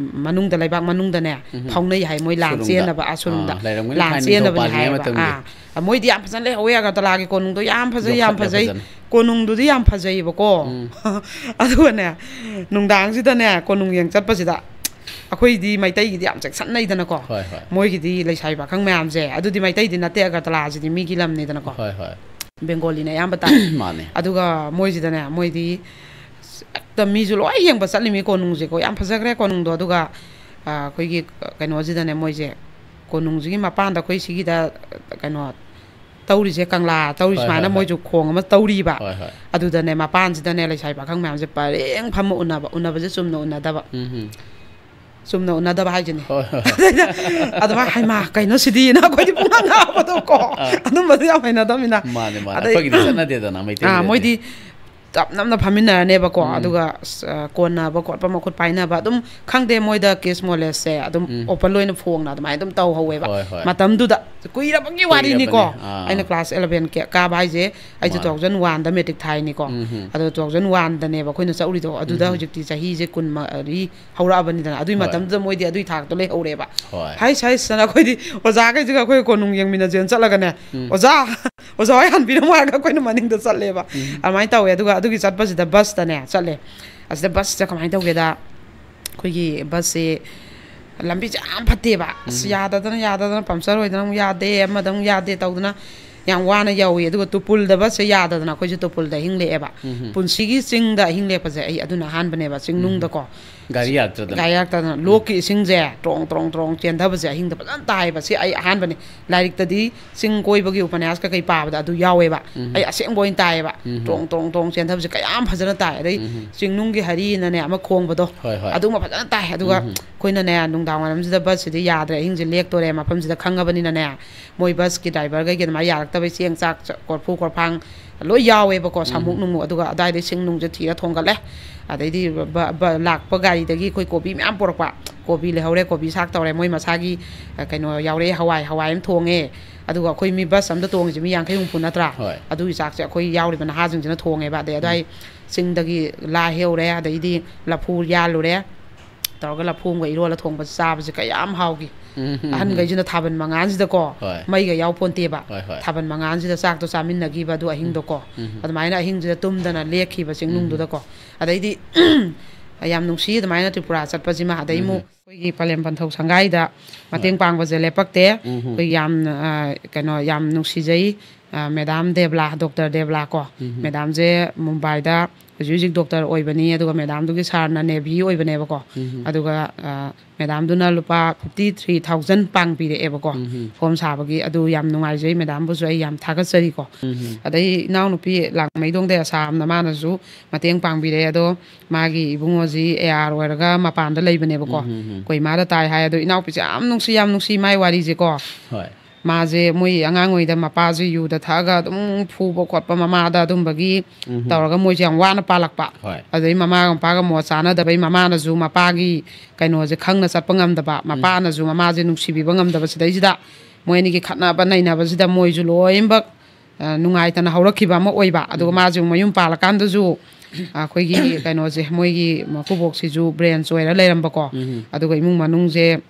ꯃꯅꯨꯡꯗ, ꯂꯩꯕꯥꯛ ꯃꯅꯨꯡꯗꯅꯦ, ꯎꯝ ꯍꯝ꯫ ꯐꯥꯎꯅꯩ ꯍꯥꯏ, ꯃꯣꯏ ꯂꯥꯟ ꯁꯨꯔꯨꯡꯗ꯫ ꯆꯦꯟꯅꯕ, ꯑ, ꯁꯨꯔꯨꯡꯗ ꯑꯥ, ꯂꯩꯔꯝꯒꯅꯤ ꯂꯥꯟ ꯊꯥꯏꯅ ꯅꯤꯡꯊꯧ ꯆꯦꯟꯅꯕꯅꯦ ꯄꯥꯜꯂꯤꯉꯩ ꯍꯥꯏꯌꯦꯕ꯫ ꯃꯇꯝꯒꯤ꯫ ꯑꯥ, ꯃꯣꯏꯗꯤ ꯌꯥꯝ ꯐꯖꯅ ꯂꯩꯍꯧꯋꯦ ꯑꯒꯔꯇꯂꯥꯒꯤ ꯀꯣꯅꯨꯡꯗꯣ, ꯌꯥꯝ ꯐꯖꯩ, ꯌꯥꯝ ꯌꯣꯛꯈꯠꯂꯦ ꯐꯖꯩ꯫ ꯐꯖꯅ꯫ ꯀꯣꯅꯨꯡꯗꯨꯗꯤ ꯌꯥꯝ ꯐꯖꯩꯌꯦꯕꯀꯣ꯫ ꯎꯝ꯫ ꯑꯗꯨꯒꯅꯦ, ꯅꯨꯡꯗꯥꯡꯁꯤꯗꯅꯦ, ꯀꯣꯅꯨꯡ ꯌꯦꯡ ꯆꯠꯄꯁꯤꯗ, ꯑꯩꯈꯣꯏꯗꯤ ꯃꯩꯇꯩꯒꯤꯗꯤ ꯌꯥꯝ ꯆꯦꯛꯁꯤꯟꯅꯩꯗꯅꯀꯣ꯫ ꯍꯣꯏ, ꯍꯣꯏ꯫ ꯃꯣꯏꯒꯤꯗꯤ ꯂꯩꯁꯥꯕꯤ ꯄꯥꯈꯪ ꯃꯌꯥꯝꯁꯦ, ꯑꯗꯨꯗꯤ ꯃꯩꯇꯩꯗꯤ ꯅꯠꯇꯦ, ꯑꯒꯔꯇꯂꯥꯁꯤꯗꯤ ꯃꯤꯒꯤ ꯂꯝꯅꯤꯗꯅꯀꯣ꯫ ꯍꯣꯏ, ꯍꯣꯏ꯫ ꯕꯦꯡꯒꯣꯂꯤꯅ ꯑꯌꯥꯝꯕ ꯇꯥꯏ꯫ ꯃꯥꯅꯦ꯫ ꯑꯗꯨꯒ ꯃꯣꯏꯁꯤꯗꯅꯦ, ꯃꯣꯏꯗꯤ ꯍꯦꯛꯇ ꯃꯤꯁꯨ ꯂꯣꯏ ꯌꯦꯡꯕ ꯆꯠꯂꯤꯃꯤ ꯀꯣꯅꯨꯡꯁꯦꯀꯣ꯫ ꯌꯥꯝ ꯐꯖꯈ꯭ꯔꯦ ꯀꯣꯅꯨꯡꯗꯣ꯫ ꯑꯗꯨꯒ, ꯑ, ꯑꯩꯈꯣꯏꯒꯤ ꯀꯩꯅꯣꯁꯤꯗꯅꯦ, ꯃꯣꯏꯁꯦ ꯀꯣꯅꯨꯡꯁꯤꯒꯤ ꯃꯄꯥꯟꯗ ꯑꯩꯈꯣꯏ ꯁꯤꯒꯤꯗ, ꯀꯩꯅꯣ ꯇꯧꯔꯤꯁꯦ, ꯀꯪꯂꯥ ꯇꯧꯔꯤ ꯍꯣꯏ, ꯁꯨꯃꯥꯏꯅ ꯍꯣꯏ, ꯍꯣꯏ꯫ ꯃꯣꯏꯁꯨ ꯈꯣꯡ ꯑꯃ ꯇꯧꯔꯤꯕ꯫ ꯍꯣꯏ, ꯍꯣꯏ꯫ ꯑꯗꯨꯗꯅꯦ, ꯃꯄꯥꯟꯁꯤꯗꯅꯦ, ꯂꯩꯁꯥꯕꯤ ꯄꯥꯈꯪ ꯃꯌꯥꯝꯁꯦ ꯄꯔꯦꯡ ꯐꯝꯃ ꯎꯅꯕ, ꯎꯅꯕꯁꯦ ꯆꯨꯝꯅ ꯎꯅꯗꯕ꯫ ꯎꯝ ꯍꯝ꯫ ꯆꯨꯝꯅ ꯎꯅꯗꯕ ꯍꯥꯏꯁꯤꯅꯦ꯫ ꯍꯣꯏ, ꯍꯣꯏ꯫ ꯑꯗꯨꯃꯥꯏꯅ, "ꯍꯩꯃꯥ, ꯀꯩꯅꯣ ꯁꯤꯗꯤꯅ?" ꯑꯩꯈꯣꯏꯗꯤ ꯄꯨꯡꯉꯥꯡ ꯉꯥꯡꯕꯗꯣꯀꯣ꯫ ꯑꯥ꯫ ꯑꯗꯨꯝꯕꯗꯤ ꯌꯥꯝ ꯍꯩꯅꯗꯕꯅꯤꯅ꯫ ꯃꯥꯅꯦ, ꯃꯥꯅꯦ꯫ ꯑꯗꯩ, ꯑꯩꯈꯣꯏꯒꯤꯗꯤ ꯆꯠꯅꯗꯦꯗꯅ, ꯃꯩꯇꯩꯒꯤꯗꯗꯤ꯫ ꯑꯥ, ꯃꯣꯏꯗꯤ ꯆꯞ ꯅꯝꯅ ꯐꯝꯃꯤꯟꯅꯔꯅꯦꯕꯀꯣ꯫ ꯎꯝ꯫ ꯑꯗꯨꯒ ꯑꯁ, ꯑ, ꯀꯣꯟꯅꯕ ꯈꯣꯠꯄ, ꯃꯈꯨꯠ ꯄꯥꯏꯅꯕ, ꯑꯗꯨꯝ ꯈꯪꯗꯦ, ꯃꯣꯏꯗ ꯀꯦꯁ ꯃꯣꯂꯦꯁꯁꯦ ꯑꯗꯨꯝ ꯎꯝ꯫ ꯑꯣꯄꯟ ꯂꯣꯏꯅ ꯐꯣꯡꯅ ꯑꯗꯨꯃꯥꯏꯅ ꯑꯗꯨꯝ ꯇꯧꯍꯧꯋꯦꯕ꯫ ꯍꯣꯏ, ꯍꯣꯏ꯫ ꯃꯇꯝꯗꯨꯗ ꯀꯨꯏꯔꯕꯒꯤ ꯋꯥꯔꯤꯅꯤꯀꯣ꯫ ꯀꯨꯏꯔꯕꯅꯦ꯫ ꯑꯥ꯫ ꯑꯩꯅ ꯀ꯭ꯂꯥꯁ ꯑꯦꯂꯚꯦꯟ ꯀꯥꯕ ꯍꯥꯏꯁꯦ, ꯑꯩꯁꯦ ꯃꯥꯅꯦ꯫ ꯇꯨ ꯊꯥꯎꯖꯟ ꯋꯥꯟꯗ ꯃꯦꯇ꯭ꯔꯤꯛ ꯊꯥꯏꯅꯤꯀꯣ꯫ ꯎꯝ ꯍꯝ꯫ ꯑꯗꯣ ꯇꯨ ꯊꯥꯎꯖꯟ ꯋꯥꯟꯗꯅꯦꯕ ꯑꯩꯈꯣꯏꯅ ꯆꯠꯂꯨꯔꯤꯗꯣ꯫ ꯑꯗꯨꯗ ꯎꯝ ꯍꯝ꯫ ꯍꯧꯖꯤꯛꯇꯤ ꯆꯍꯤꯁꯦ ꯀꯨꯟ ꯃꯔꯤ ꯍꯧꯔꯛꯑꯕꯅꯤꯗꯅ꯫ ꯑꯗꯨꯏ ꯍꯣꯏ꯫ ꯃꯇꯝꯗꯨꯗ ꯃꯣꯏꯗꯤ ꯑꯗꯨꯏ ꯊꯥꯛꯇꯣ ꯂꯩꯍꯧꯔꯦꯕ꯫ ꯍꯣꯏ꯫ ꯍꯥꯏꯁ ꯍꯥꯏꯁ ꯍꯥꯏꯅ ꯑꯩꯈꯣꯏꯗꯤ ꯑꯣꯖꯥꯈꯩꯁꯤꯒ ꯑꯩꯈꯣꯏ ꯀꯣꯅꯨꯡ ꯌꯦꯡꯃꯤꯟꯅꯁꯦꯅ ꯆꯠꯂꯒꯅꯦ, ꯎꯝ꯫ "ꯑꯣꯖꯥ, ꯑꯣꯖꯥ ꯍꯣꯏ ꯍꯟꯕꯤꯔꯝꯃꯣ" ꯍꯥꯏꯔꯒ ꯑꯩꯈꯣꯏꯅ ꯃꯅꯤꯡꯗ ꯆꯠꯂꯦꯕ꯫ ꯎꯝ꯫ ꯑꯗꯨꯃꯥꯏꯅ ꯇꯧꯋꯦ꯫ ꯑꯗꯨꯒ ꯑꯗꯨꯒꯤ ꯆꯠꯄꯁꯤꯗ ꯕꯁꯇꯅꯦ ꯆꯠꯂꯦ꯫ ꯑꯁꯤꯗ ꯕꯁꯁꯤꯗ ꯀꯃꯥꯏꯅ ꯇꯧꯒꯦꯗ, ꯑꯩꯈꯣꯏꯒꯤ ꯕꯁꯁꯦ ꯂꯝꯕꯤꯁꯦ ꯌꯥꯝ ꯐꯠꯇꯦꯕ꯫ ꯑꯁ, ꯎꯝ꯫ ꯌꯥꯗꯗꯅ, ꯌꯥꯗꯗꯅ, ꯄꯝꯆꯔ ꯑꯣꯏꯗꯅ ꯑꯃꯨꯛ ꯌꯥꯗꯦ, ꯑꯃꯗ ꯑꯃꯨꯛ ꯌꯥꯗꯦ ꯇꯧꯗꯅ ꯌꯥꯝ ꯋꯥꯅ ꯌꯧꯏ꯫ ꯑꯗꯨꯒ ꯇꯨꯄꯨꯜꯗ ꯕꯁꯁꯦ ꯌꯥꯗꯗꯅ ꯑꯩꯈꯣꯏꯁꯦ ꯇꯨꯄꯨꯜꯗ ꯑꯍꯤꯡ ꯂꯦꯛꯑꯦꯕ꯫ ꯎꯝ꯫ ꯄꯨꯟꯁꯤꯒꯤ ꯆꯤꯡꯗ ꯑꯍꯤꯡ ꯂꯦꯛꯄꯁꯦ ꯑꯩ ꯑꯗꯨꯅ ꯑꯍꯥꯟꯕꯅꯦꯕ, ꯎꯝ꯫ ꯆꯤꯡꯅꯨꯡꯗꯀꯣ꯫ ꯒꯥꯔꯤ ꯌꯥꯔꯛꯇ꯭ꯔꯗꯅ꯫ ꯒꯥꯔꯤ ꯌꯥꯔꯛꯇꯗꯅ꯫ ꯎꯝ꯫ ꯂꯣꯛꯀꯤ ꯏꯁꯤꯡꯁꯦ ꯇ꯭ꯔꯣꯡ, ꯇ꯭ꯔꯣꯡ, ꯇ꯭ꯔꯣꯡ ꯆꯦꯟꯊꯕꯁꯦ ꯑꯍꯤꯡꯗ ꯐꯖꯅ ꯇꯥꯏꯌꯦꯕ꯫ ꯁꯤ ꯑꯩ ꯑꯍꯥꯟꯕꯅꯦ꯫ ꯂꯥꯏꯔꯤꯛꯇꯗꯤ ꯆꯤꯡ ꯀꯣꯏꯕꯒꯤ ꯎꯄꯟꯌꯥꯁ ꯀꯩꯀꯩ ꯄꯥꯕꯗ ꯑꯗꯨ ꯌꯥꯎꯋꯦꯕ꯫ ꯎꯝ꯫ ꯑꯩ ꯑꯁꯦꯡꯕ ꯑꯣꯏꯅ ꯇꯥꯏꯌꯦꯕ꯫ ꯎꯝ꯫ ꯇ꯭ꯔꯣꯡ, ꯇ꯭ꯔꯣꯡ, ꯇ꯭ꯔꯣꯡ ꯆꯦꯟꯊꯕꯁꯦ ꯀꯌꯥꯝ ꯐꯖꯅ ꯇꯥꯏ꯫ ꯑꯗꯩ ꯎꯝ꯫ ꯆꯤꯡꯅꯨꯡꯒꯤ ꯍꯔꯤꯅꯅꯦ ꯑꯃ ꯈꯣꯡꯕꯗꯣ, ꯍꯣꯏ, ꯍꯣꯏ꯫ ꯑꯗꯨꯃ ꯐꯖꯅ ꯇꯥꯏ꯫ ꯑꯗꯨꯒ ꯎꯝ꯫ ꯑꯩꯈꯣꯏꯅꯅꯦ, ꯅꯨꯡꯗꯥꯡ ꯋꯥꯏꯔꯝꯁꯤꯗ ꯕꯁꯁꯤꯗꯤ ꯌꯥꯗ꯭ꯔꯦ, ꯑꯍꯤꯡꯁꯦ ꯂꯦꯛꯇꯣꯔꯦ ꯃꯐꯝꯁꯤꯗ ꯈꯪꯉꯕꯅꯤꯅꯅꯦ, ꯃꯣꯏ ꯕꯁꯀꯤ ꯗ꯭ꯔꯥꯏꯚꯔꯈꯩꯒꯤ ꯑꯗꯨꯃꯥꯏꯅ ꯌꯥꯔꯛꯇꯕꯩ ꯆꯦꯡ ꯆꯥꯛ ꯆ-, ꯀꯣꯔꯐꯨ ꯀꯣꯔꯐꯥꯡ ꯂꯣꯏ ꯌꯥꯎꯋꯦꯕꯀꯣ, ꯁꯥꯃꯨꯛ ꯎꯝ꯫ ꯅꯨꯡꯃꯨꯛ꯫ ꯑꯗꯨꯒ ꯑꯗꯥꯏꯗꯩ ꯁꯤꯡ ꯅꯨꯡꯁꯦ ꯊꯤꯔ ꯊꯣꯡꯒꯠꯂꯦ꯫ ꯑꯗꯩꯗꯤ ꯕ-, ꯕ-, ꯂꯥꯛꯄ ꯒꯥꯔꯤꯗꯒꯤ ꯑꯩꯈꯣꯏ ꯀꯣꯕꯤ ꯃꯌꯥꯝ ꯄꯨꯔꯛꯄ, ꯀꯣꯕꯤ ꯂꯩꯍꯧꯔꯦ, ꯀꯣꯕꯤ ꯁꯥꯛ ꯇꯧꯔꯦ, ꯃꯣꯏ ꯃꯁꯥꯒꯤ, ꯑ, ꯀꯩꯅꯣ ꯌꯥꯎꯔꯛꯑꯦ, ꯍꯋꯥꯏ, ꯍꯋꯥꯏ ꯑꯃ ꯊꯣꯡꯉꯦ꯫ ꯑꯗꯨꯒ ꯑꯩꯈꯣꯏ ꯃꯤ ꯕꯁ ꯑꯝꯗ ꯇꯣꯡꯉꯤꯁꯦ ꯃꯤ ꯌꯥꯡꯈꯩ ꯍꯨꯝꯐꯨ ꯅꯠꯇ꯭ꯔꯥ? ꯍꯣꯏ꯫ ꯑꯗꯨꯒꯤ ꯆꯥꯛꯁꯦ ꯑꯩꯈꯣꯏ ꯌꯥꯎꯔꯤꯕ ꯅꯍꯥꯁꯤꯡꯁꯤꯅ ꯊꯣꯡꯉꯦꯕ꯫ ꯑꯗꯩ ꯑꯗꯥꯏ ꯎꯝ꯫ ꯆꯤꯡꯗꯒꯤ ꯂꯥ ꯍꯦꯛꯎꯔꯦ, ꯑꯗꯩꯗꯤ ꯂꯐꯨ ꯌꯥꯜꯂꯨꯔꯦ꯫ ꯇꯧꯔꯒ ꯂꯐꯨ ꯑꯃꯒ ꯏꯔꯣꯜꯂ ꯊꯣꯡꯕ ꯆꯥꯕꯁꯦ ꯀꯌꯥꯝ ꯍꯥꯎꯈꯤ꯫ ꯎꯝ, ꯎꯝ, ꯎꯝ꯫ ꯑꯍꯟꯈꯩꯁꯤꯅ ꯊꯥꯕꯜ ꯃꯉꯥꯟꯁꯤꯗꯀꯣ, ꯍꯣꯏ꯫ ꯃꯩꯒ ꯌꯥꯎ ꯄꯣꯟꯇꯦꯕ꯫ ꯍꯣꯏ, ꯍꯣꯏ꯫ ꯊꯥꯕꯜ ꯃꯉꯥꯟꯁꯤꯗ ꯆꯥꯛꯇꯣ ꯆꯥꯃꯤꯟꯅꯈꯤꯕ ꯑꯗꯨ ꯎꯝ, ꯑꯍꯤꯡꯗꯣꯀꯣ꯫ ꯎꯝ꯫ ꯑꯗꯨꯃꯥꯏꯅ ꯑꯍꯤꯡꯁꯤꯗ ꯇꯨꯝꯗꯅ ꯂꯦꯛꯈꯤꯕ ꯎꯝ꯫ ꯆꯤꯡꯅꯨꯡꯗꯨꯗꯀꯣ꯫ ꯑꯗꯩꯗꯤ ꯌꯥꯝ ꯅꯨꯡꯁꯤ ꯑꯗꯨꯃꯥꯏꯅ ꯇ꯭ꯔꯤꯄꯨꯔꯥ ꯆꯠꯄꯁꯤꯃ꯫ ꯑꯗꯩ ꯑꯃꯨꯛ ꯎꯝ꯫ ꯑꯩꯈꯣꯏꯒꯤ ꯄꯂꯦꯝ ꯄꯟꯊꯧ ꯁꯪꯒꯥꯏꯗ ꯃꯇꯦꯡ ꯍꯣꯏ꯫ ꯄꯥꯡꯕꯁꯦ ꯂꯦꯞꯄꯛꯇꯦ꯫ ꯎꯝ꯫ ꯑꯩꯈꯣꯏ ꯌꯥꯝꯅ, ꯑ, ꯀꯩꯅꯣ, ꯌꯥꯝ ꯅꯨꯡꯁꯤꯖꯩ꯫ ꯑ, ꯃꯦꯗꯥꯝ ꯗꯦꯕꯂꯥ, ꯗꯣꯛꯇꯔ ꯗꯦꯕꯂꯥ ꯀꯣ꯫ ꯎꯝ꯫ ꯃꯦꯗꯥꯝꯁꯦ ꯃꯨꯝꯕꯥꯏꯗ ꯍꯧꯖꯤꯛ ꯍꯧꯖꯤꯛ ꯗꯣꯛꯇꯔ ꯑꯣꯏꯕꯅꯤ꯫ ꯑꯗꯨꯒ ꯃꯦꯗꯥꯝꯗꯨꯒꯤ ꯁꯥꯔꯅ ꯅꯦꯚꯤ ꯑꯣꯏꯕꯅꯦꯕꯀꯣ꯫ ꯎꯝ꯫ ꯑꯗꯨꯒ, ꯑ, ꯃꯦꯗꯥꯝꯗꯨꯅ ꯂꯨꯄꯥ ꯐꯤꯐꯇꯤ ꯊ꯭ꯔꯤ ꯊꯥꯎꯖꯟ ꯄꯥꯡꯕꯤꯔꯛꯑꯦꯕꯀꯣ, ꯎꯝ꯫ ꯐꯣꯝ ꯁꯥꯕꯒꯤ꯫ ꯑꯗꯨ ꯌꯥꯝ ꯅꯨꯡꯉꯥꯏꯖꯩ, ꯃꯦꯗꯥꯝꯕꯨꯁꯨ ꯑꯩ ꯌꯥꯝ ꯊꯥꯒꯠꯆꯔꯤꯀꯣ꯫ ꯎꯝ꯫ ꯑꯗꯩ ꯏꯅꯥꯎꯅꯨꯄꯤ ꯂꯥꯡꯃꯩꯗꯣꯡꯗꯩ ꯑꯁꯥꯝꯅ ꯃꯥꯅꯁꯨ ꯃꯇꯦꯡ ꯄꯥꯡꯕꯤꯔꯛꯑꯦ꯫ ꯑꯗꯣ ꯃꯥꯒꯤ ꯏꯕꯨꯡꯉꯣꯁꯤ ꯑꯦ ꯑꯥꯔ ꯑꯣꯏꯔꯒ ꯃꯄꯥꯟꯗ ꯂꯩꯕꯅꯦꯕꯀꯣ꯫ ꯎꯝ, ꯎꯝ, ꯎꯝ꯫ ꯀꯣꯍꯤꯃꯥꯗ ꯇꯥꯏ ꯍꯥꯏ꯫ ꯑꯗꯣ ꯏꯅꯥꯎꯄꯤꯁꯦ ꯌꯥꯝ ꯅꯨꯡꯁꯤ, ꯌꯥꯝ ꯅꯨꯡꯁꯤ ꯃꯥꯏ ꯋꯥꯔꯤꯁꯦꯀꯣ꯫ ꯍꯣꯏ꯫ ꯃꯥꯁꯦ ꯃꯣꯏ ꯑꯉꯥꯡ ꯑꯣꯏꯔꯤꯉꯩꯗ ꯃꯄꯥꯁꯦ ꯌꯨꯗ ꯊꯛꯑꯒ ꯑꯗꯨꯝ ꯐꯨꯕ ꯈꯣꯠꯄ ꯃꯃꯥꯗ ꯑꯗꯨꯝꯕꯒꯤ ꯎꯝ꯫ ꯇꯧꯔꯒ ꯃꯣꯏꯁꯦ ꯌꯥꯝ ꯋꯥꯅ ꯄꯥꯜꯂꯛꯄ꯫ ꯍꯣꯏ꯫ ꯑꯗꯩ ꯃꯃꯥꯒ ꯃꯄꯥꯒ ꯃꯣꯠ ꯆꯥꯅꯗꯕꯩ ꯃꯃꯥꯅꯁꯨ ꯃꯄꯥꯒꯤ ꯀꯩꯅꯣꯁꯦ ꯈꯪꯅ ꯆꯠꯄ ꯉꯝꯗꯕ, ꯃꯄꯥꯅꯁꯨ ꯃꯃꯥꯁꯦ ꯅꯨꯡꯁꯤꯕꯤꯕ ꯉꯝꯗꯕ, ꯁꯤꯗꯩꯁꯤꯗ ꯃꯣꯏ ꯑꯅꯤꯒꯤ ꯈꯠꯅꯕ ꯅꯩꯅꯕꯁꯤꯗ ꯃꯣꯏꯁꯨ ꯂꯣꯏꯅꯃꯛ ꯑ, ꯅꯨꯡꯉꯥꯏꯇꯅ ꯍꯧꯔꯛꯈꯤꯕ ꯑꯃ ꯑꯣꯏꯕ꯫ ꯑꯗꯨꯒ ꯃꯥꯁꯦ ꯃꯌꯨꯝ ꯄꯥꯜꯂꯀꯥꯟꯗꯁꯨ ꯑꯩꯈꯣꯏꯒꯤ ꯀꯩꯅꯣꯁꯦ, ꯃꯣꯏꯒꯤ ꯃꯀꯨꯕꯣꯛꯁꯤꯁꯨ ꯕ꯭ꯔꯦꯟꯁ ꯑꯣꯏꯔ ꯂꯩꯔꯝꯕꯀꯣ꯫ ꯑꯗꯨꯒ ꯏꯃꯨꯡ ꯃꯅꯨꯡꯁꯦ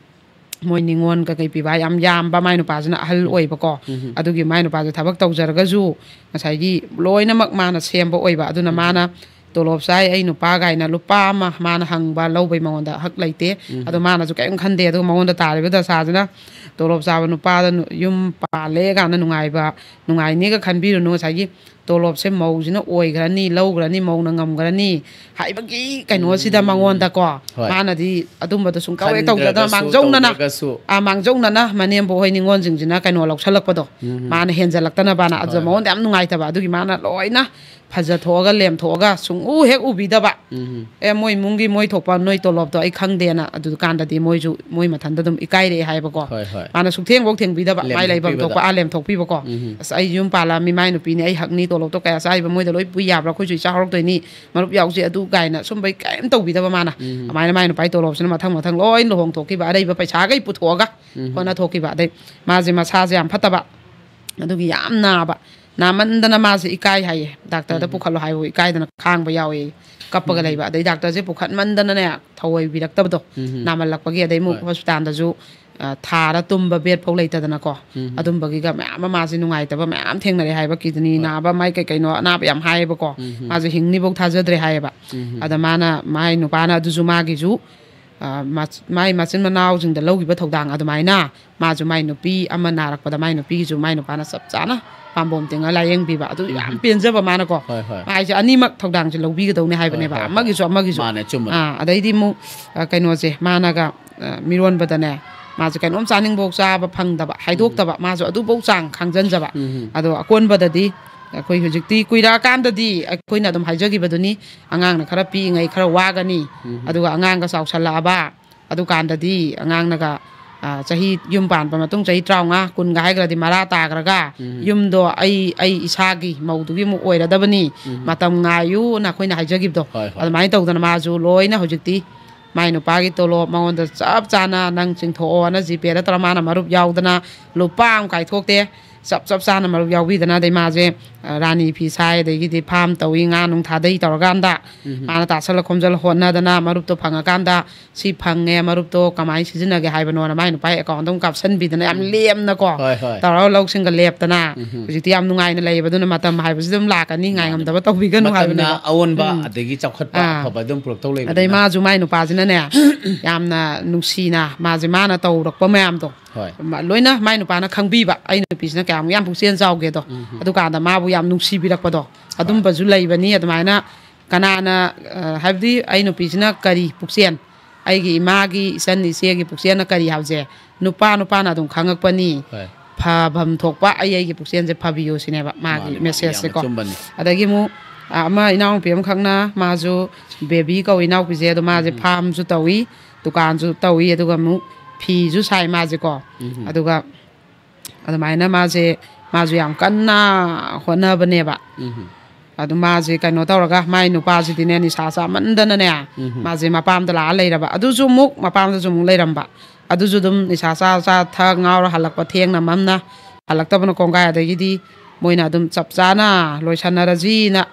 ꯃꯣꯏ ꯅꯤꯉꯣꯜ ꯀꯩꯀꯩ ꯄꯤꯕ ꯌꯥꯝ ꯌꯥꯝꯕ, ꯃꯥꯏ ꯅꯨꯄꯥꯁꯤꯅ ꯑꯍꯜ ꯑꯣꯏꯕꯀꯣ꯫ ꯑꯗꯨꯒꯤ ꯃꯥꯏ ꯅꯨꯄꯥꯁꯦ ꯊꯕꯛ ꯇꯧꯖꯔꯒꯁꯨ ꯉꯁꯥꯏꯒꯤ ꯂꯣꯏꯅꯃꯛ ꯃꯥꯅ ꯁꯦꯝꯕ ꯑꯣꯏꯕ꯫ ꯑꯗꯨꯅ ꯃꯥꯅ ꯇꯣꯂꯣꯞ ꯆꯥꯏ ꯑꯩ ꯅꯨꯄꯥ ꯀꯥꯏꯅ ꯂꯨꯄꯥ ꯑꯃ ꯃꯥꯅ ꯍꯪꯕ ꯂꯧꯕꯩ ꯃꯉꯣꯟꯗ ꯍꯛ ꯂꯩꯇꯦ꯫ ꯑꯗꯣ ꯃꯥꯅꯁꯨ ꯀꯔꯤꯝ ꯈꯟꯗꯦ꯫ ꯑꯗꯨꯒ ꯃꯉꯣꯟꯗ ꯇꯥꯔꯤꯕ ꯗꯁꯥꯁꯤꯅ ꯇꯣꯂꯣꯞ ꯆꯥꯕ ꯅꯨꯄꯥꯗ ꯅꯨ-, ꯌꯨꯝ ꯄꯥꯜꯂꯦ ꯀꯥꯟꯗ ꯅꯨꯡꯉꯥꯏꯕ, ꯅꯨꯡꯉꯥꯏꯅꯦꯒ ꯈꯟꯕꯤꯔꯨꯅꯨ꯫ ꯉꯁꯥꯏꯒꯤ ꯇꯣꯂꯣꯞꯁꯦ ꯃꯧꯁꯤꯅ ꯑꯣꯏꯈ꯭ꯔꯅꯤ, ꯂꯧꯈ꯭ꯔꯅꯤ, ꯃꯧꯅ ꯉꯝꯈ꯭ꯔꯅꯤ ꯍꯥꯏꯕꯒꯤ ꯀꯩꯅꯣꯁꯤꯗ ꯃꯉꯣꯟꯗꯀꯣ, ꯍꯣꯏ꯫ ꯃꯥꯅꯗꯤ ꯑꯗꯨꯝꯕꯗꯣ ꯁꯨꯡꯇꯧ ꯍꯦꯛ ꯇꯧꯗꯅ ꯈꯟꯗ꯭ꯔꯒꯁꯨ, ꯃꯥꯡꯖꯧꯅꯅ ꯇꯧꯗ꯭ꯔꯒꯁꯨ꯫ ꯑꯥ, ꯃꯥꯡꯖꯧꯅꯅ ꯃꯅꯦꯝꯕꯣꯛ ꯍꯣꯏ ꯅꯤꯉꯣꯜꯁꯤꯡꯁꯤꯅ ꯀꯩꯅꯣ ꯂꯧꯁꯜꯂꯛꯄꯗꯣ, ꯃꯥꯅ ꯍꯦꯟꯖꯜꯂꯛꯇꯅꯕꯅ꯫ ꯑꯗꯨꯗ ꯍꯣꯏ, ꯃꯉꯣꯟꯗ ꯌꯥꯝ ꯅꯨꯡꯉꯥꯏꯇꯕ꯫ ꯑꯗꯨꯒꯤ ꯃꯥꯅ ꯂꯣꯏꯅ ꯐꯖꯊꯣꯛꯑꯒ ꯂꯦꯝꯊꯣꯛꯑꯒ ꯁꯨꯡꯎ ꯍꯦꯛ ꯎꯕꯤꯗꯕ꯫ ꯑꯦ, ꯃꯣꯏ ꯏꯃꯨꯡꯒꯤ ꯃꯣꯏ ꯊꯣꯛꯄ ꯅꯣꯏ ꯇꯣꯂꯣꯞꯇꯣ ꯑꯩ ꯈꯪꯗꯦꯅ꯫ ꯑꯗꯨ ꯀꯥꯟꯗꯗꯤ ꯃꯣꯏꯁꯨ ꯃꯣꯏ ꯃꯊꯟꯇ ꯑꯗꯨꯝ ꯏꯀꯥꯏꯔꯛꯑꯦ ꯍꯥꯏꯕꯀꯣ꯫ ꯍꯣꯏ, ꯍꯣꯏ꯫ ꯃꯥꯅ ꯁꯨꯛꯊꯦꯡꯐꯧ ꯊꯦꯡꯕꯤꯗꯕ, ꯃꯥꯏ ꯂꯩꯐꯝ ꯂꯦꯝꯊꯣꯛꯄꯤꯕꯗꯣ꯫ ꯊꯣꯛꯄ ꯑꯥ ꯂꯦꯝꯊꯣꯛꯄꯤꯕꯀꯣ꯫ ꯑꯁ, ꯑꯩ ꯌꯨꯝ ꯄꯥꯜꯂꯛꯑꯃꯤ, ꯃꯥꯏ ꯅꯨꯄꯤꯅꯤ, ꯑꯩ ꯍꯛꯅꯤ, ꯇꯣꯂꯣꯞꯇꯣ ꯀꯌꯥ ꯆꯥꯏꯕ ꯃꯣꯏꯗ ꯂꯣꯏ ꯄꯨ ꯌꯥꯕ꯭ꯔꯥ? ꯑꯩꯈꯣꯏꯁꯨ ꯏꯆꯥ ꯍꯧꯔꯛꯇꯣꯏꯅꯤ, ꯃꯔꯨꯞ ꯌꯥꯎꯁꯤ ꯑꯗꯨ ꯀꯥꯏꯅ ꯁꯨꯝꯕꯩ ꯀꯔꯤꯝ ꯇꯧꯕꯤꯗꯕ ꯃꯥꯅ꯫ ꯑꯗꯨꯃꯥꯏꯅ ꯃꯥꯏ ꯅꯨꯄꯥꯒꯤ ꯇꯣꯂꯣꯞꯁꯤꯅ ꯃꯊꯪ ꯃꯊꯪ ꯂꯣꯏ ꯂꯨꯍꯣꯡꯊꯣꯛꯈꯤꯕ, ꯑꯔꯩꯕ ꯄꯩꯁꯥꯈꯩ ꯄꯨꯊꯣꯛꯑꯒ ꯍꯣꯠꯅꯊꯣꯛꯈꯤꯕ꯫ ꯑꯗꯩ ꯃꯥꯁꯦ ꯃꯁꯥꯁꯦ ꯌꯥꯝ ꯐꯠꯇꯕ, ꯑꯗꯨꯒꯤ ꯌꯥꯝ ꯅꯥꯕ, ꯅꯥꯃꯟꯗꯅ ꯃꯥꯁꯦ ꯏꯀꯥꯏ ꯍꯥꯏꯌꯦ, ꯗꯥꯛꯇꯔꯗ ꯄꯨꯈꯠꯂꯣ ꯍꯥꯏꯕ ꯏꯀꯥꯏꯗꯅ ꯈꯥꯡꯕ ꯌꯥꯎꯋꯦ, ꯀꯞꯄꯒ ꯂꯩꯕ꯫ ꯑꯗꯩ ꯗꯥꯛꯇꯔꯁꯦ ꯄꯨꯈꯠꯃꯟꯗꯅꯅꯦ ꯊꯧꯑꯣꯏꯕꯤꯔꯛꯇꯕꯗꯣ, ꯅꯥꯃꯜꯂꯛꯄꯒꯤ꯫ ꯑꯗꯩ ꯑꯃꯨꯛ ꯍꯣꯏ꯫ ꯍꯣꯁꯄꯤꯇꯥꯜꯗꯁꯨ ꯑ, ꯊꯥꯔ ꯇꯨꯝꯕ ꯕꯦꯗ ꯐꯥꯎ ꯂꯩꯇꯗꯅꯀꯣ꯫ ꯑꯗꯨꯝꯕꯒꯤꯒ ꯃꯌꯥꯝ ꯑꯃ ꯃꯥꯁꯦ ꯅꯨꯡꯉꯥꯏꯇꯕ ꯃꯌꯥꯝ ꯊꯦꯡꯅꯔꯦ ꯍꯥꯏꯕ, ꯀꯤꯗꯅꯤ ꯅꯥꯕ, ꯃꯥꯏ ꯀꯩ ꯀꯩꯅꯣ ꯑꯅꯥꯕ ꯌꯥꯝ ꯍꯥꯏꯌꯦꯕꯀꯣ꯫ ꯃꯥꯁꯦ ꯍꯤꯡꯅꯤꯐꯧ ꯊꯥꯖꯗ꯭ꯔꯦ ꯍꯥꯏꯌꯦꯕ꯫ ꯑꯗ ꯃꯥꯅ, ꯃꯥꯏ ꯅꯨꯄꯥꯅ ꯑꯗꯨꯁꯨ ꯃꯥꯒꯤꯁꯨ, ꯑ, ꯃꯥꯏ ꯃꯆꯤꯟ ꯃꯅꯥꯎꯁꯤꯡꯗ ꯂꯧꯈꯤꯕ ꯊꯧꯗꯥꯡ ꯑꯗꯨꯃꯥꯏꯅ ꯃꯥꯁꯨ ꯃꯥꯏ ꯅꯨꯄꯤ ꯑꯃ ꯅꯥꯔꯛꯄꯗ ꯃꯥꯏ ꯅꯨꯄꯤꯒꯤꯁꯨ ꯃꯥꯏ ꯅꯨꯄꯥꯅ ꯆꯞ ꯆꯥꯅ ꯄꯥꯝꯕꯣꯝ ꯇꯤꯡꯉ ꯂꯥꯏꯌꯦꯡꯕꯤꯕ꯫ ꯑꯗꯨ ꯌꯥꯝ ꯄꯦꯟꯖꯕ ꯃꯥꯅꯀꯣ꯫ ꯍꯣꯏ, ꯍꯣꯏ꯫ ꯃꯥ ꯍꯥꯏꯁꯦ ꯑꯅꯤꯃꯛ ꯊꯧꯗꯥꯡꯁꯦ ꯂꯧꯕꯤꯒꯗꯧꯅꯦ ꯍꯥꯏꯕꯅꯦꯕ꯫ ꯍꯣꯏ, ꯍꯣꯏ, ꯍꯣꯏ꯫ ꯑꯃꯒꯤꯁꯨ ꯑꯃꯒꯤꯁꯨ꯫ ꯃꯥꯅꯦ, ꯆꯨꯝꯕꯅꯦ꯫ ꯑꯥ, ꯑꯗꯩꯗꯤ ꯑꯃꯨꯛ, ꯑ, ꯀꯩꯅꯣꯁꯦ, ꯃꯥꯅꯒ, ꯑ, ꯃꯤꯔꯣꯟꯕꯗꯅꯦ, ꯃꯥꯁꯦ ꯀꯩꯅꯣꯝ ꯆꯥꯅꯤꯡꯐꯧ ꯆꯥꯕ ꯐꯪꯗꯕ, ꯍꯥꯏꯗꯣꯛꯇꯕ, ꯃꯥꯁꯨ ꯑꯗꯨꯐꯧ ꯆꯥꯡ ꯈꯪꯖꯟꯖꯕ꯫ ꯑꯗꯣ ꯑꯀꯣꯟꯕꯗꯗꯤ ꯑꯩꯈꯣꯏ ꯍꯧꯖꯤꯛꯇꯤ ꯀꯨꯏꯔꯛꯑꯀꯥꯟꯗꯗꯤ ꯑꯩꯈꯣꯏꯅ ꯑꯗꯨꯝ ꯍꯥꯏꯖꯈꯤꯕꯗꯨꯅꯤ, ꯑꯉꯥꯡꯅ ꯈꯔ ꯄꯤꯛꯏꯉꯩ ꯈꯔ ꯋꯥꯒꯅꯤ, ꯑꯗꯨꯒ ꯑꯉꯥꯡꯒ ꯆꯥꯎꯁꯜꯂꯛꯑꯕ, ꯑꯗꯨꯀꯥꯟꯗꯗꯤ ꯑꯉꯥꯡꯅꯒ ꯑ, ꯆꯍꯤ ꯌꯨꯝ ꯄꯥꯟꯕ ꯃꯇꯨꯡ ꯆꯍꯤ ꯇꯔꯥꯃꯉꯥ, ꯀꯨꯟꯒ ꯍꯥꯏꯈ꯭ꯔꯗꯤ ꯃꯔꯥ ꯇꯥꯈ꯭ꯔꯒ, ꯎꯝ꯫ ꯌꯨꯝꯗꯣ ꯑꯩ, ꯑꯩ ꯏꯁꯥꯒꯤ ꯃꯧꯗꯨꯒꯤ ꯑꯃꯨꯛ ꯑꯣꯏꯔꯗꯕꯅꯤ, ꯎꯝ꯫ ꯃꯇꯝ ꯉꯥꯏꯌꯨꯅ ꯑꯩꯈꯣꯏꯅ ꯍꯥꯏꯖꯈꯤꯕꯗꯣ, ꯍꯣꯏ, ꯍꯣꯏ꯫ ꯑꯗꯨꯃꯥꯏꯅ ꯇꯧꯗꯅ ꯃꯥꯁꯨ ꯂꯣꯏꯅ ꯍꯧꯖꯤꯛꯇꯤ ꯃꯥꯏ ꯅꯨꯄꯥꯒꯤ ꯇꯣꯂꯣꯞ ꯃꯉꯣꯟꯗ ꯆꯞ ꯆꯥꯅ ꯅꯪ ꯆꯤꯡꯊꯣꯛꯑꯣꯅ ꯖꯤꯄꯦꯗ ꯇꯧꯔ ꯃꯥꯅ ꯃꯔꯨꯞ ꯌꯥꯎꯗꯅ ꯂꯨꯄꯥ ꯑꯃ ꯀꯥꯏꯊꯣꯛꯇꯦ꯫ ꯆꯞ, ꯆꯞ ꯆꯥꯅ ꯃꯔꯨꯞ ꯌꯥꯎꯕꯤꯗꯅ, ꯑꯗꯩ ꯃꯥꯁꯦ, ꯑ, ꯔꯥꯅꯤ ꯐꯤ ꯁꯥꯏ, ꯑꯗꯒꯤꯗꯤ ꯐꯥꯝ ꯇꯧꯏ, ꯉꯥ ꯅꯨꯡ ꯊꯥꯗꯩ ꯇꯧꯔꯀꯥꯟꯗ, ꯎꯝ꯫ ꯃꯥꯅ ꯇꯥꯁꯜꯂ ꯈꯣꯝꯖꯜꯂ ꯍꯣꯠꯅꯗꯅ ꯃꯔꯨꯞꯇꯣ ꯐꯪꯉꯀꯥꯟꯗ ꯁꯤ ꯐꯪꯉꯦ, ꯃꯔꯨꯞꯇꯣ ꯀꯃꯥꯏꯅ ꯁꯤꯖꯤꯟꯅꯒꯦ ꯍꯥꯏꯕꯅꯣꯅ ꯃꯥꯏ ꯅꯨꯄꯥꯒꯤ ꯑꯦꯀꯥꯎꯟꯗ ꯑꯃꯨꯛ ꯀꯥꯞꯁꯟꯕꯤꯗꯅ ꯌꯥꯝ ꯎꯝ꯫ ꯂꯦꯝꯅꯀꯣ ꯍꯣꯏ, ꯍꯣꯏ꯫ ꯇꯧꯔꯒ ꯂꯧꯁꯤꯡꯒ ꯂꯦꯞꯇꯅ ꯎꯝ꯫ ꯍꯧꯖꯤꯛꯇꯤ ꯌꯥꯝ ꯅꯨꯡꯉꯥꯏꯅ ꯂꯩꯌꯦꯕ꯫ ꯑꯗꯨꯅ ꯃꯇꯝ ꯍꯥꯏꯕꯁꯤꯗꯤ ꯑꯗꯨꯝ ꯂꯥꯛꯀꯅꯤ, ꯃꯥꯅꯤ꯫ ꯉꯥꯏꯉꯝꯗꯕ ꯇꯧꯕꯤꯒꯅꯨ ꯃꯇꯝꯅ ꯍꯥꯏꯕꯅꯦꯕ꯫ ꯑꯑꯣꯟꯕ, ꯎꯝ꯫ ꯑꯗꯒꯤ ꯆꯥꯎꯈꯠꯄ ꯑꯥ꯫ ꯑꯐꯕ ꯑꯗꯨꯝ ꯄꯨꯔꯛꯇꯧ ꯑꯗꯩ ꯂꯩꯕꯅꯤꯅ꯫ ꯃꯥꯁꯨ ꯃꯥꯏ ꯅꯨꯄꯥꯁꯤꯅꯅꯦ, ꯌꯥꯝꯅ ꯅꯨꯡꯁꯤꯅ ꯃꯥꯁꯦ ꯃꯥꯅ ꯇꯧꯔꯛꯄ ꯃꯌꯥꯝꯗꯣ, ꯍꯣꯏ꯫ ꯃ-, ꯂꯣꯏꯅ ꯃꯥꯏ ꯅꯨꯄꯥꯅ ꯈꯪꯕꯤꯕ, ꯑꯩ ꯅꯨꯄꯤꯁꯤꯅ ꯀꯌꯥꯃꯨꯛ ꯌꯥꯝ ꯄꯨꯛꯆꯦꯜ ꯆꯥꯎꯒꯦꯗꯣ꯫ ꯎꯝ꯫ ꯑꯗꯨꯀꯥꯟꯗ ꯃꯥꯕꯨ ꯌꯥꯝ ꯅꯨꯡꯁꯤꯕꯤꯔꯛꯄꯗꯣ, ꯍꯣꯏ꯫ ꯑꯗꯨꯝꯕꯁꯨ ꯂꯩꯕꯅꯤ꯫ ꯑꯗꯨꯃꯥꯏꯅ ꯀꯅꯥꯅ, ꯑ, ꯍꯥꯏꯕꯗꯤ ꯑꯩ ꯅꯨꯄꯤꯁꯤꯅ ꯀꯔꯤ ꯄꯨꯛꯆꯦꯜ, ꯑꯩꯒꯤ ꯏꯃꯥꯒꯤ, ꯏꯆꯟ ꯏꯆꯦꯒꯤ ꯄꯨꯛꯆꯦꯜꯅ ꯀꯔꯤ ꯍꯥꯏꯕꯁꯦ ꯅꯨꯄꯥ ꯅꯨꯄꯥꯅ ꯑꯗꯨꯝ ꯈꯪꯉꯛꯄꯅꯤ꯫ ꯍꯣꯏ꯫ ꯐꯐꯝ ꯊꯣꯛꯄ ꯑꯩ ꯑꯩꯒꯤ ꯄꯨꯛꯆꯦꯜꯁꯦ ꯐꯕꯤꯌꯨ ꯁꯤꯅꯦꯕ ꯃꯥꯒꯤ ꯃꯥꯅꯤ, ꯃꯥꯅꯤ, ꯃꯦꯁꯦꯖꯁꯦ ꯌꯥꯝꯅ ꯀꯣ꯫ ꯆꯨꯝꯕꯅꯤ꯫ ꯑꯗꯒꯤ ꯑꯃꯨꯛ, ꯑ, ꯑꯃ ꯏꯅꯥꯎꯅꯨꯄꯤ ꯑꯃꯈꯛꯅ ꯃꯥꯁꯨ ꯕꯦꯕꯤ ꯀꯧꯏ ꯏꯅꯥꯎꯄꯤꯁꯦ, ꯑꯗꯣ ꯃꯥꯁꯦ ꯎꯝ꯫ ꯐꯥꯝꯁꯨ ꯇꯧꯏ, ꯗꯨꯀꯥꯟꯁꯨ ꯇꯧꯏ, ꯑꯗꯨꯒ ꯑꯃꯨꯛ ꯐꯤꯁꯨ ꯁꯥꯏ ꯃꯥꯁꯦꯀꯣ꯫ ꯎꯝ꯫ ꯑꯗꯨꯒ ꯑꯗꯨꯃꯥꯏꯅ ꯃꯥꯁꯦ, ꯃꯥꯁꯨ ꯌꯥꯝ ꯀꯟꯅ ꯍꯣꯠꯅꯕꯅꯦꯕ꯫ ꯎꯝ꯫ ꯑꯗꯨ ꯃꯥꯁꯦ ꯀꯩꯅꯣ ꯇꯧꯔꯒ, ꯃꯥꯏ ꯅꯨꯄꯥꯁꯤꯗꯤꯅꯦ ꯅꯤꯁꯥ ꯆꯥꯃꯟꯗꯅꯅꯦ, ꯎꯝ꯫ ꯃꯥꯁꯦ ꯃꯄꯥꯝꯗ ꯂꯥꯛꯑ ꯂꯩꯔꯕ꯫ ꯑꯗꯨꯁꯨ ꯑꯃꯨꯛ ꯃꯄꯥꯝꯗꯁꯨ ꯑꯃꯨꯛ ꯂꯩꯔꯝꯕ꯫ ꯑꯗꯨꯁꯨ ꯑꯗꯨꯝ ꯅꯤꯁꯥ ꯆꯥ, ꯆꯥ ꯊꯛ ꯉꯥꯎꯔ ꯍꯜꯂꯛꯄ ꯊꯦꯡꯅ ꯃꯝꯅ, ꯍꯜꯂꯛꯇꯕꯅ ꯀꯣꯡꯒꯥꯏ꯫ ꯑꯗꯒꯤꯗꯤ ꯃꯣꯏꯅ ꯑꯗꯨꯝ ꯆꯞ ꯆꯥꯅ ꯂꯣꯏꯁꯟꯅꯔꯁꯤꯅ,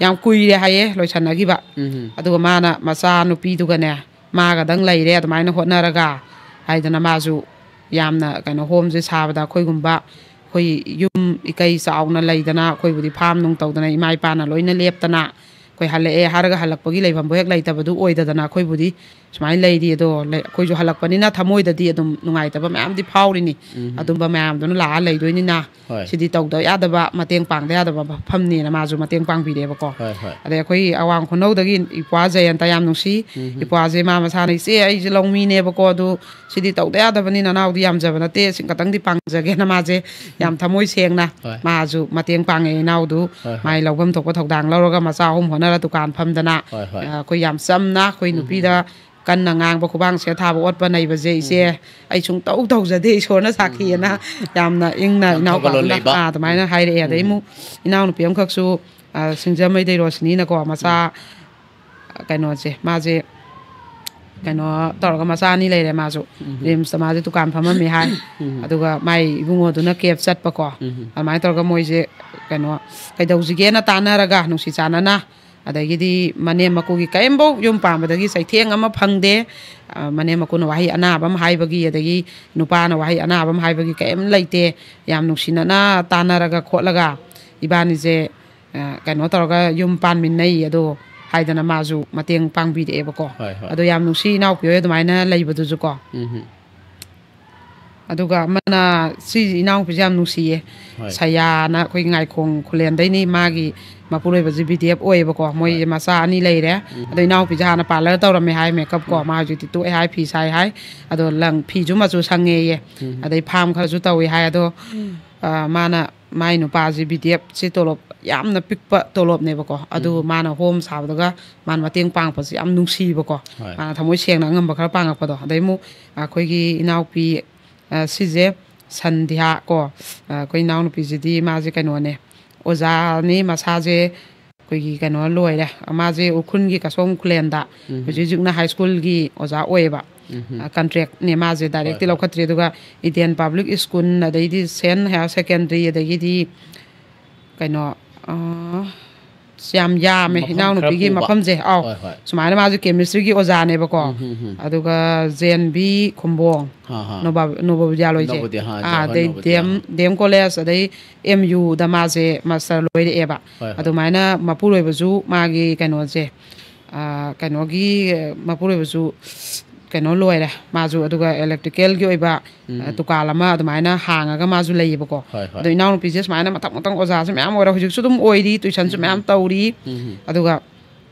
ꯌꯥꯝ ꯀꯨꯏꯔꯦ ꯍꯥꯏꯌꯦ ꯂꯣꯏꯁꯟꯅꯈꯤꯕ꯫ ꯎꯝ꯫ ꯑꯗꯨꯒ ꯃꯥꯅ ꯃꯆꯥ ꯅꯨꯄꯤꯗꯨꯒꯅꯦ, ꯃꯥꯒꯗꯪ ꯂꯩꯔꯦ ꯑꯗꯨꯃꯥꯏꯅ ꯍꯣꯠꯅꯔꯒ ꯍꯥꯏꯗꯅ, ꯃꯥꯁꯨ ꯌꯥꯝꯅ ꯀꯩꯅꯣ, ꯍꯣꯝꯁꯦ ꯁꯥꯕꯗ ꯑꯩꯈꯣꯏꯒꯨꯝꯕ, ꯑꯩꯈꯣꯏ ꯌꯨꯝ ꯏꯀꯩ ꯆꯥꯎꯅ ꯂꯩꯗꯅ, ꯑꯩꯈꯣꯏꯕꯨꯗꯤ ꯐꯥꯝ ꯅꯨꯡ ꯇꯧꯗꯅ ꯏꯃꯥ ꯏꯄꯥꯅ ꯂꯣꯏꯅ ꯂꯦꯞꯇꯅ, ꯑꯩꯈꯣꯏ ꯍꯜꯂꯛꯑꯦ ꯍꯥꯏꯔꯒ ꯍꯜꯂꯛꯄꯒꯤ ꯂꯩꯐꯝꯕꯨ ꯍꯦꯛ ꯂꯩꯇꯕꯗꯨ ꯑꯣꯏꯗꯗꯅ ꯑꯩꯈꯣꯏꯕꯨꯗꯤ ꯁꯨꯃꯥꯏꯅ ꯂꯩꯔꯤ꯫ ꯑꯗꯣ ꯂꯩ-, ꯑꯩꯈꯣꯏꯁꯨ ꯍꯜꯂꯛꯄꯅꯤꯅ ꯊꯃꯣꯏꯗꯗꯤ ꯑꯗꯨꯝ ꯅꯨꯡꯉꯥꯏꯇꯕ ꯃꯌꯥꯝꯗꯤ ꯐꯥꯎꯔꯤꯅꯤ꯫ ꯎꯝ꯫ ꯑꯗꯨꯝꯕ ꯃꯌꯥꯝꯗꯨꯅ ꯂꯥꯛꯑ ꯂꯩꯗꯣꯏꯅꯤꯅ ꯍꯣꯏ꯫ ꯁꯤꯗꯤ ꯇꯧꯗ ꯌꯥꯗꯕ, ꯃꯇꯦꯡ ꯄꯥꯡꯗ ꯌꯥꯗꯕ ꯃꯐꯝꯅꯦꯅ ꯃꯥꯁꯨ ꯃꯇꯦꯡ ꯄꯥꯡꯕꯤꯔꯦꯕꯀꯣ꯫ ꯍꯣꯏ, ꯍꯣꯏ꯫ ꯑꯗꯩ ꯑꯩꯈꯣꯏ ꯑꯋꯥꯡ ꯈꯨꯅꯧꯗꯒꯤ ꯏꯄ꯭ꯋꯥ ꯖꯌꯟꯇ ꯌꯥꯝ ꯅꯨꯡꯁꯤ꯫ ꯎꯝ꯫ ꯏꯄ꯭ꯋꯥꯁꯦ ꯃꯥ ꯃꯁꯥꯅ, "ꯏꯆꯦ, ꯑꯩꯁꯦ ꯂꯧꯃꯤꯅꯦꯕꯀꯣ, ꯑꯗꯨ ꯁꯤꯗꯤ ꯇꯧꯗ ꯌꯥꯗꯕꯅꯤ, ꯅꯅꯥꯎꯗꯤ ꯌꯥꯝꯖꯕ ꯅꯠꯇꯦ, ꯁꯤ ꯈꯇꯪꯗꯤ ꯄꯥꯡꯖꯒꯦꯅ" ꯃꯥꯁꯦ ꯌꯥꯝ ꯊꯃꯣꯏ ꯁꯦꯡꯅ ꯍꯣꯏ꯫ ꯃꯥꯁꯨ ꯃꯇꯦꯡ ꯄꯥꯡꯉꯦ ꯏꯅꯥꯎꯗꯨ꯫ ꯍꯣꯏ, ꯍꯣꯏ꯫ ꯃꯥꯏ ꯂꯧꯐꯝ ꯊꯣꯛꯄ ꯊꯧꯗꯥꯡ ꯂꯧꯔꯒ ꯃꯆꯥ ꯑꯍꯨꯝ ꯍꯣꯠꯅꯔ ꯗꯨꯀꯥꯟ ꯐꯝꯗꯅ, ꯍꯣꯏ, ꯍꯣꯏ꯫ ꯑ, ꯑꯩꯈꯣꯏ ꯌꯥꯝ ꯆꯝꯅ ꯑꯩꯈꯣꯏ ꯎꯝ꯫ ꯅꯨꯄꯤꯗ ꯀꯟꯅ ꯉꯥꯡꯕ, ꯈꯨꯕꯥꯡ ꯁꯦꯠ ꯊꯥꯕ, ꯑꯣꯠꯄ ꯅꯩꯕꯁꯦ ꯏꯆꯦ, ꯑꯩ ꯁꯨꯡꯇꯧ ꯇꯧꯖꯗꯦ, ꯏꯁꯣꯔꯅ ꯁꯥꯈꯤꯑꯅ ꯌꯥꯝꯅ ꯏꯪꯅ ꯌꯥꯝ ꯐꯕ ꯂꯣꯟ ꯏꯅꯥꯎꯄꯥꯗꯨꯅ, ꯂꯩꯕ꯫ ꯑꯥ, ꯑꯗꯨꯃꯥꯏꯅ ꯍꯥꯏꯔꯛꯑꯦ꯫ ꯑꯗꯩ ꯑꯃꯨꯛ ꯏꯅꯥꯎꯅꯨꯄꯤ ꯑꯃꯈꯛꯁꯨ, ꯑ, ꯁꯤꯡꯖꯃꯩꯗꯩ ꯔꯣꯁꯅꯤꯅꯀꯣ, ꯃꯆꯥ, ꯀꯩꯅꯣꯁꯦ, ꯃꯥꯁꯦ ꯀꯩꯅꯣ ꯇꯧꯔꯒ ꯃꯆꯥ ꯑꯅꯤ ꯂꯩꯔꯦ꯫ ꯃꯥꯁꯨ ꯔꯤꯝꯁꯇ ꯃꯥꯁꯦ ꯗꯨꯀꯥꯟ ꯐꯝꯃꯝꯃꯦ ꯍꯥꯏ꯫ ꯑꯗꯨꯒ ꯃꯥꯏ ꯏꯕꯨꯡꯉꯣꯗꯨꯅ ꯀꯦꯞ ꯆꯠꯄꯀꯣ꯫ ꯑꯗꯨꯃꯥꯏꯅ ꯇꯧꯔꯒ ꯃꯣꯏꯁꯦ ꯀꯩꯅꯣ ꯀꯩꯗꯧꯁꯤꯒꯦꯅ ꯇꯥꯟꯅꯔꯒ, ꯅꯨꯡꯁꯤ ꯆꯥꯟꯅꯅ, ꯑꯗꯒꯤꯗꯤ ꯃꯅꯦꯝ ꯃꯀꯨꯒꯤ ꯀꯔꯤꯝꯐꯧ ꯌꯨꯝ ꯄꯥꯟꯕꯗꯒꯤ ꯆꯩꯊꯦꯡ ꯑꯃ ꯐꯪꯗꯦ꯫ ꯑ, ꯃꯅꯦꯝ ꯃꯀꯨꯅ ꯋꯥꯍꯩ ꯑꯅꯥꯕ ꯑꯃ ꯍꯥꯏꯕꯒꯤ, ꯑꯗꯒꯤ ꯅꯨꯄꯥꯅ ꯋꯥꯍꯩ ꯑꯅꯥꯕ ꯑꯃ ꯍꯥꯏꯕꯒꯤ ꯀꯔꯤꯝ ꯂꯩꯇꯦ꯫ ꯌꯥꯝ ꯅꯨꯡꯁꯤꯅꯅ ꯇꯥꯟꯅꯔꯒ ꯈꯣꯠꯂꯒ ꯏꯕꯥꯅꯤꯁꯦ, ꯑ, ꯀꯩꯅꯣ ꯇꯧꯔꯒ ꯌꯨꯝ ꯄꯥꯟꯃꯤꯟꯅꯩ ꯑꯗꯣ ꯍꯥꯏꯗꯅ ꯃꯥꯁꯨ ꯃꯇꯦꯡ ꯄꯥꯡꯕꯤꯔꯛꯑꯦꯕꯀꯣ꯫ ꯍꯣꯏ, ꯍꯣꯏ꯫ ꯑꯗꯣ ꯌꯥꯝ ꯅꯨꯡꯁꯤ ꯏꯅꯥꯎꯄꯤ ꯍꯣꯏ ꯑꯗꯨꯃꯥꯏꯅ ꯂꯩꯕꯗꯨꯁꯨꯀꯣ꯫ ꯎꯝ꯫ ꯑꯗꯨꯒ ꯑꯃꯅ, ꯁꯤ ꯏꯅꯥꯎꯅꯨꯄꯤꯁꯦ ꯌꯥꯝ ꯅꯨꯡꯁꯤꯌꯦ꯫ ꯍꯣꯏ꯫ ꯁꯌꯥꯅ ꯑꯩꯈꯣꯏ ꯉꯥꯏꯈꯣꯡ ꯈꯨꯂꯦꯟꯗꯩꯅꯤ꯫ ꯃꯥꯒꯤ ꯃꯄꯨꯔꯣꯏꯕꯁꯦ ꯕꯤ ꯗꯤ ꯑꯦꯐ ꯑꯣꯏꯌꯦꯕꯀꯣ꯫ ꯃꯣꯏ ꯍꯣꯏ꯫ ꯃꯆꯥ ꯑꯅꯤ ꯂꯩꯔꯦ꯫ ꯎꯝ꯫ ꯑꯗꯣ ꯏꯅꯥꯎꯅꯨꯄꯤꯁꯦ ꯍꯥꯟꯅ ꯄꯥꯔꯂꯔ ꯇꯧꯔꯝꯃꯦ ꯍꯥꯏ, ꯃꯦꯀꯞ ꯀꯣ꯫ ꯎꯝ꯫ ꯃꯥ ꯍꯧꯖꯤꯛꯇꯤ ꯇꯣꯛꯑꯦ ꯍꯥꯏ, ꯐꯤ ꯁꯥꯏ ꯍꯥꯏ꯫ ꯑꯗꯣ ꯂꯪ ꯐꯤꯁꯨ ꯃꯆꯨ ꯁꯪꯉꯦꯌꯦ꯫ ꯎꯝ꯫ ꯑꯗꯩ ꯐꯥꯝ ꯈꯔꯁꯨ ꯇꯧꯏ ꯍꯥꯏ꯫ ꯑꯗꯣ, ꯑ, ꯃꯥꯅ ꯃꯥꯏ ꯅꯨꯄꯥꯁꯤ ꯕꯤ ꯗꯤ ꯑꯦꯐꯁꯤ ꯇꯣꯂꯣꯞ ꯌꯥꯝꯅ ꯄꯤꯛꯄ ꯇꯣꯂꯣꯞꯅꯦꯕꯀꯣ꯫ ꯑꯗꯨ ꯎꯝ꯫ ꯃꯥꯅ ꯍꯣꯝ ꯁꯥꯕꯗꯒ ꯃꯥꯅ ꯃꯇꯦꯡ ꯄꯥꯡꯉꯛꯄꯁꯦ ꯌꯥꯝ ꯅꯨꯡꯁꯤꯕꯀꯣ꯫ ꯍꯣꯏ꯫ ꯃꯥꯅ ꯊꯃꯣꯏ ꯁꯦꯡꯅ ꯑꯉꯝꯕ ꯈꯔ ꯄꯥꯡꯉꯛꯄꯗꯣ꯫ ꯑꯗꯩ ꯑꯃꯨꯛ ꯑꯩꯈꯣꯏꯒꯤ ꯏꯅꯥꯎꯄꯤ, ꯑ, ꯁꯤꯁꯦ ꯁꯟꯙ꯭ꯌꯥ ꯀꯣ, ꯑ, ꯑꯩꯈꯣꯏ ꯏꯅꯥꯎꯅꯨꯄꯤꯁꯤꯗꯤ ꯃꯥꯁꯦ ꯀꯩꯅꯣꯅꯦ, ꯑꯣꯖꯥꯅꯤ꯫ ꯃꯁꯥꯁꯦ ꯑꯩꯈꯣꯏꯒꯤ ꯀꯩꯅꯣ ꯂꯣꯏꯔꯦ꯫ ꯃꯥꯁꯦ ꯎꯈ꯭ꯔꯨꯜꯒꯤ ꯀꯁꯣꯝ ꯈꯨꯂꯦꯟꯗ ꯎꯝ꯫ ꯍꯧꯖꯤꯛ ꯍꯧꯖꯤꯛꯅ ꯍꯥꯏ ꯁ꯭ꯀꯨꯜꯒꯤ ꯑꯣꯖꯥ ꯑꯣꯏꯌꯦꯕ꯫ ꯎꯝ꯫ ꯑ, ꯀꯟꯇ꯭ꯔꯦꯛꯅꯦ ꯃꯥꯁꯦ, ꯍꯣꯏ, ꯗꯥꯏꯔꯦꯛꯇꯤ ꯍꯣꯏ꯫ ꯂꯧꯈꯠꯇ꯭ꯔꯤ꯫ ꯑꯗꯨꯒ ꯏꯗꯦꯟ ꯄꯕ꯭ꯂꯤꯛ ꯁ꯭ꯀꯨꯜ, ꯑꯗꯩꯗꯤ ꯁꯦꯟ ꯍꯥꯌꯔ ꯁꯦꯀꯦꯟꯗ꯭ꯔꯤ, ꯑꯗꯒꯤꯗꯤ ꯀꯩꯅꯣ, ꯑ, ꯌꯥꯝ ꯌꯥꯝꯃꯦ ꯃꯐꯝ ꯈꯔ ꯏꯅꯥꯎꯅꯨꯄꯤꯒꯤ ꯄꯨꯕ꯫ ꯃꯐꯝꯁꯦ꯫ ꯑꯥꯎ꯫ ꯍꯣꯏ, ꯍꯣꯏ꯫ ꯁꯨꯃꯥꯏꯅ ꯃꯥꯁꯨ ꯀꯦꯃꯤꯁꯇ꯭ꯔꯤꯒꯤ ꯑꯣꯖꯥꯅꯦꯕꯀꯣ꯫ ꯎꯝ, ꯎꯝ, ꯎꯝ꯫ ꯑꯗꯨꯒ ꯖꯦ ꯑꯦꯟ ꯕꯤ ꯈꯨꯝꯕꯣꯡ, ꯑꯥ, ꯑꯥ꯫ ꯅꯣꯕ-, ꯅꯣꯕꯣꯕꯤꯗ꯭ꯌꯥꯂꯣꯏꯁꯦ꯫ ꯅꯣꯕꯣꯗꯤꯌꯥ, ꯑꯥ, ꯑꯥ, ꯍꯣꯏ, ꯑꯗꯩ ꯅꯣꯕꯣꯗꯤꯌꯥ, ꯗꯤ ꯑꯦꯝ, ꯑꯥ꯫ ꯗꯤ ꯑꯦꯝ ꯀꯣꯂꯦꯖ, ꯑꯗꯩ ꯑꯦꯝ ꯌꯨꯗ ꯃꯥꯁꯦ ꯃꯥꯁꯇꯔ ꯂꯣꯏꯔꯛꯑꯦꯕ꯫ ꯍꯣꯏ, ꯍꯣꯏ꯫ ꯑꯗꯨꯃꯥꯏꯅ ꯃꯄꯨꯔꯣꯏꯕꯁꯨ ꯃꯥꯒꯤ ꯀꯩꯅꯣꯁꯦ, ꯑꯥ, ꯀꯩꯅꯣꯒꯤ, ꯑ, ꯃꯄꯨꯔꯣꯏꯕꯁꯨ ꯀꯩꯅꯣ ꯂꯣꯏꯔꯦ ꯃꯥꯁꯨ, ꯑꯗꯨꯒ ꯏꯂꯦꯛꯇ꯭ꯔꯤꯀꯦꯜꯒꯤ ꯑꯣꯏꯕ, ꯎꯝ꯫ ꯑ, ꯗꯨꯀꯥꯟ ꯑꯃ ꯑꯗꯨꯃꯥꯏꯅ ꯍꯥꯡꯉꯒ ꯃꯥꯁꯨ ꯂꯩꯌꯦꯕꯀꯣ꯫ ꯍꯣꯏ, ꯍꯣꯏ꯫ ꯑꯗꯣ ꯏꯅꯥꯎꯅꯨꯄꯤꯁꯦ ꯁꯨꯃꯥꯏꯅ ꯃꯊꯪ ꯃꯊꯪ ꯑꯣꯖꯥꯁꯦ ꯃꯌꯥꯝ ꯑꯣꯏꯔ, ꯍꯧꯖꯤꯛꯁꯨ ꯑꯗꯨꯝ ꯑꯣꯏꯔꯤ, ꯇꯨꯏꯁꯟꯁꯨ ꯎꯝ꯫ ꯃꯌꯥꯝ ꯇꯧꯔꯤ꯫ ꯎꯝ꯫ ꯑꯗꯨꯒ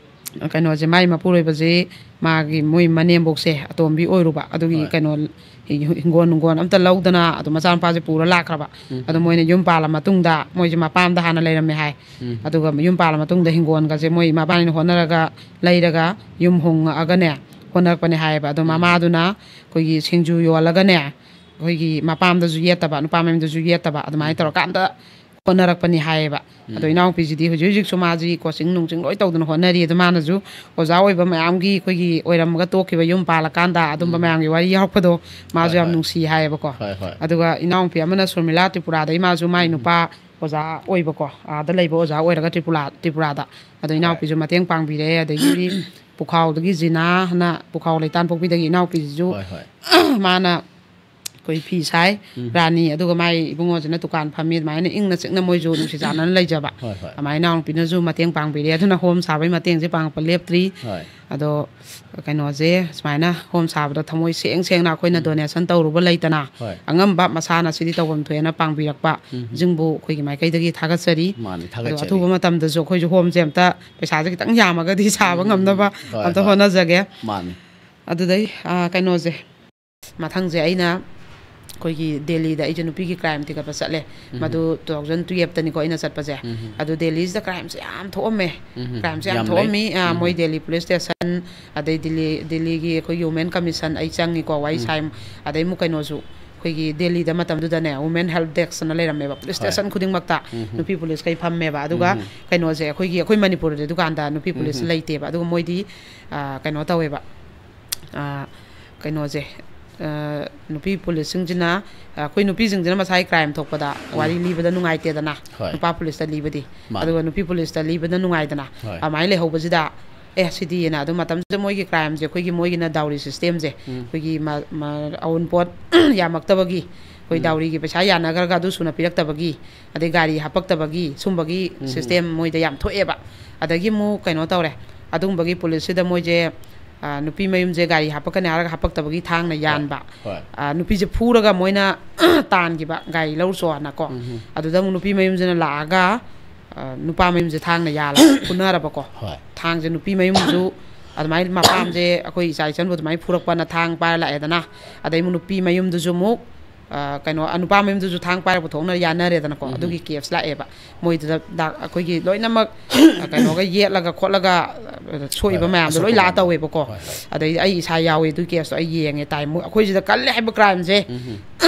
ꯀꯩꯅꯣꯁꯦ, ꯃꯥꯏ ꯃꯄꯨꯔꯣꯏꯕꯁꯦ, ꯃꯥꯒꯤ ꯃꯣꯏ ꯃꯅꯦꯝꯕꯣꯛꯁꯦ ꯑꯇꯣꯝꯕꯤ ꯑꯣꯏꯔꯨꯕ, ꯑꯗꯨꯒꯤ ꯍꯣꯏ꯫ ꯀꯩꯅꯣ, ꯍꯤꯡꯒꯣꯜ ꯅꯨꯡꯒꯣꯜ ꯑꯝꯇ ꯂꯧꯗꯅ ꯑꯗꯨꯝ ꯃꯆꯥꯅꯨꯄꯥꯁꯦ ꯄꯨꯔ ꯂꯥꯛꯈ꯭ꯔꯕ꯫ ꯎꯝ꯫ ꯑꯗꯣ ꯃꯣꯏꯅ ꯌꯨꯝ ꯄꯥꯜꯂ ꯃꯇꯨꯡꯗ, ꯃꯣꯏꯁꯦ ꯃꯄꯥꯝꯗ ꯍꯥꯟꯅ ꯂꯩꯔꯝꯃꯦ ꯍꯥꯏ꯫ ꯎꯝ꯫ ꯑꯗꯨꯒ ꯌꯨꯝ ꯄꯥꯜꯂ ꯃꯇꯨꯡꯗ ꯍꯤꯡꯒꯣꯜꯒꯁꯦ ꯃꯣꯏ ꯃꯕꯥꯅꯤꯅ ꯍꯣꯠꯅꯔꯒ ꯂꯩꯔꯒ ꯌꯨꯝ ꯍꯣꯡꯉꯛꯑꯒꯅꯦ, ꯍꯣꯠꯅꯔꯛꯄꯅꯦ ꯍꯥꯏꯌꯦꯕ꯫ ꯑꯗꯣ ꯃꯃꯥꯗꯨꯅ ꯑꯩꯈꯣꯏꯒꯤ ꯁꯤꯡꯖꯨ ꯌꯣꯜꯂꯒꯅꯦ, ꯑꯩꯈꯣꯏꯒꯤ ꯃꯄꯥꯝꯗꯁꯨ ꯌꯦꯠꯇꯕ, ꯅꯨꯄꯥ ꯃꯌꯨꯝꯗꯁꯨ ꯌꯦꯠꯇꯕ, ꯑꯗꯨꯃꯥꯏꯅ ꯇꯧꯔꯀꯥꯟꯗ ꯍꯣꯠꯅꯔꯛꯄꯅꯤ ꯍꯥꯏꯌꯦꯕ꯫ ꯑꯗꯣ ꯏꯅꯥꯎꯄꯤꯁꯤꯗꯤ ꯍꯧꯖꯤꯛ ꯍꯧꯖꯤꯛꯁꯨ ꯃꯥꯁꯤ ꯀꯣꯆꯤꯡ ꯅꯨꯡꯆꯤꯡ ꯂꯣꯏ ꯇꯧꯗꯅ ꯍꯣꯠꯅꯔꯤ꯫ ꯑꯗꯣ ꯃꯥꯅꯁꯨ ꯑꯣꯖꯥ ꯑꯣꯏꯕ ꯃꯌꯥꯝꯒꯤ, ꯑꯩꯈꯣꯏꯒꯤ ꯑꯣꯏꯔꯝꯃꯒ ꯇꯣꯛꯈꯤꯕ, ꯌꯨꯝ ꯄꯥꯜꯂꯀꯥꯟꯗ ꯑꯗꯨꯝꯕ ꯃꯌꯥꯝꯒꯤ ꯋꯥꯔꯤ ꯌꯥꯎꯔꯛꯄꯗꯣ ꯃꯥꯁꯨ ꯌꯥꯝ ꯅꯨꯡꯁꯤ ꯍꯥꯏꯌꯦꯕꯀꯣ꯫ ꯑꯗꯨꯒ ꯏꯅꯥꯎꯄꯤ ꯑꯃꯅ ꯁꯨꯔꯃꯤꯂꯥ ꯇ꯭ꯔꯤꯄꯨꯔꯥꯗꯩ, ꯃꯥꯁꯨ ꯃꯥꯏ ꯅꯨꯄꯥ ꯑꯣꯖꯥ ꯑꯣꯏꯕꯀꯣ, ꯑꯥꯗ ꯂꯩꯕ ꯑꯣꯖꯥ ꯑꯣꯏꯔꯒ ꯇ꯭ꯔꯤꯄꯨꯔꯥ, ꯇ꯭ꯔꯤꯄꯨꯔꯥꯗ꯫ ꯑꯗꯣ ꯏꯅꯥꯎꯄꯤꯁꯨ ꯃꯇꯦꯡ ꯄꯥꯡꯕꯤꯔꯦ꯫ ꯑꯗꯒꯤꯗꯤ ꯄꯨꯈꯥꯎꯗꯒꯤ ꯖꯤꯅꯥ ꯍꯥꯏꯅ, ꯄꯨꯈꯥꯎ ꯂꯩꯇꯥꯟꯄꯣꯛꯄꯤꯗꯒꯤ ꯏꯅꯥꯎꯄꯤꯁꯤꯁꯨ, ꯍꯣꯏ, ꯍꯣꯏ꯫ ꯃꯥꯅ ꯑꯩꯈꯣꯏ ꯐꯤ ꯁꯥꯏ, ꯎꯝ꯫ ꯔꯥꯅꯤ, ꯑꯗꯨꯒ ꯃꯥꯏ ꯏꯕꯨꯡꯉꯣꯁꯤꯅ ꯗꯨꯀꯥꯟ ꯐꯝꯃꯤ꯫ ꯑꯗꯨꯃꯥꯏꯅ ꯏꯪꯅ ꯆꯤꯛꯅ ꯃꯣꯏꯁꯨ ꯅꯨꯡꯁꯤ ꯆꯥꯟꯅꯅ ꯂꯩꯖꯕ꯫ ꯍꯣꯏ, ꯍꯣꯏ꯫ ꯑꯗꯨꯃꯥꯏꯅ ꯏꯅꯥꯎꯅꯨꯄꯤꯅꯁꯨ ꯃꯇꯦꯡ ꯄꯥꯡꯕꯤꯔꯦ꯫ ꯑꯗꯨꯅ ꯍꯣꯝ ꯁꯥꯕꯒꯤ ꯃꯇꯦꯡꯁꯦ ꯄꯥꯡꯉꯛꯄ ꯂꯦꯞꯇ꯭ꯔꯤ꯫ ꯍꯣꯏ꯫ ꯑꯗꯣ ꯀꯩꯅꯣꯁꯦ, ꯁꯨꯃꯥꯏꯅ ꯍꯣꯝ ꯁꯥꯕꯗ ꯊꯃꯣꯏ ꯁꯦꯡ ꯁꯦꯡꯅ ꯑꯩꯈꯣꯏꯅ ꯎꯝ꯫ ꯗꯣꯅꯦꯁꯟ ꯇꯧꯔꯨꯕ ꯂꯩꯇꯅ, ꯍꯣꯏ꯫ ꯑꯉꯝꯕ ꯃꯁꯥꯅ ꯁꯤꯗꯤ ꯇꯧꯐꯝ ꯊꯣꯛꯑꯦꯅ ꯄꯥꯡꯕꯤꯔꯛꯄ ꯎꯝ꯫ ꯁꯤꯡꯕꯨ ꯑꯩꯈꯣꯏꯒꯤ ꯃꯥꯏꯀꯩꯗꯒꯤ ꯊꯥꯒꯠꯆꯔꯤ꯫ ꯃꯥꯅꯤ, ꯑꯗꯣ ꯊꯥꯒꯠꯆꯔꯤ꯫ ꯑꯊꯨꯕ ꯃꯇꯝꯗꯁꯨ ꯑꯩꯈꯣꯏꯁꯨ ꯍꯣꯝꯁꯦ ꯑꯝꯇ, ꯄꯩꯁꯥꯁꯦ ꯈꯤꯇꯪ ꯌꯥꯝꯃꯒꯗꯤ ꯁꯥꯕ ꯎꯝ꯫ ꯉꯝꯅꯕ ꯍꯣꯏ, ꯑꯝꯇ ꯍꯣꯏ꯫ ꯍꯣꯠꯅꯖꯒꯦ꯫ ꯃꯥꯅꯤ꯫ ꯑꯗꯨꯗꯩ, ꯑ, ꯀꯩꯅꯣꯁꯦ, ꯃꯊꯪꯁꯦ ꯑꯩꯅ ꯑꯩꯈꯣꯏꯒꯤ ꯗꯦꯜꯂꯤꯗ ꯑꯩꯁꯦ ꯅꯨꯄꯤꯒꯤ ꯀ꯭ꯔꯥꯏꯝ ꯊꯤꯒꯠꯄ ꯆꯠꯂꯦ꯫ ꯎꯝ꯫ ꯃꯗꯨ ꯇꯨ ꯊꯥꯎꯖꯟ ꯇꯨꯌꯦꯜꯞꯇꯅꯤꯀꯣ ꯑꯩꯅ ꯆꯠꯄꯁꯦ꯫ ꯎꯝ꯫ ꯑꯗꯨ ꯗꯦꯜꯂꯤꯁꯤꯗ ꯀ꯭ꯔꯥꯏꯝꯁꯦ ꯌꯥꯝ ꯊꯣꯛꯑꯝꯃꯦ꯫ ꯎꯝ꯫ ꯀ꯭ꯔꯥꯏꯝꯁꯦ ꯌꯥꯝ ꯌꯥꯝ ꯂꯩ꯫ ꯊꯣꯛꯑꯝꯃꯤ꯫ ꯑ, ꯎꯝ꯫ ꯃꯣꯏ ꯗꯦꯜꯂꯤ ꯄꯨꯂꯤꯁ ꯁ꯭ꯇꯦꯁꯟ, ꯑꯗꯩ ꯗꯤꯜꯂꯤ, ꯗꯤꯜꯂꯤꯒꯤ ꯑꯩꯈꯣꯏꯒꯤ ꯋꯨꯃꯦꯟ ꯀꯃꯤꯁꯟ ꯑꯩ ꯆꯪꯉꯤꯀꯣ, ꯋꯥꯔꯤ ꯎꯝ꯫ ꯁꯥꯏ꯫ ꯑꯗꯩ ꯑꯃꯨꯛ ꯀꯩꯅꯣꯁꯨ, ꯑꯩꯈꯣꯏꯒꯤ ꯗꯦꯜꯂꯤꯗ ꯃꯇꯝꯗꯨꯗꯅꯦ, ꯋꯨꯃꯦꯟ ꯍꯦꯜꯞ ꯗꯦꯁꯛ ꯑꯅ ꯂꯩꯔꯝꯃꯦꯕ꯫ ꯄꯨꯂꯤꯁ ꯍꯣꯏ꯫ ꯁ꯭ꯇꯦꯁꯟ ꯈꯨꯗꯤꯡꯃꯛꯇ ꯎꯝ꯫ ꯅꯨꯄꯤ ꯄꯨꯂꯤꯁꯈꯩ ꯐꯝꯃꯦꯕ꯫ ꯑꯗꯨꯒ ꯎꯝ꯫ ꯀꯩꯅꯣꯁꯦ, ꯑꯩꯈꯣꯏꯒꯤ, ꯑꯩꯈꯣꯏ ꯃꯅꯤꯄꯨꯔꯗꯗꯤ ꯑꯗꯨꯀꯥꯟꯗ ꯅꯨꯄꯤ ꯄꯨꯂꯤꯁ ꯎꯝ꯫ ꯂꯩꯇꯦꯕ꯫ ꯑꯗꯨꯒ ꯃꯣꯏꯗꯤ, ꯑ, ꯀꯩꯅꯣ ꯇꯧꯋꯦꯕ, ꯑ, ꯀꯩꯅꯣꯁꯦ, ꯑ, ꯅꯨꯄꯤ ꯄꯨꯂꯤꯁꯁꯤꯡꯁꯤꯅ, ꯑ, ꯑꯩꯈꯣꯏ ꯅꯨꯄꯤꯁꯤꯡꯁꯤꯅ ꯃꯁꯥꯒꯤ ꯀ꯭ꯔꯥꯏꯝ ꯊꯣꯛꯄꯗ ꯎꯝ꯫ ꯋꯥꯔꯤ ꯂꯤꯕꯗ ꯅꯨꯡꯉꯥꯏꯇꯦꯗꯅ, ꯍꯣꯏ꯫ ꯅꯨꯄꯥ ꯄꯨꯂꯤꯁꯇ ꯂꯤꯕꯗꯤ꯫ ꯃꯥꯅꯤ꯫ ꯑꯗꯨꯒ ꯅꯨꯄꯤ ꯄꯨꯂꯤꯁꯇ ꯂꯤꯕꯗ ꯅꯨꯡꯉꯥꯏꯗꯅ, ꯍꯣꯏ꯫ ꯑꯗꯨꯃꯥꯏꯅ ꯂꯩꯍꯧꯕꯁꯤꯗ, ꯑꯦ, ꯁꯤꯗꯤꯅ ꯑꯗꯨꯝ ꯃꯇꯝꯁꯤꯗ ꯃꯣꯏꯒꯤ ꯀ꯭ꯔꯥꯏꯝꯁꯦ, ꯑꯩꯈꯣꯏꯒꯤ ꯃꯣꯏꯒꯤꯅ ꯗꯥꯎꯔꯤ ꯁꯤꯁꯇꯦꯝꯁꯦ, ꯎꯝ꯫ ꯑꯩꯈꯣꯏꯒꯤ ꯃ-, ꯃ-, ꯑꯋꯨꯟꯄꯣꯠ ꯌꯥꯝꯃꯛꯇꯕꯒꯤ, ꯑꯩꯈꯣꯏ ꯎꯝ꯫ ꯗꯥꯎꯔꯤꯒꯤ ꯄꯩꯁꯥ ꯌꯥꯅꯈ꯭ꯔꯒ ꯑꯗꯨ ꯁꯨꯅ ꯄꯤꯔꯛꯇꯕꯒꯤ, ꯑꯗꯩ ꯒꯥꯔꯤ ꯍꯥꯄꯛꯇꯕꯒꯤ, ꯁꯨꯝꯕꯒꯤ ꯎꯝ꯫ ꯁꯤꯁꯇꯦꯝ ꯃꯣꯏꯗ ꯌꯥꯝ ꯊꯣꯛꯑꯦꯕ꯫ ꯑꯗꯒꯤ ꯑꯃꯨꯛ ꯀꯩꯅꯣ ꯇꯧꯔꯦ, ꯑꯗꯨꯒꯨꯝꯕꯒꯤ ꯄꯨꯂꯤꯁꯁꯤꯗ ꯃꯣꯏꯁꯦ, ꯑ, ꯅꯨꯄꯤ ꯃꯌꯨꯝꯁꯦ ꯒꯥꯔꯤ ꯍꯥꯄꯛꯀꯅꯤ ꯍꯥꯏꯔꯒ ꯍꯥꯄꯛꯇꯕꯒꯤ ꯊꯥꯡꯅ ꯍꯣꯏ, ꯌꯥꯟꯕ꯫ ꯍꯣꯏ꯫ ꯑ, ꯅꯨꯄꯤꯁꯦ ꯐꯨꯔꯒ ꯃꯣꯏꯅ ꯇꯥꯟꯈꯤꯕ, ꯒꯥꯔꯤ ꯂꯧꯔꯨꯆꯣꯅꯀꯣ꯫ ꯎꯝ꯫ ꯑꯗꯨꯗ ꯑꯃꯨꯛ ꯅꯨꯄꯤ ꯃꯌꯨꯝꯁꯤꯅ ꯂꯥꯛꯑꯒ, ꯑ, ꯅꯨꯄꯥ ꯃꯌꯨꯝꯁꯦ ꯊꯥꯡꯅ ꯌꯥꯜꯂꯒ ꯐꯨꯅꯔꯕꯀꯣ꯫ ꯍꯣꯏ꯫ ꯊꯥꯡꯁꯦ ꯅꯨꯄꯤ ꯃꯌꯨꯝꯁꯨ ꯑꯗꯨꯃꯥꯏꯅ ꯃꯄꯥꯝꯁꯦ ꯑꯩꯈꯣꯏ ꯏꯆꯥ ꯏꯆꯟꯕꯨ ꯑꯗꯨꯃꯥꯏꯅ ꯐꯨꯔꯛꯄꯅ ꯊꯥꯡ ꯄꯥꯏꯔ ꯂꯥꯛꯑꯦꯗꯅ꯫ ꯑꯗꯩ ꯑꯃꯨꯛ ꯅꯨꯄꯤ ꯃꯌꯨꯝꯗꯨꯁꯨ ꯑꯃꯨꯛ, ꯑ, ꯀꯩꯅꯣ, ꯑ, ꯅꯨꯄꯥ ꯃꯌꯨꯝꯗꯨꯁꯨ ꯊꯥꯡ ꯄꯥꯏꯔ ꯄꯨꯊꯣꯛꯅ ꯌꯥꯅꯔꯦꯗꯅꯀꯣ꯫ ꯎꯝ꯫ ꯑꯗꯨꯒꯤ ꯀꯦꯁ ꯂꯥꯛꯑꯦꯕ꯫ ꯃꯣꯏꯗꯨꯗ ꯗꯥꯛ-, ꯑꯩꯈꯣꯏꯒꯤ ꯂꯣꯏꯅꯃꯛ, ꯑ, ꯀꯩꯅꯣꯒ ꯌꯦꯠꯂꯒ ꯈꯣꯠꯂꯒ, ꯑ, ꯁꯣꯛꯏꯕ ꯍꯣꯏ, ꯍꯣꯏ꯫ ꯃꯌꯥꯝꯗꯣ ꯂꯣꯏ ꯑꯁꯣꯛꯄ ꯂꯥꯛꯑ ꯃꯌꯥꯝꯗꯣ꯫ ꯇꯧꯋꯦꯕꯀꯣ꯫ ꯍꯣꯏ, ꯍꯣꯏ꯫ ꯑꯗꯩꯗꯤ ꯑꯩ ꯏꯁꯥ ꯌꯥꯎꯋꯦ ꯑꯗꯨꯒꯤ ꯀꯦꯁꯇꯣ ꯑꯩ ꯌꯦꯡꯉꯦ ꯇꯥꯏ꯫ ꯃꯣꯏ, ꯑꯩꯈꯣꯏ ꯁꯤꯗ ꯀꯜꯂꯦ ꯍꯥꯏꯕ ꯀ꯭ꯔꯥꯏꯝꯁꯦ ꯎꯝ, ꯎꯝ꯫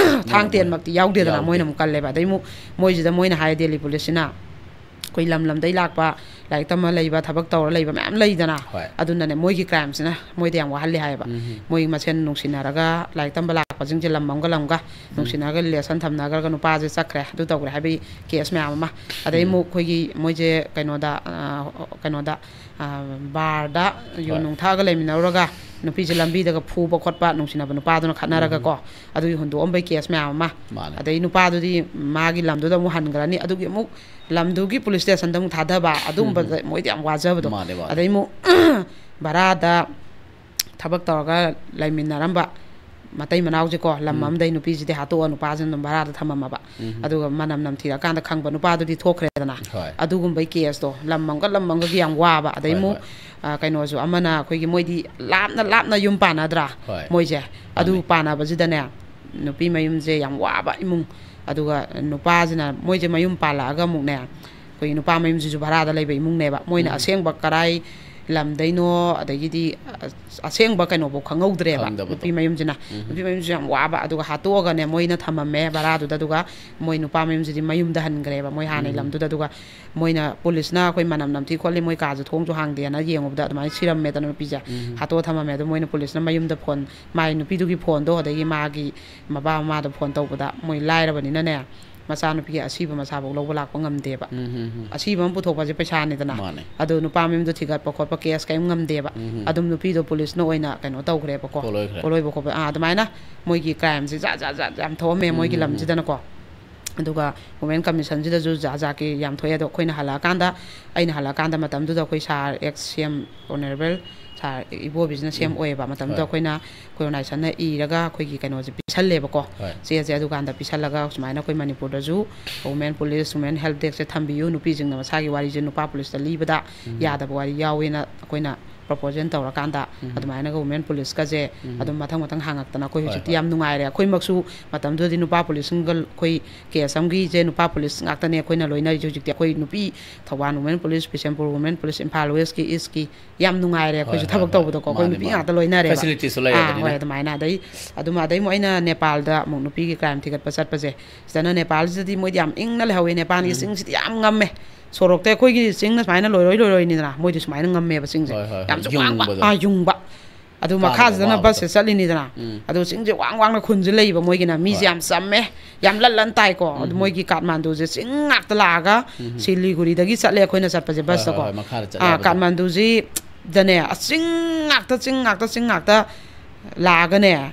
ꯊꯥꯡ ꯃꯣꯏꯅ ꯇꯦꯟꯃꯛꯇꯤ ꯌꯥꯎꯗꯦꯗꯅ, ꯌꯥꯎꯗꯦ꯫ ꯃꯣꯏꯅ ꯑꯃꯨꯛ ꯀꯜꯂꯦꯕ꯫ ꯑꯗꯩ ꯑꯃꯨꯛ ꯃꯣꯏꯁꯤꯗ ꯃꯣꯏꯅ ꯍꯥꯏ, ꯗꯦꯜꯂꯤ ꯄꯨꯂꯤꯁꯁꯤꯅ ꯑꯩꯈꯣꯏ ꯂꯝ ꯂꯝꯗꯩ ꯂꯥꯛꯄ, ꯂꯥꯏꯔꯤꯛ ꯇꯝꯃ ꯂꯩꯕ, ꯊꯕꯛ ꯇꯧꯔ ꯂꯩꯕ ꯃꯌꯥꯝ ꯂꯩꯗꯅ꯫ ꯍꯣꯏ꯫ ꯑꯗꯨꯅꯅꯦ, ꯃꯣꯏꯒꯤ ꯀ꯭ꯔꯥꯏꯝꯁꯤꯅ ꯃꯣꯏꯗ ꯌꯥꯝ ꯋꯥꯍꯜꯂꯦ ꯍꯥꯏꯌꯦꯕ꯫ ꯎꯝ, ꯎꯝ꯫ ꯃꯣꯏ ꯃꯁꯦꯟ ꯅꯨꯡꯁꯤꯅꯔꯒ ꯂꯥꯏꯔꯤꯛ ꯇꯝꯕ ꯂꯥꯛꯄꯁꯤꯡꯁꯦ ꯂꯝ ꯑꯃꯒ ꯂꯝ ꯑꯃꯒ ꯎꯝ꯫ ꯅꯨꯡꯁꯤꯅꯔꯒ ꯔꯤꯂꯦꯁꯟ ꯊꯝꯅꯈ꯭ꯔꯒ ꯅꯨꯄꯥꯁꯦ ꯆꯠꯈ꯭ꯔꯦ, ꯑꯗꯨ ꯇꯧꯈ꯭ꯔꯦ ꯍꯥꯏꯕꯒꯤ ꯀꯦꯁ ꯃꯌꯥꯝ ꯑꯃ꯫ ꯑꯗꯩ ꯎꯝ꯫ ꯑꯃꯨꯛ ꯑꯩꯈꯣꯏꯒꯤ ꯃꯣꯏꯁꯦ ꯀꯩꯅꯣꯗ, ꯑ, ꯀꯩꯅꯣꯗ, ꯑ, ꯕꯥꯔꯗ ꯌꯨ ꯍꯣꯏ꯫ ꯅꯨꯡ ꯊꯛꯑꯒ ꯂꯩꯃꯤꯟꯅꯔꯨꯔꯒ ꯅꯨꯄꯤꯁꯦ ꯂꯝꯕꯤꯗꯒ ꯐꯨꯕ ꯈꯣꯠꯄ, ꯅꯨꯡꯁꯤꯅꯕ ꯅꯨꯄꯥꯗꯨꯅ ꯈꯠꯅꯔꯒꯀꯣ, ꯎꯝ꯫ ꯑꯗꯨꯒꯤ ꯍꯨꯟꯗꯣꯛꯑꯝꯕꯩ ꯀꯦꯁ ꯃꯌꯥꯝ ꯑꯃ꯫ ꯃꯥꯅꯦ꯫ ꯑꯗꯩ ꯅꯨꯄꯥꯗꯨꯗꯤ ꯃꯥꯒꯤ ꯂꯝꯗꯨꯗ ꯑꯃꯨꯛ ꯍꯟꯈ꯭ꯔꯅꯤ, ꯑꯗꯨꯒꯤ ꯑꯃꯨꯛ ꯂꯝꯗꯨꯒꯤ ꯄꯨꯂꯤꯁ ꯁ꯭ꯇꯦꯁꯟꯗ ꯑꯃꯨꯛ ꯊꯥꯗꯕ, ꯎꯝ, ꯑꯗꯨꯒꯨꯝꯕꯗ ꯎꯝ꯫ ꯃꯣꯏꯗꯤ ꯌꯥꯝ ꯋꯥꯖꯕꯗꯣ꯫ ꯃꯥꯅꯦ, ꯃꯥꯅꯦ꯫ ꯑꯗꯩ ꯑꯃꯨꯛ ꯚꯔꯥꯗ ꯊꯕꯛ ꯇꯧꯔꯒ ꯂꯩꯃꯤꯟꯅꯔꯝꯕ ꯃꯇꯩ ꯃꯅꯥꯎꯁꯦꯀꯣ, ꯂꯝ ꯎꯝ꯫ ꯑꯃꯗꯩ ꯅꯨꯄꯤꯁꯤꯗꯤ ꯍꯥꯠꯇꯣꯛꯑ ꯅꯨꯄꯥꯁꯤꯅ ꯑꯗꯨꯝ ꯚꯔꯥꯗ ꯊꯝꯃꯝꯃꯕ꯫ ꯎꯝ꯫ ꯑꯗꯨꯒ ꯃꯅꯝ ꯅꯝꯊꯤꯔꯀꯥꯟꯗ ꯈꯪꯕ ꯅꯨꯄꯥꯗꯨꯗꯤ ꯊꯣꯛꯈ꯭ꯔꯦꯗꯅ꯫ ꯍꯣꯏ꯫ ꯑꯗꯨꯒꯨꯝꯕꯩ ꯀꯦꯁꯇꯣ ꯂꯝ ꯑꯃꯒ ꯂꯝ ꯑꯃꯒꯒꯤ ꯌꯥꯝ ꯋꯥꯕ꯫ ꯑꯗꯩ ꯍꯣꯏ, ꯑꯃꯨꯛ, ꯍꯣꯏ꯫ ꯑ, ꯀꯩꯅꯣꯁꯨ ꯑꯃꯅ ꯑꯩꯈꯣꯏꯒꯤ ꯃꯣꯏꯗꯤ ꯂꯥꯞꯅ ꯂꯥꯞꯅ ꯌꯨꯝ ꯄꯥꯟꯅꯗ꯭ꯔꯥ ꯍꯣꯏ꯫ ꯃꯣꯏꯁꯦ꯫ ꯑꯗꯨ ꯃꯥꯅꯦ꯫ ꯄꯥꯟꯅꯕꯁꯤꯗꯅꯦ, ꯅꯨꯄꯤ ꯃꯌꯨꯝꯁꯦ ꯌꯥꯝ ꯋꯥꯕ ꯏꯃꯨꯡ꯫ ꯑꯗꯨꯒ ꯅꯨꯄꯥꯁꯤꯅ, ꯃꯣꯏꯁꯦ ꯃꯌꯨꯝ ꯄꯥꯜꯂꯛꯑꯒ ꯑꯃꯨꯛꯅꯦ, ꯑꯩꯈꯣꯏꯒꯤ ꯅꯨꯄꯥ ꯃꯌꯨꯝꯁꯤꯁꯨ ꯚꯔꯥꯗ ꯂꯩꯕ ꯏꯃꯨꯡꯅꯦꯕ꯫ ꯃꯣꯏꯅ ꯎꯝ꯫ ꯑꯁꯦꯡꯕ ꯀꯔꯥꯏ ꯂꯝꯗꯩꯅꯣ, ꯑꯗꯒꯤꯗꯤ, ꯑ, ꯑꯁꯦꯡꯕ ꯀꯩꯅꯣꯐꯥꯎ ꯈꯪꯍꯧꯗ꯭ꯔꯦꯕ꯫ ꯈꯪꯗꯕꯗꯣ꯫ ꯅꯨꯄꯤ ꯃꯌꯨꯝꯁꯤꯅ꯫ ꯎꯝ꯫ ꯅꯨꯄꯤ ꯃꯌꯨꯝꯁꯤꯁꯨ ꯌꯥꯝ ꯋꯥꯕ꯫ ꯑꯗꯨꯒ ꯍꯥꯠꯇꯣꯛꯑꯒꯅꯦ, ꯃꯣꯏꯅ ꯊꯝꯃꯝꯃꯦ ꯚꯔꯥꯗꯨꯗ꯫ ꯑꯗꯨꯒ ꯃꯣꯏ ꯅꯨꯄꯥ ꯃꯌꯨꯝꯁꯤꯗꯤ ꯃꯌꯨꯝꯗ ꯍꯟꯈ꯭ꯔꯦꯕ, ꯃꯣꯏ ꯍꯥꯟꯅꯩ ꯎꯝ꯫ ꯂꯝꯗꯨꯗ꯫ ꯑꯗꯨꯒ ꯃꯣꯏꯅ, ꯄꯨꯂꯤꯁꯅ ꯑꯩꯈꯣꯏ ꯃꯅꯝ ꯅꯝꯊꯤ ꯈꯣꯠꯂꯤ, ꯃꯣꯏ ꯀꯥꯁꯨ ꯊꯣꯡꯁꯨ ꯍꯥꯡꯗꯦꯅ ꯌꯦꯡꯉꯨꯕꯗ ꯑꯗꯨꯃꯥꯏꯅ ꯁꯤꯔꯝꯃꯦꯗꯅ ꯅꯨꯄꯤꯁꯦ꯫ ꯎꯝ꯫ ꯍꯥꯠꯇꯣꯛꯑ ꯊꯝꯃꯝꯃꯦ꯫ ꯑꯗꯣ ꯃꯣꯏꯅ, ꯄꯨꯂꯤꯁꯅ ꯃꯌꯨꯝꯗ ꯐꯣꯟ, ꯃꯥꯏ ꯅꯨꯄꯤꯗꯨꯒꯤ ꯐꯣꯟꯗꯣ, ꯑꯗꯒꯤ ꯃꯥꯒꯤ ꯃꯄꯥ ꯃꯃꯥꯗ ꯐꯣꯟ ꯇꯧꯕꯗ, ꯃꯣꯏ ꯂꯥꯏꯔꯕꯅꯤꯅꯅꯦ, ꯃꯆꯥꯅꯨꯄꯤꯒꯤ ꯑꯁꯤꯕ ꯃꯁꯥꯐꯧ ꯂꯧꯕ ꯂꯥꯛꯄ ꯉꯝꯗꯦꯕ꯫ ꯎꯝ, ꯎꯝ, ꯎꯝ꯫ ꯑꯁꯤꯕ ꯑꯃ ꯄꯨꯊꯣꯛꯄꯁꯦ ꯄꯩꯁꯥꯅꯤꯗꯅ꯫ ꯃꯥꯅꯦ꯫ ꯑꯗꯣ ꯅꯨꯄꯥ ꯃꯌꯨꯝꯗꯣ ꯊꯤꯒꯠꯄ ꯈꯣꯠꯄ ꯀꯦꯁ ꯀꯔꯤꯝ ꯉꯝꯗꯦꯕ꯫ ꯎꯝ, ꯎꯝ꯫ ꯑꯗꯨꯝ ꯅꯨꯄꯤꯗꯣ ꯄꯨꯂꯤꯁꯅ ꯑꯣꯏꯅ ꯀꯩꯅꯣ ꯇꯧꯈ꯭ꯔꯦꯕꯀꯣ꯫ ꯄꯣꯠꯂꯣꯏꯈ꯭ꯔꯦ꯫ ꯄꯣꯠꯂꯣꯏꯕ ꯈꯣꯠꯄ꯫ ꯑꯥ, ꯑꯗꯨꯃꯥꯏꯅ ꯃꯣꯏꯒꯤ ꯀ꯭ꯔꯥꯏꯝꯁꯦ ꯖꯥꯠ ꯖꯥꯠ ꯖꯥꯠ ꯌꯥꯝ ꯊꯣꯛꯑꯝꯃꯦ ꯎꯝ, ꯃꯣꯏꯒꯤ ꯎꯝ, ꯎꯝ꯫ ꯂꯝꯁꯤꯗꯅꯀꯣ꯫ ꯑꯗꯨꯒ ꯋꯨꯃꯦꯟ ꯀꯃꯤꯁꯟꯁꯤꯗꯁꯨ ꯖꯥꯠ ꯖꯥꯠꯀꯤ ꯌꯥꯝ ꯊꯣꯛꯑꯦ꯫ ꯑꯗꯣ ꯑꯩꯈꯣꯏꯅ ꯍꯜꯂꯛꯑꯀꯥꯟꯗ, ꯑꯩꯅ ꯍꯜꯂꯛꯑꯀꯥꯟꯗ ꯃꯇꯝꯗꯨꯗ ꯑꯩꯈꯣꯏ ꯁꯥꯔ, ꯑꯦꯛꯁ ꯁꯤ ꯑꯦꯝ ꯑꯣꯅꯔꯦꯕꯜ ꯁꯥꯔ ꯏꯕꯣꯕꯤꯁꯤꯅ ꯁꯤ ꯑꯦꯝ ꯎꯝ꯫ ꯑꯣꯏꯌꯦꯕ꯫ ꯃꯇꯝꯗꯨꯗ ꯍꯣꯏ꯫ ꯑꯩꯈꯣꯏꯅ, ꯑꯩꯈꯣꯏ ꯑꯣꯔꯒꯅꯥꯏꯖꯦꯁꯟꯅ ꯏꯔꯒ ꯑꯩꯈꯣꯏꯒꯤ ꯀꯩꯅꯣꯁꯦ ꯄꯤꯁꯜꯂꯦꯕꯀꯣ꯫ ꯍꯣꯏ꯫ ꯆꯦꯁꯦ꯫ ꯑꯗꯨꯀꯥꯟꯗ ꯄꯤꯁꯜꯂꯒ ꯁꯨꯃꯥꯏꯅ ꯑꯩꯈꯣꯏ ꯃꯅꯤꯄꯨꯔꯗꯁꯨ ꯋꯨꯃꯦꯟ ꯄꯨꯂꯤꯁ, ꯋꯨꯃꯦꯟ ꯍꯦꯜꯞ ꯗꯦꯁꯛꯁꯦ ꯊꯝꯕꯤꯌꯨ, ꯅꯨꯄꯤꯁꯤꯡꯅ ꯃꯁꯥꯒꯤ ꯋꯥꯔꯤꯁꯦ ꯅꯨꯄꯥ ꯄꯨꯂꯤꯁꯇ ꯂꯤꯕꯗ ꯎꯝ꯫ ꯌꯥꯗꯕ ꯋꯥꯔꯤ ꯌꯥꯎꯋꯦꯅ ꯑꯩꯈꯣꯏꯅ ꯄ꯭ꯔꯣꯄꯣꯖꯦꯜ ꯇꯧꯔꯀꯥꯟꯗ ꯑꯗꯨꯃꯥꯏꯅꯒ ꯋꯨꯃꯦꯟ ꯄꯨꯂꯤꯁꯀꯁꯦ ꯑꯗꯨꯝ ꯃꯊꯪ ꯃꯊꯪ ꯍꯥꯡꯉꯛꯇꯅ ꯑꯩꯈꯣꯏ ꯍꯣꯏ, ꯍꯧꯖꯤꯛꯇꯤ ꯍꯣꯏ꯫ ꯌꯥꯝ ꯅꯨꯡꯉꯥꯏꯔꯦ꯫ ꯑꯩꯈꯣꯏꯃꯛꯁꯨ ꯃꯇꯝꯗꯨꯗꯗꯤ ꯅꯨꯄꯥ ꯄꯨꯂꯤꯁꯁꯤꯡꯒ, ꯑꯩꯈꯣꯏ ꯀꯦꯁ ꯑꯃꯒꯤꯁꯦ ꯅꯨꯄꯥ ꯄꯨꯂꯤꯁ ꯉꯥꯛꯇꯅꯦ ꯑꯩꯈꯣꯏꯅ ꯂꯣꯏꯅꯔꯤꯁꯦ꯫ ꯍꯧꯖꯤꯛꯇꯤ ꯑꯩꯈꯣꯏ ꯅꯨꯄꯤ Thoubal women police, Bishnupur women police, Imphal ꯋꯦꯁꯀꯤ, ꯏꯁꯀꯤ ꯌꯥꯝ ꯅꯨꯡꯉꯥꯏꯔꯦ꯫ ꯍꯣꯏ, ꯑꯩꯈꯣꯏꯁꯨ ꯍꯣꯏ, ꯊꯕꯛ ꯍꯣꯏ꯫ ꯇꯧꯕꯗꯀꯣ ꯑꯩꯈꯣꯏ ꯃꯥꯅꯦ, ꯅꯨꯄꯤ ꯃꯥꯅꯦ꯫ ꯉꯥꯛꯇ ꯂꯣꯏꯅꯔꯦꯕ꯫ ꯐꯦꯁꯤꯂꯤꯇꯤꯁꯨ ꯑꯥ, ꯂꯩꯔꯕꯅꯤꯅ꯫ ꯍꯣꯏ, ꯑꯗꯨꯃꯥꯏꯅ꯫ ꯑꯗꯩ ꯑꯗꯨꯝ, ꯑꯗꯩ ꯑꯃꯨꯛ ꯑꯩꯅ ꯅꯦꯄꯥꯜꯗ ꯑꯃꯨꯛ ꯅꯨꯄꯤꯒꯤ ꯀ꯭ꯔꯥꯏꯝ ꯊꯤꯒꯠꯄ ꯆꯠꯄꯁꯦ, ꯁꯤꯗꯅ ꯅꯦꯄꯥꯜꯁꯤꯗꯗꯤ ꯃꯣꯏꯗꯤ ꯌꯥꯝ ꯏꯪꯅ ꯂꯩꯍꯧꯋꯦ꯫ ꯅꯦꯄꯥꯜꯒꯤ ꯎꯝ꯫ ꯆꯤꯡꯁꯤꯗꯤ ꯌꯥꯝ ꯉꯝꯃꯦ꯫ ꯁꯣꯔꯣꯛꯇ ꯑꯩꯈꯣꯏꯒꯤ ꯆꯤꯡꯅ ꯁꯨꯃꯥꯏꯅ ꯂꯣꯏꯔꯣꯏ ꯂꯣꯏꯔꯣꯏꯅꯤꯗꯅ, ꯃꯣꯏꯗꯤ ꯁꯨꯃꯥꯏꯅ ꯉꯝꯃꯦꯕ ꯆꯤꯡꯁꯦ꯫ ꯍꯣꯏ, ꯍꯣꯏ, ꯍꯣꯏ꯫ ꯌꯥꯝꯁꯨ ꯋꯥꯡꯕ, ꯌꯨꯡꯕꯗꯣ꯫ ꯑꯥ, ꯌꯨꯡꯕ꯫ ꯑꯗꯨ ꯀꯥꯕꯗ ꯃꯈꯥꯁꯤꯗꯅ ꯋꯥꯕꯗꯣ꯫ ꯕꯁꯁꯦ ꯆꯠꯂꯤꯅꯤꯗꯅ꯫ ꯎꯝ꯫ ꯑꯗꯨ ꯆꯤꯡꯁꯦ ꯋꯥꯡ ꯋꯥꯡꯅ ꯈꯨꯟꯁꯦ ꯂꯩꯕ ꯃꯣꯏꯒꯤꯅ꯫ ꯃꯤꯁꯦ ꯍꯣꯏ꯫ ꯌꯥꯝ ꯆꯝꯃꯦ, ꯌꯥꯝ ꯂꯟ ꯂꯟ ꯇꯥꯏꯀꯣ꯫ ꯑꯗꯨ ꯎꯝ꯫ ꯃꯣꯏꯒꯤ ꯀꯥꯠꯃꯥꯟꯗꯨꯁꯦ ꯆꯤꯡ ꯉꯥꯛꯇ ꯂꯥꯛꯑꯒ ꯎꯝ꯫ ꯁꯤꯂꯤꯒꯨꯔꯤꯗꯒꯤ ꯆꯠꯂꯦ ꯑꯩꯈꯣꯏꯅ ꯆꯠꯄꯁꯦ ꯍꯣꯏ, ꯍꯣꯏ, ꯕꯁꯇꯀꯣ꯫ ꯍꯣꯏ, ꯃꯈꯥꯗ ꯆꯠ ꯑꯥ, ꯌꯥꯕꯗꯣ꯫ ꯀꯥꯠꯃꯥꯟꯗꯨꯁꯤꯗꯅꯦ, ꯑꯁ, ꯆꯤꯡ ꯉꯥꯛꯇ, ꯆꯤꯡ ꯉꯥꯛꯇ, ꯆꯤꯡ ꯉꯥꯛꯇ ꯂꯥꯛꯑꯒꯅꯦ,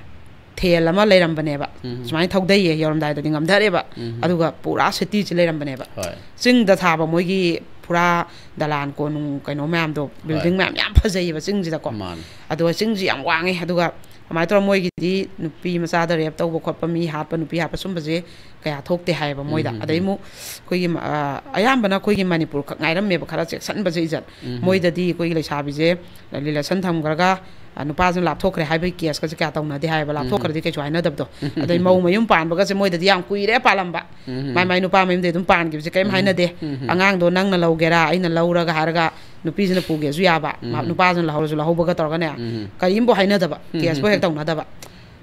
ꯊꯦꯜ ꯑꯃ ꯂꯩꯔꯝꯕꯅꯦꯕ꯫ ꯎꯝ꯫ ꯁꯨꯃꯥꯏꯅ ꯊꯧꯗꯩꯌꯦ, ꯌꯧꯔꯝꯗꯥꯏꯗꯗꯤ ꯉꯝꯊꯔꯦꯕ꯫ ꯎꯝ꯫ ꯑꯗꯨꯒ ꯄꯨꯔꯥ ꯁꯤꯇꯤꯁꯤ ꯂꯩꯔꯝꯕꯅꯦꯕ꯫ ꯍꯣꯏ꯫ ꯆꯤꯡꯗ ꯊꯥꯕ ꯃꯣꯏꯒꯤ ꯄꯨꯔꯥ ꯗꯂꯥꯟ ꯀꯣꯅꯨꯡ ꯀꯩꯅꯣ ꯃꯌꯥꯝꯗꯣ, ꯍꯣꯏ꯫ ꯕꯤꯜꯗꯤꯡ ꯃꯌꯥꯝ ꯌꯥꯝ ꯐꯖꯩꯌꯦꯕ ꯆꯤꯡꯁꯤꯗꯀꯣ꯫ ꯃꯥꯅꯦ꯫ ꯑꯗꯨꯒ ꯆꯤꯡꯁꯤ ꯌꯥꯝ ꯋꯥꯡꯉꯦ꯫ ꯑꯗꯨꯒ ꯑꯗꯨꯃꯥꯏꯅ ꯇꯧꯔꯒ ꯃꯣꯏꯒꯤꯗꯤ ꯅꯨꯄꯤ ꯃꯆꯥꯗ ꯔꯦꯞ ꯇꯧꯕ ꯈꯣꯠꯄ, ꯃꯤ ꯍꯥꯠꯄ, ꯅꯨꯄꯤ ꯍꯥꯠꯄ ꯁꯨꯝꯕꯁꯦ ꯀꯌꯥ ꯊꯣꯛꯇꯦ ꯍꯥꯏꯌꯦꯕ ꯃꯣꯏꯗ꯫ ꯎꯝ, ꯎꯝ, ꯑꯗꯩ ꯎꯝ꯫ ꯑꯃꯨꯛ ꯑꯩꯈꯣꯏꯒꯤ ꯃ-, ꯑ, ꯑꯌꯥꯝꯕꯅ ꯑꯩꯈꯣꯏꯒꯤ ꯃꯅꯤꯄꯨꯔ ꯈꯛ ꯉꯥꯏꯔꯝꯃꯦꯕ ꯈꯔ ꯆꯦꯛꯁꯤꯟꯕꯁꯦ ꯏꯖꯠ꯫ ꯎꯝ, ꯎꯝ꯫ ꯃꯣꯏꯗꯗꯤ ꯑꯩꯈꯣꯏꯒꯤ ꯂꯩꯁꯥꯕꯤꯁꯦ ꯔꯤꯂꯦꯁꯟ ꯊꯝꯈ꯭ꯔꯒ, ꯑ, ꯅꯨꯄꯥꯁꯤꯅ ꯂꯥꯞꯊꯣꯛꯈ꯭ꯔꯦ ꯍꯥꯏꯕꯒꯤ ꯀꯦꯁꯀꯁꯦ ꯀꯌꯥ ꯇꯧꯅꯗꯦ ꯍꯥꯏꯌꯦꯕ꯫ ꯎꯝ, ꯎꯝ꯫ ꯂꯥꯞꯊꯣꯛꯈ꯭ꯔꯗꯤ ꯀꯩꯁꯨ ꯍꯥꯏꯅꯗꯕꯗꯣ꯫ ꯎꯝ, ꯎꯝ, ꯑꯗꯩ ꯎꯝ, ꯃꯧ ꯎꯝ꯫ ꯃꯌꯨꯝ ꯄꯥꯟꯕꯒꯁꯦ ꯃꯣꯏꯗꯗꯤ ꯌꯥꯝ ꯀꯨꯏꯔꯦ ꯄꯥꯜꯂꯝꯕ꯫ ꯎꯝ, ꯎꯝ꯫ ꯃꯥꯏ ꯃꯥꯏ ꯅꯨꯄꯥ ꯃꯌꯨꯝꯗꯩ ꯑꯗꯨꯝ ꯄꯥꯟꯈꯤꯕꯁꯦ ꯀꯔꯤꯝ ꯎꯝ, ꯎꯝ꯫ ꯍꯥꯏꯅꯗꯦ꯫ ꯎꯝ, ꯎꯝ꯫ ꯑꯉꯥꯡꯗꯣ ꯅꯪꯅ ꯂꯧꯒꯦꯔꯥ, ꯑꯩꯅ ꯂꯧꯔꯒ ꯍꯥꯏꯔꯒ ꯅꯨꯄꯤꯁꯤꯅ ꯄꯨꯒꯦꯁꯨ ꯌꯥꯕ, ꯎꯝ, ꯃꯥ-, ꯎꯝ꯫ ꯅꯨꯄꯥꯁꯤꯅ ꯂꯧꯍꯧꯔꯁꯨ ꯂꯧꯍꯧꯕꯒ ꯇꯧꯔꯒꯅꯦ, ꯎꯝ, ꯎꯝ꯫ ꯀꯔꯤꯝꯕꯨ ꯍꯥꯏꯅꯗꯕ, ꯎꯝ, ꯎꯝ, ꯀꯦꯁꯄꯨ ꯍꯦꯛ ꯎꯝ꯫ ꯇꯧꯅꯗꯕ꯫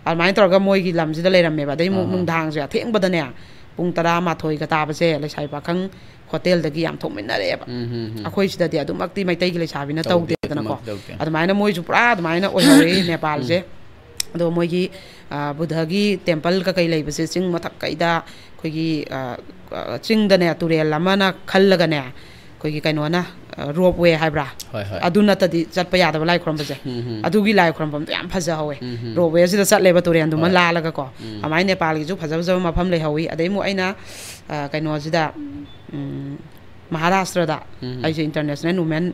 ꯑꯗꯨꯃꯥꯏꯅ ꯇꯧꯔꯒ ꯃꯣꯏꯒꯤ ꯂꯝꯁꯤꯗ ꯂꯩꯔꯝꯃꯦꯕ꯫ ꯑꯗꯩ ꯑꯃꯨꯛ ꯑꯥ, ꯑꯥ꯫ ꯅꯨꯡꯗꯥꯡꯁꯦ ꯑꯊꯦꯡꯕꯗꯅꯦ, ꯄꯨꯡ ꯇꯔꯥꯃꯥꯊꯣꯏꯒ ꯇꯥꯕꯁꯦ ꯂꯩꯁꯥꯕꯤ ꯄꯥꯈꯪ ꯍꯣꯇꯦꯜꯗꯒꯤ ꯌꯥꯝ ꯊꯣꯛꯃꯤꯟꯅꯔꯛꯑꯦꯕ꯫ ꯎꯝ, ꯎꯝ, ꯎꯝ꯫ ꯑꯩꯈꯣꯏ ꯁꯤꯗꯗꯤ ꯑꯗꯨꯃꯛꯇꯤ ꯃꯩꯇꯩꯒꯤ ꯂꯩꯁꯥꯕꯤꯅ ꯇꯧꯗꯦ, ꯇꯧꯗꯦꯗꯅꯀꯣ꯫ ꯑꯗꯨꯃꯛꯇꯤ ꯇꯧꯗꯦ꯫ ꯑꯗꯨꯃꯥꯏꯅ ꯃꯣꯏꯁꯨ ꯄꯨꯔꯥ ꯑꯗꯨꯃꯥꯏꯅ ꯑꯣꯏꯍꯧꯔꯦ ꯅꯦꯄꯥꯜꯁꯦ꯫ ꯎꯝ꯫ ꯑꯗꯣ ꯃꯣꯏꯒꯤ, ꯑ, ꯕꯨꯙꯒꯤ ꯇꯦꯝꯄꯜ ꯀꯀꯩ ꯂꯩꯕꯁꯦ ꯆꯤꯡ ꯃꯊꯛ ꯀꯩꯗ ꯑꯩꯈꯣꯏꯒꯤ, ꯑ, ꯑ, ꯆꯤꯡꯗꯅꯦ ꯇꯨꯔꯦꯜ ꯑꯃꯅ ꯈꯜꯂꯒꯅꯦ, ꯑꯩꯈꯣꯏꯒꯤ ꯀꯩꯅꯣꯅ, ꯑ, ꯔꯣꯞ ꯋꯦ ꯍꯥꯏꯕ꯭ꯔꯥ? ꯍꯣꯏ, ꯍꯣꯏ꯫ ꯑꯗꯨ ꯅꯠꯇꯗꯤ ꯆꯠꯄ ꯌꯥꯗꯕ ꯂꯥꯏ ꯈꯨꯔꯝꯕꯁꯦ꯫ ꯎꯝ, ꯎꯝ꯫ ꯑꯗꯨꯒꯤ ꯂꯥꯏ ꯈꯨꯔꯝꯐꯝꯗꯣ ꯌꯥꯝ ꯐꯖꯍꯧꯋꯦ꯫ ꯎꯝ, ꯎꯝ꯫ ꯔꯣꯞ ꯋꯦꯁꯤꯗ ꯆꯠꯂꯦꯕ ꯇꯨꯔꯦꯜꯗꯨꯃ ꯍꯣꯏ꯫ ꯂꯥꯜꯂꯒꯀꯣ꯫ ꯎꯝ꯫ ꯑꯗꯨꯃꯥꯏꯅ ꯅꯦꯄꯥꯜꯒꯤꯁꯨ ꯐꯖ ꯐꯖꯕ ꯃꯐꯝ ꯂꯩꯍꯧꯋꯤ꯫ ꯑꯗꯩ ꯑꯃꯨꯛ ꯑꯩꯅ, ꯑ, ꯀꯩꯅꯣꯁꯤꯗ, ꯎꯝ, ꯃꯍꯥꯔꯥꯁꯇ꯭ꯔꯗ ꯎꯝ꯫ ꯑꯩꯁꯦ ꯏꯟꯇꯔꯅꯦꯁꯅꯦꯜ ꯋꯨꯃꯦꯟ,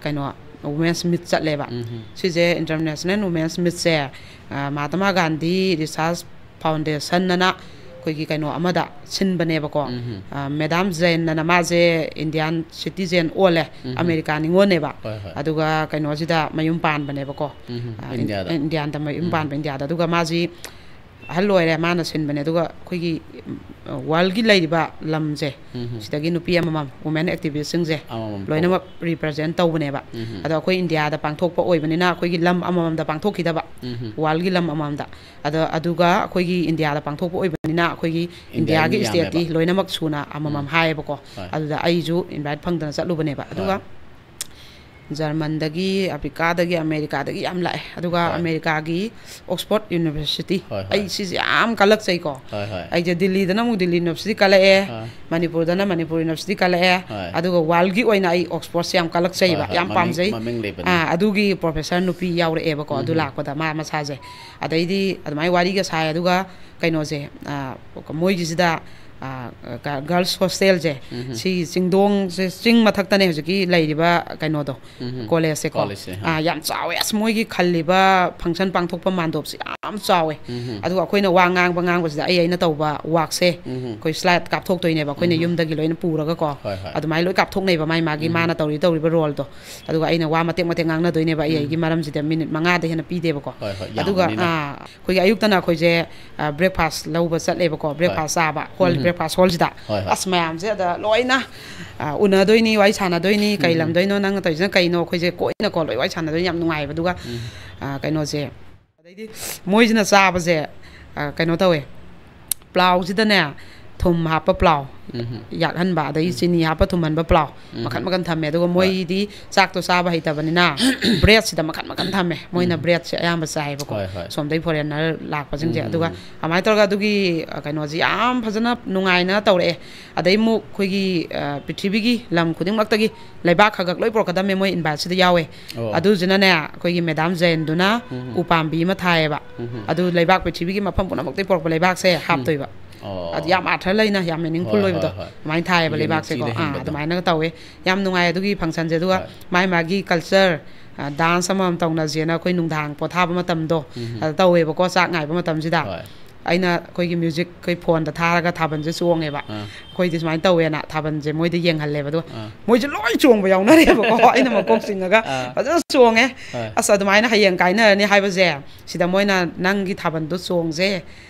ꯀꯩꯅꯣ, ꯋꯨꯃꯦꯟꯁ ꯃꯤꯠ ꯆꯠꯂꯦꯕ꯫ ꯎꯝ꯫ ꯁꯤꯁꯦ ꯏꯟꯇꯔꯅꯦꯁꯅꯦꯜ ꯋꯨꯃꯦꯟꯁ ꯃꯤꯠꯁꯦ, ꯑ, ꯃꯍꯥꯇꯃꯥ ꯒꯥꯟꯙꯤ ꯔꯤꯁꯥꯔꯁ ꯐꯥꯎꯟꯗꯦꯁꯟ ꯑꯅ ꯑꯩꯈꯣꯏꯒꯤ ꯀꯩꯅꯣ ꯑꯃꯗ ꯁꯤꯟꯕꯅꯦꯕꯀꯣ꯫ ꯎꯝ꯫ ꯑ, ꯃꯦꯗꯥꯝ ꯖꯦꯟ ꯑꯅ, ꯃꯥꯁꯦ ꯏꯟꯗꯤꯌꯥꯟ ꯁꯤꯇꯤꯖꯦꯟ ꯑꯣꯜꯂꯦ, ꯎꯝ꯫ ꯑꯃꯦꯔꯤꯀꯥ ꯅꯤꯉꯣꯜꯅꯦꯕ꯫ ꯍꯣꯏ, ꯍꯣꯏ꯫ ꯑꯗꯨꯒ ꯀꯩꯅꯣꯁꯤꯗ ꯃꯌꯨꯝ ꯄꯥꯟꯕꯅꯦꯕꯀꯣ꯫ ꯎꯝ꯫ ꯑ, ꯏꯟ-, ꯏꯟꯗꯤꯌꯥꯗ? ꯏꯟꯗꯤꯌꯥꯟꯗ ꯃꯌꯨꯝ ꯎꯝ꯫ ꯄꯥꯟꯕ, ꯏꯟꯗꯤꯌꯥꯗ꯫ ꯑꯗꯨꯒ ꯃꯥꯁꯤ ꯑꯍꯜ ꯑꯣꯏꯔꯦ, ꯃꯥꯅ ꯁꯤꯟꯕꯅꯦ꯫ ꯑꯗꯨꯒ ꯑꯩꯈꯣꯏꯒꯤ, ꯎꯝ, ꯋꯥꯔꯜꯒꯤ ꯂꯩꯔꯤꯕ ꯂꯝꯁꯦ, ꯎꯝ꯫ ꯁꯤꯗꯒꯤ ꯅꯨꯄꯤ ꯑꯃꯃꯝ, ꯋꯨꯃꯦꯟ ꯑꯦꯛꯇꯤꯚꯤꯁꯁꯤꯡꯁꯦ ꯑꯃꯃꯝ ꯂꯣꯏꯅꯃꯛ ꯀꯧꯕ꯫ ꯔꯤꯄ꯭ꯔꯖꯦꯟ ꯇꯧꯕꯅꯦꯕ꯫ ꯎꯝ꯫ ꯑꯗꯣ ꯑꯩꯈꯣꯏ ꯏꯟꯗꯤꯌꯥꯗ ꯄꯥꯡꯊꯣꯛꯄ ꯑꯣꯏꯕꯅꯤꯅ ꯑꯩꯈꯣꯏꯒꯤ ꯂꯝ ꯑꯃꯃꯝꯗ ꯄꯥꯡꯊꯣꯛꯈꯤꯗꯕ, ꯎꯝ꯫ ꯋꯥꯔꯜꯒꯤ ꯂꯝ ꯑꯃꯃꯝꯗ꯫ ꯑꯗꯣ ꯑꯗꯨꯒ ꯑꯩꯈꯣꯏꯒꯤ ꯏꯟꯗꯤꯌꯥꯗ ꯄꯥꯡꯊꯣꯛꯄ ꯑꯣꯏꯕꯅꯤꯅ ꯑꯩꯈꯣꯏꯒꯤ ꯏꯟꯗꯤꯌꯥꯒꯤ ꯏꯟꯗꯤꯌꯥꯒꯤ ꯏꯁꯇꯦꯠꯇꯤ ꯌꯥꯝꯃꯦꯕ꯫ ꯂꯣꯏꯅꯃꯛ ꯁꯨꯅ ꯑꯃꯃꯝ ꯎꯝ꯫ ꯍꯥꯏꯌꯦꯕꯀꯣ꯫ ꯍꯣꯏ꯫ ꯑꯗꯨꯗ ꯑꯩꯁꯨ ꯏꯟꯚꯥꯏꯠ ꯐꯪꯗꯅ ꯆꯠꯂꯨꯕꯅꯦꯕ꯫ ꯑꯗꯨꯒ ꯍꯣꯏ꯫ ꯖꯔꯃꯟꯗꯒꯤ, ꯑꯐ꯭ꯔꯤꯀꯥꯗꯒꯤ, ꯑꯃꯦꯔꯤꯀꯥꯗꯒꯤ ꯌꯥꯝ ꯂꯥꯛꯑꯦ꯫ ꯑꯗꯨꯒ ꯍꯣꯏ꯫ ꯑꯃꯦꯔꯤꯀꯥꯒꯤ ꯑꯣꯛꯁꯐꯣꯔꯗ ꯌꯨꯅꯤꯚꯔꯁꯤꯇꯤ, ꯍꯣꯏ, ꯍꯣꯏ꯫ ꯑꯩ ꯁꯤꯁꯦ ꯌꯥꯝ ꯀꯜꯂꯛꯆꯩꯀꯣ꯫ ꯍꯣꯏ, ꯍꯣꯏ꯫ ꯑꯩꯁꯦ ꯗꯤꯜꯂꯤꯗꯅ ꯑꯃꯨꯛ ꯗꯤꯜꯂꯤ ꯌꯨꯅꯤꯚꯔꯁꯤꯇꯤ ꯀꯜꯂꯛꯑꯦ, ꯍꯣꯏ꯫ ꯃꯅꯤꯄꯨꯔꯗꯅ ꯃꯅꯤꯄꯨꯔ ꯌꯨꯅꯤꯚꯔꯁꯤꯇꯤ ꯀꯜꯂꯛꯑꯦ, ꯍꯣꯏ꯫ ꯑꯗꯨꯒ ꯋꯥꯔꯜꯒꯤ ꯑꯣꯏꯅ ꯑꯩ ꯑꯣꯛꯁꯐꯣꯔꯗꯁꯦ ꯌꯥꯝ ꯀꯜꯂꯛꯆꯩꯕ, ꯍꯣꯏ, ꯍꯣꯏ꯫ ꯌꯥꯝ ꯃꯃꯤꯡ, ꯄꯥꯝꯖꯩ꯫ ꯃꯃꯤꯡ ꯂꯩꯕꯅꯤ꯫ ꯑꯥ, ꯑꯗꯨꯒꯤ ꯄ꯭ꯔꯣꯐꯦꯁꯔ ꯅꯨꯄꯤ ꯌꯥꯎꯔꯛꯑꯦꯕꯀꯣ, ꯑꯗꯨ ꯎꯝ꯫ ꯂꯥꯛꯄꯗ ꯃꯥ ꯃꯁꯥꯁꯦ꯫ ꯑꯗꯩꯗꯤ ꯑꯗꯨꯃꯥꯏꯅ ꯋꯥꯔꯤꯒ ꯁꯥꯏ꯫ ꯑꯗꯨꯒ ꯀꯩꯅꯣꯁꯦ, ꯑꯥ, ꯃꯣꯏꯒꯤꯁꯤꯗ, ꯑꯥ, ꯒ-, ꯒꯔꯜꯁ ꯍꯣꯁꯇꯦꯜꯁꯦ, ꯎꯝ꯫ ꯁꯤ ꯆꯤꯡꯗꯣꯡꯁꯦ, ꯆꯤꯡ ꯃꯊꯛꯇꯅꯦ ꯍꯧꯖꯤꯛꯀꯤ ꯂꯩꯔꯤꯕ ꯀꯩꯅꯣꯗꯣ, ꯎꯝ꯫ ꯀꯣꯂꯦꯖꯁꯦꯀꯣ꯫ ꯀꯣꯂꯦꯖꯁꯦ, ꯍꯣꯏ꯫ ꯑꯥ, ꯌꯥꯝ ꯆꯥꯎꯋꯦ꯫ ꯑꯁ, ꯃꯣꯏꯒꯤ ꯈꯜꯂꯤꯕ ꯐꯪꯁꯟ ꯄꯥꯡꯊꯣꯛꯄ ꯃꯥꯟꯗꯣꯞꯁꯦ ꯌꯥꯝ ꯆꯥꯎꯋꯦ꯫ ꯎꯝ꯫ ꯑꯗꯨꯒ ꯑꯩꯈꯣꯏꯅ ꯋꯥ ꯉꯥꯡꯕ, ꯉꯥꯡꯕꯁꯤꯗ ꯑꯩ, ꯑꯩꯅ ꯇꯧꯕ ꯋꯥꯛꯁꯦ, ꯎꯝ꯫ ꯑꯩꯈꯣꯏ ꯁ꯭ꯂꯥꯏꯗ ꯀꯥꯞꯊꯣꯛꯇꯣꯏꯅꯦꯕ, ꯑꯩꯈꯣꯏꯅ ꯎꯝ꯫ ꯌꯨꯝꯗꯒꯤ ꯂꯣꯏꯅ ꯄꯨꯔꯒꯀꯣ꯫ ꯍꯣꯏ, ꯍꯣꯏ꯫ ꯑꯗꯨꯃꯥꯏꯅ ꯂꯣꯏ ꯀꯥꯞꯊꯣꯛꯅꯩꯕ, ꯃꯥꯏ ꯃꯥꯒꯤ ꯎꯝ꯫ ꯃꯥꯅ ꯇꯧꯔꯤ ꯇꯧꯔꯤꯕ ꯔꯣꯜꯗꯣ꯫ ꯑꯗꯨꯒ ꯑꯩꯅ ꯋꯥ ꯃꯇꯦꯛ ꯃꯇꯦꯛ ꯉꯥꯡꯅꯗꯣꯏꯅꯦꯕ, ꯑꯩ ꯎꯝ꯫ ꯑꯩꯒꯤ ꯃꯔꯝꯁꯤꯗ ꯃꯤꯅꯤꯠ ꯃꯉꯥꯗ ꯍꯦꯟꯅ ꯄꯤꯗꯦꯕꯀꯣ꯫ ꯍꯣꯏ, ꯍꯣꯏ, ꯑꯗꯨꯒ, ꯌꯥꯝꯕꯅꯤꯅ꯫ ꯑꯥ, ꯑꯩꯈꯣꯏꯒꯤ ꯑꯌꯨꯛꯇꯅ ꯑꯩꯈꯣꯏꯁꯦ, ꯑ, ꯕ꯭ꯔꯦꯛꯐꯥꯁ ꯂꯧꯕ ꯆꯠꯂꯦꯕꯀꯣ, ꯍꯣꯏ꯫ ꯕ꯭ꯔꯦꯛꯐꯥꯁ ꯆꯥꯕ ꯍꯣꯜ, ꯎꯝ꯫ ꯕ꯭ꯔꯦꯛꯐꯥꯁ ꯍꯣꯜꯁꯤꯗ꯫ ꯍꯣꯏ, ꯍꯣꯏ꯫ ꯑꯁ, ꯃꯌꯥꯝꯁꯦ ꯑꯗ ꯂꯣꯏꯅ, ꯑ, ꯎꯅꯗꯣꯏꯅꯤ, ꯋꯥꯔꯤ ꯁꯥꯟꯅꯗꯣꯏꯅꯤ, ꯀꯩ ꯎꯝ꯫ ꯂꯝꯗꯩꯅꯣ, ꯅꯪꯅ ꯇꯧꯔꯤꯁꯤꯅ ꯀꯩꯅꯣ, ꯑꯩꯈꯣꯏꯁꯦ ꯀꯣꯏꯅꯀꯣ ꯂꯣꯏ ꯋꯥꯔꯤ ꯁꯥꯟꯅꯗꯣꯏꯅꯤ, ꯌꯥꯝ ꯅꯨꯡꯉꯥꯏꯕ꯫ ꯑꯗꯨꯒ, ꯎꯝ꯫ ꯑ, ꯀꯩꯅꯣꯁꯦ, ꯑꯗꯩꯗꯤ ꯃꯣꯏꯁꯤꯅ ꯆꯥꯕꯁꯦ, ꯑ, ꯀꯩꯅꯣ ꯇꯧꯋꯦ, ꯄ꯭ꯂꯥꯎꯁꯤꯗꯅꯦ, ꯊꯨꯝ ꯍꯥꯞꯄ ꯄ꯭ꯂꯥꯎ, ꯎꯝ꯫ ꯌꯥꯛꯍꯟꯕ, ꯑꯗꯩ ꯎꯝ꯫ ꯆꯤꯅꯤ ꯍꯥꯞꯄ ꯊꯨꯝꯍꯟꯕ ꯄ꯭ꯂꯥꯎ, ꯎꯝ꯫ ꯃꯈꯟ ꯃꯈꯟ ꯊꯝꯃꯦ꯫ ꯑꯗꯨꯒ ꯍꯣꯏ꯫ ꯃꯣꯏꯗꯤ ꯆꯥꯛꯇꯣ ꯆꯥꯕ ꯍꯩꯇꯕꯅꯤꯅ ꯕ꯭ꯔꯦꯗꯁꯤꯗ ꯃꯈꯟ ꯃꯈꯟ ꯊꯝꯃꯦ꯫ ꯃꯣꯏꯅ ꯎꯝ꯫ ꯕ꯭ꯔꯦꯗꯁꯦ ꯑꯌꯥꯝꯕ ꯆꯥꯏꯌꯦꯕꯀꯣ, ꯍꯣꯏ, ꯍꯣꯏ꯫ ꯁꯣꯝꯗꯩ ꯐꯣꯔꯦꯟꯅꯔ ꯂꯥꯛꯄꯁꯤꯡꯁꯦ꯫ ꯎꯝ, ꯑꯗꯨꯒ ꯎꯝ꯫ ꯑꯗꯨꯃꯥꯏꯅ ꯇꯧꯔꯒ ꯑꯗꯨꯒꯤ, ꯑ, ꯀꯩꯅꯣꯁꯦ ꯌꯥꯝ ꯐꯖꯅ ꯅꯨꯡꯉꯥꯏꯅ ꯇꯧꯔꯛꯑꯦ꯫ ꯑꯗꯩ ꯑꯃꯨꯛ ꯑꯩꯈꯣꯏꯒꯤ, ꯑ, ꯄ꯭ꯔꯤꯊꯤꯕꯤꯒꯤ ꯂꯝ ꯈꯨꯗꯤꯡꯃꯛꯇꯒꯤ ꯂꯩꯕꯥꯛ ꯈꯔ ꯈꯔ ꯂꯣꯏ ꯄꯨꯔꯛꯀꯗꯕꯅꯦ ꯃꯣꯏ ꯏꯟꯚꯥꯏꯠꯁꯤꯗ ꯌꯥꯎꯋꯦ꯫ ꯑꯣ꯫ ꯑꯗꯨꯁꯤꯅꯅꯦ, ꯑꯩꯈꯣꯏꯒꯤ ꯃꯦꯗꯥꯝ ꯖꯌꯟꯗꯨꯅ ꯎꯝ꯫ ꯎꯄꯥꯝꯕꯤ ꯑꯃ ꯊꯥꯏꯌꯦꯕ꯫ ꯎꯝ꯫ ꯑꯗꯨ ꯂꯩꯕꯥꯛ, ꯄ꯭ꯔꯤꯊꯤꯕꯤꯒꯤ ꯃꯐꯝ ꯄꯨꯝꯅꯃꯛꯇꯒꯤ ꯄꯨꯔꯛꯄ ꯂꯩꯕꯥꯛꯁꯦ ꯎꯝ꯫ ꯍꯥꯞꯇꯣꯏꯕ꯫ ꯑꯣ꯫ ꯑꯗꯨ ꯌꯥꯝ ꯑꯥꯔꯊ ꯂꯩꯅ, ꯌꯥꯝ ꯃꯤꯅꯤꯡꯐꯨꯜ ꯍꯣꯏ, ꯑꯣꯏꯕꯗꯣ, ꯍꯣꯏ, ꯍꯣꯏ꯫ ꯑꯗꯨꯃꯥꯏꯅ ꯊꯥꯏꯌꯦꯕ ꯂꯩꯕꯥꯛꯁꯦꯀꯣ꯫ ꯌꯨꯅꯤꯇꯤꯗ ꯑꯥ, ꯍꯤꯡꯕꯗꯣ꯫ ꯑꯗꯨꯃꯥꯏꯅꯒ ꯇꯧꯋꯦ꯫ ꯌꯥꯝ ꯅꯨꯡꯉꯥꯏ ꯑꯗꯨꯒꯤ ꯐꯪꯁꯟꯁꯦ꯫ ꯑꯗꯨꯒ ꯍꯣꯏ꯫ ꯃꯥꯏ ꯃꯥꯒꯤ ꯀꯜꯆꯔ, ꯑ, ꯗꯥꯟꯁ ꯑꯃꯃꯝ ꯇꯧꯅꯁꯦꯅ ꯑꯩꯈꯣꯏ ꯅꯨꯡꯗꯥꯡ ꯄꯣꯊꯥꯕ ꯃꯇꯝꯗꯣ, ꯎꯝ꯫ ꯑꯗ ꯇꯧꯋꯦꯕꯀꯣ, ꯆꯥꯛ ꯉꯥꯏꯕ ꯃꯇꯝꯁꯤꯗ꯫ ꯍꯣꯏ꯫ ꯑꯩꯅ ꯑꯩꯈꯣꯏꯒꯤ ꯃ꯭ꯌꯨꯖꯤꯛ ꯑꯩꯈꯣꯏ ꯐꯣꯟꯗ ꯊꯥꯔꯒ ꯊꯥꯕꯜꯁꯦ ꯆꯣꯡꯉꯦꯕ꯫ ꯑꯥ꯫ ꯑꯩꯈꯣꯏꯗꯤ ꯁꯨꯃꯥꯏꯅ ꯇꯧꯋꯦꯅ ꯊꯥꯕꯜꯁꯦ ꯃꯣꯏꯗ ꯌꯦꯡꯍꯜꯂꯦꯕ꯫ ꯑꯗꯣ ꯑꯥ꯫ ꯃꯣꯏꯁꯦ ꯂꯣꯏ ꯆꯣꯡꯕ ꯌꯥꯎꯅꯔꯦꯕꯀꯣ꯫ ꯑꯩꯅ ꯃꯀꯣꯛ ꯆꯤꯡꯉꯒ ꯑꯥ꯫ ꯐꯖꯅ ꯆꯣꯡꯉꯦ꯫ ꯍꯣꯏ꯫ ꯑꯁ, ꯑꯗꯨꯃꯥꯏꯅ ꯍꯌꯦꯡ ꯀꯥꯏꯅꯔꯅꯤ ꯍꯥꯏꯕꯁꯦ, ꯁꯤꯗ ꯃꯣꯏꯅ "ꯅꯪꯒꯤ ꯊꯥꯕꯜꯗꯣ ꯆꯣꯡꯁꯦ"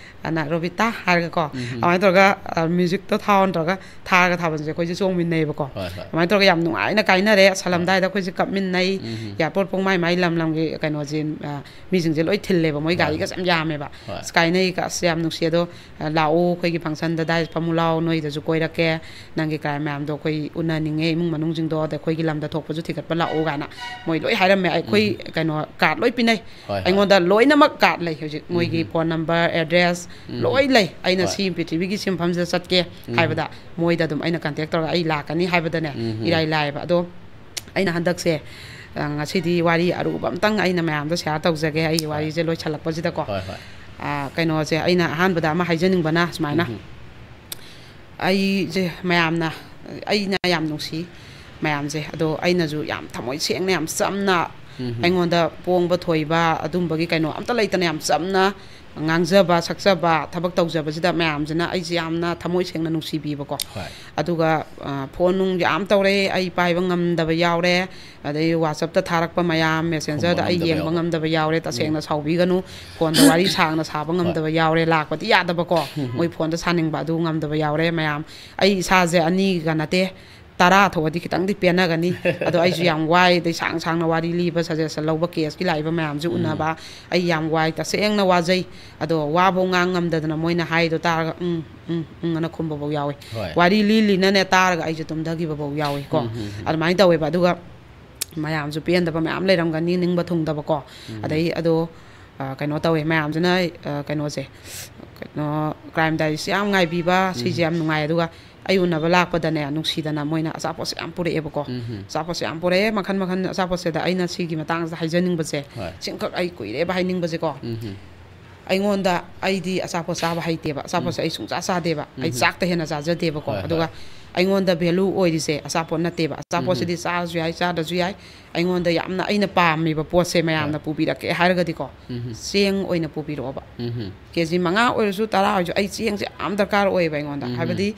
ꯑꯅ "ꯔꯣꯕꯤꯇꯥ" ꯍꯥꯏꯔꯒꯀꯣ, ꯎꯝ꯫ ꯑꯗꯨꯃꯥꯏꯅ ꯇꯧꯔꯒ, ꯑ, ꯃ꯭ꯌꯨꯖꯤꯛꯇꯣ ꯊꯥꯎ ꯅꯠꯇ꯭ꯔꯒ ꯊꯥꯔꯒ ꯊꯥꯕꯜꯁꯦ ꯑꯩꯈꯣꯏꯁꯦ ꯆꯣꯡꯃꯤꯟꯅꯩꯕꯀꯣ꯫ ꯍꯣꯏ, ꯍꯣꯏ꯫ ꯑꯗꯨꯃꯥꯏꯅ ꯇꯧꯔꯒ ꯌꯥꯝ ꯅꯨꯡꯉꯥꯏꯅ ꯀꯥꯏꯅꯔꯦ꯫ ꯑꯁ, ꯍꯣꯏ꯫ ꯍꯜꯂꯝꯗꯥꯏꯗ ꯑꯩꯈꯣꯏꯁꯦ ꯀꯞꯃꯤꯟꯅꯩ꯫ ꯎꯝ꯫ ꯑꯦꯌꯥꯔꯄꯣꯔꯠ ꯄꯨꯡ ꯃꯥꯏ ꯃꯥꯏ ꯂꯝ ꯂꯝꯒꯤ ꯀꯩꯅꯣꯁꯦ, ꯑ, ꯃꯤꯁꯤꯡꯁꯦ ꯂꯣꯏ ꯊꯤꯜꯂꯦꯕ꯫ ꯃꯣꯏ ꯍꯣꯏ, ꯒꯥꯔꯤꯒꯁꯦ ꯍꯣꯏ꯫ ꯌꯥꯝ ꯌꯥꯝꯃꯦꯕ꯫ ꯍꯣꯏ꯫ ꯑꯁ, ꯀꯥꯏꯅꯩ, ꯑꯁ, ꯌꯥꯝ ꯅꯨꯡꯁꯤ꯫ ꯑꯗꯣ, ꯑ, ꯂꯥꯛꯑꯣ, ꯑꯩꯈꯣꯏꯒꯤ ꯐꯪꯁꯟꯗ ꯗꯥꯏꯁ ꯐꯝꯃꯨ ꯂꯥꯛꯑꯣ, ꯅꯣꯏꯗꯁꯨ ꯀꯣꯏꯔꯛꯀꯦ, ꯅꯪꯒꯤ ꯀ꯭ꯂꯥꯏꯟ ꯃꯌꯥꯝꯗꯣ ꯑꯩꯈꯣꯏ ꯎꯅꯅꯤꯡꯉꯦ, ꯏꯃꯨꯡ ꯃꯅꯨꯡꯁꯤꯡꯗꯣ, ꯑꯗ ꯑꯩꯈꯣꯏꯒꯤ ꯂꯝꯗ ꯊꯣꯛꯄꯁꯨ ꯊꯤꯒꯠꯄ ꯂꯥꯛꯑꯣ ꯀꯥꯏꯅ ꯃꯣꯏ ꯂꯣꯏ ꯍꯥꯏꯔꯝꯃꯦ꯫ ꯑꯩꯈꯣꯏ ꯎꯝ꯫ ꯀꯩꯅꯣ, ꯀꯥꯔꯠ ꯂꯣꯏ ꯄꯤꯅꯩ꯫ ꯍꯣꯏ, ꯍꯣꯏ꯫ ꯑꯩꯉꯣꯟꯗ ꯂꯣꯏꯅꯃꯛ ꯀꯥꯔꯠ ꯂꯩ ꯍꯧꯖꯤꯛ꯫ ꯃꯣꯏꯒꯤ ꯎꯝ꯫ ꯐꯣꯟ ꯅꯝꯕꯔ, ꯑꯦꯗ꯭ꯔꯦꯁ ꯎꯝ꯫ ꯂꯣꯏ ꯂꯩ꯫ ꯑꯩꯅ ꯍꯣꯏ꯫ ꯁꯤ ꯄ꯭ꯔꯤꯊꯤꯕꯤꯒꯤ ꯁꯤ ꯃꯐꯝꯁꯤꯗ ꯆꯠꯀꯦ ꯎꯝ꯫ ꯍꯥꯏꯕꯗ ꯃꯣꯏꯗ ꯑꯗꯨꯝ ꯑꯩꯅ ꯀꯟꯇꯦꯛ ꯇꯧꯔꯒ ꯑꯩ ꯂꯥꯛꯀꯅꯤ ꯍꯥꯏꯕꯗꯅꯦ, ꯎꯝ꯫ ꯏꯔꯥꯏ ꯂꯥꯏꯌꯦꯕ꯫ ꯑꯗꯣ ꯑꯩꯅ ꯍꯟꯗꯛꯁꯦ, ꯑ, ꯉꯁꯤꯗꯤ ꯋꯥꯔꯤ ꯑꯔꯨꯕ ꯑꯝꯇꯪ ꯑꯩꯅ ꯃꯌꯥꯝꯗ ꯁꯤꯌꯥꯔ ꯇꯧꯖꯒꯦ, ꯑꯩꯒꯤ ꯍꯣꯏ꯫ ꯋꯥꯔꯤꯁꯦ ꯂꯣꯏꯁꯤꯜꯂꯛꯄꯁꯤꯗꯀꯣ꯫ ꯍꯣꯏ, ꯍꯣꯏ꯫ ꯑ, ꯀꯩꯅꯣꯁꯦ, ꯑꯩꯅ ꯑꯍꯥꯟꯕꯗ ꯑꯃ ꯍꯥꯏꯖꯅꯤꯡꯕꯅ ꯁꯨꯃꯥꯏꯅ, ꯎꯝ꯫ ꯑꯩꯁꯦ ꯃꯌꯥꯝꯅ, ꯑꯩꯅ ꯌꯥꯝ ꯅꯨꯡꯁꯤ ꯃꯌꯥꯝꯁꯦ, ꯑꯗꯣ ꯑꯩꯅꯁꯨ ꯌꯥꯝ ꯊꯃꯣꯏ ꯁꯦꯡꯅ, ꯌꯥꯝ ꯆꯝꯅ, ꯎꯝ꯫ ꯑꯩꯉꯣꯟꯗ ꯄꯣꯡꯕ ꯊꯣꯏꯕ ꯑꯗꯨꯝꯕꯒꯤ ꯀꯩꯅꯣ ꯑꯝꯇ ꯂꯩꯇꯅ ꯌꯥꯝ ꯆꯝꯅ ꯉꯥꯡꯖꯕ, ꯁꯛꯆꯕ, ꯊꯕꯛ ꯇꯧꯖꯕꯁꯤꯗ ꯃꯌꯥꯝꯁꯤꯅ ꯑꯩꯁꯦ ꯌꯥꯝꯅ ꯊꯃꯣꯏ ꯁꯦꯡꯅ ꯅꯨꯡꯁꯤꯕꯤꯕꯀꯣ꯫ ꯍꯣꯏ꯫ ꯑꯗꯨꯒ, ꯑ, ꯐꯣꯟ ꯅꯨꯡ ꯌꯥꯝ ꯇꯧꯔꯛꯑꯦ, ꯑꯩ ꯄꯥꯏꯕ ꯉꯝꯗꯕ ꯌꯥꯎꯔꯦ, ꯑꯗꯩ WhatsApp-ꯇ ꯊꯥꯔꯛꯄ ꯃꯌꯥꯝ, ꯈꯨꯝꯕ Messenger-ꯗ ꯑꯩ ꯉꯝꯗꯕ ꯌꯦꯡꯕ ꯌꯥꯎꯕ꯫ ꯉꯝꯗꯕ ꯌꯥꯎꯔꯦ, ꯎꯝ꯫ ꯇꯁꯦꯡꯅ ꯁꯥꯎꯕꯤꯒꯅꯨ, ꯐꯣꯟꯗ ꯋꯥꯔꯤ ꯁꯥꯡꯅ ꯁꯥꯕ ꯍꯣꯏ꯫ ꯉꯝꯗꯕ ꯌꯥꯎꯔꯦ, ꯂꯥꯛꯄꯗꯤ ꯌꯥꯗꯕꯀꯣ, ꯎꯝ꯫ ꯃꯣꯏ ꯐꯣꯟꯗ ꯁꯥꯅꯤꯡꯕ ꯑꯗꯨ ꯉꯝꯗꯕ ꯌꯥꯎꯔꯦ ꯃꯌꯥꯝ꯫ ꯑꯩ ꯏꯁꯥꯁꯦ ꯑꯅꯤꯒ ꯅꯠꯇꯦ, ꯇꯔꯥ ꯊꯣꯛꯑꯗꯤ ꯈꯤꯇꯪꯗꯤ ꯄꯦꯟꯅꯒꯅꯤ꯫ ꯑꯗꯣ ꯑꯩꯁꯨ ꯌꯥꯝ ꯋꯥꯏ, ꯑꯗꯩ ꯁꯥꯡ ꯁꯥꯡꯅ ꯋꯥꯔꯤ ꯂꯤꯕ, suggestion ꯂꯧꯕ, case-ꯀꯤ ꯂꯥꯛꯏꯕ ꯃꯌꯥꯝꯁꯨ ꯎꯝ꯫ ꯎꯅꯕ, ꯑꯩ ꯌꯥꯝ ꯋꯥꯏ, ꯇꯁꯦꯡꯅ ꯋꯥꯖꯩ꯫ ꯑꯗꯣ ꯋꯥꯕꯧ ꯉꯥꯡ ꯉꯝꯗꯗꯅ ꯃꯣꯏꯅ ꯍꯥꯏꯗꯣ ꯇꯥꯔꯒ "ꯎꯝ, ꯎꯝ, ꯎꯝ" ꯑꯅ ꯈꯨꯝꯕꯐꯧ ꯌꯥꯎꯋꯦ꯫ ꯍꯣꯏ꯫ ꯋꯥꯔꯤ ꯂꯤ ꯂꯤꯅꯅꯦ ꯇꯥꯔꯒ ꯑꯩꯁꯦ ꯇꯨꯝꯊꯈꯤꯕꯐꯧ ꯌꯥꯎꯋꯦꯀꯣ꯫ ꯎꯝ, ꯎꯝ, ꯎꯝ꯫ ꯑꯗꯨꯃꯥꯏꯅ ꯇꯧꯋꯦꯕ꯫ ꯑꯗꯨꯒ ꯃꯌꯥꯝꯁꯨ ꯄꯦꯟꯗꯕ ꯃꯌꯥꯝ ꯂꯩꯔꯝꯒꯅꯤ, ꯅꯤꯡꯕ ꯊꯨꯡꯗꯕꯀꯣ꯫ ꯎꯝ꯫ ꯑꯗꯩ ꯑꯗꯣ, ꯑ, ꯀꯩꯅꯣ ꯇꯧꯋꯦ, ꯃꯌꯥꯝꯁꯤꯅ, ꯑ, ꯀꯩꯅꯣꯁꯦ, ꯀꯩꯅꯣ, Crime Diaries ꯌꯥꯝ ꯉꯥꯏꯕꯤꯕ, ꯁꯤꯁꯦ ꯎꯝ꯫ ꯌꯥꯝ ꯅꯨꯡꯉꯥꯏ꯫ ꯑꯗꯨꯒ ꯑꯩ ꯎꯅꯕ ꯂꯥꯛꯄꯗꯅꯦ, ꯅꯨꯡꯁꯤꯗꯅ ꯃꯣꯏꯅ ꯑꯆꯥꯄꯣꯠꯁꯦ ꯌꯥꯝ ꯄꯨꯔꯛꯑꯦꯕꯀꯣ꯫ ꯎꯝ꯫ ꯑꯆꯥꯄꯣꯠꯁꯦ ꯌꯥꯝ ꯄꯨꯔꯛꯑꯦ, ꯃꯈꯟ ꯃꯈꯟ꯫ ꯑꯆꯥꯄꯣꯠꯁꯤꯗ ꯑꯩꯅ ꯁꯤꯒꯤ ꯃꯇꯥꯡꯁꯤꯗ ꯍꯥꯏꯖꯅꯤꯡꯕꯁꯦ, ꯍꯣꯏ꯫ ꯁꯤꯈꯛ ꯑꯩ ꯀꯨꯏꯔꯦꯕ ꯍꯥꯏꯅꯤꯡꯕꯁꯦꯀꯣ꯫ ꯎꯝ꯫ ꯑꯩꯉꯣꯟꯗ, ꯑꯩꯗꯤ ꯑꯆꯥꯄꯣꯠ ꯆꯥꯕ ꯍꯩꯇꯦꯕ, ꯑꯆꯥꯄꯣꯠꯁꯦ ꯑꯩ ꯁꯨꯡꯆꯥ ꯆꯥꯗꯦꯕ, ꯑꯩ ꯆꯥꯛꯇ ꯍꯦꯟꯅ ꯆꯥꯖꯗꯦꯕꯀꯣ꯫ ꯍꯣꯏ, ꯑꯗꯨꯒ ꯍꯣꯏ꯫ ꯑꯩꯉꯣꯟꯗ ꯚꯦꯂꯨ ꯑꯣꯏꯔꯤꯁꯦ ꯑꯆꯥꯄꯣꯠ ꯅꯠꯇꯦꯕ꯫ ꯑꯆꯥꯄꯣꯠꯁꯤꯗꯤ ꯆꯥꯔꯁꯨ ꯌꯥꯏ, ꯆꯥꯗ꯭ꯔꯁꯨ ꯌꯥꯏ꯫ ꯑꯩꯉꯣꯟꯗ ꯌꯥꯝꯅ ꯑꯩꯅ ꯄꯥꯝꯃꯤꯕ ꯄꯣꯠꯁꯦ ꯃꯌꯥꯝꯅ ꯍꯣꯏ꯫ ꯄꯨꯕꯤꯔꯛꯀꯦ ꯍꯥꯏꯔꯒꯗꯤꯀꯣ, ꯎꯝ꯫ ꯆꯦꯡ ꯑꯣꯏꯅ ꯄꯨꯕꯤꯔꯛꯑꯣꯕ꯫ ꯎꯝ꯫ ꯀꯦ ꯖꯤ ꯃꯉꯥ ꯑꯣꯏꯔꯁꯨ, ꯇꯔꯥ ꯑꯣꯏꯔꯁꯨ, ꯑꯩ ꯆꯦꯡꯁꯦ ꯌꯥꯝ ꯗꯔꯀꯥꯔ ꯑꯣꯏꯌꯦꯕ ꯑꯩꯉꯣꯟꯗ꯫ ꯎꯝ꯫ ꯍꯥꯏꯕꯗꯤ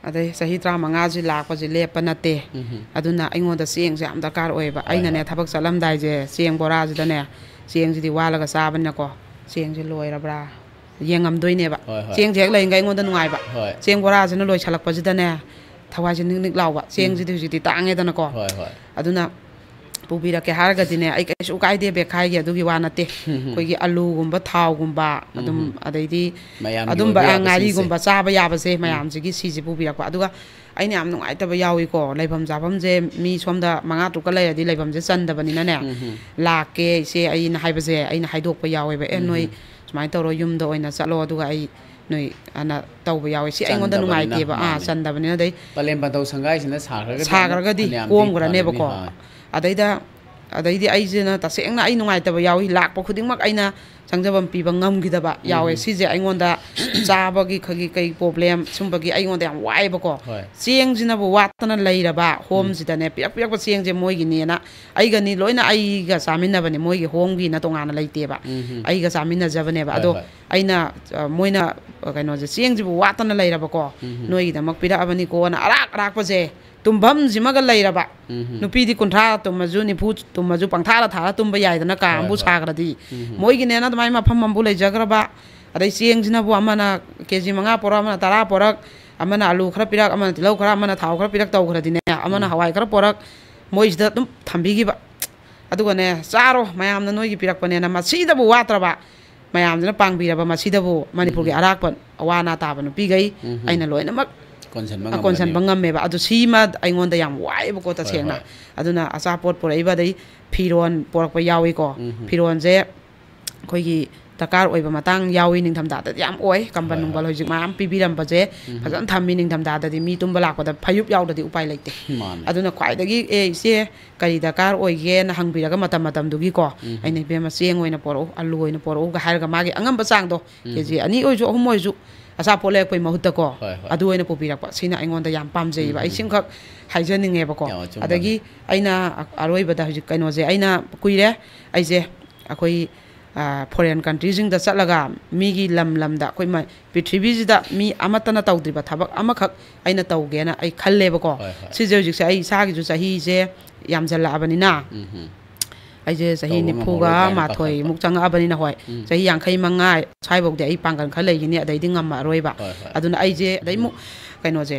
ꯑꯗꯩ ꯆꯍꯤ ꯇꯔꯥꯃꯉꯥꯁꯤ ꯂꯥꯛꯄꯁꯤ ꯂꯦꯞꯄ ꯅꯠꯇꯦ꯫ ꯎꯝ꯫ ꯑꯗꯨꯅ ꯑꯩꯉꯣꯟꯗ ꯆꯦꯡꯁꯦ ꯌꯥꯝ ꯗꯔꯀꯥꯔ ꯑꯣꯏꯌꯦꯕ꯫ ꯍꯣꯏ, ꯑꯩꯅꯅꯦ, ꯍꯣꯏ꯫ ꯊꯕꯛ ꯆꯠꯂꯝꯗꯥꯏꯁꯦ ꯆꯦꯡ ꯕꯣꯔꯥꯁꯤꯗꯅꯦ, ꯆꯦꯡꯁꯤꯗꯤ ꯋꯥꯜꯂꯒ ꯆꯥꯕꯅꯤꯅꯀꯣ, ꯆꯦꯡꯁꯦ ꯂꯣꯏꯔꯕ꯭ꯔꯥ ꯌꯦꯡꯉꯝꯗꯣꯏꯅꯦꯕ꯫ ꯍꯣꯏ, ꯍꯣꯏ꯫ ꯆꯦꯡꯁꯦ ꯍꯦꯛ ꯂꯩꯔꯤꯉꯩ ꯑꯩꯉꯣꯟꯗ ꯅꯨꯡꯉꯥꯏꯕ꯫ ꯍꯣꯏ꯫ ꯆꯦꯡ ꯕꯣꯔꯥꯁꯤꯅ ꯂꯣꯏꯁꯜꯂꯛꯄꯁꯤꯗꯅꯦ, ꯊꯋꯥꯏꯁꯦ ꯅꯤꯛ ꯅꯤꯛ ꯂꯥꯎꯕ꯫ ꯎꯝ꯫ ꯆꯦꯡꯁꯤꯗꯤ ꯍꯧꯖꯤꯛꯇꯤ ꯇꯥꯡꯉꯦꯗꯅꯀꯣ꯫ ꯍꯣꯏ, ꯍꯣꯏ꯫ ꯑꯗꯨꯅ ꯄꯨꯕꯤꯔꯛꯀꯦ ꯍꯥꯏꯔꯒꯗꯤꯅꯦ, ꯑꯩ ꯀꯩꯁꯨ ꯀꯥꯏꯗꯦ ꯕꯦꯛꯈꯥꯏꯒꯤ ꯑꯗꯨꯒꯤ ꯋꯥ ꯅꯠꯇꯦ꯫ ꯎꯝ꯫ ꯑꯩꯈꯣꯏꯒꯤ ꯑꯂꯨꯒꯨꯝꯕ, ꯊꯥꯎꯒꯨꯝꯕ, ꯑꯗꯨꯝ, ꯎꯝ꯫ ꯑꯗꯩꯗꯤ ꯃꯌꯥꯝꯒꯤ ꯑꯗꯨꯝꯕ, ꯑꯣꯏꯕ ꯑ, ꯌꯥꯕꯁꯤꯡꯁꯦ꯫ ꯉꯥꯔꯤꯒꯨꯝꯕ ꯆꯥꯕ ꯌꯥꯕꯁꯦ ꯎꯝ꯫ ꯃꯌꯥꯝꯁꯤꯒꯤ ꯁꯤꯁꯦ ꯄꯨꯕꯤꯔꯛꯄ꯫ ꯑꯗꯨꯒ ꯑꯩꯅ ꯌꯥꯝ ꯅꯨꯡꯉꯥꯏꯇꯕ ꯌꯥꯎꯏꯀꯣ, ꯂꯩꯐꯝ ꯆꯥꯐꯝꯁꯦ ꯃꯤ ꯁꯣꯝꯗ ꯃꯉꯥ ꯇꯔꯨꯛꯀ ꯂꯩꯔꯗꯤ ꯂꯩꯐꯝꯁꯦ ꯆꯟꯗꯕꯅꯤꯅꯅꯦ, ꯎꯝ꯫ "ꯂꯥꯛꯀꯦ ꯏꯆꯦ ꯑꯩꯅ" ꯍꯥꯏꯕꯁꯦ ꯑꯩꯅ ꯍꯥꯏꯗꯣꯛꯄ ꯌꯥꯎꯋꯦꯕ, "ꯑꯦ, ꯅꯣꯏ ꯎꯝ꯫ ꯁꯨꯃꯥꯏꯅ ꯇꯧꯔꯣ, ꯌꯨꯝꯗ ꯑꯣꯏꯅ ꯆꯠꯂꯣ, ꯑꯗꯨꯒ ꯑꯩ ꯅꯣꯏ" ꯑꯅ ꯇꯧꯕ ꯌꯥꯎꯋꯦ꯫ ꯁꯤ ꯑꯩꯉꯣꯟꯗ ꯆꯟꯗꯕꯅꯤꯅ, ꯅꯨꯡꯉꯥꯏꯇꯦꯕ꯫ ꯑꯥ, ꯃꯥꯅꯦ꯫ ꯆꯟꯗꯕꯅꯤꯅ꯫ ꯑꯗꯩ ꯄꯂꯦꯝ ꯄꯟꯊꯧ ꯁꯪꯒꯥꯏꯁꯤꯅ ꯁꯥꯈ꯭ꯔꯒꯗꯤ ꯑꯃꯨꯛ ꯁꯥꯈ꯭ꯔꯒꯗꯤ ꯐꯅꯌꯥꯝꯗꯤ ꯀꯣꯝꯈ꯭ꯔꯅꯦꯕꯀꯣ꯫ ꯐꯔꯅꯤ, ꯍꯣꯏ꯫ ꯑꯗꯩꯗ, ꯑꯗꯩꯗꯤ ꯑꯩꯁꯤꯅ ꯇꯁꯦꯡꯅ ꯑꯩ ꯅꯨꯡꯉꯥꯏꯇꯕ ꯌꯥꯎꯏ꯫ ꯂꯥꯛꯄ ꯈꯨꯗꯤꯡꯃꯛ ꯑꯩꯅ ꯆꯪꯖꯐꯝ ꯄꯤꯕ ꯉꯝꯈꯤꯗꯕ ꯌꯥꯎꯋꯦ꯫ ꯎꯝ꯫ ꯁꯤꯁꯦ ꯑꯩꯉꯣꯟꯗ ꯆꯥꯕꯒꯤ ꯈꯒꯤ ꯀꯩ ꯄ꯭ꯔꯣꯕ꯭ꯂꯦꯝ ꯁꯨꯝꯕꯒꯤ ꯑꯩꯉꯣꯟꯗ ꯌꯥꯝ ꯋꯥꯏꯑꯦꯕꯀꯣ꯫ ꯍꯣꯏ꯫ ꯆꯦꯡꯁꯤꯅꯕꯨ ꯋꯥꯠꯇꯅ ꯂꯩꯔꯕ ꯎꯝ꯫ ꯍꯣꯝꯁꯤꯗꯅꯦ, ꯄꯤꯔꯛ ꯄꯤꯔꯛꯄ ꯆꯦꯡꯁꯦ ꯃꯣꯏꯒꯤꯅꯦꯅ, ꯑꯩꯒꯅꯤ ꯂꯣꯏꯅ ꯑꯩꯒ ꯆꯥꯃꯤꯟꯅꯕꯅꯦ, ꯃꯣꯏꯒꯤ ꯍꯣꯝꯒꯤꯅ ꯇꯣꯉꯥꯟꯅ ꯂꯩꯇꯦꯕ꯫ ꯎꯝ꯫ ꯑꯩꯒ ꯆꯥꯃꯤꯟꯅꯖꯕꯅꯦꯕ꯫ ꯍꯣꯏ, ꯑꯗꯣ ꯍꯣꯏ꯫ ꯑꯩꯅ, ꯑ, ꯃꯣꯏꯅ, ꯑ, ꯀꯩꯅꯣꯁꯦ, "ꯆꯦꯡꯁꯤꯕꯨ ꯋꯥꯠꯇꯅ ꯂꯩꯔꯕꯀꯣ, ꯎꯝ꯫ ꯅꯣꯏꯒꯤꯗꯃꯛ ꯄꯤꯔꯛꯑꯕꯅꯤꯀꯣꯅ" ꯑꯔꯥꯛ ꯑꯔꯥꯛꯄꯁꯦ ꯇꯨꯝꯐꯝꯁꯤꯃꯒ ꯂꯩꯔꯕ꯫ ꯎꯝ꯫ ꯅꯨꯄꯤꯗꯤ ꯀꯨꯟꯊ꯭ꯔꯥ ꯇꯨꯝꯃꯁꯨ, ꯅꯤꯐꯨ ꯇꯨꯝꯃꯁꯨ, ꯄꯪꯊꯥꯗ ꯊꯥꯔ ꯇꯨꯝꯕ ꯌꯥꯏꯗꯅ, ꯀꯥ ꯍꯣꯏ, ꯑꯃꯕꯨ ꯍꯣꯏ꯫ ꯁꯥꯈ꯭ꯔꯗꯤ꯫ ꯎꯝ꯫ ꯃꯣꯏꯒꯤꯅꯦꯅ ꯑꯗꯨꯃꯥꯏꯅ ꯃꯐꯝ ꯑꯃꯕꯨ ꯂꯩꯖꯈ꯭ꯔꯕ꯫ ꯑꯗꯩ ꯆꯦꯡꯁꯤꯅꯕꯨ ꯑꯃꯅ ꯀꯦ ꯖꯤ ꯃꯉꯥ ꯄꯣꯔꯛ, ꯑꯃꯅ ꯇꯔꯥ ꯄꯣꯔꯛ, ꯑꯃꯅ ꯑꯂꯨ ꯈꯔ ꯄꯤꯔꯛ, ꯑꯃꯅ ꯇꯤꯜꯍꯧ ꯈꯔ, ꯑꯃꯅ ꯊꯥꯎ ꯈꯔ ꯄꯤꯔꯛ ꯇꯧꯈ꯭ꯔꯗꯤꯅꯦ, ꯑꯃꯅ ꯎꯝ꯫ ꯍꯋꯥꯏ ꯈꯔ ꯄꯣꯔꯛ, ꯃꯣꯏꯁꯤꯗ ꯑꯗꯨꯝ ꯊꯝꯕꯤꯈꯤꯕ꯫ ꯑꯗꯨꯒꯅꯦ, "ꯆꯥꯔꯣ, ꯃꯌꯥꯝꯅ ꯅꯣꯏꯒꯤ ꯄꯤꯔꯛꯄꯅꯦꯅ", ꯃꯁꯤꯗꯕꯨ ꯋꯥꯠꯇ꯭ꯔꯕ꯫ ꯃꯌꯥꯝꯁꯤꯅ ꯄꯥꯡꯕꯤꯔꯕ ꯃꯁꯤꯗꯕꯨ ꯃꯅꯤꯄꯨꯔꯒꯤ ꯎꯝ꯫ ꯑꯔꯥꯛꯄ ꯑꯋꯥ ꯑꯅꯥ ꯇꯥꯕ ꯅꯨꯄꯤꯈꯩ ꯎꯝ꯫ ꯑꯩꯅ ꯂꯣꯏꯅꯃꯛ ꯀꯣꯟꯁꯤꯟꯕ ꯑ, ꯀꯣꯟꯁꯤꯟꯕ ꯉꯝꯃꯅꯤ꯫ ꯉꯝꯃꯦꯕ꯫ ꯑꯗꯨ ꯁꯤꯃ ꯑꯩꯉꯣꯟꯗ ꯌꯥꯝ ꯋꯥꯏꯑꯦꯕꯀꯣ, ꯍꯣꯏ, ꯇꯁꯦꯡꯅ꯫ ꯍꯣꯏ꯫ ꯑꯗꯨꯅ ꯑꯆꯥꯄꯣꯠ ꯄꯨꯔꯛꯏꯕ, ꯑꯗꯩ ꯐꯤꯔꯣꯟ ꯄꯣꯔꯛꯄ ꯌꯥꯎꯏꯀꯣ꯫ ꯎꯝ꯫ ꯐꯤꯔꯣꯟꯁꯦ ꯑꯩꯈꯣꯏꯒꯤ ꯗꯔꯀꯥꯔ ꯑꯣꯏꯕ ꯃꯇꯥꯡ ꯌꯥꯎꯏ꯫ ꯅꯤꯡꯊꯝꯊꯥꯗꯗꯤ ꯌꯥꯝ ꯑꯣꯏ, ꯀꯝꯕꯜ ꯍꯣꯏ, ꯅꯨꯡꯕꯜ ꯍꯣꯏ꯫ ꯍꯧꯖꯤꯛ ꯃꯌꯥꯝ ꯄꯤꯕꯤꯔꯝꯕꯁꯦ ꯎꯝ꯫ ꯐꯖꯅ ꯊꯝꯃꯤ꯫ ꯅꯤꯡꯊꯝꯊꯥꯗꯗꯤ ꯃꯤ ꯇꯨꯝꯕ ꯂꯥꯛꯄꯗ ꯐꯩꯖꯨꯞ ꯌꯥꯎꯗ꯭ꯔꯗꯤ ꯎꯄꯥꯏ ꯂꯩꯇꯦ꯫ ꯃꯥꯅꯦ꯫ ꯑꯗꯨꯅ ꯈ꯭ꯋꯥꯏꯗꯒꯤ, "ꯑꯦ, ꯏꯆꯦ, ꯀꯔꯤ ꯗꯔꯀꯥꯔ ꯑꯣꯏꯒꯦꯅ?" ꯍꯪꯕꯤꯔꯒ ꯃꯇꯝ ꯃꯇꯝꯗꯨꯒꯤꯀꯣ, ꯎꯝ꯫ ꯑꯩꯅ, "ꯏꯕꯦꯝꯃ, ꯆꯦꯡ ꯑꯣꯏꯅ ꯄꯣꯔꯛꯎ, ꯑꯂꯨ ꯑꯣꯏꯅ ꯄꯣꯔꯛꯎꯒ" ꯍꯥꯏꯔꯒ ꯃꯥꯒꯤ ꯑꯉꯝꯕ ꯆꯥꯡꯗꯣ, ꯎꯝ꯫ ꯀꯦ ꯖꯤ ꯑꯅꯤ ꯑꯣꯏꯔꯁꯨ, ꯑꯍꯨꯝ ꯑꯣꯏꯔꯁꯨ, ꯑꯆꯥꯄꯣꯠ ꯂꯩꯔꯛꯄꯩ ꯃꯍꯨꯠꯇꯀꯣ, ꯍꯣꯏ, ꯍꯣꯏ꯫ ꯑꯗꯨ ꯑꯣꯏꯅ ꯄꯨꯕꯤꯔꯛꯄ꯫ ꯁꯤꯅ ꯑꯩꯉꯣꯟꯗ ꯌꯥꯝ ꯄꯥꯝꯖꯩꯌꯦꯕ꯫ ꯎꯝ, ꯑꯩ ꯎꯝ꯫ ꯁꯤꯃꯈꯛ ꯍꯥꯏꯖꯅꯤꯡꯉꯦꯕꯀꯣ꯫ ꯌꯥꯝ ꯑꯆꯨꯝꯕꯅꯤ꯫ ꯑꯗꯒꯤ ꯑꯩꯅ ꯑ-, ꯑꯔꯣꯏꯕꯗ ꯍꯧꯖꯤꯛ ꯀꯩꯅꯣꯁꯦ, ꯑꯩꯅ ꯀꯨꯏꯔꯦ, ꯑꯩꯁꯦ ꯑꯩꯈꯣꯏ, ꯑ, foreign countryꯁꯤꯡꯗ ꯆꯠꯂꯒ ꯃꯤꯒꯤ ꯂꯝ ꯂꯝꯗ ꯑꯩꯈꯣꯏ ꯃ-, ꯄ꯭ꯔꯤꯊꯤꯕꯤꯁꯤꯗ ꯃꯤ ꯑꯃꯠꯇꯅ ꯇꯧꯗ꯭ꯔꯤꯕ ꯊꯕꯛ ꯑꯃꯈꯛ ꯑꯩꯅ ꯇꯧꯒꯦꯅ ꯑꯩ ꯈꯜꯂꯦꯕꯀꯣ꯫ ꯍꯣꯏ, ꯍꯣꯏ꯫ ꯁꯤꯁꯦ ꯍꯧꯖꯤꯛꯁꯦ ꯑꯩ ꯏꯁꯥꯒꯤꯁꯨ ꯆꯍꯤꯁꯦ ꯌꯥꯝꯖꯜꯂꯛꯑꯕꯅꯤꯅ, ꯎꯝ, ꯎꯝ꯫ ꯑꯩꯁꯦ ꯆꯍꯤ ꯇꯧꯕ ꯅꯤꯐꯨꯒ ꯉꯝꯃꯔꯣꯏ ꯀꯥꯏꯅ ꯃꯥꯊꯣꯏ ꯄꯥꯈꯠꯄ꯫ ꯃꯨꯛ ꯆꯪꯉꯛꯑꯕꯅꯤꯅ, ꯍꯣꯏ, ꯎꯝ꯫ ꯆꯍꯤ ꯌꯥꯡꯈꯩ ꯃꯉꯥ ꯁ꯭ꯋꯥꯏꯐꯥꯎꯗꯤ ꯑꯩ ꯄꯥꯡꯒꯜ ꯈꯔ ꯂꯩꯈꯤꯅꯤ, ꯑꯗꯩꯗꯤ ꯉꯝꯃꯔꯣꯏꯕ꯫ ꯍꯣꯏ, ꯍꯣꯏ꯫ ꯑꯗꯨꯅ ꯑꯩꯁꯦ ꯑꯗꯩ ꯎꯝ꯫ ꯑꯃꯨꯛ ꯀꯩꯅꯣꯁꯦ,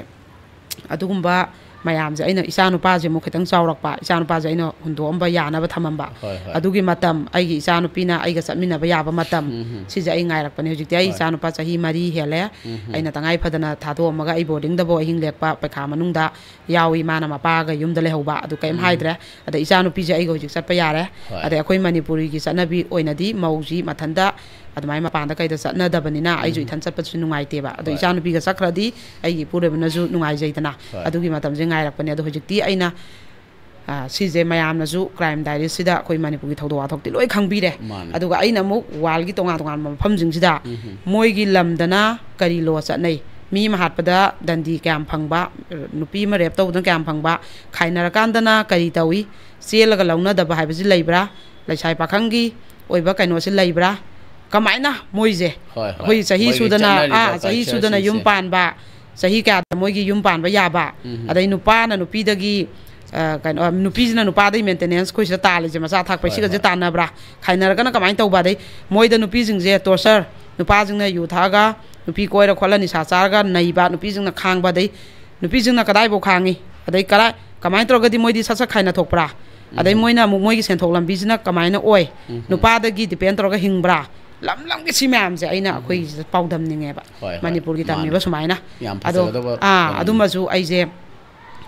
ꯑꯗꯨꯒꯨꯝꯕ ꯃꯌꯥꯝꯁꯦ ꯑꯩꯅ, ꯏꯆꯥ ꯅꯨꯄꯥꯁꯦ ꯑꯃꯨꯛ ꯈꯤꯇꯪ ꯆꯥꯎꯔꯛꯄ, ꯏꯆꯥ ꯅꯨꯄꯥꯁꯦ ꯑꯩꯅ ꯍꯨꯟꯗꯣꯛꯑꯝꯕ ꯌꯥꯅꯕ ꯊꯝꯃꯝꯕ꯫ ꯍꯣꯏ, ꯍꯣꯏ꯫ ꯑꯗꯨꯒꯤ ꯃꯇꯝ, ꯑꯩꯒꯤ ꯏꯆꯥ ꯅꯨꯄꯤꯅ ꯑꯩꯒ ꯆꯠꯃꯤꯟꯅꯕ ꯌꯥꯕ ꯃꯇꯝ, ꯎꯝ, ꯎꯝ꯫ ꯁꯤꯁꯦ ꯑꯩ ꯉꯥꯏꯔꯛꯄꯅꯦ꯫ ꯍꯧꯖꯤꯛꯇꯤ ꯑꯩ ꯍꯣꯏ꯫ ꯏꯆꯥ ꯅꯨꯄꯥ ꯆꯍꯤ ꯃꯔꯤ ꯍꯦꯜꯂꯦ꯫ ꯎꯝ, ꯎꯝ꯫ ꯑꯩꯅ ꯇꯉꯥꯏ ꯐꯗꯅ ꯊꯥꯗꯣꯛꯑꯝꯃꯒ ꯑꯩ ꯕꯣꯔꯗꯤꯡꯗꯐꯥꯎ ꯑꯍꯤꯡ ꯂꯦꯛꯄ, ꯄꯩꯈꯥ ꯃꯅꯨꯡꯗ ꯌꯥꯎꯏ꯫ ꯃꯥꯅ ꯃꯄꯥꯒ ꯌꯨꯝꯗ ꯂꯩꯍꯧꯕ, ꯑꯗꯨ ꯀꯩꯝ ꯎꯝ꯫ ꯍꯥꯏꯗ꯭ꯔꯦ꯫ ꯑꯗ ꯏꯆꯥ ꯅꯨꯄꯤꯁꯦ ꯑꯩꯒ ꯍꯧꯖꯤꯛ ꯆꯠꯄ ꯌꯥꯔꯦ꯫ ꯍꯣꯏ꯫ ꯑꯗꯩ ꯑꯩꯈꯣꯏ ꯃꯅꯤꯄꯨꯔꯤꯒꯤ ꯆꯠꯅꯕꯤ ꯑꯣꯏꯅꯗꯤ ꯃꯧꯁꯤ ꯃꯊꯟꯇ ꯑꯗꯨꯃꯥꯏꯅ ꯃꯄꯥꯟꯗ ꯀꯩꯗ ꯆꯠꯅꯗꯕꯅꯤꯅ ꯑꯩꯁꯨ ꯎꯝ꯫ ꯏꯊꯟ ꯆꯠꯄꯁꯨ ꯅꯨꯡꯉꯥꯏꯇꯦꯕ꯫ ꯑꯗꯣ ꯍꯣꯏ꯫ ꯏꯆꯥ ꯅꯨꯄꯤꯒ ꯆꯠꯈ꯭ꯔꯗꯤ ꯑꯩꯒꯤ ꯏꯄꯨꯔꯣꯏꯕꯅꯁꯨ ꯅꯨꯡꯉꯥꯏꯖꯩꯗꯅ꯫ ꯍꯣꯏ꯫ ꯑꯗꯨꯒꯤ ꯃꯇꯝꯁꯦ ꯉꯥꯏꯔꯛꯄꯅꯦ꯫ ꯑꯗꯣ ꯍꯧꯖꯤꯛꯇꯤ ꯑꯩꯅ, ꯑ, ꯁꯤꯁꯦ ꯃꯌꯥꯝꯅꯁꯨ Crime Diaryꯁꯤꯗ ꯑꯩꯈꯣꯏ ꯃꯅꯤꯄꯨꯔꯒꯤ ꯊꯧꯗꯣꯛ ꯋꯥꯊꯣꯛꯇꯤ ꯂꯣꯏ ꯈꯪꯕꯤꯔꯦ꯫ ꯃꯥꯅꯦ꯫ ꯑꯗꯨꯒ ꯑꯩꯅ ꯑꯃꯨꯛ worldꯒꯤ ꯇꯣꯉꯥꯟ ꯇꯣꯉꯥꯟꯕ ꯃꯐꯝꯁꯤꯡꯁꯤꯗ ꯎꯝ꯫ ꯃꯣꯏꯒꯤ ꯂꯝꯗꯅ ꯀꯔꯤ law ꯆꯠꯅꯩ, ꯃꯤ ꯑꯃ ꯍꯥꯠꯄꯗ ꯗꯟꯗꯤ ꯀꯌꯥꯝ ꯐꯪꯕ, ꯅꯨꯄꯤ ꯑꯃ rape ꯇꯧꯕꯗꯅ ꯀꯌꯥꯝ ꯐꯪꯕ, ꯈꯥꯏꯅꯔꯀꯥꯟꯗꯅ ꯀꯔꯤ ꯇꯧꯏ, ꯆꯦꯜꯂꯒ ꯂꯧꯅꯗꯕ ꯍꯥꯏꯕꯁꯤ ꯂꯩꯕ꯭ꯔꯥ, ꯂꯩꯁꯥꯕꯤ ꯄꯥꯈꯪꯒꯤ ꯑꯣꯏꯕ ꯀꯩꯅꯣꯁꯤ ꯂꯩꯕ꯭ꯔꯥ, ꯀꯃꯥꯏꯅ ꯃꯣꯏꯁꯦ ꯍꯣꯏ, ꯍꯣꯏ꯫ ꯑꯩꯈꯣꯏ ꯆꯍꯤ ꯃꯣꯏꯒꯤ ꯁꯨꯗꯅ, ꯆꯠꯅꯔꯤꯕ ꯑꯥ, ꯆꯍꯤ ꯁꯨꯗꯅ ꯌꯨꯝ cultureꯁꯤꯡꯁꯦ꯫ ꯄꯥꯟꯕ, ꯆꯍꯤ ꯀꯌꯥꯗ ꯃꯣꯏꯒꯤ ꯌꯨꯝ ꯄꯥꯟꯕ ꯌꯥꯕ, ꯎꯝ꯫ ꯑꯗꯩ ꯅꯨꯄꯥꯅ ꯅꯨꯄꯤꯗꯒꯤ, ꯑ, ꯀꯩꯅꯣ, ꯑ, ꯅꯨꯄꯤꯁꯤꯅ ꯅꯨꯄꯥꯗꯒꯤ maintenance ꯑꯩꯈꯣꯏ ꯁꯤꯗ ꯇꯥꯜꯂꯤꯁꯦ, ꯃꯆꯥ ꯊꯥꯛꯄ, ꯍꯣꯏ, ꯁꯤꯒꯁꯦ ꯍꯣꯏ꯫ ꯇꯥꯟꯅꯕ꯭ꯔꯥ, ꯈꯥꯏꯅꯔꯒꯅ ꯀꯃꯥꯏꯅ ꯇꯧꯕ, ꯑꯗꯩ ꯃꯣꯏꯗ ꯅꯨꯄꯤꯁꯤꯡꯁꯦ torture, ꯅꯨꯄꯥꯁꯤꯡꯅ ꯌꯨ ꯊꯛꯑꯒ, ꯅꯨꯄꯤ ꯀꯣꯏꯔ ꯈꯣꯠꯂ ꯅꯤꯁꯥ ꯆꯥꯔꯒ ꯅꯩꯕ, ꯅꯨꯄꯤꯁꯤꯡꯅ ꯈꯥꯡꯕ, ꯑꯗꯩ ꯅꯨꯄꯤꯁꯤꯡꯅ ꯀꯗꯥꯏꯐꯥꯎ ꯈꯥꯡꯉꯤ, ꯑꯗꯩ ꯀꯔꯥꯏ, ꯀꯃꯥꯏꯅ ꯇꯧꯔꯒꯗꯤ ꯃꯣꯏꯗꯤ ꯁꯠ ꯁꯠ ꯈꯥꯏꯅ ꯊꯣꯛꯄ꯭ꯔꯥ, ꯑꯗꯩ ꯎꯝ꯫ ꯃꯣꯏꯅ ꯑꯃꯨꯛ ꯃꯣꯏꯒꯤ ꯁꯦꯟꯊꯣꯛ ꯂꯝꯕꯤꯁꯤꯅ ꯀꯃꯥꯏꯅ ꯑꯣꯏ, ꯎꯝ꯫ ꯅꯨꯄꯥꯗꯒꯤ depend ꯇꯧꯔꯒ ꯍꯤꯡꯕ꯭ꯔꯥ, ꯂꯝ ꯂꯝꯒꯤ ꯁꯤ ꯃꯌꯥꯝꯁꯦ ꯑꯩꯅ ꯎꯝ꯫ ꯑꯩꯈꯣꯏꯒꯤꯁꯤꯗ ꯄꯥꯎꯗꯝꯅꯤꯡꯉꯦꯕ꯫ ꯍꯣꯏ, ꯍꯣꯏ꯫ ꯃꯅꯤꯄꯨꯔꯒꯤ ꯃꯥꯅꯦ꯫ ꯇꯝꯃꯤꯕ ꯁꯨꯃꯥꯏꯅ꯫ ꯌꯥꯝ ꯑꯗꯣ, ꯐꯖꯒꯗꯕ ꯑꯥ, ꯋꯥꯔꯤꯅꯤ꯫ ꯑꯗꯨꯃꯁꯨ ꯑꯩꯁꯦ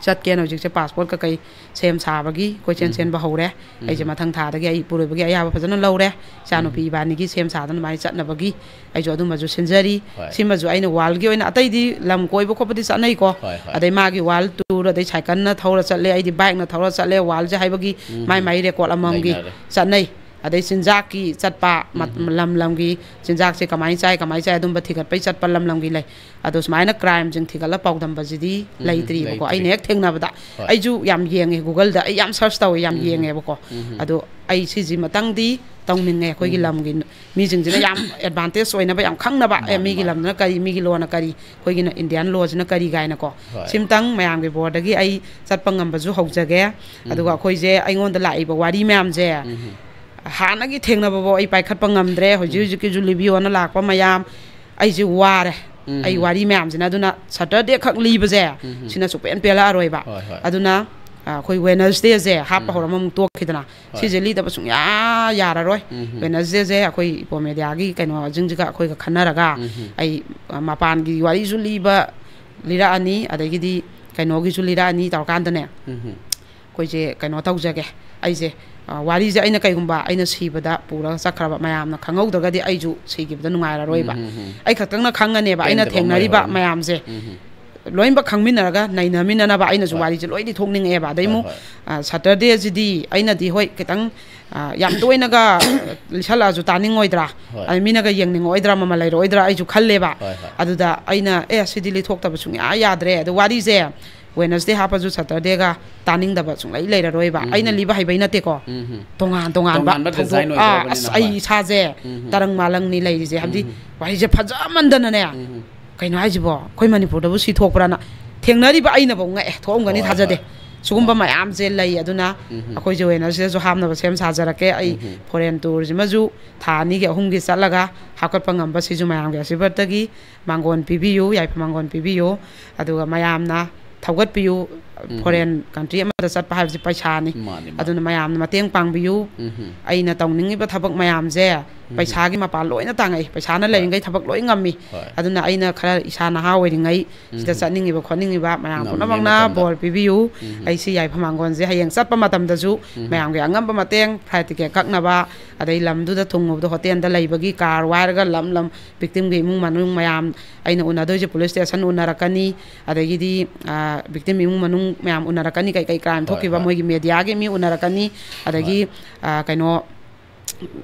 ꯆꯠꯀꯦꯅ ꯍꯧꯖꯤꯛꯁꯦ ꯄꯥꯁꯄꯣꯔꯠ ꯀꯀꯩ ꯁꯦꯝ ꯁꯥꯕꯒꯤ ꯀꯣꯏꯆꯦꯟ ꯎꯝ꯫ ꯆꯦꯟꯕ ꯍꯧꯔꯦ꯫ ꯑꯩꯁꯦ ꯎꯝ꯫ ꯃꯊꯪ ꯊꯥꯗꯒꯤ ꯑꯩ ꯏꯄꯨꯔꯣꯏꯕꯒꯤ ꯑꯌꯥꯕ ꯐꯖꯅ ꯂꯧꯔꯦ꯫ ꯏꯆꯥꯅꯨꯄꯤ ꯎꯝ꯫ ꯏꯕꯥꯅꯤꯒꯤ ꯁꯦꯝ ꯁꯥꯗꯅ ꯑꯗꯨꯃꯥꯏꯅ ꯆꯠꯅꯕꯒꯤ ꯑꯩꯁꯨ ꯑꯗꯨꯝꯕꯁꯨ ꯁꯤꯟꯖꯔꯤ꯫ ꯍꯣꯏ꯫ ꯁꯤꯃꯁꯨ ꯑꯩꯅ ꯋꯥꯔꯜꯒꯤ ꯑꯣꯏꯅ, ꯑꯇꯩꯗꯤ ꯂꯝ ꯀꯣꯏꯕ ꯈꯣꯠꯄꯗꯤ ꯆꯠꯅꯩꯀꯣ꯫ ꯍꯣꯏ, ꯍꯣꯏ꯫ ꯑꯗꯩ ꯃꯥꯒꯤ ꯋꯥꯔꯜ ꯇꯨꯔ, ꯑꯗꯩ ꯁꯥꯏꯀꯜꯅ ꯊꯧꯔ ꯆꯠꯂꯦ, ꯑꯩꯗꯤ ꯕꯥꯏꯛꯅ ꯊꯧꯔ ꯆꯠꯂꯦ꯫ ꯋꯥꯔꯜꯁꯦ ꯍꯥꯏꯕꯒꯤ ꯎꯝ꯫ ꯃꯥꯏ ꯃꯥꯏ ꯔꯦꯀꯣꯔꯠ ꯑꯃꯃꯝꯒꯤ ꯂꯩꯅꯔꯦ꯫ ꯆꯠꯅꯩ꯫ ꯑꯗꯩ ꯆꯤꯟꯖꯥꯛꯀꯤ ꯆꯠꯄ, ꯃꯠ-, ꯎꯝ꯫ ꯂꯝ ꯂꯝꯒꯤ ꯆꯤꯟꯖꯥꯛꯁꯦ ꯀꯃꯥꯏꯅ ꯆꯥꯏ, ꯀꯃꯥꯏꯅ ꯆꯥꯏ, ꯑꯗꯨꯝꯕ ꯊꯤꯒꯠꯄꯩ ꯆꯠꯄ ꯂꯝ ꯂꯝꯒꯤ ꯂꯩ꯫ ꯑꯗꯣ ꯁꯨꯃꯥꯏꯅ ꯀ꯭ꯔꯥꯏꯝꯁꯤꯡ ꯊꯤꯒꯠꯂ ꯄꯥꯎꯗꯝꯕꯁꯤꯗꯤ ꯎꯝ, ꯂꯩꯇ꯭ꯔꯤꯕꯀꯣ꯫ ꯂꯩꯇ꯭ꯔꯤ꯫ ꯑꯩꯅ ꯍꯦꯛ ꯊꯦꯡꯅꯕꯗ ꯍꯣꯏ꯫ ꯑꯩꯁꯨ ꯌꯥꯝ ꯌꯦꯡꯉꯦ, Google-ꯗ ꯑꯩ ꯌꯥꯝ search ꯇꯧꯋꯦ, ꯌꯥꯝ ꯎꯝ, ꯌꯦꯡꯉꯦꯕꯀꯣ꯫ ꯎꯝ꯫ ꯑꯗꯣ ꯑꯩ ꯁꯤꯁꯤ ꯃꯇꯪꯗꯤ ꯇꯧꯅꯤꯡꯉꯦ, ꯑꯩꯈꯣꯏꯒꯤ ꯎꯝ꯫ ꯂꯝꯒꯤ ꯃꯤꯁꯤꯡꯁꯤꯅ ꯌꯥꯝ advantage ꯑꯣꯏꯅꯕ, ꯌꯥꯝ ꯈꯪꯅꯕ, ꯑꯦ, ꯃꯥꯅꯦ, ꯃꯤꯒꯤ ꯃꯥꯅꯦ꯫ ꯂꯝꯗꯅ ꯀꯔꯤ, ꯃꯤꯒꯤ ꯂꯣꯟꯅ ꯀꯔꯤ, ꯑꯩꯈꯣꯏꯒꯤꯅ Indian law-ꯁꯤꯅ ꯀꯔꯤ ꯀꯥꯏꯅꯀꯣ꯫ ꯍꯣꯏ꯫ ꯁꯤꯝꯇꯪ ꯃꯌꯥꯝꯒꯤ ꯕꯣꯔꯗꯒꯤ ꯑꯩ ꯆꯠꯄ ꯉꯝꯕꯁꯨ ꯍꯧꯖꯒꯦ꯫ ꯑꯗꯨꯒ ꯎꯝ꯫ ꯑꯩꯈꯣꯏꯁꯦ, ꯑꯩꯉꯣꯟꯗ ꯂꯥꯛꯏꯕ ꯋꯥꯔꯤ ꯃꯌꯥꯝꯁꯦ, ꯎꯝ꯫ ꯍꯥꯟꯅꯒꯤ ꯊꯦꯡꯅꯕꯐꯥꯎ ꯑꯩ ꯄꯥꯏꯈꯠꯄ ꯉꯝꯗ꯭ꯔꯦ꯫ ꯍꯧꯖꯤꯛ ꯎꯝ꯫ ꯍꯧꯖꯤꯛꯀꯤꯁꯨ ꯂꯤꯕꯤꯌꯣꯅ ꯂꯥꯛꯄ ꯃꯌꯥꯝ, ꯑꯩꯁꯦ ꯋꯥꯔꯦ꯫ ꯎꯝ꯫ ꯑꯩ ꯋꯥꯔꯤ ꯃꯌꯥꯝꯁꯤꯅ, ꯑꯗꯨꯅ Saturday ꯈꯛ ꯂꯤꯕꯁꯦ, ꯎꯝ꯫ ꯁꯤꯅ ꯁꯨꯛꯄꯦꯟ ꯄꯦꯜꯂꯛꯑꯔꯣꯏꯕ꯫ ꯍꯣꯏ, ꯍꯣꯏ꯫ ꯑꯗꯨꯅ, ꯑ, ꯑꯩꯈꯣꯏ Wednesday-ꯁꯦ ꯍꯥꯞꯄ ꯎꯝ꯫ ꯍꯧꯔꯝꯃ ꯑꯃꯨꯛ ꯇꯣꯛꯈꯤꯗꯅ, ꯍꯣꯏ꯫ ꯁꯤꯁꯦ ꯂꯤꯗꯕ ꯁꯨꯡꯌꯥ ꯌꯥꯔꯔꯣꯏ꯫ ꯎꯝ꯫ Wednesday-ꯁꯦ ꯑꯩꯈꯣꯏ ꯏꯄꯣ ꯃꯦꯗꯤꯌꯥꯒꯤ ꯀꯩꯅꯣꯁꯤꯡꯁꯤꯒ ꯑꯩꯈꯣꯏꯒ ꯈꯟꯅꯔꯒ ꯎꯝ꯫ ꯑꯩ, ꯑ, ꯃꯄꯥꯟꯒꯤ ꯋꯥꯔꯤꯁꯨ ꯂꯤꯕ, ꯂꯤꯔꯛꯑꯅꯤ, ꯑꯗꯒꯤꯗꯤ ꯀꯩꯅꯣꯒꯤꯁꯨ ꯂꯤꯔꯛꯑꯅꯤ ꯇꯧꯔꯀꯥꯟꯗꯅꯦ꯫ ꯎꯝ꯫ ꯑꯩꯈꯣꯏꯁꯦ ꯀꯩꯅꯣ ꯇꯧꯖꯒꯦ꯫ ꯑꯩꯁꯦ, ꯑ, ꯋꯥꯔꯤꯁꯦ ꯑꯩꯅ ꯀꯩꯒꯨꯝꯕ ꯑꯩꯅ ꯁꯤꯕꯗ ꯄꯨꯔꯒ ꯆꯠꯈ꯭ꯔꯕ, ꯃꯌꯥꯝꯅ ꯈꯪꯍꯧꯗ꯭ꯔꯒꯗꯤ ꯑꯩꯁꯨ ꯁꯤꯈꯤꯕꯗ ꯅꯨꯡꯉꯥꯏꯔꯔꯣꯏꯕ꯫ ꯎꯝ, ꯎꯝ, ꯎꯝ꯫ ꯑꯩ ꯈꯛꯇꯪꯅ ꯈꯪꯉꯅꯦꯕ ꯑꯩꯅ ꯄꯦꯟꯗꯕ ꯑꯃ ꯊꯦꯡꯅꯔꯤꯕ ꯂꯩꯍꯧꯔꯅꯤ꯫ ꯃꯌꯥꯝꯁꯦ꯫ ꯎꯝ, ꯎꯝ꯫ ꯂꯣꯏꯅꯃꯛ ꯈꯪꯃꯤꯟꯅꯔꯒ ꯅꯩꯅꯃꯤꯟꯅꯅꯕ ꯑꯩꯅꯁꯨ ꯍꯣꯏ꯫ ꯋꯥꯔꯤꯁꯦ ꯂꯣꯏꯗꯤ ꯊꯣꯛꯅꯤꯡꯉꯛꯑꯦꯕ꯫ ꯑꯗꯩ ꯍꯣꯏ, ꯑꯃꯨꯛ, ꯍꯣꯏ꯫ ꯑ, Saturday-ꯁꯤꯗꯤ ꯑꯩꯅꯗꯤ, ꯍꯣꯏ, ꯈꯤꯇꯪ, ꯑ, ꯌꯥꯝ ꯇꯣꯏꯅꯒ ꯂꯤꯁꯜꯂꯛꯑꯁꯨ ꯇꯥꯅꯤꯡꯉꯣꯏꯗ꯭ꯔꯥ? ꯍꯣꯏ꯫ ꯑꯗꯩ ꯃꯤꯅꯒ ꯌꯦꯡꯅꯤꯡꯉꯛꯑꯣꯏꯗ꯭ꯔꯥ, ꯃꯃꯜ ꯂꯩꯔꯛꯑꯣꯏꯗ꯭ꯔꯥ ꯑꯩꯁꯨ ꯈꯜꯂꯦꯕ꯫ ꯍꯣꯏ, ꯍꯣꯏ꯫ ꯑꯗꯨꯗ ꯑꯩꯅ, "ꯑꯦ, ꯁꯤꯗꯤ ꯂꯤꯊꯣꯛꯇꯕ ꯁꯨꯡꯌꯥ ꯌꯥꯗ꯭ꯔꯦ꯫ ꯑꯗꯣ ꯋꯥꯔꯤꯁꯦ Wednesday ꯍꯥꯞꯄꯁꯨ Saturday-ꯒ ꯇꯥꯅꯤꯡꯗꯕ ꯁꯨꯡꯂꯩ ꯂꯩꯔꯔꯣꯏꯕ"꯫ ꯎꯝ꯫ ꯑꯩꯅ ꯂꯤꯕ ꯍꯩꯕꯩ ꯅꯠꯇꯦꯀꯣ꯫ ꯎꯝ꯫ ꯇꯣꯉꯥꯟ ꯇꯣꯉꯥꯟꯕ ꯇꯣꯉꯥꯟꯕ ꯊꯧꯗꯣꯛ-, design ꯑꯥ, ꯑꯣꯏꯗꯧꯔꯕꯅꯤꯅ, ꯑꯁ, ꯑꯩ ꯍꯣꯏ꯫ ꯏꯁꯥꯁꯦ ꯎꯝ꯫ ꯇꯔꯪ ꯃꯥꯂꯪꯅꯤ ꯂꯩꯔꯤꯁꯦ꯫ ꯍꯥꯏꯕꯗꯤ ꯎꯝ꯫ ꯋꯥꯔꯤꯁꯦ ꯐꯖꯃꯟꯗꯅꯅꯦ꯫ ꯎꯝ꯫ "ꯀꯩꯅꯣ ꯍꯥꯏꯁꯤꯕꯣ? ꯑꯩꯈꯣꯏ ꯃꯅꯤꯄꯨꯔꯗꯕꯨ ꯁꯤ ꯊꯣꯛꯄ꯭ꯔꯥꯅ?" ꯊꯦꯡꯅꯔꯤꯕ ꯑꯩꯅꯐꯧ ꯉꯛꯑꯦ, ꯊꯣꯛꯑꯝꯒꯅꯤ ꯍꯣꯏ, ꯊꯥꯖꯗꯦ꯫ ꯍꯣꯏ꯫ ꯁꯤꯒꯨꯝꯕ ꯍꯣꯏ꯫ ꯃꯌꯥꯝꯁꯦ ꯂꯩ꯫ ꯑꯗꯨꯅ ꯎꯝ꯫ ꯑꯩꯈꯣꯏꯁꯦ Wednesday-ꯁꯨ ꯍꯥꯞꯅꯕ ꯁꯦꯝ ꯁꯥꯖꯔꯛꯀꯦ꯫ ꯑꯩ ꯎꯝ꯫ Foreign tour-ꯁꯤꯃꯁꯨ ꯊꯥ ꯑꯅꯤꯒꯤ ꯑꯍꯨꯝꯒꯤ ꯆꯠꯂꯒ ꯍꯥꯞꯀꯠꯄ ꯉꯝꯕ, ꯁꯤꯁꯨ ꯃꯌꯥꯝꯒꯤ ꯑꯁꯤꯔꯕꯥꯗꯇꯒꯤ ꯃꯥꯡꯒꯣꯟ ꯄꯤꯕꯤꯌꯨ, ꯌꯥꯏꯐ ꯃꯥꯡꯒꯣꯟ ꯄꯤꯕꯤꯌꯨ꯫ ꯑꯗꯨꯒ ꯃꯌꯥꯝꯅ ꯊꯧꯒꯠꯄꯤꯌꯨ, ꯎꯝ꯫ Foreign country ꯑꯃꯗ ꯆꯠꯄ ꯍꯥꯏꯕꯁꯤ ꯄꯩꯁꯥꯅꯤ꯫ ꯃꯥꯅꯤ, ꯃꯥꯅꯤ꯫ ꯑꯗꯨꯅ ꯃꯌꯥꯝꯅ ꯃꯇꯦꯡ ꯄꯥꯡꯕꯤꯌꯨ꯫ ꯎꯝ꯫ ꯑꯩꯅ ꯇꯧꯅꯤꯡꯉꯤꯕ ꯊꯕꯛ ꯃꯌꯥꯝꯁꯦ ꯎꯝ꯫ ꯄꯩꯁꯥꯒꯤ ꯃꯄꯥꯟ ꯂꯣꯏꯅ ꯇꯥꯡꯉꯛꯏ꯫ ꯄꯩꯁꯥꯅ ꯍꯣꯏ꯫ ꯂꯩꯔꯤꯉꯩ ꯊꯕꯛ ꯂꯣꯏ ꯉꯝꯃꯤ꯫ ꯍꯣꯏ꯫ ꯑꯗꯨꯅ ꯑꯩꯅ ꯈꯔ ꯏꯁꯥ ꯅꯍꯥ ꯑꯣꯏꯔꯤꯉꯩ ꯁꯤꯗ ꯎꯝ꯫ ꯆꯠꯅꯤꯡꯉꯤꯕ ꯈꯣꯠꯅꯤꯡꯉꯤꯕ ꯃꯌꯥꯝ ꯉꯝꯃꯤꯉꯩ ꯄꯨꯝꯅꯃꯛꯅ ꯃꯇꯝꯗ꯫ ꯕꯣꯔ ꯄꯤꯕꯤꯌꯨ꯫ ꯎꯝ꯫ ꯑꯩ ꯁꯤ ꯌꯥꯏꯐ ꯃꯥꯡꯒꯣꯟꯁꯦ ꯍꯌꯦꯡ ꯆꯠꯄ ꯃꯇꯝꯗꯁꯨ ꯎꯝ꯫ ꯃꯌꯥꯝꯒꯤ ꯑꯉꯝꯕ ꯃꯇꯦꯡ, flight ticket ꯀꯛꯅꯕ, ꯑꯗꯩ ꯂꯝꯗꯨꯗ ꯊꯨꯡꯉꯨꯕꯗ ꯍꯣꯇꯦꯜꯗ ꯂꯩꯕꯒꯤ ꯀꯥꯔ ꯋꯥꯏꯔꯒ ꯂꯝ ꯂꯝ victimꯒꯤ ꯏꯃꯨꯡ ꯃꯅꯨꯡ ꯃꯌꯥꯝ ꯑꯩꯅ ꯎꯅꯗꯣꯏꯁꯦ police station ꯎꯅꯔꯛꯀꯅꯤ, ꯑꯗꯒꯤꯗꯤ, ꯑ, victim ꯏꯃꯨꯡ ꯃꯅꯨꯡ ꯃꯌꯥꯝ ꯎꯅꯔꯛꯀꯅꯤ, ꯀꯩ ꯀꯩ crime ꯍꯣꯏ, ꯊꯣꯛꯈꯤꯕ ꯍꯣꯏ꯫ ꯃꯣꯏꯒꯤ mediaꯒꯤ ꯃꯤ ꯎꯅꯔꯛꯀꯅꯤ, ꯑꯗꯒꯤ, ꯍꯣꯏ꯫ ꯑ, ꯀꯩꯅꯣ,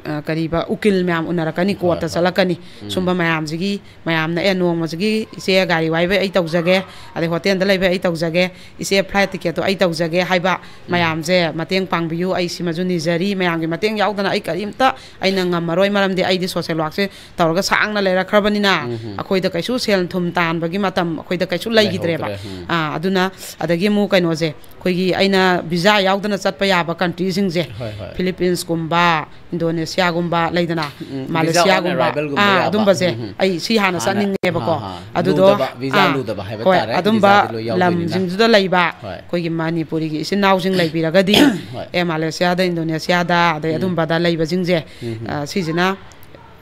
ꯑ, ꯀꯔꯤꯕ, ꯎꯀꯤꯜ ꯃꯌꯥꯝ ꯎꯅꯔꯛꯀꯅꯤ, ꯍꯣꯏ, courtꯇ ꯍꯣꯏ꯫ ꯆꯠꯂꯛꯀꯅꯤ꯫ ꯎꯝ꯫ ꯁꯨꯝꯕ ꯃꯌꯥꯝꯁꯤꯒꯤ ꯃꯌꯥꯝꯅ, "ꯑꯦ, ꯅꯣꯡꯃꯁꯤꯒꯤ ꯏꯆꯦ ꯒꯥꯔꯤ ꯋꯥꯏꯕ ꯑꯩ ꯇꯧꯖꯒꯦ, ꯑꯗꯩ ꯍꯣꯇꯦꯜꯗ ꯂꯩꯕ ꯑꯩ ꯇꯧꯖꯒꯦ, ꯏꯆꯦ flight ticketꯇꯣ ꯑꯩ ꯇꯧꯖꯒꯦ" ꯍꯥꯏꯕ ꯎꯝ꯫ ꯃꯌꯥꯝꯁꯦ ꯃꯇꯦꯡ ꯄꯥꯡꯕꯤꯌꯨ꯫ ꯑꯩ ꯁꯤꯃꯁꯨ ꯅꯤꯖꯔꯤ, ꯃꯌꯥꯝꯒꯤ ꯃꯇꯦꯡ ꯌꯥꯎꯗꯅ ꯑꯩ ꯀꯔꯤꯝꯇ ꯑꯩꯅ ꯉꯝꯃꯔꯣꯏ, ꯃꯔꯝꯗꯤ ꯑꯩꯗꯤ social workꯁꯦ ꯇꯧꯔꯒ ꯁꯥꯡꯅ ꯂꯩꯔꯛꯈ꯭ꯔꯕꯅꯤꯅ ꯎꯝ ꯍꯝ꯫ ꯑꯩꯈꯣꯏꯗ ꯀꯩꯁꯨ ꯁꯦꯜ ꯊꯨꯝ ꯇꯥꯟꯕꯒꯤ ꯃꯇꯝ ꯑꯩꯈꯣꯏꯗ ꯀꯩꯁꯨ ꯂꯩꯈꯤꯗ꯭ꯔꯦꯕ꯫ ꯂꯩꯍꯧꯗ꯭ꯔꯦ, ꯎꯝ꯫ ꯑꯥ, ꯑꯗꯨꯅ ꯑꯗꯒꯤ ꯑꯃꯨꯛ ꯀꯩꯅꯣꯁꯦ, ꯑꯩꯈꯣꯏꯒꯤ ꯑꯩꯅ visa ꯌꯥꯎꯗꯅ ꯆꯠꯄ ꯌꯥꯕ countryꯁꯤꯡꯁꯦ, ꯍꯣꯏ, ꯍꯣꯏ꯫ Philippines ꯀꯨꯝꯕ, Indonesiaꯒꯨꯝꯕ ꯂꯩꯗꯅ, ꯎꯝ, visa on Malaysiaꯒꯨꯝꯕ, arrivalꯒꯨꯝꯕ ꯑꯥ, ꯌꯥꯕ꯫ ꯑꯗꯨꯝꯕꯁꯦ ꯎꯝ, ꯎꯝ꯫ ꯑꯩ ꯁꯤ ꯍꯥꯟꯅ ꯍꯥꯟꯅ, ꯆꯠꯅꯤꯡꯉꯦꯕꯀꯣ꯫ ꯍꯥ, ꯍꯥ꯫ ꯑꯗꯨꯗꯣ, ꯂꯨꯗꯕ, visa ꯑꯥ, ꯂꯨꯗꯕ ꯍꯥꯏꯕ ꯍꯣꯏ, ꯇꯥꯔꯦ, ꯑꯗꯨꯝꯕ ꯚꯤꯖꯥꯗꯤ ꯂꯣꯏ ꯌꯥꯎꯗꯣꯏꯅꯤꯅ꯫ ꯂꯝꯁꯤꯡꯗꯨꯗ ꯂꯩꯕ ꯍꯣꯏ꯫ ꯑꯩꯈꯣꯏꯒꯤ ꯃꯅꯤꯄꯨꯔꯤꯒꯤ ꯏꯆꯤꯟ ꯏꯅꯥꯎꯁꯤꯡ ꯂꯩꯕꯤꯔꯒꯗꯤ, ꯍꯣꯏ꯫ ꯑꯦ, Malaysiaꯗ, Indonesiaꯗ, ꯑꯗꯩ ꯎꯝ꯫ ꯑꯗꯨꯝꯕꯗ ꯂꯩꯕꯁꯤꯡꯁꯦ, ꯎꯝ, ꯎꯝ꯫ ꯑ, ꯁꯤꯁꯤꯅ,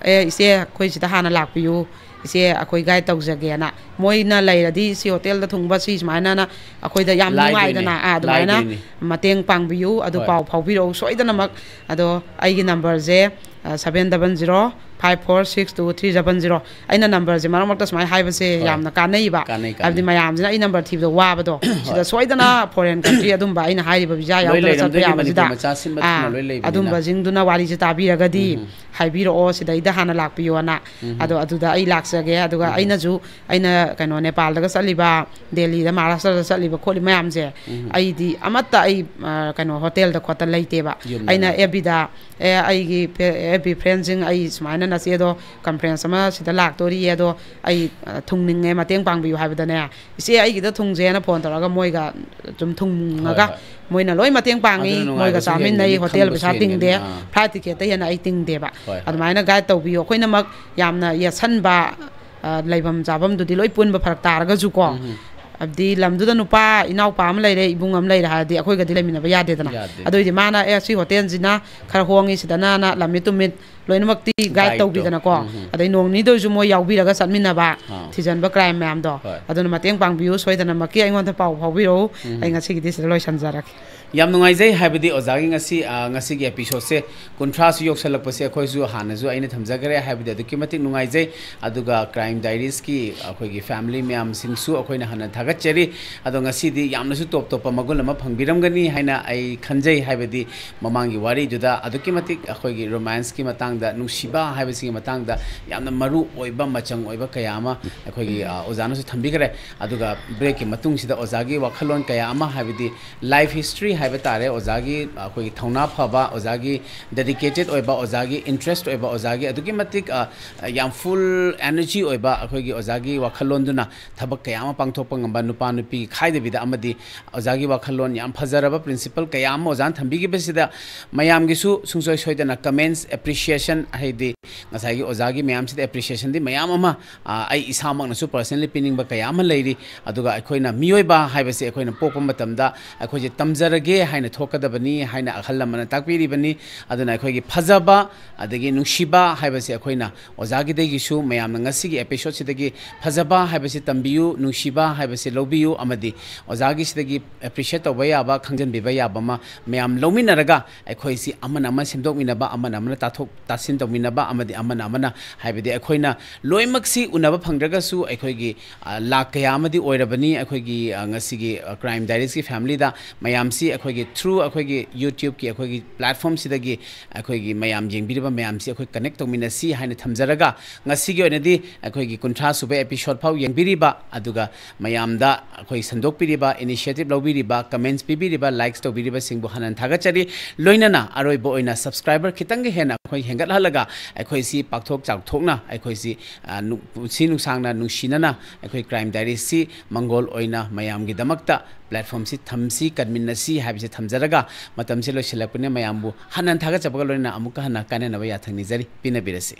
"ꯑꯦ, ꯏꯆꯦ, ꯑꯩꯈꯣꯏ ꯁꯤꯗ ꯍꯥꯟꯅ ꯂꯥꯛꯄꯤꯌꯨ, ꯏꯆꯦ, ꯑꯩꯈꯣꯏ guide ꯇꯧꯖꯒꯦꯅ", ꯃꯣꯏꯅ ꯂꯩꯔꯗꯤ ꯁꯤ ꯍꯣꯇꯦꯜꯗ ꯊꯨꯡꯕ ꯁꯤ ꯁꯨꯃꯥꯏꯅꯅ ꯑꯩꯈꯣꯏꯗ ꯌꯥꯝ ꯂꯥꯏꯗꯣꯏꯅꯤ, ꯅꯨꯡꯉꯥꯏꯗꯅ, ꯑꯥ, ꯑꯗꯨꯃꯥꯏꯅ ꯂꯥꯏꯗꯣꯏꯅꯤ꯫ ꯃꯇꯦꯡ ꯄꯥꯡꯕꯤꯌꯨ, ꯑꯗꯨ ꯍꯣꯏ꯫ ꯄꯥꯎ ꯐꯥꯎꯕꯤꯔꯛꯎ ꯁꯣꯏꯗꯅꯃꯛ꯫ ꯑꯗꯣ ꯑꯩꯒꯤ numberꯁꯦ, ꯑ, seven double zero five four six two three seven zero꯫ ꯑꯩꯅ numberꯁꯦ ꯃꯔꯛ ꯃꯔꯛꯇ ꯁꯨꯃꯥꯏꯅ ꯍꯥꯏꯕꯁꯦ ꯍꯣꯏ꯫ ꯌꯥꯝꯅ ꯀꯥꯟꯅꯩꯕ꯫ ꯀꯥꯟꯅꯩ, ꯀꯥꯟꯅꯩ꯫ ꯍꯥꯏꯕꯗꯤ ꯃꯌꯥꯝꯁꯤꯅ ꯑꯩ number ꯊꯤꯕꯗ ꯋꯥꯕꯗꯣ, ꯁꯤꯗ ꯍꯣꯏ꯫ ꯁꯣꯏꯗꯅ foreign country ꯑꯗꯨꯝꯕ ꯑꯩꯅ ꯍꯥꯏꯔꯤꯕ visa ꯂꯣꯏ ꯌꯥꯎꯗꯅ ꯆꯠꯄ ꯂꯩꯔꯝꯗꯣꯏꯅꯤ, ꯌꯥꯕꯁꯤꯗ, ꯃꯅꯤꯄꯨꯔ ꯃꯆꯥ ꯁꯤꯟꯕ ꯊꯨꯡꯅ ꯑꯥ, ꯂꯣꯏ ꯂꯩꯕꯅꯤꯅ꯫ ꯑꯗꯨꯝꯕꯁꯤꯡꯗꯨꯅ ꯋꯥꯔꯤꯁꯦ ꯇꯥꯕꯤꯔꯒꯗꯤ ꯎꯝ꯫ ꯍꯥꯏꯕꯤꯔꯛꯑꯣ, ꯁꯤꯗꯩꯗ ꯍꯥꯟꯅ ꯂꯥꯛꯄꯤꯌꯣꯅ꯫ ꯎꯝ꯫ ꯑꯗꯣ ꯑꯗꯨꯗ ꯑꯩ ꯂꯥꯛꯆꯒꯦ꯫ ꯑꯗꯨꯒ ꯎꯝ꯫ ꯑꯩꯅꯁꯨ, ꯑꯩꯅ ꯀꯩꯅꯣ, ꯅꯦꯄꯥꯜꯗꯒ ꯆꯠꯂꯤꯕ, ꯗꯦꯜꯂꯤꯗ, ꯃꯍꯥꯔꯥꯁꯇ꯭ꯔꯗ ꯆꯠꯂꯤꯕ ꯈꯣꯠꯂꯤ ꯃꯌꯥꯝꯁꯦ, ꯎꯝ꯫ ꯑꯩꯗꯤ ꯑꯃꯠꯇ ꯑꯩ, ꯑ, ꯀꯩꯅꯣ, ꯍꯣꯇꯦꯜꯗ ꯈꯣꯠꯇ ꯂꯩꯇꯦꯕ꯫ ꯌꯨꯝꯗ ꯑꯩꯅ ꯂꯩ꯫ F Bꯗ, "ꯑꯦ, ꯑꯩꯒꯤ ꯐꯦ-, F B friendꯁꯤꯡ, ꯑꯩ ꯁꯨꯃꯥꯏꯅ ꯅꯆꯦꯗꯣ conference ꯑꯃ ꯁꯤꯗ ꯂꯥꯛꯇꯣꯔꯤ, ꯑꯗꯣ ꯑꯩ, ꯑ, ꯊꯨꯡꯅꯤꯡꯉꯦ, ꯃꯇꯦꯡ ꯄꯥꯡꯕꯤꯌꯨ" ꯍꯥꯏꯕꯗꯅꯦ, "ꯏꯆꯦ, ꯑꯩꯒꯤꯗ ꯊꯨꯡꯁꯦꯅ" phone ꯇꯧꯔꯒ ꯃꯣꯏꯒ ꯑꯗꯨꯝ ꯊꯨꯡꯉꯒ ꯍꯣꯏ, ꯍꯣꯏ꯫ ꯃꯣꯏꯅ ꯂꯣꯏ ꯃꯇꯦꯡ ꯄꯥꯡꯉꯤ, ꯑꯗꯨꯅ ꯃꯣꯏꯒ ꯅꯨꯡꯉꯥꯏꯕꯁꯨ ꯆꯥꯃꯤꯟꯅꯩ, ꯍꯦꯟꯒꯅꯤ, ꯍꯣꯇꯦꯜ ꯈꯪꯕꯁꯨ ꯄꯩꯁꯥ ꯍꯦꯟꯒꯅꯤ꯫ ꯇꯤꯡꯗꯦ, ꯑꯥ꯫ flight ticketꯇ ꯍꯦꯟꯅ ꯑꯩ ꯇꯤꯡꯗꯦꯕ꯫ ꯍꯣꯏ, ꯍꯣꯏ꯫ ꯑꯗꯨꯃꯥꯏꯅ guide ꯇꯧꯕꯤꯌꯨ꯫ ꯑꯩꯈꯣꯏꯅꯃꯛ ꯌꯥꯝꯅ ꯌꯦꯠꯁꯟꯕ, ꯑ, ꯂꯩꯐꯝ ꯆꯥꯐꯝꯗꯨꯗꯤ ꯂꯣꯏ ꯄꯨꯟꯕ ꯐꯔꯛ ꯇꯥꯔꯒꯁꯨꯀꯣ, ꯎꯝ, ꯎꯝ꯫ ꯍꯥꯏꯕꯗꯤ ꯂꯝꯗꯨꯗ ꯅꯨꯄꯥ ꯏꯅꯥꯎꯄꯥ ꯑꯃ ꯂꯩꯔꯦ, ꯏꯕꯨꯡ ꯑꯃ ꯂꯩꯔꯦ ꯍꯥꯏꯔꯗꯤ ꯑꯩꯈꯣꯏꯒꯗꯤ ꯂꯩꯃꯤꯟꯅꯕ ꯌꯥꯗꯦꯗꯅ꯫ ꯌꯥꯗꯦ꯫ ꯑꯗꯨꯏꯗꯤ ꯃꯥꯅ, "ꯑꯦ, ꯁꯤ ꯍꯣꯇꯦꯜꯁꯤꯅ ꯈꯔ ꯍꯣꯡꯉꯤ, ꯁꯤꯗꯅꯅ ꯂꯝꯃꯤꯠ ꯇꯨꯃꯤꯠ ꯂꯣꯏꯅꯃꯛꯇꯤ ꯒꯥꯏꯗ ꯒꯥꯏꯗꯇꯣ꯫ ꯇꯧꯕꯤꯗꯅꯀꯣ꯫ ꯎꯝ, ꯎꯝ꯫ ꯑꯗꯩ ꯅꯣꯡ ꯅꯤꯅꯤꯗ ꯑꯣꯏꯔꯁꯨ ꯃꯣꯏ ꯌꯥꯎꯕꯤꯔꯒ ꯆꯠꯃꯤꯟꯅꯕ, ꯑꯥ꯫ ꯊꯤꯖꯤꯟꯕ ꯀ꯭ꯔꯥꯏꯝ ꯃꯌꯥꯝꯗꯣ꯫ ꯍꯣꯏ꯫ ꯑꯗꯨꯅ ꯃꯇꯦꯡ ꯄꯥꯡꯕꯤꯌꯨ, ꯁꯣꯏꯗꯅꯃꯛꯀꯤ ꯑꯩꯉꯣꯟꯗ ꯄꯥꯎ ꯐꯥꯎꯕꯤꯔꯛꯎ꯫ ꯎꯝ꯫ ꯑꯩ ꯉꯁꯤꯒꯤꯗꯤ ꯁꯤꯗ ꯂꯣꯏꯁꯤꯟꯖꯔꯒꯦ꯫ ꯌꯥꯝ ꯅꯨꯡꯉꯥꯏꯖꯩ, ꯍꯥꯏꯕꯗꯤ ꯑꯣꯖꯥꯒꯤ ꯉꯁꯤ, ꯑ, ꯉꯁꯤꯒꯤ ꯑꯦꯄꯤꯁꯣꯗꯁꯦ ꯀꯨꯟꯊ꯭ꯔꯥꯁꯨ ꯌꯧꯁꯜꯂꯛꯄꯁꯦ ꯑꯩꯈꯣꯏꯁꯨ ꯍꯥꯟꯅꯁꯨ ꯑꯩꯅ ꯊꯝꯖꯈ꯭ꯔꯦ, ꯍꯥꯏꯕꯗꯤ ꯑꯗꯨꯛꯀꯤ ꯃꯇꯤꯛ ꯅꯨꯡꯉꯥꯏꯖꯩ꯫ ꯑꯗꯨꯒ ꯀ꯭ꯔꯥꯏꯝ ꯗꯥꯏꯔꯤꯁꯀꯤ ꯑꯩꯈꯣꯏꯒꯤ ꯐꯦꯃꯤꯂꯤ ꯃꯌꯥꯝꯁꯤꯡꯁꯨ ꯑꯩꯈꯣꯏꯅ ꯍꯟꯅ ꯊꯥꯒꯠꯆꯔꯤ꯫ ꯑꯗꯣ ꯉꯁꯤꯗꯤ ꯌꯥꯝꯅꯁꯨ ꯇꯣꯞ ꯇꯣꯞꯄ ꯃꯒꯨꯟ ꯑꯃ ꯐꯪꯕꯤꯔꯝꯒꯅꯤ ꯍꯥꯏꯅ ꯑꯩ ꯈꯟꯖꯩ, ꯍꯥꯏꯕꯗꯤ ꯃꯃꯥꯡꯒꯤ ꯋꯥꯔꯤꯗꯨꯗ ꯑꯗꯨꯛꯀꯤ ꯃꯇꯤꯛ ꯑꯩꯈꯣꯏꯒꯤ ꯔꯣꯃꯥꯟꯁꯀꯤ ꯃꯇꯥꯡꯗ, ꯅꯨꯡꯁꯤꯕ ꯍꯥꯏꯕꯁꯤꯒꯤ ꯃꯇꯥꯡꯗ ꯌꯥꯝꯅ ꯃꯔꯨ ꯑꯣꯏꯕ, ꯃꯆꯪ ꯑꯣꯏꯕ ꯀꯌꯥ ꯑꯃ ꯑꯩꯈꯣꯏꯒꯤ, ꯑ, ꯑꯣꯖꯥꯅꯁꯨ ꯊꯝꯕꯤꯈ꯭ꯔꯦ꯫ ꯑꯗꯨꯒ ꯕ꯭ꯔꯦꯛꯀꯤ ꯃꯇꯨꯡꯁꯤꯗ ꯑꯣꯖꯥꯒꯤ ꯋꯥꯈꯜꯂꯣꯟ ꯀꯌꯥ ꯑꯃ, ꯍꯥꯏꯕꯗꯤ ꯂꯥꯏꯐ ꯍꯤꯁꯇ꯭ꯔꯤ ꯍꯥꯏꯕ ꯇꯥꯔꯦ, ꯑꯣꯖꯥꯒꯤ ꯑꯩꯈꯣꯏꯒꯤ ꯊꯧꯅꯥ ꯐꯕ, ꯑꯣꯖꯥꯒꯤ ꯗꯦꯗꯤꯀꯦꯇꯦꯠ ꯑꯣꯏꯕ, ꯑꯣꯖꯥꯒꯤ ꯏꯟꯇꯔꯦꯁ ꯑꯣꯏꯕ, ꯑꯣꯖꯥꯒꯤ ꯑꯗꯨꯛꯀꯤ ꯃꯇꯤꯛ, ꯑ, ꯌꯥꯝ ꯐꯨꯜ ꯑꯦꯅꯔꯖꯤ ꯑꯣꯏꯕ ꯑꯩꯈꯣꯏꯒꯤ ꯑꯣꯖꯥꯒꯤ ꯋꯥꯈꯜꯂꯣꯟꯗꯨꯅ ꯊꯕꯛ ꯀꯌꯥ ꯑꯃ ꯄꯥꯡꯊꯣꯛꯄ ꯉꯝꯕ, ꯅꯨꯄꯥ ꯅꯨꯄꯤ ꯈꯥꯏꯗꯕꯤꯗ, ꯑꯃꯗꯤ ꯑꯣꯖꯥꯒꯤ ꯋꯥꯈꯜꯂꯣꯟ ꯌꯥꯝ ꯐꯖꯔꯕ ꯄ꯭ꯔꯤꯟꯁꯤꯄꯜ ꯀꯌꯥ ꯑꯃ ꯑꯣꯖꯥꯅ ꯊꯝꯕꯤꯈꯤꯕꯁꯤꯗ ꯃꯌꯥꯝꯒꯤꯁꯨ ꯁꯨꯡꯁꯣꯏ ꯁꯣꯏꯗꯅ ꯀꯃꯦꯟꯁ, ꯑꯦꯄ꯭ꯔꯤꯁꯤꯌꯦꯁꯟ, ꯍꯥꯏꯗꯤ ꯉꯁꯥꯏꯒꯤ ꯑꯣꯖꯥꯒꯤ ꯃꯌꯥꯝꯁꯤꯗ ꯑꯦꯄ꯭ꯔꯤꯁꯤꯌꯦꯁꯟꯗꯤ ꯃꯌꯥꯝ ꯑꯃ, ꯑ, ꯑꯩ ꯏꯁꯥꯃꯛꯅꯁꯨ ꯄꯔꯁꯅꯦꯜꯂꯤ ꯄꯤꯅꯤꯡꯕ ꯀꯌꯥ ꯑꯃ ꯂꯩꯔꯤ꯫ ꯑꯗꯨꯒ ꯑꯩꯈꯣꯏꯅ ꯃꯤꯑꯣꯏꯕ ꯍꯥꯏꯕꯁꯦ ꯑꯩꯈꯣꯏꯅ ꯄꯣꯛꯄ ꯃꯇꯝꯗ ꯑꯩꯈꯣꯏꯁꯦ ꯇꯝꯖꯔꯒꯦ ꯍꯥꯏꯅ ꯊꯣꯛꯀꯗꯕꯅꯤ ꯍꯥꯏꯅ ꯑꯍꯜ ꯂꯃꯟꯅ ꯇꯥꯛꯄꯤꯔꯤꯕꯅꯤ꯫ ꯑꯗꯨꯅ ꯑꯩꯈꯣꯏꯒꯤ ꯐꯖꯕ ꯑꯗꯒꯤ ꯅꯨꯡꯁꯤꯕ ꯍꯥꯏꯕꯁꯦ ꯑꯩꯈꯣꯏꯅ ꯑꯣꯖꯥꯒꯤꯗꯒꯤꯁꯨ ꯃꯌꯥꯝꯅ ꯉꯁꯤꯒꯤ ꯑꯦꯄꯤꯁꯣꯗꯁꯤꯗꯒꯤ ꯐꯖꯕ ꯍꯥꯏꯕꯁꯤ ꯇꯝꯕꯤꯌꯨ, ꯅꯨꯡꯁꯤꯕ ꯍꯥꯏꯕꯁꯤ ꯂꯧꯕꯤꯌꯨ, ꯑꯃꯗꯤ ꯑꯣꯖꯥꯒꯤꯁꯤꯗꯒꯤ ꯑꯦꯄ꯭ꯔꯤꯁꯤꯌꯦꯠ ꯇꯧꯕ ꯌꯥꯕ, ꯈꯪꯖꯤꯟꯕꯤꯕ ꯌꯥꯕ ꯑꯃ ꯃꯌꯥꯝ ꯂꯧꯃꯤꯟꯅꯔꯒ ꯑꯩꯈꯣꯏꯁꯤ ꯑꯃꯅ ꯑꯃ ꯁꯦꯝꯗꯣꯛꯃꯤꯟꯅꯕ, ꯑꯃꯅ ꯑꯃꯅ ꯇꯥꯊꯣꯛ ꯇꯥꯁꯤꯟ ꯇꯧꯃꯤꯟꯅꯕ, ꯑꯃꯗꯤ ꯑꯃꯅ ꯑꯃꯅ, ꯍꯥꯏꯕꯗꯤ ꯑꯩꯈꯣꯏꯅ ꯂꯣꯏꯅꯃꯛꯁꯤ ꯎꯅꯕ ꯐꯪꯗ꯭ꯔꯒꯁꯨ ꯑꯩꯈꯣꯏꯒꯤ, ꯑ, ꯂꯥꯛ ꯀꯌꯥ ꯑꯃꯗꯤ ꯑꯣꯏꯔꯕꯅꯤ ꯑꯩꯈꯣꯏꯒꯤ, ꯑ, ꯉꯁꯤꯒꯤ, ꯑ, ꯀ꯭ꯔꯥꯏꯝ ꯗꯥꯏꯔꯤꯁꯀꯤ ꯐꯦꯃꯤꯂꯤꯗ꯫ ꯃꯌꯥꯝꯁꯤ ꯑꯩꯈꯣꯏꯒꯤ ꯊ꯭ꯔꯨ ꯑꯩꯈꯣꯏꯒꯤ ꯌꯨꯇ꯭ꯌꯨꯕꯀꯤ ꯑꯩꯈꯣꯏꯒꯤ ꯄ꯭ꯂꯦꯠꯐꯣꯝꯁꯤꯗꯒꯤ ꯑꯩꯈꯣꯏꯒꯤ ꯃꯌꯥꯝ ꯌꯦꯡꯕꯤꯔꯤꯕ ꯃꯌꯥꯝꯁꯤ ꯑꯩꯈꯣꯏ ꯀꯅꯦꯛ ꯇꯧꯃꯤꯟꯅꯁꯤ ꯍꯥꯏꯅ ꯊꯝꯖꯔꯒ, ꯉꯁꯤꯒꯤ ꯑꯣꯏꯅꯗꯤ ꯑꯩꯈꯣꯏꯒꯤ ꯀꯨꯟꯊ꯭ꯔꯥ ꯁꯨꯕ ꯑꯦꯄꯤꯁꯣꯗ ꯐꯥꯎ ꯌꯦꯡꯕꯤꯔꯤꯕ, ꯑꯗꯨꯒ ꯃꯌꯥꯝꯗ ꯑꯩꯈꯣꯏ ꯁꯟꯗꯣꯛꯄꯤꯔꯤꯕ, ꯏꯅꯤꯁꯤꯌꯦꯇꯤꯚ ꯂꯧꯕꯤꯔꯤꯕ, ꯀꯃꯦꯟꯠꯁ ꯄꯤꯕꯤꯔꯤꯕ, ꯂꯥꯏꯛꯁ ꯇꯧꯕꯤꯔꯤꯕꯁꯤꯡꯕꯨ ꯍꯟꯅ ꯊꯥꯒꯠꯆꯔꯤ꯫ ꯂꯣꯏꯅꯅ ꯑꯔꯣꯏꯕ ꯑꯣꯏꯅ ꯁꯕꯁꯀ꯭ꯔꯥꯏꯕꯔ ꯈꯤꯇꯪꯒ ꯍꯦꯟꯅ ꯑꯩꯈꯣꯏ ꯍꯦꯟꯒꯠꯍꯜꯂꯒ ꯑꯩꯈꯣꯏꯁꯤ ꯄꯥꯛꯊꯣꯛ ꯆꯥꯎꯊꯣꯛꯅ ꯑꯩꯈꯣꯏꯁꯤ, ꯑ, ꯅꯨ-, ꯄꯨꯟꯁꯤ ꯅꯨꯡꯁꯥꯡꯅ ꯅꯨꯡꯁꯤꯅꯅ ꯑꯩꯈꯣꯏ ꯀ꯭ꯔꯥꯏꯝ ꯗꯥꯏꯔꯤꯁꯤ ꯃꯪꯒꯣꯜ ꯑꯣꯏꯅ ꯃꯌꯥꯝꯒꯤꯗꯃꯛꯇ ꯄ꯭ꯂꯦꯠꯐꯣꯝꯁꯤ ꯊꯝꯁꯤ, ꯀꯟꯃꯤꯟꯅꯁꯤ ꯍꯥꯏꯕꯁꯤ ꯊꯝꯖꯔꯒ, ꯃꯇꯝꯁꯤ ꯂꯣꯏꯁꯤꯜꯂꯛꯄꯅ ꯃꯌꯥꯝꯕꯨ ꯍꯟꯅ ꯊꯥꯒꯠꯆꯕꯒ ꯂꯣꯏꯅꯅ ꯑꯃꯨꯛꯀ ꯍꯟꯅ ꯀꯥꯏꯅꯅꯕ ꯌꯥꯊꯪ ꯅꯤꯖꯔꯤ꯫ ꯄꯤꯅꯕꯤꯔꯁꯤ꯫